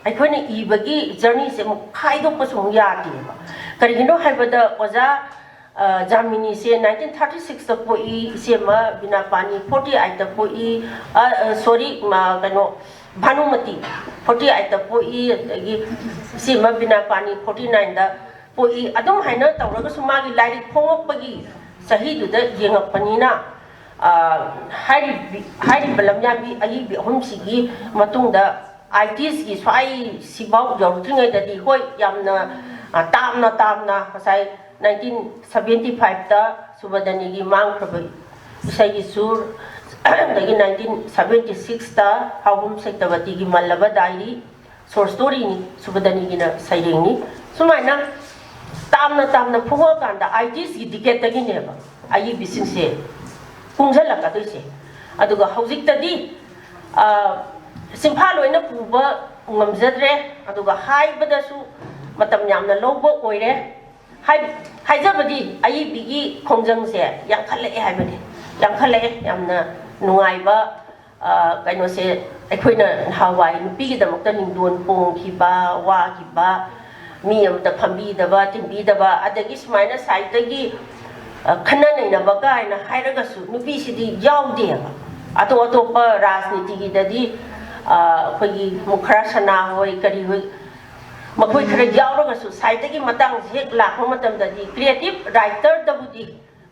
ꯑꯩꯈꯣꯏꯅ ꯏꯕꯒꯤ journeyꯁꯦ ꯑꯃꯨꯛ ꯈꯥꯏꯗꯣꯛꯄꯁꯨ ꯑꯃꯨꯛ ꯌꯥꯗꯦꯕ꯫ ꯀꯔꯤꯒꯤꯅꯣ ꯍꯥꯏꯕꯗ ꯑꯣꯖꯥ, ꯑ, ꯖꯥꯃꯤꯅꯤꯁꯦ nineteen thirty sixꯇ ꯄꯣꯛꯏ, ꯏꯆꯦꯃ ꯕꯤꯅꯥꯄꯥꯅꯤ forty eightꯇ ꯄꯣꯛꯏ, ꯑ, ꯑ, sorry, ꯃ-, ꯀꯩꯅꯣ, ꯚꯥꯅꯨꯃꯇꯤ forty eightꯇ ꯄꯣꯛꯏ, ꯑꯗꯒꯤ ꯏꯆꯦꯃ ꯕꯤꯅꯥꯄꯥꯅꯤ forty nineꯗ ꯄꯣꯛꯏ꯫ ꯑꯗꯨꯝ ꯍꯥꯏꯅ ꯇꯧꯔꯒꯁꯨ ꯃꯥꯒꯤ ꯂꯥꯏꯔꯤꯛ ꯐꯣꯡꯉꯛꯄꯒꯤ ꯆꯍꯤꯗꯨꯗ ꯌꯦꯡꯉꯛꯄꯅꯤꯅ, ꯑ, ꯍꯥꯏꯔꯤꯕꯤ-, ꯍꯥꯏꯔꯤꯕ ꯂꯝꯌꯥꯟꯕꯤ ꯑꯏꯕꯤ ꯑꯍꯨꯝꯁꯤꯒꯤ ꯃꯇꯨꯡꯗ ꯑꯥꯏꯇꯤꯁꯀꯤ ꯁ꯭ꯋꯥꯏ ꯁꯤꯐꯥꯎ ꯌꯧꯔꯛꯇ꯭ꯔꯤꯉꯩꯗꯗꯤ, ꯍꯣꯏ, ꯌꯥꯝꯅ, ꯑ, ꯇꯥꯝꯅ ꯇꯥꯝꯅ ꯉꯁꯥꯏ nineteen seventy fiveꯇ ꯁꯨꯕꯗꯅꯤꯒꯤ ꯃꯥꯡꯈ꯭ꯔꯕ ꯏꯁꯩꯒꯤ ꯁꯨꯔ, ꯑꯗꯒꯤ nineteen seventy sixꯇ ꯍꯥꯎꯕꯝ ꯁꯦꯇꯄꯇꯤꯒꯤ ꯃꯜꯂꯕ ꯗꯥꯏꯔꯤ, short storyꯅꯤ, ꯁꯨꯕꯗꯅꯤꯒꯤꯅ ꯁꯩꯔꯦꯡꯅꯤ꯫ ꯁꯨꯃꯥꯏꯅ ꯇꯥꯝꯅ ꯇꯥꯝꯅ ꯐꯣꯡꯉꯛꯑꯀꯥꯟꯗ ꯑꯥꯏꯇꯤꯁꯀꯤ decadeꯇꯒꯤꯅꯦꯕ ꯑꯏꯕꯤꯁꯤꯡꯁꯦ ꯀꯨꯡꯁꯤꯜꯂꯛꯀꯗꯣꯏꯁꯦ꯫ ꯑꯗꯨꯒ ꯍꯧꯖꯤꯛꯇꯗꯤ, ꯑ, ꯆꯤꯟꯐꯥ ꯂꯣꯏꯅ ꯄꯨꯕ ꯉꯝꯖꯗ꯭ꯔꯦ, ꯑꯗꯨꯒ ꯍꯥꯏꯕꯗꯁꯨ ꯃꯇꯝ ꯌꯥꯝꯅ ꯂꯧꯕ ꯑꯣꯏꯔꯦ꯫ ꯍꯥꯏ-, ꯍꯥꯏꯖꯕꯗꯤ ꯑꯏꯕꯤꯒꯤ ꯈꯣꯡꯖꯪꯁꯦ ꯌꯥꯡꯈꯠꯂꯛꯑꯦ ꯍꯥꯏꯕꯅꯤ, ꯌꯥꯡꯈꯠꯂꯛꯑꯦ꯫ ꯌꯥꯝꯅ ꯅꯨꯡꯉꯥꯏꯕ, ꯑ, ꯀꯩꯅꯣꯁꯦ꯫ ꯑꯩꯈꯣꯏꯅ ꯅꯍꯥꯟꯋꯥꯏ ꯅꯨꯄꯤꯒꯤꯗꯃꯛꯇ ꯅꯤꯡꯗꯣꯟ ꯄꯣꯡꯈꯤꯕ, ꯋꯥꯈꯤꯕ, ꯃꯤ ꯑꯃꯇ ꯐꯝꯕꯤꯗꯕ ꯇꯤꯟꯕꯤꯗꯕ, ꯑꯗꯒꯤ ꯁꯨꯃꯥꯏꯅ ꯁꯥꯏꯠꯇꯒꯤ, ꯑ, ꯈꯟꯅ ꯅꯩꯅꯕ ꯀꯥꯏꯅ ꯍꯥꯏꯔꯒꯁꯨ ꯅꯨꯄꯤꯁꯤꯗꯤ ꯌꯥꯎꯗꯦꯕ꯫ ꯑꯇꯣꯞ ꯑꯇꯣꯞꯄ ꯔꯥꯖꯅꯤꯇꯤꯒꯤꯗꯗꯤ, ꯑ, ꯑꯩꯈꯣꯏꯒꯤ ꯃꯨꯈꯔ ꯁꯅꯥ ꯍꯣꯏ ꯀꯔꯤ ꯍꯣꯏ, ꯃꯈꯣꯏ ꯈꯔ ꯌꯥꯎꯔꯒꯁꯨ ꯁꯥꯏꯠꯇꯒꯤ ꯃꯇꯥꯡꯁꯦ ꯍꯦꯛ ꯂꯥꯛꯄ ꯃꯇꯝꯗꯗꯤ ꯀ꯭ꯔꯤꯌꯦꯇꯤꯞ ꯔꯥꯏꯇꯔꯗꯕꯨꯗꯤ,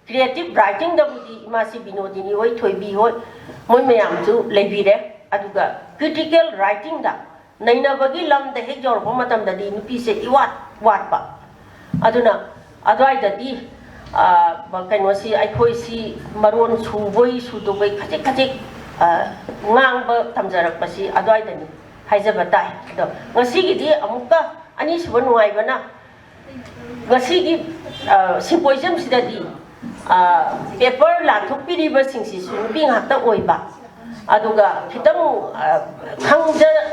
ꯀ꯭ꯔꯤꯌꯦꯇꯤꯞ ꯔꯥꯏꯇꯤꯡꯗꯕꯨꯗꯤ ꯏꯃꯥꯁꯤ ꯕꯤꯅꯣꯗꯤꯅꯤ ꯍꯣꯏ, ꯊꯣꯏꯕꯤ ꯍꯣꯏ, ꯃꯣꯏ ꯃꯌꯥꯝꯁꯨ ꯂꯩꯕꯤꯔꯦ꯫ ꯑꯗꯨꯒ ꯀ꯭ꯔꯤꯇꯤꯀꯦꯜ ꯔꯥꯏꯇꯤꯡꯗ, ꯅꯩꯅꯕꯒꯤ ꯂꯝꯗ ꯍꯦꯛ ꯌꯧꯔꯛꯄ ꯃꯇꯝꯗꯗꯤ ꯅꯨꯄꯤꯁꯦ ꯏꯋꯥꯠ ꯋꯥꯠꯄ꯫ ꯑꯗꯨꯅ ꯑꯗꯨꯋꯥꯏꯗꯗꯤ, ꯑ, ꯀꯩꯅꯣꯁꯤ, ꯑꯩꯈꯣꯏꯁꯤ ꯃꯔꯣꯟ ꯁꯨꯕꯣꯏ ꯁꯨꯗꯕꯣꯏ ꯈꯖꯤꯛ ꯈꯖꯤꯛ, ꯑ, ꯉꯥꯡꯕ ꯇꯝꯖꯔꯛꯄꯁꯤ ꯑꯗꯨꯋꯥꯏꯗꯅꯤ ꯍꯥꯏꯖꯕ ꯇꯥꯏ꯫ ꯑꯗꯣ ꯉꯁꯤꯒꯤꯗꯤ ꯑꯃꯨꯛꯀ ꯑꯅꯤꯁꯨꯕ ꯅꯨꯡꯉꯥꯏꯕꯅ, ꯉꯁꯤꯒꯤ, ꯑ, ꯁꯤꯝꯄꯣꯖꯤꯌꯝꯁꯤꯗꯗꯤ, ꯑ, ꯄꯦꯄꯔ ꯂꯥꯟꯊꯣꯛꯄꯤꯔꯤꯕꯁꯤꯡꯁꯤꯁꯨ ꯅꯨꯄꯤ ꯉꯥꯛꯇ ꯑꯣꯏꯕ, ꯑꯗꯨꯒ ꯈꯤꯇꯪ, ꯑ, ꯈꯪꯖ-,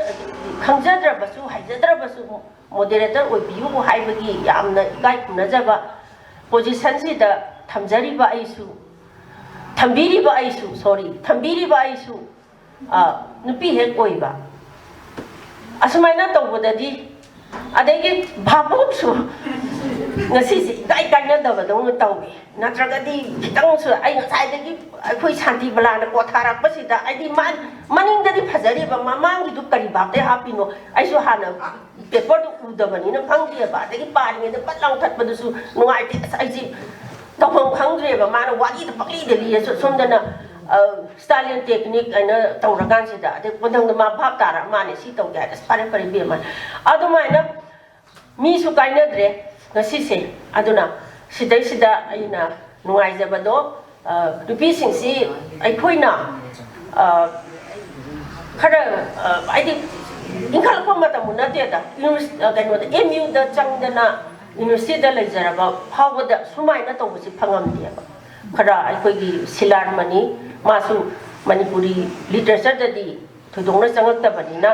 ꯈꯪꯖꯗ꯭ꯔꯕꯁꯨ, ꯍꯩꯖꯗ꯭ꯔꯕꯁꯨ ꯃꯣꯗꯦꯔꯦꯇꯔ ꯑꯣꯏꯕꯤꯌꯨ ꯍꯥꯏꯕꯒꯤ ꯌꯥꯝꯅ ꯏꯀꯥꯏ ꯈꯨꯝꯅꯖꯕ ꯄꯣꯖꯤꯁꯟꯁꯤꯗ ꯊꯝꯖꯔꯤꯕ ꯑꯩꯁꯨ, ꯊꯝꯕꯤꯔꯤꯕ ꯑꯩꯁꯨ, ꯁꯣꯔꯤ, ꯊꯝꯕꯤꯔꯤꯕ ꯑꯩꯁꯨ, ꯑ, ꯅꯨꯄꯤ ꯍꯦꯛ ꯑꯣꯏꯕ꯫ ꯑꯁꯨꯃꯥꯏꯅ ꯇꯧꯕꯗꯗꯤ, ꯑꯗꯒꯤ ꯚꯥꯕꯣꯛꯁꯨ ꯉꯁꯤꯁꯦ ꯏꯀꯥꯏ ꯀꯥꯏꯅꯗꯕꯗꯧꯅ ꯇꯧꯏ꯫ ꯅꯠꯇ꯭ꯔꯒꯗꯤ ꯈꯤꯇꯪꯁꯨ, ꯑꯩ ꯉꯁꯥꯏꯗꯒꯤ ꯑꯩꯈꯣꯏ ꯁꯥꯟꯇꯤ ꯕꯂꯥꯅ ꯀꯣꯊꯥꯔꯛꯄꯁꯤꯗ, ꯑꯩꯗꯤ ꯃꯥ-, ꯃꯅꯤꯡꯗꯗꯤ ꯐꯖꯔꯤꯕ, ꯃꯃꯥꯡꯒꯤꯗꯨ ꯀꯔꯤ ꯚꯥꯞꯇ ꯍꯥꯞꯄꯤꯅꯣ? ꯑꯩꯁꯨ ꯍꯥꯟꯅ ꯄꯦꯄꯔꯗꯨ ꯎꯗꯕꯅꯤꯅ ꯈꯪꯗꯦꯕ꯫ ꯑꯗꯒꯤ ꯄꯥꯔꯤꯉꯩꯗ ꯄꯠ ꯂꯥꯎ ꯊꯠꯄꯗꯨꯁꯨ ꯅꯨꯡꯉꯥꯏꯇꯦ꯫ ꯑꯁ, ꯑꯩꯁꯦ ꯇꯧꯐꯝ ꯈꯪꯗ꯭ꯔꯦꯕ꯫ ꯃꯥꯅ ꯋꯥꯔꯤꯗ ꯄꯪꯂꯤꯗ ꯂꯤꯔꯦ꯫ ꯁꯣꯝꯗꯅ, ꯑ, ꯁ꯭ꯇꯥꯂꯤꯟ ꯇꯦꯛꯅꯤꯛ ꯍꯥꯏꯅ ꯇꯧꯔꯀꯥꯟꯁꯤꯗ, ꯑꯗꯩ ꯀꯣꯟꯊꯪꯗ ꯃꯥ ꯚꯥꯞ ꯇꯥꯔꯛꯑ ꯃꯥꯅꯦ ꯁꯤ ꯇꯧꯒꯦ ꯍꯥꯏꯔꯦ꯫ ꯑꯁ, ꯐꯔꯦ ꯐꯔꯦ ꯏꯕꯦꯝꯃ꯫ ꯑꯗꯨꯃꯥꯏꯅ ꯃꯤꯁꯨ ꯀꯥꯏꯅꯗ꯭ꯔꯦ ꯉꯁꯤꯁꯦ꯫ ꯑꯗꯨꯅ ꯁꯤꯗꯩꯁꯤꯗ ꯑꯩꯅ ꯅꯨꯡꯉꯥꯏꯖꯕꯗꯣ, ꯑ, ꯅꯨꯄꯤꯁꯤꯡꯁꯤ ꯑꯩꯈꯣꯏꯅ, ꯑ, ꯈꯔ, ꯑ, ꯍꯥꯏꯗꯤ ꯏꯟꯈꯠꯂꯛꯄ ꯃꯇꯝꯕꯨ ꯅꯠꯇꯦꯗ, ꯌꯨꯅꯤꯚꯔꯁ-, ꯑ, ꯀꯩꯅꯣꯗ, ꯑꯦꯝ ꯌꯨꯗ ꯆꯪꯗꯅ ꯌꯨꯅꯤꯚꯔꯁꯤꯇꯤꯗ ꯂꯩꯖꯔꯕ ꯐꯥꯎꯕꯗ ꯁꯨꯃꯥꯏꯅ ꯇꯧꯕꯁꯤ ꯐꯪꯉꯝꯗꯦꯕ꯫ ꯈꯔ ꯑꯩꯈꯣꯏꯒꯤ ꯁꯤꯂꯥꯔꯃꯅꯤ, ꯃꯥꯁꯨ ꯃꯅꯤꯄꯨꯔꯤ ꯂꯤꯇꯔꯦꯆꯔꯗꯗꯤ ꯊꯣꯏꯗꯣꯛꯅ ꯆꯪꯉꯛꯇꯕꯅꯤꯅ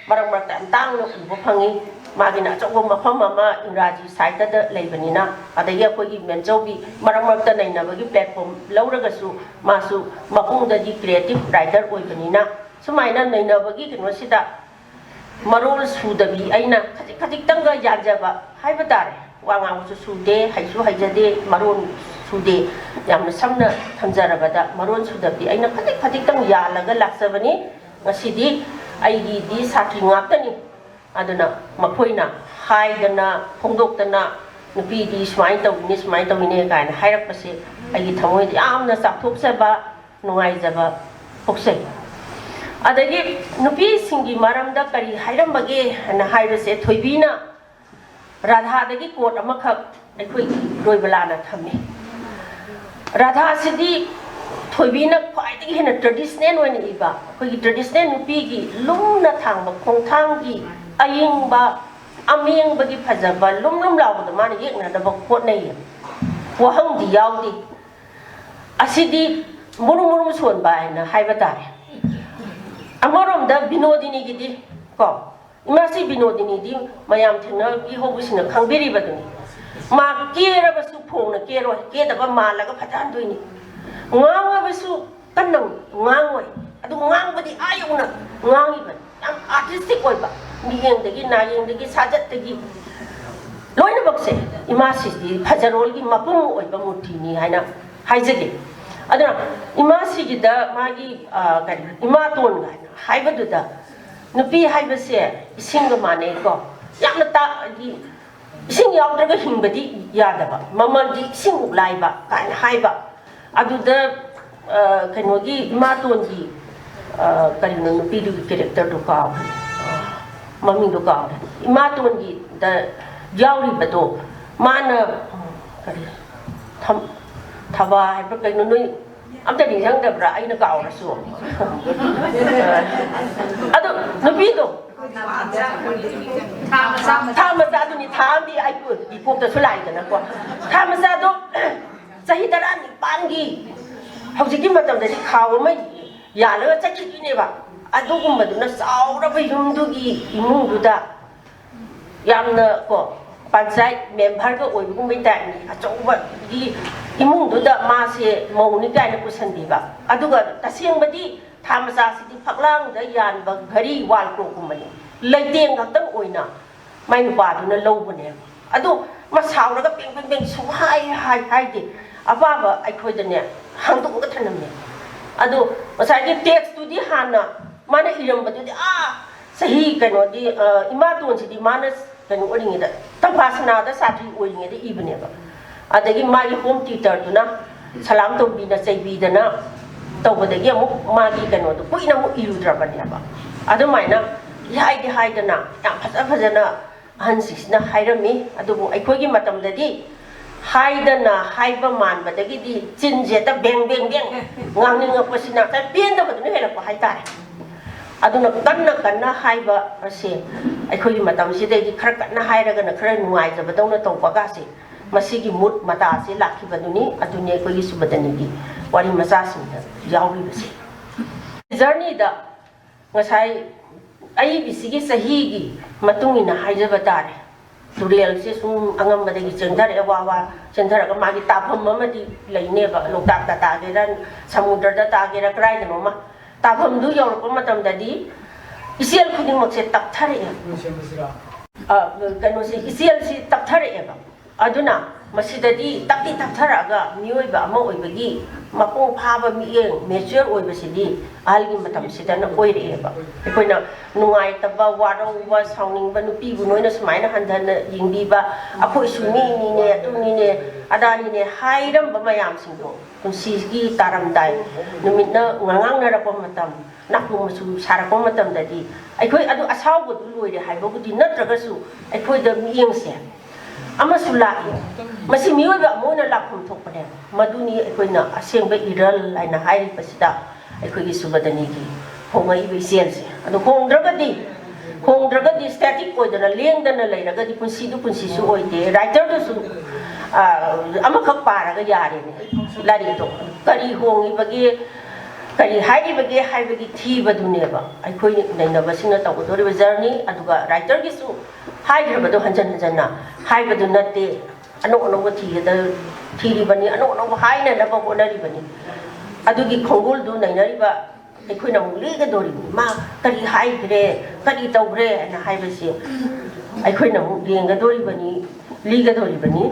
ꯃꯔꯛ ꯃꯔꯛꯇ ꯌꯥꯝ ꯇꯥꯡꯅ ꯎꯕ ꯐꯪꯉꯤ꯫ ꯃꯥꯒꯤꯅ ꯑꯆꯧꯕ ꯃꯐꯝ ꯑꯃ ꯏꯪꯒ꯭ꯔꯥꯖꯤ ꯁꯥꯍꯤꯇ꯭ꯌꯗ ꯂꯩꯕꯅꯤꯅ, ꯑꯗꯒꯤ ꯑꯩꯈꯣꯏꯒꯤ ꯃꯦꯝꯆꯧꯕꯤ ꯃꯔꯛ ꯃꯔꯛꯇ ꯅꯩꯅꯕꯒꯤ ꯄ꯭ꯂꯦꯠꯐꯣꯝ ꯂꯧꯔꯒꯁꯨ ꯃꯥꯁꯨ ꯃꯄꯨꯡꯗꯗꯤ ꯀ꯭ꯔꯤꯌꯦꯇꯤꯞ ꯔꯥꯏꯇꯔ ꯑꯣꯏꯕꯅꯤꯅ, ꯁꯨꯃꯥꯏꯅ ꯅꯩꯅꯕꯒꯤ ꯀꯩꯅꯣꯁꯤꯗ ꯃꯔꯣꯜ ꯁꯨꯗꯕꯤ ꯑꯩꯅ ꯈꯖꯤꯛ ꯈꯖꯤꯛꯇꯪꯒ ꯌꯥꯟꯖꯕ ꯍꯥꯏꯕ ꯇꯥꯔꯦ꯫ ꯋꯥ ꯉꯥꯡꯕꯁꯨ ꯁꯨꯗꯦ, ꯍꯩꯁꯨ ꯍꯩꯖꯗꯦ, ꯃꯔꯣꯟ ꯁꯨꯗꯦ, ꯌꯥꯝꯅ ꯁꯝꯅ ꯊꯝꯖꯔꯕꯗ ꯃꯔꯣꯟ ꯁꯨꯗꯕꯤ ꯑꯩꯅ ꯈꯖꯤꯛ ꯈꯖꯤꯛꯇꯪ ꯌꯥꯜꯂꯒ ꯂꯥꯛꯆꯕꯅꯤ꯫ ꯉꯁꯤꯗꯤ ꯑꯩꯒꯤꯗꯤ ꯁꯥꯇ꯭ꯔꯤ ꯉꯥꯛꯇꯅꯤ, ꯑꯗꯨꯅ ꯃꯈꯣꯏꯅ ꯍꯥꯏꯗꯅ ꯐꯣꯡꯗꯣꯛꯇꯅ "ꯅꯨꯄꯤꯗꯤ ꯁꯨꯃꯥꯏꯅ ꯇꯧꯏꯅꯦ, ꯁꯨꯃꯥꯏꯅ ꯇꯧꯏꯅꯦ" ꯀꯥꯏꯅ ꯍꯥꯏꯔꯛꯄꯁꯦ ꯑꯩꯒꯤ ꯊꯃꯣꯏꯗ ꯌꯥꯝꯅ ꯆꯥꯎꯊꯣꯛꯆꯕ, ꯅꯨꯡꯉꯥꯏꯖꯕ ꯄꯣꯛꯆꯩ꯫ ꯑꯗꯒꯤ ꯅꯨꯄꯤꯁꯤꯡꯒꯤ ꯃꯔꯝꯗ ꯀꯔꯤ ꯍꯥꯏꯔꯝꯕꯒꯦ ꯍꯥꯏꯅ ꯍꯥꯏꯕꯁꯦ, ꯊꯣꯏꯕꯤꯅ ꯔꯥꯙꯥꯗꯒꯤ ꯀꯣꯠ ꯑꯃꯈꯛ ꯑꯩꯈꯣꯏꯒꯤ ꯂꯣꯏꯕ ꯂꯥꯟꯅ ꯊꯝꯃꯤ꯫ ꯔꯥꯙꯥꯁꯤꯗꯤ ꯊꯣꯏꯕꯤꯅ ꯈ꯭ꯋꯥꯏꯗꯒꯤ ꯍꯦꯟꯅ ꯇ꯭ꯔꯦꯗꯤꯁꯅꯦꯜ ꯑꯣꯏꯅ ꯏꯕ, ꯑꯩꯈꯣꯏꯒꯤ ꯇ꯭ꯔꯦꯗꯤꯁꯅꯦꯜ ꯅꯨꯄꯤꯒꯤ ꯂꯨꯝꯅ ꯊꯥꯡꯕ ꯈꯣꯡꯊꯥꯡꯒꯤ ꯑꯏꯪꯕ, ꯑꯃꯦꯡꯕꯒꯤ ꯐꯖꯕ, ꯂꯨꯝ ꯂꯨꯝ ꯂꯥꯎꯕꯗ ꯃꯥꯅ ꯌꯦꯛꯅꯅꯕ ꯍꯣꯠꯅꯩꯌꯦ꯫ ꯋꯥꯍꯪꯗꯤ ꯌꯥꯎꯗꯦ꯫ ꯑꯁꯤꯗꯤ ꯃꯨꯔꯨꯝ ꯃꯨꯔꯨꯝ ꯁꯣꯟꯕ ꯍꯥꯏꯅ ꯍꯥꯏꯕ ꯇꯥꯔꯦ꯫ ꯑꯃꯔꯣꯝꯗ ꯕꯤꯅꯣꯗꯤꯅꯤꯒꯤꯗꯤ ꯀꯣ, ꯏꯃꯥꯁꯤ ꯕꯤꯅꯣꯗꯤꯅꯤꯗꯤ ꯃꯌꯥꯝ ꯊꯦꯡꯅꯕꯤꯍꯧꯕꯁꯤꯡꯅ ꯈꯪꯕꯤꯔꯤꯕꯗꯨꯅꯤ꯫ ꯃꯥ ꯀꯦꯔꯕꯁꯨ ꯐꯣꯡꯅ ꯀꯦꯔꯣꯏ, ꯀꯦꯗꯕ ꯃꯥꯜꯂꯒ ꯐꯖꯍꯟꯗꯣꯏꯅꯤ꯫ ꯉꯥꯡꯉꯕꯁꯨ ꯀꯟꯅ ꯉꯥꯡꯉꯣꯏ, ꯑꯗꯨ ꯉꯥꯡꯕꯗꯤ ꯑꯥ ꯌꯧꯅ ꯉꯥꯡꯉꯤꯕꯅꯤ꯫ ꯌꯥꯝ ꯑꯥꯔꯇꯤꯁꯇꯤꯛ ꯑꯣꯏꯕ, ꯃꯤꯠꯌꯦꯡꯗꯒꯤ, ꯅꯥꯌꯦꯡꯗꯒꯤ, ꯁꯥꯖꯠꯇꯒꯤ ꯂꯣꯏꯅꯃꯛꯁꯦ ꯏꯃꯥꯁꯤꯗꯤ ꯐꯖꯔꯣꯜꯒꯤ ꯃꯄꯨꯡ ꯑꯣꯏꯕ ꯃꯨꯔꯇꯤꯅꯤ ꯍꯥꯏꯅ ꯍꯥꯏꯖꯒꯦ꯫ ꯑꯗꯨꯅ ꯏꯃꯥꯁꯤꯒꯤꯗ ꯃꯥꯒꯤ, ꯑ, ꯀꯔꯤ, ꯏꯃꯥꯇꯣꯟ ꯍꯥꯏꯅ ꯍꯥꯏꯕꯗꯨꯗ, "ꯅꯨꯄꯤ ꯍꯥꯏꯕꯁꯦ ꯏꯁꯤꯡꯒ ꯃꯥꯟꯅꯩꯀꯣ, ꯌꯥꯝꯅ ꯇꯥ-, ꯍꯥꯏꯗꯤ ꯏꯁꯤꯡ ꯌꯥꯎꯗ꯭ꯔꯒ ꯍꯤꯡꯕꯗꯤ ꯌꯥꯗꯕ, ꯃꯃꯜꯗꯤ ꯏꯁꯤꯡꯃꯨꯛ ꯂꯥꯏꯕ" ꯀꯥꯏꯅ ꯍꯥꯏꯕ꯫ ꯑꯗꯨꯗ, ꯑ, ꯀꯩꯅꯣꯒꯤ ꯏꯃꯥꯇꯣꯟꯒꯤ, ꯑ, ꯀꯔꯤꯅꯣ, ꯅꯨꯄꯤꯗꯨꯒꯤ ꯀꯦꯔꯦꯛꯇꯔꯗꯨ ꯀꯥꯎꯈ꯭ꯔꯦ, ꯃꯃꯤꯡꯗꯣ ꯀꯥꯎꯈ꯭ꯔꯦ꯫ ꯏꯃꯥꯇꯣꯟꯒꯤꯗ ꯌꯥꯎꯔꯤꯕꯗꯣ ꯃꯥꯅ, ꯀꯔꯤ, ꯊꯝ-, ꯊꯕꯥ ꯍꯥꯏꯕ꯭ꯔꯥ ꯀꯩꯅꯣ, ꯅꯣꯏ ꯑꯝꯇ ꯅꯤꯡꯁꯤꯡꯗꯕ꯭ꯔꯥ? ꯑꯩꯅ ꯀꯥꯎꯔꯁꯨ꯫ ꯑꯗꯣ ꯅꯨꯄꯤꯗꯣ, ꯊꯥ ꯃꯆꯥꯗꯨꯅꯤ, ꯊꯥ ꯑꯃꯗꯤ ꯑꯩ ꯀꯣꯛꯇꯁꯨ ꯂꯥꯛꯏꯗꯅꯀꯣ꯫ ꯊꯥ ꯃꯆꯥꯗꯣ ꯆꯍꯤ ꯇꯔꯥꯅꯤꯄꯥꯟꯒꯤ ꯍꯧꯖꯤꯛꯀꯤ ꯃꯇꯝꯗꯗꯤ ꯈꯥꯎ ꯑꯃ ꯌꯥꯜꯂꯒ ꯆꯠꯈꯤꯗꯣꯏꯅꯦꯕ꯫ ꯑꯗꯨꯒꯨꯝꯕꯗꯨꯅ ꯆꯥꯎꯔꯕ ꯌꯨꯝꯗꯨꯒꯤ ꯏꯃꯨꯡꯗꯨꯗ ꯌꯥꯝꯅ ꯀꯣ ꯄꯟꯆꯥꯌꯠ ꯃꯦꯝꯕꯔꯒ ꯑꯣꯏꯕꯒꯨꯝꯕꯩ ꯇꯥꯏꯞꯅꯤ꯫ ꯑꯆꯧꯕꯒꯤ ꯏꯃꯨꯡꯗꯨꯗ ꯃꯥꯁꯦ ꯃꯧꯅꯤ ꯀꯥꯏꯅ ꯄꯨꯁꯟꯕꯤꯕ꯫ ꯑꯗꯨꯒ ꯇꯁꯦꯡꯕꯗꯤ ꯊꯥ ꯃꯆꯥꯁꯤꯗꯤ ꯐꯛꯂꯥꯡꯗ ꯌꯥꯟꯕ ꯘꯔꯤ ꯋꯥꯜ ꯀ꯭ꯂꯣꯛꯀꯨꯝꯕꯅꯤ꯫ ꯂꯩꯇꯦꯡ ꯈꯛꯇꯪ ꯑꯣꯏꯅ ꯃꯥꯏ ꯅꯨꯄꯥꯗꯨꯅ ꯂꯧꯕꯅꯦꯕ꯫ ꯑꯗꯣ ꯃꯥ ꯁꯥꯎꯔꯒ ꯄꯦꯡ ꯄꯦꯡ ꯄꯦꯡ ꯁꯨꯡꯍꯥꯏ ꯍꯥꯏ ꯍꯥꯏꯗꯦ꯫ ꯑꯄꯥꯕ ꯑꯩꯈꯣꯏꯗꯅꯦ ꯍꯥꯡꯗꯣꯛꯑꯒ ꯊꯅꯝꯃꯦ꯫ ꯑꯗꯣ ꯉꯁꯥꯏꯒꯤ ꯇꯦꯛꯁꯇꯨꯗꯤ ꯍꯥꯟꯅ ꯃꯥꯅ ꯏꯔꯝꯕꯗꯨꯗꯤ ꯑꯥ ꯆꯍꯤ ꯀꯩꯅꯣꯗꯤ, ꯑ, ꯏꯃꯥꯇꯣꯟꯁꯤꯗꯤ ꯃꯥꯅ ꯀꯩꯅꯣ ꯑꯣꯏꯔꯤꯉꯩꯗ, ꯇꯝꯐꯥꯁꯅꯥꯗ ꯁꯥꯇ꯭ꯔꯤ ꯑꯣꯏꯔꯤꯉꯩꯗ ꯏꯕꯅꯦꯕ꯫ ꯑꯗꯒꯤ ꯃꯥꯒꯤ ꯍꯣꯝ ꯇ꯭ꯌꯨꯇꯔꯗꯨꯅ ꯁꯂꯥꯝ ꯇꯧꯕꯤꯅ ꯆꯩꯕꯤꯗꯅ ꯇꯧꯕꯗꯒꯤ ꯑꯃꯨꯛ ꯃꯥꯒꯤ ꯀꯩꯅꯣꯗꯣ ꯀꯨꯏꯅ ꯑꯃꯨꯛ ꯏꯔꯨꯗ꯭ꯔꯕꯅꯦꯕ꯫ ꯑꯗꯨꯃꯥꯏꯅ ꯏꯍꯥꯏꯗꯤ ꯍꯥꯏꯗꯅ ꯌꯥꯝ ꯐꯖ ꯐꯖꯅ ꯑꯍꯟꯁꯤꯡꯁꯤꯅ ꯍꯥꯏꯔꯝꯃꯤ꯫ ꯑꯗꯨꯕꯨ ꯑꯩꯈꯣꯏꯒꯤ ꯃꯇꯝꯗꯗꯤ ꯍꯥꯏꯗꯅ ꯍꯥꯏꯕ ꯃꯥꯟꯕꯗꯒꯤꯗꯤ ꯆꯤꯟꯁꯦ ꯍꯦꯛꯇ ꯕꯦꯡ ꯕꯦꯡ ꯕꯦꯡ ꯉꯥꯡꯅꯤꯡꯉꯛꯄꯁꯤꯅ ꯉꯁꯥꯏ ꯄꯦꯟꯗꯕꯗꯨꯅ ꯍꯦꯜꯂꯛꯄ ꯍꯥꯏꯇꯥꯔꯦ꯫ ꯑꯗꯨꯅ ꯀꯟꯅ ꯀꯟꯅ ꯍꯥꯏꯕ ꯑꯁꯦ ꯑꯩꯈꯣꯏꯒꯤ ꯃꯇꯝꯁꯤꯗꯩꯗꯤ ꯈꯔ ꯀꯟꯅ ꯍꯥꯏꯔꯒꯅ ꯈꯔ ꯅꯨꯡꯉꯥꯏꯖꯕꯗꯧꯅ ꯇꯧꯕꯒꯁꯦ, ꯃꯁꯤꯒꯤ ꯃꯨꯠ ꯃꯇꯥꯁꯦ ꯂꯥꯛꯈꯤꯕꯗꯨꯅꯤ꯫ ꯑꯗꯨꯅꯤ ꯑꯩꯈꯣꯏꯒꯤ ꯁꯨꯕꯗꯅꯤꯒꯤ ꯋꯥꯔꯤ ꯃꯆꯥꯁꯤꯡꯗ ꯌꯥꯎꯔꯤꯕꯁꯦ꯫ ꯖꯔꯅꯤꯗ ꯉꯁꯥꯏ ꯑꯏꯕꯤꯁꯤꯒꯤ ꯆꯍꯤꯒꯤ ꯃꯇꯨꯡ ꯏꯟꯅ ꯍꯥꯏꯖꯕ ꯇꯥꯔꯦ꯫ ꯇꯨꯔꯦꯜꯁꯦ ꯁꯨꯝ ꯑꯉꯝꯕꯗꯒꯤ ꯆꯦꯟꯊꯔꯛꯑꯦ, ꯋꯥ ꯋꯥ ꯆꯦꯟꯊꯔꯒ ꯃꯥꯒꯤ ꯇꯥꯐꯝ ꯑꯃꯗꯤ ꯂꯩꯅꯦꯕ꯫ ꯂꯣꯛꯇꯥꯛꯇ ꯇꯥꯒꯦꯔꯥ, ꯁꯃꯨꯗ꯭ꯔꯗ ꯇꯥꯒꯦꯔꯥ, ꯀꯗꯥꯏꯗꯅꯣꯃ ꯇꯥꯐꯝꯗꯨ ꯌꯧꯔꯛꯄ ꯃꯇꯝꯗꯗꯤ ꯏꯆꯦꯜ ꯈꯨꯗꯤꯡꯃꯛꯁꯦ ꯇꯞꯊꯔꯛꯑꯦ꯫ ꯑ, ꯀꯩꯅꯣꯁꯦ, ꯏꯆꯦꯜꯁꯤ ꯇꯞꯊꯔꯛꯑꯦꯕ꯫ ꯑꯗꯨꯅ ꯃꯁꯤꯗꯗꯤ ꯇꯞꯇꯤ ꯇꯞꯊꯔꯛꯑꯒ ꯃꯤꯑꯣꯏꯕ ꯑꯃ ꯑꯣꯏꯕꯒꯤ ꯃꯄꯨꯡ ꯐꯥꯕ ꯃꯤꯠꯌꯦꯡ, ꯃꯦꯆ꯭ꯌꯣꯔ ꯑꯣꯏꯕꯁꯤꯗꯤ ꯑꯍꯜꯒꯤ ꯃꯇꯝꯁꯤꯗꯅ ꯑꯣꯏꯔꯛꯑꯦꯕ꯫ ꯑꯩꯈꯣꯏꯅ ꯅꯨꯡꯉꯥꯏꯇꯕ, ꯋꯥꯔꯧꯕ, ꯁꯥꯎꯅꯤꯡꯕ, ꯅꯨꯄꯤꯕꯨ ꯅꯣꯏꯅ ꯁꯨꯃꯥꯏꯅ ꯍꯟꯊꯅ ꯌꯦꯡꯕꯤꯕ, "ꯑꯩꯈꯣꯏꯁꯨ ꯃꯤꯅꯤꯅꯦ, ꯑꯗꯨꯅꯤꯅꯦ, ꯑꯗꯥꯅꯤꯅꯦ" ꯍꯥꯏꯔꯝꯕ ꯃꯌꯥꯝꯁꯤꯡꯗꯣ ꯄꯨꯟꯁꯤꯒꯤ ꯇꯥꯔꯝꯗꯥꯏ ꯅꯨꯃꯤꯠꯅ ꯉꯥꯡꯉꯛꯅꯔꯛꯄ ꯃꯇꯝ, ꯅꯥꯀꯣꯡ ꯃꯆꯨ ꯁꯥꯔꯛꯄ ꯃꯇꯝꯗꯗꯤ ꯑꯩꯈꯣꯏ ꯑꯗꯨ ꯑꯁꯥꯎꯕꯗꯨ ꯂꯣꯏꯔꯦ ꯍꯥꯏꯕꯕꯨꯗꯤ ꯅꯠꯇ꯭ꯔꯒꯁꯨ ꯑꯩꯈꯣꯏꯗ ꯃꯤꯠꯌꯦꯡꯁꯦ ꯑꯃꯁꯨ ꯂꯥꯛꯏ꯫ ꯃꯁꯤ ꯃꯤꯑꯣꯏꯕ ꯑꯃ ꯑꯣꯏꯅ ꯂꯥꯛꯐꯝ ꯊꯣꯛꯄꯅꯦꯕ꯫ ꯃꯗꯨꯅꯤ ꯑꯩꯈꯣꯏꯅ ꯑꯁꯦꯡꯕ ꯏꯔꯜ ꯍꯥꯏꯅ ꯍꯥꯏꯔꯤꯕꯁꯤꯗ ꯑꯩꯈꯣꯏꯒꯤ ꯁꯨꯕꯗꯅꯤꯒꯤ ꯍꯣꯡꯉꯛꯏꯕ ꯏꯆꯦꯜꯁꯦ꯫ ꯑꯗꯣ ꯍꯣꯡꯗ꯭ꯔꯒꯗꯤ, ꯍꯣꯡꯗ꯭ꯔꯒꯗꯤ, ꯁ꯭ꯇꯦꯇꯤꯛ ꯑꯣꯏꯗꯅ ꯂꯦꯡꯗꯅ ꯂꯩꯔꯒꯗꯤ ꯄꯨꯟꯁꯤꯗꯨ ꯄꯨꯟꯁꯤꯁꯨ ꯑꯣꯏꯗꯦ꯫ ꯔꯥꯏꯇꯔꯗꯨꯁꯨ ꯑꯥ, ꯑꯃꯈꯛ ꯄꯥꯔꯒ ꯌꯥꯔꯦꯅꯦ ꯂꯥꯏꯔꯤꯛꯇꯣ꯫ ꯀꯔꯤ ꯍꯣꯡꯉꯤꯕꯒꯦ, ꯀꯔꯤ ꯍꯥꯏꯔꯤꯕꯒꯦ ꯍꯥꯏꯕꯒꯤ ꯊꯤꯕꯗꯨꯅꯦꯕ ꯑꯩꯈꯣꯏ ꯅꯩꯅꯕꯁꯤꯡꯅ ꯇꯧꯒꯗꯧꯔꯤꯕ ꯖꯔꯅꯤ꯫ ꯑꯗꯨꯒ ꯔꯥꯏꯇꯔꯒꯤꯁꯨ ꯍꯥꯏꯈ꯭ꯔꯕꯗꯣ ꯍꯟꯖꯟ ꯍꯟꯖꯟꯅ ꯍꯥꯏꯕꯗꯨ ꯅꯠꯇꯦ, ꯑꯅꯧ ꯑꯅꯧꯕ ꯊꯤꯒꯗ-, ꯊꯤꯔꯤꯕꯅꯤ, ꯑꯅꯧ ꯑꯅꯧꯕ ꯍꯥꯏꯅꯅꯕ ꯍꯣꯠꯅꯔꯤꯕꯅꯤ꯫ ꯑꯗꯨꯒꯤ ꯈꯣꯡꯒꯨꯜꯗꯨ ꯅꯩꯅꯔꯤꯕ ꯑꯩꯈꯣꯏꯅ ꯑꯃꯨꯛ ꯂꯤꯒꯗꯧꯔꯤꯕꯅꯤ꯫ ꯃꯥ ꯀꯔꯤ ꯍꯥꯏꯈ꯭ꯔꯦ, ꯀꯔꯤ ꯇꯧꯈ꯭ꯔꯦ ꯍꯥꯏꯅ ꯍꯥꯏꯕꯁꯤ ꯑꯩꯈꯣꯏꯅ ꯑꯃꯨꯛ ꯌꯦꯡꯒꯗꯧꯔꯤꯕꯅꯤ, ꯂꯤꯒꯗꯧꯔꯤꯕꯅꯤ꯫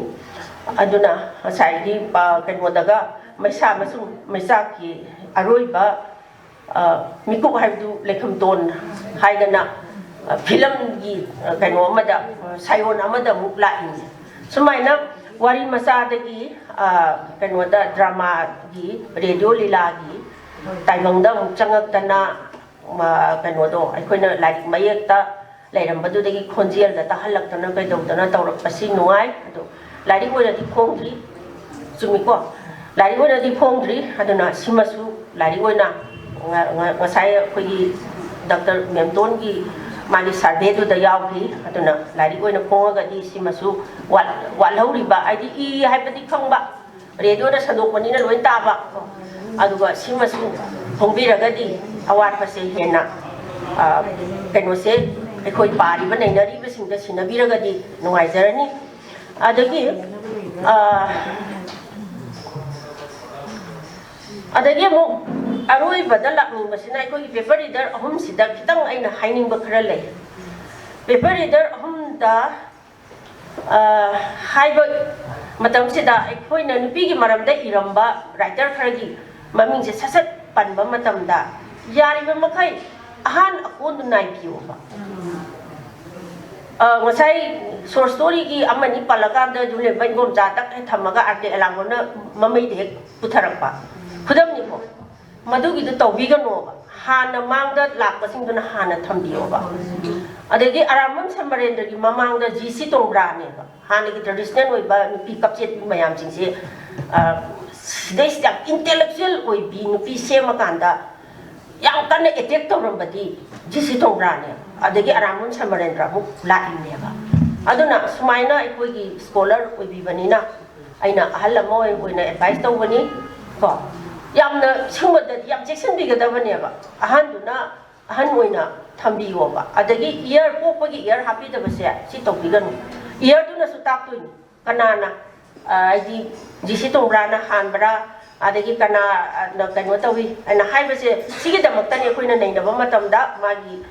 ꯑꯗꯨꯅ ꯉꯁꯥꯏꯒꯤ ꯄ-, ꯀꯩꯅꯣꯗꯒ ꯃꯩꯁꯥ ꯑꯃꯁꯨꯡ ꯃꯩꯆꯥꯛꯀꯤ ꯑꯔꯣꯏꯕ, ꯑ, ꯃꯤꯀꯨꯞ ꯍꯥꯏꯕꯗꯨ ꯂꯩꯐꯝꯇꯣꯟ ꯍꯥꯏꯗꯅ, ꯑ, ꯐꯤꯂꯝꯒꯤ, ꯑ, ꯀꯩꯅꯣ ꯑꯃꯗ, ꯑ, ꯁꯥꯏꯑꯣꯟ ꯑꯃꯗ ꯑꯃꯨꯛ ꯂꯥꯛꯏꯅꯤ꯫ ꯁꯨꯃꯥꯏꯅ ꯋꯥꯔꯤ ꯃꯆꯥꯗꯒꯤ, ꯑ, ꯀꯩꯅꯣꯗ ꯗ꯭ꯔꯃꯥꯒꯤ, ꯔꯦꯗꯤꯑꯣ ꯂꯤꯂꯥꯒꯤ ꯇꯥꯏꯕꯪꯗ ꯑꯃꯨꯛ ꯆꯪꯉꯛꯇꯅ, ꯃ-, ꯀꯩꯅꯣꯗꯣ ꯑꯩꯈꯣꯏꯅ ꯂꯥꯏꯔꯤꯛ ꯃꯌꯦꯛꯇ ꯂꯩꯔꯝꯕꯗꯨꯗꯒꯤ ꯈꯣꯟꯖꯦꯜꯗ ꯇꯥꯍꯜꯂꯛꯇꯅ ꯀꯩꯗꯧꯗꯅ ꯇꯧꯔꯛꯄꯁꯤ ꯅꯨꯡꯉꯥꯏ꯫ ꯑꯗꯣ ꯂꯥꯏꯔꯤꯛ ꯑꯣꯏꯅꯗꯤ ꯐꯣꯡꯗ꯭ꯔꯤ, ꯆꯨꯝꯃꯤꯀꯣ? ꯂꯥꯏꯔꯤꯛ ꯑꯣꯏꯅꯗꯤ ꯐꯣꯡꯗ꯭ꯔꯤ꯫ ꯑꯗꯨꯅ ꯁꯤꯃꯁꯨ ꯂꯥꯏꯔꯤꯛ ꯑꯣꯏꯅ ꯉ-, ꯉ-, ꯉꯁꯥꯏ ꯑꯩꯈꯣꯏꯒꯤ ꯗꯥꯛꯇꯔ ꯃꯦꯝꯇꯣꯟꯒꯤ ꯃꯥꯒꯤ ꯁꯔꯚꯦꯗꯨꯗ ꯌꯥꯎꯈꯤ꯫ ꯑꯗꯨꯅ ꯂꯥꯏꯔꯤꯛ ꯑꯣꯏꯅ ꯐꯣꯡꯉꯒꯗꯤ ꯁꯤꯃꯁꯨ ꯋꯥꯠ-, ꯋꯥꯠꯍꯧꯔꯤꯕ, ꯍꯥꯏꯗꯤ ꯏ ꯍꯥꯏꯕꯗꯤ ꯈꯪꯕ, ꯔꯦꯗꯤꯑꯣꯗ ꯁꯟꯗꯣꯛꯄꯅꯤꯅ ꯂꯣꯏ ꯇꯥꯕ꯫ ꯑꯗꯨꯒ ꯁꯤꯃꯁꯨ ꯐꯣꯡꯕꯤꯔꯒꯗꯤ ꯑꯋꯥꯠꯄꯁꯦ ꯍꯦꯟꯅ, ꯑ, ꯀꯩꯅꯣꯁꯦ ꯑꯩꯈꯣꯏ ꯄꯥꯔꯤꯕ ꯅꯩꯅꯔꯤꯕꯁꯤꯡꯗ ꯁꯤꯟꯅꯕꯤꯔꯒꯗꯤ ꯅꯨꯡꯉꯥꯏꯖꯔꯅꯤ꯫ ꯑꯗꯒꯤ, ꯑ, ꯑꯗꯒꯤ ꯑꯃꯨꯛ ꯑꯔꯣꯏꯕꯗ ꯂꯥꯛꯅꯤꯡꯕꯁꯤꯅ ꯑꯩꯈꯣꯏꯒꯤ paper reader ꯑꯍꯨꯝꯁꯤꯗ ꯈꯤꯇꯪ ꯑꯩꯅ ꯍꯥꯏꯅꯤꯡꯕ ꯈꯔ ꯂꯩ꯫ Paper reader ꯑꯍꯨꯝꯗ ꯑ, ꯍꯥꯏꯕ ꯃꯇꯝꯁꯤꯗ ꯑꯩꯈꯣꯏꯅ ꯅꯨꯄꯤꯒꯤ ꯃꯔꯝꯗ ꯏꯔꯝꯕ writer ꯈꯔꯒꯤ ꯃꯃꯤꯡꯁꯦ ꯁꯠ ꯁꯠ ꯄꯟꯕ ꯃꯇꯝꯗ ꯌꯥꯔꯤꯕ ꯃꯈꯩ ꯑꯍꯥꯟ ꯑꯀꯣꯟꯗꯨ ꯅꯥꯏꯕꯤꯌꯣꯕ꯫ ꯑ, ꯉꯁꯥꯏ short storyꯒꯤ ꯑꯃꯅꯤ ꯄꯜꯂꯀꯥꯟꯗ ꯖꯨꯂꯦꯟꯕ ꯏꯪꯒꯣꯝꯆꯥ ꯇꯛ ꯍꯦꯛ ꯊꯝꯃꯒ ꯑꯥꯔ ꯀꯦ ꯑꯦꯂꯥꯡꯒꯣꯜꯅ ꯃꯃꯩꯗ ꯍꯦꯛ ꯄꯨꯊꯔꯛꯄ꯫ ꯈꯨꯗꯝꯅꯤꯀꯣ꯫ ꯃꯗꯨꯒꯤꯗꯨ ꯇꯧꯕꯤꯒꯅꯣꯕ꯫ ꯍꯥꯟꯅ ꯃꯥꯡꯗ ꯂꯥꯛꯄꯁꯤꯡꯗꯨꯅ ꯍꯥꯟꯅ ꯊꯝꯕꯤꯌꯣꯕ꯫ ꯑꯗꯒꯤ ꯑꯔꯥꯝꯕꯝ ꯁꯃꯔꯦꯟꯗ꯭ꯔꯒꯤ ꯃꯃꯥꯡꯗ ꯖꯤ ꯁꯤ ꯇꯣꯡꯕ꯭ꯔꯥꯅꯦꯕ꯫ ꯍꯥꯟꯅꯒꯤ traditional ꯑꯣꯏꯕ ꯅꯨꯄꯤ ꯀꯞꯆꯦꯠꯄꯤ ꯃꯌꯥꯝꯁꯤꯡꯁꯦ, ꯑ, ꯁꯤꯗꯩꯁꯤꯗ ꯌꯥꯝ intellectual ꯑꯣꯏꯕꯤ ꯅꯨꯄꯤ ꯁꯦꯝꯃꯀꯥꯟꯗ ꯌꯥꯝ ꯀꯟꯅ attack ꯇꯧꯔꯝꯕꯗꯤ ꯖꯤ ꯁꯤ ꯇꯣꯡꯕ꯭ꯔꯥꯅꯦꯕ꯫ ꯑꯗꯒꯤ ꯑꯔꯥꯝꯕꯝ ꯁꯃꯔꯦꯟꯗ꯭ꯔ ꯑꯃꯨꯛ ꯂꯥꯛꯏꯅꯦꯕ꯫ ꯑꯗꯨꯅ ꯁꯨꯃꯥꯏꯅ ꯑꯩꯈꯣꯏꯒꯤ ꯁ꯭ꯀꯣꯂꯔ ꯑꯣꯏꯕꯤꯕꯅꯤꯅ ꯑꯩꯅ ꯑꯍꯜ ꯑꯃ ꯑꯣꯏꯅ ꯑꯦꯗꯚꯥꯏꯁ ꯇꯧꯕꯅꯤ꯫ ꯀꯣ, ꯌꯥꯝꯅ ꯁꯤꯒꯨꯝꯕꯗꯗꯤ ꯌꯥꯝ ꯆꯦꯛꯁꯤꯟꯕꯤꯒꯗꯕꯅꯦꯕ꯫ ꯑꯍꯟꯗꯨꯅ ꯑꯍꯟ ꯑꯣꯏꯅ ꯊꯝꯕꯤꯌꯣꯕ꯫ ꯑꯗꯒꯤ ꯏꯌꯔ, ꯄꯣꯛꯄꯒꯤ ꯏꯌꯔ ꯍꯥꯞꯄꯤꯗꯕꯁꯦ ꯁꯤ ꯇꯧꯕꯤꯒꯅꯨ꯫ ꯏꯌꯔꯗꯨꯅꯁꯨ ꯇꯥꯛꯇꯣꯏꯅꯤ ꯀꯅꯥꯅ, ꯑ, ꯍꯥꯏꯗꯤ ꯖꯤ ꯁꯤ ꯇꯣꯡꯕ꯭ꯔꯥꯅ ꯍꯥꯟꯕ꯭ꯔꯥ, ꯑꯗꯒꯤ ꯀꯅꯥꯅ ꯀꯩꯅꯣ ꯇꯧꯏ ꯍꯥꯏꯅ ꯍꯥꯏꯕꯁꯦ꯫ ꯁꯤꯒꯤꯗꯃꯛꯇꯅꯤ ꯑꯩꯈꯣꯏꯅ ꯅꯩꯅꯕ ꯃꯇꯝꯗ ꯃꯥꯒꯤ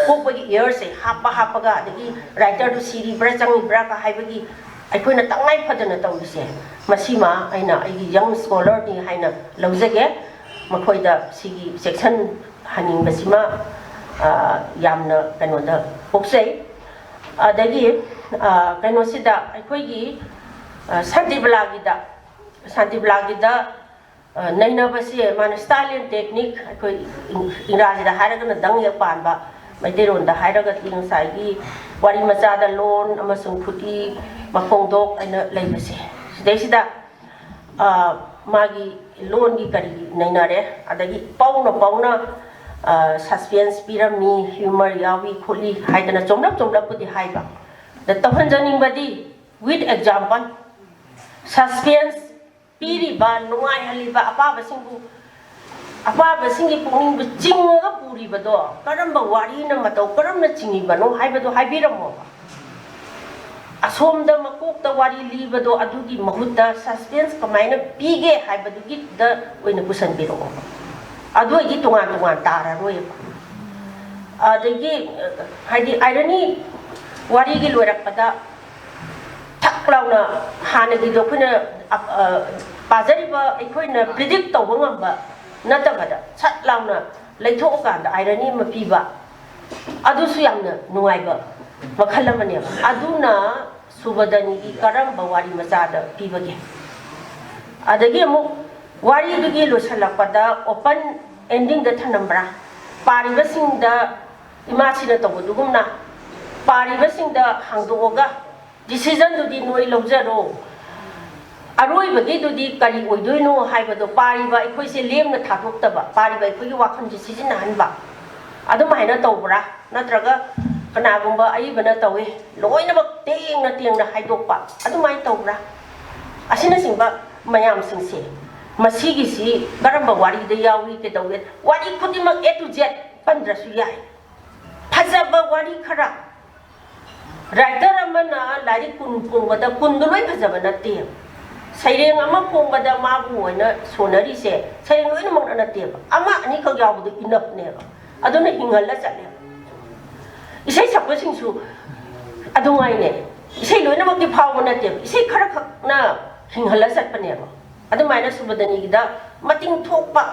ꯄꯣꯛꯄꯒꯤ ꯏꯌꯔꯁꯦ ꯍꯥꯞꯄ ꯍꯥꯞꯄꯒ, ꯑꯗꯒꯤ ꯔꯥꯏꯇꯔꯗꯨ ꯁꯤꯔꯤꯕ꯭ꯔꯥ ꯆꯪꯉꯤꯕ꯭ꯔꯥꯒ ꯍꯥꯏꯕꯒꯤ ꯑꯩꯈꯣꯏꯅ ꯇꯉꯥꯏ ꯐꯗꯅ ꯇꯧꯔꯤꯁꯦ꯫ ꯃꯁꯤꯃ ꯑꯩꯅ ꯑꯩꯒꯤ ꯌꯪ ꯁ꯭ꯀꯣꯂꯔꯅꯤ ꯍꯥꯏꯅ ꯂꯧꯖꯒꯦ꯫ ꯃꯈꯣꯏꯗ ꯁꯤꯒꯤ ꯆꯦꯛꯁꯟ ꯍꯟꯅꯤꯡꯕꯁꯤꯃ, ꯑ, ꯌꯥꯝꯅ ꯀꯩꯅꯣꯗ ꯄꯣꯛꯆꯩ꯫ ꯑꯗꯒꯤ, ꯑ, ꯀꯩꯅꯣꯁꯤꯗ ꯑꯩꯈꯣꯏꯒꯤ, ꯑ, ꯁꯥꯟꯇꯤꯕꯂꯥꯒꯤꯗ, ꯁꯥꯟꯇꯤꯕꯂꯥꯒꯤꯗ, ꯑ, ꯅꯩꯅꯕꯁꯦ ꯃꯥꯅ style and technique, ꯑꯩꯈꯣꯏ ꯏꯪ-, ꯏꯪꯒ꯭ꯔꯥꯖꯤꯗ ꯍꯥꯏꯔꯒꯅ ꯗꯪ ꯍꯦꯛ ꯄꯥꯟꯕ, ꯃꯩꯇꯩꯂꯣꯟꯗ ꯍꯥꯏꯔꯒꯗꯤ ꯉꯁꯥꯏꯒꯤ ꯋꯥꯔꯤ ꯃꯆꯥꯗ ꯂꯣꯟ ꯑꯃꯁꯨꯡ ꯈꯨꯠꯏ ꯃꯈꯣꯡꯗꯣꯛ ꯍꯥꯏꯅ ꯂꯩꯕꯁꯦ꯫ ꯁꯤꯗꯩꯁꯤꯗ ꯑ, ꯃꯥꯒꯤ ꯂꯣꯟꯒꯤ ꯀꯔꯤ ꯅꯩꯅꯔꯦ, ꯑꯗꯒꯤ ꯄꯥꯎꯅ ꯄꯥꯎꯅ, ꯑ, ꯁꯁꯄꯦꯟꯁ ꯄꯤꯔꯝꯃꯤ, ꯍ꯭ꯌꯨꯃꯔ ꯌꯥꯎꯏ ꯈꯣꯠꯂꯤ ꯍꯥꯏꯗꯅ ꯆꯣꯝꯂꯞ ꯆꯣꯝꯂꯞꯄꯨꯗꯤ ꯍꯥꯏꯕ꯫ ꯑꯗ ꯇꯧꯍꯟꯖꯅꯤꯡꯕꯗꯤ with example, ꯁꯁꯄꯦꯟꯁ ꯄꯤꯔꯤꯕ, ꯅꯨꯡꯉꯥꯏꯍꯜꯂꯤꯕ ꯑꯄꯥꯕꯁꯤꯡꯕꯨ, ꯑꯄꯥꯕꯁꯤꯡꯒꯤ ꯄꯨꯛꯅꯤꯡꯕꯨ ꯆꯤꯡꯉꯒ ꯄꯨꯔꯤꯕꯗꯣ ꯀꯔꯝꯕ ꯋꯥꯔꯤꯅ ꯃꯇꯧ ꯀꯔꯝꯅ ꯆꯤꯡꯉꯤꯕꯅꯣ ꯍꯥꯏꯕꯗꯣ ꯍꯥꯏꯕꯤꯔꯝꯃꯣꯕ꯫ ꯑꯁꯣꯝꯗ ꯃꯀꯣꯛꯇ ꯋꯥꯔꯤ ꯂꯤꯕꯗꯣ ꯑꯗꯨꯒꯤ ꯃꯍꯨꯠꯇ ꯁꯁꯄꯦꯟꯁ ꯀꯃꯥꯏꯅ ꯄꯤꯒꯦ ꯍꯥꯏꯕꯗꯨꯒꯤꯗ ꯑꯣꯏꯅ ꯄꯨꯁꯟꯕꯤꯔꯛꯑꯣ꯫ ꯑꯗꯨ ꯑꯣꯏꯗꯤ ꯇꯣꯉꯥꯟ ꯇꯣꯉꯥꯟ ꯇꯥꯔꯔꯣꯏꯕ꯫ ꯑꯗꯒꯤ, ꯑ, ꯍꯥꯏꯗꯤ ꯑꯥꯏꯔꯅꯤ ꯋꯥꯔꯤꯒꯤ ꯂꯣꯏꯔꯛꯄꯗ ꯊꯛ ꯂꯥꯎꯅ ꯍꯥꯟꯅꯒꯤꯗꯣ ꯑꯩꯈꯣꯏꯅ, ꯑ, ꯑ, ꯄꯥꯖꯔꯤꯕ ꯑꯩꯈꯣꯏꯅ ꯄ꯭ꯔꯤꯗꯤꯛ ꯇꯧꯕ ꯉꯝꯕ ꯅꯠꯇꯕꯗ ꯁꯠ ꯂꯥꯎꯅ ꯂꯩꯊꯣꯛꯑꯀꯥꯟꯗ ꯑꯥꯏꯔꯅꯤ ꯑꯃ ꯄꯤꯕ, ꯑꯗꯨꯁꯨ ꯌꯥꯝꯅ ꯅꯨꯡꯉꯥꯏꯕ ꯃꯈꯜ ꯑꯃꯅꯦꯕ꯫ ꯑꯗꯨꯅ ꯁꯨꯕꯗꯅꯤꯒꯤ ꯀꯔꯝꯕ ꯋꯥꯔꯤ ꯃꯆꯥꯗ ꯄꯤꯕꯒꯦ? ꯑꯗꯒꯤ ꯑꯃꯨꯛ ꯋꯥꯔꯤꯗꯨꯒꯤ ꯂꯣꯏꯁꯤꯜꯂꯛꯄꯗ open ending ꯗ ꯊꯅꯝꯕ꯭ꯔꯥ? ꯄꯥꯔꯤꯕꯁꯤꯡꯗ ꯏꯃꯥꯁꯤꯅ ꯇꯧꯕꯗꯨꯒꯨꯝꯅ ꯄꯥꯔꯤꯕꯁꯤꯡꯗ ꯍꯥꯡꯗꯣꯛꯑꯒ decision ꯗꯨꯗꯤ ꯅꯣꯏ ꯂꯧꯖꯔꯣ, ꯑꯔꯣꯏꯕꯒꯤꯗꯨꯗꯤ ꯀꯔꯤ ꯑꯣꯏꯗꯣꯏꯅꯣ ꯍꯥꯏꯕꯗꯣ ꯄꯥꯔꯤꯕ ꯑꯩꯈꯣꯏꯁꯦ ꯂꯦꯝꯅ ꯊꯥꯗꯣꯛꯇꯕ, ꯄꯥꯔꯤꯕ ꯑꯩꯈꯣꯏꯒꯤ ꯋꯥꯈꯜꯁꯦ ꯁꯤꯖꯤꯟꯅꯍꯟꯕ, ꯑꯗꯨꯃꯥꯏꯅ ꯇꯧꯕ꯭ꯔꯥ? ꯅꯠꯇ꯭ꯔꯒ ꯀꯅꯥꯒꯨꯝꯕ ꯑꯏꯕꯅ ꯇꯧꯏ, ꯂꯣꯏꯅꯃꯛ ꯇꯦꯡꯅ ꯇꯦꯡꯅ ꯍꯥꯏꯗꯣꯛꯄ, ꯑꯗꯨꯃꯥꯏꯅ ꯇꯧꯕ꯭ꯔꯥ? ꯑꯁꯤꯅꯆꯤꯡꯕ ꯃꯌꯥꯝꯁꯤꯡꯁꯦ, ꯃꯁꯤꯒꯤꯁꯤ ꯀꯔꯝꯕ ꯋꯥꯔꯤꯗ ꯌꯥꯎꯏ, ꯀꯩꯗꯧꯏ? ꯋꯥꯔꯤ ꯈꯨꯗꯤꯡꯃꯛ A to Z ꯄꯟꯗ꯭ꯔꯁꯨ ꯌꯥꯏ꯫ ꯐꯖꯕ ꯋꯥꯔꯤ ꯈꯔ, ꯔꯥꯏꯇꯔ ꯑꯃꯅ ꯂꯥꯏꯔꯤꯛ ꯀꯨꯟ ꯐꯣꯡꯕꯗ ꯀꯨꯟꯗꯨ ꯂꯣꯏ ꯐꯖꯕ ꯅꯠꯇꯦꯕ꯫ ꯁꯩꯔꯦꯡ ꯑꯃ ꯐꯣꯡꯕꯗ ꯃꯥꯕꯨ ꯑꯣꯏꯅ ꯁꯣꯟꯅꯔꯤꯁꯦ ꯁꯩꯔꯦꯡ ꯂꯣꯏꯅꯃꯛꯅ ꯅꯠꯇꯦꯕ, ꯑꯃ ꯑꯅꯤꯈꯛ ꯌꯥꯎꯕꯗꯨ ꯏꯅꯐꯅꯦꯕ꯫ ꯑꯗꯨꯅ ꯍꯤꯡꯍꯜꯂ ꯆꯠꯂꯦꯕ꯫ ꯏꯁꯩ ꯁꯛꯄꯁꯤꯡꯁꯨ ꯑꯗꯨꯉꯥꯏꯅꯦ, ꯏꯁꯩ ꯂꯣꯏꯅꯃꯛꯇꯤ ꯐꯥꯎꯕ ꯅꯠꯇꯦꯕ, ꯏꯁꯩ ꯈꯔꯈꯛꯅ ꯍꯤꯡꯍꯜꯂ ꯆꯠꯄꯅꯦꯕ꯫ ꯑꯗꯨꯃꯥꯏꯅ ꯁꯨꯕꯗꯅꯤꯒꯤꯗ ꯃꯇꯤꯡ ꯊꯣꯛꯄ,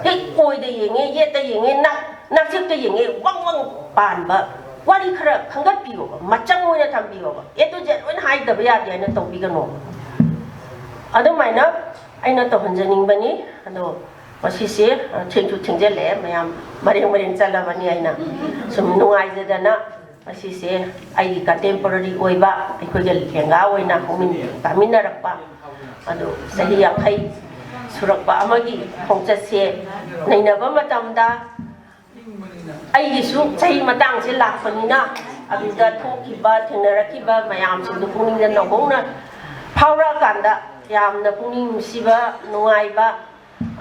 ꯍꯦꯛ ꯑꯣꯏꯗ ꯌꯦꯡꯉꯦ, ꯌꯦꯠꯇ ꯌꯦꯡꯉꯦ, ꯅꯥꯛ-, ꯅꯥꯛꯆꯦꯛꯇ ꯌꯦꯡꯉꯦ, ꯋꯪ ꯋꯪ ꯄꯥꯟꯕ ꯋꯥꯔꯤ ꯈꯔ ꯈꯟꯒꯠꯄꯤꯌꯣꯕ, ꯃꯆꯪ ꯑꯣꯏꯅ ꯊꯝꯕꯤꯌꯣꯕ꯫ A to Z ꯂꯣꯏꯅ ꯍꯥꯏꯗꯕ ꯌꯥꯗꯦ ꯍꯥꯏꯅ ꯇꯧꯕꯤꯒꯅꯣꯕ꯫ ꯑꯗꯨꯃꯥꯏꯅ ꯑꯩꯅ ꯇꯧꯍꯟꯖꯅꯤꯡꯕꯅꯤ꯫ ꯑꯗꯣ ꯉꯁꯤꯁꯦ, ꯑ, ꯊꯦꯡꯁꯨ ꯊꯦꯡꯖꯤꯜꯂꯛꯑꯦ, ꯃꯌꯥꯝ ꯃꯔꯦꯡ ꯃꯔꯦꯡ ꯆꯠꯂꯕꯅꯤ꯫ ꯑꯩꯅ ꯁꯨꯝ ꯅꯨꯡꯉꯥꯏꯖꯗꯅ ꯉꯁꯤꯁꯦ ꯑꯩꯒꯤ contemporary ꯑꯣꯏꯕ, ꯑꯩꯈꯣꯏꯒ ꯂꯦꯡꯒꯥ ꯑꯣꯏꯅ ꯍꯧꯃꯤꯟ ꯀꯥꯃꯤꯟꯅꯔꯛꯄ, ꯑꯗꯨ ꯆꯍꯤ ꯌꯥꯡꯈꯩ ꯁꯨꯔꯛꯄ ꯑꯃꯒꯤ ꯈꯣꯡꯆꯠꯁꯦ ꯅꯩꯅꯕ ꯃꯇꯝꯗ, ꯑꯩꯒꯤꯁꯨ ꯆꯍꯤ ꯃꯇꯥꯡꯁꯦ ꯂꯥꯛꯄꯅꯤꯅ, ꯑꯗꯨꯗ ꯊꯣꯛꯈꯤꯕ, ꯊꯦꯡꯅꯔꯛꯈꯤꯕ ꯃꯌꯥꯝꯁꯤꯡꯗꯨ ꯄꯨꯛꯅꯤꯡꯗ ꯅꯧꯍꯧꯅ ꯐꯥꯎꯔꯛꯑꯀꯥꯟꯗ ꯌꯥꯝꯅ ꯄꯨꯛꯅꯤꯡ ꯅꯨꯡꯁꯤꯕ, ꯅꯨꯡꯉꯥꯏꯕ,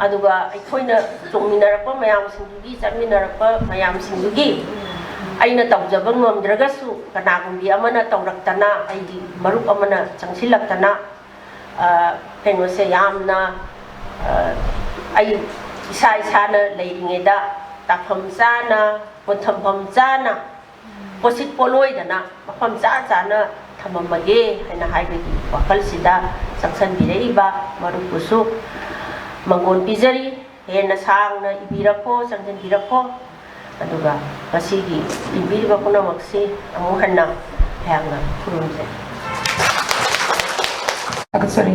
ꯑꯗꯨꯒ ꯑꯩꯈꯣꯏꯅ ꯆꯣꯡꯃꯤꯟꯅꯔꯛꯄ ꯃꯌꯥꯝꯁꯤꯡꯗꯨꯒꯤ, ꯆꯠꯃꯤꯟꯅꯔꯛꯄ ꯃꯌꯥꯝꯁꯤꯡꯗꯨꯒꯤ ꯑꯩꯅ ꯇꯧꯖꯕ ꯉꯝꯗ꯭ꯔꯒꯁꯨ, ꯀꯅꯥꯒꯨꯝꯕꯤ ꯑꯃꯅ ꯇꯧꯔꯛꯇꯅ, ꯑꯩꯒꯤ ꯃꯔꯨꯞ ꯑꯃꯅ ꯆꯪꯁꯤꯜꯂꯛꯇꯅ, ꯑ, ꯀꯩꯅꯣꯁꯦ ꯌꯥꯝꯅ, ꯑ, ꯑꯩ ꯏꯁꯥ ꯏꯁꯥꯅ ꯂꯩꯔꯤꯉꯩꯗ ꯇꯥꯐꯝ ꯆꯥꯅ, ꯄꯣꯠꯊꯝꯐꯝ ꯆꯥꯅ, ꯄꯣꯠꯁꯤꯠ ꯄꯣꯠꯂꯣꯏꯗꯅ ꯃꯐꯝ ꯆꯥ ꯆꯥꯅ ꯊꯝꯃꯝꯃꯒꯦ ꯍꯥꯏꯅ ꯍꯥꯏꯕꯒꯤ ꯋꯥꯈꯜꯁꯤꯗ ꯆꯪꯁꯤꯟꯕꯤꯔꯛꯏꯕ ꯃꯔꯨꯞꯄꯨꯁꯨ ꯃꯪꯒꯣꯜ ꯄꯤꯖꯔꯤ꯫ ꯍꯦꯟꯅ ꯁꯥꯡꯅ ꯏꯕꯤꯔꯛꯈꯣ, ꯆꯪꯁꯤꯟꯕꯤꯔꯛꯈꯣ꯫ ꯑꯗꯨꯒ ꯉꯁꯤꯒꯤ ꯏꯕꯤꯔꯤꯕ ꯄꯨꯝꯅꯃꯛꯁꯤ ꯑꯃꯨꯛ ꯍꯟꯅ ꯑꯩꯍꯥꯛꯅ ꯈꯨꯔꯨꯝꯖꯔꯤ꯫ ꯊꯥꯒꯠꯆꯔꯤ꯫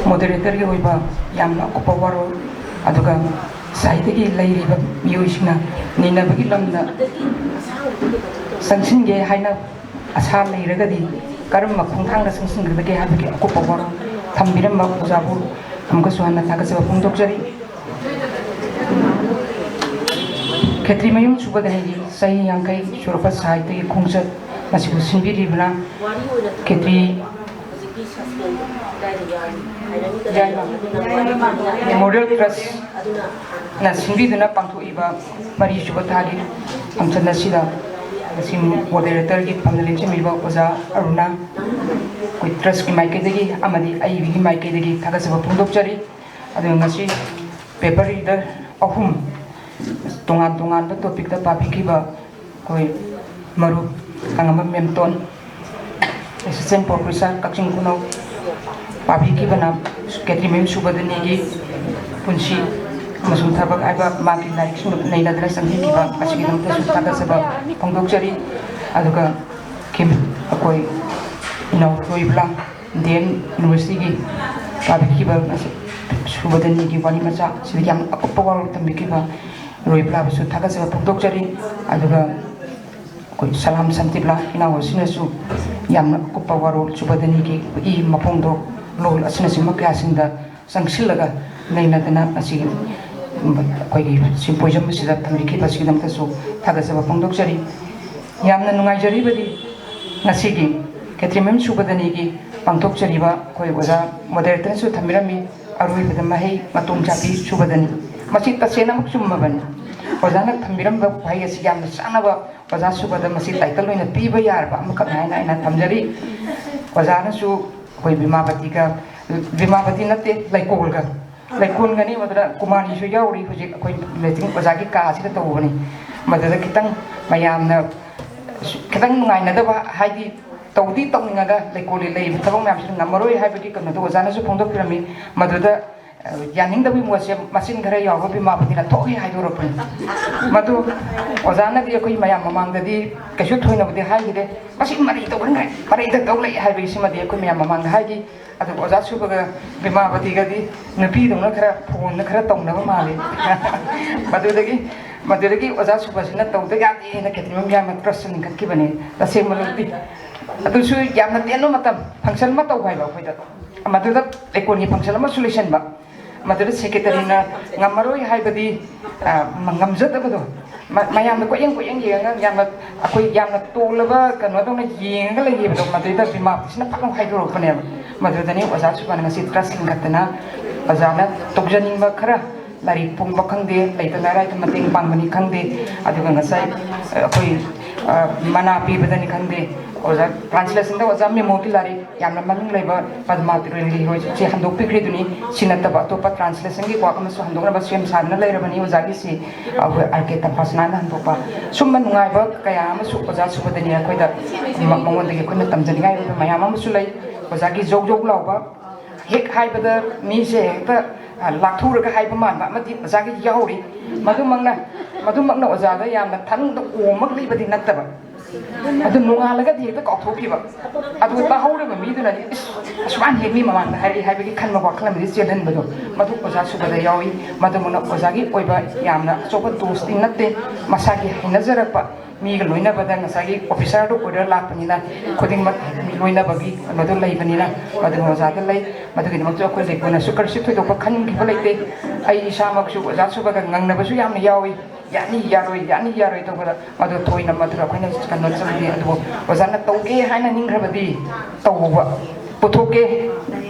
ꯃꯣꯗꯔꯦꯇꯔꯒꯤ ꯑꯣꯏꯕ ꯌꯥꯝꯅ ꯑꯀꯨꯞꯄ ꯋꯥꯔꯣꯜ, ꯑꯗꯨꯒ ꯁꯥꯍꯤꯇꯒꯤ ꯂꯩꯔꯤꯕ ꯃꯤꯑꯣꯏꯁꯤꯡꯅ ꯅꯩꯅꯕꯒꯤ ꯂꯝꯗ ꯆꯪꯁꯤꯟꯒꯦ ꯍꯥꯏꯅ ꯑꯁꯥ ꯂꯩꯔꯒꯗꯤ ꯀꯔꯝꯕ ꯈꯣꯡꯊꯥꯡꯗ ꯆꯪꯁꯤꯟꯒꯗꯒꯦ ꯍꯥꯏꯕꯒꯤ ꯑꯀꯨꯞꯄ ꯋꯥꯔꯣꯜ ꯊꯝꯕꯤꯔꯝꯕ ꯑꯣꯖꯥꯕꯨ ꯑꯃꯨꯛꯀꯁꯨ ꯍꯟꯅ ꯊꯥꯒꯠꯆꯕ ꯐꯣꯡꯗꯣꯛꯆꯔꯤ꯫ ꯈꯦꯇ꯭ꯔꯤꯃꯌꯨꯝ ꯁꯨꯕꯗꯅꯤꯒꯤ ꯆꯍꯤ ꯌꯥꯡꯈꯩ ꯁꯨꯔꯛꯄ ꯁꯥꯍꯤꯇ꯭ꯌꯒꯤ ꯈꯣꯡꯆꯠ ꯑꯁꯤꯕꯨ ꯁꯤꯟꯕꯤꯔꯤꯕꯅ ꯈꯦꯇ꯭ꯔꯤ ꯌꯥꯏꯃ ꯃꯦꯃꯣꯔꯤꯌꯦꯜ ꯇ꯭ꯔꯁꯅ ꯁꯤꯟꯕꯤꯗꯨꯅ ꯄꯥꯡꯊꯣꯛꯏꯕ ꯃꯔꯤꯁꯨꯕ ꯊꯥꯒꯤ ꯐꯪꯁꯟ ꯑꯁꯤꯗ ꯉꯁꯤ ꯃꯣꯗꯦꯔꯦꯇꯔꯒꯤ ꯐꯝꯗ ꯂꯦꯡꯁꯤꯟꯕꯤꯕ ꯑꯣꯖꯥ ꯑꯔꯨꯅꯥ, ꯑꯩꯈꯣꯏ ꯇ꯭ꯔꯁꯀꯤ ꯃꯥꯏꯀꯩꯗꯒꯤ ꯑꯃꯗꯤ ꯑꯏꯕꯒꯤ ꯃꯥꯏꯀꯩꯗꯒꯤ ꯊꯥꯒꯠꯆꯕ ꯐꯣꯡꯗꯣꯛꯆꯔꯤ꯫ ꯑꯗꯨꯒ ꯉꯁꯤ ꯄꯦꯄꯔ ꯔꯤꯗꯔ ꯑꯍꯨꯝ ꯇꯣꯉꯥꯟ ꯇꯣꯉꯥꯟꯕ ꯇꯣꯄꯤꯛꯇ ꯄꯥꯕꯤꯈꯤꯕ ꯑꯩꯈꯣꯏ ꯃꯔꯨꯞ ꯊꯥꯡꯉꯝꯕꯝ ꯃꯦꯝꯇꯣꯟ, ꯑꯦꯁꯤꯁꯇꯦꯟ ꯄ꯭ꯔꯣꯐꯦꯁꯔ ꯀꯛꯆꯤꯡ ꯈꯨꯅꯧ, ꯄꯥꯕꯤꯈꯤꯕꯅ ꯈꯦꯇ꯭ꯔꯤꯃꯌꯨꯝ ꯁꯨꯕꯗꯅꯤꯒꯤ ꯄꯨꯟꯁꯤ ꯑꯃꯁꯨꯡ ꯊꯕꯛ ꯍꯥꯏꯕ ꯃꯥꯒꯤ ꯂꯥꯏꯔꯤꯛꯁꯤꯡꯗꯨ ꯅꯩꯅꯗꯨꯅ ꯆꯪꯕꯤꯈꯤꯕ ꯑꯁꯤꯒꯤꯗꯃꯛꯇꯁꯨ ꯊꯥꯒꯠꯆꯕ ꯐꯣꯡꯗꯣꯛꯆꯔꯤ꯫ ꯑꯗꯨꯒ ꯈꯦꯝ-, ꯑꯩꯈꯣꯏ ꯏꯅꯥꯎ ꯔꯣꯏꯕꯂꯥ ꯗꯤ ꯑꯦꯝ ꯌꯨꯅꯤꯚꯔꯁꯤꯇꯤꯒꯤ ꯄꯥꯕꯤꯈꯤꯕ ꯁꯨꯕꯗꯅꯤꯒꯤ ꯋꯥꯔꯤ ꯃꯆꯥ ꯁꯤꯗ ꯌꯥꯝ ꯑꯀꯨꯞꯄ ꯋꯥꯔꯣꯜ ꯇꯝꯕꯤꯈꯤꯕ ꯔꯣꯏꯕꯂꯥꯕꯨꯁꯨ ꯊꯥꯒꯠꯆꯕ ꯐꯣꯡꯗꯣꯛꯆꯔꯤ꯫ ꯑꯗꯨꯒ ꯑꯩꯈꯣꯏ ꯁꯂꯥꯝ ꯁꯟꯇꯤꯕꯂꯥ ꯏꯅꯥꯎ ꯑꯁꯤꯅꯁꯨ ꯌꯥꯝꯅ ꯑꯀꯨꯞꯄ ꯋꯥꯔꯣꯜ ꯁꯨꯕꯗꯅꯤꯒꯤ ꯏ ꯃꯐꯣꯡꯗꯣ ꯂꯣꯜ ꯑꯁꯤꯅꯆꯤꯡꯕ ꯀꯌꯥꯁꯤꯡꯗ ꯆꯪꯁꯤꯜꯂꯒ ꯅꯩꯅꯗꯅ ꯑꯁꯤꯒꯤ ꯑꯩꯈꯣꯏꯒꯤ ꯁꯤꯝꯄꯣꯖꯤꯌꯝ ꯑꯁꯤꯗ ꯊꯝꯕꯤꯈꯤꯕ ꯑꯁꯤꯒꯤꯗꯃꯛꯇꯁꯨ ꯊꯥꯒꯠꯆꯕ ꯐꯣꯡꯗꯣꯛꯆꯔꯤ꯫ ꯌꯥꯝꯅ ꯅꯨꯡꯉꯥꯏꯖꯔꯤꯕꯗꯤ ꯉꯁꯤꯒꯤ ꯈꯦꯇ꯭ꯔꯤꯃꯌꯨꯝ ꯁꯨꯕꯗꯅꯤꯒꯤ ꯄꯥꯡꯊꯣꯛꯆꯔꯤꯕ ꯑꯩꯈꯣꯏ ꯑꯣꯖꯥ ꯃꯣꯗꯦꯔꯦꯇꯔꯅꯁꯨ ꯊꯝꯕꯤꯔꯝꯃꯤ ꯑꯔꯣꯏꯕꯗ ꯃꯍꯩ ꯃꯇꯣꯡ ꯆꯥꯕꯤ ꯁꯨꯕꯗꯅꯤ꯫ ꯃꯁꯤ ꯇꯁꯦꯡꯅꯃꯛ ꯆꯨꯝꯃꯕꯅꯤ꯫ ꯑꯣꯖꯥꯅ ꯊꯝꯕꯤꯔꯝꯕ ꯋꯥꯍꯩ ꯑꯁꯤ ꯌꯥꯝꯅ ꯆꯥꯅꯕ ꯑꯣꯖꯥ ꯁꯨꯕꯗ ꯃꯁꯤ ꯇꯥꯏꯇꯜ ꯑꯣꯏꯅ ꯄꯤꯕ ꯌꯥꯔꯕ ꯑꯃꯈꯛꯅꯤ ꯍꯥꯏꯅ ꯑꯩꯅ ꯊꯝꯖꯔꯤ꯫ ꯑꯣꯖꯥꯅꯁꯨ ꯑꯩꯈꯣꯏ ꯕꯤꯃꯥꯕꯇꯤꯒ, ꯕꯤꯃꯥꯕꯇꯤ ꯅꯠꯇꯦ, ꯂꯩꯀꯣꯜꯒ, ꯂꯩꯀꯣꯜꯒꯅꯤ꯫ ꯃꯗꯨꯗ ꯀꯨꯃꯥꯔꯤꯁꯨ ꯌꯥꯎꯔꯤ꯫ ꯍꯧꯖꯤꯛ ꯑꯩꯈꯣꯏ ꯃꯦꯇꯤꯡ ꯑꯣꯖꯥꯒꯤ ꯀꯥ ꯑꯁꯤꯗ ꯇꯧꯕꯅꯤ꯫ ꯃꯗꯨꯗ ꯈꯤꯇꯪ ꯃꯌꯥꯝꯅ ꯈꯤꯇꯪ ꯅꯨꯡꯉꯥꯏꯅꯗꯕ, ꯍꯥꯏꯗꯤ ꯇꯧꯗꯤ ꯇꯧꯅꯤꯡꯉꯒ ꯂꯩꯀꯣꯜꯒꯤ ꯂꯩꯔꯤꯕ ꯊꯕꯛ ꯃꯌꯥꯝꯁꯤꯅ ꯉꯝꯃꯔꯣꯏ ꯍꯥꯏꯕꯒꯤ ꯀꯩꯅꯣꯗꯣ ꯑꯣꯖꯥꯅꯁꯨ ꯐꯣꯡꯗꯣꯛꯄꯤꯔꯝꯃꯤ꯫ ꯃꯗꯨꯗ ꯑ, ꯌꯥꯅꯤꯡꯗꯕꯒꯤ ꯃꯣꯠꯁꯦ ꯃꯆꯤꯟ ꯈꯔ ꯌꯥꯎꯕ ꯕꯤꯃꯥꯕꯇꯤꯅ ꯊꯣꯛꯏ ꯍꯥꯏꯗꯣꯔꯛꯄꯅꯤ꯫ ꯃꯗꯨ ꯑꯣꯖꯥꯅꯗꯤ ꯑꯩꯈꯣꯏ ꯃꯌꯥꯝ ꯃꯃꯥꯡꯗꯗꯤ ꯀꯩꯁꯨ ꯊꯣꯏꯅꯕꯨꯗꯤ ꯍꯥꯏꯈꯤꯗꯦ꯫ "ꯃꯁꯤ ꯃꯔꯩ ꯇꯧꯒꯟꯈ꯭ꯔꯦ, ꯃꯔꯩꯗ ꯇꯧ ꯂꯩ" ꯍꯥꯏꯕꯒꯤꯁꯤꯃꯗꯤ ꯑꯩꯈꯣꯏ ꯃꯌꯥꯝ ꯃꯃꯥꯡꯗ ꯍꯥꯏꯈꯤ꯫ ꯑꯗꯨꯒ ꯑꯣꯖꯥ ꯁꯨꯕꯒ ꯕꯤꯃꯥꯕꯇꯤꯒꯗꯤ ꯅꯨꯄꯤꯗꯧꯅ ꯈꯔ ꯐꯣꯟꯗ ꯈꯔ ꯇꯧꯅꯕ ꯃꯥꯜꯂꯤ꯫ ꯃꯗꯨꯗꯒꯤ, ꯃꯗꯨꯗꯒꯤ ꯑꯣꯖꯥ ꯁꯨꯕꯁꯤꯅ ꯇꯧꯗ ꯌꯥꯗꯦ ꯍꯥꯏꯅ ꯈꯦꯇ꯭ꯔꯤꯃꯌꯨꯝ ꯌꯥꯏꯃ ꯇ꯭ꯔꯁ ꯂꯤꯡꯈꯠꯈꯤꯕꯅꯤ꯫ ꯇꯁꯦꯡꯕꯃꯛꯇꯤ ꯑꯗꯨꯁꯨ ꯌꯥꯝꯅ ꯇꯦꯟꯕ ꯃꯇꯝ, ꯐꯪꯁꯟ ꯑꯃ ꯇꯧꯕ ꯍꯥꯏꯕ ꯑꯩꯈꯣꯏꯗ꯫ ꯃꯗꯨꯗ ꯂꯩꯀꯣꯜꯒꯤ ꯐꯪꯁꯟ ꯑꯃꯁꯨ ꯂꯣꯏꯁꯤꯟꯕ꯫ ꯃꯗꯨꯗ ꯁꯦꯀ꯭ꯔꯦꯇꯔꯤꯅ ꯉꯝꯃꯔꯣꯏ ꯍꯥꯏꯕꯗꯤ, ꯑ, ꯃ-, ꯉꯝꯖꯗꯕꯗꯣ, ꯃ-, ꯃꯌꯥꯝꯅ ꯀꯣꯏꯌꯦꯡ ꯀꯣꯏꯌꯦꯡ ꯌꯦꯡꯉꯒ ꯌꯥꯝꯅ, ꯑꯩꯈꯣꯏ ꯌꯥꯝꯅ ꯇꯣꯜꯂꯕ ꯀꯩꯅꯣꯗꯧꯅ ꯌꯦꯡꯉꯒ ꯂꯩꯈꯤꯕꯗꯣ, ꯃꯗꯨꯗ ꯕꯤꯃꯥꯄꯇꯤꯁꯤꯅ ꯐꯠ ꯂꯥꯎ ꯍꯥꯏꯗꯣꯔꯛꯄꯅꯦꯕ꯫ ꯃꯗꯨꯗꯅꯤ ꯑꯣꯖꯥ ꯁꯨꯕꯥꯅ ꯉꯁꯤ ꯇ꯭ꯔꯁ ꯂꯤꯡꯈꯠꯇꯅ ꯑꯣꯖꯥꯅ ꯇꯧꯖꯅꯤꯡꯕ ꯈꯔ, ꯂꯥꯏꯔꯤꯛ ꯐꯣꯡꯕ ꯈꯪꯗꯦ, ꯂꯩꯇ ꯂꯥꯏꯔ ꯃꯇꯦꯡ ꯄꯥꯡꯕꯅꯤ ꯈꯪꯗꯦ, ꯑꯗꯨꯒ ꯉꯁꯥꯏ, ꯑ, ꯑꯩꯈꯣꯏ, ꯑ, ꯃꯅꯥ ꯄꯤꯕꯗꯅꯤ ꯈꯪꯗꯦ, ꯑꯣꯖꯥ ꯇ꯭ꯔꯥꯟꯁꯂꯦꯁꯟꯗ ꯑꯣꯖꯥ ꯃꯦꯃꯣꯒꯤ ꯂꯥꯏꯔꯤꯛ ꯌꯥꯝꯅ ꯃꯃꯤꯡ ꯂꯩꯕ ꯄꯗꯃꯥ ꯇꯔꯨꯂꯤ ꯍꯣꯏꯁꯦ ꯍꯟꯗꯣꯛꯄꯤꯈ꯭ꯔꯤꯗꯨꯅꯤ꯫ ꯁꯤ ꯅꯠꯇꯕ ꯑꯇꯣꯞꯄ ꯇ꯭ꯔꯥꯟꯁꯂꯦꯁꯟꯒꯤ ꯋꯥꯛ ꯑꯃꯁꯨ ꯍꯟꯗꯣꯛꯅꯕ ꯁꯦꯝ ꯁꯥꯗꯨꯅ ꯂꯩꯔꯕꯅꯤ ꯑꯣꯖꯥꯒꯤꯁꯤ꯫ ꯑꯩꯈꯣꯏ ꯑꯥꯔ ꯀꯦ ꯇꯝꯐꯥꯁꯅꯥꯅ ꯍꯟꯗꯣꯛꯄ꯫ ꯁꯨꯝꯕ ꯅꯨꯡꯉꯥꯏꯕ ꯀꯌꯥ ꯑꯃꯁꯨ ꯑꯣꯖꯥ ꯁꯨꯕꯗꯅꯤ ꯑꯩꯈꯣꯏꯗ ꯃ-, ꯃꯉꯣꯟꯗꯒꯤ ꯑꯩꯈꯣꯏꯅ ꯇꯝꯖꯅꯤꯡꯉꯥꯏ ꯑꯣꯏꯕ ꯃꯌꯥꯝ ꯑꯃꯁꯨ ꯂꯩ꯫ ꯑꯣꯖꯥꯒꯤ ꯖꯧ ꯖꯧ ꯂꯥꯎꯕ, ꯍꯦꯛ ꯍꯥꯏꯕꯗ ꯃꯤꯁꯦ ꯍꯦꯛꯇ, ꯑ, ꯂꯥꯛꯊꯨꯔꯒ ꯍꯥꯏꯕ ꯃꯥꯟꯕ ꯑꯃꯗꯤ ꯑꯣꯖꯥꯒꯤ ꯌꯥꯎꯔꯤ꯫ ꯃꯗꯨꯃꯛꯅ, ꯃꯗꯨꯃꯛꯅ ꯑꯣꯖꯥꯗ ꯌꯥꯝꯅ ꯊꯅꯨꯡꯗ ꯑꯣꯝꯃꯛꯂꯤꯕꯗꯤ ꯅꯠꯇꯕ, ꯑꯗꯨ ꯅꯣꯡꯉꯥꯜꯂꯒꯗꯤ ꯍꯦꯛꯇ ꯀꯥꯎꯊꯣꯛꯈꯤꯕ꯫ ꯑꯗꯨꯒ ꯇꯥꯍꯧꯔꯤꯕ ꯃꯤꯗꯨꯅꯗꯤ, "ꯏꯁ, ꯑꯁꯨꯃꯥꯏꯅ ꯍꯦꯛ ꯃꯤ ꯃꯃꯥꯡꯗ ꯍꯥꯏꯔꯛꯏ" ꯍꯥꯏꯕꯒꯤ ꯈꯟꯕ ꯋꯥꯈꯜ ꯑꯃꯗꯤ ꯆꯦꯜꯍꯟꯕꯗꯣ, ꯃꯗꯨ ꯑꯣꯖꯥ ꯁꯨꯕꯗ ꯌꯥꯎꯏ꯫ ꯃꯗꯨꯃꯛꯅ ꯑꯣꯖꯥꯒꯤ ꯑꯣꯏꯕ ꯌꯥꯝꯅ ꯑꯆꯧꯕ ꯗꯣꯁꯇꯤ ꯅꯠꯇꯦ, ꯃꯁꯥꯒꯤ ꯍꯩꯅꯖꯔꯛꯄ, ꯃꯤꯒ ꯂꯣꯏꯅꯕꯗ ꯉꯁꯥꯏꯒꯤ ꯑꯣꯐꯤꯁꯥꯔꯗꯨ ꯑꯣꯏꯔ ꯂꯥꯛꯄꯅꯤꯅ ꯈꯨꯗꯤꯡꯃꯛ ꯂꯣꯏꯅꯕꯒꯤ ꯀꯩꯅꯣꯗꯣ ꯂꯩꯕꯅꯤꯅ, ꯃꯗꯨꯅ ꯑꯣꯖꯥꯗ ꯂꯩ꯫ ꯃꯗꯨꯒꯤꯗꯃꯛꯇ ꯑꯩꯈꯣꯏ ꯂꯩꯀꯣꯟꯅꯁꯨ ꯀꯔꯤꯁꯨ ꯊꯣꯏꯗꯣꯛꯄ ꯈꯟꯈꯤꯕ ꯂꯩꯇꯦ꯫ ꯑꯩ ꯏꯁꯥꯃꯛꯁꯨ ꯑꯣꯖꯥ ꯁꯨꯕꯒ ꯉꯪꯅꯕꯁꯨ ꯌꯥꯝꯅ ꯌꯥꯎꯏ꯫ "ꯌꯥꯅꯤ ꯌꯥꯔꯣꯏ, ꯌꯥꯅꯤ ꯌꯥꯔꯣꯏ" ꯇꯧꯕꯗ ꯃꯗꯨ ꯊꯣꯏꯅ ꯃꯗꯨꯗ ꯑꯩꯈꯣꯏꯅ ꯀꯩꯅꯣ ꯆꯪꯗꯦ꯫ ꯑꯗꯨꯕꯨ ꯑꯣꯖꯥꯅ ꯇꯧꯒꯦ ꯍꯥꯏꯅ ꯅꯤꯡꯈ꯭ꯔꯕꯗꯤ ꯇꯧꯕ, ꯄꯨꯊꯣꯛꯀꯦ,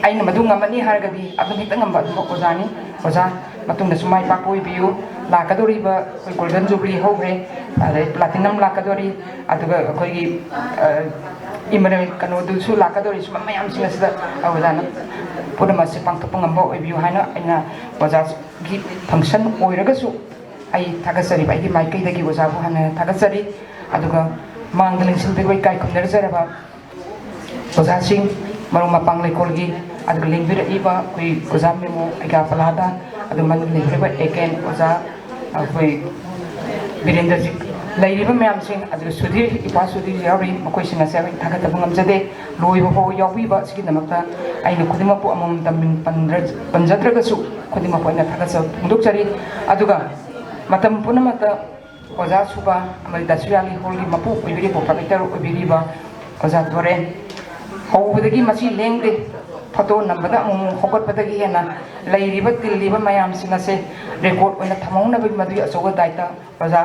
ꯑꯩꯅ ꯃꯗꯨ ꯉꯝꯃꯅꯤ ꯍꯥꯏꯔꯒꯗꯤ ꯑꯗꯨꯝ ꯍꯦꯛꯇ ꯉꯝꯕ ꯑꯗꯨꯝꯕ ꯑꯣꯖꯥꯅꯤ꯫ ꯑꯣꯖꯥ, ꯃꯇꯨꯡꯗꯁꯨ ꯃꯥꯏ ꯄꯥꯛꯄ ꯑꯣꯏꯕꯤꯌꯨ꯫ ꯂꯥꯛꯀꯗꯧꯔꯤꯕ ꯑꯩꯈꯣꯏ ꯒꯣꯜꯗꯟ ꯖꯨꯕ꯭ꯂꯤ ꯍꯧꯈ꯭ꯔꯦ, ꯑꯗꯩ ꯄ꯭ꯂꯥꯇꯤꯅꯝ ꯂꯥꯛꯀꯗꯧꯔꯤ, ꯑꯗꯨꯒ ꯑꯩꯈꯣꯏꯒꯤ, ꯑ, ꯏꯃꯔꯦꯜ ꯀꯩꯅꯣꯗꯨꯁꯨ ꯂꯥꯛꯀꯗꯧꯔꯤ꯫ ꯁꯨꯝꯕ ꯃꯌꯥꯝꯁꯤꯡ ꯑꯁꯤꯗ ꯑꯣꯖꯥꯅ ꯄꯨꯝꯅꯃꯛꯁꯦ ꯄꯥꯡꯊꯣꯛꯄ ꯉꯝꯕ ꯑꯣꯏꯕꯤꯌꯨ ꯍꯥꯏꯅ ꯑꯩꯅ ꯑꯣꯖꯥꯒꯤ ꯐꯪꯁꯟ ꯑꯣꯏꯔꯒꯁꯨ ꯑꯩ ꯊꯥꯒꯠꯆꯔꯤꯕ ꯑꯩꯒꯤ ꯃꯥꯏꯀꯩꯗꯒꯤ ꯑꯣꯖꯥꯕꯨ ꯍꯥꯟꯅ ꯊꯥꯒꯠꯆꯔꯤ꯫ ꯑꯗꯨꯒ ꯃꯥꯡꯗ ꯂꯦꯡꯁꯤꯟꯕꯤꯕ ꯏꯀꯥꯏ ꯈꯨꯝꯅꯖꯔꯕ ꯑꯣꯖꯥꯁꯤꯡ, ꯃꯔꯨꯞ ꯃꯄꯥꯡ ꯂꯩꯀꯣꯜꯒꯤ, ꯑꯗꯨꯒ ꯂꯦꯡꯕꯤꯔꯛꯏꯕ ꯑꯩꯈꯣꯏ ꯑꯣꯖꯥ ꯃꯦꯃꯣ ꯑꯩꯒꯥ ꯄꯂꯥꯗ, ꯑꯗꯨꯒ ꯃꯅꯨꯡꯗ ꯂꯩꯕꯤꯔꯤꯕ ꯑꯦ ꯀꯦ ꯑꯦꯟ ꯑꯣꯖꯥ ꯑꯩꯈꯣꯏ ꯕꯤꯔꯦꯟꯗ꯭ꯔꯖꯤꯠ, ꯂꯩꯔꯤꯕ ꯃꯌꯥꯝꯁꯤꯡ, ꯑꯗꯨꯒ ꯁꯨꯙꯤꯔ, ꯏꯄ꯭ꯋꯥ ꯁꯨꯙꯤꯔ ꯌꯥꯎꯔꯤ, ꯃꯈꯣꯏꯁꯤꯡ ꯑꯁꯦ ꯑꯩꯈꯣꯏ ꯊꯥꯒꯠꯇꯕ ꯉꯝꯖꯗꯦ꯫ ꯂꯣꯏꯕ ꯐꯥꯎꯕ ꯌꯥꯎꯕꯤꯕ ꯑꯁꯤꯒꯤꯗꯃꯛꯇ ꯑꯩꯅ ꯈꯨꯗꯤꯡꯃꯛꯄꯨ ꯑꯃꯃꯝꯇ ꯃꯤꯡ ꯄꯟꯗ꯭ꯔ-, ꯄꯟꯖꯗ꯭ꯔꯒꯁꯨ ꯈꯨꯗꯤꯡꯃꯛꯄꯨ ꯑꯩꯅ ꯊꯥꯒꯠꯆꯕ ꯐꯣꯡꯗꯣꯛꯆꯔꯤ꯫ ꯑꯗꯨꯒ ꯃꯇꯝ ꯄꯨꯝꯅꯃꯛꯇ ꯑꯣꯖꯥ ꯁꯨꯕꯥ ꯑꯃꯗꯤ ꯗꯥ ꯁꯨꯔꯤꯌꯥꯂꯤ ꯍꯣꯜꯒꯤ ꯃꯄꯨ ꯑꯣꯏꯕꯤꯔꯤꯕ, ꯄ꯭ꯔꯣꯄꯥꯏꯇꯔ ꯑꯣꯏꯕꯤꯔꯤꯕ ꯑꯣꯖꯥ ꯗꯣꯔꯦꯟ, ꯍꯧꯕꯗꯒꯤ ꯃꯁꯤ ꯂꯦꯡꯗꯦ꯫ ꯐꯣꯇꯣ ꯅꯝꯕꯗ ꯑꯃꯨꯛ ꯑꯃꯨꯛ ꯍꯧꯒꯠꯄꯗꯒꯤ ꯍꯦꯟꯅ ꯂꯩꯔꯤꯕ ꯇꯤꯜꯂꯤꯕ ꯃꯌꯥꯝꯁꯤꯡ ꯑꯁꯦ ꯔꯦꯀꯣꯔꯗ ꯑꯣꯏꯅ ꯊꯝꯍꯧꯅꯕꯒꯤ ꯃꯗꯨꯒꯤ ꯑꯆꯧꯕ ꯗꯥꯏꯇ ꯑꯣꯖꯥ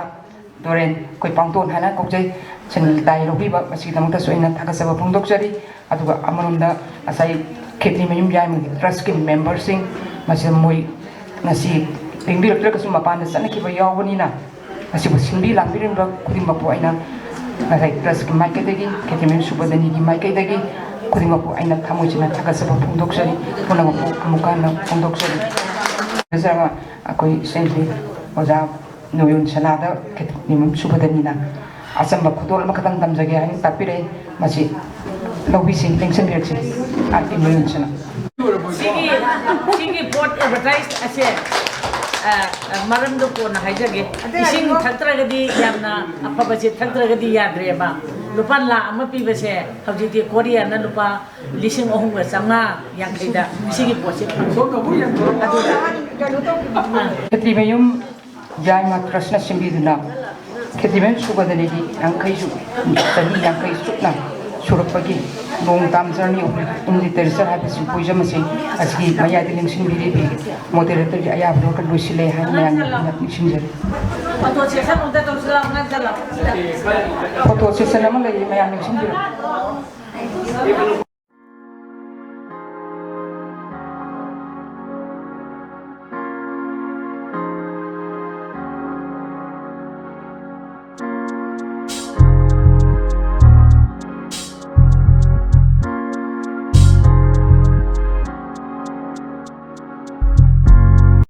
ꯗꯣꯔꯦꯟ, ꯑꯩꯈꯣꯏ ꯄꯥꯡꯇꯣꯟ ꯍꯥꯏꯅ ꯀꯧꯖꯩ, ꯁꯦꯜ ꯗꯥꯏ ꯂꯧꯕꯤꯕ, ꯃꯁꯤꯒꯤꯗꯃꯛꯇꯁꯨ ꯑꯩꯅ ꯊꯥꯒꯠꯆꯕ ꯐꯣꯡꯗꯣꯛꯆꯔꯤ꯫ ꯑꯗꯨꯒ ꯑꯃꯔꯣꯝꯗ ꯉꯁꯥꯏ ꯈꯦꯇ꯭ꯔꯤꯃꯌꯨꯝ ꯌꯥꯏꯃꯒꯤ ꯇ꯭ꯔꯁꯀꯤ ꯃꯦꯝꯕꯔꯁꯤꯡ, ꯃꯁꯤꯗ ꯃꯣꯏ ꯉꯁꯤ ꯄꯦꯡꯕꯤꯔꯛꯇ꯭ꯔꯒꯁꯨ ꯃꯄꯥꯟꯗ ꯆꯠꯅꯈꯤꯕ ꯌꯥꯎꯕꯅꯤꯅ, ꯃꯁꯤꯕꯨ ꯁꯤꯟꯕꯤ ꯂꯥꯡꯕꯤꯔꯝꯕ ꯈꯨꯗꯤꯡꯃꯛꯄꯨ ꯑꯩꯅ ꯉꯁꯥꯏ ꯇ꯭ꯔꯁꯀꯤ ꯃꯥꯏꯀꯩꯗꯒꯤ, ꯈꯦꯇ꯭ꯔꯤꯃꯌꯨꯝ ꯁꯨꯕꯗꯅꯤꯒꯤ ꯃꯥꯏꯀꯩꯗꯒꯤ ꯈꯨꯗꯤꯡꯃꯛꯄꯨ ꯑꯩꯅ ꯊꯃꯣꯏ ꯁꯦꯡꯅ ꯊꯥꯒꯠꯆꯕ ꯐꯣꯡꯗꯣꯛꯆꯔꯤ꯫ ꯄꯨꯝꯅꯃꯛꯄꯨ ꯑꯃꯨꯛꯀ ꯍꯟꯅ ꯐꯣꯡꯗꯣꯛꯆꯔꯤ꯫ ꯐꯖꯔꯕ ꯑꯩꯈꯣꯏ ꯏꯆꯟꯁꯤ ꯑꯣꯖꯥ ꯅꯣꯌꯣꯟ ꯁꯅꯥꯗ ꯈꯦꯇ꯭ꯔꯤꯃꯌꯨꯝ ꯁꯨꯕꯗꯅꯤꯅ ꯑꯆꯝꯕ ꯈꯨꯗꯣꯜ ꯑꯃꯈꯛꯇꯪ ꯇꯝꯖꯒꯦ ꯍꯥꯏꯅ ꯇꯥꯛꯄꯤꯔꯛꯏ꯫ ꯃꯁꯤ ꯂꯧꯕꯤꯁꯤ, ꯂꯦꯡꯁꯤꯟꯕꯤꯔꯛꯁꯤ꯫ ꯑꯥꯔ ꯀꯦ ꯅꯣꯌꯣꯟ ꯁꯅꯥ꯫ ꯁꯤꯒꯤ, ꯁꯤꯒꯤ ꯄꯣꯠ ꯑꯦꯗꯚꯔꯇꯥꯏꯁ ꯑꯁꯦ, ꯑ, ꯑ, ꯃꯔꯝꯗꯣ ꯀꯣꯟꯅ ꯍꯥꯏꯖꯒꯦ꯫ ꯏꯁꯤꯡ ꯊꯛꯇ꯭ꯔꯒꯗꯤ, ꯌꯥꯝꯅ ꯑꯐꯕꯁꯦ ꯊꯛꯇ꯭ꯔꯒꯗꯤ ꯌꯥꯗ꯭ꯔꯦꯕ꯫ ꯂꯨꯄꯥ ꯂꯥꯈ ꯑꯃ ꯄꯤꯕꯁꯦ ꯍꯧꯖꯤꯛꯇꯤ ꯀꯣꯔꯤꯌꯥꯅ ꯂꯨꯄꯥ ꯂꯤꯁꯤꯡ ꯑꯍꯨꯝꯒ ꯆꯥꯝꯃꯉꯥ ꯌꯥꯡꯈꯩꯗ ꯁꯤꯒꯤ ꯄꯣꯠꯁꯦ ꯐꯪꯉꯤ꯫ ꯑꯗꯨꯒ, ꯑ, ꯈꯦꯇ꯭ꯔꯤꯃꯌꯨꯝ ꯌꯥꯏꯃ ꯇ꯭ꯔꯁꯅ ꯁꯤꯟꯕꯤꯗꯨꯅ ꯈꯦꯇ꯭ꯔꯤꯃꯌꯨꯝ ꯁꯨꯕꯗꯅꯤꯒꯤ ꯌꯥꯡꯈꯩꯁꯨ, ꯆꯅꯤ ꯌꯥꯡꯈꯩ ꯆꯨꯞꯅ ꯁꯨꯔꯛꯄꯒꯤ ꯂꯣꯡ ꯇꯥꯝ ꯖꯔꯅꯤ ꯑꯣꯐ ꯂꯤꯇꯔꯦꯆꯔ ꯍꯥꯏꯕ ꯁꯤꯝꯄꯣꯖꯤꯌꯝ ꯑꯁꯤ ꯑꯁꯤꯒꯤ ꯃꯌꯥꯏꯗ ꯂꯦꯡꯁꯤꯟꯕꯤꯔꯤꯕꯤ ꯃꯣꯗꯦꯔꯦꯇꯔꯒꯤ ꯑꯌꯥꯕ ꯂꯧꯔꯒ ꯂꯣꯏꯁꯤꯜꯂꯦ ꯍꯥꯏꯅ ꯃꯌꯥꯝꯒꯤ ꯃꯐꯝꯗ ꯅꯤꯡꯁꯤꯡꯖꯔꯤ꯫ ꯐꯣꯇꯣ ꯁꯦꯁꯟ ꯑꯃ ꯂꯩꯌꯦ, ꯃꯌꯥꯝ ꯅꯤꯡꯁꯤꯡꯕꯤꯔꯛꯎ꯫